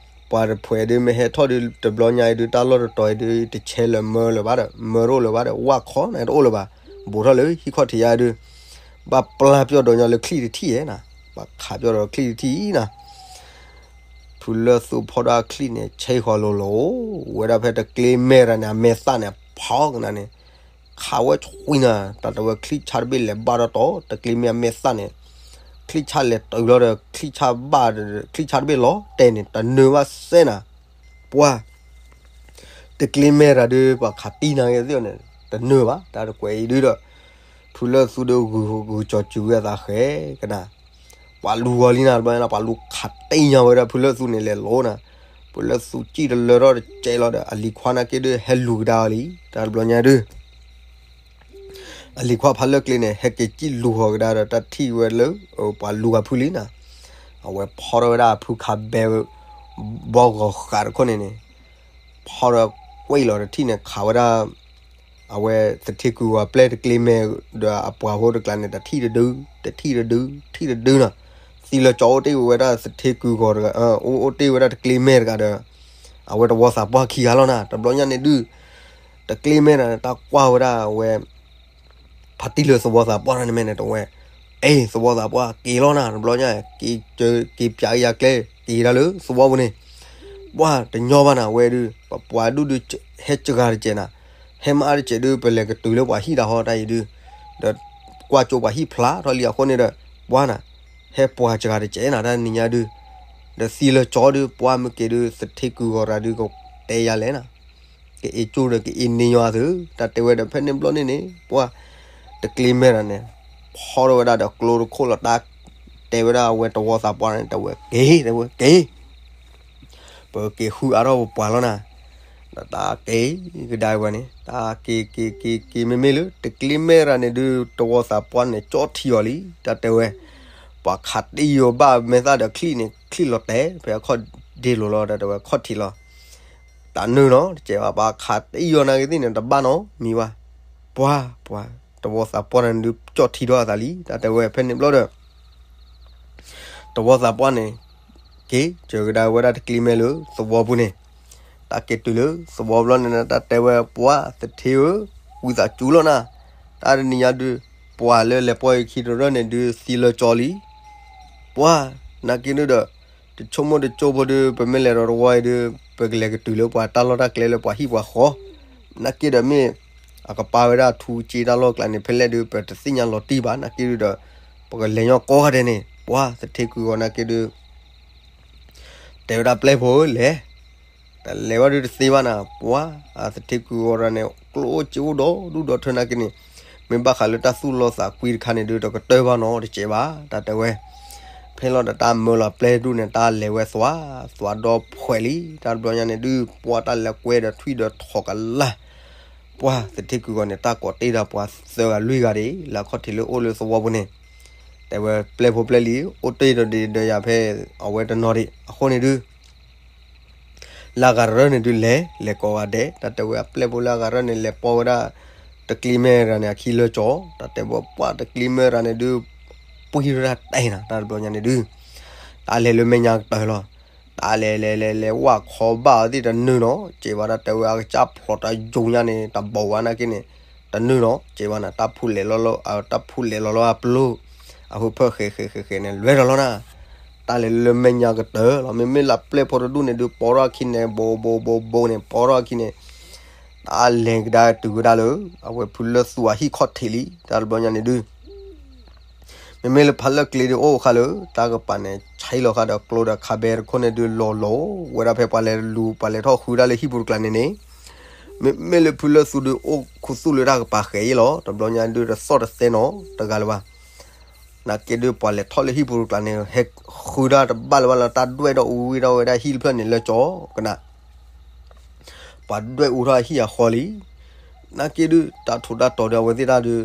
ပှၤတဖှဲးဒုး မ့ၢ်ဟဲထီၣ်ဒုး တဘျီညါအံၤဒုး တၢ်လီၢ်တတီၤအံၤဒုး တဆဲးလၢၤမၢလၢၤဘၣ်ဒီး မၢတအိၣ်လၢၤဘၣ်ဒီး ဝၣ်ခီန့ၣ်တအိၣ်လၢၤဘၣ်, ဘူးထီၣ်လၢဟံၣ်ခီၣ်ထံးယါဒုး ဘၣ်ပျၢ်ပျီၢ်ဒီးညီလၢချံၣ်တထံၣ်ဧါနၤ, ဘၣ်ခးပျီၢ်ဒီးချံၣ်တထံၣ်နၤ ဖုလၢၢ်သူဖီၣ်ဒၣ်ချံၣ်န့ၣ် ဆဲးဃီၤလိၤလိၤ ဝဲဒၣ်ဖဲတကျ့မဲတဂၤန့ၣ် အမဲာ်သၣ်န့ၣ် ဖီကနၤန့ၣ် ခးဝဲဆှံနၤ တၢ်တဲဝဲချံၣ်ဆၣ်တဘ့ၣ်လဲၤဘၣ်ဒီးတီၤ တကျ့မဲအမဲာ်သၣ်န့ၣ် ချံၣ်ဆၣ်လဲၤတုၤလီၤဒီး ချံၣ်ဆၣ်ဘၣ် ချံၣ်ဆၣ်တဘ့ၣ်လီၤတဲာ်န့ၣ် တနၢၤဘၣ်စဲနၤ ပှၤ တကျ့မဲတဂၤဒုး ပှၤခးတံၢ်နၤဂ့ၤသ့ၣ်န့ၣ် တနၢၤဘၣ် တၢ်တကွဲးအံၤဒုးဒီး ဖုလၢၢ်သူဒီးဂုၤဂုၤကၠီၤစူၤဝဲအသးဃဲကနၤ ပှၤလူၤဂီၤလံနၤ တဘျီညါ ပှၤလူၤခးတံၢ်ညါဝဲဒၣ်ဖုလၢၢ်သူန့ၣ်လဲၤလိၤနၤ, ဖုလၢၢ်သူစံၣ်တလၢထီၣ်တစဲးလီၤဒီး အလံၤခွါနာ်က့ဒုး ဟဲလူၤကဒါအီၤလံ တၢ်တဘျီညါဒုး အလံၤခွါဖးလၢၢ်ကျ့န့ၣ် ဟဲက့ၤစံၣ်လူၤဃီၤကဒါဒီး တၢ်ထံၣ်ဝဲလၢ ပှၤလူၤဂၤဖုလံနၤ, အဝဲဖီၣ်ထီၣ်ဝဲဒၣ်အဖုခးဘဲ ဘီဂီၤဃာ်တခိၣ်န့ၣ်န့ၣ် ဖီၣ်ဒီးကွံာ်လီၤတထံၣ်န့ၣ် ခးဝဲဒၣ် အဝဲသထ့ကုာ်ဂီၤပျဲၢ်တကျ့မဲဒီးအပှၤဖိတကျါန့ၣ် တထံၣ်တဒု တထံၣ်တဒု ထံၣ်တဒုနီၤ, သံလၢကၠီအိၣ်တ့ၢ်ဝဲဒၣ်သထ့ကုာ်ဂီၤတဂၤ အိၣ်တ့ၢ်ဝဲဒၣ်တကျ့မဲတဂၤဒီး အဝဲသဝီသးပှၢ်ခံဂၤလီၤနၤ တဘျီညါန့ၣ်ဒုး တကျ့မဲတဂၤန့ၣ် တၢ်ကွၢ်ဝဲဒၣ်အဝဲ ဖါတံၢ်လၢသဝီသးပှၢ်န့ၣ်မ့ၢ်န့ၣ် တဝဲ အ့ သဝီသးပှၢ်က့ၤလီၤနၤ တဘျီညါ က့ၤပၠးက့ၤယၤကျဲ က့ၤဒၣ်လၢသဝီပူၤန့ၣ် ပှၤတညီဘၣ်နၤ အဝဲဒုး ပပှၤဒူၣ်ဒုး ဟဲစှၤတစဲးနၤ ဟဲမၤအါတစဲးဒုး ပလဲၤကတုၤလၢပှၤဟံၣ်တၢ်ဟီတၢ်အံၤဒုး ဒီးကွၢ်ကၠိပှၤဟံၣ်ဖျါထီၣ်လံအဃိန့ၣ်ဒီး ပှၤနၤ ဟဲပှၤစှၤတစဲးနၤ တၢ်နံၤညါဒုး ဒီးသံလၢကၠီဒုး ပှၤမ့ၢ်က့ၤဒုး သထ့ကုာ်ဂီၤတဂၤဒုး ကတဲယၤလဲၣ်နၤ ကအ့ၣ်ကၠိၣ်ဒီးကအ့ၣ်န့ၢ်ညီအသု, တၢ်တဲဝဲဒီးဖဲန့ၣ်ဘျီန့ၣ်န့ၣ် ပှၤ တကျ့မဲရၤန့ၣ် ဖီထီၣ်ဝဲဒၣ်ဒီးကျိတခိၣ်လီၤ. တၢ်တဲဝဲဒၣ်အဝဲတဝီသးပှၢ်န့ၣ် တဲဝဲက့ၤ တဲဝဲက့ၤ ပက့ၤဃုအါထီၣ်ပပှၤလီၤနၤ. ဒီးတၢ်က့ၤကဒါဝဲန့ၣ် တၢ်က့ၤက့ၤက့ၤက့ၤ မ့မ့ၢ်လၢတကျ့မဲရၤန့ၣ်ဒုး တဝီသးပှၢ်န့ၣ် ကၠီၣ်ထံအီၤလံ တၢ်တဲဝဲ. ပှၤခးတံၢ်အီၤဘၣ်မဲာ်သၣ်ဒီးချံၣ်န့ၣ် ချံၣ်လီၤတဲာ် ဖဲအခီၣ်ဒ့လိၤလီၤ တၢ်တဲဝဲ ခီၣ်ထံးလီၤ. တၢ်နုာ်နီၤ တကဲးဘၣ် ပှၤခးတံၢ်အီၤနာ်က့ၤသ့ၣ်န့ၣ် တဘၣ်နီတမံၤဘၣ်. ပှၤ ပှၤ တဝီသးပှၢ်န့ၣ်ဒုး ကၠီၣ်ထံထီၣ်အသးလံ တၢ်တဲဝဲ ဖဲန့ၣ်ဘျီဒီး တဝီသးပှၢ်န့ၣ် က့ၤစၢၤကဒါဝဲဒၣ်တကျ့မဲလၢသဝီပူၤန့ၣ်, တၢ်က့ၤတုၤလၢသဝီဘျီန့ၣ် တၢ်တဲဝဲ ပှၤသထ့ဧၢ, ဝံသးစူၤလီၤနၤ, တၢ်တနံၤညါဒုး ပှၤလၢလဲၤပိာ်အခံတရၢၢ်န့ၣ်ဒုး သံလၢကၠီလံ. ပှၤ နာ်က့ၤဒုးဒီး တဆိကမိၣ်တကၠိဖိဒုး ပမ့ၢ်လဲၤဒီးတဝီအံၤဒုး ပကလဲၤကတုၤလၢပှၤတၢ်လီၢ်တၢ်ကျဲလၢပှၤဟံၣ်ပှၤဃီ, နာ်က့ၤဒီးမ့ၢ် အကပာ်ဝဲဒၣ်ထူကၠ့တၢ်လီၢ်ကျါန့ၣ် ဖဲလဲၣ်ဒုး ပတသ့ၣ်ညါလီၤတံၢ်ဘၣ် နာ်က့ၤဒုးဒီး ပကလဲၤညီကိးဂၤဒဲးန့ၣ် ပှၤသထ့ကွံာ်ဂီၤနာ်က့ၤဒုး တဲဝဲဒၣ်ပျဲၢ်ဖိဧၢလဲၣ်, တလဲၤဘၣ်ဒုးတသ့ဘၣ်နၤ, ပှၤအသထ့ကွံာ်ဂီၤရၤန့ၣ် ကျိၣ်အိၣ်စ့အိၣ်ဒီဒူၣ်ဒီထၢနာ်က့ၤန့ၣ်, မ့ၢ်ဘၣ်ဃးလၢတၢ်သူၣ်လီသးကွံတခါန့ၣ်ဒုး တကတၢၢ်ဘၣ်နီတစဲးဘၣ် တၢ်တဲဝဲ. ဖဲလီၤဒီးတၢ်မၢလီၤပျဲၢ်ဒူၣ်န့ၣ် တၢ်လဲၤဝဲသွါ, သွါဒီဖှဲးလံ တၢ်တဘျီညါန့ၣ်ဒုး ပှၤတၢ်လဲၤကွဲဒီးထွံၣ်ဒီးထီၣ်ကလာ် ပှၤသထ့ကွံာ်ဂီၤန့ၣ် တၢ်ကိးတ့ၢ်ဒီးပှၤသၢဂၤလွံၢ်ဂၤဒၣ် လၢအခီၣ်ထံးလၢအိၣ်လၢသဝီပူၤန့ၣ်, တဲဝဲပျဲၢ်ဖိပျဲၢ်လံ အိၣ်တ့ၢ်ဒီးဒံးဒီးယၤဖဲအဝဲတနီၤဒံး အဃိန့ၣ်ဒုး လၢအဂၤတရၢၢ်န့ၣ်ဒုးလဲၤ လဲၤကိးဂၤဒဲး တၢ်တဲဝဲအပျဲၢ်ဖိလၢအဂၤတရၢၢ်န့ၣ် လဲၤပိာ်ဝဲဒၣ် တကျ့မဲရၤန့ၣ် အခံလၢကၠီ, တၢ်တဲဝဲပှၤတကျ့မဲရၤန့ၣ်ဒုး ပှံၢ်ရၣ်တဲာ်နၤ တၢ်တဘျီညါန့ၣ်ဒုး တၢ်လဲၤလၢမဲာ်ညါကတၢၢ်လီၤ. တၢ်လဲၤလဲၤလဲၤလဲၤဝဲခီဘၣ်အီၤသ့ၣ်တနုာ်နီၤ စဲးဝဲဒၣ်တဲဝဲအကစၢ်ဖျိးတၢ်ယိာ်ညါန့ၣ် တဘီဝဲနာ်က့ၤန့ၣ် တနုာ်နီၤ စဲးဝဲနၤ တၢ်ဖူးလဲၤလီၤလီၤ တၢ်ဖူးလဲၤလီၤလီၤအပျိၢ် အဟၢဖၢၣ်ဃဲးဃဲးဃဲးဃဲးန့ၣ် လဲၤဒီးလီၤနၤ တၢ်လဲၤလၢမဲာ်ညါကတၢၢ်လီၤ. မ့မ့ၢ်လၢပျဲၢ်ဖိတဒူၣ်န့ၣ်ဒုး ပိာ်ထီၣ်အခံန့ၣ် ဘိးဘိးဘိးဘိးန့ၣ် ပိာ်ထီၣ်အခံန့ၣ် တၢ်လဲၤကဒါတုၤဝဲဒၣ်လၢ အဝဲဖုလၢၢ်သူအဟံၣ်ခီၣ်ထံးလံ တၢ်တဘျီညါန့ၣ်ဒုး မ့မ့ၢ်လၢဖးလၢၢ်ကျ့ဒုးအိၣ်ဃာ်လၢ တၢ်ကပၤန့ၣ် ဆဲးလီၤဃာ်ဒီးကျိဒီးခါဘဲတခိၣ်န့ၣ်ဒုး လီၤလီၤဝဲဒၣ်ဖဲပှၤလဲၤလူၤ ပှၤလဲၤထီၣ်ဃုဒၣ်လၢဟံၣ်ပူၤတကျါန့ၣ်န့ၣ်, မ့မ့ၢ်လၢဖုလၢၢ်သူဒုးအိၣ်ခူသူၣ်လၢတၢ်ကပၤဃဲးအံၤလီၤ. တဘျီညါဒုးတသီၣ်တသဲနီတဂၤလၢၤဘၣ်. နာ်က့ၤဒုးပှၤလဲၤထီၣ်လၢဟံၣ်ပူၤတကျါန့ၣ် ဟဲဃုဒၣ်တဘၣ်လၢၤဘၣ်လၢတၢ်ဒွဲၣ်ဒီးအူဝံၣ်ထီၣ်ဝဲဒၣ်ဟံၣ်တဖျၢၣ်န့ၣ်လၢကၠီကနၣ် ပှၤဒွဲၣ်အူထီၣ်အဟံၣ်အဃီလံ. နာ်က့ၤဒုး တၢ်ထူးတၢ်တီၤဒုးအဝဲသ့ၣ်တၢ်ဒုး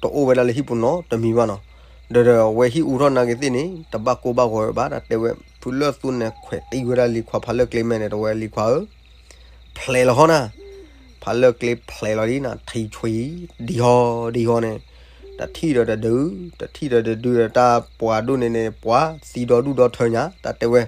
တအိၣ်ဝဲဒၣ်လၢဟံၣ်ပူၤနီတမံၤဘၣ်နီၤ. ဒီးဒီးအဝဲဟံၣ်အူထီၣ်နာ်က့ၤသ့ၣ်န့ၣ် တဘၣ်ကိၢ်ဘၣ်ဂီၤဝဲဘၣ် တၢ်တဲဝဲ ဖုလၢၢ်သူန့ၣ်ခွဲးတံၢ်ဝဲဒၣ်လံၤခွါဖးလၢၢ်ကျ့မဲန့ၣ် တဝဲလံၤခွါဧၢ ဖျဲးလီၤဟီနၤ, ဖးလၢၢ်ကျ့ဖျဲးလီၤလံနၤ ထံဆွံ ဒံဟီဒံဟီန့ၣ်, တထံၣ်ဒီးတဒု တထံၣ်ဒီးတဒုဒီးတၢ်ပှၤဒိၣ်န့ၣ်န့ၣ် ပှၤသံဒီဒူၣ်ဒီထၢညါ တၢ်တဲဝဲ.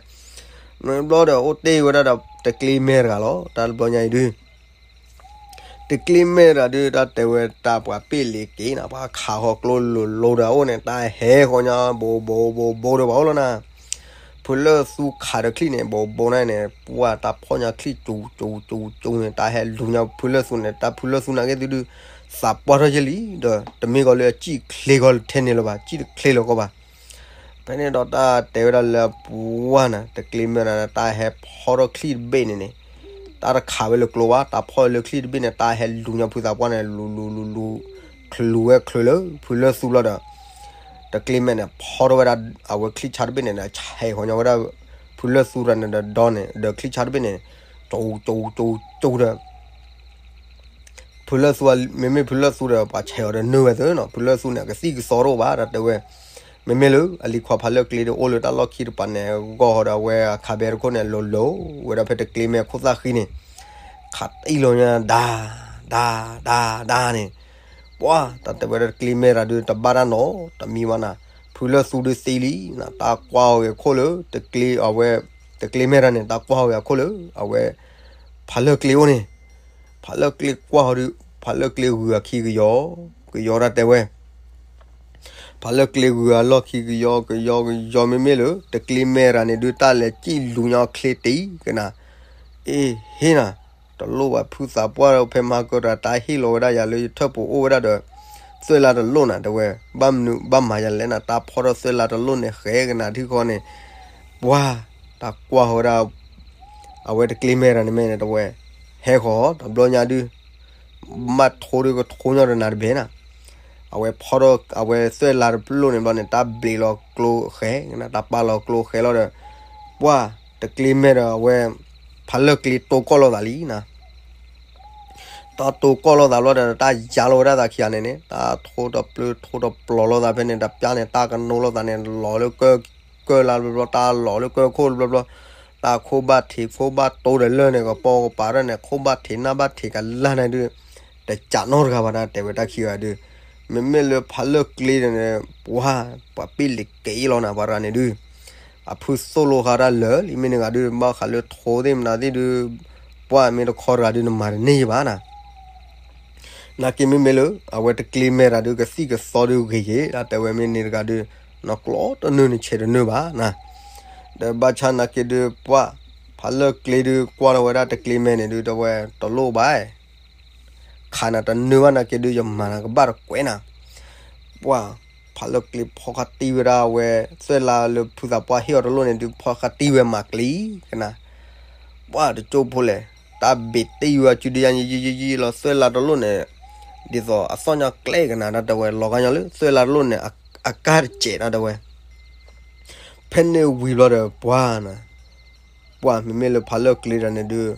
မ့ၢ်ဘျီဒီးအိၣ်တ့ၢ်ဝဲဒၣ်ဒီးတကျ့မဲတဂၤလီၤ တၢ်တဘျီညါအံၤဒုး တကျ့မဲတဂၤဒုး တၢ်တဲဝဲတၢ်ပှၤပ့ၢ်လ့ၤက့ၤနၤ ပှၤခးဃီၤကျိလိၤလိၤဒီးအအိၣ်န့ၣ် တၢ်ဟဲဃီၤညါ ဘိးဘိးဘိးဘိးဒီးပှၤအိၣ်လီၤနၤ. ဖုလၢၢ်သူခးဒီးချံၣ်န့ၣ် ဘိးဘိးန့ၣ်န့ၣ် ပှၤတၢ်ဖီၣ်ညါချံၣ်ကၠူကၠူကၠူန့ၣ် တၢ်ဟဲလူၤညါဖုလၢၢ်သူန့ၣ် တၢ်ဖုလၢၢ်သူနာ်က့ၤသ့ၣ်ဒုး သးပှၢ်ထီၣ်ယဲၢ်လံ ဒီးတမ့ၢ်ကီးလၢအစံၣ်ချ့ကီးထဲန့ၣ်လၢၤဘၣ် စံၣ်တချ့လၢၤကီးဘၣ် ဖဲန့ၣ်ဒီးတၢ်တဲဝဲဒၣ်လၢပှၤနၤ တကျ့မဲနၤ တၢ်ဟဲဖီထီၣ်ချံၣ်တဘ့ၣ်န့ၣ်န့ၣ်, တၢ်တခးဝဲလၢကျိဘၣ် တၢ်ဖီၣ်လၢချံၣ်တဘ့ၣ်န့ၣ် တၢ်ဟဲလူၤညါဖုသးပှၢ်န့ၣ် လူၤလူၤလူၤလူၤ ချုးဝဲချုးလၢဖုလၢၢ်သူလီၤဒီး တကျ့မဲန့ၣ် ဖီထီၣ်ဝဲဒၣ် အဝဲချံၣ်ဆါတဘ့ၣ်န့ၣ်ဒီး ဆဲးဃီၤညါဝဲဒၣ် ဖုလၢၢ်သူတဂၤန့ၣ်ဒီးဒီန့ၣ် ဒီးချံၣ်ဆါတဘ့ၣ်န့ၣ် ကၠူကၠူကၠူကၠူဒီး ဖုလၢၢ်သူ မ့မ့ၢ်ဖုလၢၢ်သူဒီး ပှၤဆဲးအီၤဒီးနုာ်ဝဲသ့နီၤ ဖုလၢၢ်သူန့ၣ် ကသံၣ်ကသီတအိၣ်ဘၣ် တၢ်တဲဝဲ. မ့မ့ၢ်လၢအလံၤခွါဖးလၢၢ်ကျ့ဒီးအိၣ်လၢတၢ်လီၢ်ခံတပၤန့ၣ် ဂီၢ်ဟီဒီးအဝဲအခးဘဲတခိၣ်န့ၣ် လိၤလိၤဝဲဒၣ်ဖဲတကျ့မဲခိၣ်သၣ်ဃံန့ၣ် ခးတံၢ်လီၤညါ ဒါ ဒါ ဒါ ဒါန့ၣ် ပှၤ တၢ်တဲဝဲဒၣ်တကျ့မဲတဂၤဒုး တဘၣ်တၢ်နီတမံၤဘၣ်နၤ ဖုလၢၢ်သူဒုးသံလံနၤ တၢ်ကွၢ်ဟီၣ်ဂ့ၤခိၣ်လၢ တကျ့အဝဲ တကျ့မဲတဂၤန့ၣ် တၢ်ကွၢ်ဟီၣ်ဂ့ၤအခိၣ်လၢ အဝဲ ဖးလၢၢ်ကျ့အိၣ်န့ၣ် ဖးလၢၢ်ကျ့ကွၢ်ဟီၣ်ဒုး ဖးလၢၢ်ကျ့ဂုၤအခံကယီ ကယီတၢ်တဲဝဲ ဖးလၢၢ်ကျ့ဂုၤအလီၢ်ခံကယီ ကယီကယီမ့မ့ၢ်လၢ တကျ့မဲတဂၤန့ၣ်ဒုး တၢ်လဲၤစံၣ်လူၤညါချ့တံၢ်ကနၤ အ့ဟ့နၤ တလိၣ်ဘၣ်ဖုသးပှၢ်ဖဲမၤကၢတၢ် တၢ်ဟ့ၣ်လီၤဝဲဒၣ်ယၤလၢယထၢၣ်ပူၤအိၣ်ဝဲဒၣ်ဒီး သွဲၣ်လါတလိၣ်နၤ တဲဝဲ ဘၣ်မနုၤဘၣ်မၤယၤလဲၣ်နၤ တၢ်ဖီၣ်ထီၣ်သွဲၣ်လါတလိၣ်န့ၣ် ဃဲကနၤထံဃီန့ၣ် ပှၤ တၢ်ကွၢ်ဝဲဒၣ် အဝဲတကျ့မဲတဂၤန့ၣ်မ့ၢ်န့ၣ် တဲဝဲ ဟဲဃီၤတဘျီညါဒုး ဘၣ်ထိဒုးကထိညီဒီးနၤတဘ့ၣ်နၤ. အဝဲဖီၣ်ထီၣ်အဝဲသွဲၣ်လါတလိၣ်န့ၣ်ဘျီန့ၣ် တၢ်ဘျံးလီၤကျိဃဲကနၤ တၢ်ပာ်လီၤကျိဃဲလီၤဒီး ပှၢ်တကျ့မဲဒီးအဝဲ ဖးလၢၢ်ကျ့တိကီၢ်လိာ်သးလံနၤ. တၢ်တိကီၢ်လိာ်သးဘျီဒီး တၢ်ယါလီၤဝဲဒၣ်သးခံဂၤန့ၣ်န့ၣ် တၢ်ထိတပျၢၤထိတပျီၤလိာ်သးဖဲန့ၣ် တပျၢ်န့ၣ် တၢ်ကနိလိာ်သးန့ၣ် လီၤလၢကၢၢ် ကၢၢ်လါတဘျီဘျီ တၢ်လီၤလၢကၢၢ်ခိၣ်တဘျီဘျီ တၢ်ခိၣ်ဘၣ်ထံးခိၣ်ဘၣ်တိၤဒီးလၢၢ်န့ၣ် ကပီၤကပၤဒီးန့ၣ် ခိၣ်ဘၣ်ထံးနၢ်ဘၣ်ထံးကလၢ်န့ၣ်ဒုး တကးနီတဂၤဘၣ်နၤ တဲဝဲတၢ်ခံဂၤဒုး မ့မ့ၢ်လၢဖးလၢၢ်ကျ့ဒီးန့ၣ် ပှၤ ပှၤပ့ၢ်လံၤက့လီၤနၤ ပှၤတဂၤန့ၣ်ဒုး အဖုသိၣ်လိဟါတၢ်လၢာ်လံ မ့ၢ်နဂၤဒုး ဘၣ်ဃးလၢထိသ့ၣ်မနုၤသ့ၣ်ဒုး ပှၢ်မ့ၢ်တခီတဂၤဒုး နမၤတန့ၢ်ယဘၣ်နၤ. နာ်က့မ့မ့ၢ်လၢ အဝဲတကျ့မဲတၢ်ဒုး ကသံၣ်ကသီဒုးဂ့ၤက့ၤ တၢ်တဲဝဲမ့ၢ်န့ၣ်တဂၤဒုး နကျိတနုာ်နဆဲးတနုာ်ဘၣ်နၤ. ဒီးဘၣ်ဆၣ်နာ်က့ဒုး ပှၢ် ဖးလၢၢ်ကျ့ဒုး ကွၢ်ထီၣ်ဝဲဒၣ်တကျ့မဲန့ၣ်ဒုး တဲဝဲတလိၣ်ဘၣ် ခးနၤတနုာ်ဘၣ်နာ်က့ဒုး ယမၤနၤကဘၣ်တကွဲးနၤ. ပှၢ် ဖးလၢၢ်ကျ့ဖီၣ်ဃာ်တံၢ်ဝဲဒၣ်အဝဲ သွဲၣ်လါလၢဖုသးပှၢ်ဟ့ၣ်အီၤတလိၣ်န့ၣ်ဒုး ဖီၣ်ဃာ်တံၢ်ဝဲမၤကျံကနၤ. ပှၢ်တကၠိဖိလဲၣ် တၢ်ဘ့ၣ်တံၢ်ဝဲအစုဒုးယါယံာ်ယံာ်ယံာ်ယံာ်လီၤ သွဲၣ်လါတလိၣ်န့ၣ် ဒ်သိးအသီၣ်ညါကျဲကနၤ တၢ်တဲဝဲ လီၤဂာ်ညီလၢ သွဲၣ်လါတလိၣ်န့ၣ် အကၢ်တစဲး တၢ်တဲဝဲ ဖဲန့ၣ်ဝံၤဘျီဒီး ပှၢ်နၤ ပှၢ်မ့မ့ၢ်လၢဖးလၢၢ်ကျ့တၢ်န့ၣ်ဒုး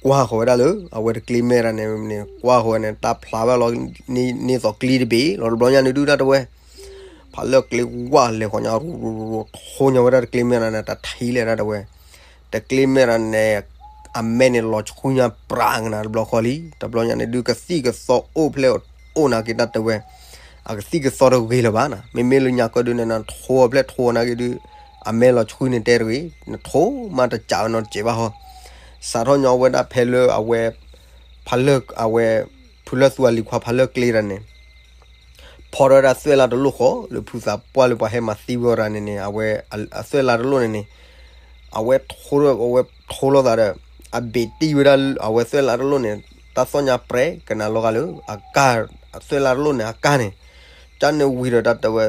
ကွၢ်ဃီၤဝဲဒၣ်လၢ အဝဲတကျ့မဲတၢ်န့ၣ်န့ၣ် ကွၢ်ဃီၤဝဲန့ၣ် တၢ်ဖျါဝဲလီၤ န့ၢ်သိးကျ့တဘ့ၣ်လီၤ တဘျီညါန့ၣ်ဒုး တၢ်တဲဝဲ ဖးလၢၢ်ကျ့ဝၢ်လဲၤဃီၤညါ ထိညီဝဲဒၣ်တကျ့မဲတၢ်န့ၣ် တထံၣ်လဲၣ် တၢ်တဲဝဲ တကျ့မဲတၢ်န့ၣ် အမဲန့ၣ်လီၤဆှံညါပြးကနၤတဘျီဃီလံ တဘျီညါန့ၣ်ဒုး ကသံၣ်ကသီအိၣ်ဖျဲၣ်အိၣ်နာ်က့ တၢ်တဲဝဲ အကသံၣ်ကသီတဂ့ၤလၢၤဘၣ်နၤ မ့မ့ၢ်လၢညါကၢဒုးန့ၣ် နထိအဖျဲၣ်ထိအီၤနာ်က့ဒုး အမဲလီၤဆှံန့ၣ်တဲတဂ့ၤ နထိမးတစးဝဲနီတစဲးဘၣ်ဟီ စးထီၣ်ညီဝဲဒၣ်ဖဲလၢအဝဲ ဖးလၢၢ်အဝဲ ဖုလၢၢ်သူအလံၤခွါဖးလၢၢ်ကျ့တၢ်န့ၣ် ဖီထီၣ်ဝဲဒၣ်သွဲၣ်လါတလိၣ်ဃီ လၢဖုသးပှၢ်လၢပှၤဟဲမၤသံဝဲအီၤတၢ်န့ၣ်န့ၣ် အဝဲ အသွဲၣ်လါတလိၣ်န့ၣ်န့ၣ် အဝဲထိ အဝဲထိလိာ်သးဒီး အဘ့ၣ်တံၢ်ဝဲဒၣ်အဝဲသွဲၣ်လါတလိၣ်န့ၣ် တၢ်သီၣ်ညါပြဲကနၤလီၤဂာ်လၢ အကၢ် အသွဲၣ်လါတလိၣ်န့ၣ် အကၢ်န့ၣ် ကၢ်န့ၣ်ဝံၤဒီးတၢ်တဲဝဲ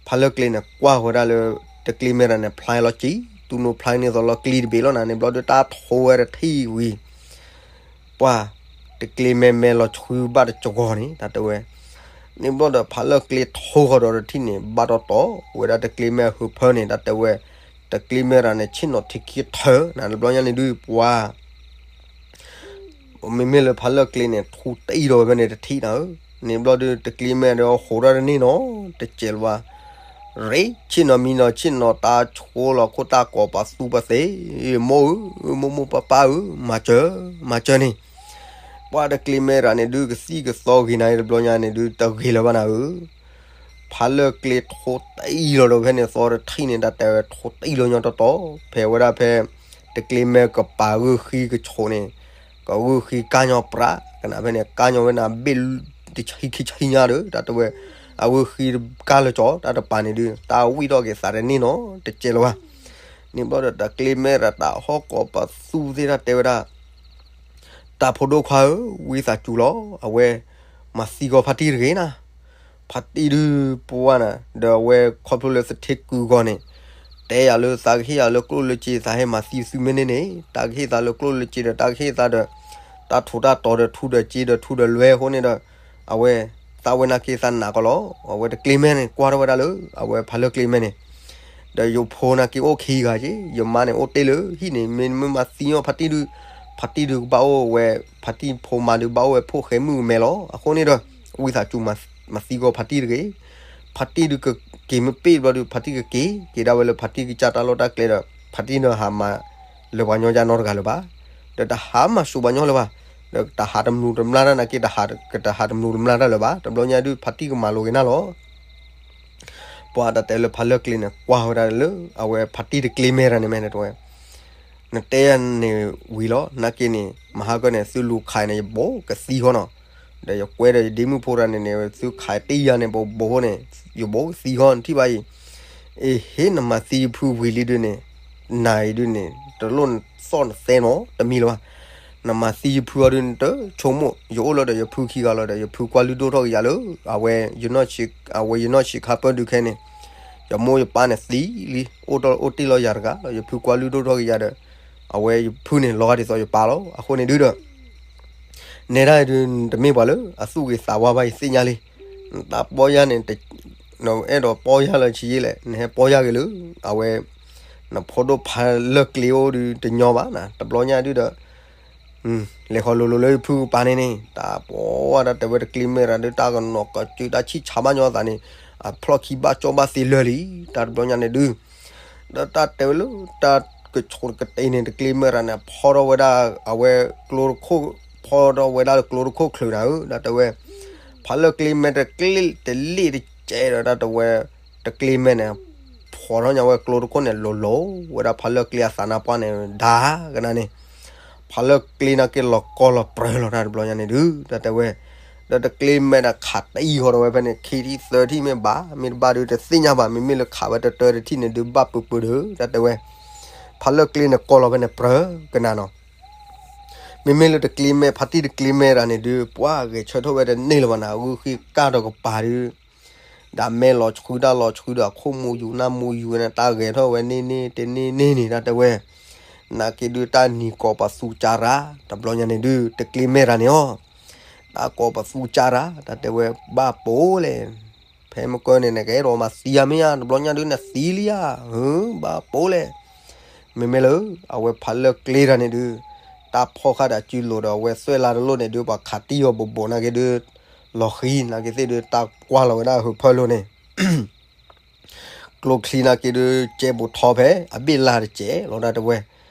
ဖးလၢၢ်ကျ့န့ၣ် ကွၢ်ဃီၤဝဲဒၣ်လၢ တကျ့မဲတၢ်န့ၣ် ဖျါလီၤကံ တူၢ်နိဖျါန့ၢ်သိးလီၤကျ့တဘ့ၣ်လီၤနၤန့ၣ် ဘျီဒုးတၢ်ထိဝဲတထံၣ်ဝံၤ ပှၢ် တကျ့မဲမဲလီၤဆှံဘၣ်တစှီၤန့ၣ် တၢ်တဲဝဲ န့ၣ်ဘျီဒီးဖးလၢၢ်ကျ့ထိဃီၤဒီးတထံၣ်န့ၣ် ဘၣ်တီတီဝဲဒၣ်တကျ့မဲအဟၢဖၢန့ၣ် တၢ်တဲဝဲ တကျ့မဲတၢ်န့ၣ် ဆ့ၣ်နီၤထံခံထၢနၤ တဘျီညါန့ၣ်ဒုးပှၢ် မ့မ့ၢ်လၢဖးလၢၢ်ကျ့န့ၣ် ထူတံၢ်ဒီးဝဲဖဲန့ၣ်တထံၣ်နၤဧၢ, န့ၣ်ဘျီဒုးတကျ့မဲဒီးဟိးထီၣ်တန့ၢ်နီၤ တစဲးလၢၤဘၣ်, ရ့ဆ့ၣ်နီၤမံနီၤဆ့ၣ်နီၤ တၢ်ဆိလီၤခိၣ်တၢ်ကိးပသူပသ့, မိၢ်ဧၢ, မိၢ်မိၢ်ပၢ်ပၢ်ဧၢ, မၤစၢၤ, မၤစၢၤန့ၣ်, ပှၤတကျ့မဲတၢ်န့ၣ်ဒုးကသံၣ်ကသီဂ့ၤနၤ တဘျီညါန့ၣ်ဒုး တဂ့ၤလၢၤဘၣ်နၤဧၢ ဖးလၢၢ်ကျ့ထိတံၢ်လီၤဒီးဖဲန့ၣ်သီတထံၣ်န့ၣ် တၢ်တဲဝဲထိတံၢ်လီၤညီတီတီ, ဖဲဝဲဒၣ်ဖဲ တကျ့မဲကပၤဂုၢ်ဃံကဆိးန့ၣ်, ကဂုၢ်ဃံကါညီပြး, ကနၣ်ဖဲန့ၣ် ကါညီဝဲနၤဘ့ၣ် တဆံခံဆံညါဒီး တၢ်တဲဝဲ, အဂုၢ်ဃံကါလၢကၠီ တၢ်တပၤန့ၣ်ဒုး တၢ်ဝံၣ်ထီၣ်က့ၤသးတန့ၢ်နီၤ တကဲလၢၤဘၣ်. န့ၣ်ဘျီဒီးတကျ့မဲတၢ်တၢ်ဟီၣ်ကိးပသူသ့ၣ်တၢ်တဲဝဲဒၣ် တၢ်ဖိဒိၣ်ခွါဧၢ, ဝံသးစူၤလီၤ, အဝဲ မၤသံကွံာ်ဖါတံၢ်တဂ့ၤနၤ, ဖါတံၢ်ဒုးပှၢ်နၤ, ဒီးအဝဲခီဖျိလၢသထ့ကုာ်ဂီၢ်န့ၣ်, တဲယၤလၢသးကဟ့ၣ်ယၤလၢကျိၣ်လၢစ့ သးဟဲမၤသံသုမ့ၢ်န့ၢ်န့ၣ်, တၢ်ကဟ့ၣ်သးလၢကျိၣ်လၢစ့ဒီး တၢ်ကဟ့ၣ်သးဒီး တၢ်ထူးတၢ်တီၤဒီးထူဒီးစ့ဒီးထူဒီးလွဲအဃိန့ၣ်ဒီး, အဝဲ သးဝဲနာ်က့ၤသးနာ်ကီးလီၤ, အဝဲတကျ့မဲန့ၣ် ကွၢ်ထီၣ်ဝဲဒၣ်လၢ အဝဲဖးလၢၢ်ကျ့မဲန့ၣ် ဒီးယဖိနာ်က့ၤအိၣ်ခံဂၤက့ၤ, ယမါန့ၣ်အိၣ်တ့ၢ်လၢဟံၣ်န့ၣ် မ့မ့ၢ်မၤသံအီၤဖါတံၢ်ဒုး, ဖါတံၢ်ဒုးကဘၣ်အိၣ်ဝဲ, ဖါတံၢ်ဖိမါဒုးဘၣ်အိၣ်ဝဲဖိၣ်ဃဲမုၣ်ကမဲလီၤ. အဃိန့ၣ်ဒီး ဝံသးစူၤမၤသံကွံာ်ဖါတံၢ်တဂ့ၤ, ဖါတံၢ်ဒုးကက့ၤမ့ၢ်ပ့ၢ်ဘျီဒုး ဖါတံၢ်ကက့ၤ, က့ၤဒၣ်ဝဲလၢဖါတံၢ်ကစၢ်တၢ်လီၢ်တၢ်ကျဲဒီး ဖါတံၢ်ဒီးဟးမၤလၢပှၤညီယါနီတဂၤလၢၤဘၣ်, ဒီးတဟးမၤစိၤပှၤညီလၢၤဘၣ်, ဒီးတဟးတမျိးတမျာ်တၢ်နာ်က့ၤ တဟးတမျိးတမျာ်တၢ်လၢၤဘၣ်, တဘျီညါဒုး ဖါတံၢ်ကမၤလိာ်က့ၤနၤလီၤ. ပှၤတၢ်တဲလၢဖးလၢၢ်ကျ့န့ၣ် ကွၢ်ဝဲဒၣ်လၢ အဝဲဖါတံၢ်တကျ့မဲတၢ်န့ၣ်မ့ၢ်န့ၣ်တဝဲ, နတဲယၤန့ၣ်ဝံၤလီၤ, နာ်က့ၤန့ၣ် မဟါကၢန့ၣ် သုလူၤခးန့ၣ် ယဘိကသံဃီနီၤ, ဒီးယကွဲဒီးယဒ့မုၣ်ဖိတၢ်န့ၣ်န့ၣ် သုခးတ့ၢ်ယၤန့ၣ် ဘိဘိဃိန့ၣ် ယဘိကသံဃီ နထံၣ်ဘၣ်အံၤ, အ့ ဟ့ၣ်နမၤသံယဖုဝံၤလံဒုးန့ၣ်, နၤအံၤဒုးန့ၣ် တလိၣ်နသီၣ်နသဲနီတမံၤလၢၤဘၣ် နမၤသံယဖုအီၤဒုး နတဆိကမိၣ်, ယအိၣ်လၢဒီးယဖုခံဂၤလီၤဒီး ယဖုကွၢ်လုၢ်ဒိၣ်ထီၣ်က့ၤယၤလၢ အဝဲ, အဝဲယနီၢ်ဆံးခါပၢၢ်ဒုးခဲန့ၣ်, ယမိၢ်ယပၢ်န့ၣ်သံလံ, အိၣ်တ့ၢ်လီၤယၤတဂၤလီၤ, ယဖုကွၢ်လုၢ်ဒိၣ်ထီၣ်က့ၤယၤဒီး, အဝဲယဖုန့ၣ် လီၤဂာ်ဒ်သိးယပၢ်လီၤ. အဃိန့ၣ်ဒုဒီး နဲဒၣ်ဒု တမ့ၢ်ပှၤလၢအသူၣ်ဂ့ၤသးဝါဘၣ် ယသ့ၣ်ညါလံ. တၢ်ပီၢ်ယၢ်န့ၣ် နအဲၣ်ဒိးပီၢ်ယၢ်လၢဆံးယံာ်လဲၣ်, နဟဲပီၢ်ယၢ်ဂ့ၤလၢ အဝဲ နဖိဒိၣ်ဖးလၢၢ်ကျ့အိၣ်ဒု တညီဘၣ်နၤ. တဘျီညါဒုဒီး လဲၤဃီၤလိၤလိၤလၢယဖုကပၤန့ၣ်န့ၣ် တၢ်ပီၢ်ဝဲဒၣ်တဲဝဲတကျ့မဲရၤဒု တၢ်ကနီၤကစုာ်တၢ်ဆံၣ်ဆါဘၣ်ညီသးန့ၣ် အဖျီၣ်ခံဘၣ်ကၠီဘၣ်သ့လၢာ်လံ. တၢ်တဘျီညါန့ၣ်ဒု ဒီးတၢ်တဲဝဲလၢတၢ်ကဆိးကတ့န့ၣ် တကျ့မဲရၤန့ၣ် ဖီထီၣ်ဝဲဒၣ်အဝဲကျိတခိၣ်, ဖီထီၣ်ဝဲဒၣ်လၢကျိတခိၣ်ချုးနၤဧၢ, တၢ်တဲဝဲ ဖးလၢၢ်ကျ့မဲတကျ့တလ့ၣ်တကဲဒီး တၢ်တဲဝဲ တကျ့မဲန့ၣ် ဖီထီၣ်ညါဝဲကျိတခိၣ်န့ၣ် လိၤလိၤဝဲဒၣ်ဖးလၢၢ်ကျ့အသးနါပှၢ်န့ၣ် ဒါကနၤန့ၣ် ဖးလၢၢ်ကျ့နာ်က့လီၤကီလီၤပြၢလီၤ တၢ်တဘျီညါန့ၣ်ဒု တၢ်တဲဝဲ ဒီးတကျ့မဲဒီးခးတံၢ်ဃီဒီးဝဲဖဲန့ၣ် ခံထံၣ်သၢထံၣ်မ့ၢ်ဘၣ် မ့ၢ်တဘၣ်ဒုတသ့ၣ်ညါဘၣ်, မ့မ့ၢ်လၢခးဝဲတတၢတထံၣ်န့ၣ်ဒု ဘၣ်ပၢပၢဒု တၢ်တဲဝဲ ဖးလၢၢ်ကျ့န့ၣ်ကီလီၤဖဲန့ၣ်ပြၢကနၤနီၤ. မ့မ့ၢ်လၢတကျ့မဲ ဖးတံၢ်တကျ့မဲတၢ်န့ၣ်ဒု ပှၤဂဲၤဆၢထၢၣ်ဝဲတန့ၢ်လၢၤဘၣ်နၤ, ဂုာ်ဃ့ကၢ်ဒီးကပၤဒု ဒၣ်မဲလီၤဆှုဒၣ်လီၤဆှုဒီးအခိၣ်မူယူၤနၢ်မူယူၤဝဲန့ၣ် တၢ်ဂဲၤထီၣ်ဝဲန့ၢ်န့ၢ်တန့ၢ်န့ၢ်န့ၣ် တၢ်တဲဝဲ နာ်က့ဒုတၢ်နံၤကိးပသူကၢ်ရၤ တဘျီညါန့ၣ်ဒု တကျ့မဲတၢ်န့ၣ်အီၤ တၢ်ကိးပသူကၢ်ရၤ တၢ်တဲဝဲ ဘၣ်ပိာ်လဲၣ်, ဖဲမကၢန့ၣ် နကအဲၣ်ဒိးမၤသံယါမ့ၢ်ဧါ, တဘျီညါဒုနသံလံဧါ, ဘၣ်ပိာ်လဲၣ်. မ့မ့ၢ်လၢ အဝဲဖးလၢၢ်ကျ့တၢ်န့ၣ်ဒု တၢ်ဖီၣ်ဃာ်ဒီးစုလိၤဒီးအဝဲသွဲၣ်လါတလိၣ်န့ၣ်ဒု ပှၤခးတံၢ်အီၤဘိးဘိးနာ်က့ဒု လီၤဃံၤနာ်က့သ့ၣ်ဒု တၢ်ကွၢ်လီၤဝဲဒၣ်ဟုးဖၢၣ်လိၤန့ၣ် ကျိချံနာ်က့ဒု ကဲဘူးထီဖဲ အဘ့ၣ်လါတကဲးလီၤ တၢ်တဲဝဲ.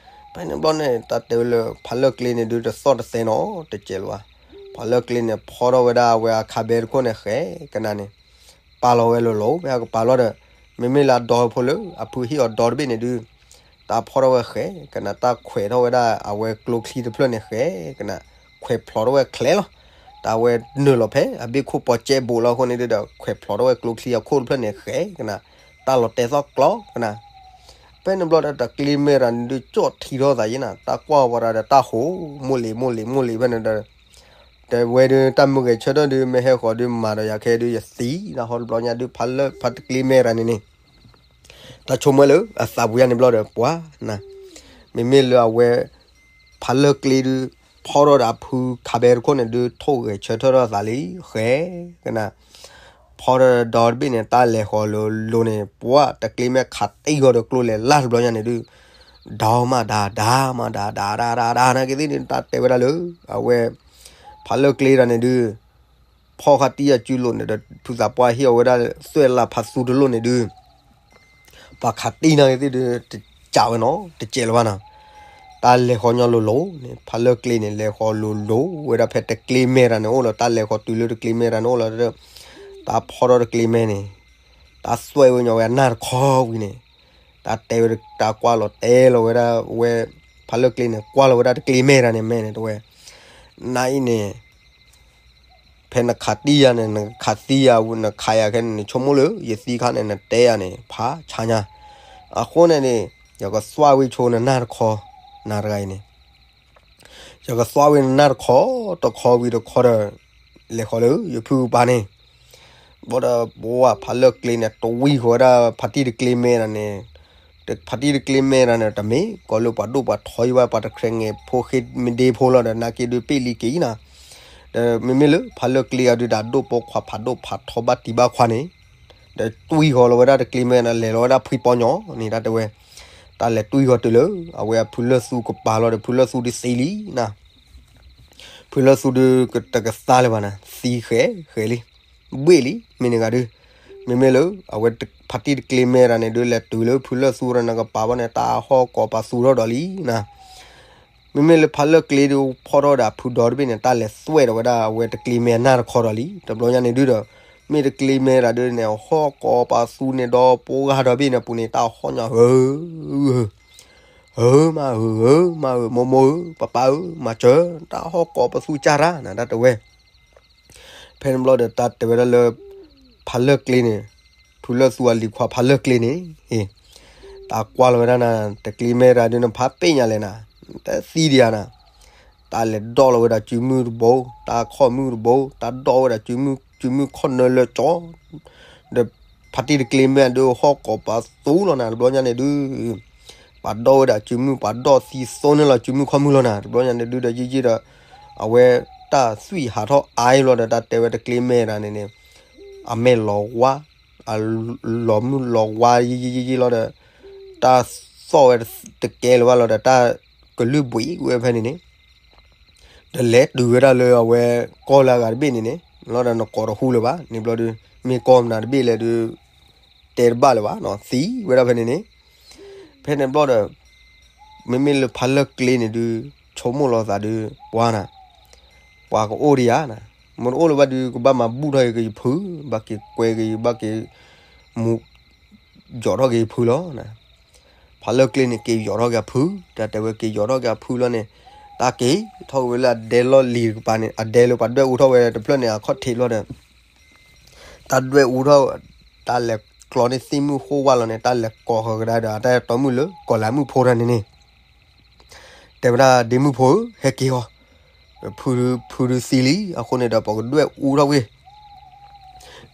ဖဲန့ၣ်ဘျီန့ၣ် တၢ်တဲဝဲလၢ ဖးလၢၢ်ကျ့န့ၣ်ဒု တသီၣ်တသဲနီၤ တကဲးလၢၤဘၣ်. ဖးလၢၢ်ကျ့န့ၣ် ဖီထီၣ်ဝဲဒၣ်အဝဲအခါဘဲတခိၣ်န့ၣ် ဃဲကနၤန့ၣ် ပာ်လီၤဝဲလိၤလိၤ ဖဲအကပာ်လီၤဒီး မ့မ့ၢ်လၢအဒီဖိလၢ အဖုဟ့ၣ်အီၤဒီတဘ့ၣ်န့ၣ်ဒု တၢ်ဖီၣ်ထီၣ်ဝဲဃဲကနၤ တၢ်ခွဲးထီၣ်ဝဲဒၣ်အဝဲကျိချံတဖျၢၣ်န့ၣ် ဃဲကနၤ ခွဲးဖျိးထီၣ်ဝဲချဲလီၤ. တၢ်ဝဲနုာ်လီၤဖဲ အဘ့ၣ်ခိၣ်ပီၤကဲဘူးလီၤအဃိန့ၣ်ဒုဒီး ခွဲးဖျိးထီၣ်ဝဲကျိချံအခိၣ်တဖျၢၣ်န့ၣ် ဃဲကနၤ တၢ်လီၤတဲာ်သီၣ်ကျီကနၤ. ဖဲန့ၣ်ဘျီဒီး တကျ့မဲတၢ်န့ၣ်ဒု ကၠီၣ်ထံထီၣ်သးယံၤနၤ တၢ်ကွၢ်ဝဲဒၣ်ဒီးတၢ်ဟိး မိၢ်လံၤ မိၢ်လံၤ မိၢ်လံၤ ဖဲန့ၣ်ဒီး တဲဝဲဒု တၢ်မုၢ်ဂဲၤဆၢထၢၣ်ဒု မ့ၢ်ဟဲဃီၤဒု မၤဒီးယၤခဲဒု ယသံနၤ ဟီတဘျီညါဒု ဖးလၢၢ်ဖးတကျ့မဲတၢ်န့ၣ်န့ၣ် တၢ်ဆိကမိၣ်လၢအသးပူၤယါန့ၣ်ဘျီဒီး ပှၤနၤ မ့မ့ၢ်လၢအဝဲ ဖးလၢၢ်ကျ့ဒု ဖီၣ်ထီၣ်ဒီးအဖုခးဘဲတခိၣ်န့ၣ်ဒု ထိၣ်ဂဲၤဆၢထၢၣ်ထီၣ်သးလံ ဃဲကနၤ ဖီၣ်ထီၣ်ဒီးဒီတဘ့ၣ်န့ၣ် တၢ်လဲၤဃီၤလိၤလိၤန့ၣ် ပှၤတကျ့မဲခးတံၢ်ဃီၤဒီးကျိလဲၤလၢ်တဘျီညါန့ၣ်ဒု ဒီမးဒါ ဒါမးဒါ ဒါဒါဒါဒါ နာ်က့သ့ၣ်ဒု တၢ်တဲဝဲဒၣ်လၢ အဝဲ ဖးလၢၢ်ကျ့တၢ်န့ၣ်ဒု ဖီၣ်ဃာ်တံၢ်အစုလိၤန့ၣ်ဒီး ဖုသးပှၢ်ဟ့ၣ်အီၤဝဲဒၣ်သွဲၣ်လါဖးသူတလိၣ်န့ၣ်ဒု ပှၤခးတံၢ်နာ်က့သ့ၣ်ဒု တကးဝဲနီၤ တကဲးလၢၤဘၣ်နီၤ. တၢ်လဲၤဃီၤညီလိၤလိၤန့ၣ် ဖးလၢၢ်ကျ့န့ၣ် လဲၤဃီၤလိၤလိၤဝဲဒၣ်ဖဲတကျ့မဲတၢ်န့ၣ်အိၣ်လီၤ တၢ်လဲၤဃီၤတုၤလၢတကျ့မဲတၢ်န့ၣ်အိၣ်လီၤဒီး တၢ်ဖီၣ်ထီၣ်တကျ့မဲန့ၣ် တၢ်သွဲၣ်ဝဲညီဝဲအနၢ်တခီဝံၤန့ၣ် တၢ်တဲဝဲ တၢ်ကွၢ်လီၤတဲလီၤဝဲဒၣ်ဝဲ ဖးလၢၢ်ကျ့န့ၣ် ကွၢ်လီၤဝဲဒၣ်တကျ့မဲတၢ်န့ၣ် မဲန့ၣ်တဲဝဲ နၤအံၤန့ၣ် ဖဲနခးတံၢ်ယၤန့ၣ် နခးသံယၤ နခးယၤခဲန့ၣ် နဆိကမိၣ်လၢ ယသံခါန့ၣ် နတဲယၤန့ၣ် ဖးဆါညါ အဃိန့ၣ်န့ၣ် ယကသွဲၣ်ဝံဆိနနၢ်တခီ နၤတဂၤအံၤန့ၣ် ယကသွဲၣ်ဝံနနၢ်တခီ တခီဝံတခီဒီး လဲၤဃီၤလၢယဖုပၢ်န့ၣ် ဘၣ်ဒီးပဝဲဖးလၢၢ်ကျ့န့ၣ် တဝံဃီၤဝဲဒၣ်ဖးတံၢ်တကျ့မဲတၢ်န့ၣ် ဖးတံၢ်တကျ့မဲတၢ်န့ၣ် တမ့ၢ်ကီးလၢပှၤဒိၣ်ပှၤထီယံၤဘၣ် ပှၤတခြဲးငဲၤဖိဃ့မ့ၢ်ဒ့ဖိလီၤဒီး နာ်က့ဒုးပ့ၢ်လံက့ၤနၤ ဒီးမ့မ့ၢ်လၢဖးလၢၢ်ကျ့အဒုးဒီးဒိၣ်ပိာ်ခွါဖးဒိၣ်ဖးထီဘၣ်တံၢ်ဘၣ်ခွါန့ၣ် ဒီးတွံၢ်ဃီၤလီၤဝဲဒၣ်တကျ့မဲန့ၣ် လဲၤလီၤဝဲဒၣ်ဖှံပီညီန့ၣ် တၢ်တဲဝဲ တၢ်လဲၤတွံၢ်ဃီၤတုၤလၢ အဝဲအဖုလၢၢ်သူကပၤလီၤဒီး ဖုလၢၢ်သူဒုးသံလံနၤ ဖုလၢၢ်သူဒုးတကသါလၢၤဘၣ်နၤ သံဃဲးဃဲးလံ ဘှ့ၣ်လံ မ့ၢ်န့ၣ်ဂၤဒုး မ့မ့ၢ်လၢ အဝဲဖးတံၢ်တကျ့မဲတၢ်န့ၣ်ဒုး လဲၤတုၤလၢဖုလၢၢ်သူဒီးနကပၤဘၣ်န့ၣ် တၢ်ဟီၣ်ကိးပသူထီၣ်ဒီးလံနၤ မ့မ့ၢ်လၢဖးလၢၢ်ကျ့ဒုး ဖီၣ်ထီၣ်ဒီးအဖုဒီတဘ့ၣ်န့ၣ် တၢ်လဲၤသွဲၣ်ဒီးဝဲဒၣ်အဝဲတကျ့မဲနၢ်တခီဒီးလံ တဘျီညါန့ၣ်ဒုးဒီး မ့ၢ်တကျ့မဲတၢ်ဒုးန့ၣ် ဟီၣ်ကိးပသူန့ၣ်ဒီး ပိဂၤဒီဘ့ၣ်န့ၣ်ပူၤန့ၣ် တၢ်ဟီၣ်ညီ ဧၢ ဧၢမးဧၢ ဧၢမးဧၢ မိၢ်မိၢ်ဧၢ ပၢ်ပၢ်ဧၢ မၤစၢၤ တၢ်ဟီၣ်ကိးပသူကၢ်ရၣ်နၤ တၢ်တဲဝဲ ဖဲန့ၣ်ဘျီဒီးတၢ်တဲဝဲဒၣ်လၢ ဖးလၢၢ်ကျ့န့ၣ် ဖုလၢၢ်သူအလံၤခွါဖးလၢၢ်ကျ့န့ၣ် တၢ်ကွၢ်လီၤဝဲဒၣ်နၤ တကျ့မဲတၢ်ဒုးနဖးပ့ၣ်ညါလဲၣ်နၤ တသံဒံးဧါနၤ တၢ်လဲၤဒီးလီၤဝဲဒၣ်စုမုၢ်တဘိ တၢ်ခီၣ်မုၢ်တဘိ တၢ်ဒီးဝဲဒၣ်စုမုၢ် စုမုၢ်ခီၣ်နၢလၢကၠီ ဒီးဖးတံၢ်တကျ့မဲဒုးဟီၣ်ကိးပသူလီၤနၤ တဘျီညါန့ၣ်ဒုး ပှၤဒီၣ်ဝဲဒၣ်စုမုၢ် ပှၤဒီၣ်သံသိန့ၣ်လီၤ စုမုၢ်ခီၣ်မုၢ်လီၤနၤ တဘျီညါန့ၣ်ဒုဒီးယံာ်ယံာ်ဒီး အဝဲတၢ်သွံၣ်ဟးထီၣ်အါအံၤလီၤဒီး တၢ်တဲဝဲတကျ့မဲာ်တၢ်န့ၣ်န့ၣ် အမဲာ်လီၤဝါ အလီၤမုၢ်လီၤဝါယံာ်ယံာ်ယံာ်ယံာ်လီၤဒီး တၢ်သီၣ်ဝဲတကဲလၢၤဘၣ်လီၤဒီး တၢ်ကလုၢ်ဘှံးဝဲဖဲန့ၣ်န့ၣ် ဒီးလဲၤတုၤဝဲဒၣ်လၢအဝဲကီၢ်လၢအဂၤတဘ့ၣ်န့ၣ်န့ၣ် လီၤဒီးနကိးတဟူလၢၤဘၣ် န့ၣ်ဘျီဒီး မ့ၢ်ကီၢ်မနုၤတဘ့ၣ်လဲၣ်ဒီး တဲတဘၣ်လၢၤဘၣ်နီၤ သံဝဲဒၣ်ဖဲန့ၣ်န့ၣ် ဖဲန့ၣ်ဘျီဒီး မ့မ့ၢ်လၢဖးလၢၢ်ကျ့န့ၣ်ဒုး ဆိကမိၣ်လီၤသးဒုး ပှၤနၤ ပှၤကအိၣ်ဒံးဧါနၤ မ့ၢ်တအိၣ်လၢၤဘၣ်ဒုး ကဘၣ်မၤဘူၣ်ထီၣ်က့ၤကယဖု ဘၣ်က့ၤကွဲက့ၤ ဘၣ်က့ၤ မူ ယီၤထီၣ်က့ၤယဖုလီၤနၤ ဖးလၢၢ်ကျ့န့ၣ် က့ၤယီၤထီၣ်က့ၤအဖု တၢ်တဲဝဲက့ၤယီၤထီၣ်က့ၤအဖုလီၤန့ၣ် တၢ်က့ၤထီၣ်ဝဲလၢအဒဲလီၢ်လံၤတကပၤန့ၣ် အဒဲလၢပှၤဒွဲၣ်အူထီၣ်ဝဲတဖျၢၣ်န့ၣ် အခီၣ်ထံးလီၤဒီး တၢ်ဒွဲၣ်အူထီၣ် တၢ်လဲၤကျီန့ၢ်သ့ၣ်မုၢ်ဃိဝါလီၤန့ၣ် တၢ်လဲၤကိးဃီၤကဒါဒီး အတၢ်အဲၣ်တီမုၣ်လၢကီၢ်လၤမုၣ်ဖိတဂၤန့ၣ်န့ၣ် တဲဝဲဒၣ်ဒ့မုၣ်ဖိဧၢ ဟဲက့ၤအီၤ ဖုဒုသံလံ အဃိန့ၣ်ဒီး ပကဒွဲၣ်အူထီၣ်ဝဲ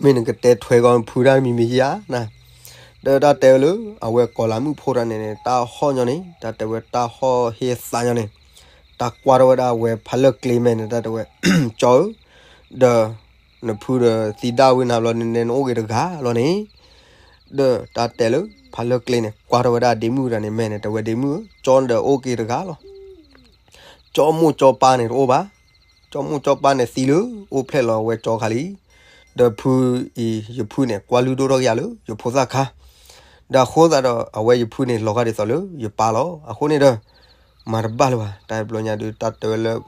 မ့ၢ်နကတဲထွဲကီးဖုဒၣ်မံၤမံၤဧါနၤ ဒီးတၢ်တဲဝဲလၢ အဝဲကီၢ်လၤမုၣ်ဖိတဂၤန့ၣ်န့ၣ် တၢ်ဟီၣ်ညီန့ၣ် တၢ်တဲဝဲတၢ်ဟီၣ်ဟ့သးညီန့ၣ် တၢ်ကွၢ်ထီၣ်ဝဲဒၣ်အဝဲဖးလၢၢ်ကျ့မဲာ်န့ၣ် တၢ်တဲဝဲ ကၠီဧၢ ဒီး နဖုဒီးသံဒၣ်ဝံၤနၤဘျီန့ၣ် နအိၣ်က့ၤတဂၤလီၤန့ၣ် ဒီးတၢ်တဲလၢ ဖးလၢၢ်ကျ့န့ၣ် ကွၢ်ထီၣ်ဝဲဒၣ်ဒ့မုၣ်တဂၤန့ၣ်မဲာ်န့ၣ် တဲဝဲဒ့မုၣ်ဧၢ ကၠီဒီးအိၣ်က့ၤတဂၤလီၤ ကၠီမိၢ်ကၠီပၢ်န့ၣ်တအိၣ်ဘၣ် ကၠီမိၢ်ကၠီပၢ်န့ၣ်သံလၢ အိၣ်ဖျဲၣ်လီၤဝဲကၠီခါလံ ဒီးဖုအံၤယဖုန့ၣ် ကွၢ်လုၢ်ဒိၣ်ထီၣ်က့ၤယၤလၢယဖိသၣ်ခါ ဒီးအဃိသတးဒီး အဝဲယဖုန့ၣ် လီၤဂာ်ဒ်သိးလၢယပၢ်လီၤ အဃိန့ၣ်ဒီး မၤတဘၣ်လၢၤဘၣ် တၢ်ဘျီညါဒုး တၢ်တဲဝဲလၢ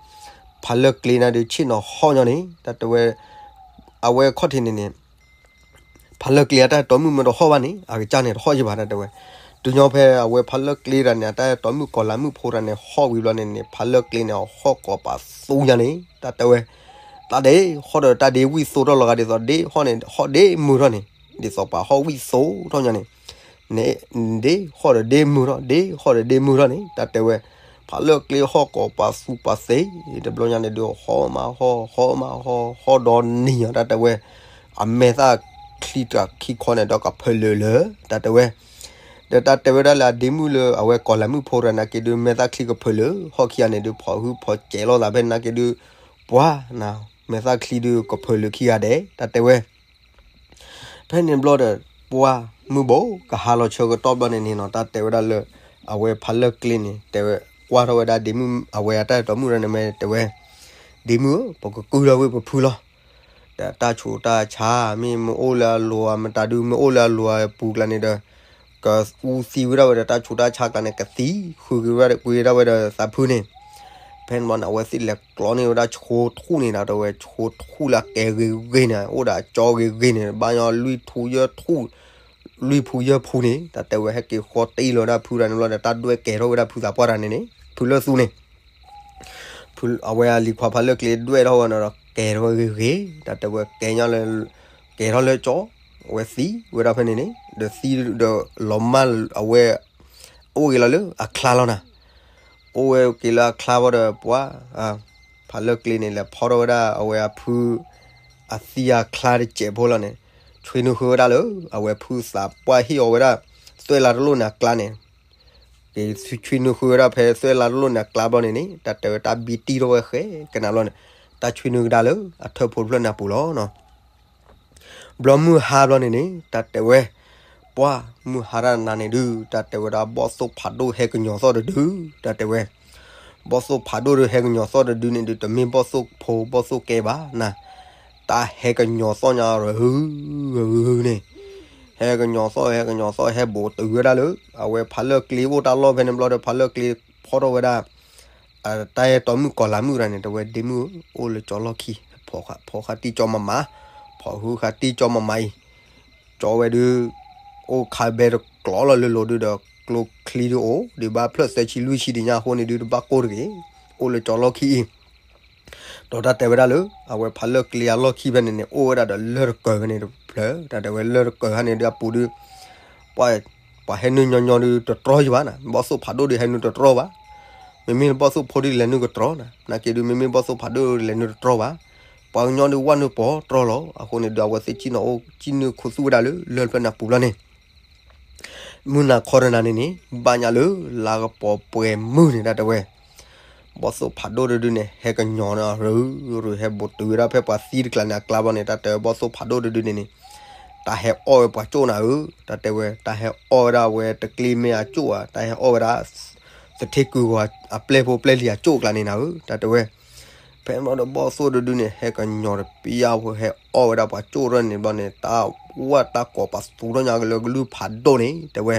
ဖးလၢၢ်ကျ့န့ၣ်ဒုး ဆ့ၣ်နီၤဟီၣ်ညီန့ၣ် တၢ်တဲဝဲ အဝဲခီၣ်ထံးန့ၣ်န့ၣ် ဖးလၢၢ်ကျ့အတၢ်အဲၣ်တီမုၣ်မ့ၢ်တဟီၣ်ဘၣ်န့ၣ် အကစၢ်န့ၣ်တဟီၣ်ယံၤဘၣ် တၢ်တဲဝဲ တုၤညီဖဲအဝဲဖးလၢၢ်ကျ့တၢ်န့ၣ် အတၢ်အဲၣ်တီမုၣ်ကီၢ်လၤမုၣ်ဖိတၢ်န့ၣ် ဟီၣ်ဝံၤဘျီန့ၣ်န့ၣ် ဖးလၢၢ်ကျ့န့ၣ် အဟီၣ်ကိးပာ်သူညါန့ၣ် တၢ်တဲဝဲ တၢ်ဒ့ဟီၣ်ဒီးတၢ်ဒ့ဝံၣ်သိထီၣ်လီၤဂာ်ဒ်သိး ဒ့ဟီၣ်န့ၣ် ဟီၣ်ဒ့မုၢ်ထီၣ်န့ၣ် ဒ်သိးပှၤဟီၣ်ဝံၣ်သိထီၣ်ညါန့ၣ် န့ၣ် ဒ့ဟီၣ်ဒီးဒ့မုၢ်ထီၣ် ဒ့ဟီၣ်ဒီးဒ့မုၢ်ထီၣ်န့ၣ် တၢ်တဲဝဲ ဖးလၢၢ်ကျ့ဟီၣ်ကိးပာ်သူပာ်သ့ တဘျီညါန့ၣ်ဒုး ဟီၣ်မးဟီၣ် ဟီၣ်မးဟီၣ် ဟီၣ်ဒီးနံၤညါ တၢ်တဲဝဲ အမဲာ်သၣ်ချံတၢ်ခံခီန့ၣ် ဒီးကဖၢလၢာ်လၢာ် တၢ်တဲဝဲ ဒီးတၢ်တဲဝဲဒၣ်လၢအဒ့မုၣ်လၢအဝဲကီၢ်လၤမုၣ်ဖိတဂၤန့ၣ်က့ၤဒုး မဲာ်သၣ်ချံကဖၢလၢာ် ဟီၣ်ခံဂၤန့ၣ်ဒုး ဖီၣ်ဟုဖီၣ်စဲးလိာ်သးဖဲန့ၣ်က့ၤဒုး ပှၤနၤ မဲာ်သၣ်ချံဒုးကဖၢလၢာ်ခံဂၤဒဲး တၢ်တဲဝဲ ဖဲန့ၣ်ဘျီဒီး ပှၤမုၢ်ဘိကဟါလီၤဆၢကတီၢ်ဘျီန့ၣ်န့ၣ်နီၤ တၢ်တဲဝဲဒၣ်လၢ အဝဲဖးလၢၢ်ကျ့န့ၣ် တဲဝဲ ကွၢ်ထီၣ်ဝဲဒၣ်ဒ့မုၣ် အဝဲအတၢ်အဲၣ်တီမုၣ်တဂၤန့ၣ်မဲာ် တဲဝဲ ဒ့မုၣ်ဧၢ ပကကုၢ်ထီၣ်ဝဲပဖုလီၤ ဒီးတၢ်ဆူးတၢ်ဆါ မ့ၢ်မ့ၢ်အိၣ်လၢအလိၤ မတၤဒုးမ့ၢ်အိၣ်လၢအလိၤအပူၤကျါန့ၣ်ဒီး ကအူသံဝဲဒၣ်ဝဲဒီးတၢ်ဆူးတၢ်ဆါကျါန့ၣ် ကသံဃုာ်က့ၤဝဲဒၣ်ဝဲဒီးသးဖုန့ၣ် ဖဲန့ၣ်ဘျီန့ၣ် အဝဲသ့ၣ်လဲၤကျီန့ၢ်ဝဲဒၣ်ဆိထူၣ်န့ၣ်ဒီး တဲဝဲဆိထူၣ်လၢအကဲဂ့ၤဂ့ၤန့ၣ် အိၣ်ဒီးအကၠီဂ့ၤဂ့ၤန့ၣ် ဘၣ်ညီလွံၢ်ထူၣ်ယဲၢ်ထူၣ် လွံၢ်ဖူယဲၢ်ဖူန့ၣ် တၢ်တဲဝဲဟဲက့ၤဃီတ့ၢ်လီၤဝဲဒၣ်ဖုတဂၤန့ၣ်ဘျီဒီး တၢ်ဒွဲၣ်ကဲထီၣ်ဝဲဒၣ်ဖုသးပှၢ်တဂၤန့ၣ်န့ၣ် ဖုလၢၢ်သူန့ၣ် ဖုအဝဲအလံၤခွါဖးလၢၢ်ကျ့ဒွဲၣ်ထီၣ်ဝဲန့ၣ်ဒီး ကဲထီၣ်ဝဲဂ့ၤဂ့ၤ တၢ်တဲဝဲကဲညီလၢ ကဲထီၣ်လၢကၠီ အဝဲသံဝဲဒၣ်ဖဲန့ၣ်န့ၣ် ဒီးသံဒီးလီၤမၢ်အဝဲ အိၣ်က့ၤလီၤလၢအချါလီၤနၤ အိၣ်ဝဲက့ၤလၢအချါဘၣ်ဒီးပှၤ ဖးလၢၢ်ကျ့န့ၣ် လဲၤဖီထီၣ်ဝဲဒၣ်အဝဲအဖု အသံအချါတစဲးဖိလီၤန့ၣ် ဆွံနုာ်ဃုဝဲဒၣ်လၢ အဝဲဖုသးပှၢ်ဟ့ၣ်အီၤဝဲဒၣ် သွဲၣ်လါတလိၣ်န့ၣ်အကျါန့ၣ် က့ၤဆွံနုာ်ဃုဝဲဒၣ်ဖဲသွဲၣ်လါတလိၣ်န့ၣ်အကျါဘျီန့ၣ်န့ၣ် တၢ်တဲဝဲတၢ်ဘံတံၢ်ထီၣ်ဝဲဃဲကနၤလီၤန့ၣ် တၢ်ဆွံနုာ်ကဒါလၢအထၢၣ်ဖိတဖျၢၣ်န့ၣ်အပူၤလီၤနီၤ ဘျီမုၢ်ဟါဘျီန့ၣ်န့ၣ် တၢ်တဲဝဲ ပှၤမုၢ်ဟါတၢ်နၤန့ၣ်ဒုး တၢ်တဲဝဲဒၣ်ဘီၣ်သိၣ်ဖးဒိၣ်ဟဲကညီၤသီၣ်တဒု တၢ်တဲဝဲ ဘီၣ်သိၣ်ဖးဒိၣ်ဒီးဟဲကညီၤသီၣ်တဒုန့ၣ်ဒုး တမ့ၢ်ဘီၣ်သိၣ်ဖိဘီၣ်သိၣ်ကဲဘၣ်နၤ တၢ်ဟဲကညီၤသီၣ်ညါရဟု ရဟုန့ၣ် ဟဲကညီၤသီၣ် ဟဲကညီၤသီၣ် ဟဲဘူးတုၤဝဲဒၣ်လၢ အဝဲဖးလၢၢ်ကျ့အိၣ်တၢ်လီၢ်ဖဲန့ၣ်ဘျီဒီး ဖးလၢၢ်ကျ့ဖီထီၣ်ဝဲဒၣ် တၢ်အဲၣ်တီမုၣ်ကီၢ်လၤမုၣ်တဂၤန့ၣ် တဲဝဲဒ့မုၣ်ဧၢ အိၣ်လၢကၠီလီၢ်ခံ ဖီဃာ်တံၢ်ကၠီမးမး ဖီဃုဃာ်တံၢ်ကၠီမးမးအံၤ ကၠီဝဲဒုး အိၣ်ခးဘဲတကျိၤလီၤလၢလိၤဒုးဒီး ကျိချံဒုးအိၣ် ဒုးဘၣ်ဖျၢၣ်သၢဆံလွံၢ်ဆံဒံးညါအဃိန့ၣ်ဒုး တဘၣ်ကိၢ်တဂ့ၤ အိၣ်လၢကၠီလီၢ်ခံအံၤ ဒီးတၢ်တဲဝဲဒၣ်လၢ အဝဲဖးလၢၢ်ကျ့အလီၢ်ခံဖဲန့ၣ်န့ၣ် အိၣ်ဝဲဒၣ်ဒီးလၢၢ်တကၢၤဖဲန့ၣ်တဖျၢၣ် တၢ်တဲဝဲလၢၢ်တကၢၤဖဲန့ၣ်ဒုးအပူၤဒုး ပှၤ ပှၤဟဲနုာ်ညီညီဒုးတတြီယံၤဘၣ်နၤ ဘီၣ်သိၣ်ဖးဒိၣ်ဒုးဟဲနုာ်တတြီဘၣ် မ့မ့ၢ်ဘီၣ်သိၣ်ဖိဒုးလဲၤနုာ်ကတြီနၤ နာ်က့ဒုးမ့မ့ၢ်ဘီၣ်သိၣ်ဖးဒိၣ်ဒုးလဲၤနုာ်တတြီဘၣ် ပှၤကညီဒုးဝဲနုာ်ပိာ်တြီလီၤ အဃိန့ၣ်ဒုးအဝဲသ့ၣ်စံၣ်နီၤအိၣ် စံၣ်နုာ်ခူသူၣ်ဝဲဒၣ်လၢလၢၢ်တဖျၢၣ်န့ၣ်အပူၤလီၤန့ၣ် မုၢ်နၤခီတနၤန့ၣ်န့ၣ် ဘၣ်ညါလၢလါကပီၤပှဲၤမုၢ်န့ၣ် တၢ်တဲဝဲ, ဘီၣ်သိၣ်ဖးဒိၣ်တဒုန့ၣ် ဟဲကညီၤန့ၣ် ရူၤရူၤ ဟဲဘူးတုၤဝဲဒၣ်ဖဲပှၤသံတကျါန့ၣ်အကျါဘျီန့ၣ် တၢ်တဲဝဲဘီၣ်သိၣ်ဖးဒိၣ်တဒုန့ၣ်န့ၣ် တၢ်ဟဲအီၣ်ဝဲပှၤကၠိၣ်နၤဧၢ, တၢ်တဲဝဲ တၢ်ဟဲအီၣ်ဝဲဒၣ်ဝဲတကျ့မဲအကၠိၣ်ဧါ, တၢ်ဟဲအီၣ်ဝဲဒၣ် သထ့ကုၢ်ဂီၤအပျဲၢ်ဖိပျဲၢ်လံၤအကၠိၣ်အကျါန့ၣ်နၤဧၢ, တၢ်တဲဝဲ. ဖဲန့ၣ်ဘျီဒီးဘီၣ်သိၣ်တဒုန့ၣ် ဟဲကညီၤတပျၢ်ဖိ ဟဲအီၣ်ဝဲဒၣ်ပှၤကၠိၣ်ရၢၣ်န့ၣ်ဘျီန့ၣ် တၢ်ဝၣ်တၢ်ကိးပသူထီၣ်ညါကလၢကလုၢ်ဖးဒိၣ်န့ၣ် တဲဝဲ,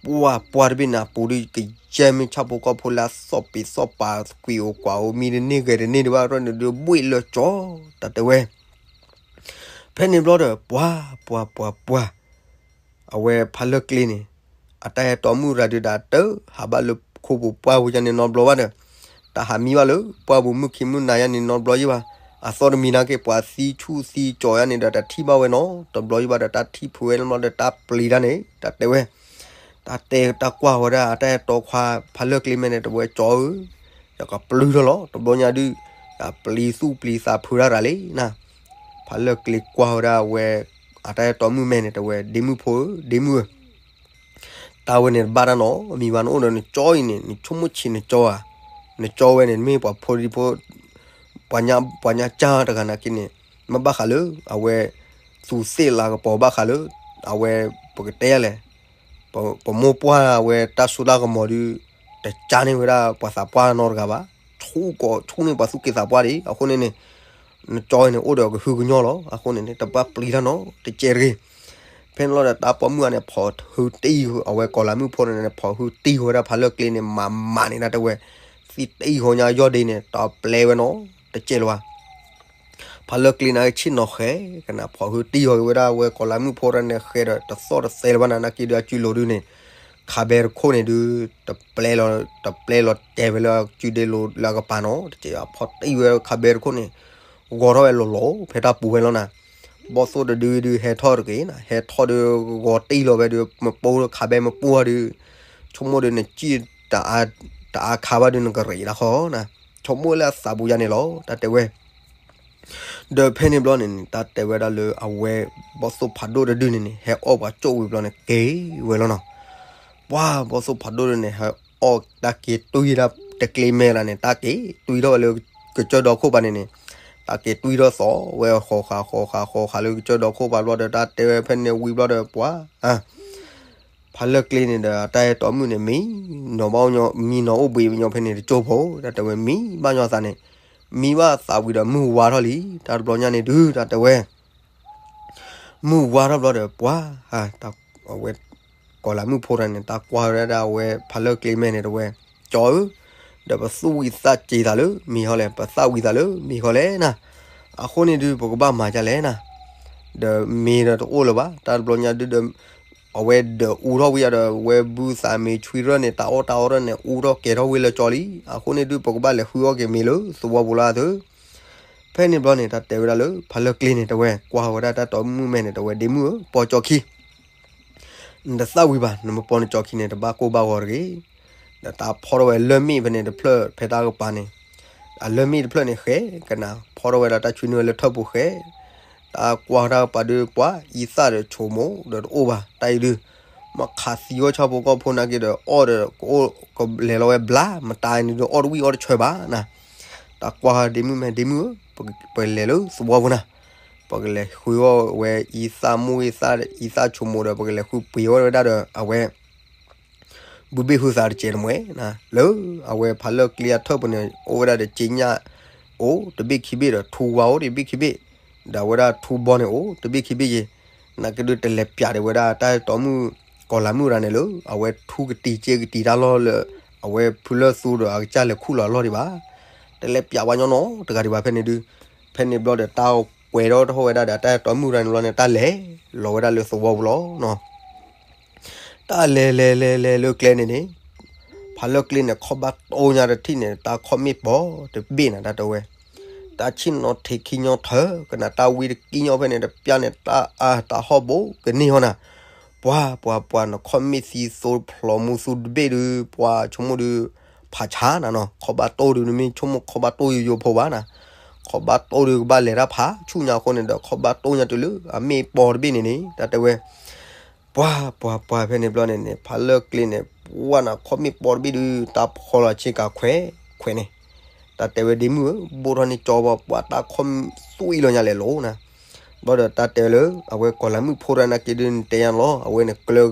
ပှၢ်ပှၢ်တဘ့ၣ်န့ၣ် အပူၤဒုးကယဲၢ်မ့ၢ်ဆၣ်ဖိကီၢ်ဖိလၢအသီၣ်ပ့ၤသီၣ်ပၤ ကွံာ်အိၣ်ကွၢ်အိၣ် မံတန့ၢ်ဂဲၤတန့ၢ်ဒံးဘၣ်ရၢၣ်န့ၣ်ဒုး ဘှ့ၣ်လၢကၠီ တၢ်တဲဝဲ. ဖဲန့ၣ်ဘျီဒီး ပှၢ်ပှၢ်ပှၢ်ပှၢ် အဝဲဖးလၢၢ်ကျ့န့ၣ် အတၢ်ဟဲတီမုၣ်ရၤဒုးဒီးတဟးဘၣ်လၢခိပူၤပှၢ်ပူၤယါန့ၣ်နီတဘျီဘၣ်ဒီး တၢ်ဟးမံဘၣ်လၢပှၢ်ပူၤမုၢ်ခံမုၢ်နၤယါန့ၣ်နီတဘျီယါဘၣ်. အသီတမံၤနာ်က့ ပှၤသံဆူၣ်သံကၠီၤယါန့ၣ်ဒီး တထံၣ်ဘၣ်ဝဲနီတဘျီယါဘၣ်ဒီး တၢ်ထံၣ်ဖုးဝဲလီၤဒီး တၢ်ပျံၤတၢ်န့ၣ် တၢ်တဲဝဲ. တၢ်တဲတၢ်ကွၢ်ဝဲဒၣ် အတၢ်ဟဲတီခွါဖးလၢၢ်ကျ့မဲာ်န့ၣ် တဲဝဲ ကၠီဧၢ, ယကပျုၢ်ထီၣ်လီၤ တဘျီညါဒုး ပျံၤသူၣ်ပျံၤသးဖုးတၢ်ရၤလံနၤ. ဖးလၢၢ်ကျ့ကွၢ်ဝဲဒၣ်ဝဲ အတၢ်ဟဲတီမုၣ်မဲာ်န့ၣ် တဲဝဲ ဒ့မုၣ်ဖိဧၢ ဒ့မုၣ်ဧၢ, တၢ်ဝဲန့ၣ်တဘၣ်တၢ်နီတမံၤဘၣ်, နအိၣ်ဒီးနကၠီအံၤန့ၣ် နဆိကမိၣ်ဆံးနကၠီဧါ, နကၠီဝဲန့ၣ် မ့ၢ်ပှၤဖိဒံဖိ ပှၤညါ ပှၤညါကၢ်တဂၤနာ်က့န့ၣ် မ့ၢ်ဘၣ်ဃးလၢ အဝဲ သူးသ့ၣ်လၤကပီၤဘၣ်ဃးလၢ အဝဲ ပကတဲလဲၣ် ပမိၢ်ပှၢ်ဝဲတၢ်စိတၢ်ကမီၤဒုး တကၢ်န့ၢ်ဝဲဒၣ်ပှၤသးပှၢ်နီတဂၤဘၣ်, ဆူၣ်ကိးဆူၣ်န့ၢ်ပှၤသူၣ်က့သးပှၢ်ဒံး, အဃိန့ၣ်န့ၣ် နကၠီန့ၣ် အိၣ်ဒီးကဟုကညီၢ်လီၤ, အဃိန့ၣ်န့ၣ် တဘၣ်ပျံၤတၢ်နီတကဲးတဂ့ၤ. ဖဲန့ၣ်လီၤဒီး တၢ်ပိာ်မုၣ်အန့ၣ် ဖီၣ်ဟုတံၢ် အဝဲကီၤလၤမုၣ်ဖိန့ၣ် ဖီၣ်ဟုတံၢ်ဝဲဒၣ်ဖးလၢၢ်ကျ့န့ၣ် မၤမးန့ၣ် တၢ်တဲဝဲ သံတံၢ်ဃီညါယီၢ်ဒ့န့ၣ် တပျဲဝဲနီတကဲးလၢၤဘၣ်. ဖးလၢၢ်ကျ့န့ၣ် ဆ့ၣ်နီၤဃဲၤကနၣ် ဖီၣ်ဟုတံၢ်ဃီဝဲဒၣ်ဝဲကီၤလၤမုၣ်ဖိတၢ်န့ၣ် ဃဲၤဒီးတသီၣ်တသဲလၢၤဘၣ်နၤ နာ်က့ဒုးအစုလိၤဒုးန့ၣ် ခးဘဲတခိၣ်န့ၣ်ဒုး တပျဲလီၤ တပျဲလီၤတဲာ်ဝဲလၢအစုဒ့လိၤလၢအကပၤနီတကဲးဘၣ်, ဖီၣ်တံၢ်ဝဲခးဘဲတခိၣ်န့ၣ် ဂီၤထီၣ်ဝဲလီၤလီၤ ဖဲတၢ်ပူၤဝဲလီၤနၤ. ဘီၣ်သိၣ်တဒုဒုးဟဲထီၣ်တဂ့ၤနၤ, ဟဲထီၣ်ဒုးဂီၤတံၢ်လီၤဝဲဒုး မပိၢ်ခးဘဲမပိၢ်ဒုး ဆိကမိၣ်ဒုးနစံၣ် တအါခးဘၣ်ဒုး နကရံးတၢ်ဃီနၤ, ဆိကမိၣ်လၢအသးပူၤယါန့ၣ်လီၤ တၢ်တဲဝဲ. ဒီးဖဲန့ၣ်ဘျီန့ၣ်န့ၣ် တၢ်တဲဝဲဒၣ်လၢအဝဲ ဘီၣ်သိၣ်ဖးဒိၣ်တဒုန့ၣ်န့ၣ် ဟဲအီၣ်ပှၤကၠိၣ်ဝံၤဘျီန့ၣ် က့ၤဝဲလီၤနီၤ. ပှၢ်ဘီၣ်သိၣ်ဖးဒိၣ်တဒုန့ၣ် ဟဲအီၣ်တၢ်က့ၤတွံၢ်ဒၣ်တကျ့မဲာ်လၢန့ၣ် တၢ်က့ၤတွံၢ်ထီၣ်ဝဲလၢကစၢၢ်ဒီခိၣ်ပၤန့ၣ်န့ၣ် တၢ်က့ၤတွံၢ်ထီၣ်သီဝဲဃီၤဃာ်ဃီၤဃာ်ဃီၤဃာ်လၢကစၢၢ်ဒီခိၣ်ပၤဘျီဒီး တၢ်တဲဝဲဖဲန့ၣ်ဝံၤဘျီဒီး ပှၢ် ဖးလၢၢ်ကျ့န့ၣ်ဒီး အတၢ်ဟဲတီမုၣ်န့ၣ် မံနီၤဘၣ်ညီ မံနီၤအိၣ်ဘှံးညီဖဲန့ၣ်တကၠိၢ်ဖိ တၢ်တဲဝဲ မံဘၣ်ညီအသးန့ၣ် မံဘၣ်သးဝံၤဒီး မုၢ်ဝါထီၣ်လံ တၢ်တဘျီညါန့ၣ်ဒုး တၢ်တဲဝဲ မုၢ်ဝါထီၣ်ဘျီဒီး ပှၢ် အဝဲ ကီၤလၤမုၣ်ဖိတၢ်န့ၣ် တၢ်ကွၢ်ဝဲဒၣ်အဝဲ ဖးလၢၢ်ကျ့မဲာ်န့ၣ် တဲဝဲ ကၠီဧၢ, ဒီးပသူၣ်ဝံၤသးစ့ၤသးလၢမ့ၢ်ဟီလဲၣ်, ပသၣ်ဝံၤသးလၢမ့ၢ်ဟီလဲၣ်နၤ, အဃိန့ၣ်ဒုး ပကဘၣ်မၤဒ်လဲၣ်နၤ, ဒီးမ့ၤဒီးတအိၣ်လၢၤဘၣ် တၢ်တဘျီညါဒုးဒီး အဝဲဒီးအူထီၣ်ဝံၤဒီး အဝဲဘုသးမ့ၤဆွံရၢၣ်န့ၣ် တၢ်အီၣ်တၢ်အီရၢၣ်န့ၣ် အူထီၣ်ကဲၤထီၣ်ဝံၤလၢကၠီလံ, အဃိန့ၣ်ဒုး ပကဘၣ်လဲၤဃုအီၣ်က့ၤမ့ၤလၢသဝီပူၤလၢအသု ဖဲန့ၣ်ဘျီန့ၣ် တၢ်တဲဝဲဒၣ်လၢ ဖးလၢၢ်ကျ့န့ၣ် တဲဝဲ ကွၢ်ဝဲဒၣ်တၢ်တီမုၣ်မဲာ်န့ၣ် တဲဝဲ ဒ့မုၣ်ဧၢ, ပိာ်ကၠီခံ နတသၣ်ဝံၤဘၣ်, နမ့ၢ်ပိာ်နကၠီခံန့ၣ် တဘၣ်ကိၢ်ဘၣ်ဂီၤတဂ့ၤ, ဒီးတၢ်ဖီထီၣ်ဝဲလၢၢ်မ့ၣ်ဖဲန့ၣ်တဖျၢၣ် ဖဲတၢ်ကပၤန့ၣ်, အလၢၢ်မ့ၣ်တဖျၢၣ်န့ၣ်ဃဲကနၤ ဖီထီၣ်ဝဲဒီးတၢ်ဆွံနုာ်ဝဲလၢထၢၣ်ပူၤဃဲ, တၢ်ကွၢ်တၢ်ကပၤဒုးပှၤ အံသၣ်ဒီးဆိမိၣ်ဒီးတအိၣ်ဘၣ်, တၢ်အံၤဒုး မ့ၢ်ခးသံဝဲဆၣ်ဖိကီၢ်ဖိနာ်က့ဒီး အီၣ်ဒီးကအိၣ်ကလဲၤလီၤဝဲဘျါ, မတၤအံၤန့ၣ်ဒုး အီၣ်တဝံၣ်အီၣ်တဆၢဘၣ်နၤ, တၢ်ကွၢ်ဒ့မုၣ်မဲာ် ဒ့မုၣ်ဧၢ, ပလဲၤလၢသဝီပူၤနၤ, ပကလဲၤဃုအီၣ်ဝဲအံသၣ်မိၢ်အံသၣ် အံသၣ်ဆိမိၣ်ဒီး ပကလဲၤဃုပှ့ၤအီၣ်ဝဲဒၣ်ဒီး အဝဲ ဘုဘ့ၣ်ဟုသးတစဲးတမှဲၤနၤ, လၢအဝဲဖးလၢၢ်ကျ့အထၢၣ်ပူၤန့ၣ် အိၣ်ဝဲဒၣ်ဒီးက့ညၣ်အိၣ်တဘ့ၣ်ခံဘ့ၣ်ဒီး ထူဝါအိၣ်တဘ့ၣ်ခံဘ့ၣ်, ဒီးအဝဲဒၣ်ထူဘီန့ၣ်အိၣ်တဘ့ၣ်ခံဘ့ၣ်ယဲ, နာ်က့ဒုးတလဲၤပၠးဒံးဝဲဒၣ်တၢ်တီမုၣ်ကီၤလၤမုၣ်ရၤန့ၣ်လၢ အဝဲထူကတံၤစ့ကတံၤတၢ်လီၢ်လၢ အဝဲဖုလၢၢ်သူဒီးအကစၢ်လဲၤခူၣ်လီၤအလီၢ်ဒံးဘၣ်, တလဲၤပၠးဝဲညီနီတဂၤဒံးဘၣ်ဖဲန့ၣ်ဒုး, ဖဲန့ၣ်ဘျီဒီးတၢ်ကွဲးထီၣ်ထီၣ်ဝဲဒၣ်ဒီးတၢ်တီမုၣ်ရၤန့ၣ်ဘျီန့ၣ် တၢ်လဲၤလီၤဝဲဒၣ်လၢသဝီပူၤလီၤနၤ. တၢ်လဲၤလဲၤလဲၤလဲၤလၢကျဲန့ၣ်န့ၣ်, ဖးလၢၢ်ကျ့န့ၣ် ခီၣ်ဘၣ်တိၢ်ညါတထံၣ်န့ၣ် တၢ်ခီၣ်မ့ၣ်ပိာ်တဘ့ၣ်နၤ တၢ်တဲဝဲ, တၢ်ဆ့ၣ်နီၤထံးခံညီထၢကနၤ တၢ်ဝံတကံၢ်ညီဖဲန့ၣ် တပျၢ်န့ၣ် တၢ်အါတၢ်ဟီၣ်ဘိကန့ၢ်ဟီနၤ, ပှၤပှၤပှၤနခီၣ်မ့ၣ်သံသိဖျိးမူသူတဘ့ၣ်ဒုး ပှၤဆိကမိၣ်ဒုး ဖးဆါနၤနီၤ ခီၣ်ဘၣ်တိၢ်ဒုး နမ့ၢ်ဆိကမိၣ်ခီၣ်ဘၣ်တိၢ်ယိယိဖိဘၣ်နၤ, ခီၣ်ဘၣ်တိၢ်ဒုးကဘၣ်လဲၤတၢ်ဖးဆူၣ်ညါအဃိန့ၣ်ဒီး ခီၣ်ဘၣ်တိၢ်ညါတုၤလၢအမ့ၣ်ပိာ်တဘ့ၣ်န့ၣ်န့ၣ် တၢ်တဲဝဲ ပှၤပှၤပှၤဖဲန့ၣ်ဘျီန့ၣ်န့ၣ် ဖးလၢၢ်ကျ့န့ၣ် ပှၤနၤခီၣ်မ့ၣ်ပီတဘ့ၣ်ဒုး တၢ်ဖီလီၤဆ့ကၤခွဲးခွဲးန့ၣ်, တၢ်တဲဝဲဒ့မုၣ်ဧၢ, ဘိၣ်ထီၣ်န့ၢ်ကၠီဘၣ် ပှၤတၢ်ခီၣ်သွံၣ်လီၤညါလဲၤလိၤနၤ, ဘျီဒီးတၢ်တဲလၢ အဝဲကီၤလၤမုၣ်ဖိတၢ်နာ်က့ဒုး နတဲညါလီၤ အဝဲန့ၣ်ကျၢၤ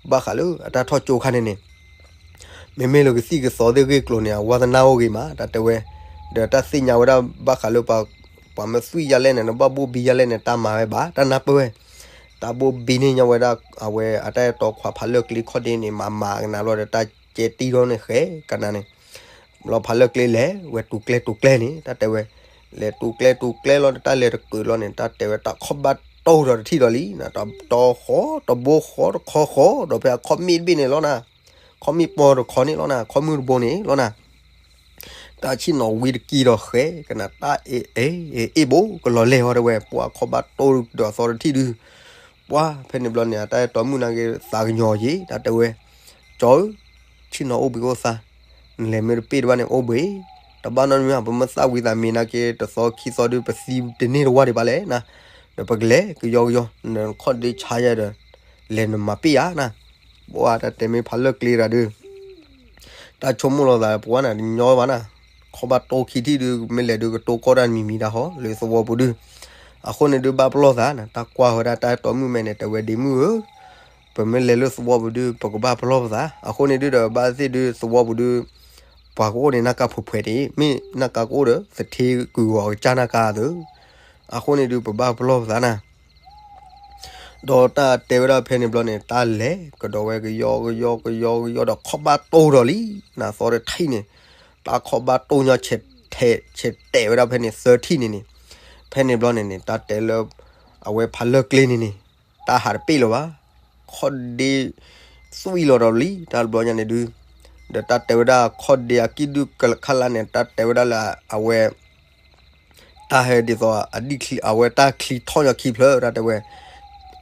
ဘၣ်ဃးလၢအတၢ်ထီၣ်ကၠိခါန့ၣ်န့ၣ် မ့မ့ၢ်လၢကသံၣ်ကသီသ့ၣ်ဂ့ၢ်ကျိၤန့ၣ် အဝါသနာအိၣ်ဂ့ၤမး တၢ်တဲဝဲ, ဒီးတၢ်သ့ၣ်ညါဝဲဒၣ်ဘၣ်ဃးလၢ ပှၤမ့ၢ်သွံၣ်ယါလဲၣ်န့ၣ် နဘၣ်ဘိၣ်ဘံယါလဲၣ်န့ၣ် တၢ်မၤဝဲဘၣ် တၢ်နၢ်ပၢၢ်ဝဲ, တၢ်ဘိၣ်ဘံန့ၢ်ညါဝဲဒၣ် အဝဲအတၢ်အဲၣ်တီခွါဖးလၢၢ်ကျ့ခီၣ်ဒ့န့ၣ် မၤမၤကနၤဘျီဒီး တၢ်ကဲတံထီၣ်န့ၢ်ဃဲကနၤန့ၣ်, ဘျီဖးလၢၢ်ကျ့လဲၤဝဲတူၤကျဲတူၤကျဲန့ၣ် တၢ်တဲဝဲ, လဲၤတူၤကျဲတူၤကျဲလီၤ တၢ်လဲၤတကုးလီၤန့ၣ် တၢ်တဲဝဲတၢ်ခီၣ်ဘၣ်တိၢ်ဒီးတထံၣ်ဒီးလံ, တၢ်တီဃီတဘိဃီတခီဃီ ဒီးဖဲအခီၣ်မ့ၣ်တဘ့ၣ်န့ၣ်လီၤနၤ, ခီၣ်မ့ၣ်ပီတခီန့ၣ်လီၤနၤ ခီၣ်မုၢ်တဘိန့ၣ်လီၤနၤ တၢ်ဆ့ၣ်နီၤဝံတကံဒီးဃဲကနၤ တၢ်အ့ၣ်အ့ၣ်အ့ၣ်ဘိကလီၤလဲၢ်ဟီတဲဝဲ ပှၤခီၣ်ဘၣ်တိၢ်ဒီးသီတထံၣ်ဒုး, ပှၤဖဲန့ၣ်ဘျီန့ၣ် အတၢ်အဲၣ်တီမုၣ်နာ်က့သးကညီၤယံၤ တၢ်တဲဝဲ, ကၠီဧၢ, ဆ့ၣ်နီၤအိၣ်ဘှံးအိၣ်သါ, နလဲၤမ့ၢ်တပ့ၢ်တဘၣ်န့ၣ်အိၣ်ဘှံး, တဘၣ်နီတမံၤ ပမ့ၢ်သၣ်ဝံသးမ့ၤနာ်က့ တသီခံသီဒုး ပသံတန့ၢ်တဝၢ်ဒံးဘၣ်လဲၣ်နၤ, ဒီးပကလဲၤကယီကယီ နခီၣ်ဒ့ဆါယၤဒီး လဲၤနမၤပ့ၢ်ယၤနၤ, ပှၤတၢ်တဲမ့ၢ်ဖးလၢၢ်ကျ့တၢ်ဒုး တၢ်ဆိကမိၣ်လီၤသးပှၤနၤတညီဘၣ်နၤ, ခီၣ်ဘၣ်တိၢ်ခံထံၣ်ဒုး မ့ၢ်လဲၤဒုးကတိၤကီၢ်တၢ်မံၤမံၤတၢ်ဟီ လၢသဝီပူၤဒုး, အဃိန့ၣ်ဒုးဘၣ်ပလီၢ်သးနၤ တၢ်ကွၢ်ဝဲဒၣ်တၢ်အဲၣ်တီမုၣ်မဲာ်န့ၣ် တဲဝဲဒ့မုၣ်ဧၢ, ပမ့ၢ်လဲၤလၢသဝီပူၤဒုး ပကဘၣ်ပလီၢ်ပသး အဃိန့ၣ်ဒုးဒီးဘၣ်သ့ၣ်ဒုးသဝီပူၤဒုး, ပှၤကအိၣ်န့ၣ်နၢ်ကါဖှဲးဖှဲးဒံး မ့ၢ်နၢ်ကါကအိၣ်ဒီး သထ့ကၢၤဂီၤကစၢ်နၢ်ကါသၢ, အဃိန့ၣ်ဒုးပဘၣ်ပလီၢ်ပသးနၤ ဒီးတၢ်တဲဝဲဒၣ်ဖဲန့ၣ်ဘျီန့ၣ် တၢ်လဲၤကဒီးဝဲကယီကယီကယီကယီဒီးခီၣ်ဘၣ်တိၢ်ဒီးလံ, နၤသီတထံၣ်န့ၣ်, တၢ်ခီၣ်ဘၣ်တိၢ်ညီဆဲးတဲာ်ဝဲဒၣ်ဖဲန့ၣ်သၢထံၣ်န့ၣ်န့ၣ်, ဖဲန့ၣ်ဘျီန့ၣ်န့ၣ် တၢ်တဲလၢ အဝဲဖးလၢၢ်ကျ့န့ၣ်န့ၣ်, တၢ်ဟးတပ့ၢ်လၢၤဘၣ်, ခီၣ်ဒ့ သွံၣ်လီၤဒီးလံ တၢ်တဘျီညါန့ၣ်ဒုး, ဒီးတၢ်တဲဝဲဒၣ်ခီၣ်ဒ့အကံၣ်ဒုၣ်ကလခါလါန့ၣ် တၢ်တဲဝဲဒၣ်လၢအဝဲ တၢ်ဟဲဒ်သိး အဝဲတၢ်ချံထီၣ်ညီခံဖျၢၣ် တၢ်တဲဝဲ,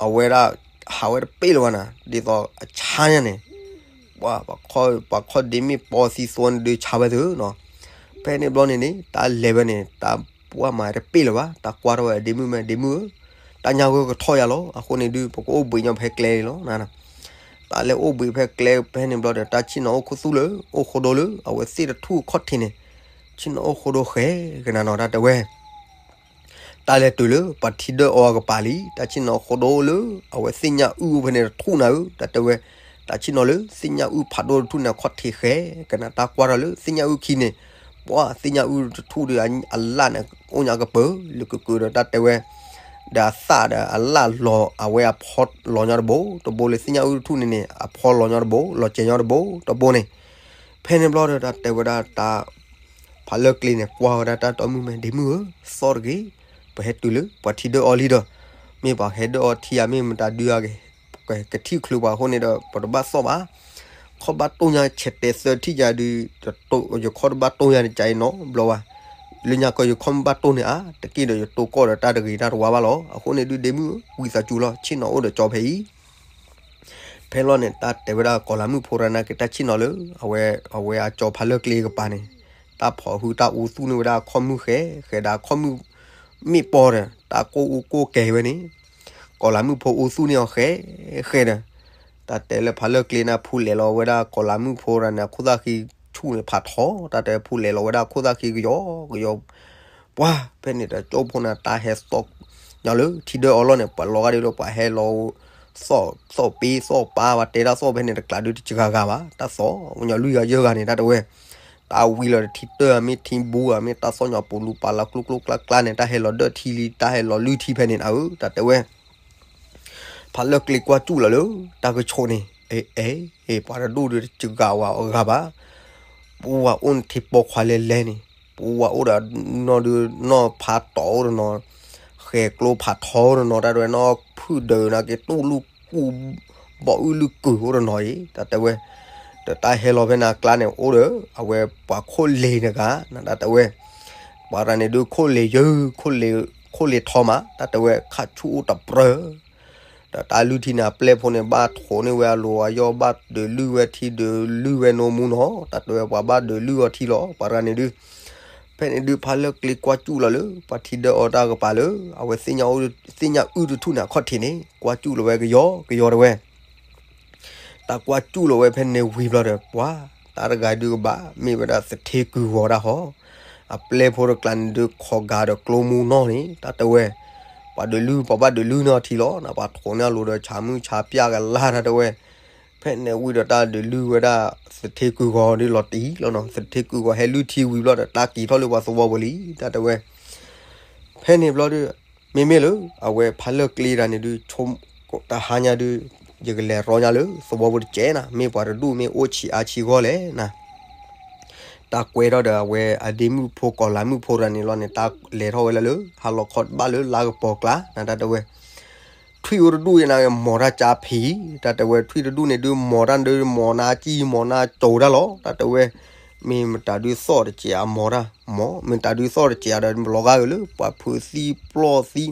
အဝဲဒၣ်ဟးဝဲတပ့ၢ်လၢၤဘၣ်နၤ ဒ်သိးအဆါညါန့ၣ်, ပှၤ ပှၤခီၣ်ဒ့မ့ၢ်ပီသံသိန့ၣ်ဒုးဆါဝဲသုနီၤ, ဖဲန့ၣ်ဘျီန့ၣ်န့ၣ် တၢ်လဲၤဝဲန့ၣ် တၢ်ပှၢ်မၤတပ့ၢ်လၢၤဘၣ် တၢ်ကွၢ်ထီၣ်ဝဲဒ့မုၣ်မဲာ် ဒ့မုၣ်ဧၢ, တၢ်ညါဂၢၢ်ကထီၣ်ယၤလီၤ အဃိန့ၣ်ဒုး ပကအိၣ်ဘှံးညီဖဲကျဲလီၤ တၢ်လဲၤအိၣ်ဘှံးဖဲကျဲဖဲန့ၣ်ဘျီဒီး တၢ်ဆ့ၣ်နီၤအိၣ်ခူသူၣ်လၢ အိၣ်ဃိဒိလၢ အဝဲသ့ၣ်တထူၣ်အခီၣ်ထံးန့ၣ်, ဆ့ၣ်နီၤအိၣ်ဃိဒိဃဲကနၤနီၤ တၢ်တဲဝဲ, တၢ်လဲၤတုၤလၢပှၤထံဒၢၣ်အီၤအကပၤလံ, တၢ်ဆ့ၣ်နီၤဃိဒိလၢ အဝဲသ့ၣ်ညါအုၣ်အိၣ်ဖဲန့ၣ်တထူၣ်နၤဧၢ, တၢ်တဲဝဲ, တၢ်ဆ့ၣ်နီၤလၢသ့ၣ်ညါအုၣ်ဖးဒိၣ်တထူၣ်န့ၣ် အခီၣ်ထံးဃဲကနၤ တၢ်ကွၢ်ထီၣ်လၢသ့ၣ်ညါအုၣ်ခံန့ၣ်, ပှၤသ့ၣ်ညါအုၣ်တထူၣ်ဒီး အလၣ်န့ၣ် အိၣ်ညါကပၢၤ လၢကကုာ်ဒီး တၢ်တဲဝဲ ဒီးအသၣ်ဒီးအလၣ်လီၤ အဝဲအဖီလီၤညီတဘိ တဘိလၢသ့ၣ်ညါအုၣ်တထူၣ်န့ၣ်န့ၣ် အဖီလီၤညီတဘိ လီၤစဲၤညီတဘိ တဘိန့ၣ်, ဖဲန့ၣ်ဘျီဒီး တၢ်တဲဝဲဒၣ်တၢ် ဖးလၢၢ်ကျ့န့ၣ် ကွၢ်ဝဲဒၣ်တၢ်အဲၣ်တီမုၣ်မဲာ် ဒ့မုၣ်ဧၢ, သီၣ်တဂ့ၤ, ပဟဲတုၤလၢပှၤထံဒၢၣ်အီၤလံဒီး, မ့ၢ်ပှၤဟဲဒၢၣ်အီၤထံဧါ မ့ၢ်မတၤဒုဧါဂ့ၤ, ကထံၣ်ချုးပှၤအဃိန့ၣ်ဒီး ပတဘၣ်သီၣ်ဘၣ်, ခီၣ်ဘၣ်တိၢ်ညါဆဲးတဲာ်သၢထံၣ်ညါဒုး, ယခီၣ်တဘၣ်တိၢ်ညါန့ၣ် ကၢအံၤနီတဘျီဘၣ်, လၢညါကီးယခီၣ်မ့ၢ်ဘၣ်တိၢ်န့ၣ်ဧါ, တက့ၢ်ဒီးယတိၢ်ကီၢ်ဒီးတၢ်တဂ့ၤတၢ်တဝါဘၣ်လီၤ, အဃိန့ၣ်ဒုးဒ့မုၣ်ဧၢ, ဝံသးစူၤလီၤ, ဆ့ၣ်နီၤအိၣ်ဒီးကၠီဖဲအံၤ ဖဲလီၤန့ၣ် တၢ်တဲဝဲဒၣ်ကီၤလၤမုၣ်ဖိတဂၤနာ်က့ တၢ်ဆ့ၣ်နီၤလၢ အဝဲ အဝဲအကၠီဖးလၢၢ်ကျ့ကပၤန့ၣ်, တၢ်ဖိးဟုတၢ်အူသူၣ်န့ၢ်ဝဲဒၣ်အခီၣ်မုၢ်ဃဲ ဃဲဒီးအခီၣ်မုၢ်မ့ၣ်ပီဒီး တၢ်ကိၢ်အူကိၢ်ကဲၤဝဲန့ၣ်, ကီၤလၤမုၣ်ဖိအူသူၣ်န့ၢ်အီၤဃဲ ဃဲဒီး တၢ်တဲလၢဖးလၢၢ်ကျ့န့ၣ် ဖူလဲၤလီၤဝဲဒၣ်ကီၤလၤမုၣ်ဖိတဂၤန့ၣ် အခိၣ်သၣ်ဃံဆူၣ်န့ၣ်ဖးထီ, တၢ်တဲဖူလဲၤလီၤဝဲဒၣ်ခိၣ်သၣ်ဃံကယီကယီ ပှၤဖဲန့ၣ်ဒီးကၠိဖိန့ၣ် တၢ်ဟဲသီၣ်ညီလၢထံဒၢၣ်အီၤလီၤန့ၣ် ပှၤလီၤဂာ်ဒ်လၢပှၤဟဲလီၤ သီၣ်သီၣ်ပ့သီၣ်ပာ် ပှၤတဲတၢ်သီၣ်ဖဲန့ၣ် တကျးဒုတကဂၤဂၤဘၣ် တၢ်သီၣ်ညီလွံၢ်ဂၤယဲၢ်ဂၤန့ၣ် တၢ်တဲဝဲ, တၢ်ဝံလီၤဒီးထံတၢၣ်ဧါ မ့ၢ်ထံဘူဧါ မ့ၢ်တၢ်သီၣ်ညီပူၤလူၤပာ်လီၤကျိကျိကျါကျါန့ၣ် တၢ်ဟဲလီၤဒၢၣ်ထံလံ တၢ်ဟဲလီၤလွံၢ်ထံဖဲန့ၣ် အၢ တၢ်တဲဝဲ ဖးလၢၢ်ကျ့ကွၢ်စူၣ်လီၤလၢ တၢ်ကဆိးန့ၣ် အဲ အဲ ပှၤတဒူၣ်ဒုတကဂၤဝဲအဂၤဘၣ်, ပဝဲအိၣ်န့ၣ်ထံပိာ်ခွါလဲၤလဲၤန့ၣ်, ပဝဲအိၣ်ဒီးနီၢ်ဒုနီၢ်ဖးတီအိၣ်တနီၤ, ဃဲၤကျိဖးထီအိၣ်တနီၤ တၢ်တဲဝဲနီၢ်ဖုၣ်ဒၢးနာ်က့တူၢ်လူၢ်ကူၣ် ဘီၣ်အုၣ်လုၢ်ကုၢ်အိၣ်တနီၤအံၤ တၢ်တဲဝဲ, ဒီးတၢ်ဟဲလီၤဖဲန့ၣ်အကျါန့ၣ် အိၣ်ဒီး အဝဲပှၤခိၣ်လ့ၤတဂၤ တၢ်တဲဝဲ, ပှၤတဂၤန့ၣ်ဒုးခိၣ်လ့ၤယၢ ခိၣ်လ့ၤ ခိၣ်လ့ၤထီမး တၢ်တဲဝဲ ခးဆူၣ်အိၣ်တပြၢ ဒီးတၢ်လုၢ်ထံန့ၣ် အပျဲၢ်ဖိန့ၣ် ဘၣ်ထိးန့ၢ်ဝဲအလိၤအယီၢ် ဘၣ်ဒုးလုၢ်ဝဲထံဒုးလုၢ်ဝဲနိမူနီၤ တၢ်တဲဝဲ ပှၤဘၣ်ဒုးလုၢ်အီၤထံလီၤ ပှၤတဂၤန့ၣ်ဒုး, ဖဲန့ၣ်ဒုး ဖးလၢၢ်ကျ့ကွၢ်စူၣ်လီၤလၢ ပှၤထံဒၢၣ်အီၤတၢ်ကပၤလၢ အဝဲသ့ၣ်ညါအုၣ်တထူၣ်န့ၣ် အခီၣ်ထံးန့ၣ် ကွၢ်စူၣ်လီၤဝဲကယီကယီတဲဝဲ တၢ်ကွၢ်စူၣ်လီၤဝဲဖဲန့ၣ်ဝံၤဘျီဒီး ပှၤ တၢ်တဂၤဒုးကဘၣ် မ့ၢ်ဝဲဒၣ်သထ့ကုၢ်ဂီၤတၢ်ဟီ, အပျဲၢ်ဖိတကျါန့ၣ်ဒုး ခိးဂၤဒီးကျိမူနီၢ်န့ၣ် တၢ်တဲဝဲ, ပှၤဒုးလုၢ် ပှၤဘၣ်ဒုးလုၢ်န့ၢ်အီၤထံလီၤနၤ, ပှၤထိးန့ၢ်အလိၤဒီး ဆးမုၢ်ဆးပျၢ်ကလၢ် တၢ်တဲဝဲ, ဖဲန့ၣ်ဝံၤဒီးတၢ်ဒုးလုၢ်ဝဲဒၣ် သထ့ကုၢ်ဂီၤဒုးလီၤတံၢ်လီၤနီၤ, သထ့ကုၢ်ဂီၤဟဲလုၢ်ထံဝံၤဘျီဒီး တၢ်က့ၤထီၣ်လၢပှၤသဝီပူၤလံ တၢ်တဲဝဲ ဖဲန့ၣ်ဘျီဒီး မ့မ့ၢ်လၢ အဝဲဖးလၢာ်ကျ့တၢ်န့ၣ်ဒုး ဆိ တဟါညါဒုး ယကလဲၤရီညါလၢသဝီပူၤတစဲးနၤ, မ့ၢ်ပှၤတဒူၣ်မ့ၢ်အိၣ်ဆံးအါဆံးဂီၢ်လဲၣ်နၤ, တၢ်ကွဲထီၣ်ဒီးအဝဲအဒ့မုၣ်ဖိကီၤလၤမုၣ်ဖိတၢ်န့ၣ်လီၤန့ၣ် တၢ်လဲၤထီၣ်ဝဲလၢလၢ ဟါလီၤခီတဘၣ်လၢလါကပီၤကျါနၤ တၢ်တဲဝဲ ထွံၣ်အိၣ်တဒူၣ်အံၤန့ၣ် မီၤတၢ်ကၢ်ဖံး, တၢ်တဲဝဲ ထွံၣ်တဒူၣ်န့ၣ်ဒုး မီၤတၢ်ဒုး မီၤနါကံၢ် မီၤနါကၠိၤတၢ်လီၤ, တၢ်တဲဝဲ, မ့ၢ်မတၤဒုးသီၣ်တစဲးအမီၤတၢ်, မ့ၢ်မတၤဒုးသီၣ်တစဲးအဒီး လီၤဂာ်ဂ့ၤလၢ ပှၤဖုးသံပျီၢ်သံ,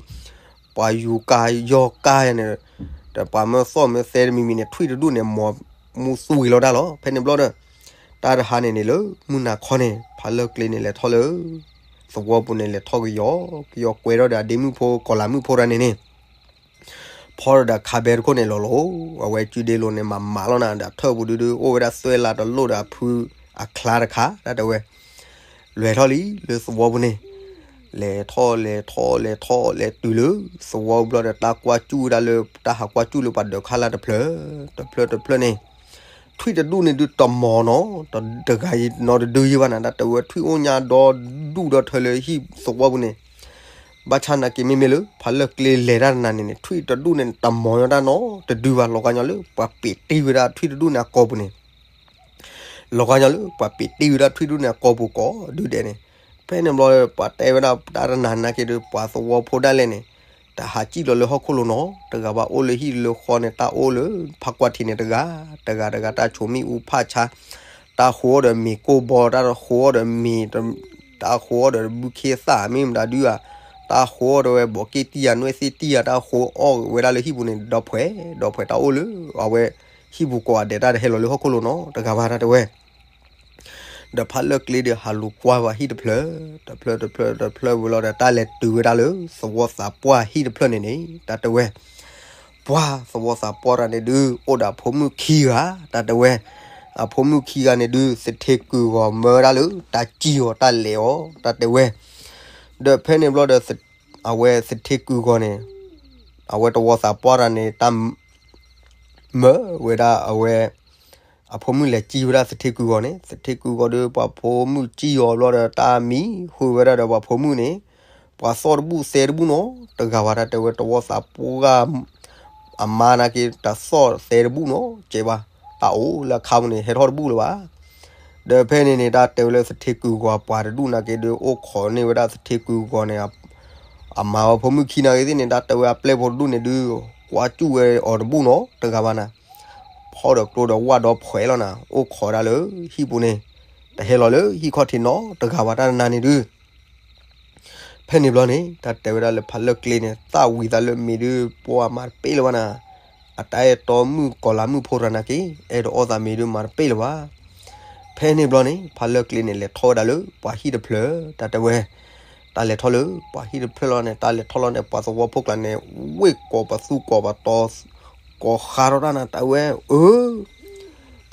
ပှၤယူၤကါယီၤကါန့ၣ်, ဒီးပှၤမၢသီၣ်မၢသဲတမံၤမံၤန့ၣ် ထွံၣ်တဒူၣ်န့ၣ် မီၤမူသွံလီၤတၢ်လီၤ, ဖဲန့ၣ်ဘျီဒီး, တၢ်တဟါန့ၣ်န့ၣ်လၢ မုၢ်နၤခီန့ၣ် ဖးလၢာ်ကျ့န့ၣ် လဲၤထီၣ်လၢ သဝီပူၤန့ၣ် လဲၤထီၣ်ကယီကယီ ကွဲထီၣ်ဒီးအဒ့မုၣ်ဖိကီၤလၤမုၣ်ဖိတၢ်န့ၣ်န့ၣ် ဖီဒီးခါဘဲတခိၣ်န့ၣ်လီၤလီၤ, အဝဲကုဒ့လိၤန့ၣ် မၤမးလီၤနၤ ဒီးထၢၣ်ပူၤဒုဒု အိၣ်ဝဲဒၣ်သွဲၣ်လါတလိၣ်ဒီးအဖုအချါတခါ တၢ်တဲဝဲ, လဲၤထီၣ်လံလၢသဝီပူၤန့ၣ်, လဲၤထီၣ်လဲၤထီၣ်လဲၤထီၣ်လဲၤတုၤလၢ သဝီပူၤဘျီဒီး တၢ်ကွၢ်စူၣ်ဝဲဒၣ်လၢ တၢ်ဟးကွၢ်စူၣ်လၢပှၤဒၢးခါလၢ်တဖျၢၣ်, တဖျၢၣ်တဖျၢၣ်န့ၣ်, ထွံၣ်တဒူၣ်န့ၣ်ဒုးတမီၤနီၤ, တဂၤနီတဒုယဲၢ်ဘၣ်နၤ တၢ်တဲဝဲ ထွံၣ်အိၣ်ညါဒီဒူၣ်ဒီထၢလၢဟံၣ်သဝီပူၤန့ၣ် ဘၣ်ဆၣ်နာ်က့ မ့မ့ၢ်လၢ ဖးလၢာ်ကျ့လဲၤတၢ်တနၤန့ၣ်န့ၣ် ထွံၣ်တဒူၣ်န့ၣ် တမီၤညီတၢ်နီတဒုဘၣ်, လီၤဂာ်ညီလၢ ပှၤပ့းတံၢ်ဝဲဒၣ်ထွံၣ်တဒူၣ်န့ၣ်အကိာ်ပူၤန့ၣ်, လီၤဂာ်ညီလၢ ပှၤပ့းတံၢ်ဝဲဒၣ်ထွံၣ်တဒူၣ်န့ၣ်အကိာ်ပူၤကိးဒုဒဲးန့ၣ်, ဖဲန့ၣ်ဘျီ ပှၤတဲဝဲဒၣ်တၢ်တနၤနာ်က့ဒီး ပှၤသဝီဖိဒၣ်လဲာ်န့ၣ် တဟးစံၣ်လီၤလၢဟီၣ်ခိၣ်လိၤနီတဂၤဘၣ်, အိၣ်လၢဟံၣ်လၢဃီန့ၣ် တၢ်အိၣ်လၢဖးကွၢ်ထံးန့ၣ်တဂၤ, တဂၤတဂၤ တၢ်ဆိးမ့ၣ်အူဖးဆါ, တၢ်ဃိဒီးမ့ၤကိၢ်ဘီ, တၢ်ဃိဒီးမ့ၤ, တၢ်ဃိဒီးဘုခ့သၣ် မ့ၢ်မတၤဒုဧါ, တၢ်ဃိဒီးဝဲဘီးက့ၣ်တံၢ်ယၤ နွဲၣ်သ့ၣ်တံၢ်ယၤ တၢ်ဃိအီၣ်ဝဲဒၣ်လၢဟံၣ်ပူၤန့ၣ် ဒီဖှဲးဒီဖှဲး တၢ်အိၣ်လၢအဝဲဟံၣ်ပူၤကိးဂၤဒဲး, တၢ်တဟဲလီၤလၢဟီၣ်ခိၣ်လိၤနီတဂၤဘၣ် တၢ်တဲဝဲ ဒီးဖးလၢာ်ကျ့ဒီးဟးလူၤကွၢ်ဝဲဟံၣ်တဖျၢၣ်, တဖျၢၣ်တဖျၢၣ်တဖျၢၣ်ဝံၤလီၤဒီး တၢ်လဲၤတုၤဝဲဒၣ်လၢ သဝီသးပှၢ်ဟံၣ်တဖျၢၣ်န့ၣ်န့ၣ် တၢ်တဲဝဲ, ပှၤသဝီသးပှၢ်တၢ်န့ၣ်ဒုး အိၣ်ဒီးအဖိမုၣ်ခံဂၤ တၢ်တဲဝဲ, အဖိမုၣ်ခံဂၤန့ၣ်ဒုး သထ့ကုၢ်ဂီၤမၢဝဲဒၣ်လၢ တၢ်စံၣ်အီၤတၢ်လဲၤအီၤ တၢ်တဲဝဲ, ဒီးဖဲန့ၣ်ဘျီဒီး အဝဲသထ့ကုၢ်ဂီၤန့ၣ် အဝဲသဝီသးပှၢ်တၢ်န့ၣ် တၢ် မၢဝဲဒၣ်အဝဲ အဖိမုၣ်လဲၤစံၣ်ဝဲဒၣ်သထ့ကုၢ်ဂီၤန့ၣ်, သထ့ကုၢ်ဂီၤဒီး ပှၤဖိမုၣ်စံၣ်အီၤဘျီဒီး တၢ်မံဃုာ်ဝဲဒၣ်ဒီးပှၤဖိမုၣ်န့ၣ်, ပှၤသီၣ်တဘူၣ်သဲတဘူၣ်နီတဂၤဘၣ် တၢ်တဲဝဲ သဝီသးပှၢ် အမါနာ်က့ တၢ်သီၣ်သဲတဘူၣ်နီ ကဲဘၣ်, တၢ်အိၣ်လၢအခါပူၤန့ၣ် ဟဲထီၣ်တဘူၣ်လၢၤဘၣ်. ဒီးဖဲန့ၣ်န့ၣ် တၢ်တဲဝဲလၢသထ့ကုၢ်ဂီၤပှၤတဒူၣ်နာ်က့ဒီး အိၣ်ခိးန့ၢ်ဝဲဒၣ်သထ့ကုၢ်ဂီၤန့ၣ် အမါဝဲဖိမုၣ်ခံနာ်က့သ့ၣ်န့ၣ် တၢ်တဲဝဲအပျဲၢ်ဖိတဒူၣ်န့ၣ်ဒုး ကွၢ်စူၣ်ဝဲအီၤတဘူၣ်နီတဂၤဘၣ်နၤ, ဖီဒီးကျိဒီးဝၣ်ဒီဖှဲးလီၤနၤ, အိၣ်ခိးဒၣ်လၢဟံၣ်ပူၤန့ၣ်, တဟဲလီၤလၢဟံၣ်ခီၣ်ထံးနီတဂၤဘၣ် တၢ်နၤန့ၣ်ဒုး ဖဲန့ၣ်ဘျီန့ၣ် တၢ်တဲဝဲဒၣ်လၢဖးလၢာ်ကျ့န့ၣ် သၣ်ဝံၤသးလၢမ့ၢ်ဒုး ပှၤမၤတပ့ၢ်လၢၤဘၣ်နၤ, အတၢ်အဲၣ်တီမုၣ်ကီၤလၤမုၣ်ဖိတဂၤနာ်က့ အဲၣ်ဒိးအီၣ်သးမ့ၢ်ဒုးမၤတပ့ၢ်လၢၤဘၣ်. ဖဲန့ၣ်ဘျီန့ၣ် ဖးလၢာ်ကျ့န့ၣ် လဲၤထီၣ်ဝဲဒၣ်လၢပှၤဟံၣ်တဖျၢၣ် တၢ်တဲဝဲ, တၢ်လဲၤထီၣ်လၢပှၤဟံၣ်တဖျၢၣ်လီၤန့ၣ် တၢ်လဲၤထီၣ်လီၤန့ၣ် ပှၤသဝီဖိကျါန့ၣ် ဝ့ၢ်ကိးပသူကိးပတီၤ ကိးဃါထီၣ်တၢ်နၤ တၢ်ဝဲ, အၢ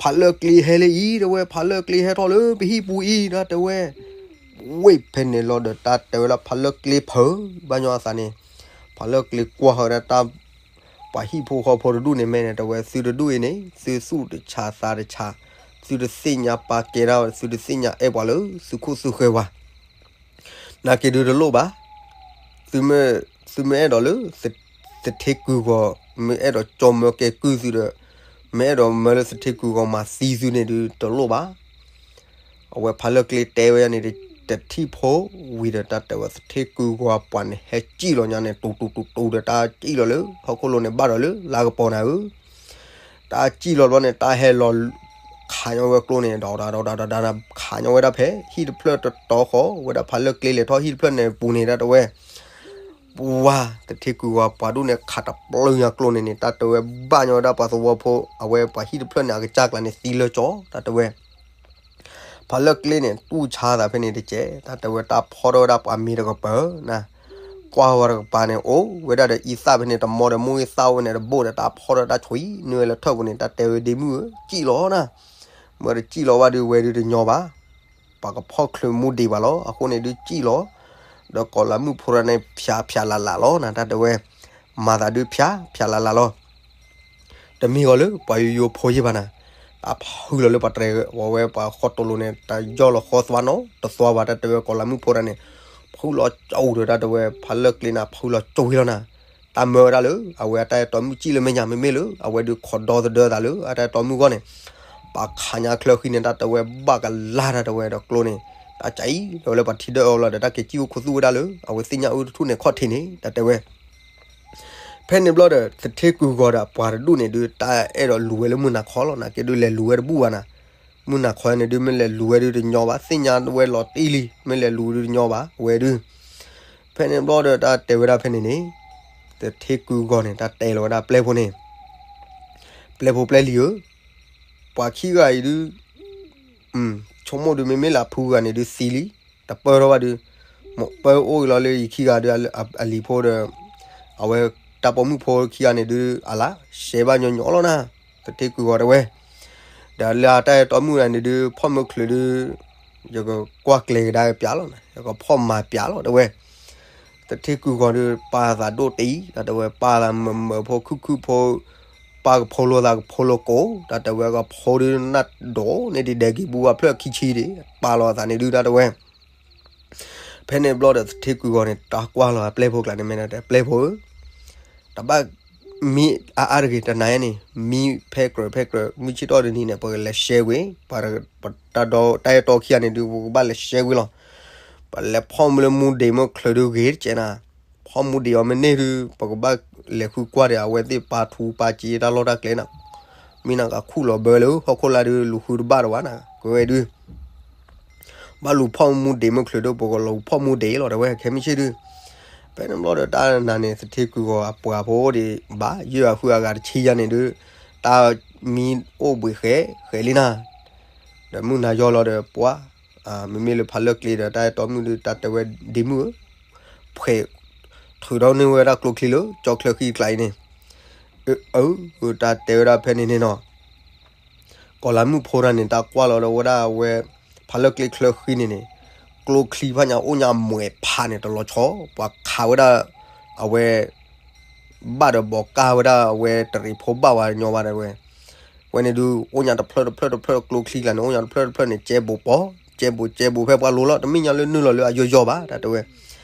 ဖးလၢာ်ကျ့ဟဲလၢအံၤ တၢ်ဝဲ ဖးလၢာ်ကျ့ဟဲထီၣ်လၢပဟံၣ်ပူၤအံၤ တၢ်တဲဝဲ, ဝ့ၢ်ဖဲန့ၣ်လီၤဒီး တၢ်တဲဝဲဒၣ်ဖးလၢာ်ကျ့ဖုးဘၣ်ညီအသးန့ၣ်, ဖးလၢာ်ကျ့ကွၢ်ဃီၤဝဲဒၣ်တၢ် ပှၤဟံၣ်ဖိဃီဖိတဒူၣ်န့ၣ် မ့ၢ်န့ၣ် တၢ်ဝဲ သုတဒူၣ်အံၤန့ၣ် သုသူၣ်တဆးသးတဆး, သုတသ့ၣ်ညါပာ်ကဲတၢ်, သုတသ့ၣ်ညါအဲၣ်ပှၤလၢသုခိၣ်သုဃၢၤဘၣ် နာ်က့ဒုးတလိၣ်ဘၣ်. သုမ့ၢ်, သုမ့ၢ်အဲၣ်ဒိးလၢ သထ့ကုၢ်ဂီၤ မ့ၢ်အဲၣ်ဒိးကၠီမၢကဲကုၢ်သုဒီး, မ့ၢ်အဲၣ်ဒိးမၢလၢသထ့ကုၢ်ဂီၤမၤသံသုန့ၣ်ဒုးတလိၣ်ဘၣ်. အဝဲဖးလၢာ်ကျ့တဲဝဲန့ၣ် တထံၣ်ဖိဝံၤဒီး တၢ်တဲဝဲသထ့ကုၢ်ဂီၤပှၤန့ၣ် ဟဲစံၣ်လီၤညါန့ၣ် တူတူတူတူဒီး တၢ်စံၣ်လီၤလၢဟီၣ်ခိၣ်လိၤန့ၣ် ဘၣ်ဒီးလၢလါကပီၤနၤဧၢ တၢ်စံၣ်လီၤဘျီန့ၣ် တၢ်ဟဲလီၤခးညီဝဲကျိန့ၣ် ဒီးဒီးဒီးဒီးဒီး ခးညီဝဲဒၣ်ဖဲ ဟံၣ်တဖျၢၣ်တတီၤဃီ ဝဲဒၣ်ဖးလၢာ်ကျ့လဲၤထီၣ်ဟံၣ်တဖျၢၣ်န့ၣ်ပူၤန့ၣ် တၢ်တဲဝဲ ပှၤသထ့ကုၢ်ဂီၤပှၤဒူၣ်န့ၣ် ခးတပျုာ်ညါကျိန့ၣ်န့ၣ် တၢ်တဲဝဲဘၣ်ညီဝဲဒၣ်ပှၤသဝီဖိ အဝဲပှၤဟံၣ်တဖျၢၣ်န့ၣ် အကစၢ်ကျါန့ၣ်သံလၢကၠီ တၢ်တဲဝဲ ဖးလၢာ်ကျ့န့ၣ် တူၢ်ဆါသးဖဲန့ၣ်တကဲး တၢ်တဲဝဲတၢ်ဖီထီၣ်ဝဲဒၣ်ပှၤမ့ၤတကပၤနၤ, ကွၢ်ဝဲတကပၤန့ၣ် အိၣ်ဝဲဒၣ်ဒီးအံသၣ်ဖဲန့ၣ် တမီဒီးမိၢ်ဂ့ၢ်သၣ်အိၣ်ဝဲန့ၣ် တဘိၣ်ဒီးတၢ်ဖီၣ်ဒီးတၢ်ဆွံနုာ်ဝဲလၢထၢၣ်ပူၤန့ၣ် တၢ်တဲဝဲဒ့မုၣ်ဧၢ စံၣ်လီၤနၤ, မ့ၢ်တစံၣ်လီၤဘၣ်ဒုးဝဲဒုးတညီဘၣ်, ပှၤကဖီၣ်ချုးမူဒံးဘၣ်လီၤ, အဃိန့ၣ်ဒုးစံၣ်လီၤ, ဒီးကီၤလၤမုၣ်ဖိတဂၤန့ၣ် ဖၠးဖၠးလၢ်လၢ်လီၤနၤ တၢ်တဲဝဲ, မၤသးဒုးဖၠးဖၠးလၢ်လၢ်လီၤ တမ့ၢ်ဂီၤလၢပှၤယိယိဖိယ့ၢ်ဘၣ်နၤ, တၢ်ဖုလီၤလၢပှၤတြဲၤဝဲပှၤဃီတလိၤန့ၣ် တၢ်ယီၢ်လီၤဃီသွါနီတသွါဘၣ် တၢ်တဲဝဲကီၤလၤမုၣ်ဖိတဂၤန့ၣ်, ဖုလီၤကၠိဒီးတၢ်တဲဝဲ ဖးလၢကျ့နၤ ဖုလီၤကၠိဝံၤလီၤနၤ, တၢ်မၢဝဲဒၣ်လၢ အဝဲအတၢ်အဲၣ်တီမုၣ်စံၣ်လၢမဲာ်ညါ မ့မ့ၢ်လၢ အဝဲဒုးခိးဒီသဒၢသးလၢ အတၢ်အဲၣ်တီမုၣ်အဂီၢ်န့ၣ်, ပှၤခးညါချၢဃံန့ၣ် တၢ်တဲဝဲဘၣ်ကလါတၢ်တဲဝဲဒီးကျိန့ၣ်, တၢ်ကၠံလီၤဝဲလၢပှၤထံဒၢအီၤလီၤဒီး တၢ်က့ၤစံၣ်အိၣ်ခူသူၣ်ဝဲဒၣ်လၢ အဝဲသ့ၣ်ညါအုတထူၣ်န့ၣ်ခီၣ်ထံးန့ၣ် တၢ်တဲဝဲ ဖဲန့ၣ်ဘျီဒီး သထ့ကူၢ်ဂီၤဒီးပှၤတဒူၣ်န့ၣ်ဒုး တၢ်အဲၣ်ဒိးလူၤဝဲလၢမုၢ်နၤခီလီၤ, နာ်က့ဒုးလဲၤလူၤဝဲတဘူၣ်ဘၣ်နၤ, မုၢ်နၤခီန့ၣ်ဒုး မ့ၢ်လဲၤလူၤဝဲဒုးတညီဘၣ်, သ့ၣ်ညါဝဲလီၤတံၢ်လံ, မ့ၢ်လဲၤလူၤဒုးတညီဘၣ် ဝဲဒုး, ဖဲန့ၣ်ဘျီဒီး တၢ်တဲဝဲဒၣ်ဖဲန့ၣ်န့ၣ်, သထ့ကူၢ်ဂီၤန့ၣ် တၢ်တဲလီၤဝဲဒၣ်ပျဲၢ်ဖိန့ၣ်, ပျဲၢ်ဖိပျဲၢ်လံၤဧၢ, ပှၤခံဂၤအံၤဒုး ဆိကမိၣ်ဒုး မ့မ့ၢ်လၢအဖုဂၤန့ၣ်ဒုးသံလံ, တပၢၢ်ထီၣ်ဘၣ်ဒုး, မ့ၢ်ပၢၢ်အိၣ်အံၤလီၤလၢယခံဂၤဒုး အလံၤဖိဒီး, အဝဲတၢ်ပိာ်မုၣ်ဖိခံဂၤန့ၣ်ဒုး အလၢ ရှဲဘၣ်ညီညီလီၤနၤ, သထ့ကူၢ်ဂီၤတဲဝဲ, ဒီးလၢအတၢ်အဲၣ်တီမုၣ်တဂၤန့ၣ်ဒုး ဖီၣ်မၢချုးဒုး, ယကကွၢ်ကျဲၤကဒါကပျးလီၤ, ယကဖီၣ်မၤပျးလီၤတဲဝဲ, သထ့ကူၢ်ဂီၤဒုး ပာ်သးဒိၣ်တံၢ် တၢ်တဲဝဲ ပာ်သးမၢမၢဖိခုၣ်ခုၣ်ဖိ ပာ်ကဖိလိာ်သးကဖိလိာ်ကိး တၢ်တဲဝဲ ကဖိဒုးနၢ်ဒိးန့ၢ်ဒံးဒဲက့ၤ ဘူးဝါဖျၢၣ်ခံဆံဒံး ပာ်လီၤအသးန့ၣ်ဒုး တၢ်တဲဝဲ, ဖဲန့ၣ်ဘျီဒီး သထ့ကူၢ်ဂီၤန့ၣ် တၢ်ကွၢ်လီၤအပျဲၢ်ဖိကျါန့ၣ် မ့ၢ်ဒၣ်တဲ ပျဲၢ်ဖိဧၢ, တဘၣ်မံအါအါတဂ့ၤ တနၤအံၤန့ၣ် မံဖဲကြၢးဖဲကြၢး မုၢ်ဆ့ၣ်ထီၣ်တနံၤန့ၣ် ပကလဲၤရှဲဝံၤ ပှၤတၢ်ဒီတၢ်အဲၣ်တီခံဂၤန့ၣ်ဒုး ပကဘၣ်လဲၤရှဲဝံၤလီၤ, ပလဲၤဖီၣ်မူလၢမူဒံးမုၢ်ချုးဒုးဂ့ၤတကဲးနၤ, ဖီၣ်မူဒံးအီၤမ့ၢ်န့ၢ်ဒုး ပကဘၣ်လဲၤဃုကွၢ်ဒီး အဝဲသ့ၣ်ပာ်ထူပာ်စ့တၢ်လီၢ်တၢ်ကျဲနၤ, မ့ၢ်နကခူၣ်လီၤဘၢလၢဟီၣ်ခိၣ်လာ်ဒုး လူၤဃုတဘၣ်တဝဲနၤ ကဝဲဒုး ဘၣ်လူၤဖီၣ်မူဒံးမုၢ်ချုးဒုး ပကလူၤဖီၣ်မူဒံးလီၤ တဲဝဲ ခဲမုၢ်ဆ့ၣ်ဒုး, ဖဲန့ၣ်ဘျီဒီး တၢ်နၤန့ၣ် သထ့ကူၢ်ဂီၤအပှၤဖိဒံးဘၣ် ယဲၢ်အဃုအဂၤတဆံယၤန့ၣ်ဒုး တၢ်မံအိၣ်ဘှံးဃဲးဃဲးလံနၤ, ဒီးမုၢ်နၤယီၤလီၤဒီး ပှၤ မ့မ့ၢ်လၢဖးလၢကျ့ဒီး တၢ်အဲၣ်တီမုၣ်ဒုး တၢ်တဲဝဲဒ့မုၣ်ဧၢ, ဖှဲးထုးထီၣ်န့ၢ်ဝဲဒၣ်ကျိချံလၢ ကၠီချၢဃံကျါအံၤန့ၣ်, အၢ တၢ်တဲဝဲဒၣ်ဖဲန့ၣ်န့ၣ်နီၤ ကီၤလၤမုၣ်ဖိတဂၤန့ၣ် တၢ်ကွၢ်လီၤဒီးဝဲဒၣ်အဝဲ ဖးလၢကျ့ချၢဃံန့ၣ်န့ၣ်, ကျိချံဖးညါအိၣ်ညါမွဲၤဖးန့ၣ် တလီၤဆီ, ပှၤခးဝဲဒၣ် အဝဲ ဘၣ်ဒီးဘီးကၢ်ဝဲဒၣ်အဝဲတရံးဖိဘၣ်ဝဲညီဘၣ်ဒၣ်ဝဲ, ဝဲန့ၣ်ဒုး အိၣ်ညါတဖျၢၣ်တဖျၢၣ်တဖျၢၣ် ကျိချံကျါန့ၣ် အိၣ်ညါတဖျၢၣ်တဖျၢၣ်န့ၣ် ကဲဘိးပီ, ကဲဘိးကဲဘိးဖဲပှၤလိၤလီၤ တမ့ၢ်ညါလၢနုာ်လီၤလၢအယိယီဘၣ် တၢ်တဲဝဲ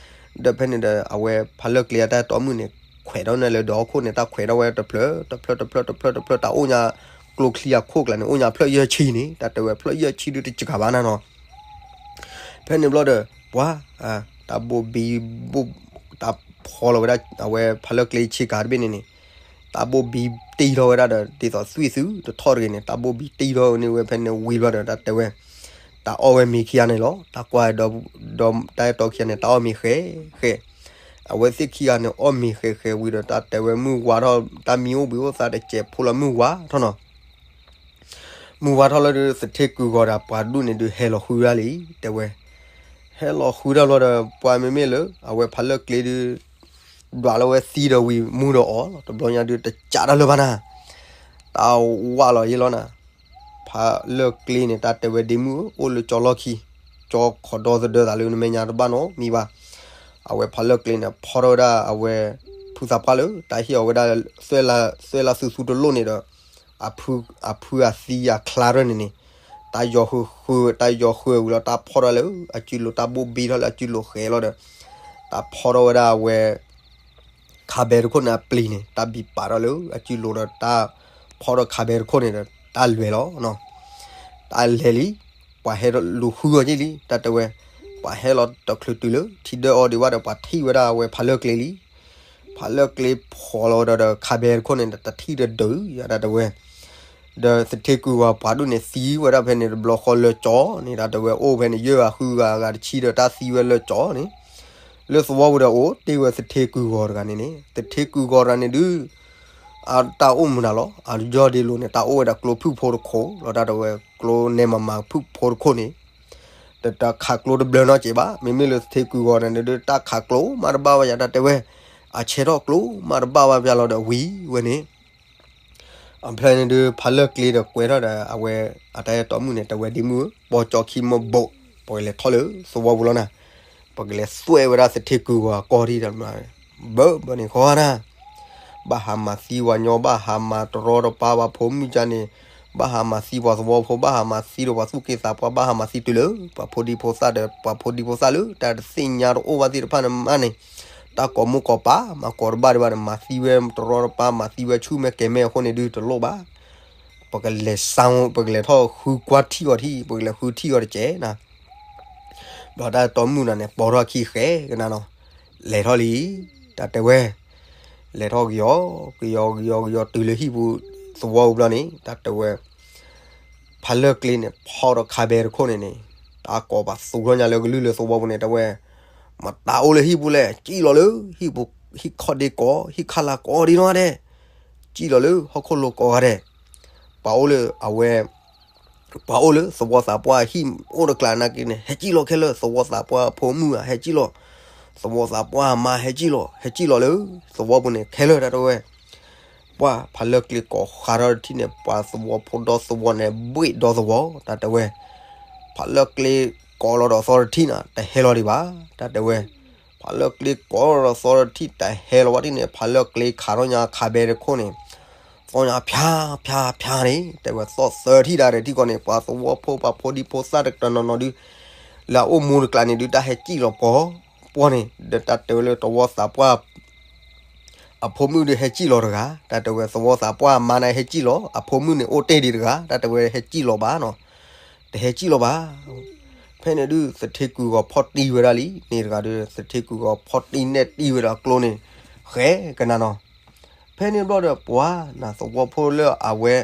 ဒီးဖဲန့ၣ်ဒီး အဝဲဖးလၢကျ့အတၢ်တီမုၣ်န့ၣ် ခွဲးထီၣ်န့ၢ်လၢဒီးဟီၣ်ခိၣ်န့ၣ် တၢ်ခွဲးထီၣ်ဝဲတဖျၢၣ် တဖျၢၣ်တဖျၢၣ်တဖျၢၣ်တဖျၢၣ် တၢ်အိၣ်ညါ ကျိချံအခိၣ်ကျါန့ၣ် အိၣ်ညါဖျၢၣ်ယဲၢ်ဆံန့ၣ် တၢ်တဲဝဲဖျၢၣ်ယဲၢ်ဆံဒုးတစှၤဘၣ်နၤနီၤ ဖဲန့ၣ်ဘျီဒီး ပှၤ တၢ်ဘိၣ်ဘံဘိၣ် တၢ်ဖီလီၤဝဲဒၣ် အဝဲဖးလၢကျ့ဆ့ကၤတဘ့ၣ်န့ၣ်န့ၣ် တၢ်ဘိၣ်ဘံတံၢ်ထီၣ်ဝဲဒၣ်ဒီး ဒ်သိးသွံၣ်သုတထီၣ်တဂ့ၤန့ၣ် တၢ်ဘိၣ်ဘံတံၢ်ထီၣ်န့ၢ်ဝဲဖဲန့ၣ်ဝံၤဘျီဒီး တၢ်တဲဝဲ တၢ်အီၣ်ဝဲမ့ၤခံဂၤန့ၣ်လီၤ. တၢ်ကွၢ်ဒီး ဒီးတၢ်အဲၣ်တီခံဂၤန့ၣ် တၢ်အီၣ်မ့ၤဃဲးဃဲး အဝဲသ့ၣ်ခံဂၤန့ၣ် အီၣ်မ့ၤဃဲးဃဲးဝံၤဒီး တၢ်တဲဝဲမုၢ်ဝါထီၣ် တၢ်မံအိၣ်ဘှံးအိၣ်သါတစဲးဖိလီၤ မုၢ်ဝါထီၣ်နီၤ မုၢ်ဝါထီၣ်လီၤဒီး သထ့ကူၢ်ဂီၤဒီးပှၤတဒူၣ်န့ၣ်ဒုး ဟဲလီၤဃုဒၣ်လံ တဲဝဲ ဟဲလီၤဃုဒၣ်ဘျီဒီး ပှၤမ့မ့ၢ်လၢ အဝဲဖးလၢကျ့ဒုး ဒွးလီၤဝဲသံဒီးဝံၤမူဒီးအီၤလီၤ တဘျီညါဒုး တကးတၢ်လၢၤဘၣ်နၤ တၢ်ဝးလီၤယဲလီၤနၤ ဖးလၢကျ့န့ၣ် တၢ်တဲဝဲဒ့မုၣ်ဧၢ အိၣ်လၢကၠီလီၢ်ခံ ကၠီခိးဒီသဒၢသးလၢနမဲာ်ညါတဘၣ်နီတမံၤဘၣ်. အဝဲဖးလၢကျ့န့ၣ် ဖီၣ်ထီၣ်ဝဲဒၣ်အဝဲ ဖုသးပှၢ်လၢ တၢ်ဟ့ၣ်အီၤဝဲဒၣ် သွဲၣ်လၢ်သွဲၣ်လၢ်သူသူတလိၣ်န့ၣ်ဒီး အဖုအသံအချါရၢၢ်န့ၣ်န့ၣ် တၢ်ယီၤဃုာ်ဃုာ် တၢ်ယီၤဃုာ်ဝံၤလီၤ တၢ်ဖီၣ်ထီၣ်လၢအစုလိၤ တၢ်ဘိၣ်ဘံထီၣ်လၢအစုလိၤဃဲးလီၤဒီး တၢ်ဖီၣ်ထီၣ်ဝဲဒၣ်အဝဲ ခါဘဲတခိၣ်န့ၣ်အပျံၤန့ၣ် တၢ်ဘံပာ်ထီၣ်လၢအစုလိၤဒီး တၢ်ဖီၣ်ထီၣ်ခါဘဲတခိၣ်န့ၣ်ဒီး တၢ်လဲၤလီၤ တၢ်လဲၤလံ ပှၤဟဲလူၤဃုအီၤက့ၢ်လံ တၢ်တဲဝဲ ပှၤဟဲလီၤတချုးတုၤလၢ ထံဒၢအီၤဒံးဘၣ်ဒီး ပှၤထံၣ်ဝဲဒၣ်အဝဲဖးလၢကျ့လံ ဖးလၢကျ့ဖီၣ်လီၤဝဲဒီး ခါဘဲတခိၣ်န့ၣ် တထံၣ်တဒုး တၢ်တဲဝဲ ဒီးသထ့ကူၢ်ဂီၤပှၤဒူၣ်န့ၣ် သံဝဲဒၣ်ဖဲန့ၣ်တဘျီဃီလၢကၠီန့ၣ် တၢ်တဲဝဲအိၣ်ဖဲန့ၣ် ယဲၢ်ဂၤဃုဂၤအဂၤတဆံဒီး တၢ်သံဝဲလၢကၠီန့ၣ် လၢသဝီပူၤဒီးအိၣ်တ့ၢ်ဝဲသထ့ကူၢ်ဂီၤတဂၤန့ၣ်န့ၣ် သထ့ကူၢ်ဂီၤတဂၤန့ၣ်ဒုး အတၢ်အိၣ်မူနၤလီၤ အယီၢ်ဒ့လိၤန့ၣ် တၢ်အိၣ်ဝဲဒၣ်ကျိဖုၣ်ဖိတခိၣ်လီၤ တၢ်တဲဝဲကျိနဲမၤမၤဖုၣ်ဖိတခိၣ်န့ၣ် တၢ်ခးကျိတဘျၢနီတစဲးဘၣ်. မ့မ့ၢ်လၢသထ့ကွံာ်ဂီၤန့ၣ်ဒုး တၢ်ခးကျိမးတဘၣ်ဝဲယၤ တၢ်တဲဝဲ, အဆဲးထီၣ်ကျိမးတဘၣ်ဝဲပျၢ်လီၤဒီးဝံၤဝဲန့ၣ် အဖျဲၣ်န့ၣ်ဒုး ဖးလၢၢ်ကျ့ဒီးကွဲထီၣ်ဒီး အဝဲအတၢ်အဲၣ်တီမုၣ်န့ၣ် တဲဝဲဒ်မုၣ်ဧၢ, ပိာ်ကၠီခံမၢဘိး, ပကလဲၤထီၣ်လၢသဝီပူၤလီၤနၤ. ပကလဲၤသွဲၣ်ဝဲဒၣ်သထ့ကွံာ်ဂီၤအကီၢ်ထံၣ်ဒီး ဘၢဘၢန့ၣ်ဃီနၤ ဘၣ်ဟးမၤသံပှၤညီ, ဘၣ်ဟးမၤတရီတပါပှၤဖိမုၣ်ကန့ၣ်, ဘၣ်ဟးမၤသံပှၤသဝီဖိ, ဘၣ်ဟးမၤသံဒီးပှၤသူၣ်က့သးပှၢ်, ဘၣ်ဟးမၤသံတုၤလၢပှၤဖိဒံဖိသၣ်ဒီး ပှၤဖိဒံဖိသၣ်လၢတၢ်တသ့ၣ်ညါတအိၣ်ဘၣ်သ့ၣ်တဖၣ်န့ၣ်မးန့ၣ်, တၢ်ကိးမိၢ်ကိးပၢ် မၤကိးတဘၣ်ဒံးဘၣ်န့ၣ် မၤသံဝဲတရီတပါ မၤသံဝဲဆူၣ်မဲာ်ကဲၤမဲာ်အဃိန့ၣ်ဒုး တလိၣ်ဘၣ်. ပကလဲၤစါ, ပကလဲၤထီၣ်ဃုကွၢ်ထံၣ်အီၤထံၣ်, ပကလဲၤဃုထံၣ်အီၤတစဲးနၤ. ဘျီတၢ်တီမုၣ်နၤန့ၣ် ပိာ်ထီၣ်ခံဃဲကနၤနီၤ, လဲၤထီၣ်လံ. တၢ်တဲဝဲ, လဲၤထီၣ်ကယီကယီကယီကယီတုၤလၢဟံၣ်ပူၤသဝီပူၤဘျီန့ၣ် တၢ်တဲဝဲ, ဖးလၢၢ်ကျ့န့ၣ် ဖီၣ်ဒီးခါဘဲတခိၣ်န့ၣ်န့ၣ်, တၢ်ကိးပသူထီၣ်ညါလၢကလုၢ်လၢသဝီပူၤန့ၣ် တဲဝဲ, မတၤအိၣ်လၢဟံၣ်ပူၤလဲၣ်, စံၣ်လီၤလၢဟံၣ်ပူၤ, ဟံၣ်ခီၣ်ဒ့ကိး, ဟံၣ်ခါလၢ်ကိးဒ်နီၢ်ဂၤဒဲး, စံၣ်လီၤလၢဟီၣ်ခိၣ်လိၤကိးဂၤဒဲး, ပှၤအိၣ်လၢအဝဲ ပှၤအိၣ်လၢသဝီသးပှၢ်ဟံၣ်အိၣ်တကျါနာ်က့န့ၣ် ဟဲစံၣ်လီၤခဲလၢာ်, သဝီသးပှၢ်ဖိမုၣ်ဧါ ဟဲစံၣ်လီၤ, သဝီသးပှၢ်မါဟဲစံၣ်လီၤ, ဟဲစံၣ်လီၤလၢသဝီပူၤန့ၣ်ခဲလၢာ် တၢ်တဲဝဲ. ပှၤဖးလၢၢ်ကျ့ကိးဃးထီၣ်တထံၣ်န့ၣ် ပှၤသဝီဖိဒီသဝီန့ၣ် ဘှ့ၣ်ဒီသဝီ တၢ်တဲဝဲ. ဖးလၢၢ်ကျ့ကိးလီၤဒီးသီတထံၣ်န့ၣ် တဟဲလီၤဒံးဘၣ် တၢ်တဲဝဲ. ဖးလၢၢ်ကျ့ကိးလီၤဒီးသီတထံၣ် တဟဲလီၤဘၣ်ဒ်န့ၣ် ဖးလၢၢ်ကျ့ခးထီၣ်ညါခးဘဲတခိၣ်န့ၣ် သီၣ်ညါဖၠါဖၠါဖၠါန့ၣ် တဲဝဲ သီၣ်သၢထံၣ်ဒၣ်ဒီးထံၣ်ကီးန့ၣ် ပှၤသဝီဖိပှၤဖိဒံဖိသၣ်တနီၤနီၤဒုး လၢအအိၣ်မူတကျါန့ၣ်ဒုး တၢ်ဟဲစံၣ်လီၤပှီၤပှီၤန့ၣ် ဒီးတၢ်တဲဝဲလၢသဝီသးပှၢ် အဖိမုၣ်ဒုးဟဲစံၣ်လီၤတဂၤ တၢ်တဲဝဲ သဝီသးပှၢ်မါန့ၣ်ဟဲစံၣ်လီၤ အဖိမုၣ်န့ၣ်အိၣ်တ့ၢ်ဒံးတဂၤ တၢ်တဲဝဲဟဲစံၣ်လီၤဘၣ်နီၤ တဟဲစံၣ်လီၤဘၣ်. ဖဲန့ၣ်ဒုး သထ့ကုၢ်ဂီၤဖီၣ်တံၢ်ဝဲဒၣ်လံ န့ၣ်တဂၤဒီး သထ့ကုၢ်ဂီၤဖီၣ်တံၢ်နဲၣ်တံၢ်ဝဲဒၣ်ကျိန့ၣ် ဃဲကနၤနီၤ. ဖဲန့ၣ်ဘျီဒီး ပှၤနၤသဝီဖိလၢအဝဲ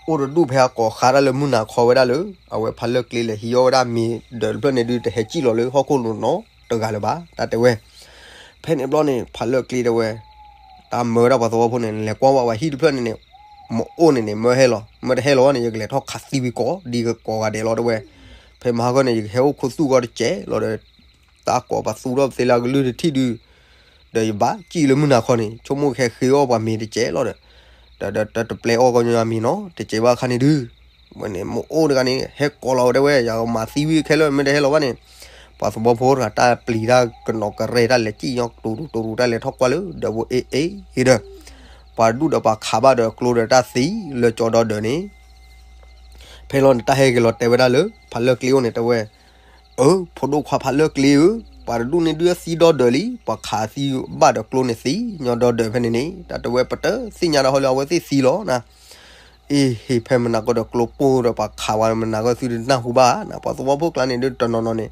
အိၣ်တဒူၣ်ဖဲအကိးဃးတၢ်လၢမုၢ်နၤခီဝဲဒၣ်လၢ အဝဲဖးလၢၢ်ကျ့လဲၤဟံးအီၣ်ဝဲဒၣ်မ့ၤဒၢးတဖျၢၣ်န့ၣ်ဒုး တဟဲစံၣ်လီၤလၢဟီၣ်ခိၣ်လိၤနီတဂၤလၢၤဘၣ် တၢ်တဲဝဲ. ဖဲန့ၣ်ဘျီန့ၣ် ဖးလၢၢ်ကျ့တဲဝဲ တၢ်မၢဝဲဒၣ်ပှၤသဝီဖိန့ၣ် လဲၤကွၢ်ဝဲပှၤဟံၣ်တဖျၢၣ်န့ၣ်န့ၣ် မ့ၢ်အိၣ်န့ၣ်န့ၣ် မၢဟဲလီၤ မ့ၢ်တဟဲလီၤဘၣ်န့ၣ် ယကလဲၤထီၣ်ခးသံဝံၤကိးဒံးကိးဂၤဒဲးလီၤ တဲဝဲ. ဖဲမဟါခီန့ၣ် ယကဟဲအိၣ်ခူသူၣ်ဂီၤတစဲးလီၤဒီး တၢ်ကိးပသူထီၣ်ပသ့လၢအကလုၢ်တထံၣ်ဒုး ဒီးယဘၣ်စံၣ်လၢမုၢ်နၤခီန့ၣ် ဆိကမိၣ်ကဟဲဃ့အီၣ်ပှၤမ့ၤတစဲးလီၤဒီး ဒီးတပျဲအီၣ်ကညီမ့ၤနီၤ တစဲးဘၣ်အခါန့ၣ်ဒုး ဝဲန့ၣ် မ့ၢ်အိၣ်တဂၤန့ၣ် ဟဲကိးလီၤဝဲတဲဝဲ ယကမၤသံဝံၤခဲလၢာ် မ့ၢ်တဟဲလီၤဘၣ်န့ၣ် ပှၤသဝီဖိတဂၤတၢ်ပျံၤတၢ်ကနီၤကရဲၣ်တၢ်လဲၤစံၣ်ညီတူၤတူၤတူၤတၢ်လဲၤထီၣ်ကွၢ်လၢ ဒီးဝဲအ့ၣ်အ့ၣ်ဒီး ပှၤဒူၣ်ဒီးပှၤခးဘၣ်ဒီးကျိဒီးတၢ်သံလၢကၠီဒီဒီးန့ၣ် ဖဲလီၤန့ၣ် တၢ်ဟဲက့ၤလီၤတဲဝဲဒၣ်လၢ ဖးလၢၢ်ကျ့အိၣ်န့ၣ် တဲဝဲ, အၢ ဖိဒိၣ်ခွါဖးလၢၢ်ကျ့ဧၢ, ပှၤတဒူၣ်န့ၣ်ဒုးသံဒီဒီးလံ, ပှၤခးသံဘၣ်ဒီးကျိန့ၣ်သံညီဒီဒီးဖဲန့ၣ်န့ၣ် တၢ်တဲဝဲပတသ့ၣ်ညါတၢ်ဟီလၢအဝဲသ့ၣ်သံလီၤနၤ, အ့ၣ်ဟ့ၣ်ဖဲမနၤကီၢ်ဒီးကျိပိၢ်ဒီးပှၤခးဝဲမနၤကီၢ်သုတနၢ်ဟူဘၣ်နၤ, ပှၤသဝီဖိကျါန့ၣ်ဒုးတနီၤနီၤန့ၣ်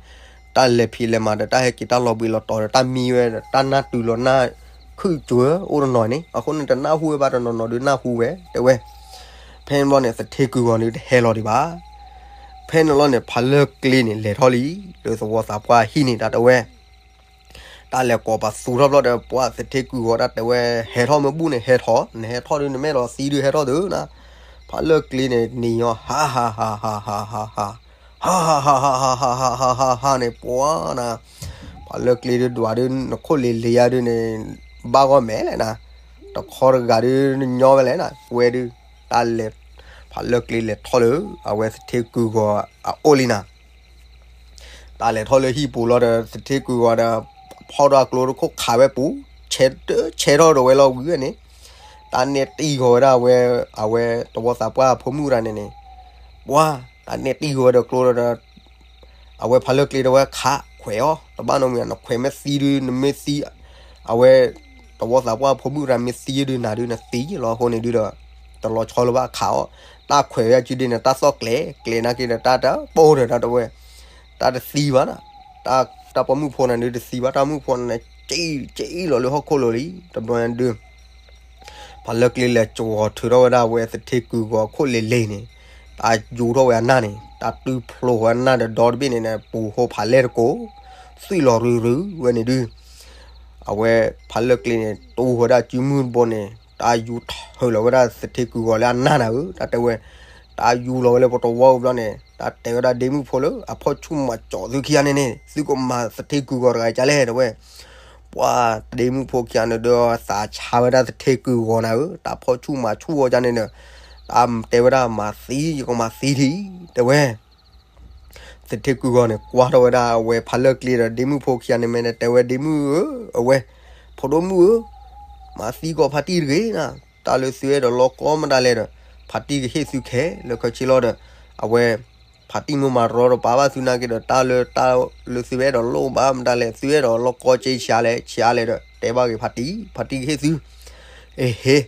တၢ်လဲၤဖံးလဲၤမၤဒီးတၢ်ဟဲက့ၤတၢ်လီၤဘှံးလီၤတီၤဒီးတၢ်မံဝဲ တၢ်နၢ်တုၤလီၤနၢ်ခုၣ်စၢၤအိၣ်တနီၤန့ၣ် အဃိန့ၣ်တနၢ်ဟူဝဲဘၣ်တနီၤနီၤဒုးနၢ်ဟူဝဲ တဲဝဲ ဖဲန့ၣ်ဘျီန့ၣ် သထ့ကုၢ်ဂီၤန့ၣ်တဟဲလီၤဒံးဘၣ်. ဖဲန့ၣ်လီၤန့ၣ် ဖးလၢၢ်ကျ့န့ၣ် လဲၤထီၣ်လံ လၢသဝီသးပှၢ်ဟံၣ်န့ၣ် တၢ်တဲဝဲ တၢ်လဲၤကိးပသူထီၣ်ဘျီဒီး ပှၤသထ့ကုၢ်ဂီၤတၢ်တဲဝဲ ဟဲထီၣ်မ့ၢ်ဘူၣ်န့ၣ် ဟဲထီၣ်, နဟဲထီၣ်ဒုးနမ့ၢ်လီၤသံဒုးဟဲထီၣ်သုနၤ, ဖးလၢၢ်ကျ့န့ၣ် နံၤညီဟးဟးဟးဟးဟးဟးဟး ဟးဟးဟးဟးဟးဟးဟးဟးဟးဟးန့ၣ် ပှၤနၤ, ဖးလၢၢ်ကျ့ဒုးဒွးဒုး နခိၣ်လ့ၤလ့ၤယါဒုးန့ၣ် ဘၣ်ဂီၢ်မဲာ်လဲၣ်နၤ, တခီတဂၤဒုးနညီဝဲလဲၣ်နၤ, ဝဲဒုး တၢ်လဲၤ ဖးလၢၢ်ကျ့လဲၤထီၣ်လၢ အဝဲသထ့ကုၢ်ဂီၤအအိၣ်လံနၤ တၢ်လဲၤထီၣ်လၢဟံၣ်ပူၤလီၤဒီး သထ့ကုၢ်ဂီၤဒီး ဖီၣ်ဒီးအကျိတခိၣ်ခးဝဲပူၤ, ဆဲးထီၣ်ဒီးဝဲလီၤဝံၤဝဲန့ၣ်, တၢ်နဲၣ်တံၢ်ဃီၤဝဲဒၣ်ဝဲ အဝဲသဝီသးပှၢ်ဖိမုၣ်တဂၤန့ၣ်န့ၣ်, ပှၤ တၢ်နဲၣ်တံၢ်ဃီၤဝဲဒီးကျိဒီး အဝဲဖးလၢၢ်ကျ့တဲဝဲခးခွဲးအီၤ, တဘၣ်နီတမံၤ နခွဲးမ့ၢ်သံဒုး နမ့ၢ်သံ အဝဲ သဝီသးပှၢ်ဖိမုၣ်တဂၤမ့ၢ်သံဒုးနၤဒုးနသံလီၤအဃိန့ၣ်ဒုးဒီး တလီၤဆီလၢၤဘၣ်ခးအီၤ, တၢ်ခွဲးဝဲအစုဒုးန့ၣ် တၢ်သီၣ်ကျဲၤ ကျဲၤနာ်က့ဒီးတၢ်တပိၢ်ဒီးတၢ်တဝဲ တၢ်တသံဘၣ်နၤ, တၢ် တၢ်ပိာ်မုၣ်ဖိန့ၣ်ဒုးတသံဘၣ် တၢ်မုၣ်ဖိန့ၣ် ကၠံၣ်ကၠံၣ်လီၤလၢဟီၣ်ခိၣ်လိၤလံ, တဘျီန့ၣ်ဒုး ဖးလၢၢ်ကျ့လဲၤကၠီၤထုးထီၣ်ဝဲဒၣ်ဝဲသထ့ကုၢ်ဂီၤခိၣ်လ့ၤလ့ၤန့ၣ်, တၢ်ယူထီၣ်ဝဲအနၢ်န့ၣ် တၢ်တုဖျိဝဲအနၢ်ဒီးဒီတဘ့ၣ်န့ၣ်န့ၣ် ပူၤဟိဖးလဲၢ်တကိး, သွံၣ်လီၤရုရုဝဲန့ၣ်ဒုး အဝဲဖးလၢၢ်ကျ့န့ၣ် တူၢ်ဝဲဒၣ်စုမုၢ်တဘိန့ၣ် တၢ်ယူထုးလီၤဝဲဒၣ်သထ့ကုၢ်ဂီၤလၢအနၢ်နၤဧၢ, တၢ်တဲဝဲ တၢ်ယူၢ်လီၤဝဲလၢပတဝီအဘျီန့ၣ် တၢ်တဲဝဲဒၣ်ဒ့မုၣ်ဖိလၢအဖီၣ်ဆူၣ်မၤကၠီၤသုခံဂၤန့ၣ်န့ၣ် သုကမၤသထ့ကုၢ်ဂီၤတဂၤကလဲၣ် တဲဝဲ. ပှၤဒ့မုၣ်ဖိခံဂၤန့ၣ်ဒီး သးဆါဝဲဒၣ်သထ့ကုၢ်ဂီၤနၤဧၢ, တၢ်ဖီၣ်ဆူၣ်မၤဆူၣ်အီၤဒ်န့ၣ်ဒီး တၢ်တဲဝဲဒၣ်မၤသံ ယကမၤသံထံ တဲဝဲ. သထ့ကုၢ်ဂီၤန့ၣ် ကွၢ်ထီၣ်ဝဲဒၣ်အဝဲဖးလၢၢ်ကျ့ဒီး ဒ့မုၣ်ဖိခံဂၤန့ၣ်မ့ၢ်န့ၣ် တဲဝဲဒ့မုၣ်ဧၢ, အဝဲ ဖိဒိၣ်မုၣ်ဧၢ, မၤသံကွံာ်ဖါတံၢ်တဂ့ၤနၤ, တၢ်လၢသုအဲၣ်ဒိးလီၢ်ကီမတၤလဲၣ်ဒီး ဖါတံၢ်ကဟ့ၣ်သုခဲလၢာ်ခဲဆ့လီၤဒီး အဝဲ ဖါတံၢ်မ့ၢ်မၤရီတပါဘၣ်သုနာ်က့ဒီး တၢ်လၢ တၢ်လၢသုအဲၣ်ဒိးလီၢ်ဘၣ်မတၤလဲၣ် သုအဲၣ်ဒိးလီၢ်ကီက့ဆံးအါလဲၣ် ဆံးအါလဲၣ်ဒီး တဲဘၣ်က့ၤဖါတံၢ် ဖါတံၢ်ကဟ့ၣ်သု. အဟ့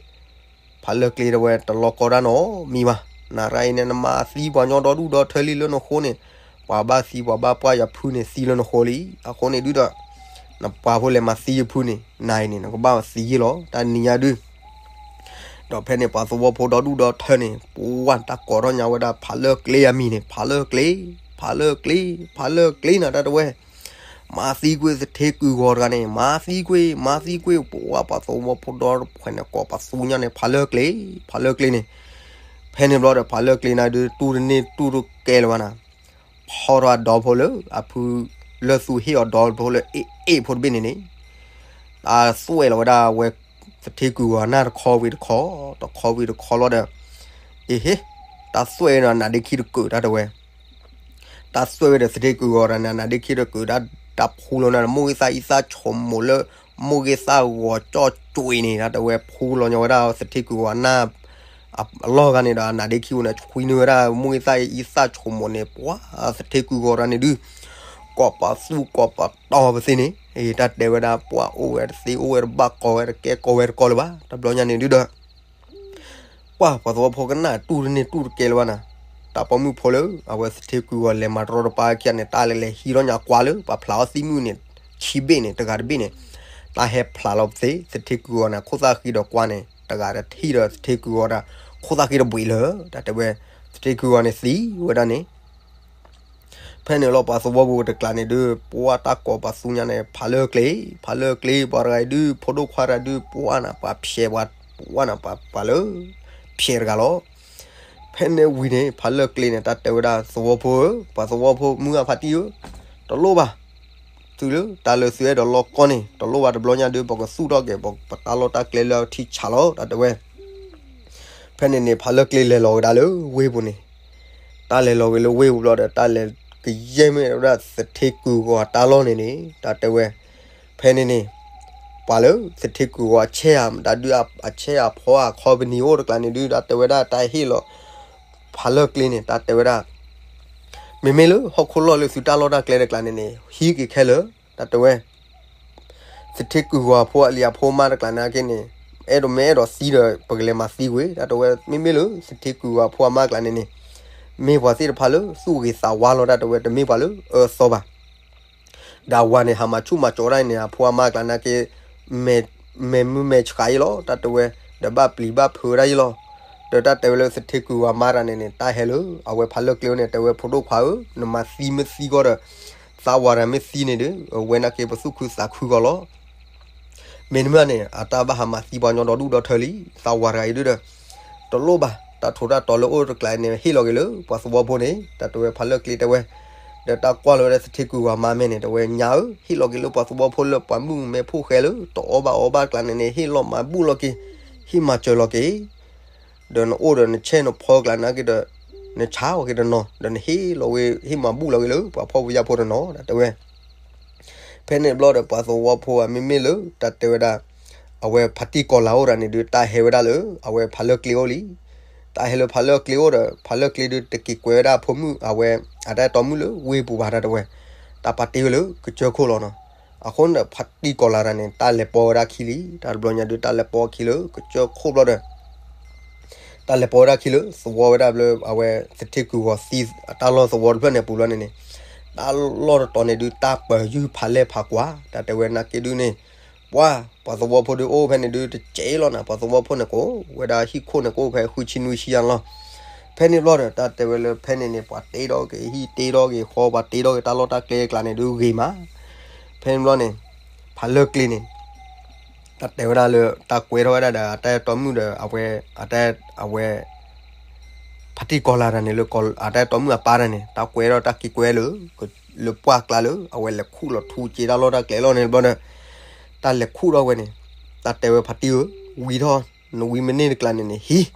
ဖးလၢၢ်ကျ့တဲဝဲ တလီၢ်ကီတၢ်နီတမံၤဘၣ်, နရၢအံၤန့ၣ် နမၤသံပှၤညီဒီဒူၣ်ဒီထၢလံလၢနဃိန့ၣ်, ပှၤဘၣ်သံပှၤဘၣ်ပှၢ် ယဖုန့ၣ်သံလၢနဃိလံ, အဃိန့ၣ်ဒုဒီး နပှၤဖိလဲၤမၤသံယဖုန့ၣ် နၤအံၤန့ၣ် နကဘၣ်သံယ့ၢ်လီၤ တၢ်နံၤညါဒု. ဒီးဖဲန့ၣ် ပှၤသဝီဖိဒီဒူၣ်ဒီထၢန့ၣ် ပှၤတၢ်ကိးထီၣ်ညါဝဲဒၣ် ဖးလၢၢ်ကျ့အမံၤန့ၣ် ဖးလၢၢ်ကျ့, ဖးလၢၢ်ကျ့, ဖးလၢၢ်ကျ့နၤ တၢ်တဲဝဲ မၤသံကွံာ်သထ့ကုၢ်ဂီၤတဂၤန့ၣ် မၤသံကွံာ် မၤသံကွံာ် ပှၤပှၤသဝီဖိဒီတဖုန့ၣ် ကိးပသူညါန့ၣ် ဖးလၢၢ်ကျ့, ဖးလၢၢ်ကျ့န့ၣ်. ဖဲန့ၣ်ဘျီဒီး ဖးလၢၢ်ကျ့နၤဒု တူၢ်တန့ၢ်တူၢ်တကဲလၢၤဘၣ်နၤ, ဖီထီၣ်အဒီဖိလၢအဖု လၢသူၣ်ဟ့ၣ်အီၤဒီဖိလၢအ့ၣ်အ့ၣ်ဖိတဘ့ၣ်န့ၣ်န့ၣ် တၢ်သွဲၣ်လီၤဝဲဒၣ်ဝဲ သထ့ကုၢ်ဂီၤနၢ်တခီဝံၤတခီ, တခီဝံၤတခီလီၤဒီး အဟ့ တၢ်သွဲၣ်ဝဲဒီးနးဒ့ခံတကုာ် တၢ်တဲဝဲ တၢ်သွဲၣ်ဝဲဒီးသထ့ကုၢ်ဂီၤတဂၤန့ၣ် နးဒ့ခံတကုာ် တၢ် တၢ်ဖှူလီၤန့ၣ် မိၢ်ဂ့ၢ်သၣ်အံသၣ်ဆိမိးလၢ မိၢ်ဂ့ၢ်သၣ်ဂီၤကၠီၣ်ကွံာ်န့ၣ် တၢ်တဲဝဲ ဖှူလီၤညီဝဲဒၣ်သထ့ကုၢ်ဂီၤနၢ် အလီၢ်ဂၤန့ၣ်ဒီး နးဒ့ခံဝဲန့ၣ် ဆွံနုာ်ဝဲဒၣ်မိၢ်ဂ့ၢ်သၣ်အံသၣ်ဆိမိးန့ၣ် ပှၤသထ့ကုၢ်ဂီၤတဂၤန့ၣ်ဒု ကိးပသူကိးပတီၤပသ့န့ၣ် တၢ်တဲဝဲဒၣ် ပှၤအိၣ်ဝဲတသ့ အိၣ်ဝဲတဘၣ် ကိးဝဲတကဲ ကိးဝဲတကိးလၢၤဘၣ် တဘျီညါန့ၣ်ဒုဒီး ပှၤ ပှၤသဝီဖိကနၣ်တူၢ်တန့ၢ်တူၢ်တကဲလၢၤဘၣ်နၤ, တၢ်ပိာ်မုၣ်ဖိလၢ အဝဲသထ့ကုၢ်ဂီၤလဲၤမၤတရီတပါခံဂၤန့ၣ် တၢ်လဲၤလဲၤဟံးထီၣ်ညါကွၢ်လၢ ပှၤဖျးအီၣ်သံမုၣ်န့ၣ် ဆံဘ့ၣ်န့ၣ် တဂၤတဘ့ၣ်န့ၣ် တၢ်ဟဲဖျးလီၤပသ့ သထ့ကုၢ်ဂီၤန့ၣ် ခိၣ်သၣ်ဃံဒီးကွၢ်န့ၣ် တဂၤတထံၣ်ဒီးသထ့ကုၢ်ဂီၤဒီး ခိၣ်သၣ်ဃံတဘှံးလၢၤ တၢ်တဲဝဲ သထ့ကုၢ်ဂီၤန့ၣ်သံဝဲဒၣ်န့ၣ် ဖဲန့ၣ်လီၤ ပှၤသဝီဖိတကျးန့ၣ်ဒု ပှၤတၢ်ကိးပသူညါန့ၣ် ဖးလၢၢ်ကျ့ ဖးလၢၢ်ကျ့ ပှၤတဂၤအံၤဒု ဖိဒိၣ်ခွါတဂၤဒု ပှၤနၤ ပှၤဖျဲးပှၤ ပှၤနၤ ပှၤပှၤလၢ ဖျဲးတဂၤလီၤ. ဖဲန့ၣ်ဝံၤန့ၣ် ဖးလၢၢ်ကျ့န့ၣ် တၢ်တဲဝဲဒၣ်သဝီဖိဧၢ ပှၤသဝီဖိမုၢ်ဂၢ်ဖါတံၢ်ဧၢ, တလိၣ်ဘၣ် သုလၢ တၢ်လၢသုအဲၣ်ဒိးလီၢ်ကီန့ၣ် တလိၣ်ဘၣ်တဘျီညါဒု ပကသူၣ်ထီၣ်က့ၤ ပတၢ်လီၢ်တၢ်ကျဲလၢအထံဆးလီၤ တၢ်တဲဝဲ ဖဲန့ၣ်န့ၣ် ဖးလၢၢ်ကျ့လဲၤလီၤဝဲဒၣ်လၢဝ့ၢ်ပူၤန့ၣ်, တၢ်လဲၤလီၤဝဲလၢဝ့ၢ်ပူၤဘျီဒီး တၢ်လဲၤကယဲၢ်မ့ၢ်ဝဲဒၣ်သထ့ကုၢ်ဂီၤတၢ်လီၢ်န့ၣ်န့ၣ် တၢ်တဲဝဲ, ဖဲန့ၣ်န့ၣ် ပှၤလၢသထ့ကုၢ်ဂီၤအဆဲးဧါ မတၤဒု အဆဲးအဖီအ company အိၣ်တကျးန့ၣ်ဒု တၢ်တဲဝဲဒၣ်တၢ်ဟ့ၣ်လီၤ ဖးလၢၢ်ကျ့န့ၣ် တၢ်တဲဝဲဒၣ် မ့မ့ၢ်လၢဟီၣ်ခိၣ်လီၢ်လၢသုတၢ်လီၢ်တၢ်ကျဲတကျးန့ၣ်န့ၣ် ဟံးက့ၤခဲလၢာ် တၢ်တဲဝဲ သထ့ကုၢ်ဂီၤအဖိအလံၤအဖိမါတကျးန့ၣ်က့န့ၣ် အဲၣ်ဒိးမ့ၢ်အဲၣ်ဒိးသံဒီး ပကလဲၤမၤသံကွံာ် တၢ်တဲဝဲ မ့မ့ၢ်လၢသထ့ကုၢ်ဂီၤအဖိအမါတကျးန့ၣ်န့ၣ် မ့ၢ်ပှၤသ့ၣ်တဖၣ်လၢသူၣ်ဂ့ၤသးဝါလီၤ တၢ်တဲဝဲ တမ့ၢ်ပှၤလၢအအၢအသီဘၣ် ဒီးအဝၤန့ၣ် ဟးမၤဆူၣ်မၤစိးတၢ်အံၤန့ၣ် အဖိအမါတကျးန့ၣ်က့ မဲာ်မုာ်မဲာ်ဆှးအံၤလီၤ တၢ်တဲဝဲ ဒီးဘၣ်ပျံၤဘၣ်ဖုးဝဲဒၣ်အံၤလီၤ. ဒီးတၢ်တဲဝဲလၢသထ့ကုၢ်ဂီၤမါတဂၤန့ၣ်န့ၣ် တၢ်ဟဲလၢ အဝဲဖးလၢၢ်ကျ့န့ၣ် တဲဝဲ ဖိဒိၣ်ခွါဧၢ, နမၤသံမ့ၢ်သံကီးဒီး သးဝၤတဂၤမ့ၢ်သံန့ၣ်ဒီး အဝဲန့ၣ်က့ ပသူၣ်ခုသးခုကီးလီၤ. မ့တမ့ၢ်န့ၣ် အတၢ်ဘၣ်ဟးမၤသံပှၤညီဒီဒူၣ်ဒီထၢလံ သးဝၤတဂၤအံၤဒုဒီး တလိၣ်ဘၣ် တၢ်ထူးတၢ်တီၤလၢအိၣ်တကျးန့ၣ် ဟ့ၣ်လီၤက့ၤလၢပှၤသဝီဖိန့ၣ် တၢ်တဲဝဲဖးလၢၢ်ကျ့တဲဝဲ, ဒီးတၢ်ကွၢ်လီၤဝဲဒၣ်သထ့ကုၢ်ဂီၤမါမဲာ်န့ၣ် တဲဝဲ ညါဧၢ, ဟ့ၣ်လီၤက့ၤလၢပှၤသဝီဖိလၢပှၤမုၣ်မဲာ်ဖိၣ်ဃဲလၢ တအီၣ်ဘၣ်အီဘၣ်တကျးန့ၣ်န့ၣ် ဟ့ၣ်လီၤမၤဘူၣ်လီၤက့ၤ, ဟ့ၣ်မၤစၢၤလီၤက့ၤ ဒီးနအိၣ်ဒီးနဆဲးနဖီတကျးန့ၣ်က့ဒီး နဆါအီၤက့ၤတနီၤ ဒီးနဟ့ၣ်လီၤဝဲ ဟ့ၣ်မၤဘူၣ်လီၤက့ၤလၢပှၤဖှီၣ်ဖိယာ်ဖိတနီၤ တၢ်တဲဝဲ ဖဲန့ၣ်ဘျီဒီးပှၤသဝီဖိအမ့မ့ၢ်လၢ တၢ်တဲဝဲဒၣ် အဝဲဖါတံၢ်ကီၤလၤအိၣ်တဂၤန့ၣ်ဒုး တၢ်ဟဲဝဲဒၣ်လၢ အဝဲဖးလၢၢ်ကျ့အိၣ်လံ. တၢ်ဟဲလၢဖးလၢၢ်ကျ့အိၣ်ဒီး ဖးလၢၢ်ကျ့ဒုးတက့ၤကွဲးဝဲဒၣ်အဖိမုၣ် အဝဲအတၢ်အဲၣ်တီမုၣ်လၢဝ့ၢ်ပူၤဘၣ် တၢ်တဲဝဲ တၢ်ပာ်တ့ၢ်ဝဲလၢကစၢၢ်ခိၣ်လီၤနီၤ. အဃိန့ၣ်ဒီးဖါတံၢ်ကီၤလၤတဂၤန့ၣ် တၢ်လဲၤပိာ်ဝဲဒၣ်ခံလံ. တၢ်တဘျီညါဒုး တၢ်လဲၤပိာ်ခံလၢကစၢၢ်ခိၣ်ဘျီဒီး တၢ်လဲၤပိာ်ဝဲဒၣ်ခံလၢသဝီဝဲဒၣ်ဘျီ အဝဲသထ့ကုၢ်ဂီၤသံအတၢ်လီၢ်သဝီတဖျၢၣ်န့ၣ်အပူၤဘျီန့ၣ်န့ၣ် တၢ်လီၢ်တတီၤန့ၣ်ဒုး တၢ်ပၢၤယုၢ်ဖးလဲၢ်ဖးကွၢ် တၢ်တဲဝဲနာ်က့ဒုးန့ၣ် ပှၤ ပှၤသဝီဖိဒုးအိၣ်ဖဲန့ၣ်ဒုးတစဲးလီၤနၤ ပှၤသဝီဖိန့ၣ်ကအိၣ်ဝဲဒၣ်ဟံၣ်ခိၣ်န့ၣ်ကအိၣ်ဖဲဃုဆံနွံဆံယါလီၤ. ဖဲန့ၣ်ဘျီဒီး တၢ်တဲဝဲလၢဖဲန့ၣ်န့ၣ် ပှၤတ့ထီၣ်က့ၤဟံၣ်တ့ထီၣ်က့ၤဃီ ပှၤတ့ထီၣ်က့ၤတၢ်လီၢ်တၢ်ကျဲအကျါန့ၣ်ဒုးဂ့ၤမး. ဖဲန့ၣ်ဘျီန့ၣ် ဖးလၢၢ်ကျ့န့ၣ် တၢ်တဲဝဲဒၣ်လၢတၢ်ကွဲးထီၣ်ဝဲဒၣ်ဒီးအတၢ်အဲၣ်တီမုၣ်ဒီး အဝဲ အတၢ် အဝဲ ဖ ဖါတံၢ်ကီၤလၤတၢ်န့ၣ် လၢအတၢ်အဲၣ်တီမုၣ်အပၢ်တၢ်န့ၣ် တၢ်ကွဲထီၣ်တၢ်က့ၤကွဲလၢ လၢပှၢ်ကျါလၢ အဝဲလဲၤခူၣ်လီၤထူစ့တၢ်လီၢ်တၢ်ကျဲလီၤန့ၣ်ဘျီဒီး တၢ်လဲၤခူၣ်ထီၣ်ဝဲန့ၣ် တၢ်တဲဝဲဖါတံၢ်ဧၢ, ဝံထီၣ်, နဝံမ့ၢ်န့ၢ်တကျါန့ၣ်န့ၣ် ဟံး,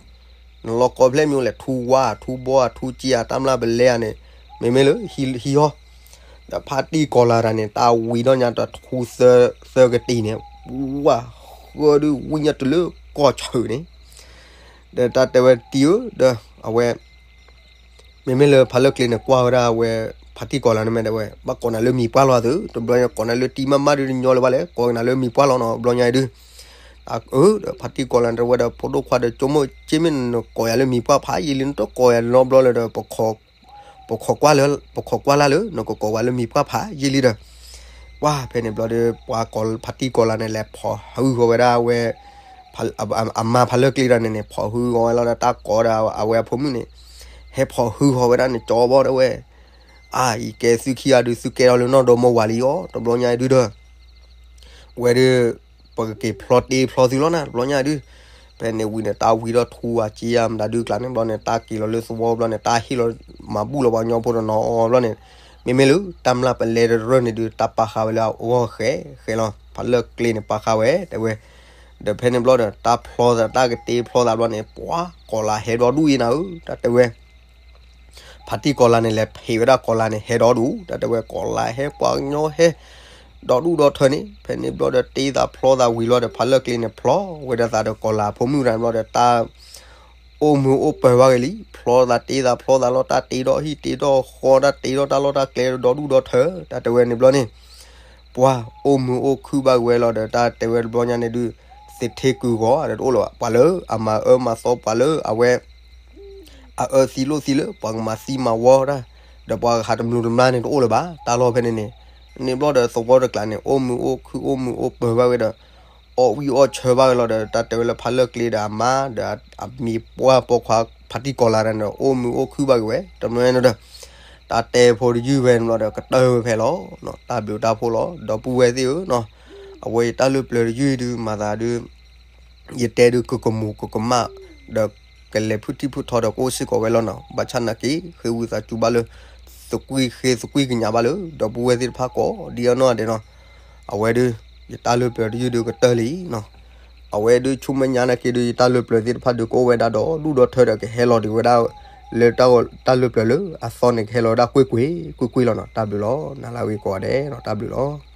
နလီၢ်ကီဖျဲၣ်မ့ၢ်အိၣ်လဲၣ် ထူဝါ ထူဘီ ထူစ့ တၢ်မျၢ်ပလဲအန့ၣ် မ့မ့ၢ်လၢ ဟံးဟီၣ်, ဒီးဖါတံၢ်ကီၤလၤတၢ်န့ၣ် တၢ်ဝံထီၣ်ညါတထူသၢကတံၢ်န့ၣ် ဝါဃၢဒုးဝံညါတုၤလၢကီၢ်ဆၢန့ၣ် ဒီးတၢ်တဲဝဲတံၢ်ဧၢ, ဒီးအဝဲ မ့မ့ၢ်လၢဖါလၢၢ်ကျ့န့ၣ် ကွၢ်ဝဲဒၣ်အဝဲ ဖါတံၢ်ကီၤလၤန့ၣ်မ့ၢ်ဒၣ်ဝဲ ဘၣ်ကိးနၤလၢမံၤပှၢ်လီၤသု, တဘျီညါကိးနၤလၢတံၤမးမးဒုးတညီလၢၤဘၣ်လဲၣ် ကိးနၤလၢမံၤပှၢ်လီၤနီၤ ဘျီညါအံၤဒုး အၢ ဒီးဖါတံၢ်ကီၤလၤန့ၣ် တဲဝဲဒီး ဖိဒိၣ်ခွါဒီး ကၠိမိၢ်ကၠ့မ့ၢ်နကိးယၤလၢမံၤပှၢ်ဖးယံာ်လံ နတကိးယၤနီတဘျီလၢၤဒီး ပခိးကွၢ်လၢ ပခိးကွၢ်လၢ်လၢ နကကိးဝဲလၢမံၤပှၢ်ဖးယံာ်လံဒီး ပှၢ်ဖဲန့ၣ်ဘျီဒီး ပှၤကိးဖါတံၢ်ကီၤလၤန့ၣ် လဲၤဖိးဟုဃီၤဝဲဒၣ်အဝဲ အမါဖါလၢၢ်ကျ့တၢ်န့ၣ်န့ၣ် ဖိးဟုဃီၤဝဲလီၤဒီး တၢ်ကိးဒီးအဝဲအဖိမုၣ်န့ၣ် ဟဲဖိးဟုဃီၤဝဲဒၣ်န့ၣ် ကၠီဘီဒၣ်ဝဲ အါ ယကဲသုခံဂၤဒုး သုကဲထီၣ်လၢနီၢ်ဒီမါဝၤလံအီၤ တဘျီညါအံၤဒုးဒီး ဝဲဒုး ပကက့ၤဖျီတ့ဖျီသုလီၤနၤ တဘျီညါအံၤဒုး ဖဲန့ၣ်ဝံၤန့ၣ် တၢ်ဝံထီၣ်ထူဝါစ့ဧါမတၤဒုးကျါန့ၣ်ဘျီန့ၣ် တၢ်က့ၤလီၤလၢသဝီဘျီန့ၣ် တၢ်ဟ့ၣ်လီၤမၤဘူၣ်လီၤပှၤကညီဖိဒီးနီၤဘျီန့ၣ် မ့မ့ၢ်လၢတၢ်မျၢ်ပလဲတရၢၢ်န့ၣ်ဒုး တၢ်ပာ်ဃာ်ဝဲလၢအဂီၢ်ဃဲဃဲလီၤ ဖါလၢၢ်ကျ့န့ၣ်ပာ်ဃာ်ဝဲ တဲဝဲ ဒီးဖဲန့ၣ်ဘျီဒီး တၢ်ဖျီသးတၢ်ကတ့ဖျီသးဘျီန့ၣ် ပှၤကီၤလၤဟဲဒီဒူၣ်အံၤနၤဧၢ တၢ်တဲဝဲ ဖါတံၢ်ကီၤလၤန့ၣ် လဲၤဖံးဝဲဒၣ်ကီၤလၤန့ၣ် ဟဲဒီဒူၣ် တၢ်တဲဝဲကီၤလၤဟဲပှၤကညီဟဲ ဒီဒူၣ်ဒီထၢန့ၣ် ဖဲန့ၣ်ဘျီဒီး တ့သးဖျီသးဝံၤလီၤဒီး ဖါလၢၢ်ကျ့န့ၣ် ဖျီဝဲဒၣ်သးဒီးကီၤလၤဖိမုၣ်တၢ်ဘျီဒီး တၢ်အိၣ်မုာ်အိၣ်ပၢၤဘၣ်ဂ့ၤလံ ဖျီသးတ့သးဖျီသးလီၤ တၢ်တ့ထီၣ်ဟံၣ်တ့ထီၣ်ဃီ တၢ်တ့ထီၣ်တၢ်လီၢ်တၢ်ကျဲဒီဒူၣ်ဒီထၢ တၢ်တဲဝဲန့ၣ်ဘျီန့ၣ် ပှၤအိၣ်မုာ်အိၣ်ခုၣ်ဘၣ်ဝဲလီၤဒီး တၢ်တဲဝဲတဘျီညါန့ၣ်ဒုး သ့ၣ်ထ့ကုၢ်ဂီၤဒီးတအိၣ်လၢၤဘၣ် ပှၤလၢအမၤအၢမၤသီပှၤလၢအဝဲ အအၢသံလိၣ်သံလၢ ပှၤကမၤသံမၤဝီတၢ် ဒီးပှၤကဟးတမျိၤတမျာ်န့ၣ်တအိၣ်လၢၤဘၣ် တၢ်လီၢ်ဖဲန့ၣ်န့ၣ် န့ၣ်ဘျီဒီးသဝီတကျါန့ၣ် အိၣ်မုာ်အိၣ်ခုၣ်အိၣ်မုာ်အိၣ်ပၢၤဘၣ်ဝဲဒီး အီၣ်ဝံၣ်အီၣ်ဆၢဘၣ်ဝဲလီၤဒီး တၢ်တဲဝဲလၢဖါလၢၢ်ကျ့ဒီးအမါ ဒီးအမံၤပှၢ်ပိာ်ခွါဖါတံၢ်ကီၤလၤန့ၣ်ဒီး အိၣ်မုာ်အိၣ်ခုၣ်ဘၣ်က့ၤဝဲ တမ့ၢ်န့ၣ်ဒီး တၢ်တဲဖိတယုၢ်ဖဲန့ၣ်ဘျီဒီး ကတၢၢ်ဝဲဖဲလီၤ တၢ်ဘျုးတၢ်ဖှိၣ်လီၤ ဒီပုၢ်ဝဲၢ်သ့ၣ်ဧၢနီၤ အဝဲယတၢ်လၢပျၢၤတယုၢ်ဒုး မၤသးဒုး ယတဲဒုးကကမူၤကကမၣ် ဒီးကလဲၤဖုၣ်ထံၣ်ဖုၣ်ထီဒီးကအိၣ်စ့ၢ်ကီးဝဲလီၤနီၤ ဘၣ်ဆၣ်နာ်က့ ဃ့ဝံသးစူၤဘၣ်လၢ သကွံာ်ဃ့သကွံာ်ကညးဘၣ်လၢ ဒီပုၢ်ဝဲၢ်သ့ၣ်တဖၣ်ကိးဒ်အနီၢ်ဒဲးနီၤ အဝဲဒုး ယတၢ်လၢပျၢၤတယုၢ်ဒုးကတၢၢ်လံနီၤ အဝဲဒုးဆူမဲာ်ညါနာ်က့ဒုး ယတၢ်လၢပျၢၤသ့ၣ်တဖၣ်ဒုးကအိၣ်ဝဲဒၣ်ဒီးဒူၣ်ဒီထၢဒီးကဟဲလီၤဒံးဝဲဒၣ် လၢတၢ်လၢပျၢၤလၢအသီန့ၣ် ကဟဲလီၤဝဲဒၣ်ကွ့ၢ်ကွ့ၢ်ကွ့ၢ်ကွ့ၢ်လီၤနီၤ တၢ်ဘျုးလီၤ နၤလၢအဂ့ၤကိးဂၤဒဲးနီၤ တၢ်ဘျုးလီၤ.